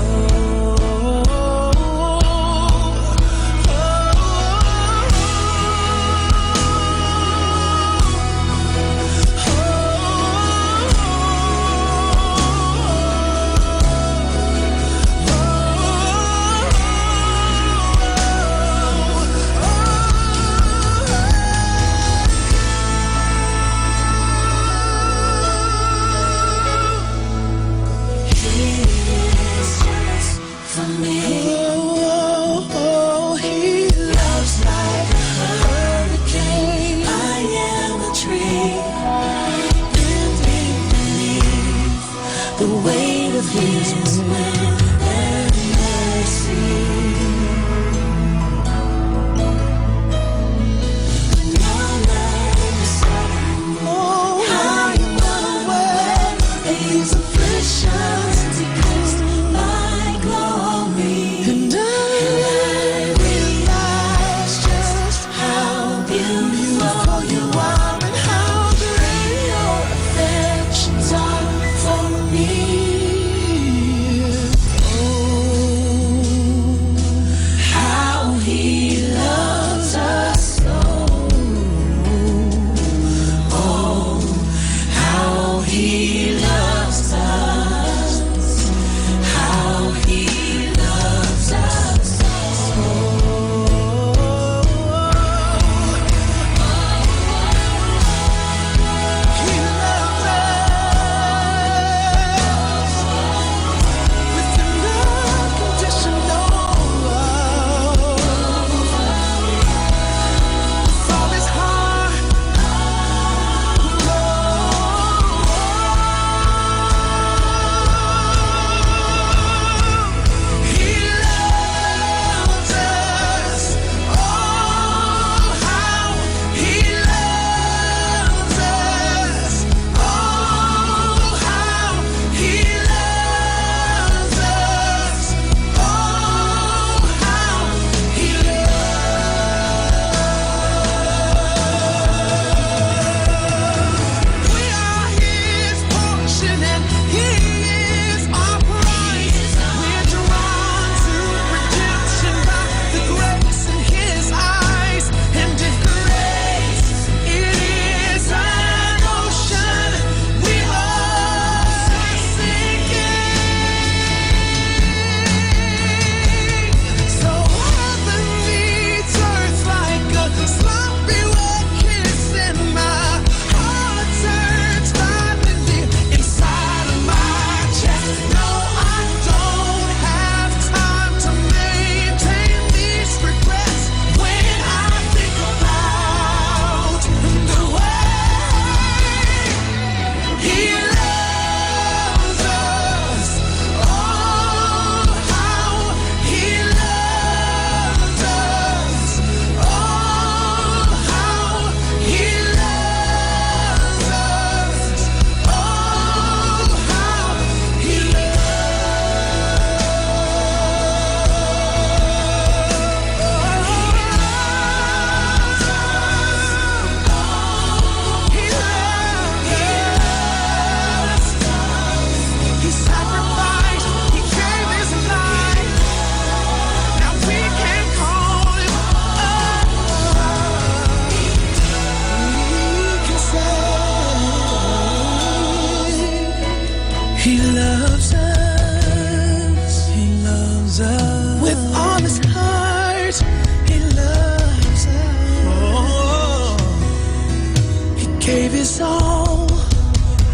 Gave his all.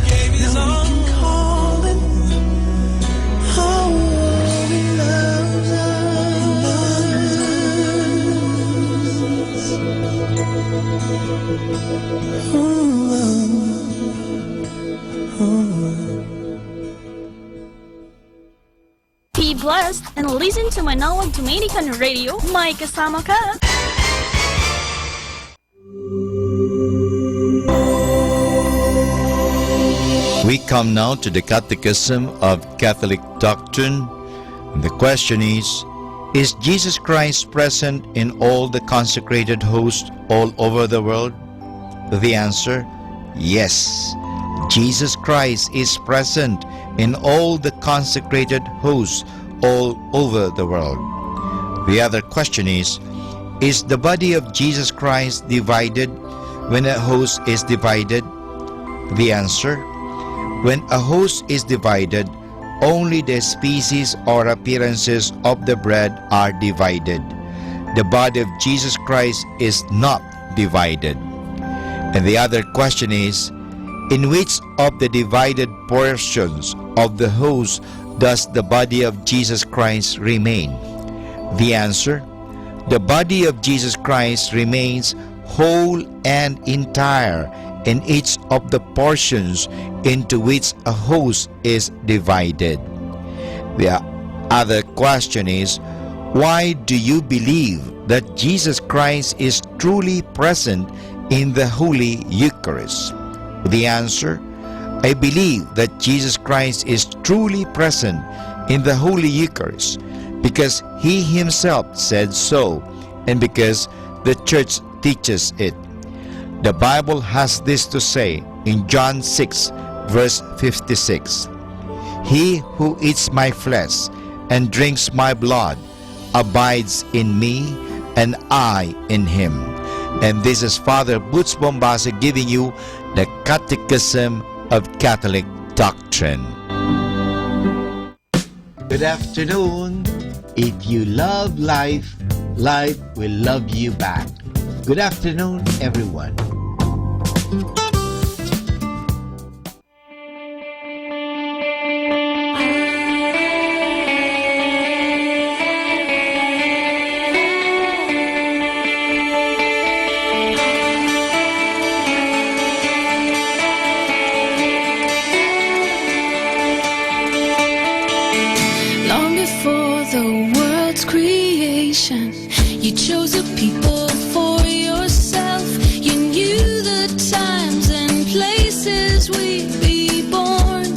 Gave his all. Now we can call him. Oh, he loves us. Oh, oh, oh. Be blessed and listen to Manaoag Dominican Radio. May kasama ka. We come now to the Catechism of Catholic Doctrine. The question is, is Jesus Christ present in all the consecrated hosts all over the world? The answer, yes. Jesus Christ is present in all the consecrated hosts all over the world. The other question is, is the body of Jesus Christ divided when a host is divided? The answer, when a host is divided, only the species or appearances of the bread are divided. The body of Jesus Christ is not divided. And the other question is, in which of the divided portions of the host does the body of Jesus Christ remain? The answer, the body of Jesus Christ remains whole and entire in each of the portions into which a host is divided. The other question is, why do you believe that Jesus Christ is truly present in the Holy Eucharist? The answer, I believe that Jesus Christ is truly present in the Holy Eucharist because he himself said so and because the Church teaches it. The Bible has this to say in John six, verse fifty-six, "He who eats my flesh and drinks my blood abides in me, and I in him." And this is Father Butch Bombase giving you the Catechism of Catholic Doctrine. Good afternoon. If you love life, life will love you back. Good afternoon, everyone. Long before the world's creation, you chose a people for yourself. You knew the times and places we'd be born.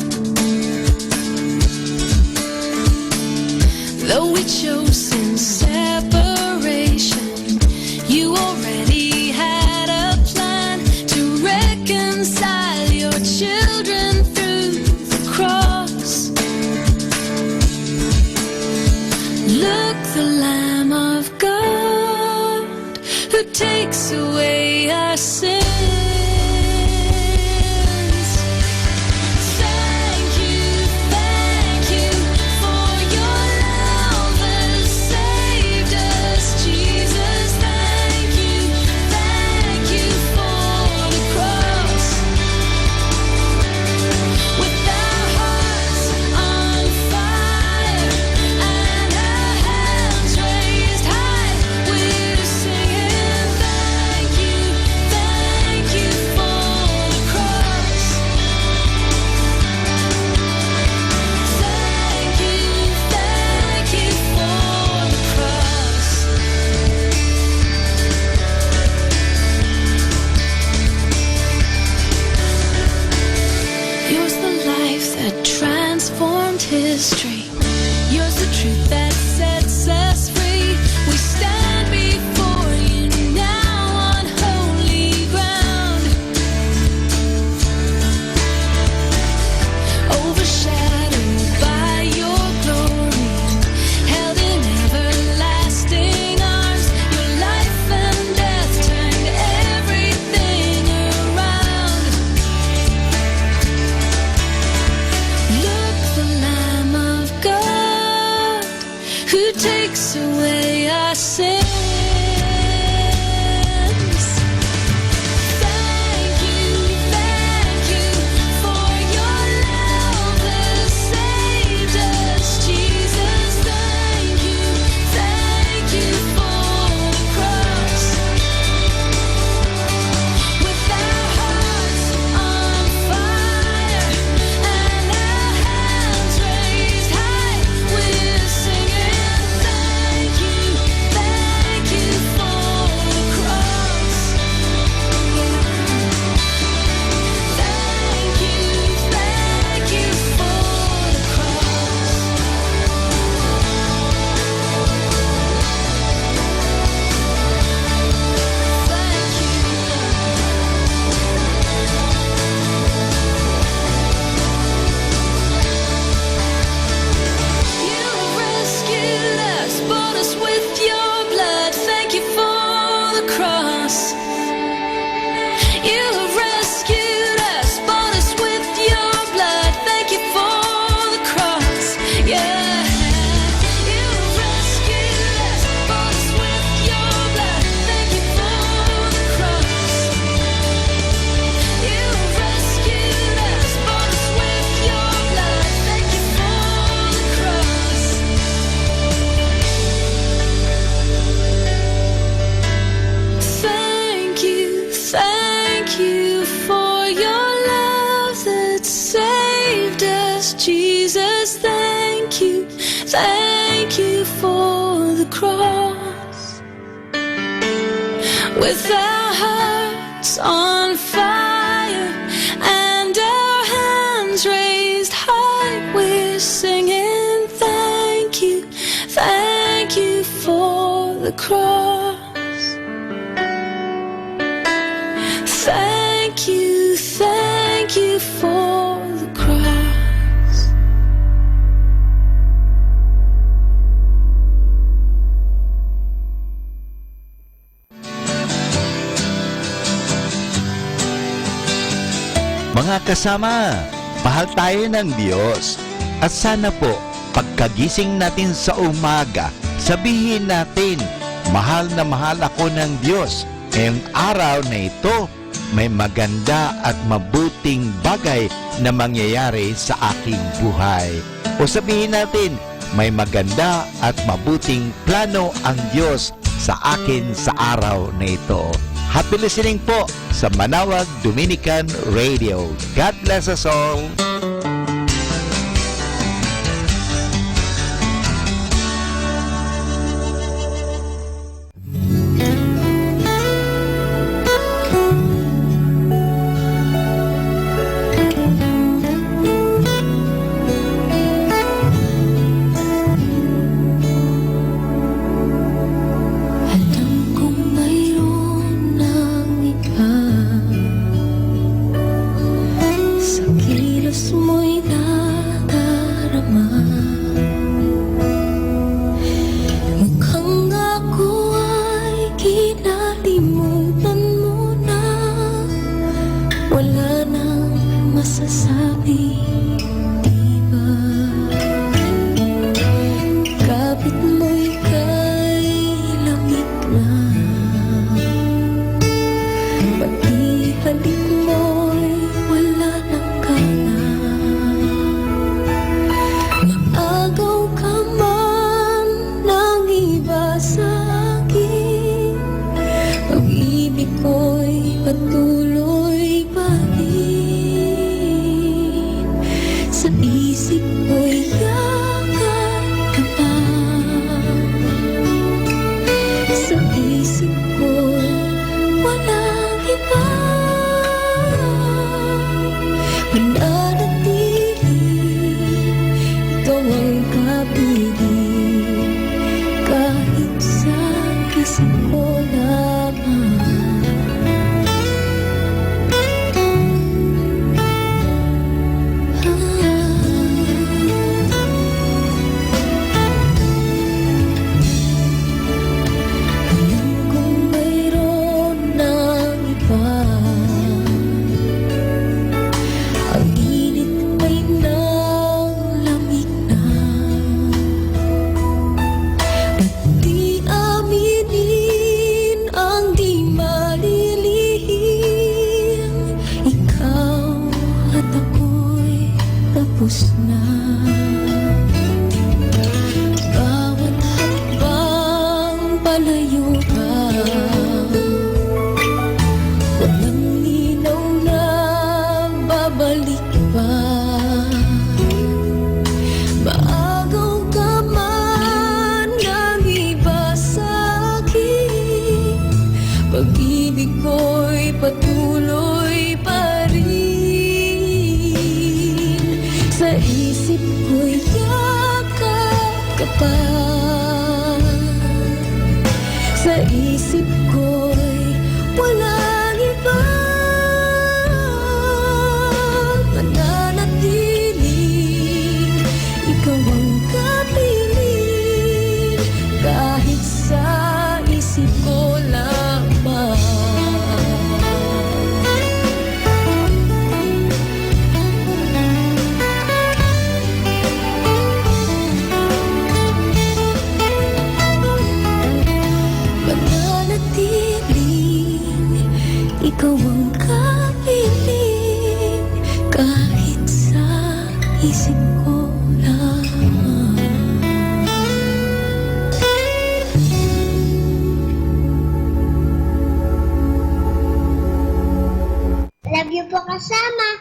Though we chose sin separation, you already had a plan to reconcile your children through the cross. Look, the Lamb of God who takes away our sins. Thank you, thank you for your love that saved us, Jesus. Thank you, thank you for the cross. With our hearts on fire and our hands raised high, we're singing, "Thank you, thank you for the cross. Thank you, thank you for the cross." Yours the life that transformed history. Yours the truth that sets us free. We stand before you now on holy ground, overshadowed by your glory, held in everlasting arms. Your life and death turned everything around. Look, the Lamb of God With our hearts on fire and our hands raised high, we're singing, "Thank you, thank you for the cross. Thank you, thank you for the cross." Mga kasama, mahal tayo ng Diyos. At sana po, pagkagising natin sa umaga, sabihin natin, "Mahal na mahal ako ng Diyos. Ngayong araw na ito, may maganda at mabuting bagay na mangyayari sa aking buhay." O sabihin natin, "May maganda at mabuting plano ang Diyos sa akin sa araw na ito." Happy listening po sa Manawag Dominican Radio. God bless us all. Alam kong mayroon nang iba sa kilos mo'y nadarama. Mukhang ako ay kinalimutan mo na. Wala nang masasabi, di ba? Kapit mo'y kay lamig na. Pati halik mo'y wala nang gana. Maagaw ka man ng iba sa akin, pag-ibig ko'y patuloy pa rin. Sa isip ko'y yakap ka pa. Sa isip ko'y walang iba. Mananatili, ikaw ang kapiling, kahit sa isip ko lamang. Alam kong mayroon nang iba. Ang init ay naglamig na. Di aminin ang di malilihim. Ikaw at ako'y tapos na. Bawat hakbang palayo ka, walang linaw na babalik pa. Maagaw ka man ng iba sa akin, pag-ibig ko'y patuloy pa rin. Sa isip ko'y yakap ka pa. Sa isip ko'y walang iba. Mananatili, ikaw ang kapiling, kahit sa isip ko lamang. Mananatiling ikaw ang kapiling, kahit sa isip ko lamang. Love you po, kasama.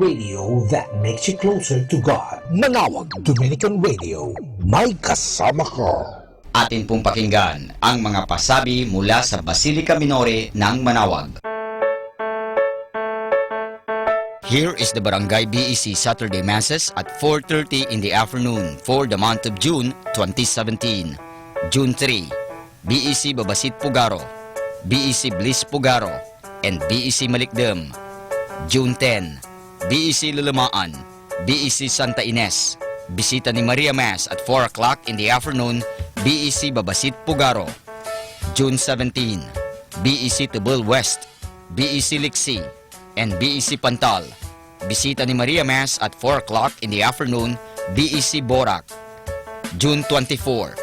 Radio that makes you closer to God. Manawag Dominican Radio, may kasama ka. Atin pong pakinggan ang mga pasabi mula sa Basilica Minore ng Manawag. Here is the Barangay B E C Saturday Masses at four thirty in the afternoon for the month of June twenty seventeen. June three, B E C Babasit Pugaro, B E C Bliss Pugaro, and B E C Malikdem. June ten, B E C Lalamaan, B E C Santa Ines. Bisita ni Maria Mass at four o'clock in the afternoon, B E C Babasit Pugaro. June seventeen, B E C Tubel West, B E C Liksi, and B E C Pantal. Bisita ni Maria Mass at four o'clock in the afternoon, B E C Borac. June twenty-four,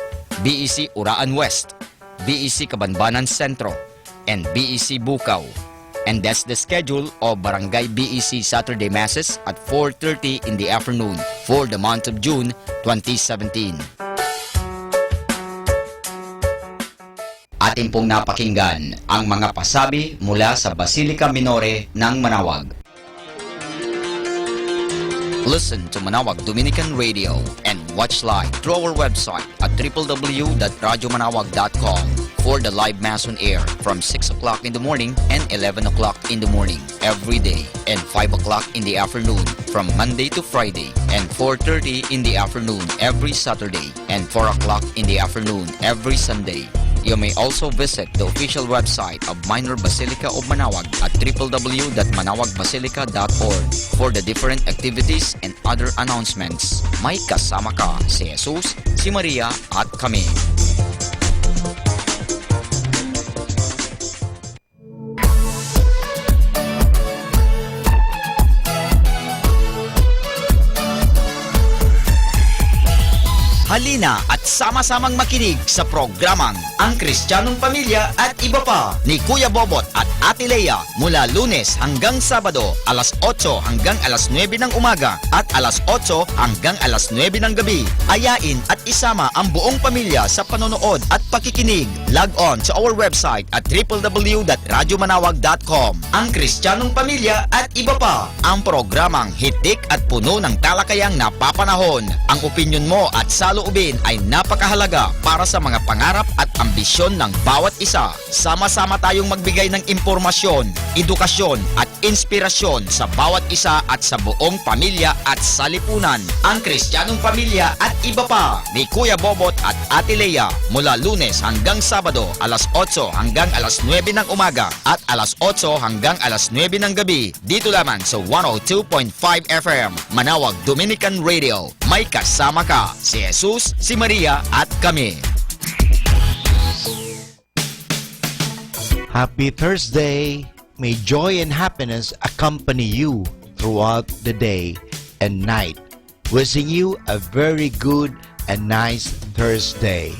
B E C Uraan West, B E C Kabanbanan Sentro, and B E C Bukaw. And that's the schedule of Barangay B E C Saturday Masses at four thirty in the afternoon for the month of June twenty seventeen. Atin pong napakinggan ang mga pasabi mula sa Basilica Minore ng Manawag. Listen to Manawag Dominican Radio and watch live through our website at triple W dot radyo manawag dot com for the live mass on air from six o'clock in the morning and eleven o'clock in the morning every day, and five o'clock in the afternoon from Monday to Friday, and four thirty in the afternoon every Saturday, and four o'clock in the afternoon every Sunday. You may also visit the official website of Minor Basilica of Manawag at triple W dot manawag basilica dot org for the different activities and other announcements. May kasama ka si Jesus, si Maria, at kami. Halina at sama-samang makinig sa programang Ang Kristiyanong Pamilya at Iba Pa ni Kuya Bobot at Ate Lea mula Lunes hanggang Sabado, alas otso hanggang alas nuebe ng umaga at alas otso hanggang alas nuebe ng gabi. Ayain at isama ang buong pamilya sa panonood at pakikinig. Log on to our website at triple W dot radyo manawag dot com. Ang Kristiyanong Pamilya at Iba Pa, ang programang hitik at puno ng talakayang napapanahon. Ang opinyon mo at saloobin ay napakahalaga para sa mga pangarap at ambisyon ng bawat isa. Sama-sama tayong magbigay ng impormasyon, edukasyon, at inspirasyon sa bawat isa at sa buong pamilya at salipunan. Ang Kristiyanong Pamilya at Iba Pa ni Kuya Bobot at Ate Lea, mula Lunes hanggang Sabado, alas otso hanggang alas nuebe ng umaga at alas otso hanggang alas nuebe ng gabi, dito lamang sa one oh two point five F M, Manawag Dominican Radio. May kasama ka, si Jesus, si Maria, at kami. Happy Thursday! May joy and happiness accompany you throughout the day and night. Wishing you a very good and nice Thursday.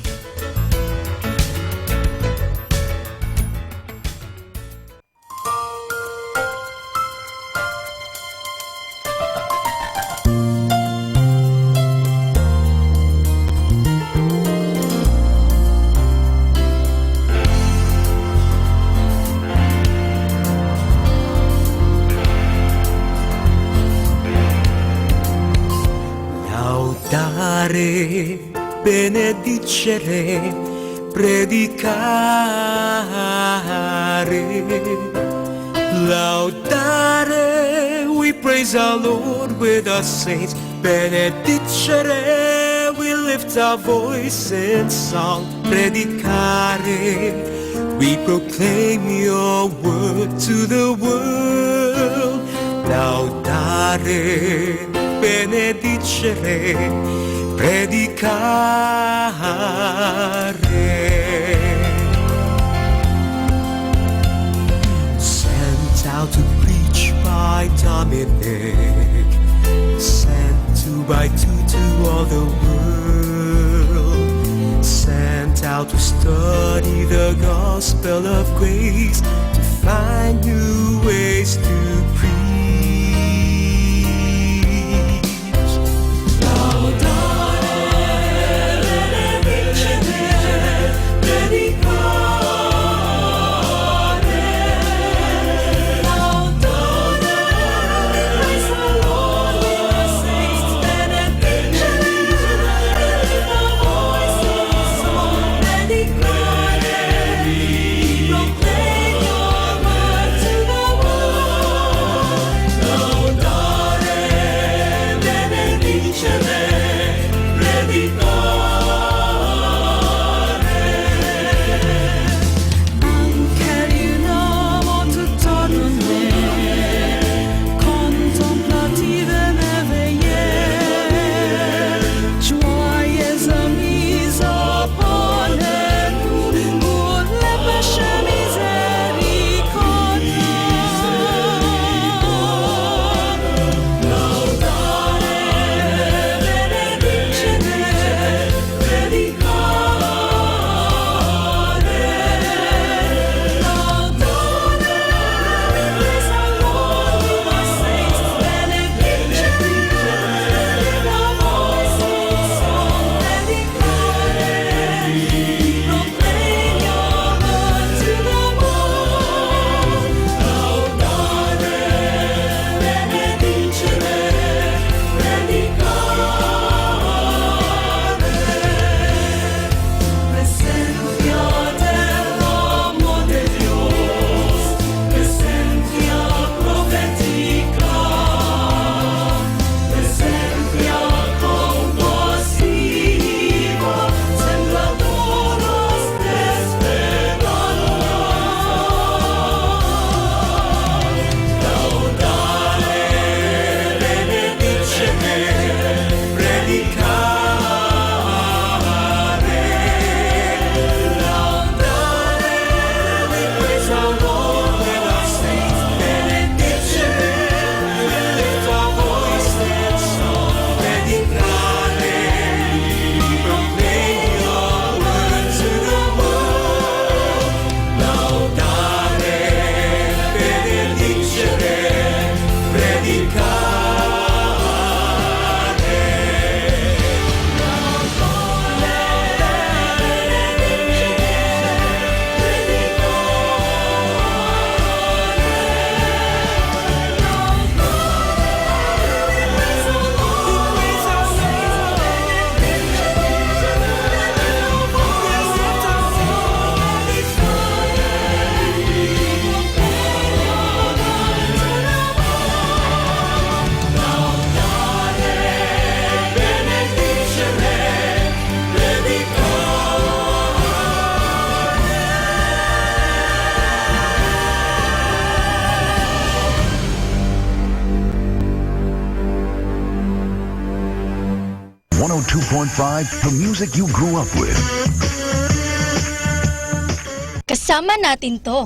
Laudare, benedicere, predicare. Laudare, we praise our Lord with our saints. Benedicere, we lift our voice in song. Predicare, we proclaim your word to the world. Laudare, benedicere, predicare. Sent out to preach by Dominic, sent two by two to all the world, sent out to study the gospel of grace, to find new ways to preach. One oh two point five, the music you grew up with. Kasama natin 'to.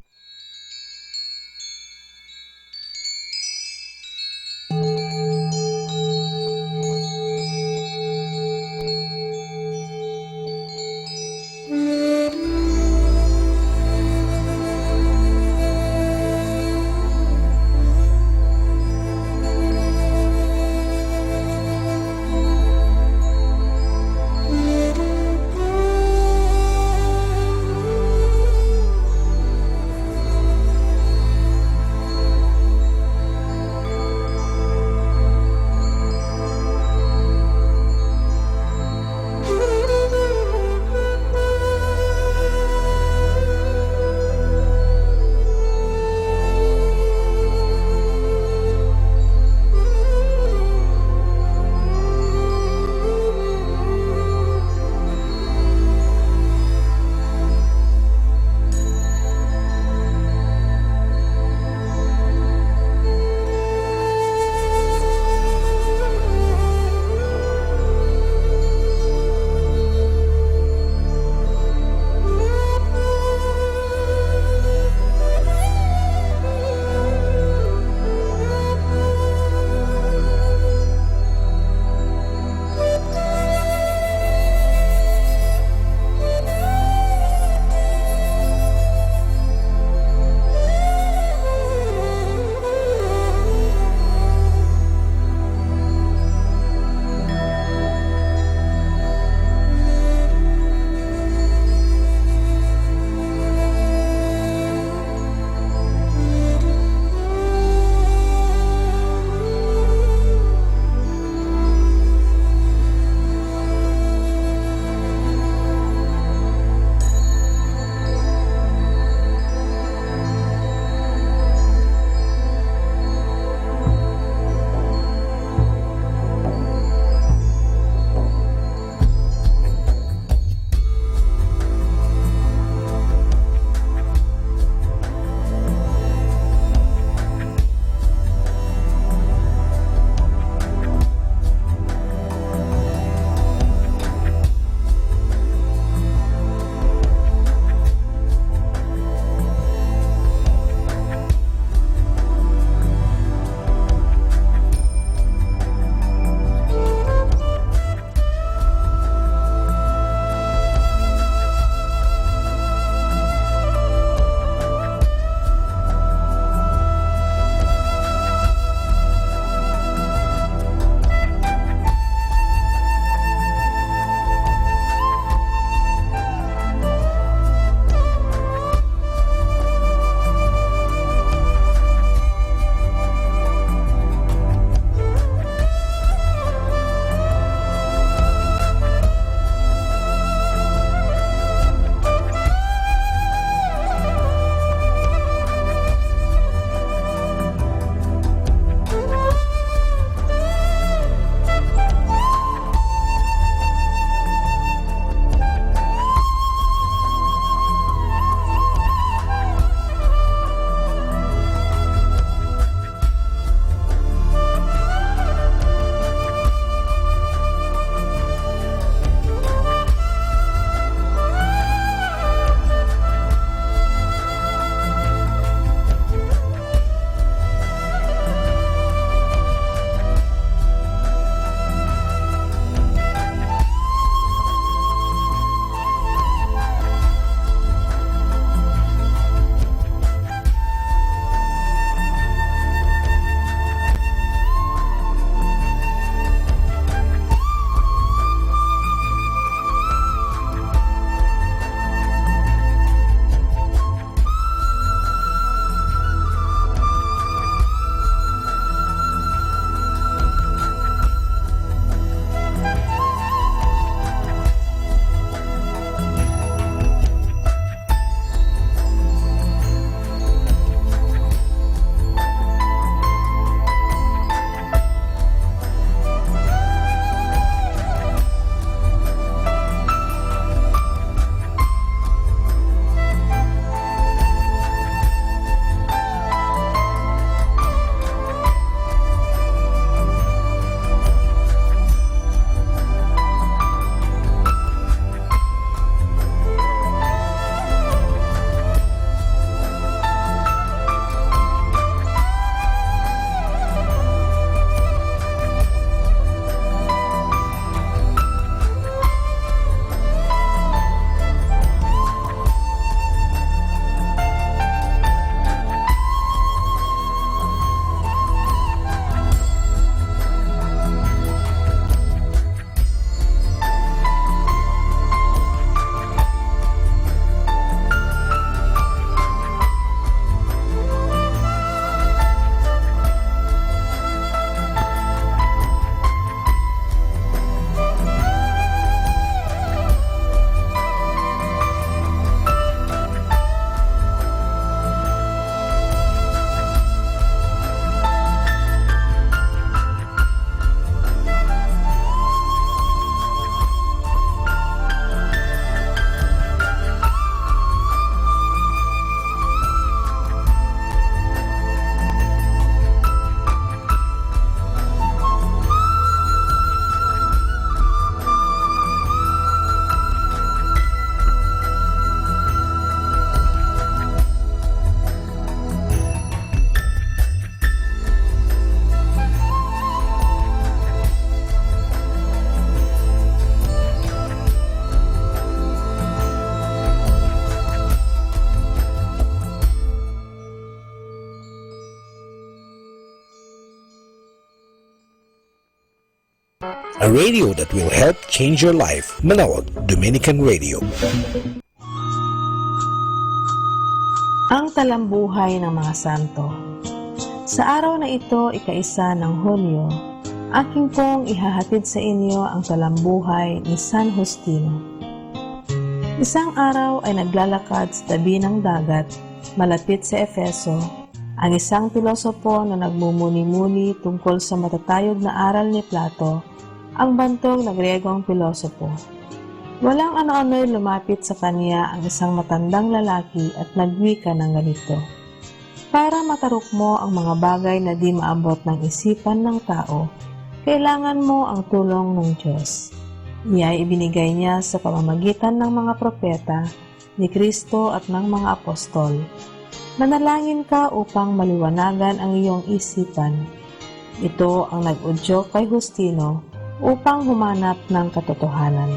Radio that will help change your life. Manawag Dominican Radio. Ang Talambuhay ng mga Santo. Sa araw na ito, ikaisa ng Hunyo, akin pong ihahatid sa inyo ang talambuhay ni San Justino. Isang araw ay naglalakad sa tabi ng dagat, malapit sa Efeso, ang isang pilosopo na nagmumuni-muni tungkol sa matatayog na aral ni Plato, ang bantog na Griegong pilosopo. Walang ano-anoy lumapit sa kanya ang isang matandang lalaki at nagwika ng ganito, "Para matarok mo ang mga bagay na di maabot ng isipan ng tao, kailangan mo ang tulong ng Diyos." Iyay ibinigay niya sa pamamagitan ng mga propeta, ni Cristo at ng mga apostol. Manalangin ka upang maliwanagan ang iyong isipan. Ito ang nag-udyok kay Justino upang humanap ng katotohanan.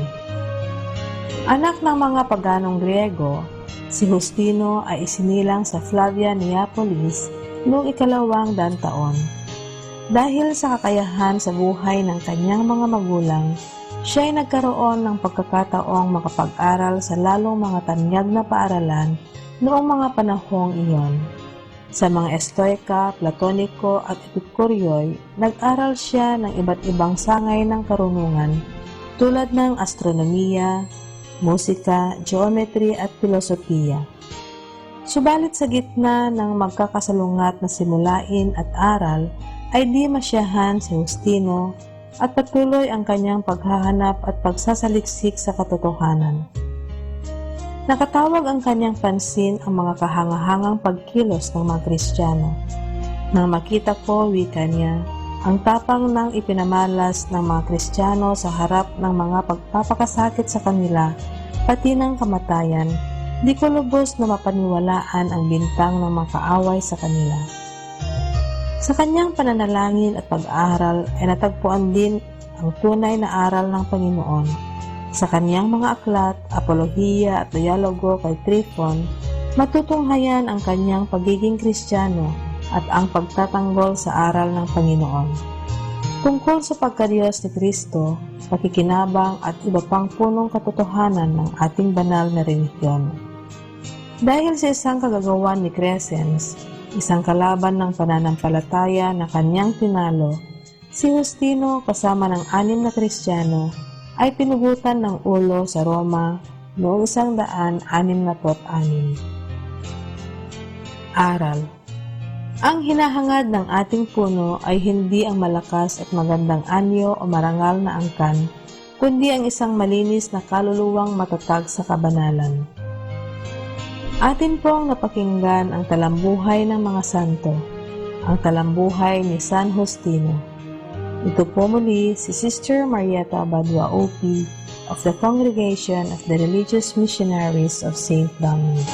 Anak ng mga paganong Griego, si Justino ay isinilang sa Flavia Neapolis noong ikalawang daan taon. Dahil sa kakayahan sa buhay ng kanyang mga magulang, siya'y nagkaroon ng pagkakataong makapag-aral sa lalong mga tanyag na paaralan noong mga panahong iyon. Sa mga Estoika, Platoniko, at Epikureoy, nag-aral siya ng iba't ibang sangay ng karunungan, tulad ng astronomiya, musika, geometry, at pilosopiya. Subalit sa gitna ng magkakasalungat na simulain at aral, ay di masyahan si Justino at patuloy ang kanyang paghahanap at pagsasaliksik sa katotohanan. Nakatawag ang kanyang pansin ang mga kahangahangang pagkilos ng mga Kristiyano. "Nang makita ko," wika niya, "ang tapang ng ipinamalas ng mga Kristiyano sa harap ng mga pagpapakasakit sa kanila, pati ng kamatayan, di ko lubos na mapaniwalaan ang bintang ng makaaway sa kanila." Sa kanyang pananalangin at pag-aaral ay natagpuan din ang tunay na aral ng Panginoon. Sa kanyang mga aklat, apolohiya at dialogo kay Tryphon, matutunghayan ang kanyang pagiging Kristiyano at ang pagtatanggol sa aral ng Panginoon. Tungkol sa pagka-Dios ni Cristo, pakikinabang at iba pang punong katotohanan ng ating banal na relihiyon. Dahil sa isang kagagawan ni Crescens, isang kalaban ng pananampalataya na kanyang tinalo, si Justino kasama ng anim na Kristiyano ay pinugutan ng ulo sa Roma noong isang daan anim na put anim. Aral. Ang hinahangad ng ating puno ay hindi ang malakas at magandang anyo o marangal na angkan, kundi ang isang malinis na kaluluwang matatag sa kabanalan. Atin pong napakinggan ang talambuhay ng mga santo, ang talambuhay ni San Justino. Ito po muli si Sister Marieta Badua O P of the Congregation of the Religious Missionaries of Saint Dominic.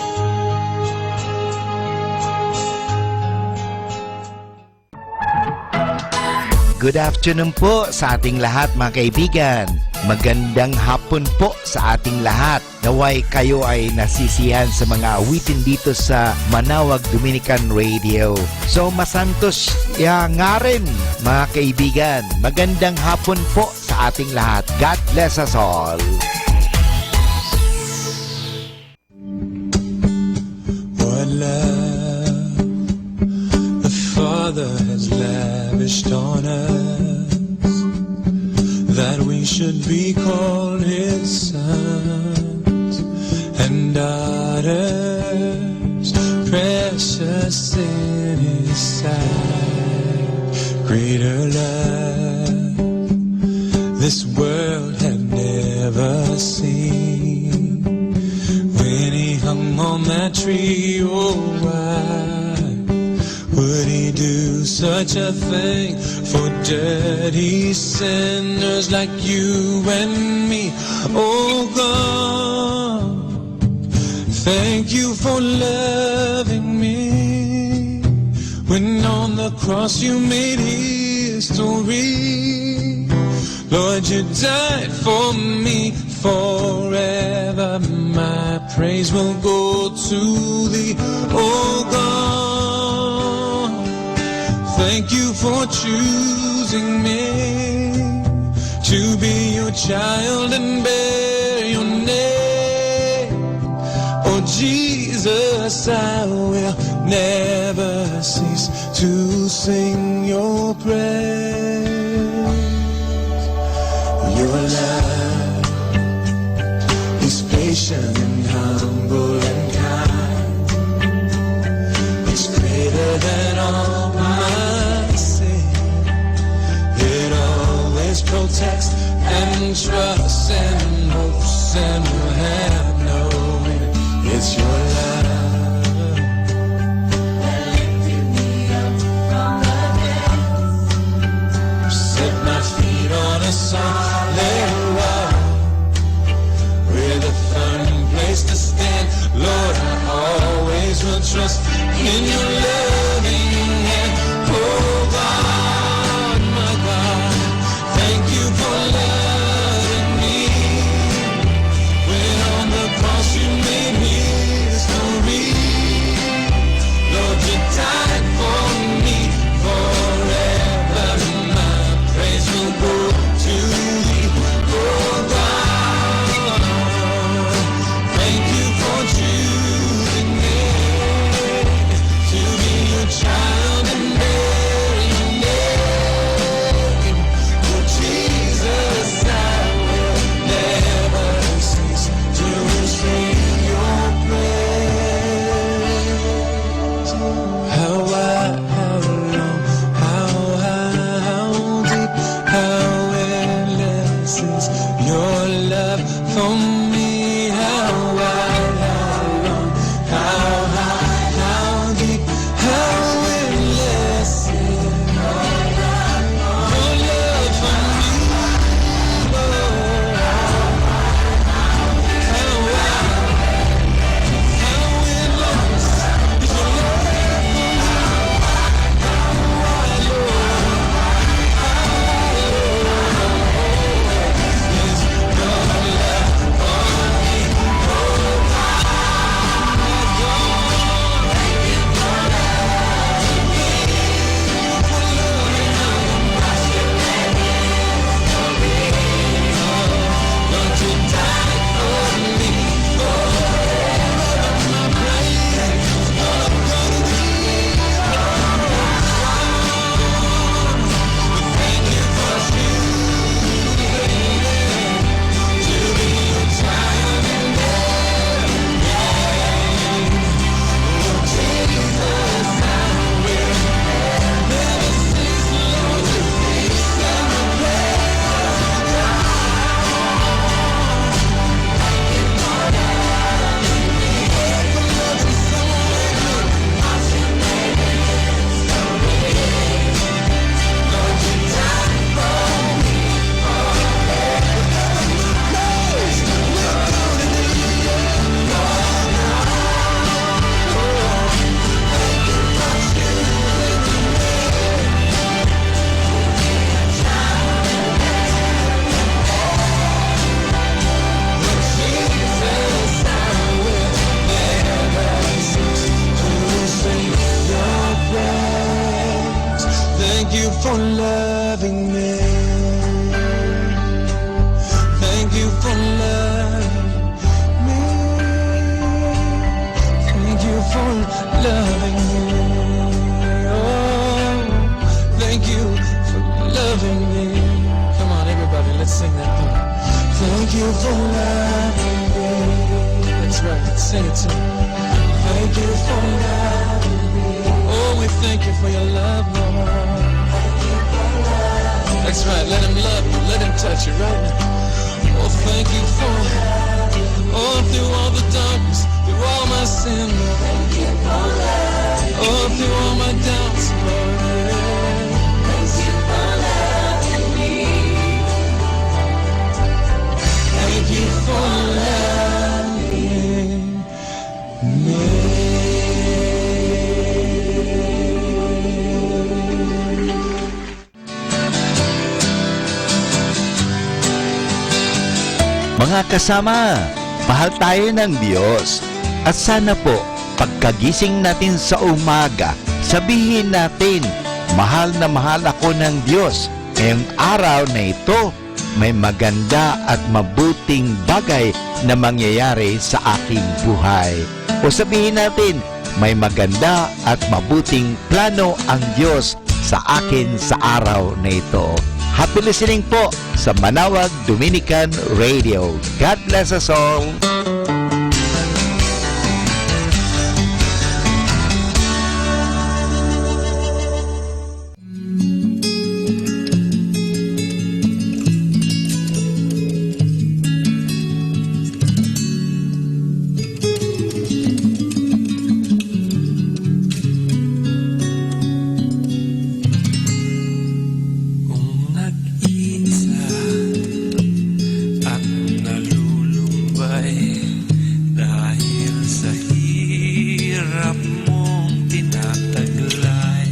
Good afternoon po sa ating lahat, mga kaibigan. Magandang hapon po sa ating lahat. Naway kayo ay nasisiyahan sa mga awitin dito sa Manawag Dominican Radio. So, masantos ya ngarin, mga kaibigan. Magandang hapon po sa ating lahat. God bless us all. What love the Father has lavished on us, that we should be called His sons and daughters. Precious in His sight, greater love this world had never seen. When He hung on that tree, oh, why would He do such a thing for dirty sinners like you and me? Oh God, thank you for loving me. When on the cross you made history, Lord, you died for me forever. My praise will go to thee, oh God. Thank you for choosing me to to be your child and bear your name. Oh Jesus, I will never cease to sing your praise. Your love is patient and humble and kind. It's greater than all my sin. It always protects and trusts and hopes and will have no end. It's your love that lifted me up from the depths. Set my feet on a solid rock with a firm place to stand. Lord, I always will trust in your loving hand. Oh God, my God, thank you for loving me. When on the cross you made history. Lord, you died for me. Forever my praise will go to thee. Oh God, thank you for choosing me to be your child and bear your name. Oh Jesus, I will never cease to sing your praise. How wide, how long, how high, how deep, how endless is your love for me. How wide, how long, how high, how deep, how endless is your love for me. Thank you for loving me. Thank you for loving me. Thank you for loving me. Oh, thank you for loving me. Come on, everybody, let's sing that part. Thank you for loving me. That's right, sing it to me. Thank you for loving me. Oh, we thank you for your love, Lord. That's right, let him love you, let him touch you right now. Oh, thank you for, oh, through all the darkness, through all my sin, Lord. Oh, through all my doubts, Lord. Thank you for loving me. Mga kasama, mahal tayo ng Diyos. At sana po, pagkagising natin sa umaga, sabihin natin, "Mahal na mahal ako ng Diyos ngayong araw na ito." may maganda at mabuting bagay na mangyayari sa aking buhay. O sabihin natin, may maganda at mabuting plano ang Diyos sa akin sa araw na ito. Happy listening po sa Manawag Dominican Radio. God bless us all. Kung nag-iisa at nalulumbay dahil sa hirap mong tinataglay,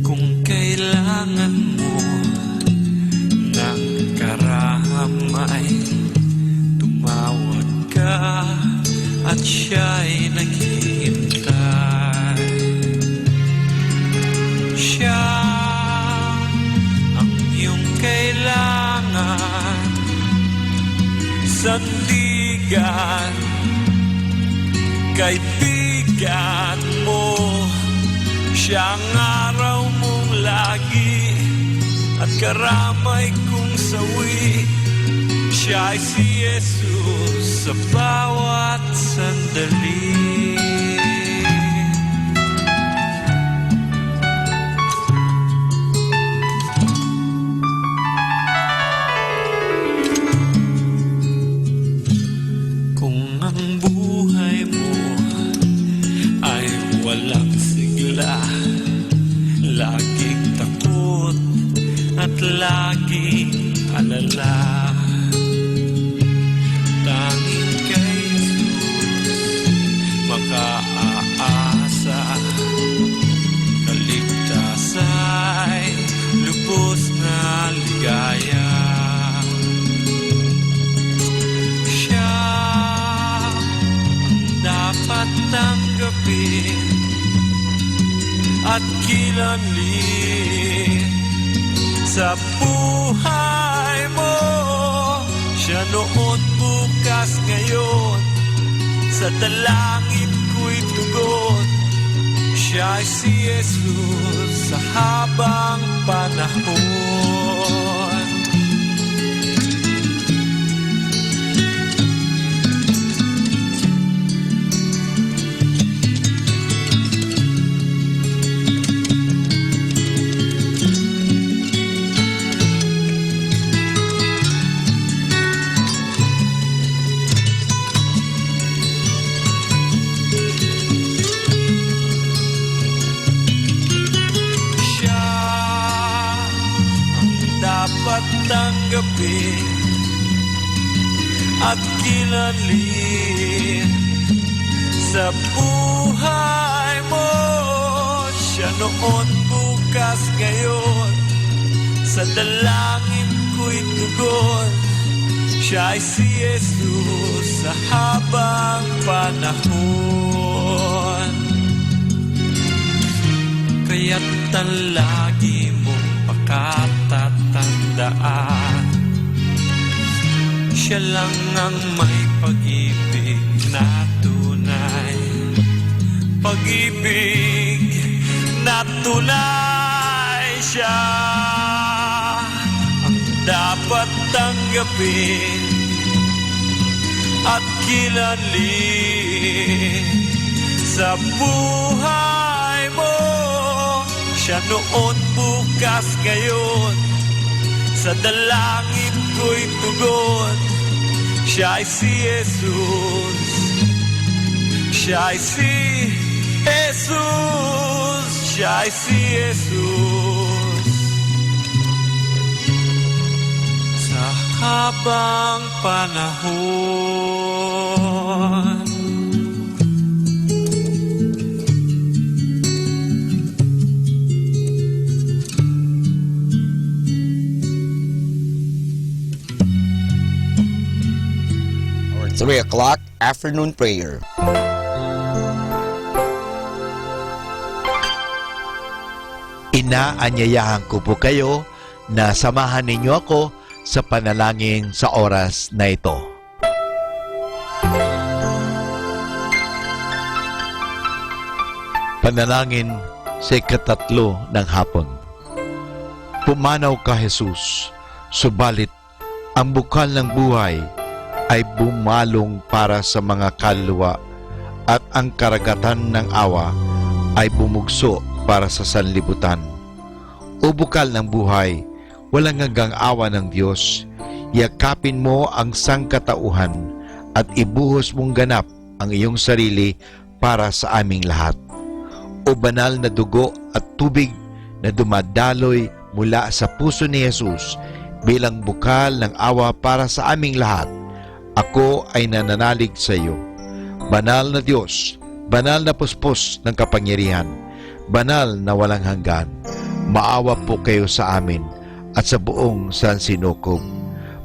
kung kailangan mo ng karamay, tumawag ka at siya'y naghihintay. Siya ang iyong kailangan, sandigan, kaibigan mo. Siya ang araw mong lagi at karamay kong sawi. Siya ay si Jesus sa bawat sandali. Kung ang buhay mo ay walang sigla, laging takot at laging alala, tanging kay Jesus makaaasa, kaligtasay lubos na ligaya. Siya ang dapat tanggapin at kilalin sa buhay mo. Siya noon, bukas, ngayon, sa dalangin ko'y tugon. Siya ay si Jesus sa habang panahon. Siya ang dapat tanggapin at kilalin sa buhay mo. Siya noon, bukas, ngayon, sa dalangin ko'y tugon. Siya ay si Jesus sa habang panahon. Kaya't tan lagi mong pakatatandaan, siya lang ang may pag-ibig na tunay. Pag-ibig na tunay, siya ang dapat tanggapin at kilalin sa buhay mo. Siya noon, bukas, ngayon, sa dalangin ko'y tugon. Siya ay si Jesus. Siya ay si Jesus. Siya ay si Jesus. Sa habang panahon. Our three o'clock afternoon prayer. Inaanyayahan ko po kayo na samahan ninyo ako sa panalangin sa oras na ito. Panalangin sa ikatatlo ng hapon. Pumanaw ka, Jesus, subalit ang bukal ng buhay ay bumalong para sa mga kaluluwa, at ang karagatan ng awa ay bumugso para sa sanlibutan. O bukal ng buhay, walang hanggang awa ng Dios, yakapin mo ang sangkatauhan at ibuhos mong ganap ang iyong sarili para sa aming lahat. O banal na dugo at tubig na dumadaloy mula sa puso ni Jesus bilang bukal ng awa para sa aming lahat, ako ay nananalig sa iyo. Banal na Dios, banal na puspos ng kapangyarihan, banal na walang hanggan, maawa po kayo sa amin at sa buong sansinukob.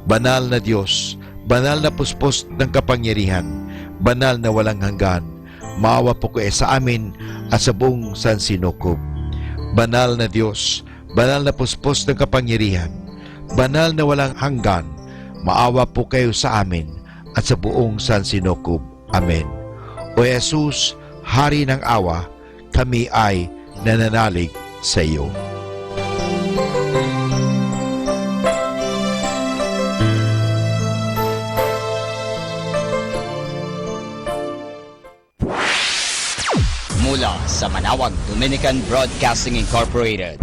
Banal na Dios, banal na puspos ng kapangyarihan, banal na walang hanggan, maawa po kayo sa amin at sa buong sansinukob. Banal na Dios, banal na puspos ng kapangyarihan, banal na walang hanggan, maawa po kayo sa amin at sa buong sansinukob. Amen. O Jesus, Hari ng awa, kami ay nananalig sa iyo. Mula sa Manawag Dominican Broadcasting Incorporated,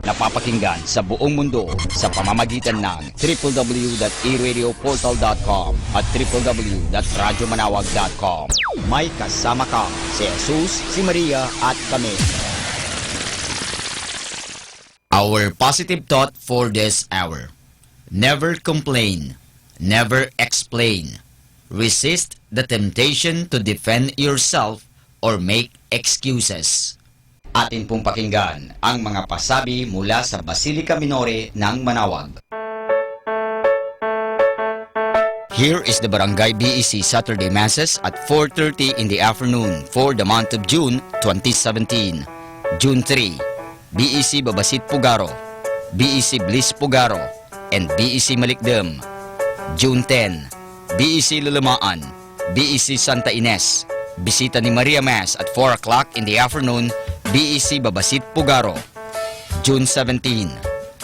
napapakinggan sa buong mundo sa pamamagitan ng triple w dot e radio portal dot com at triple w dot radyo manawag dot com. May kasama ka, si Jesus, si Maria, at kami. Our positive thought for this hour. Never complain. Never explain. Resist the temptation to defend yourself or make excuses. Atin pong pakinggan ang mga pasabi mula sa Basilica Minore ng Manawag. Here is the Barangay B E C Saturday Masses at four thirty in the afternoon for the month of June twenty seventeen. June three, B E C Babasit Pugaro, B E C Bliss Pugaro, and B E C Malikdem. June ten, B E C Lalamaan, B E C Santa Ines, Bisita ni Maria Mass at four o'clock in the afternoon, B E C Babasit Pugaro. June seventeen,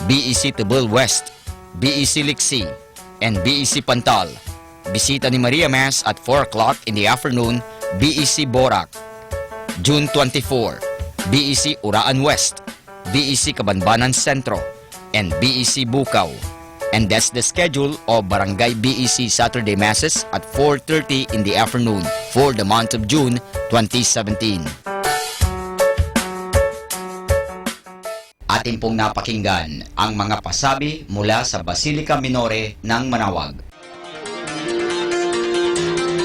B E C Tebel West, B E C Liksi, and B E C Pantal, Bisita ni Maria Mass at four o'clock in the afternoon, B E C Borac. June twenty-four, B E C Uraan West, B E C Kabanbanan Centro, and B E C Bukaw. And that's the schedule of Barangay B E C Saturday Masses at four thirty in the afternoon for the month of June twenty seventeen. Atin pong napakinggan ang mga pasabi mula sa Basilica Minore ng Manawag.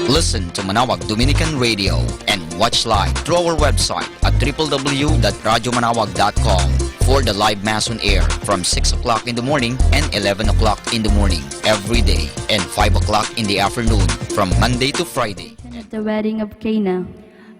Listen to Manawag Dominican Radio and watch live through our website at triple w dot radyo manawag dot com for the live mass on air from six o'clock in the morning and eleven o'clock in the morning every day and five o'clock in the afternoon from Monday to Friday. At the wedding of Cana.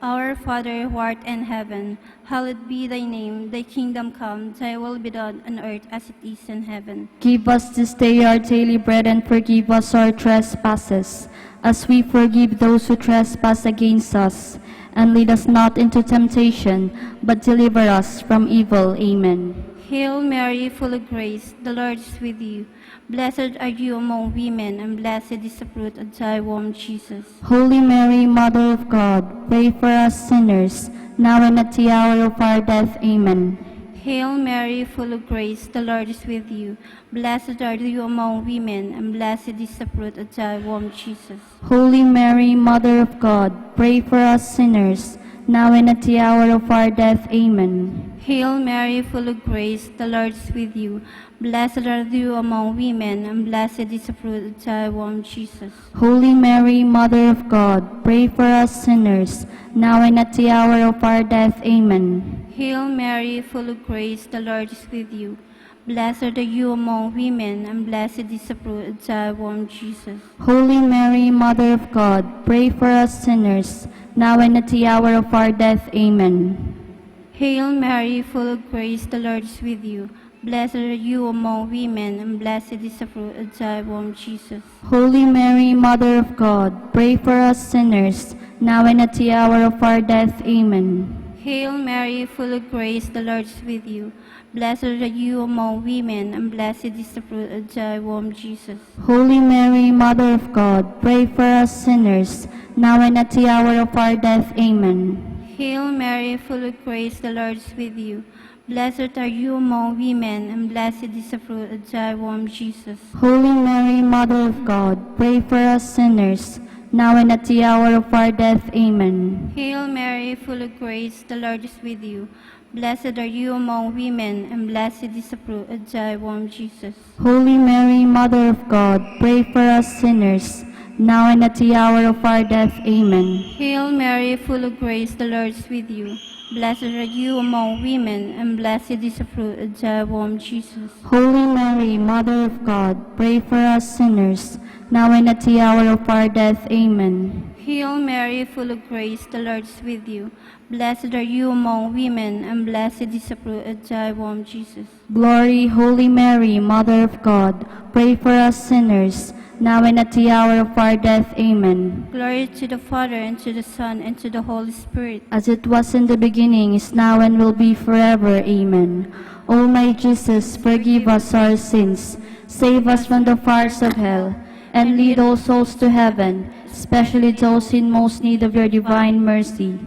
Our Father who art in heaven, hallowed be thy name. Thy kingdom come, thy will be done on earth as it is in heaven. Give us this day our daily bread, and forgive us our trespasses, as we forgive those who trespass against us. And lead us not into temptation, but deliver us from evil. Amen. Hail Mary, full of grace, the Lord is with you. Blessed are you among women, and blessed is the fruit of thy womb, Jesus. Holy Mary, Mother of God, pray for us sinners, now and at the hour of our death. Amen. Hail Mary, full of grace, the Lord is with you. Blessed are you among women, and blessed is the fruit of thy womb, Jesus. Holy Mary, Mother of God, pray for us sinners, now and at the hour of our death. Amen. Hail Mary, full of grace, the Lord is with you. Blessed are you among women, and blessed is the fruit of thy womb, Jesus. Holy Mary, Mother of God, pray for us sinners, now and at the hour of our death. Amen. Hail Mary, full of grace, the Lord is with you. Blessed are you among women, and blessed is the fruit of thy womb, Jesus. Holy Mary, Mother of God, pray for us sinners, now and at the hour of our death. Amen. Hail Mary, full of grace, the Lord is with you. Blessed are you among women, and blessed is the fruit of thy womb, Jesus. Holy Mary, Mother of God, pray for us sinners, now and at the hour of our death. Amen. Hail Mary, full of grace, the Lord is with you. Blessed are you among women, and blessed is the fruit of thy womb, Jesus. Holy Mary, Mother of God, pray for us sinners, now and at the hour of our death. Amen. Hail Mary, full of grace, the Lord is with you. Blessed are you among women, and blessed is the fruit of thy womb, Jesus. Holy Mary, Mother of God, pray for us sinners, now and at the hour of our death. Amen. Hail Mary, full of grace, the Lord is with you. Blessed are you among women, and blessed is the fruit of thy womb, Jesus. Holy Mary, Mother of God, pray for us sinners, now and at the hour of our death. Amen. Hail Mary, full of grace, the Lord is with you. Blessed are you among women, and blessed is the fruit of thy womb, Jesus. Holy Mary, Mother of God, pray for us sinners, now and at the hour of our death. Amen. Hail Mary, full of grace, the Lord is with you. Blessed are you among women, and blessed is the fruit of thy womb, Jesus. Glory, Holy Mary, Mother of God, pray for us sinners, now and at the hour of our death. Amen. Glory to the Father, and to the Son, and to the Holy Spirit. As it was in the beginning, is now, and will be forever. Amen. O my Jesus, forgive us our sins, save us from the fires of hell, and lead all souls to heaven, especially those in most need of your divine mercy.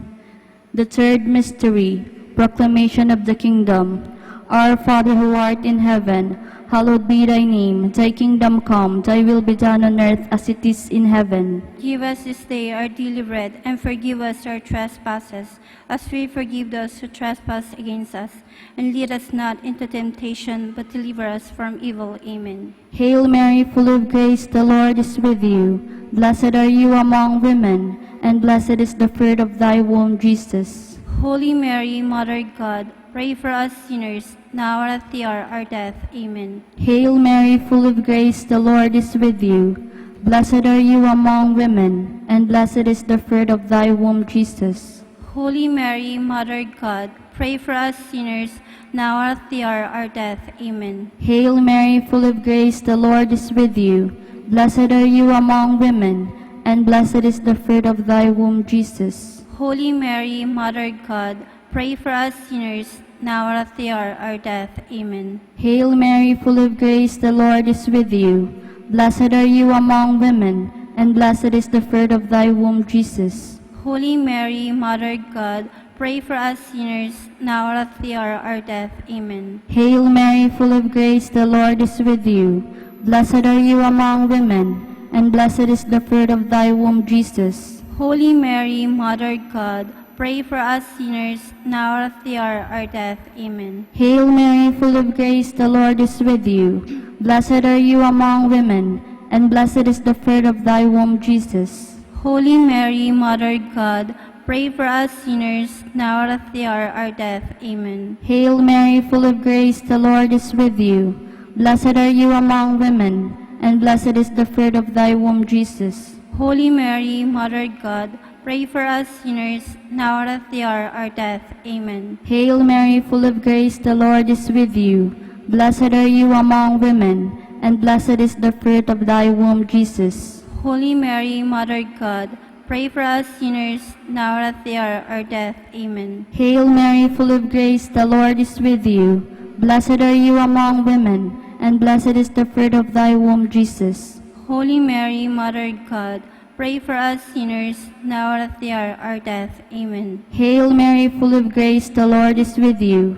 The third mystery, proclamation of the kingdom. Our Father who art in heaven, hallowed be thy name. Thy kingdom come, thy will be done on earth as it is in heaven. Give us this day our daily bread, and forgive us our trespasses, as we forgive those who trespass against us. And lead us not into temptation, but deliver us from evil. Amen. Hail Mary, full of grace, the Lord is with you. Blessed are you among women, and blessed is the fruit of thy womb, Jesus. Holy Mary, Mother of God, pray for us sinners, now and at the hour of our death. Amen. Hail Mary, full of grace, the Lord is with you. Blessed are you among women, and blessed is the fruit of thy womb, Jesus. Holy Mary, Mother of God, pray for us sinners, now and at the hour of our death. Amen. Hail Mary, full of grace, the Lord is with you. Blessed are you among women, and blessed is the fruit of thy womb, Jesus. Holy Mary, Mother of God, pray for us sinners, now and at the hour of our death. Amen. Hail Mary, full of grace, the Lord is with you. Blessed are you among women, and blessed is the fruit of thy womb, Jesus. Holy Mary, Mother of God, pray for us sinners, now and at the hour of our death. Amen. Hail Mary, full of grace, the Lord is with you. Blessed are you among women, and blessed is the fruit of thy womb, Jesus. Holy Mary, Mother of God, pray for us sinners, now and at the hour of our death. Amen. Hail Mary, full of grace, the Lord is with you. Blessed are you among women, and blessed is the fruit of thy womb, Jesus. Holy Mary, Mother of God, pray for us sinners, now and at the hour of our death. Amen. Hail Mary, full of grace, the Lord is with you. Blessed are you among women, and blessed is the fruit of thy womb, Jesus. Holy Mary, Mother of God, pray for us sinners, now and at the hour of our death. Amen. Hail Mary, full of grace, the Lord is with you. Blessed are you among women, and blessed is the fruit of thy womb, Jesus. Holy Mary, Mother of God, pray for us sinners, now and at the hour of our death. Amen. Hail Mary, full of grace, the Lord is with you. Blessed are you among women, and blessed is the fruit of thy womb, Jesus. Holy Mary, Mother of God, pray for us sinners, now and at the hour of our death. Amen. Hail Mary, full of grace, the Lord is with you.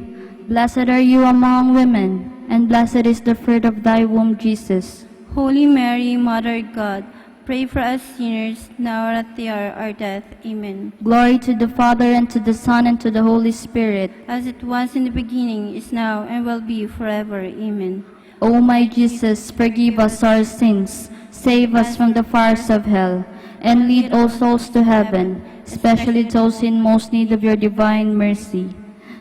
Blessed are you among women, and blessed is the fruit of thy womb, Jesus. Holy Mary, Mother of God, pray for us sinners, now and at the hour of our death. Amen. Glory to the Father, and to the Son, and to the Holy Spirit. As it was in the beginning, is now, and will be forever. Amen. O my Jesus, forgive us our sins, save us from the fires of hell, and lead all souls to heaven, especially those in most need of your divine mercy.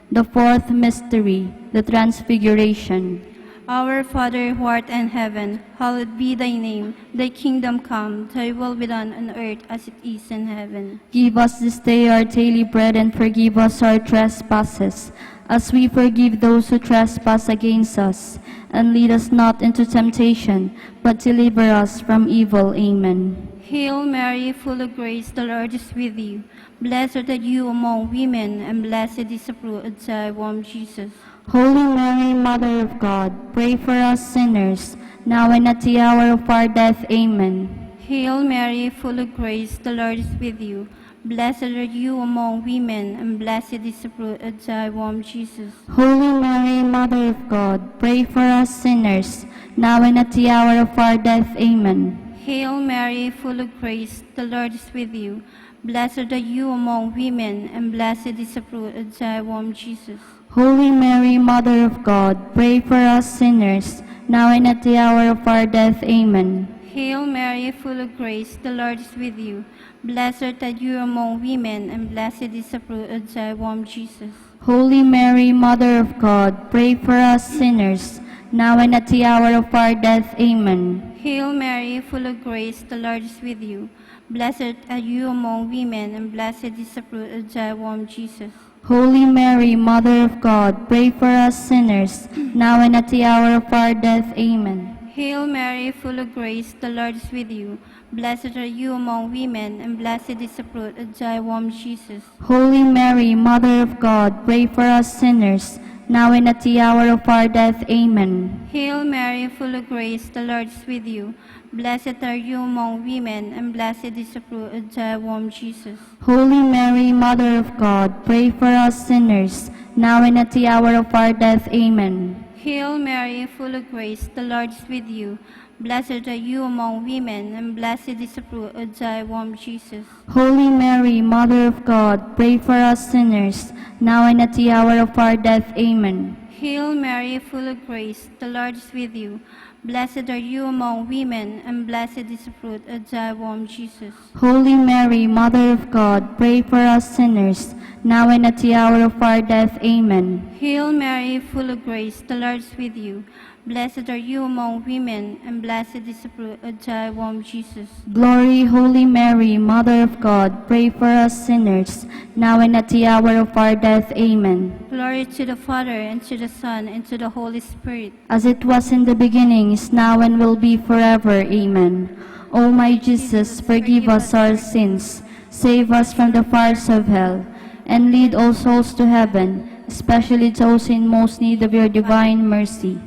The fourth mystery, the Transfiguration. Our Father who art in heaven, hallowed be thy name. Thy kingdom come, thy will be done on earth as it is in heaven. Give us this day our daily bread, and forgive us our trespasses, as we forgive those who trespass against us. And lead us not into temptation, but deliver us from evil. Amen. Hail Mary, full of grace, the Lord is with you. Blessed are you among women, and blessed is the fruit of thy womb, Jesus. Holy Mary, Mother of God, pray for us sinners, now and at the hour of our death. Amen. Hail Mary, full of grace, the Lord is with you. Blessed are you among women, and blessed is the fruit of thy womb, Jesus. Holy Mary, Mother of God, pray for us sinners, now and at the hour of our death. Amen. Hail Mary, full of grace, the Lord is with you. Blessed are you among women, and blessed is the fruit of thy womb, Jesus. Holy Mary, Mother of God, pray for us sinners, now and at the hour of our death. Amen. Hail Mary, full of grace, the Lord is with you. Blessed are you among women, and blessed is the fruit of thy womb, Jesus. Holy Mary, Mother of God, pray for us sinners, now and at the hour of our death. Amen. Hail Mary, full of grace, the Lord is with you. Blessed are you among women, and blessed is the fruit of thy womb, Jesus. Holy Mary, Mother of God, pray for us sinners, now and at the hour of our death. Amen. Hail Mary, full of grace, the Lord is with you. Blessed are you among women, and blessed is the fruit of thy womb, Jesus. Holy Mary, Mother of God, pray for us sinners, now and at the hour of our death. Amen. Hail Mary, full of grace, the Lord is with you. Blessed are you among women, and blessed is the fruit of thy womb, Jesus. Holy Mary, Mother of God, pray for us sinners, now and at the hour of our death. Amen. Hail Mary, full of grace, the Lord is with you. Blessed are you among women, and blessed is the fruit of thy womb, Jesus. Holy Mary, Mother of God, pray for us sinners, now and at the hour of our death. Amen. Hail Mary, full of grace, the Lord is with you. Blessed are you among women, and blessed is the fruit of thy womb, Jesus. Holy Mary, Mother of God, pray for us sinners, now and at the hour of our death. Amen. Hail Mary, full of grace, the Lord is with you. Blessed are you among women, and blessed is the fruit of thy womb, Jesus. Glory, Holy Mary, Mother of God, pray for us sinners, now and at the hour of our death. Amen. Glory to the Father, and to the Son, and to the Holy Spirit. As it was in the beginning, is now, and will be forever. Amen. O my Jesus, forgive us our sins, save us from the fires of hell, and lead all souls to heaven, especially those in most need of your divine mercy.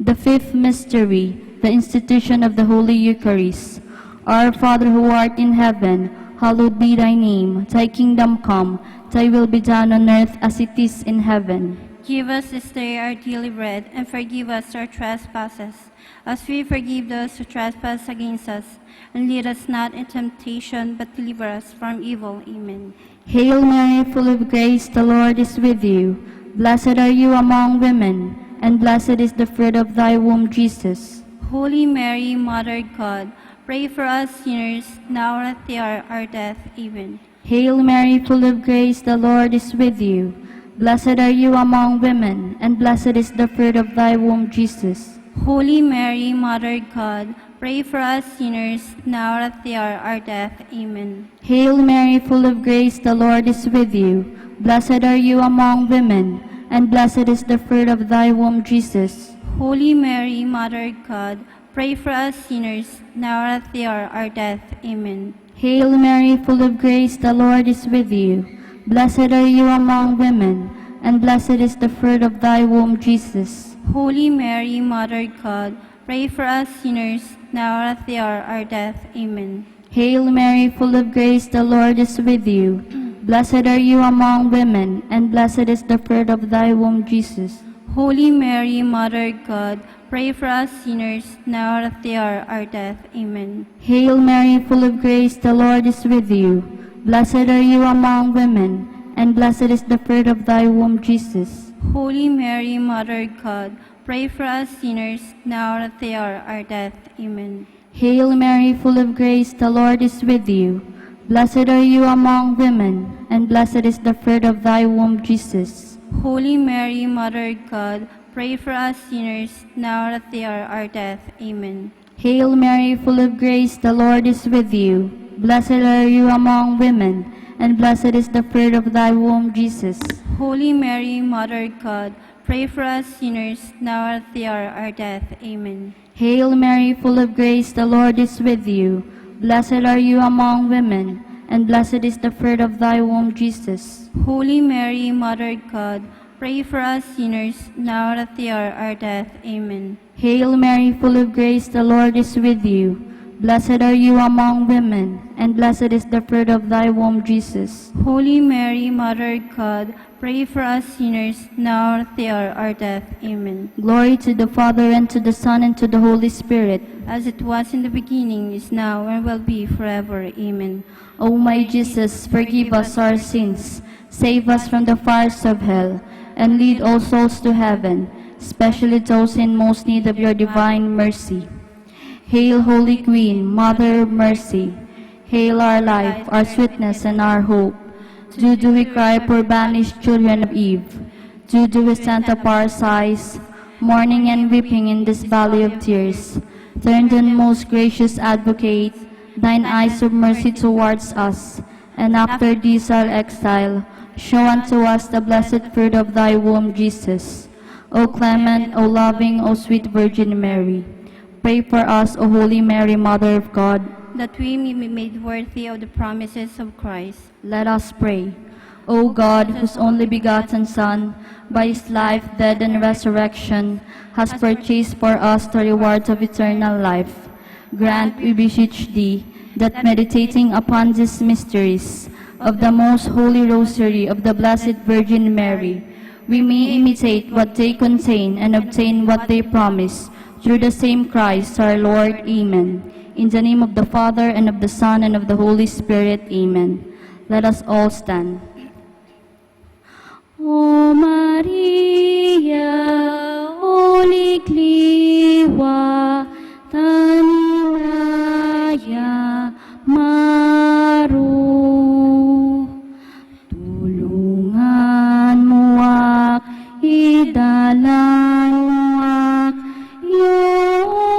The fifth mystery, the institution of the Holy Eucharist. Our Father who art in heaven, hallowed be thy name. Thy kingdom come, thy will be done on earth as it is in heaven. Give us this day our daily bread, and forgive us our trespasses, as we forgive those who trespass against us. And lead us not in temptation, but deliver us from evil. Amen. Hail Mary, full of grace, the Lord is with you. Blessed are you among women, and blessed is the fruit of thy womb, Jesus. Holy Mary, Mother of God, pray for us sinners, now and at the hour of our death. Amen. Hail Mary, full of grace, the Lord is with you. Blessed are you among women, and blessed is the fruit of thy womb, Jesus. Holy Mary, Mother of God, pray for us sinners, now and at the hour of our death. Amen. Hail Mary, full of grace, the Lord is with you. Blessed are you among women, and blessed is the fruit of thy womb, Jesus. Holy Mary, Mother of God, pray for us sinners, now and at the hour of our death. Amen. Hail Mary, full of grace, the Lord is with you. Blessed are you among women, and blessed is the fruit of thy womb, Jesus. Holy Mary, Mother of God, pray for us sinners, now and at the hour of our death. Amen. Hail Mary, full of grace, the Lord is with you. Blessed are you among women, and blessed is the fruit of thy womb, Jesus. Holy Mary, Mother of God, pray for us sinners, now and at the hour of our death. Amen. Hail Mary, full of grace, the Lord is with you. Blessed are you among women, and blessed is the fruit of thy womb, Jesus. Holy Mary, Mother of God, pray for us sinners, now and at the hour of our death. Amen. Hail Mary, full of grace, the Lord is with you. Blessed are you among women, and blessed is the fruit of thy womb, Jesus. Holy Mary, Mother of God, Pray for us sinners, now and at the hour of our death. Amen. Hail Mary, full of grace, the Lord is with you. Blessed are you among women, and blessed is the fruit of thy womb, Jesus. Holy Mary, Mother of God, pray for us sinners, now and at the hour of our death. Amen. Hail Mary, full of grace, the Lord is with you. Blessed are you among women, and blessed is the fruit of thy womb, Jesus. Holy Mary, Mother of God, pray for us sinners, now and at the hour of our death. Amen. Hail Mary, full of grace, the Lord is with you. Blessed are you among women, and blessed is the fruit of thy womb, Jesus. Holy Mary, Mother of God, pray for us sinners, now and at the hour of our death. Amen. Glory to the Father, and to the Son, and to the Holy Spirit. As it was in the beginning, is now, and will be forever. Amen. O my Jesus, forgive us our sins, save us from the fires of hell, and lead all souls to heaven, especially those in most need of your divine mercy. Hail, Holy Queen, Mother of Mercy. Hail our life, our sweetness, and our hope. To you do we cry, poor banished children of Eve. To you do we send up our sighs, mourning and weeping in this valley of tears. Turn then, most gracious Advocate, thine eyes of mercy towards us, and after this our exile, show unto us the blessed fruit of thy womb, Jesus. O clement, O loving, O sweet Virgin Mary, pray for us, O Holy Mary, Mother of God, that we may be made worthy of the promises of Christ. Let us pray. O God, whose only begotten Son, by his life, death, and resurrection, has purchased for us the rewards of eternal life, grant, we beseech thee, that meditating upon these mysteries of the most holy rosary of the Blessed Virgin Mary, we may imitate what they contain and obtain what they promise, through the same Christ our Lord. Amen. In the name of the Father, and of the Son, and of the Holy Spirit. Amen. Let us all stand. O Maria, olikliwa tan inaya, maro. Tulongan mo ak, idalan mo ak ya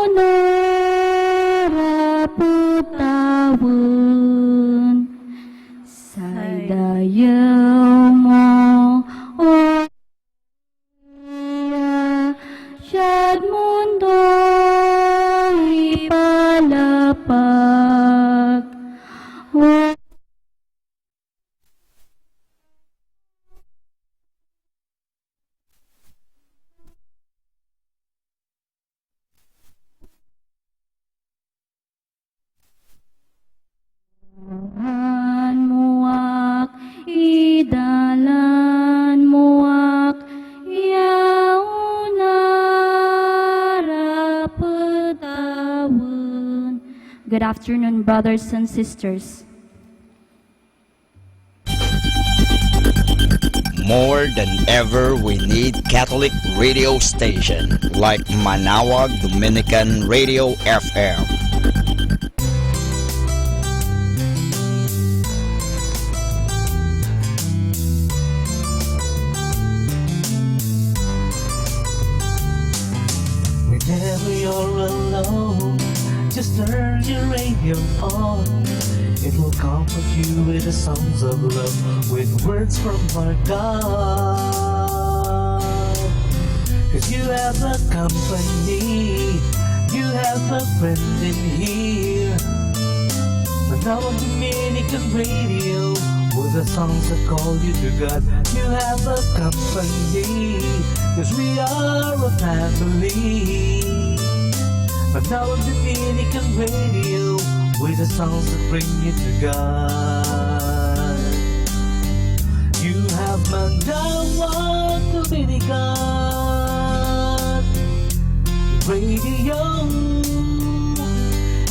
onarap ed tawen. Say dayew mo, O Maria, siad mundo ipalapag. O Tulongan mo ak, idalan mo ak ya onarap ed tawen. Good afternoon, brothers and sisters. More than ever, we need Catholic radio station like Manaoag Dominican Radio F M. Whenever you're alone, just turn your radio on. It will comfort you with the songs of love, with words from our God. 'Cause you have a company, you have a friend in here. Manaoag Dominican Radio, with the songs that call you to God. You have a company, 'cause we are a family. Manaoag Dominican Radio, with the songs that bring you to God. You have Manaoag Dominican Radio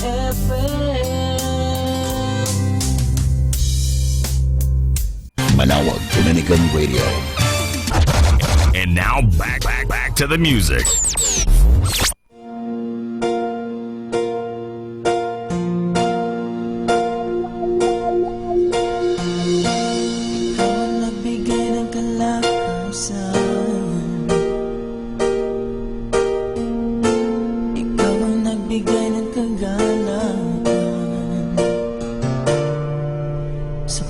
F M. Manaoag Dominican Radio. And now back, back, back to the music. Ikaw ang nagbigay ng kalakasan.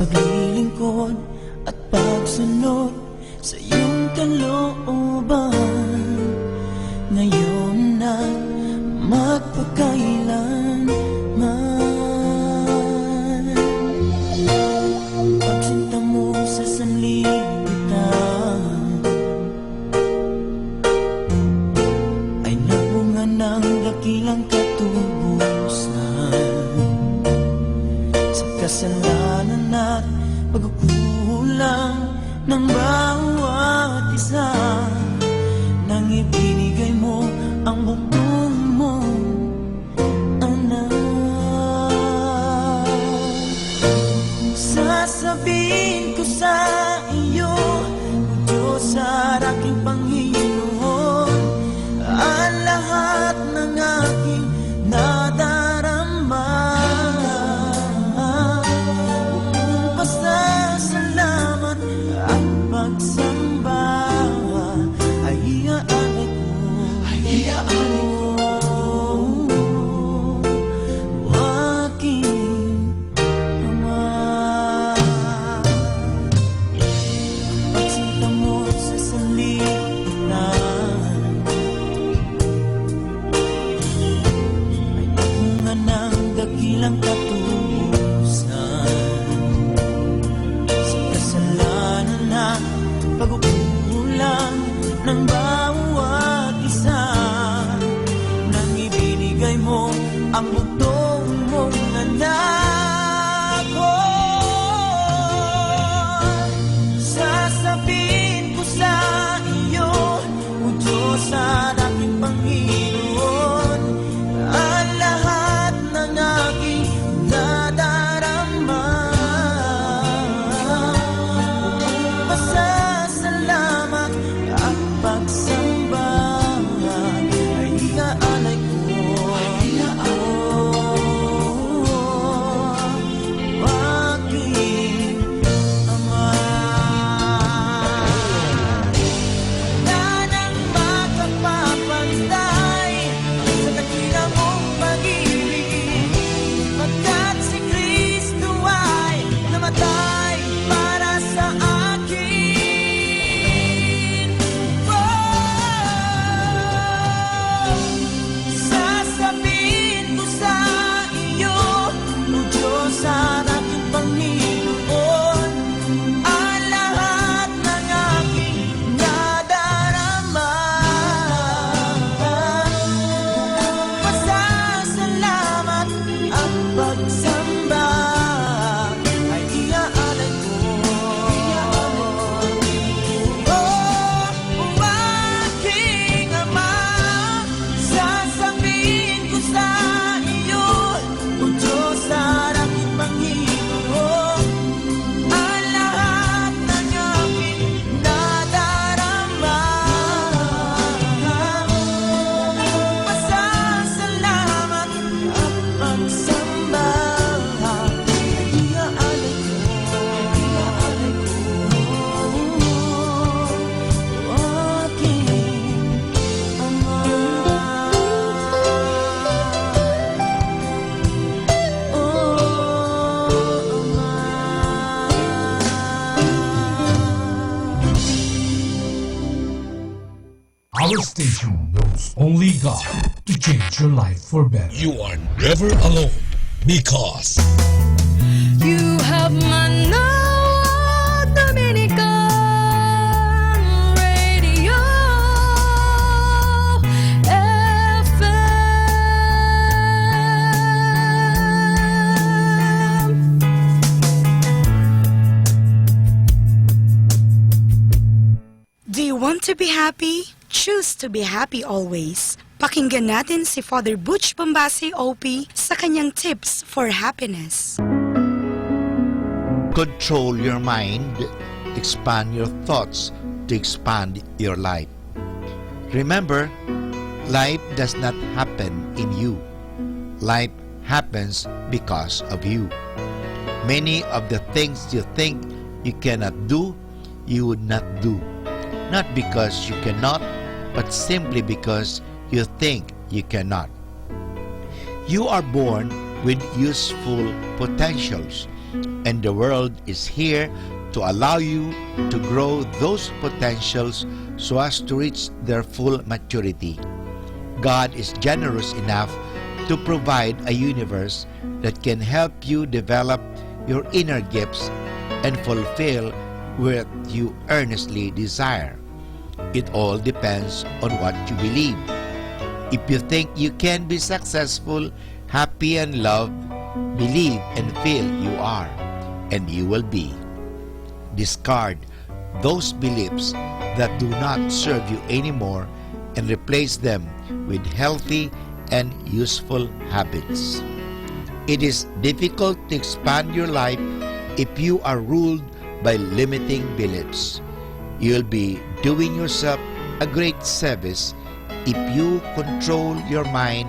Paglilingkod at pagsunod sa iyong kalooban, ngayon at magpakailanman. Pagsinta mo sa sanlibutan ay nagbunga ng dakilang katubusan. Sa kasalanan at pagkukulang ng bawat isa, nang ibinigay mo ang bugtong mong anak. Sasabihin ko sa iyo, O Diyos, aking Panginoon, ang lahat ng aking nadarama. Ang pasasalamat at pagsamba ay iaalay ko. Ay iaalay ko. O aking Ama, pagsinta mo sa sanlibutan ay nagbunga ng dakilang katubusan. Sa kasalanan at pagkukulang ng bawat isa, nang ibinigay mo ang bugtong mong anak. Oh, sasabihin ko sa iyo, O Diyos, anak nin Panginoon, ang lahat ng aking nadarama. Pasasalamat at pagsamba ay iaalay ko. Aking Ama, wala nang makapapantay sa dakila mong pag-ibig, pagkat si Kristo ay namatay para sa akin. Oh, sasabihin ko sa iyo, O Diyos, anak nin Panginoon, ang lahat ng aking nadarama. Pasasalamat at pagsamba ay iaalay ko. Oh, O aking Ama, sasabihin ko sa iyo, O Diyos, anak nin Panginoon, ang lahat ng aking nadarama. Pasasalamat at pagsamba, iaalay ko, iaalay ko, aking Ama. Oh, Ama. Our station knows only God to change your life for better. You are never alone because you have Manawag Dominican Radio F M. Do you want to be happy? Choose to be happy always. Pakinggan natin si Father Butch Bombasey O P sa kanyang tips for happiness. Control your mind, expand your thoughts to expand your life. Remember, life does not happen in you. Life happens because of you. Many of the things you think you cannot do, you would not do. Not because you cannot, but simply because you think you cannot. You are born with useful potentials. And the world is here to allow you to grow those potentials so as to reach their full maturity. God is generous enough to provide a universe that can help you develop your inner gifts and fulfill what you earnestly desire. It all depends on what you believe. If you think you can be successful, happy, and loved, believe and feel you are, and you will be. Discard those beliefs that do not serve you anymore and replace them with healthy and useful habits. It is difficult to expand your life if you are ruled by limiting beliefs. You'll be doing yourself a great service if you control your mind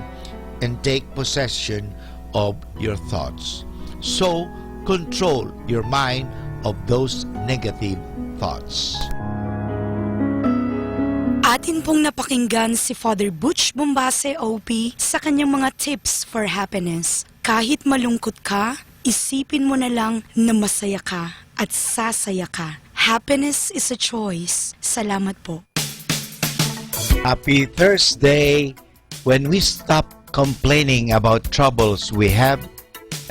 and take possession of your thoughts. So, control your mind of those negative thoughts. Atin pong napakinggan si Father Butch Bombase, O P, sa kanyang mga tips for happiness. Kahit malungkot ka, isipin mo na lang na masaya ka at sasaya ka. Happiness is a choice. Salamat po. Happy Thursday! When we stop complaining about troubles we have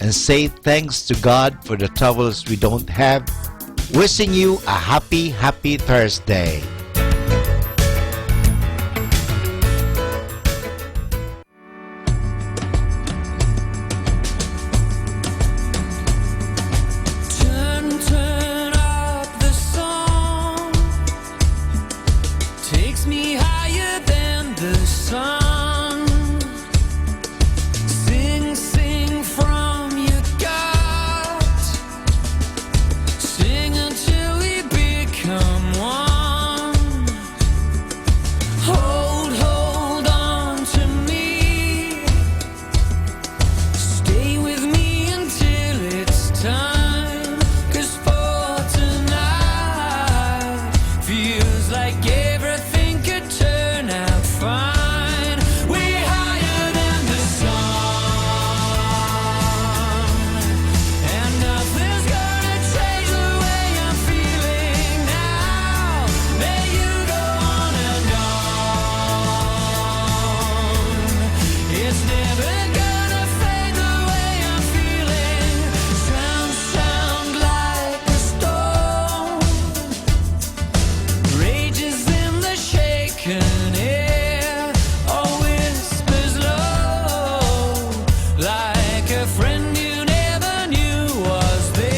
and say thanks to God for the troubles we don't have, wishing you a happy, happy Thursday. Turn, turn up the song. Takes me higher than the sun. Sing, sing from your gut. Sing until we become one. Hold, hold on to me. Stay with me until it's time. 'Cause for tonight feels like everything could turn out fine. We're higher than the sun, and nothing's gonna change the way I'm feeling now. May you go on and on. It's never gonna fade the way I'm feeling. Sound, sound like a storm rages in the shaken air, or whispers low like a friend you never knew was there.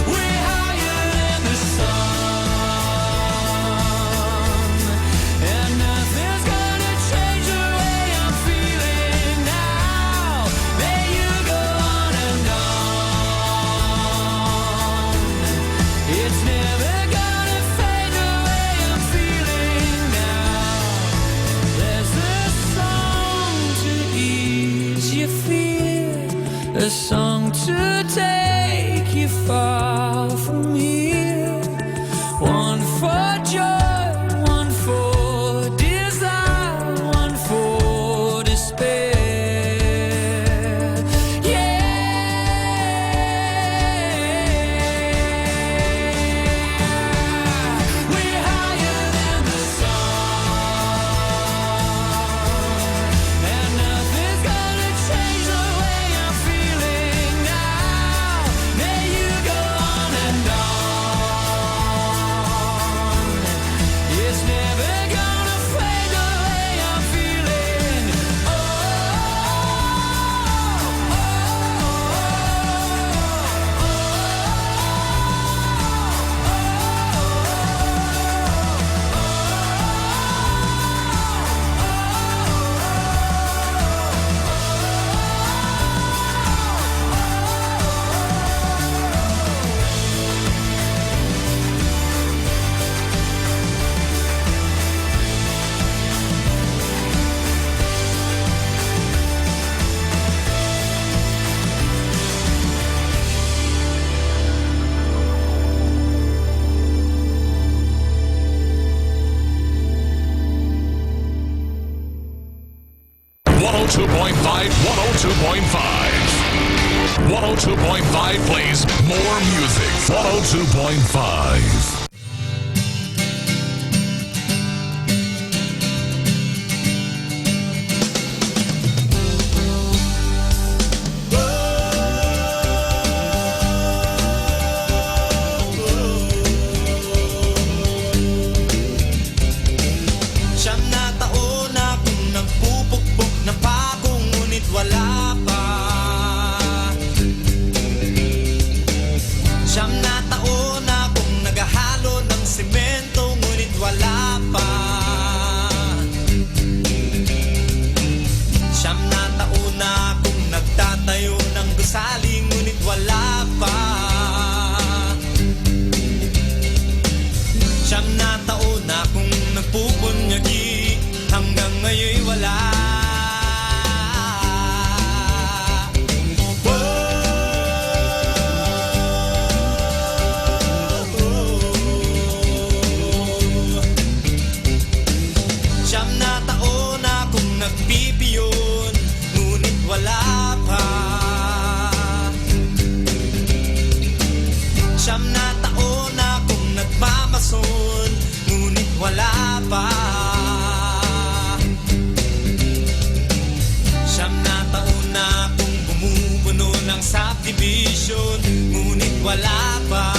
We're higher than the sun, and nothing's gonna change the way I'm feeling now. May you go on and on. It's never gonna fade the way I'm feeling now. There's a song to ease your fear, a song to take you far from here. One for joy, one for desire, one for despair. Yeah. We're higher than the sun, and nothing's gonna change the way I'm feeling now. May you go One oh two point five, one oh two point five. One oh two point five plays more music. One oh two point five. Siyam na taon akong nagpupukpok na pako, ngunit wala pa. Siyam na taon akong naghahalo ng simento, ngunit wala pa. Siyam na taon na akong nagtatayo ng gusali, ngunit wala pa. Siyam na taon na akong nagpupunyagi, hanggang ngayon wala. Siyam na taon akong nagpipiyon, ngunit wala pa. Siyam na taon akong nagmamason, ngunit wala pa. Siyam na taon na akong bumubuno ng subdivision, ngunit wala pa.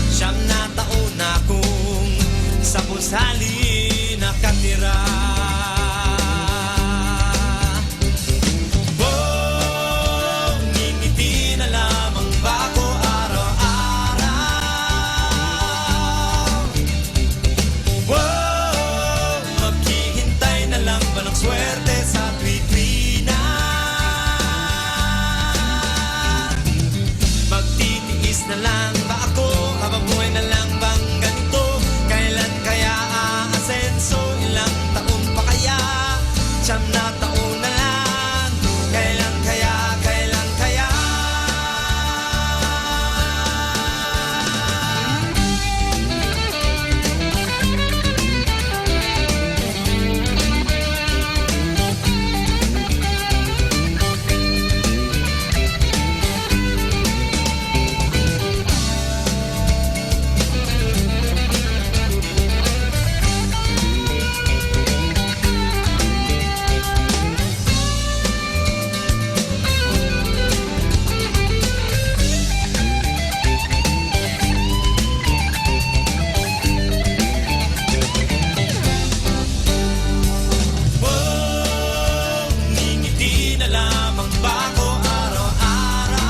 Siyam na taon na akong sa gusali nakatira. Oh, ngingiti na lamang ba ako araw-araw? Oh, maghihintay na lang ba ng swerte sa tuwi-tuwi na? Magtitiis na lang ba ako habang buhay na lang bang ganito? Kailan kaya aasenso? Ilang taon pa kaya? Siyam na taon na lang. Kailan kaya? Kailan kaya? Oh, ngingiti na lamang ba ako araw-araw?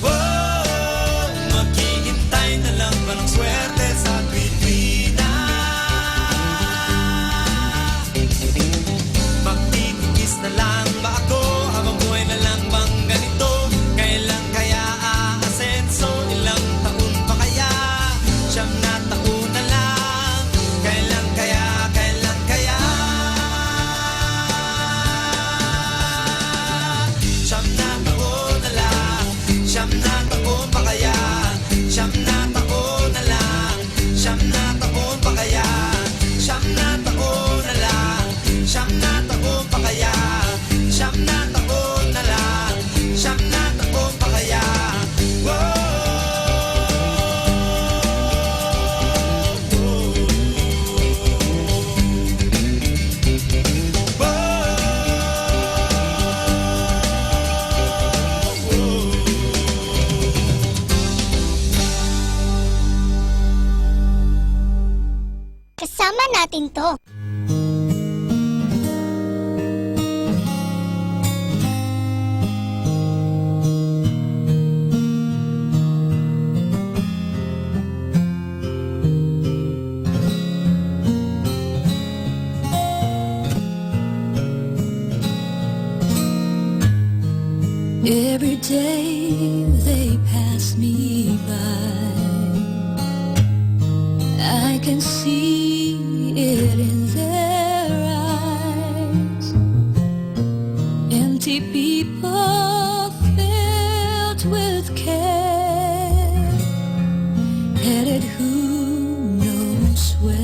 Oh, maghihintay na lang ba ng swerte sa tuwi-tuwi na? Magtitiis na lang ba ako habang buhay na lang bang ganito? Kailan kaya aasenso? Ilang taon pa kaya? Siyam na taon na lang. Kailan kaya? Kailan kaya? Siyam na taon na lang. Siyam na taon pa kaya? Siyam na taon na lang. Siyam na taon pa kaya? Siyam na taon na lang. Siyam na taon pa kaya? Siyam na taon na lang. Siyam na taon pa kaya? Wow! Kasama natin 'to. Every day they pass me by, I can see it in their eyes. Empty people filled with care, headed who knows where.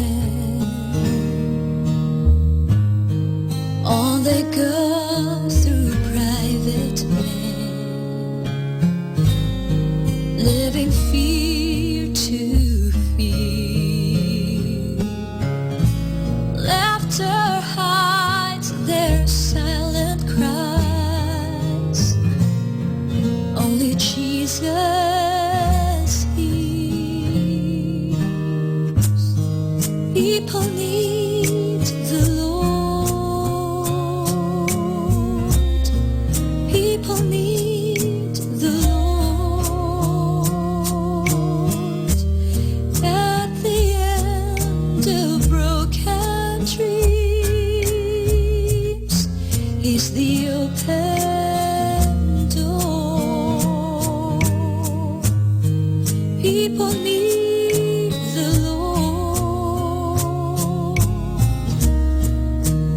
People need the Lord. People need the Lord. At the end of broken dreams is the open door. People need the Lord.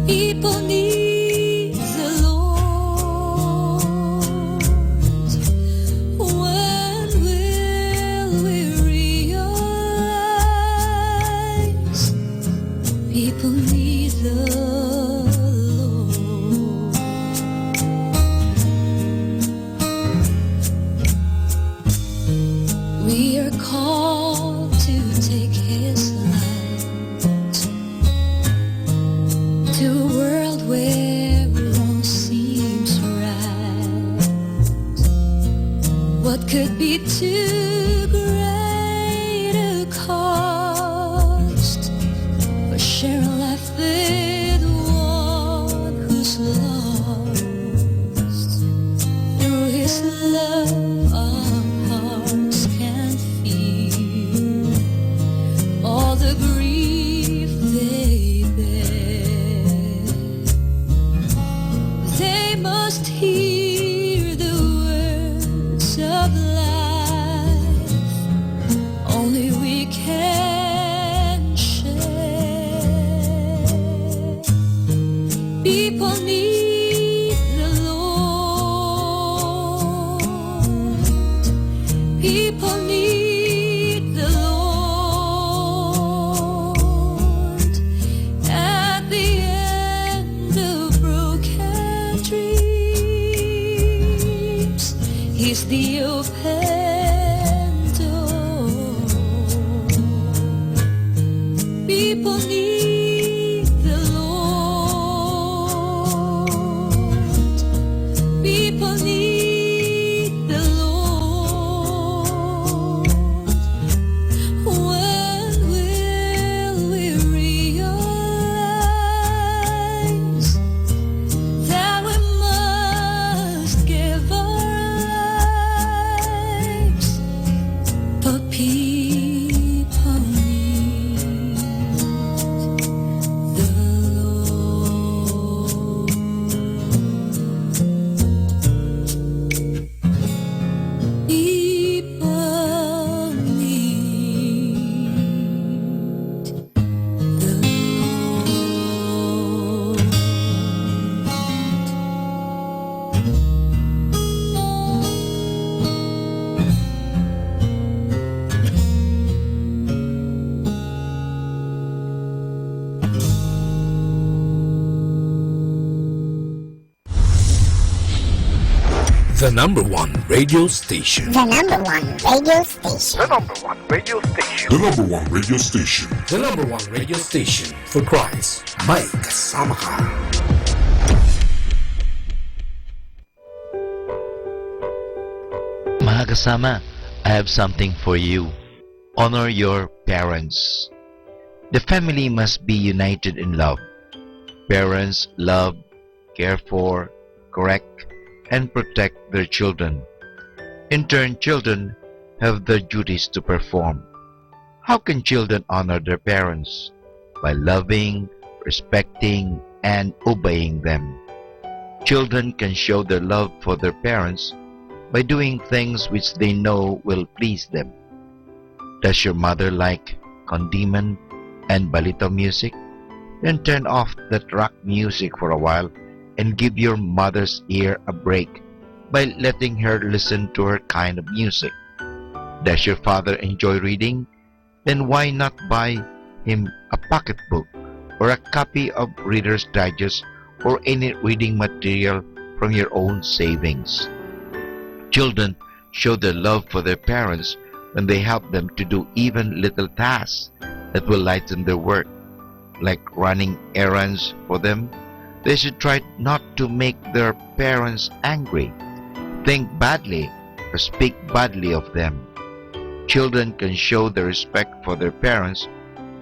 People need the Lord. When will we realize people need the Lord? We are called to take His light to a world where wrong seems right. What could be too great a cost for sharing life with one who's lost? Through His love, our hearts can feel all the grief they bear. They must hear the words of life only we can share. People need the Lord. People need the Lord. At the end of broken dreams, He's the open door. People need the Lord. People need the Lord. When will we realize that we must give our lives for people need the Lord. People need The number one radio station. The number one radio station. The number one radio station. The number one radio station. The number one radio station for Christ. May kasama ka. Mga kasama, I have something for you. Honor your parents. The family must be united in love. Parents love, care for, correct, and protect their children. In turn, children have their duties to perform. How can children honor their parents? By loving, respecting, and obeying them. Children can show their love for their parents by doing things which they know will please them. Does your mother like condiment and balita music? Then turn off that rock music for a while and give your mother's ear a break by letting her listen to her kind of music. Does your father enjoy reading? Then why not buy him a pocketbook or a copy of Reader's Digest or any reading material from your own savings? Children show their love for their parents when they help them to do even little tasks that will lighten their work, like running errands for them. They should try not to make their parents angry, think badly, or speak badly of them. Children can show their respect for their parents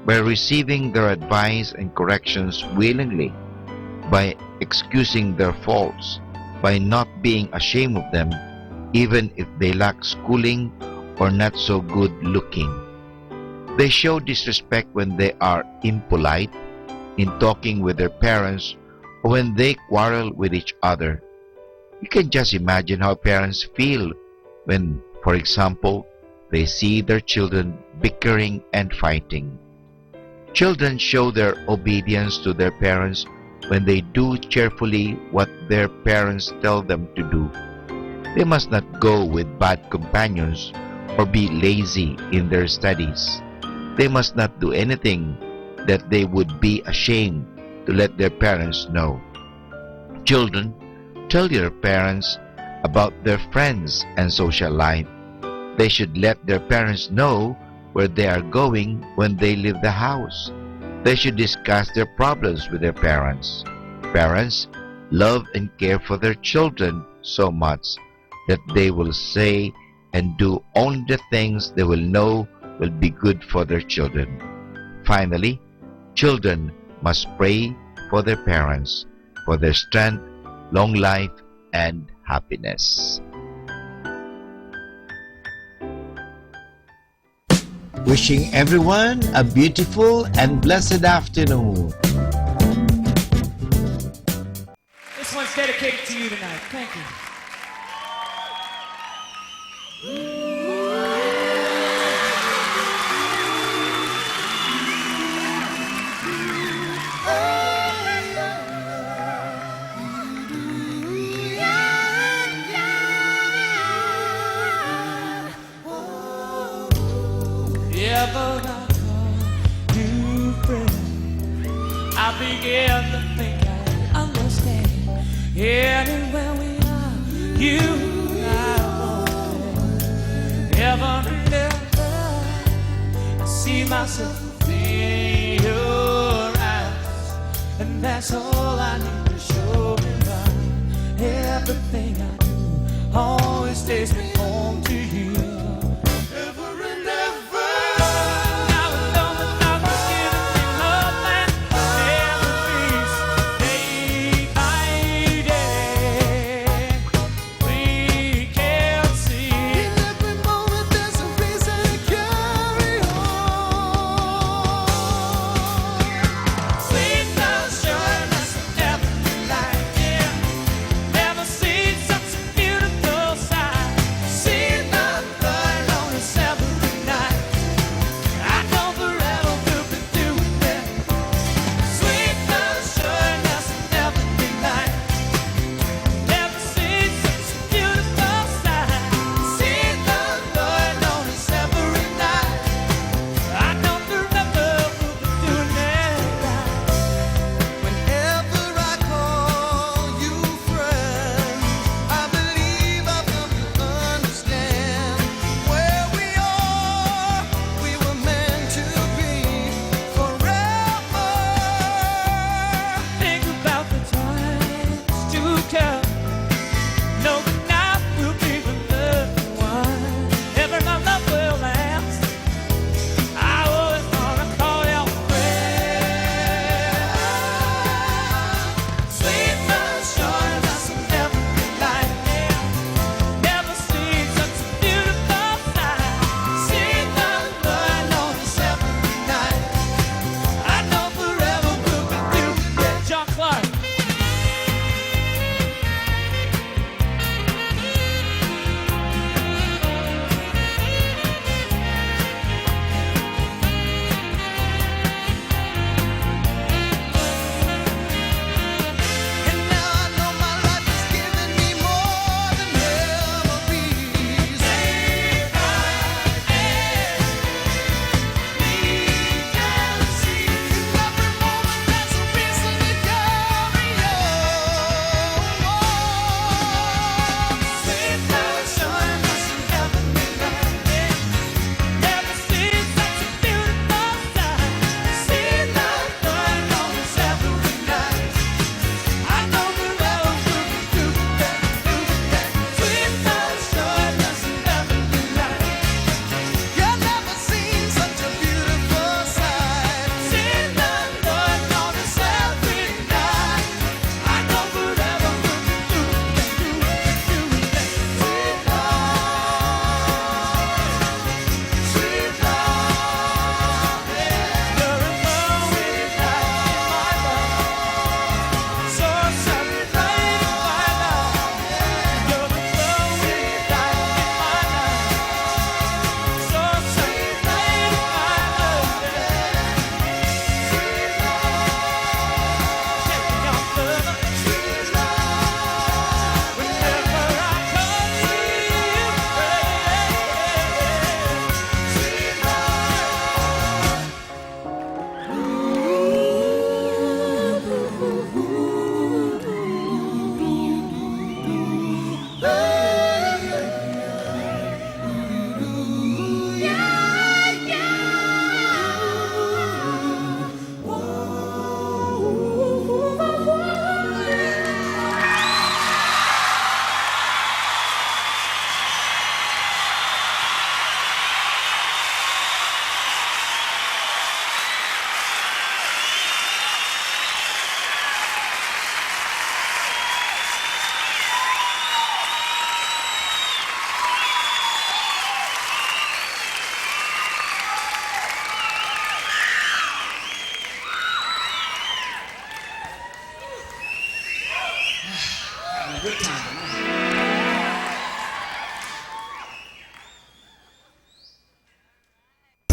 by receiving their advice and corrections willingly, by excusing their faults, by not being ashamed of them, even if they lack schooling or not so good looking. They show disrespect when they are impolite in talking with their parents or when they quarrel with each other. You can just imagine how parents feel when, for example, they see their children bickering and fighting. Children show their obedience to their parents when they do cheerfully what their parents tell them to do. They must not go with bad companions or be lazy in their studies. They must not do anything that they would be ashamed to let their parents know. Children, tell your parents about their friends and social life. They should let their parents know where they are going when they leave the house. They should discuss their problems with their parents. Parents, love and care for their children so much that they will say and do only the things they will know will be good for their children. Finally, children must pray for their parents for their strength, long life, and happiness. Wishing everyone a beautiful and blessed afternoon. This one's dedicated to you tonight. Thank you. Ever I call you friend, I begin to think I understand. Anywhere we are, you and I are alone. Ever and ever, I see myself in your eyes, and that's all I need to show me by. Everything I do always takes me home to you. Ever and ever. Now I know that I was given a love that never fades, day by day. We can't see. In every moment there's a reason to carry on.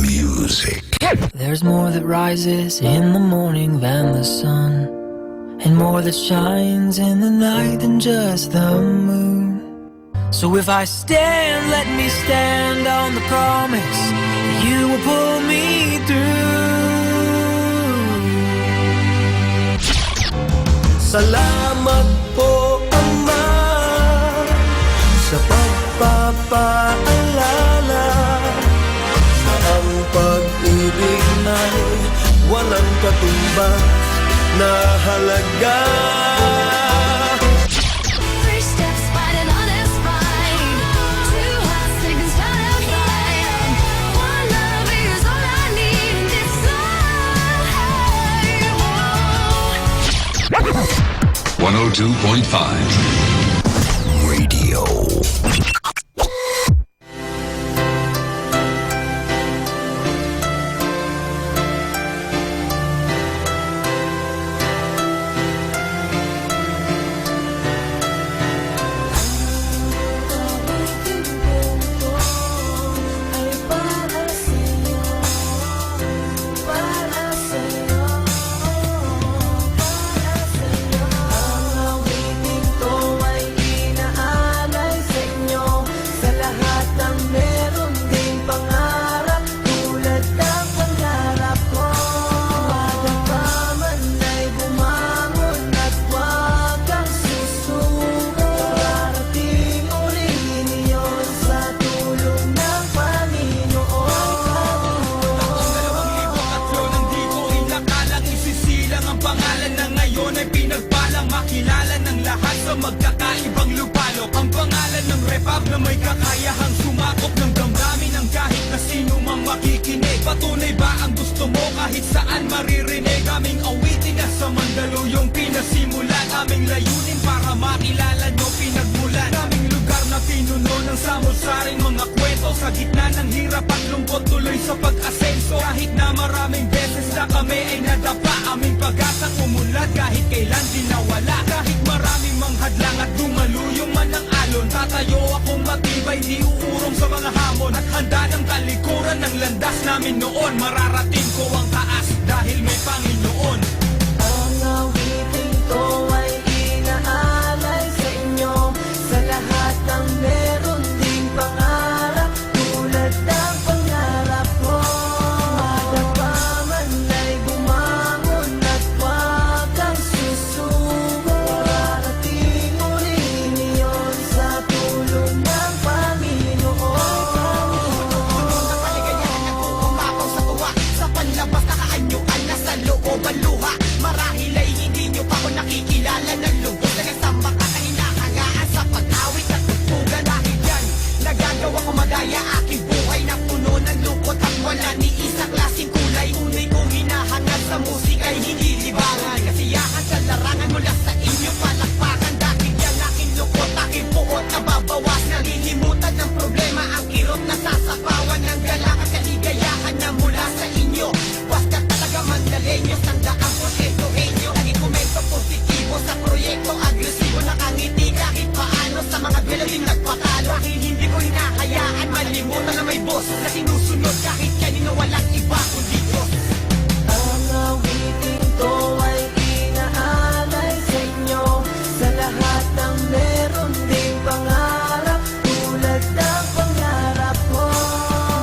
Music. There's more that rises in the morning than the sun, and more that shines in the night than just the moon. So if I stand, let me stand on the promise that you will pull me through. Salamat po, Ama, sa pagpapaalala na ang pag-ibig ay walang katumbas na halaga. Three steps, fight another fight. Two hearts, they can start a fire. One love is all I need, and it's all I want. One oh two point five Radio. Sa lahat ng meron ding pangarap, tulad ng pangarap ko. Wadam ka man ay bumangon at huwag kang susuko. Darating mo rin iyon sa tulong ng Panginoon. Taong dalawang libo at tatlo, nang di ko inakalang isisilang ang pangalan na ngayon ay pinagpalang makilala ng lahat sa magkakaibang lupalop. Ang pangalan ng Repab na may kakayahang sumakop ng damdamin ng kahit na sino mang makikinig. Patunay ba ang gusto mo? Kahit saan maririnig aming awitin, nasa Mandaluyong pinasimulan. Aming layunin para makilala nyo pinagmulan. Aming lugar na pinuno ng samot-saring mga kwento. Sa gitna ng hirap at lungkot, tuloy sa pag-asenso. Kahit na maraming beses na kami ay nadapa, aming pag-asang umunlad kahit kailan di nawala. Kahit maraming mang hadlang at dumaluyong man ang alon, tatayo akong matibay, di uurong sa mga hamon, at handa ng talikuran ang landas namin noon. Mararating ko ang taas dahil may Panginoon. Ang awiting to ay inaalay sa inyo, sa lahat ng meron ding pangarap, tulad ng pangarap ko. Madapa man ay bumangon at huwag kang susuko. Darating mo rin iyon sa tulong ng Panginoon. Sa kaligayahan, nag-uumapaw sa tuwa, sa panlabas, nakaanyuan na sa loob ang luha. Marahil ay hindi nyo pa ako nakikilala, nalulungkot na nasamba ka, kahinahanga. Sa pag-awit at tugtugan, dahil yan, nagagawa ko madaya aking buhay na puno ng lungkot at wala ni isang klaseng kulay. Tunay kong hinahangad sa musika'y hindi libangan, kasiyahan sa larangan mula sa inyo palakpakan. Dahil yan, aking lungkot, aking puot, nababawas, nalilimutan ng problema, ang kirot, nasasapawan ng galak at kaligayahan na mula sa inyo. Basta talaga Mandaleños, sandaan porsyento henyo. Naging komento positibo sa proyekto, agresibo, nakangiti kahit paano sa mga duelo ding nagpatalo. Dahil hindi ko hinahayaan malimutan na may boss na sinusunod kahit kanino, walang iba kundi Diyos. Ang awiting to ay inaalay sa inyo, sa lahat ng meron ding pangarap, tulad ng pangarap ko.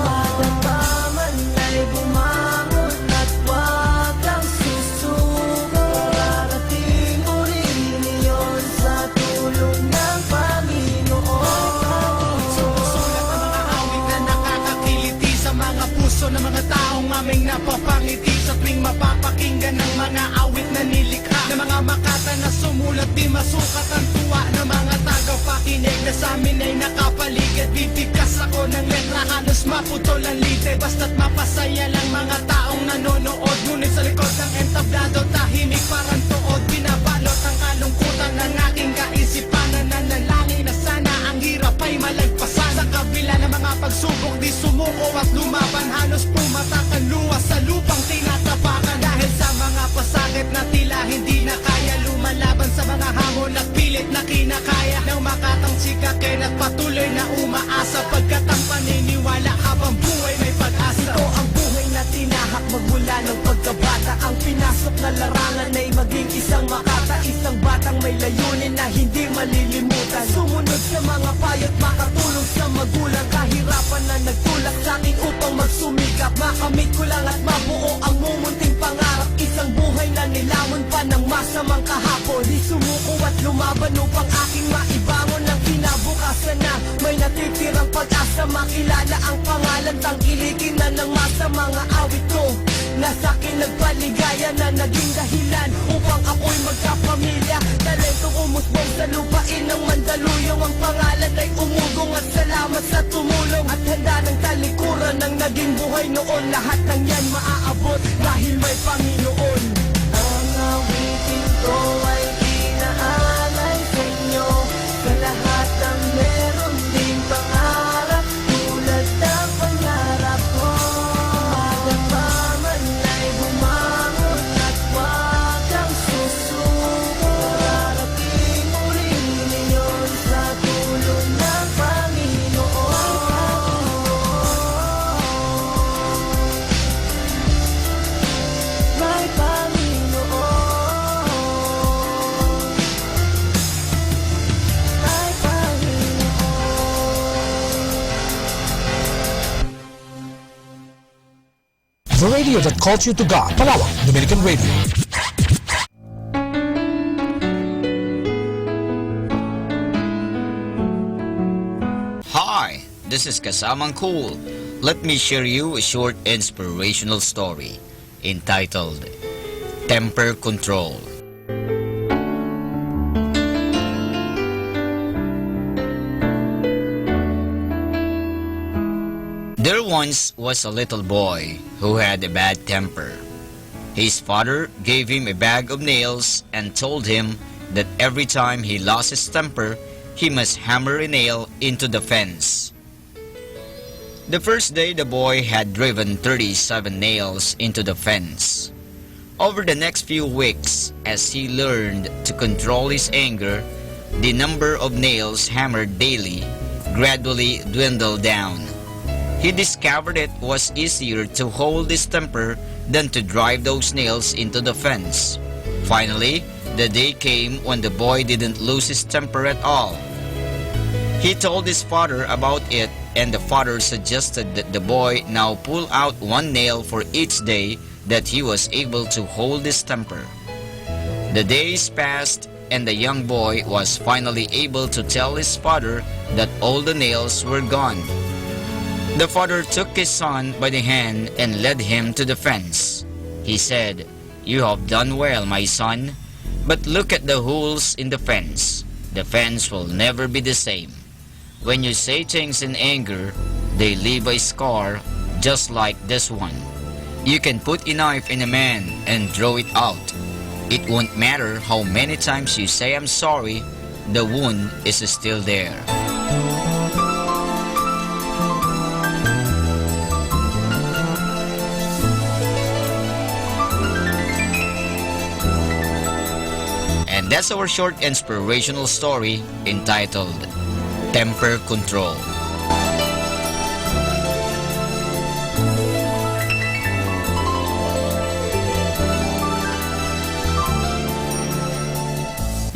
Madapa man ay bumangon at huwag kang susuko. Darating mo rin iyon sa tulong ng Panginoon. Sumusulat ng mga awit na nakakakiliti sa mga puso ng mga taong aming napapangiti sa tuwing mapapakinggan ng mga awit na nilikha ng mga makata na sumulat. Di masukat ang tuwa ng mga tagapakinig na sa amin ay nakapaligid. Bibigkas ako ng letra, halos maputol ang lite, basta't mapasaya lang mga taong nanonood. Ngunit sa likod ng entablado, tahimik parang tuod, binabalot ang kalungkutan ng aking kaisipan. Nananalangin na sana ang hirap ay malagpasan. Sa kabila ng mga pagsubok, di sumuko at lumaban. Halos pumatak ang luha sa lupang tinatapakan dahil sa mga pasakit na tila hindi na kaya lumalaban sa mga hamon at pilit na kinakaya ng makatang chika, kaya patuloy na umaasa, pagkat ang paniniwala habang buhay may pag-asa. Ito ang buhay na tinahak magmula ng pagkabata. Ang pinasok na larangan ay maging isang makata, isang batang may layunin na hindi malilimutan. Sumunod sa mga payo't makatulong sa magulang, kahirapan na nagtulak sa akin upang magsumikap. Makamit ko lang at mabuo ang mumunting pangarap. Isang buhay na nilamon pa ng masamang kahapon. Di sumuko at lumaban upang aking maibangon ang kinabukasan na may natitirang pag-asa. Makilala ang pangalan, tangkilikin na ng masa mga awit ko. Nasa akin nagpaligaya na naging dahilan upang ako'y magkapamilya. Talentong umusbong sa lupain ng Mandaluyong, ang pangalan ay umugong at salamat sa tumulong at handa ng talikuran ang naging buhay noon. Lahat ng yan maaabot dahil may Panginoon. Ang awitin ko ay inaalay sa inyo, sa lahat ng meron ding pangarap tulad ng pangarap ko. Madama man ay bumangon at huwag kang susuko. Darating ulit iyon sa tulong ng Panginoon. May Panginoon. May Panginoon. The radio that calls you to God. Palawag, Dominican Radio. Hi, this is Kasamang Cool. Let me share you a short inspirational story entitled Temper Control. There once was a little boy who had a bad temper. His father gave him a bag of nails and told him that every time he lost his temper, he must hammer a nail into the fence. The first day, the boy had driven thirty-seven nails into the fence. Over the next few weeks, as he learned to control his anger, the number of nails hammered daily gradually dwindled down. He discovered it was easier to hold his temper than to drive those nails into the fence. Finally, the day came when the boy didn't lose his temper at all. He told his father about it, and the father suggested that the boy now pull out one nail for each day that he was able to hold his temper. The days passed, and the young boy was finally able to tell his father that all the nails were gone. The father took his son by the hand and led him to the fence. He said, "You have done well, my son, but look at the holes in the fence. The fence will never be the same. When you say things in anger, they leave a scar just like this one. You can put a knife in a man and draw it out. It won't matter how many times you say, 'I'm sorry,' the wound is still there." And that's our short inspirational story entitled Temper Control.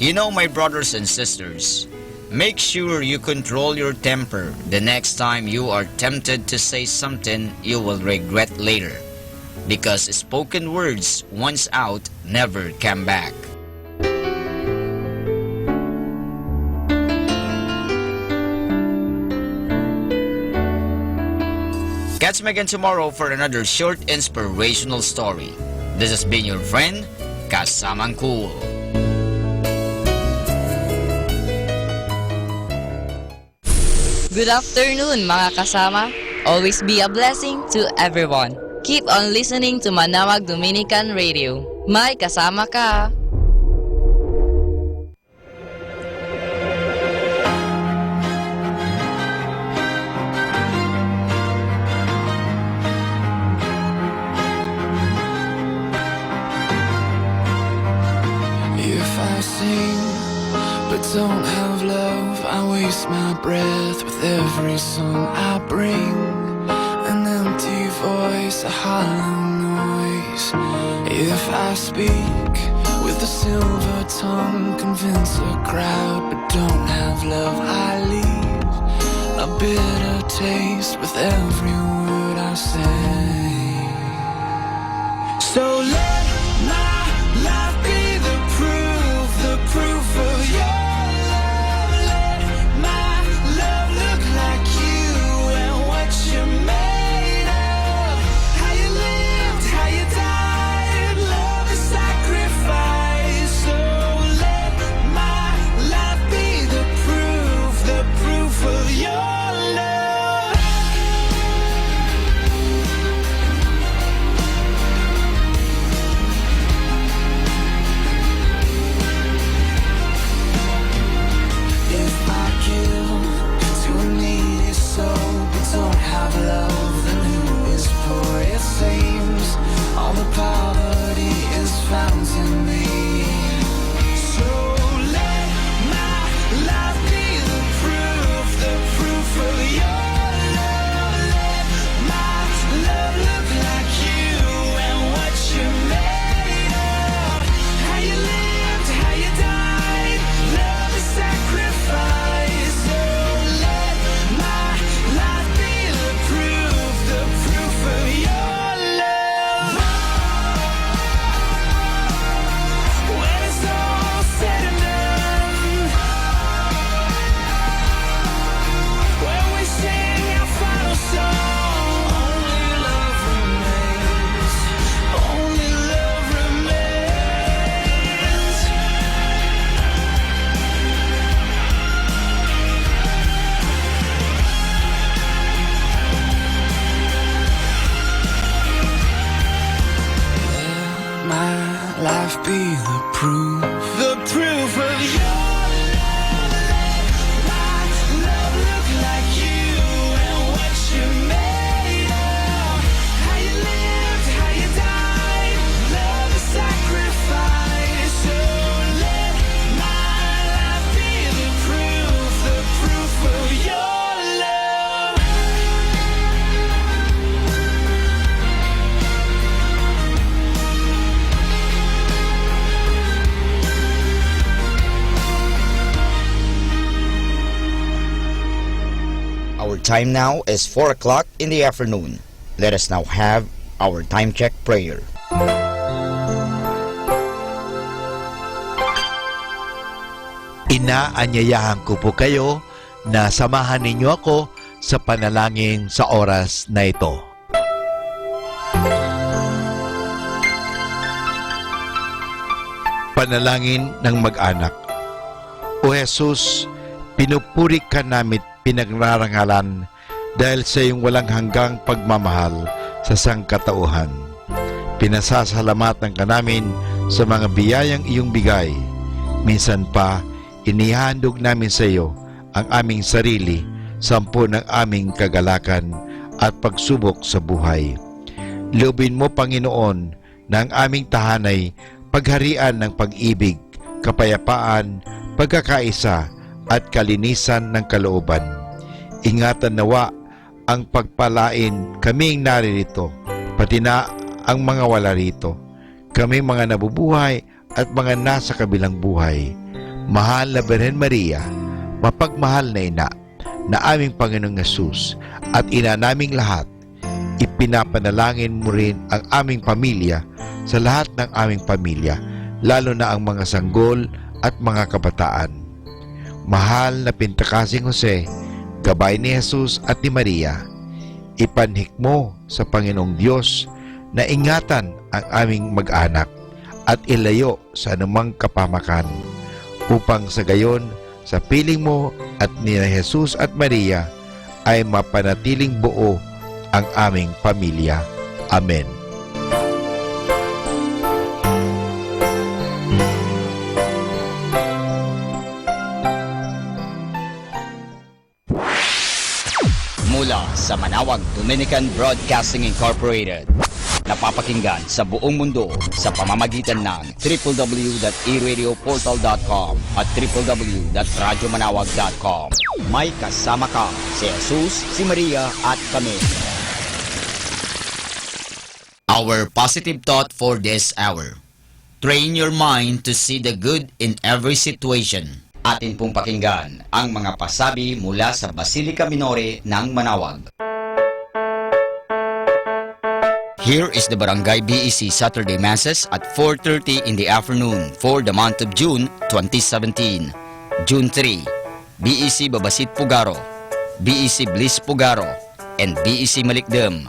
You know, my brothers and sisters, make sure you control your temper the next time you are tempted to say something you will regret later, because spoken words once out never come back. Catch me again tomorrow for another short inspirational story. This has been your friend, Kasamang Cool. Good afternoon, mga kasama. Always be a blessing to everyone. Keep on listening to Manawag Dominican Radio. May kasama ka. If I sing, but Don't have love, I waste my breath with every song I bring. An empty voice, a hollow noise. If I speak with a silver tongue, convince a crowd, but don't have love, I leave a bitter taste with every word I say. So let my life be the proof, the proof of your love. Let my love look like you and what you're made of. How you lived, how you died, love is sacrifice. So let my life be the proof, the proof of your love. If I give to a needy soul but don't have love, then who is poor? It seems all the poverty is found in me. So let my life be the proof, the proof of your love. Let my love look like you and what you're made of. How you lived, how you died, love is sacrifice. So let my life be the proof, the proof of your love. When it's all said and done, when we sing our final song, only love remains, only love remains. My life be the proof. The proof of your love. Let my love look like you and what you're made of. How you lived, how you died. Love is sacrifice. So let my life be the proof, the proof of your love. Our time now is four o'clock in the afternoon. Let us now have our time check prayer. Ina, anyayahan ko po kayo na samahan ninyo ako sa panalangin sa oras na ito. Panalangin ng mag-anak. O Jesus, pinupuri ka namit pinagrarangalan dahil sa iyong walang hanggang pagmamahal sa sangkatauhan. Pinasasalamatan ka namin sa mga biyayang iyong bigay. Minsan pa, inihahandog namin sa iyo ang aming sarili, sampon ang aming kagalakan at pagsubok sa buhay. Loobin mo, Panginoon, na ang aming tahanay pagharian ng pag-ibig, kapayapaan, pagkakaisa, at kalinisan ng kalooban. Ingatan nawa ang pagpalain kaming naririto, pati na ang mga wala rito, kaming mga nabubuhay at mga nasa kabilang buhay. Mahal na Birhen Maria, mapagmahal na ina na aming Panginoong Jesus at ina naming lahat, ipinapanalangin mo rin ang aming pamilya sa lahat ng aming pamilya, lalo na ang mga sanggol at mga kabataan. Mahal na pintakasing Jose, gabay ni Jesus at ni Maria, ipanhikmo sa Panginoong Dios na ingatan ang aming mag-anak at ilayo sa anumang kapahamakan, upang sa gayon, sa piling mo at ni Jesus at Maria, ay mapanatiling buo ang aming pamilya. Amen. Mula sa Manawag Dominican Broadcasting Incorporated, Napapakinggan sa buong mundo sa pamamagitan ng triple w dot e radio portal dot com at triple w dot radyo manawag dot com. May kasama ka, si Jesus, si Maria, at kami. Our positive thought for this hour. Train your mind to see the good in every situation. Atin pong pakinggan ang mga pasabi mula sa Basilica Minore ng Manaoag. Here is the Barangay B E C Saturday Masses at four thirty in the afternoon for the month of June twenty seventeen. June three, B E C Babasit Pugaro, B E C Bliss Pugaro, and B E C Malikdem.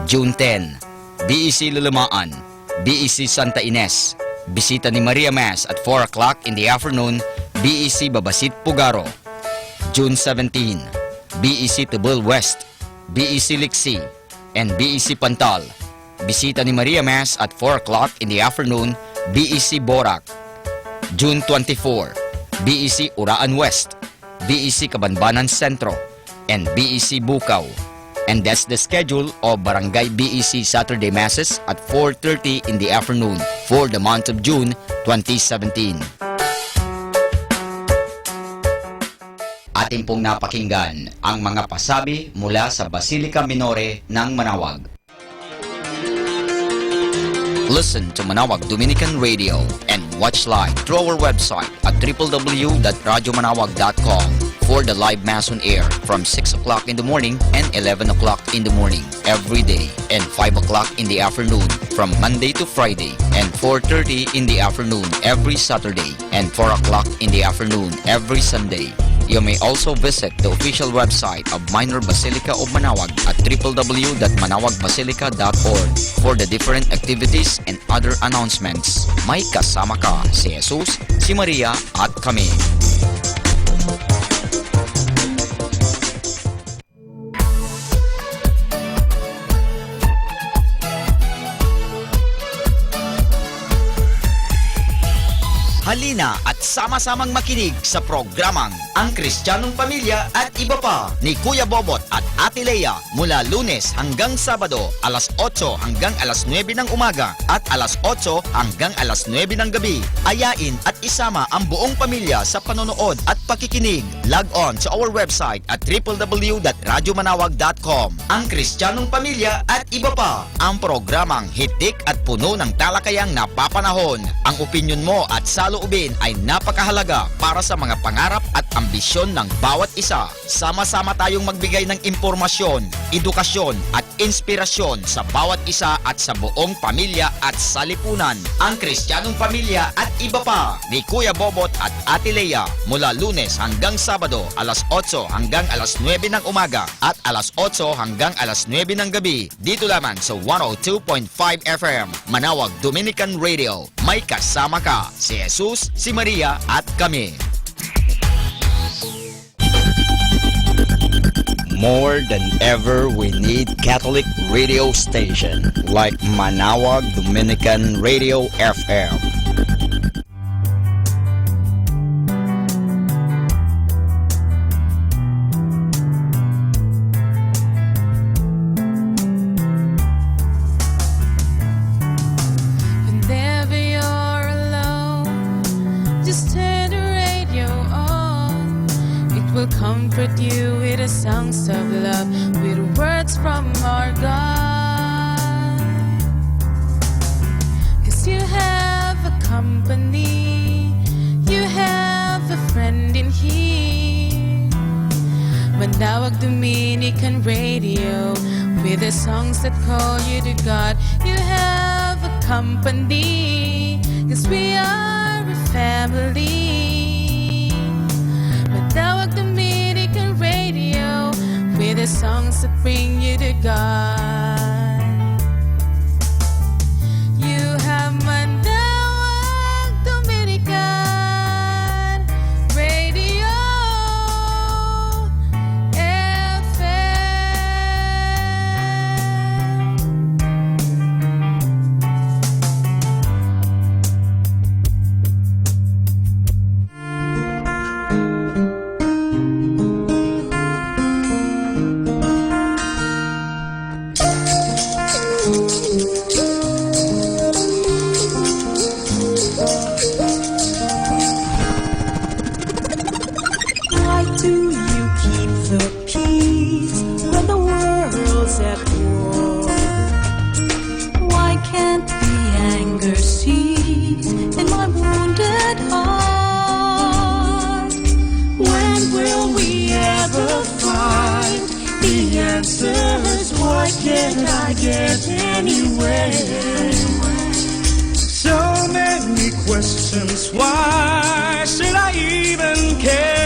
June ten, B E C Lalamaan, B E C Santa Ines, Bisita ni Maria Mass at four o'clock in the afternoon, B E C Babasit Pugaro. June seventeen, B E C Tebel West, B E C Liksi, and B E C Pantal. Bisita ni Maria Mass at four o'clock in the afternoon, B E C Borac. June twenty-four, B E C Uraan West, B E C Kabanbanan Centro, and B E C Bukaw. And that's the schedule of Barangay B E C Saturday Masses at four thirty in the afternoon for the month of June twenty seventeen. Atin pong napakinggan ang mga pasabi mula sa Basilica Minore ng Manaoag. Listen to Manaoag Dominican Radio and watch live through our website at triple w dot radyo manawag dot com for the live mass on air from six o'clock in the morning and eleven o'clock in the morning every day, and five o'clock in the afternoon from Monday to Friday, and four thirty in the afternoon every Saturday, and four o'clock in the afternoon every Sunday. You may also visit the official website of Minor Basilica of Manaoag at triple w dot manawag basilica dot org for the different activities and other announcements. May kasama ka, si Jesus, si Maria, at kami. Halina at sama-samang makinig sa programang Ang Kristianong Pamilya at Iba Pa ni Kuya Bobot at Ate Lea mula Lunes hanggang Sabado, alas otso hanggang alas nuebe ng umaga at alas otso hanggang alas nuebe ng gabi. Ayain at isama ang buong pamilya sa panonood at pakikinig. Log on to our website at triple w dot radyo manawag dot com. Ang Kristianong Pamilya at Iba Pa, ang programang hitik at puno ng talakayang napapanahon. Ang opinyon mo at saloobin ay napakahalaga para sa mga pangarap at ambisyon ng bawat isa. Sama-sama tayong magbigay ng impormasyon, edukasyon, at inspirasyon sa bawat isa at sa buong pamilya at salipunan. Ang Kristianong Pamilya at Iba Pa ni Kuya Bobot at Ate Lea, mula Lunes hanggang Sabado, alas otso hanggang alas nuebe ng umaga at alas otso hanggang alas nuebe ng gabi, dito lamang sa one oh two point five F M, Manaoag Dominican Radio. May kasama ka, si Jesus, si Maria, at kami. More than ever, we need Catholic radio station like Manaoag Dominican Radio F M. Whenever you're alone, just turn the radio on. It will comfort you with the songs of love, with words from our God. 'Cause you have a company, you have a friend in here. Manaoag Dominican Radio, with the songs that call you to God. You have a company, 'cause we are a family. Manaoag Dominican Radio, with the songs that bring you to God. You have Manaoag Dominican Radio F M. Questions, why should I even care?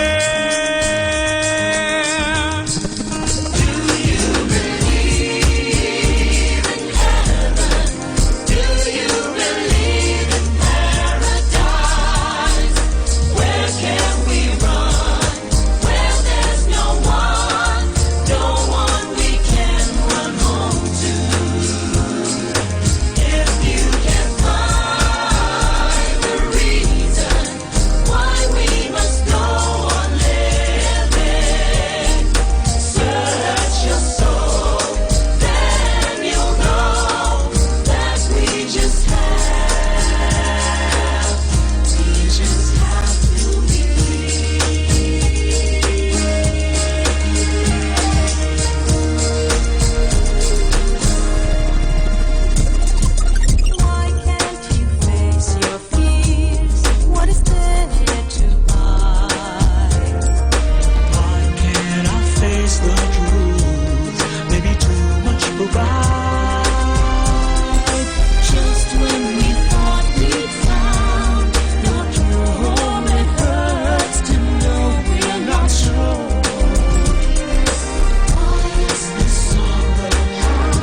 Why can't I face the truth? Maybe too much pride. Just when we thought we'd found the cure, it hurts to know we're not sure. Why is this all around?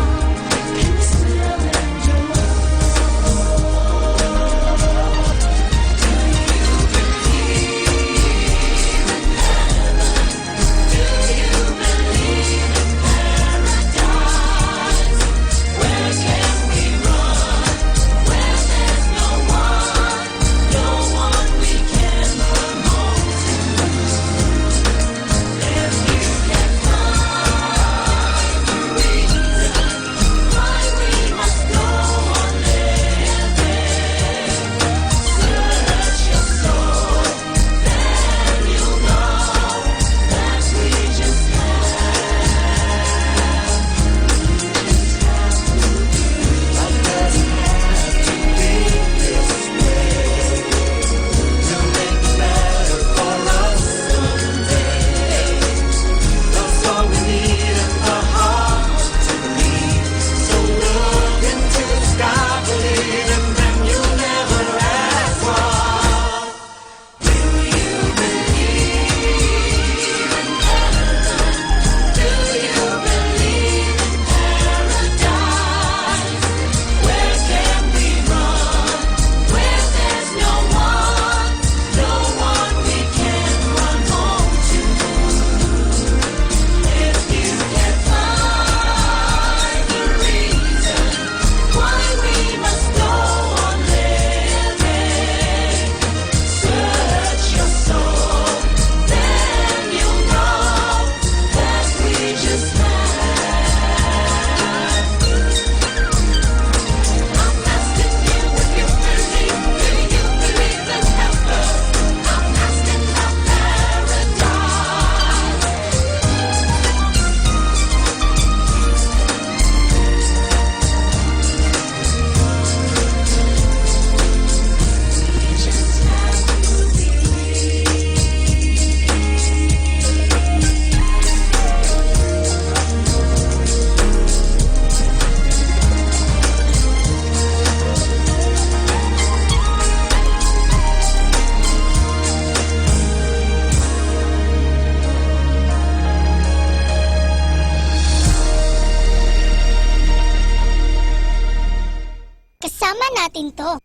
Kasama natin 'to.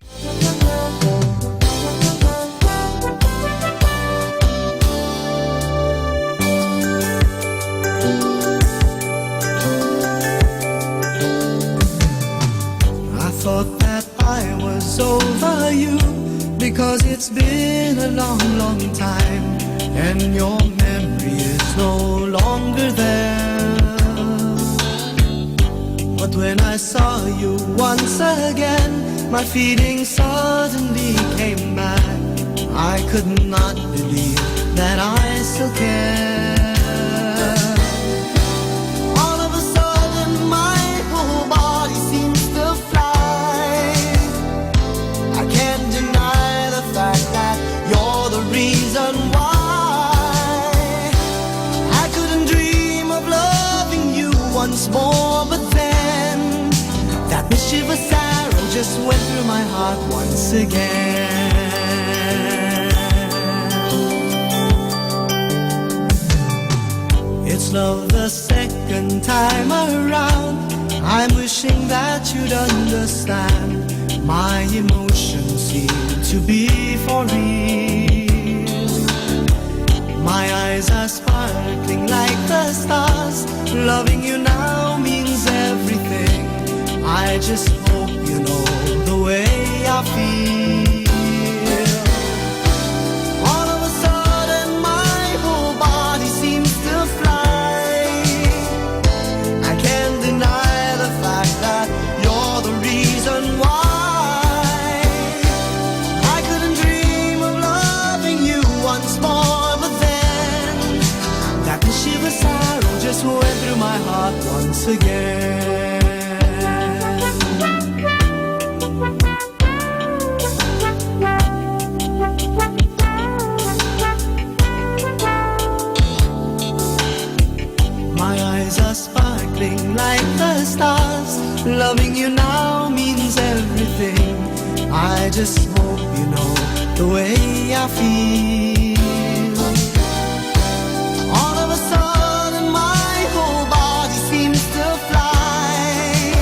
I thought that I was over you because it's been a long, long time and your memory is no longer there. But when I saw you once again, my feelings suddenly came back. I could not believe that I still care. All of a sudden, my whole body seems to fly. I can't deny the fact that you're the reason why I couldn't dream of loving you once more. But then that mischievous arrow just went through my heart once again. Of the second time around, I'm wishing that you'd understand. My emotions seem to be for real. My eyes are sparkling like the stars. Loving you now means everything. I just hope you know the way I feel. All of a sudden, my whole body seems to fly. I can't deny the fact that you're the reason why. I couldn't dream of loving you once more, but then that mischievous arrow just went through my heart once again. My eyes are sparkling like the stars. Loving you now means everything. I just hope you know the way I feel. All of a sudden, my whole body seems to fly.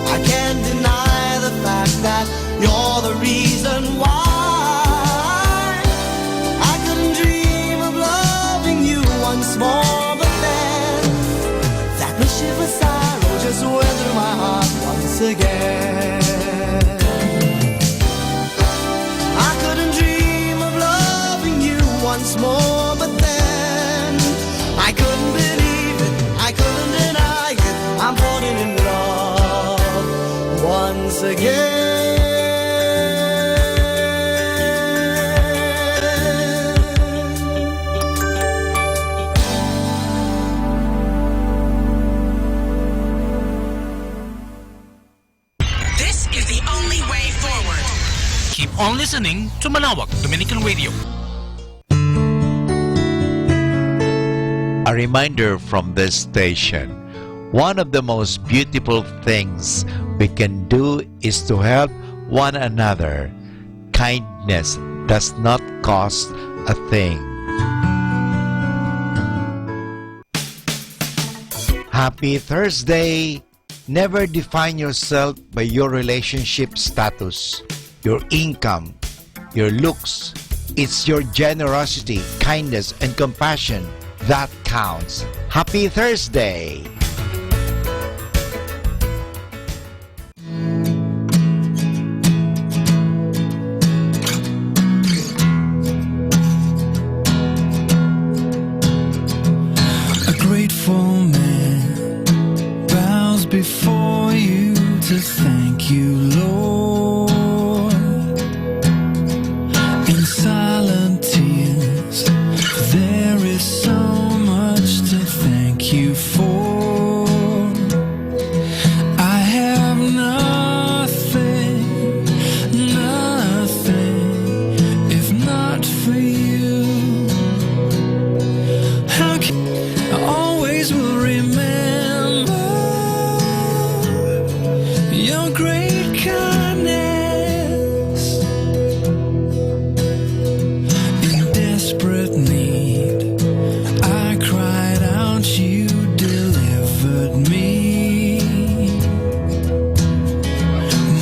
I can't deny the fact that you're the reason why. I couldn't dream of loving you once more, but then that mischievous arrow just went through my heart once again. I couldn't dream of loving you once more, but then I couldn't believe it, I couldn't deny it. I'm falling in love once again. This is the only way forward. Keep on listening to Manawag Dominican Radio. A reminder from this station: one of the most beautiful things we can do is to help one another. Kindness does not cost a thing. Happy Thursday! Never define yourself by your relationship status, your income, your looks. It's your generosity, kindness, and compassion that counts. Happy Thursday! A grateful man bows before you to thank you, Lord. In silent tears, there is so much to thank you for. I have nothing, nothing if not for you. How can I always will remember your great kindness. In desperate need, I cried out, you delivered me.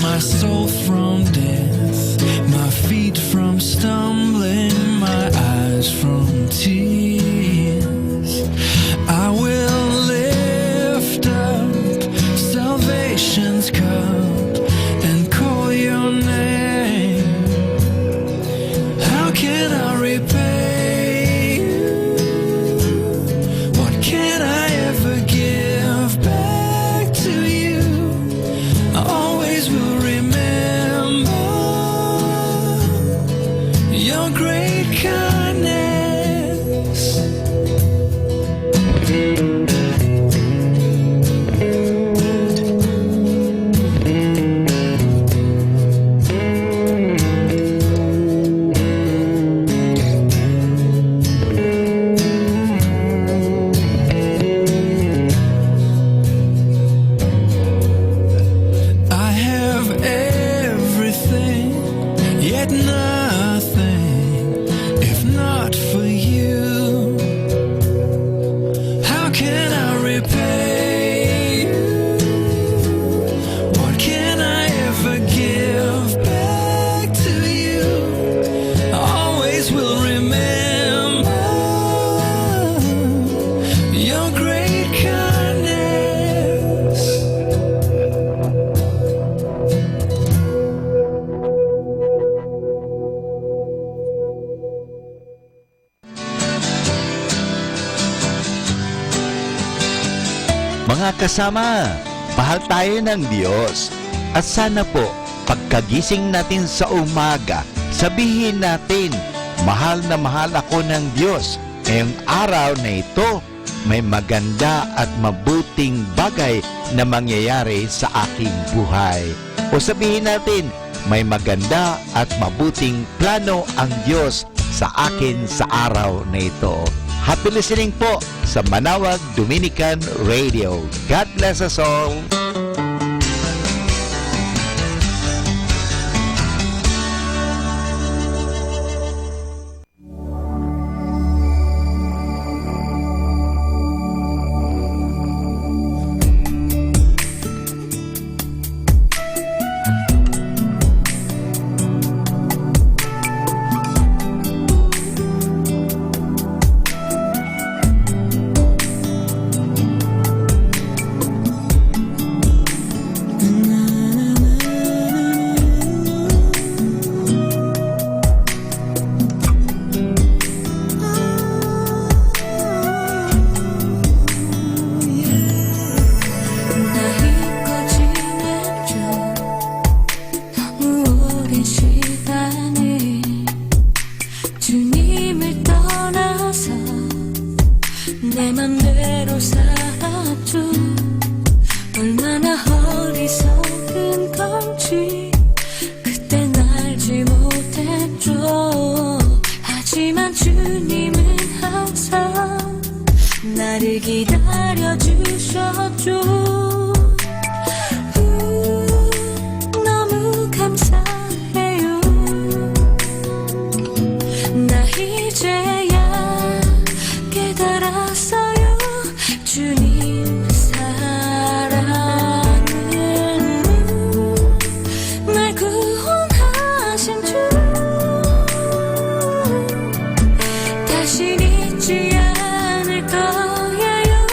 My soul from death, my feet from stumbling, my eyes from tears. I will lift up salvation's cup and call your name. How can I repay you? What can I ever give back to you? I always will remember your great kindness. I have everything, yet nothing if not for you. Mga kasama, mahal tayo ng Diyos. At sana po, pagkagising natin sa umaga, sabihin natin, "Mahal na mahal ako ng Diyos. Ngayong araw na ito, may maganda at mabuting bagay na mangyayari sa aking buhay." O sabihin natin, "May maganda at mabuting plano ang Diyos sa akin sa araw na ito." Happy listening po sa Manawag Dominican Radio. God bless us all. 주님을 떠나서 내 맘대로 살았죠. 얼마나 어리석은 건지 그땐 알지 못했죠. 하지만 주님은 항상 나를 기다려 주셨죠. 우, 너무 감사해요. 나 이제야 깨달았어요. 주님 사랑은 날 구원하신 주. 다신 잊지 않을 거예요.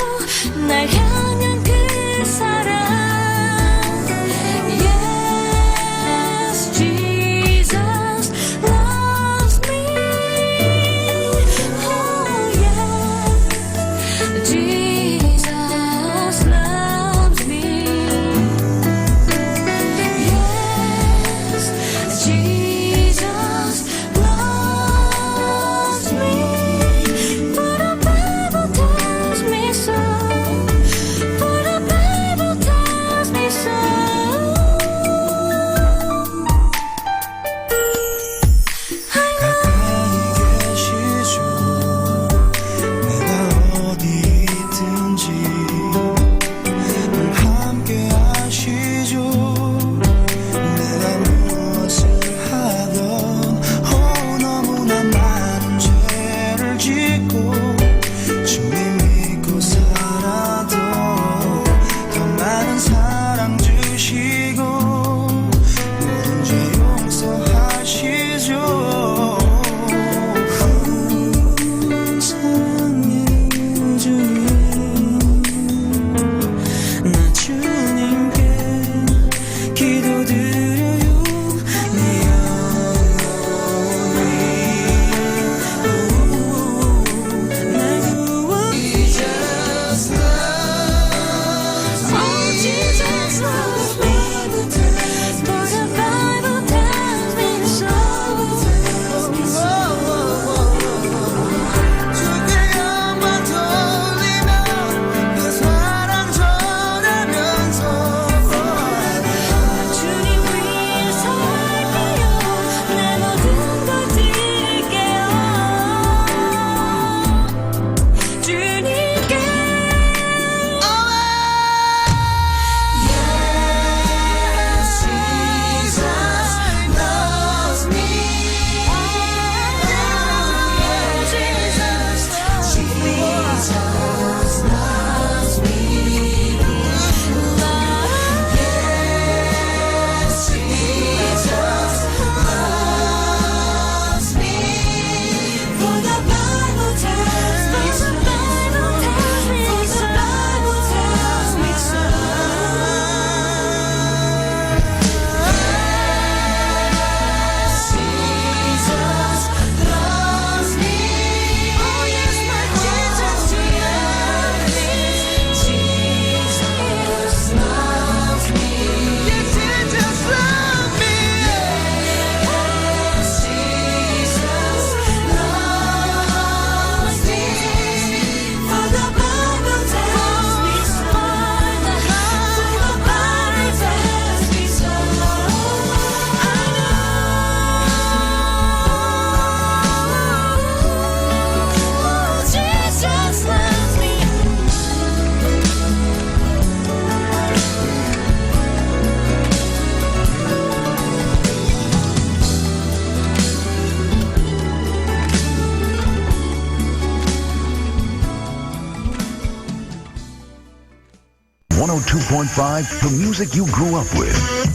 point five, the music you grew up with.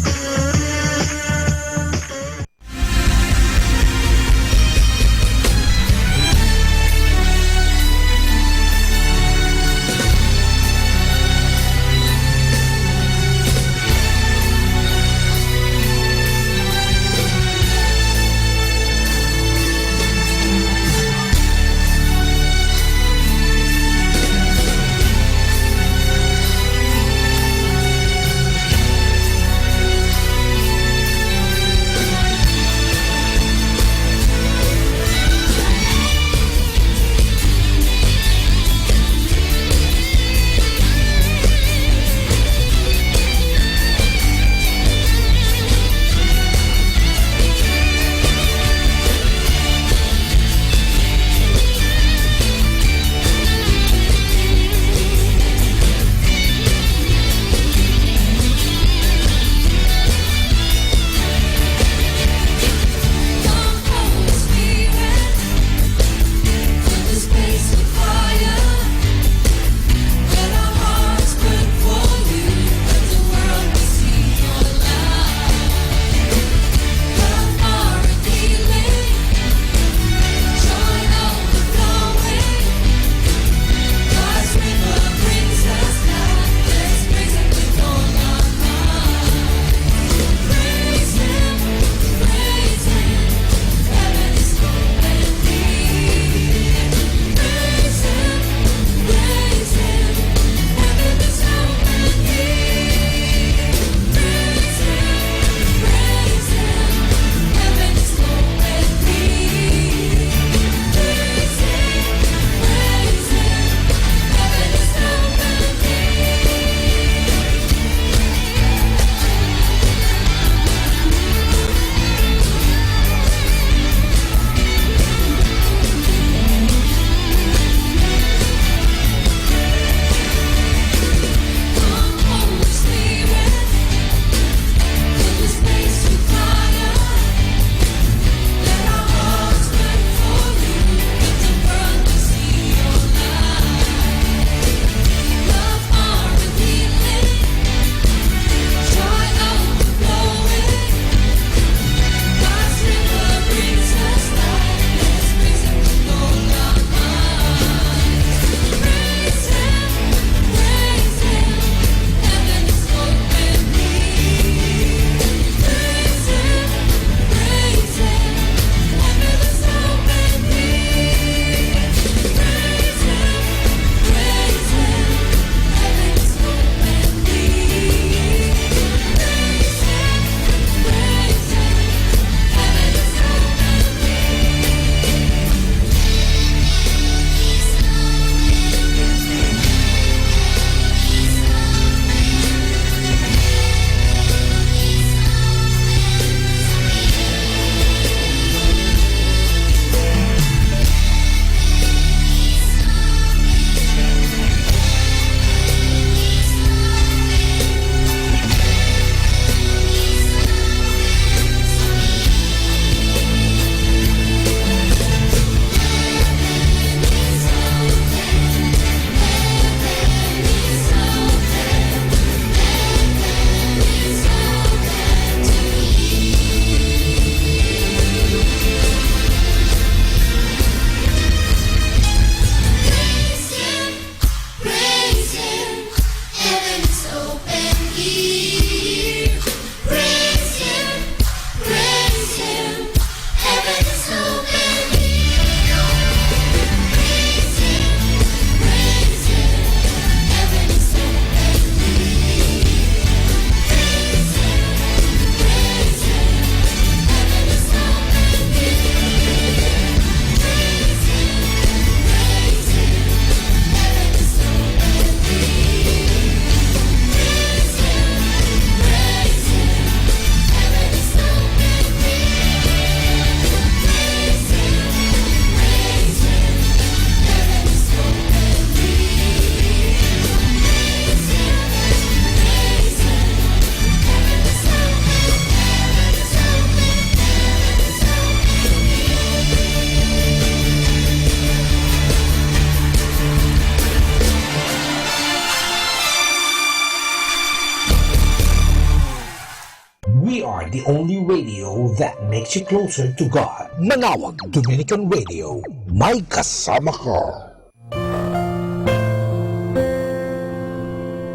the only radio that makes you closer to God. Manawag Dominican Radio, may kasama ka.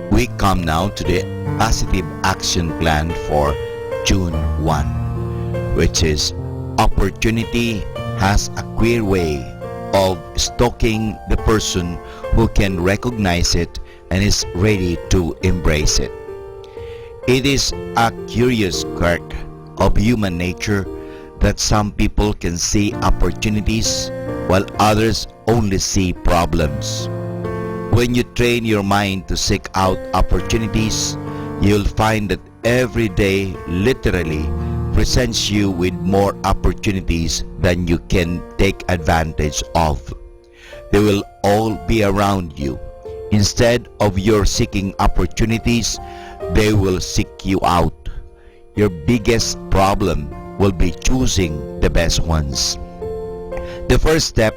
We come now to the positive action plan for June one, which is: opportunity has a queer way of stalking the person who can recognize it and is ready to embrace it. It is a curious quirk of human nature that some people can see opportunities while others only see problems. When you train your mind to seek out opportunities, you'll find that every day literally presents you with more opportunities than you can take advantage of. They will all be around you. Instead of your seeking opportunities, they will seek you out. Your biggest problem will be choosing the best ones. The first step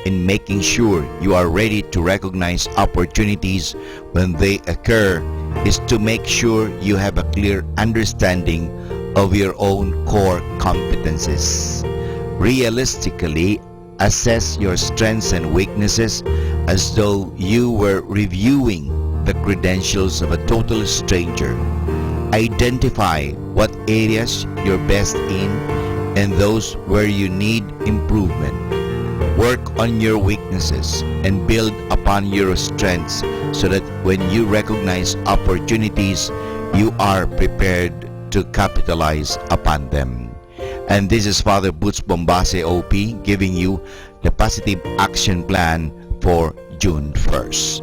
in making sure you are ready to recognize opportunities when they occur is to make sure you have a clear understanding of your own core competencies. Realistically, assess your strengths and weaknesses as though you were reviewing the credentials of a total stranger. Identify what areas you're best in and those where you need improvement. Work on your weaknesses and build upon your strengths so that when you recognize opportunities, you are prepared to capitalize upon them. And this is Father Boots Bombase, O P, giving you the positive action plan for June first.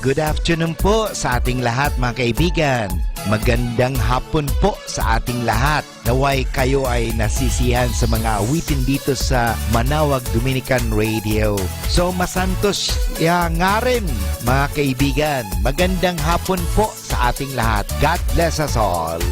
Good afternoon po sa ating lahat, mga kaibigan. Magandang hapon po sa ating lahat. Naway kayo ay nasisiyahan sa mga awitin dito sa Manawag Dominican Radio. So, masantos ya ngarin, mga kaibigan. Magandang hapon po sa ating lahat. God bless us all.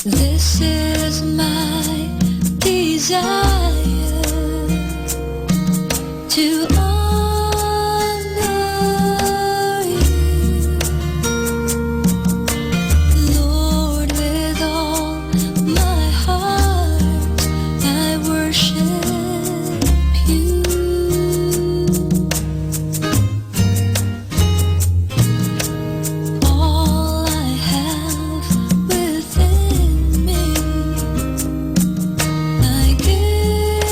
This is my desire to honor you, Lord, with all my heart I worship you. All I have within me, I give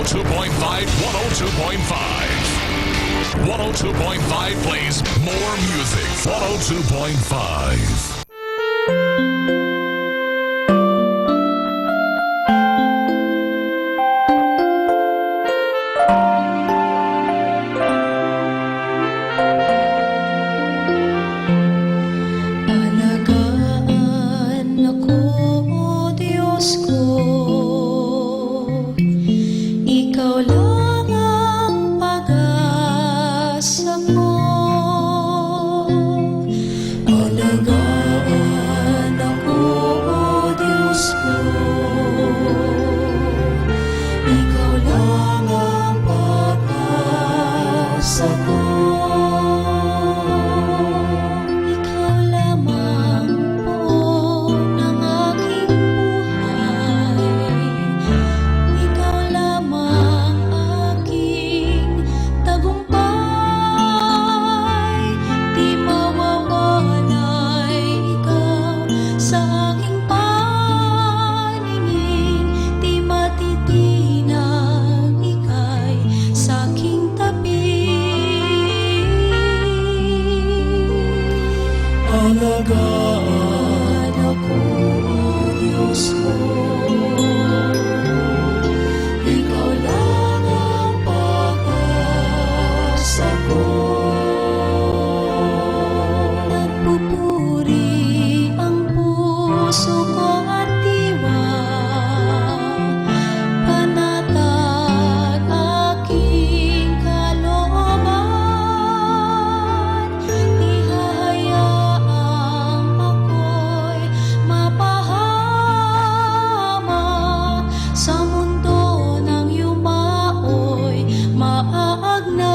Two point five, one oh two point five. One oh two point five plays more music. One oh two point five. Alagaan ako, O Dios ko, Ikaw lang ang pag-asa ko. Alagaan ako, O Dios ko, Ikaw lang ang pag-asa ko. Ikaw lamang poon ng aking buhay. Ikaw lamang aking tagumpay. Di mawawalay ikaw sa aking paningin. Di matitinag ikay sa aking tabi. Alagaan ako, O Dios ko, Ikaw lang ang pag-asa ko. Nagpupuri ang puso ko at diwa, panatag aking kalooban. Di hahayaam akoy mapahamak sa mundo nang yumaoy maagnas.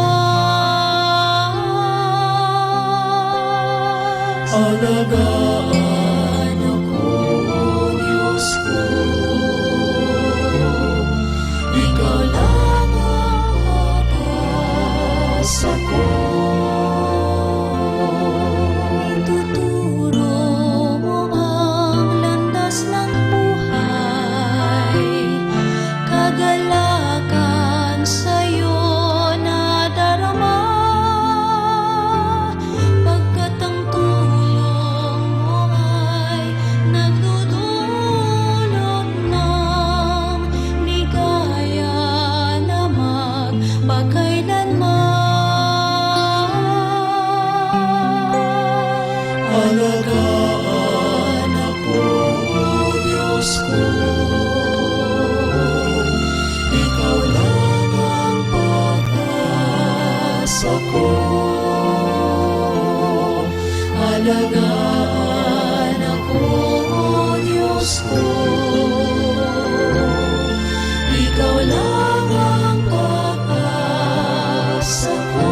Alagaan ako, O Dios ko, Ikaw lang ang pag-asa ko. Ituturo mo ang landas ng buhay, kagalakan sa'yo nadarama. Pagkat ang tulong mo ay nagdudulot ng ligaya na magpakailanman. Alagaan ako, O Dios ko, Ikaw lang ang pag-asa ko. Alagaan ako, O Dios ko, Ikaw lang ang pag-asa ko.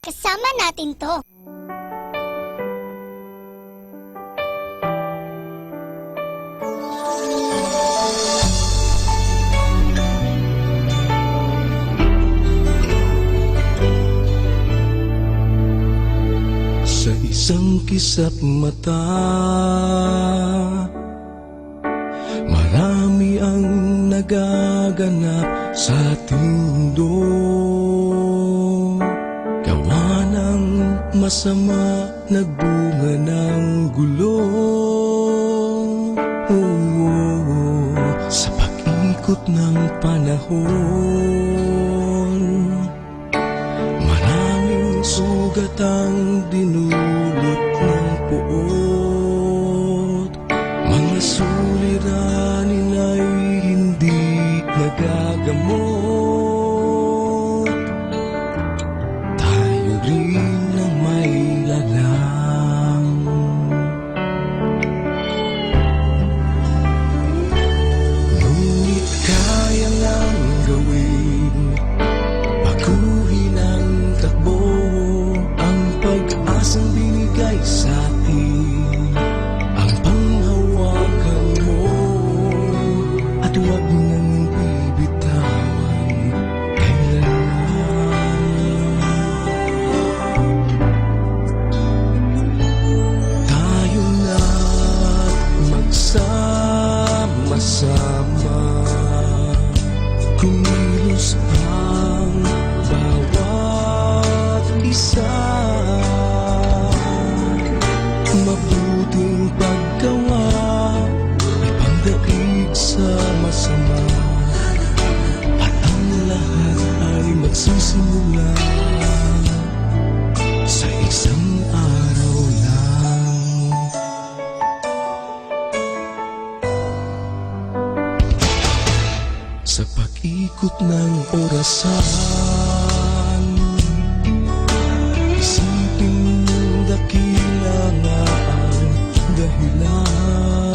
Kasama natin 'to. Sa isang kisap mata, marami ang nagaganap sa ating mundo. Gawa ng masama, nagbunga ng gulo. Oo, sa pag-ikot ng panahon, maraming sugat ang dinulot ng poot. Mga suliranin ay hindi nagagamot. Tayo rin ang mailalang. Ngunit kaya ngang gawin, baguhin ang takbo, ang pag-asang binigay sa atin, ang panghawakan mo, at huwag nang bibitawan. Kumilos ang bawat isa, mabuting paggawa, ipandaig sa masama, at ang lahat ay magsisimula sa isang araw lang. Sa pag-ikot ng orasan, isipin mong dakila nga ang dahilan.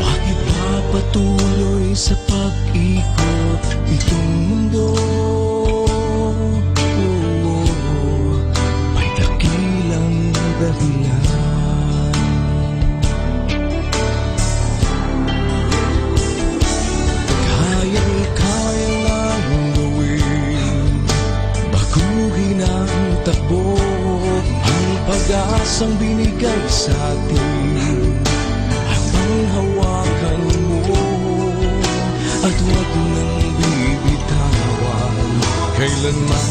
Bakit papatuloy sa pag-ikot itong mundo? May dakilang dahilan. Kayang-kaya nang gawin, baguhin ang takbo, ang pag-asang binigay sa atin. Habang hawakan mo at huwag nang bibitawan kailanman,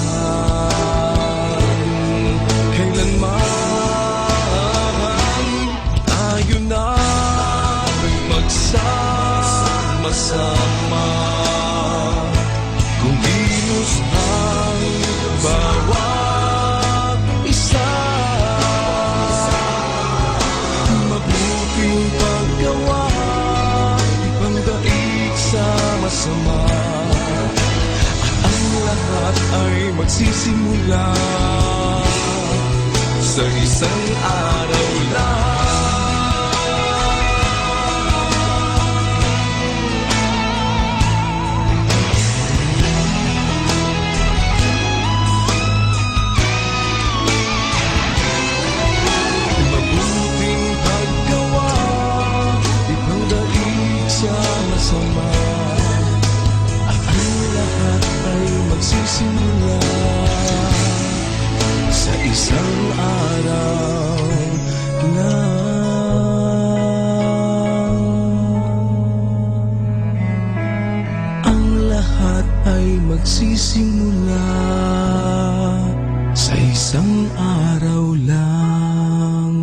kailanman. Tayo na'y magsama-sama, kumilos ang bawat isa. Mabuting paggawa, ipandaig sa masama. At ang lahat ay magsisimula sa isang araw lang. Mabuting paggawa, ipandaig sa masama. At ang lahat ay magsisimula sa isang araw lang. Ang lahat ay magsisimula sa isang araw lang.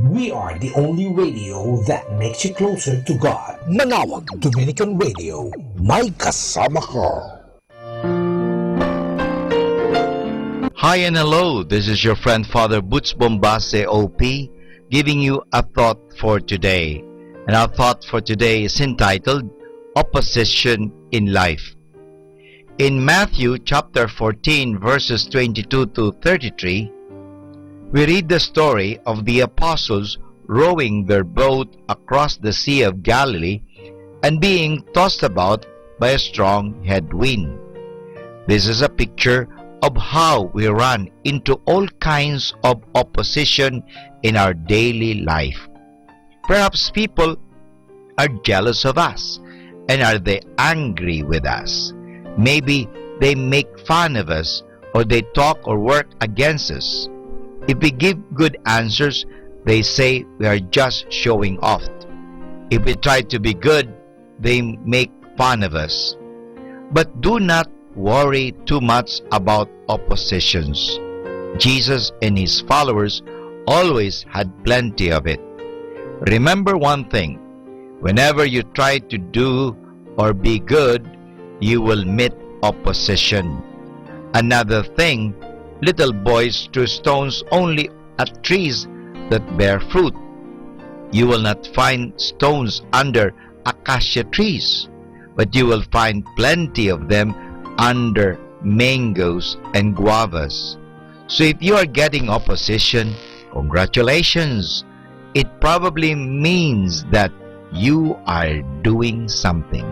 We are the only radio that makes you closer to God. Manawag Dominican Radio, may kasama ka. Hi and hello, this is your friend Father Butch Bombase, O P, giving you a thought for today. And our thought for today is entitled Opposition in Life. In Matthew chapter fourteen, verses twenty-two to thirty-three, we read the story of the apostles rowing their boat across the Sea of Galilee and being tossed about by a strong headwind. This is a picture of how we run into all kinds of opposition in our daily life. Perhaps people are jealous of us, and are they angry with us? Maybe they make fun of us, or they talk or work against us. If we give good answers, they say we are just showing off. If we try to be good, they make fun of us. But do not worry too much about oppositions. Jesus and his followers always had plenty of it. Remember one thing, whenever you try to do or be good, you will meet opposition. Another thing, little boys threw stones only at trees that bear fruit. You will not find stones under acacia trees, but you will find plenty of them under mangoes and guavas. So if you are getting opposition, congratulations. It probably means that you are doing something.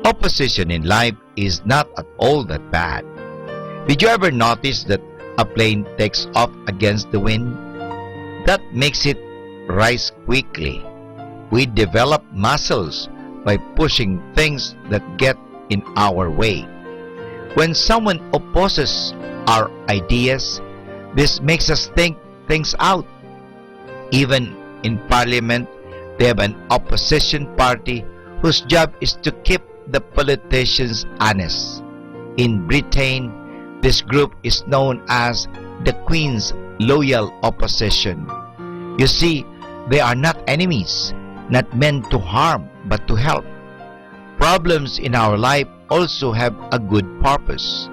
Opposition in life is not at all that bad. Did you ever notice that a plane takes off against the wind? That makes it rise quickly. We develop muscles by pushing things that get in our way. When someone opposes our ideas, this makes us think things out. Even in parliament, they have an opposition party whose job is to keep the politicians honest. In Britain, this group is known as the Queen's Loyal Opposition. You see, they are not enemies, not meant to harm, but to help. Problems in our life also have a good purpose.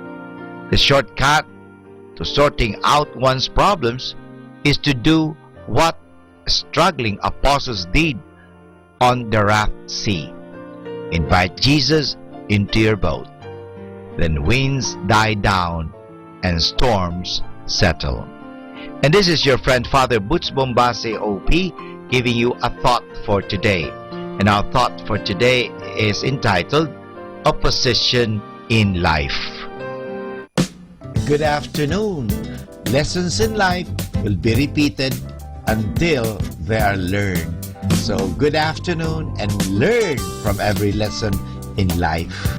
The shortcut to sorting out one's problems is to do what struggling apostles did on the raft sea. Invite Jesus into your boat. Then winds die down and storms settle. And this is your friend Father Butch Bombase O P giving you a thought for today. And our thought for today is entitled Opposition in Life. Good afternoon. Lessons in life will be repeated until they are learned. So, good afternoon and learn from every lesson in life.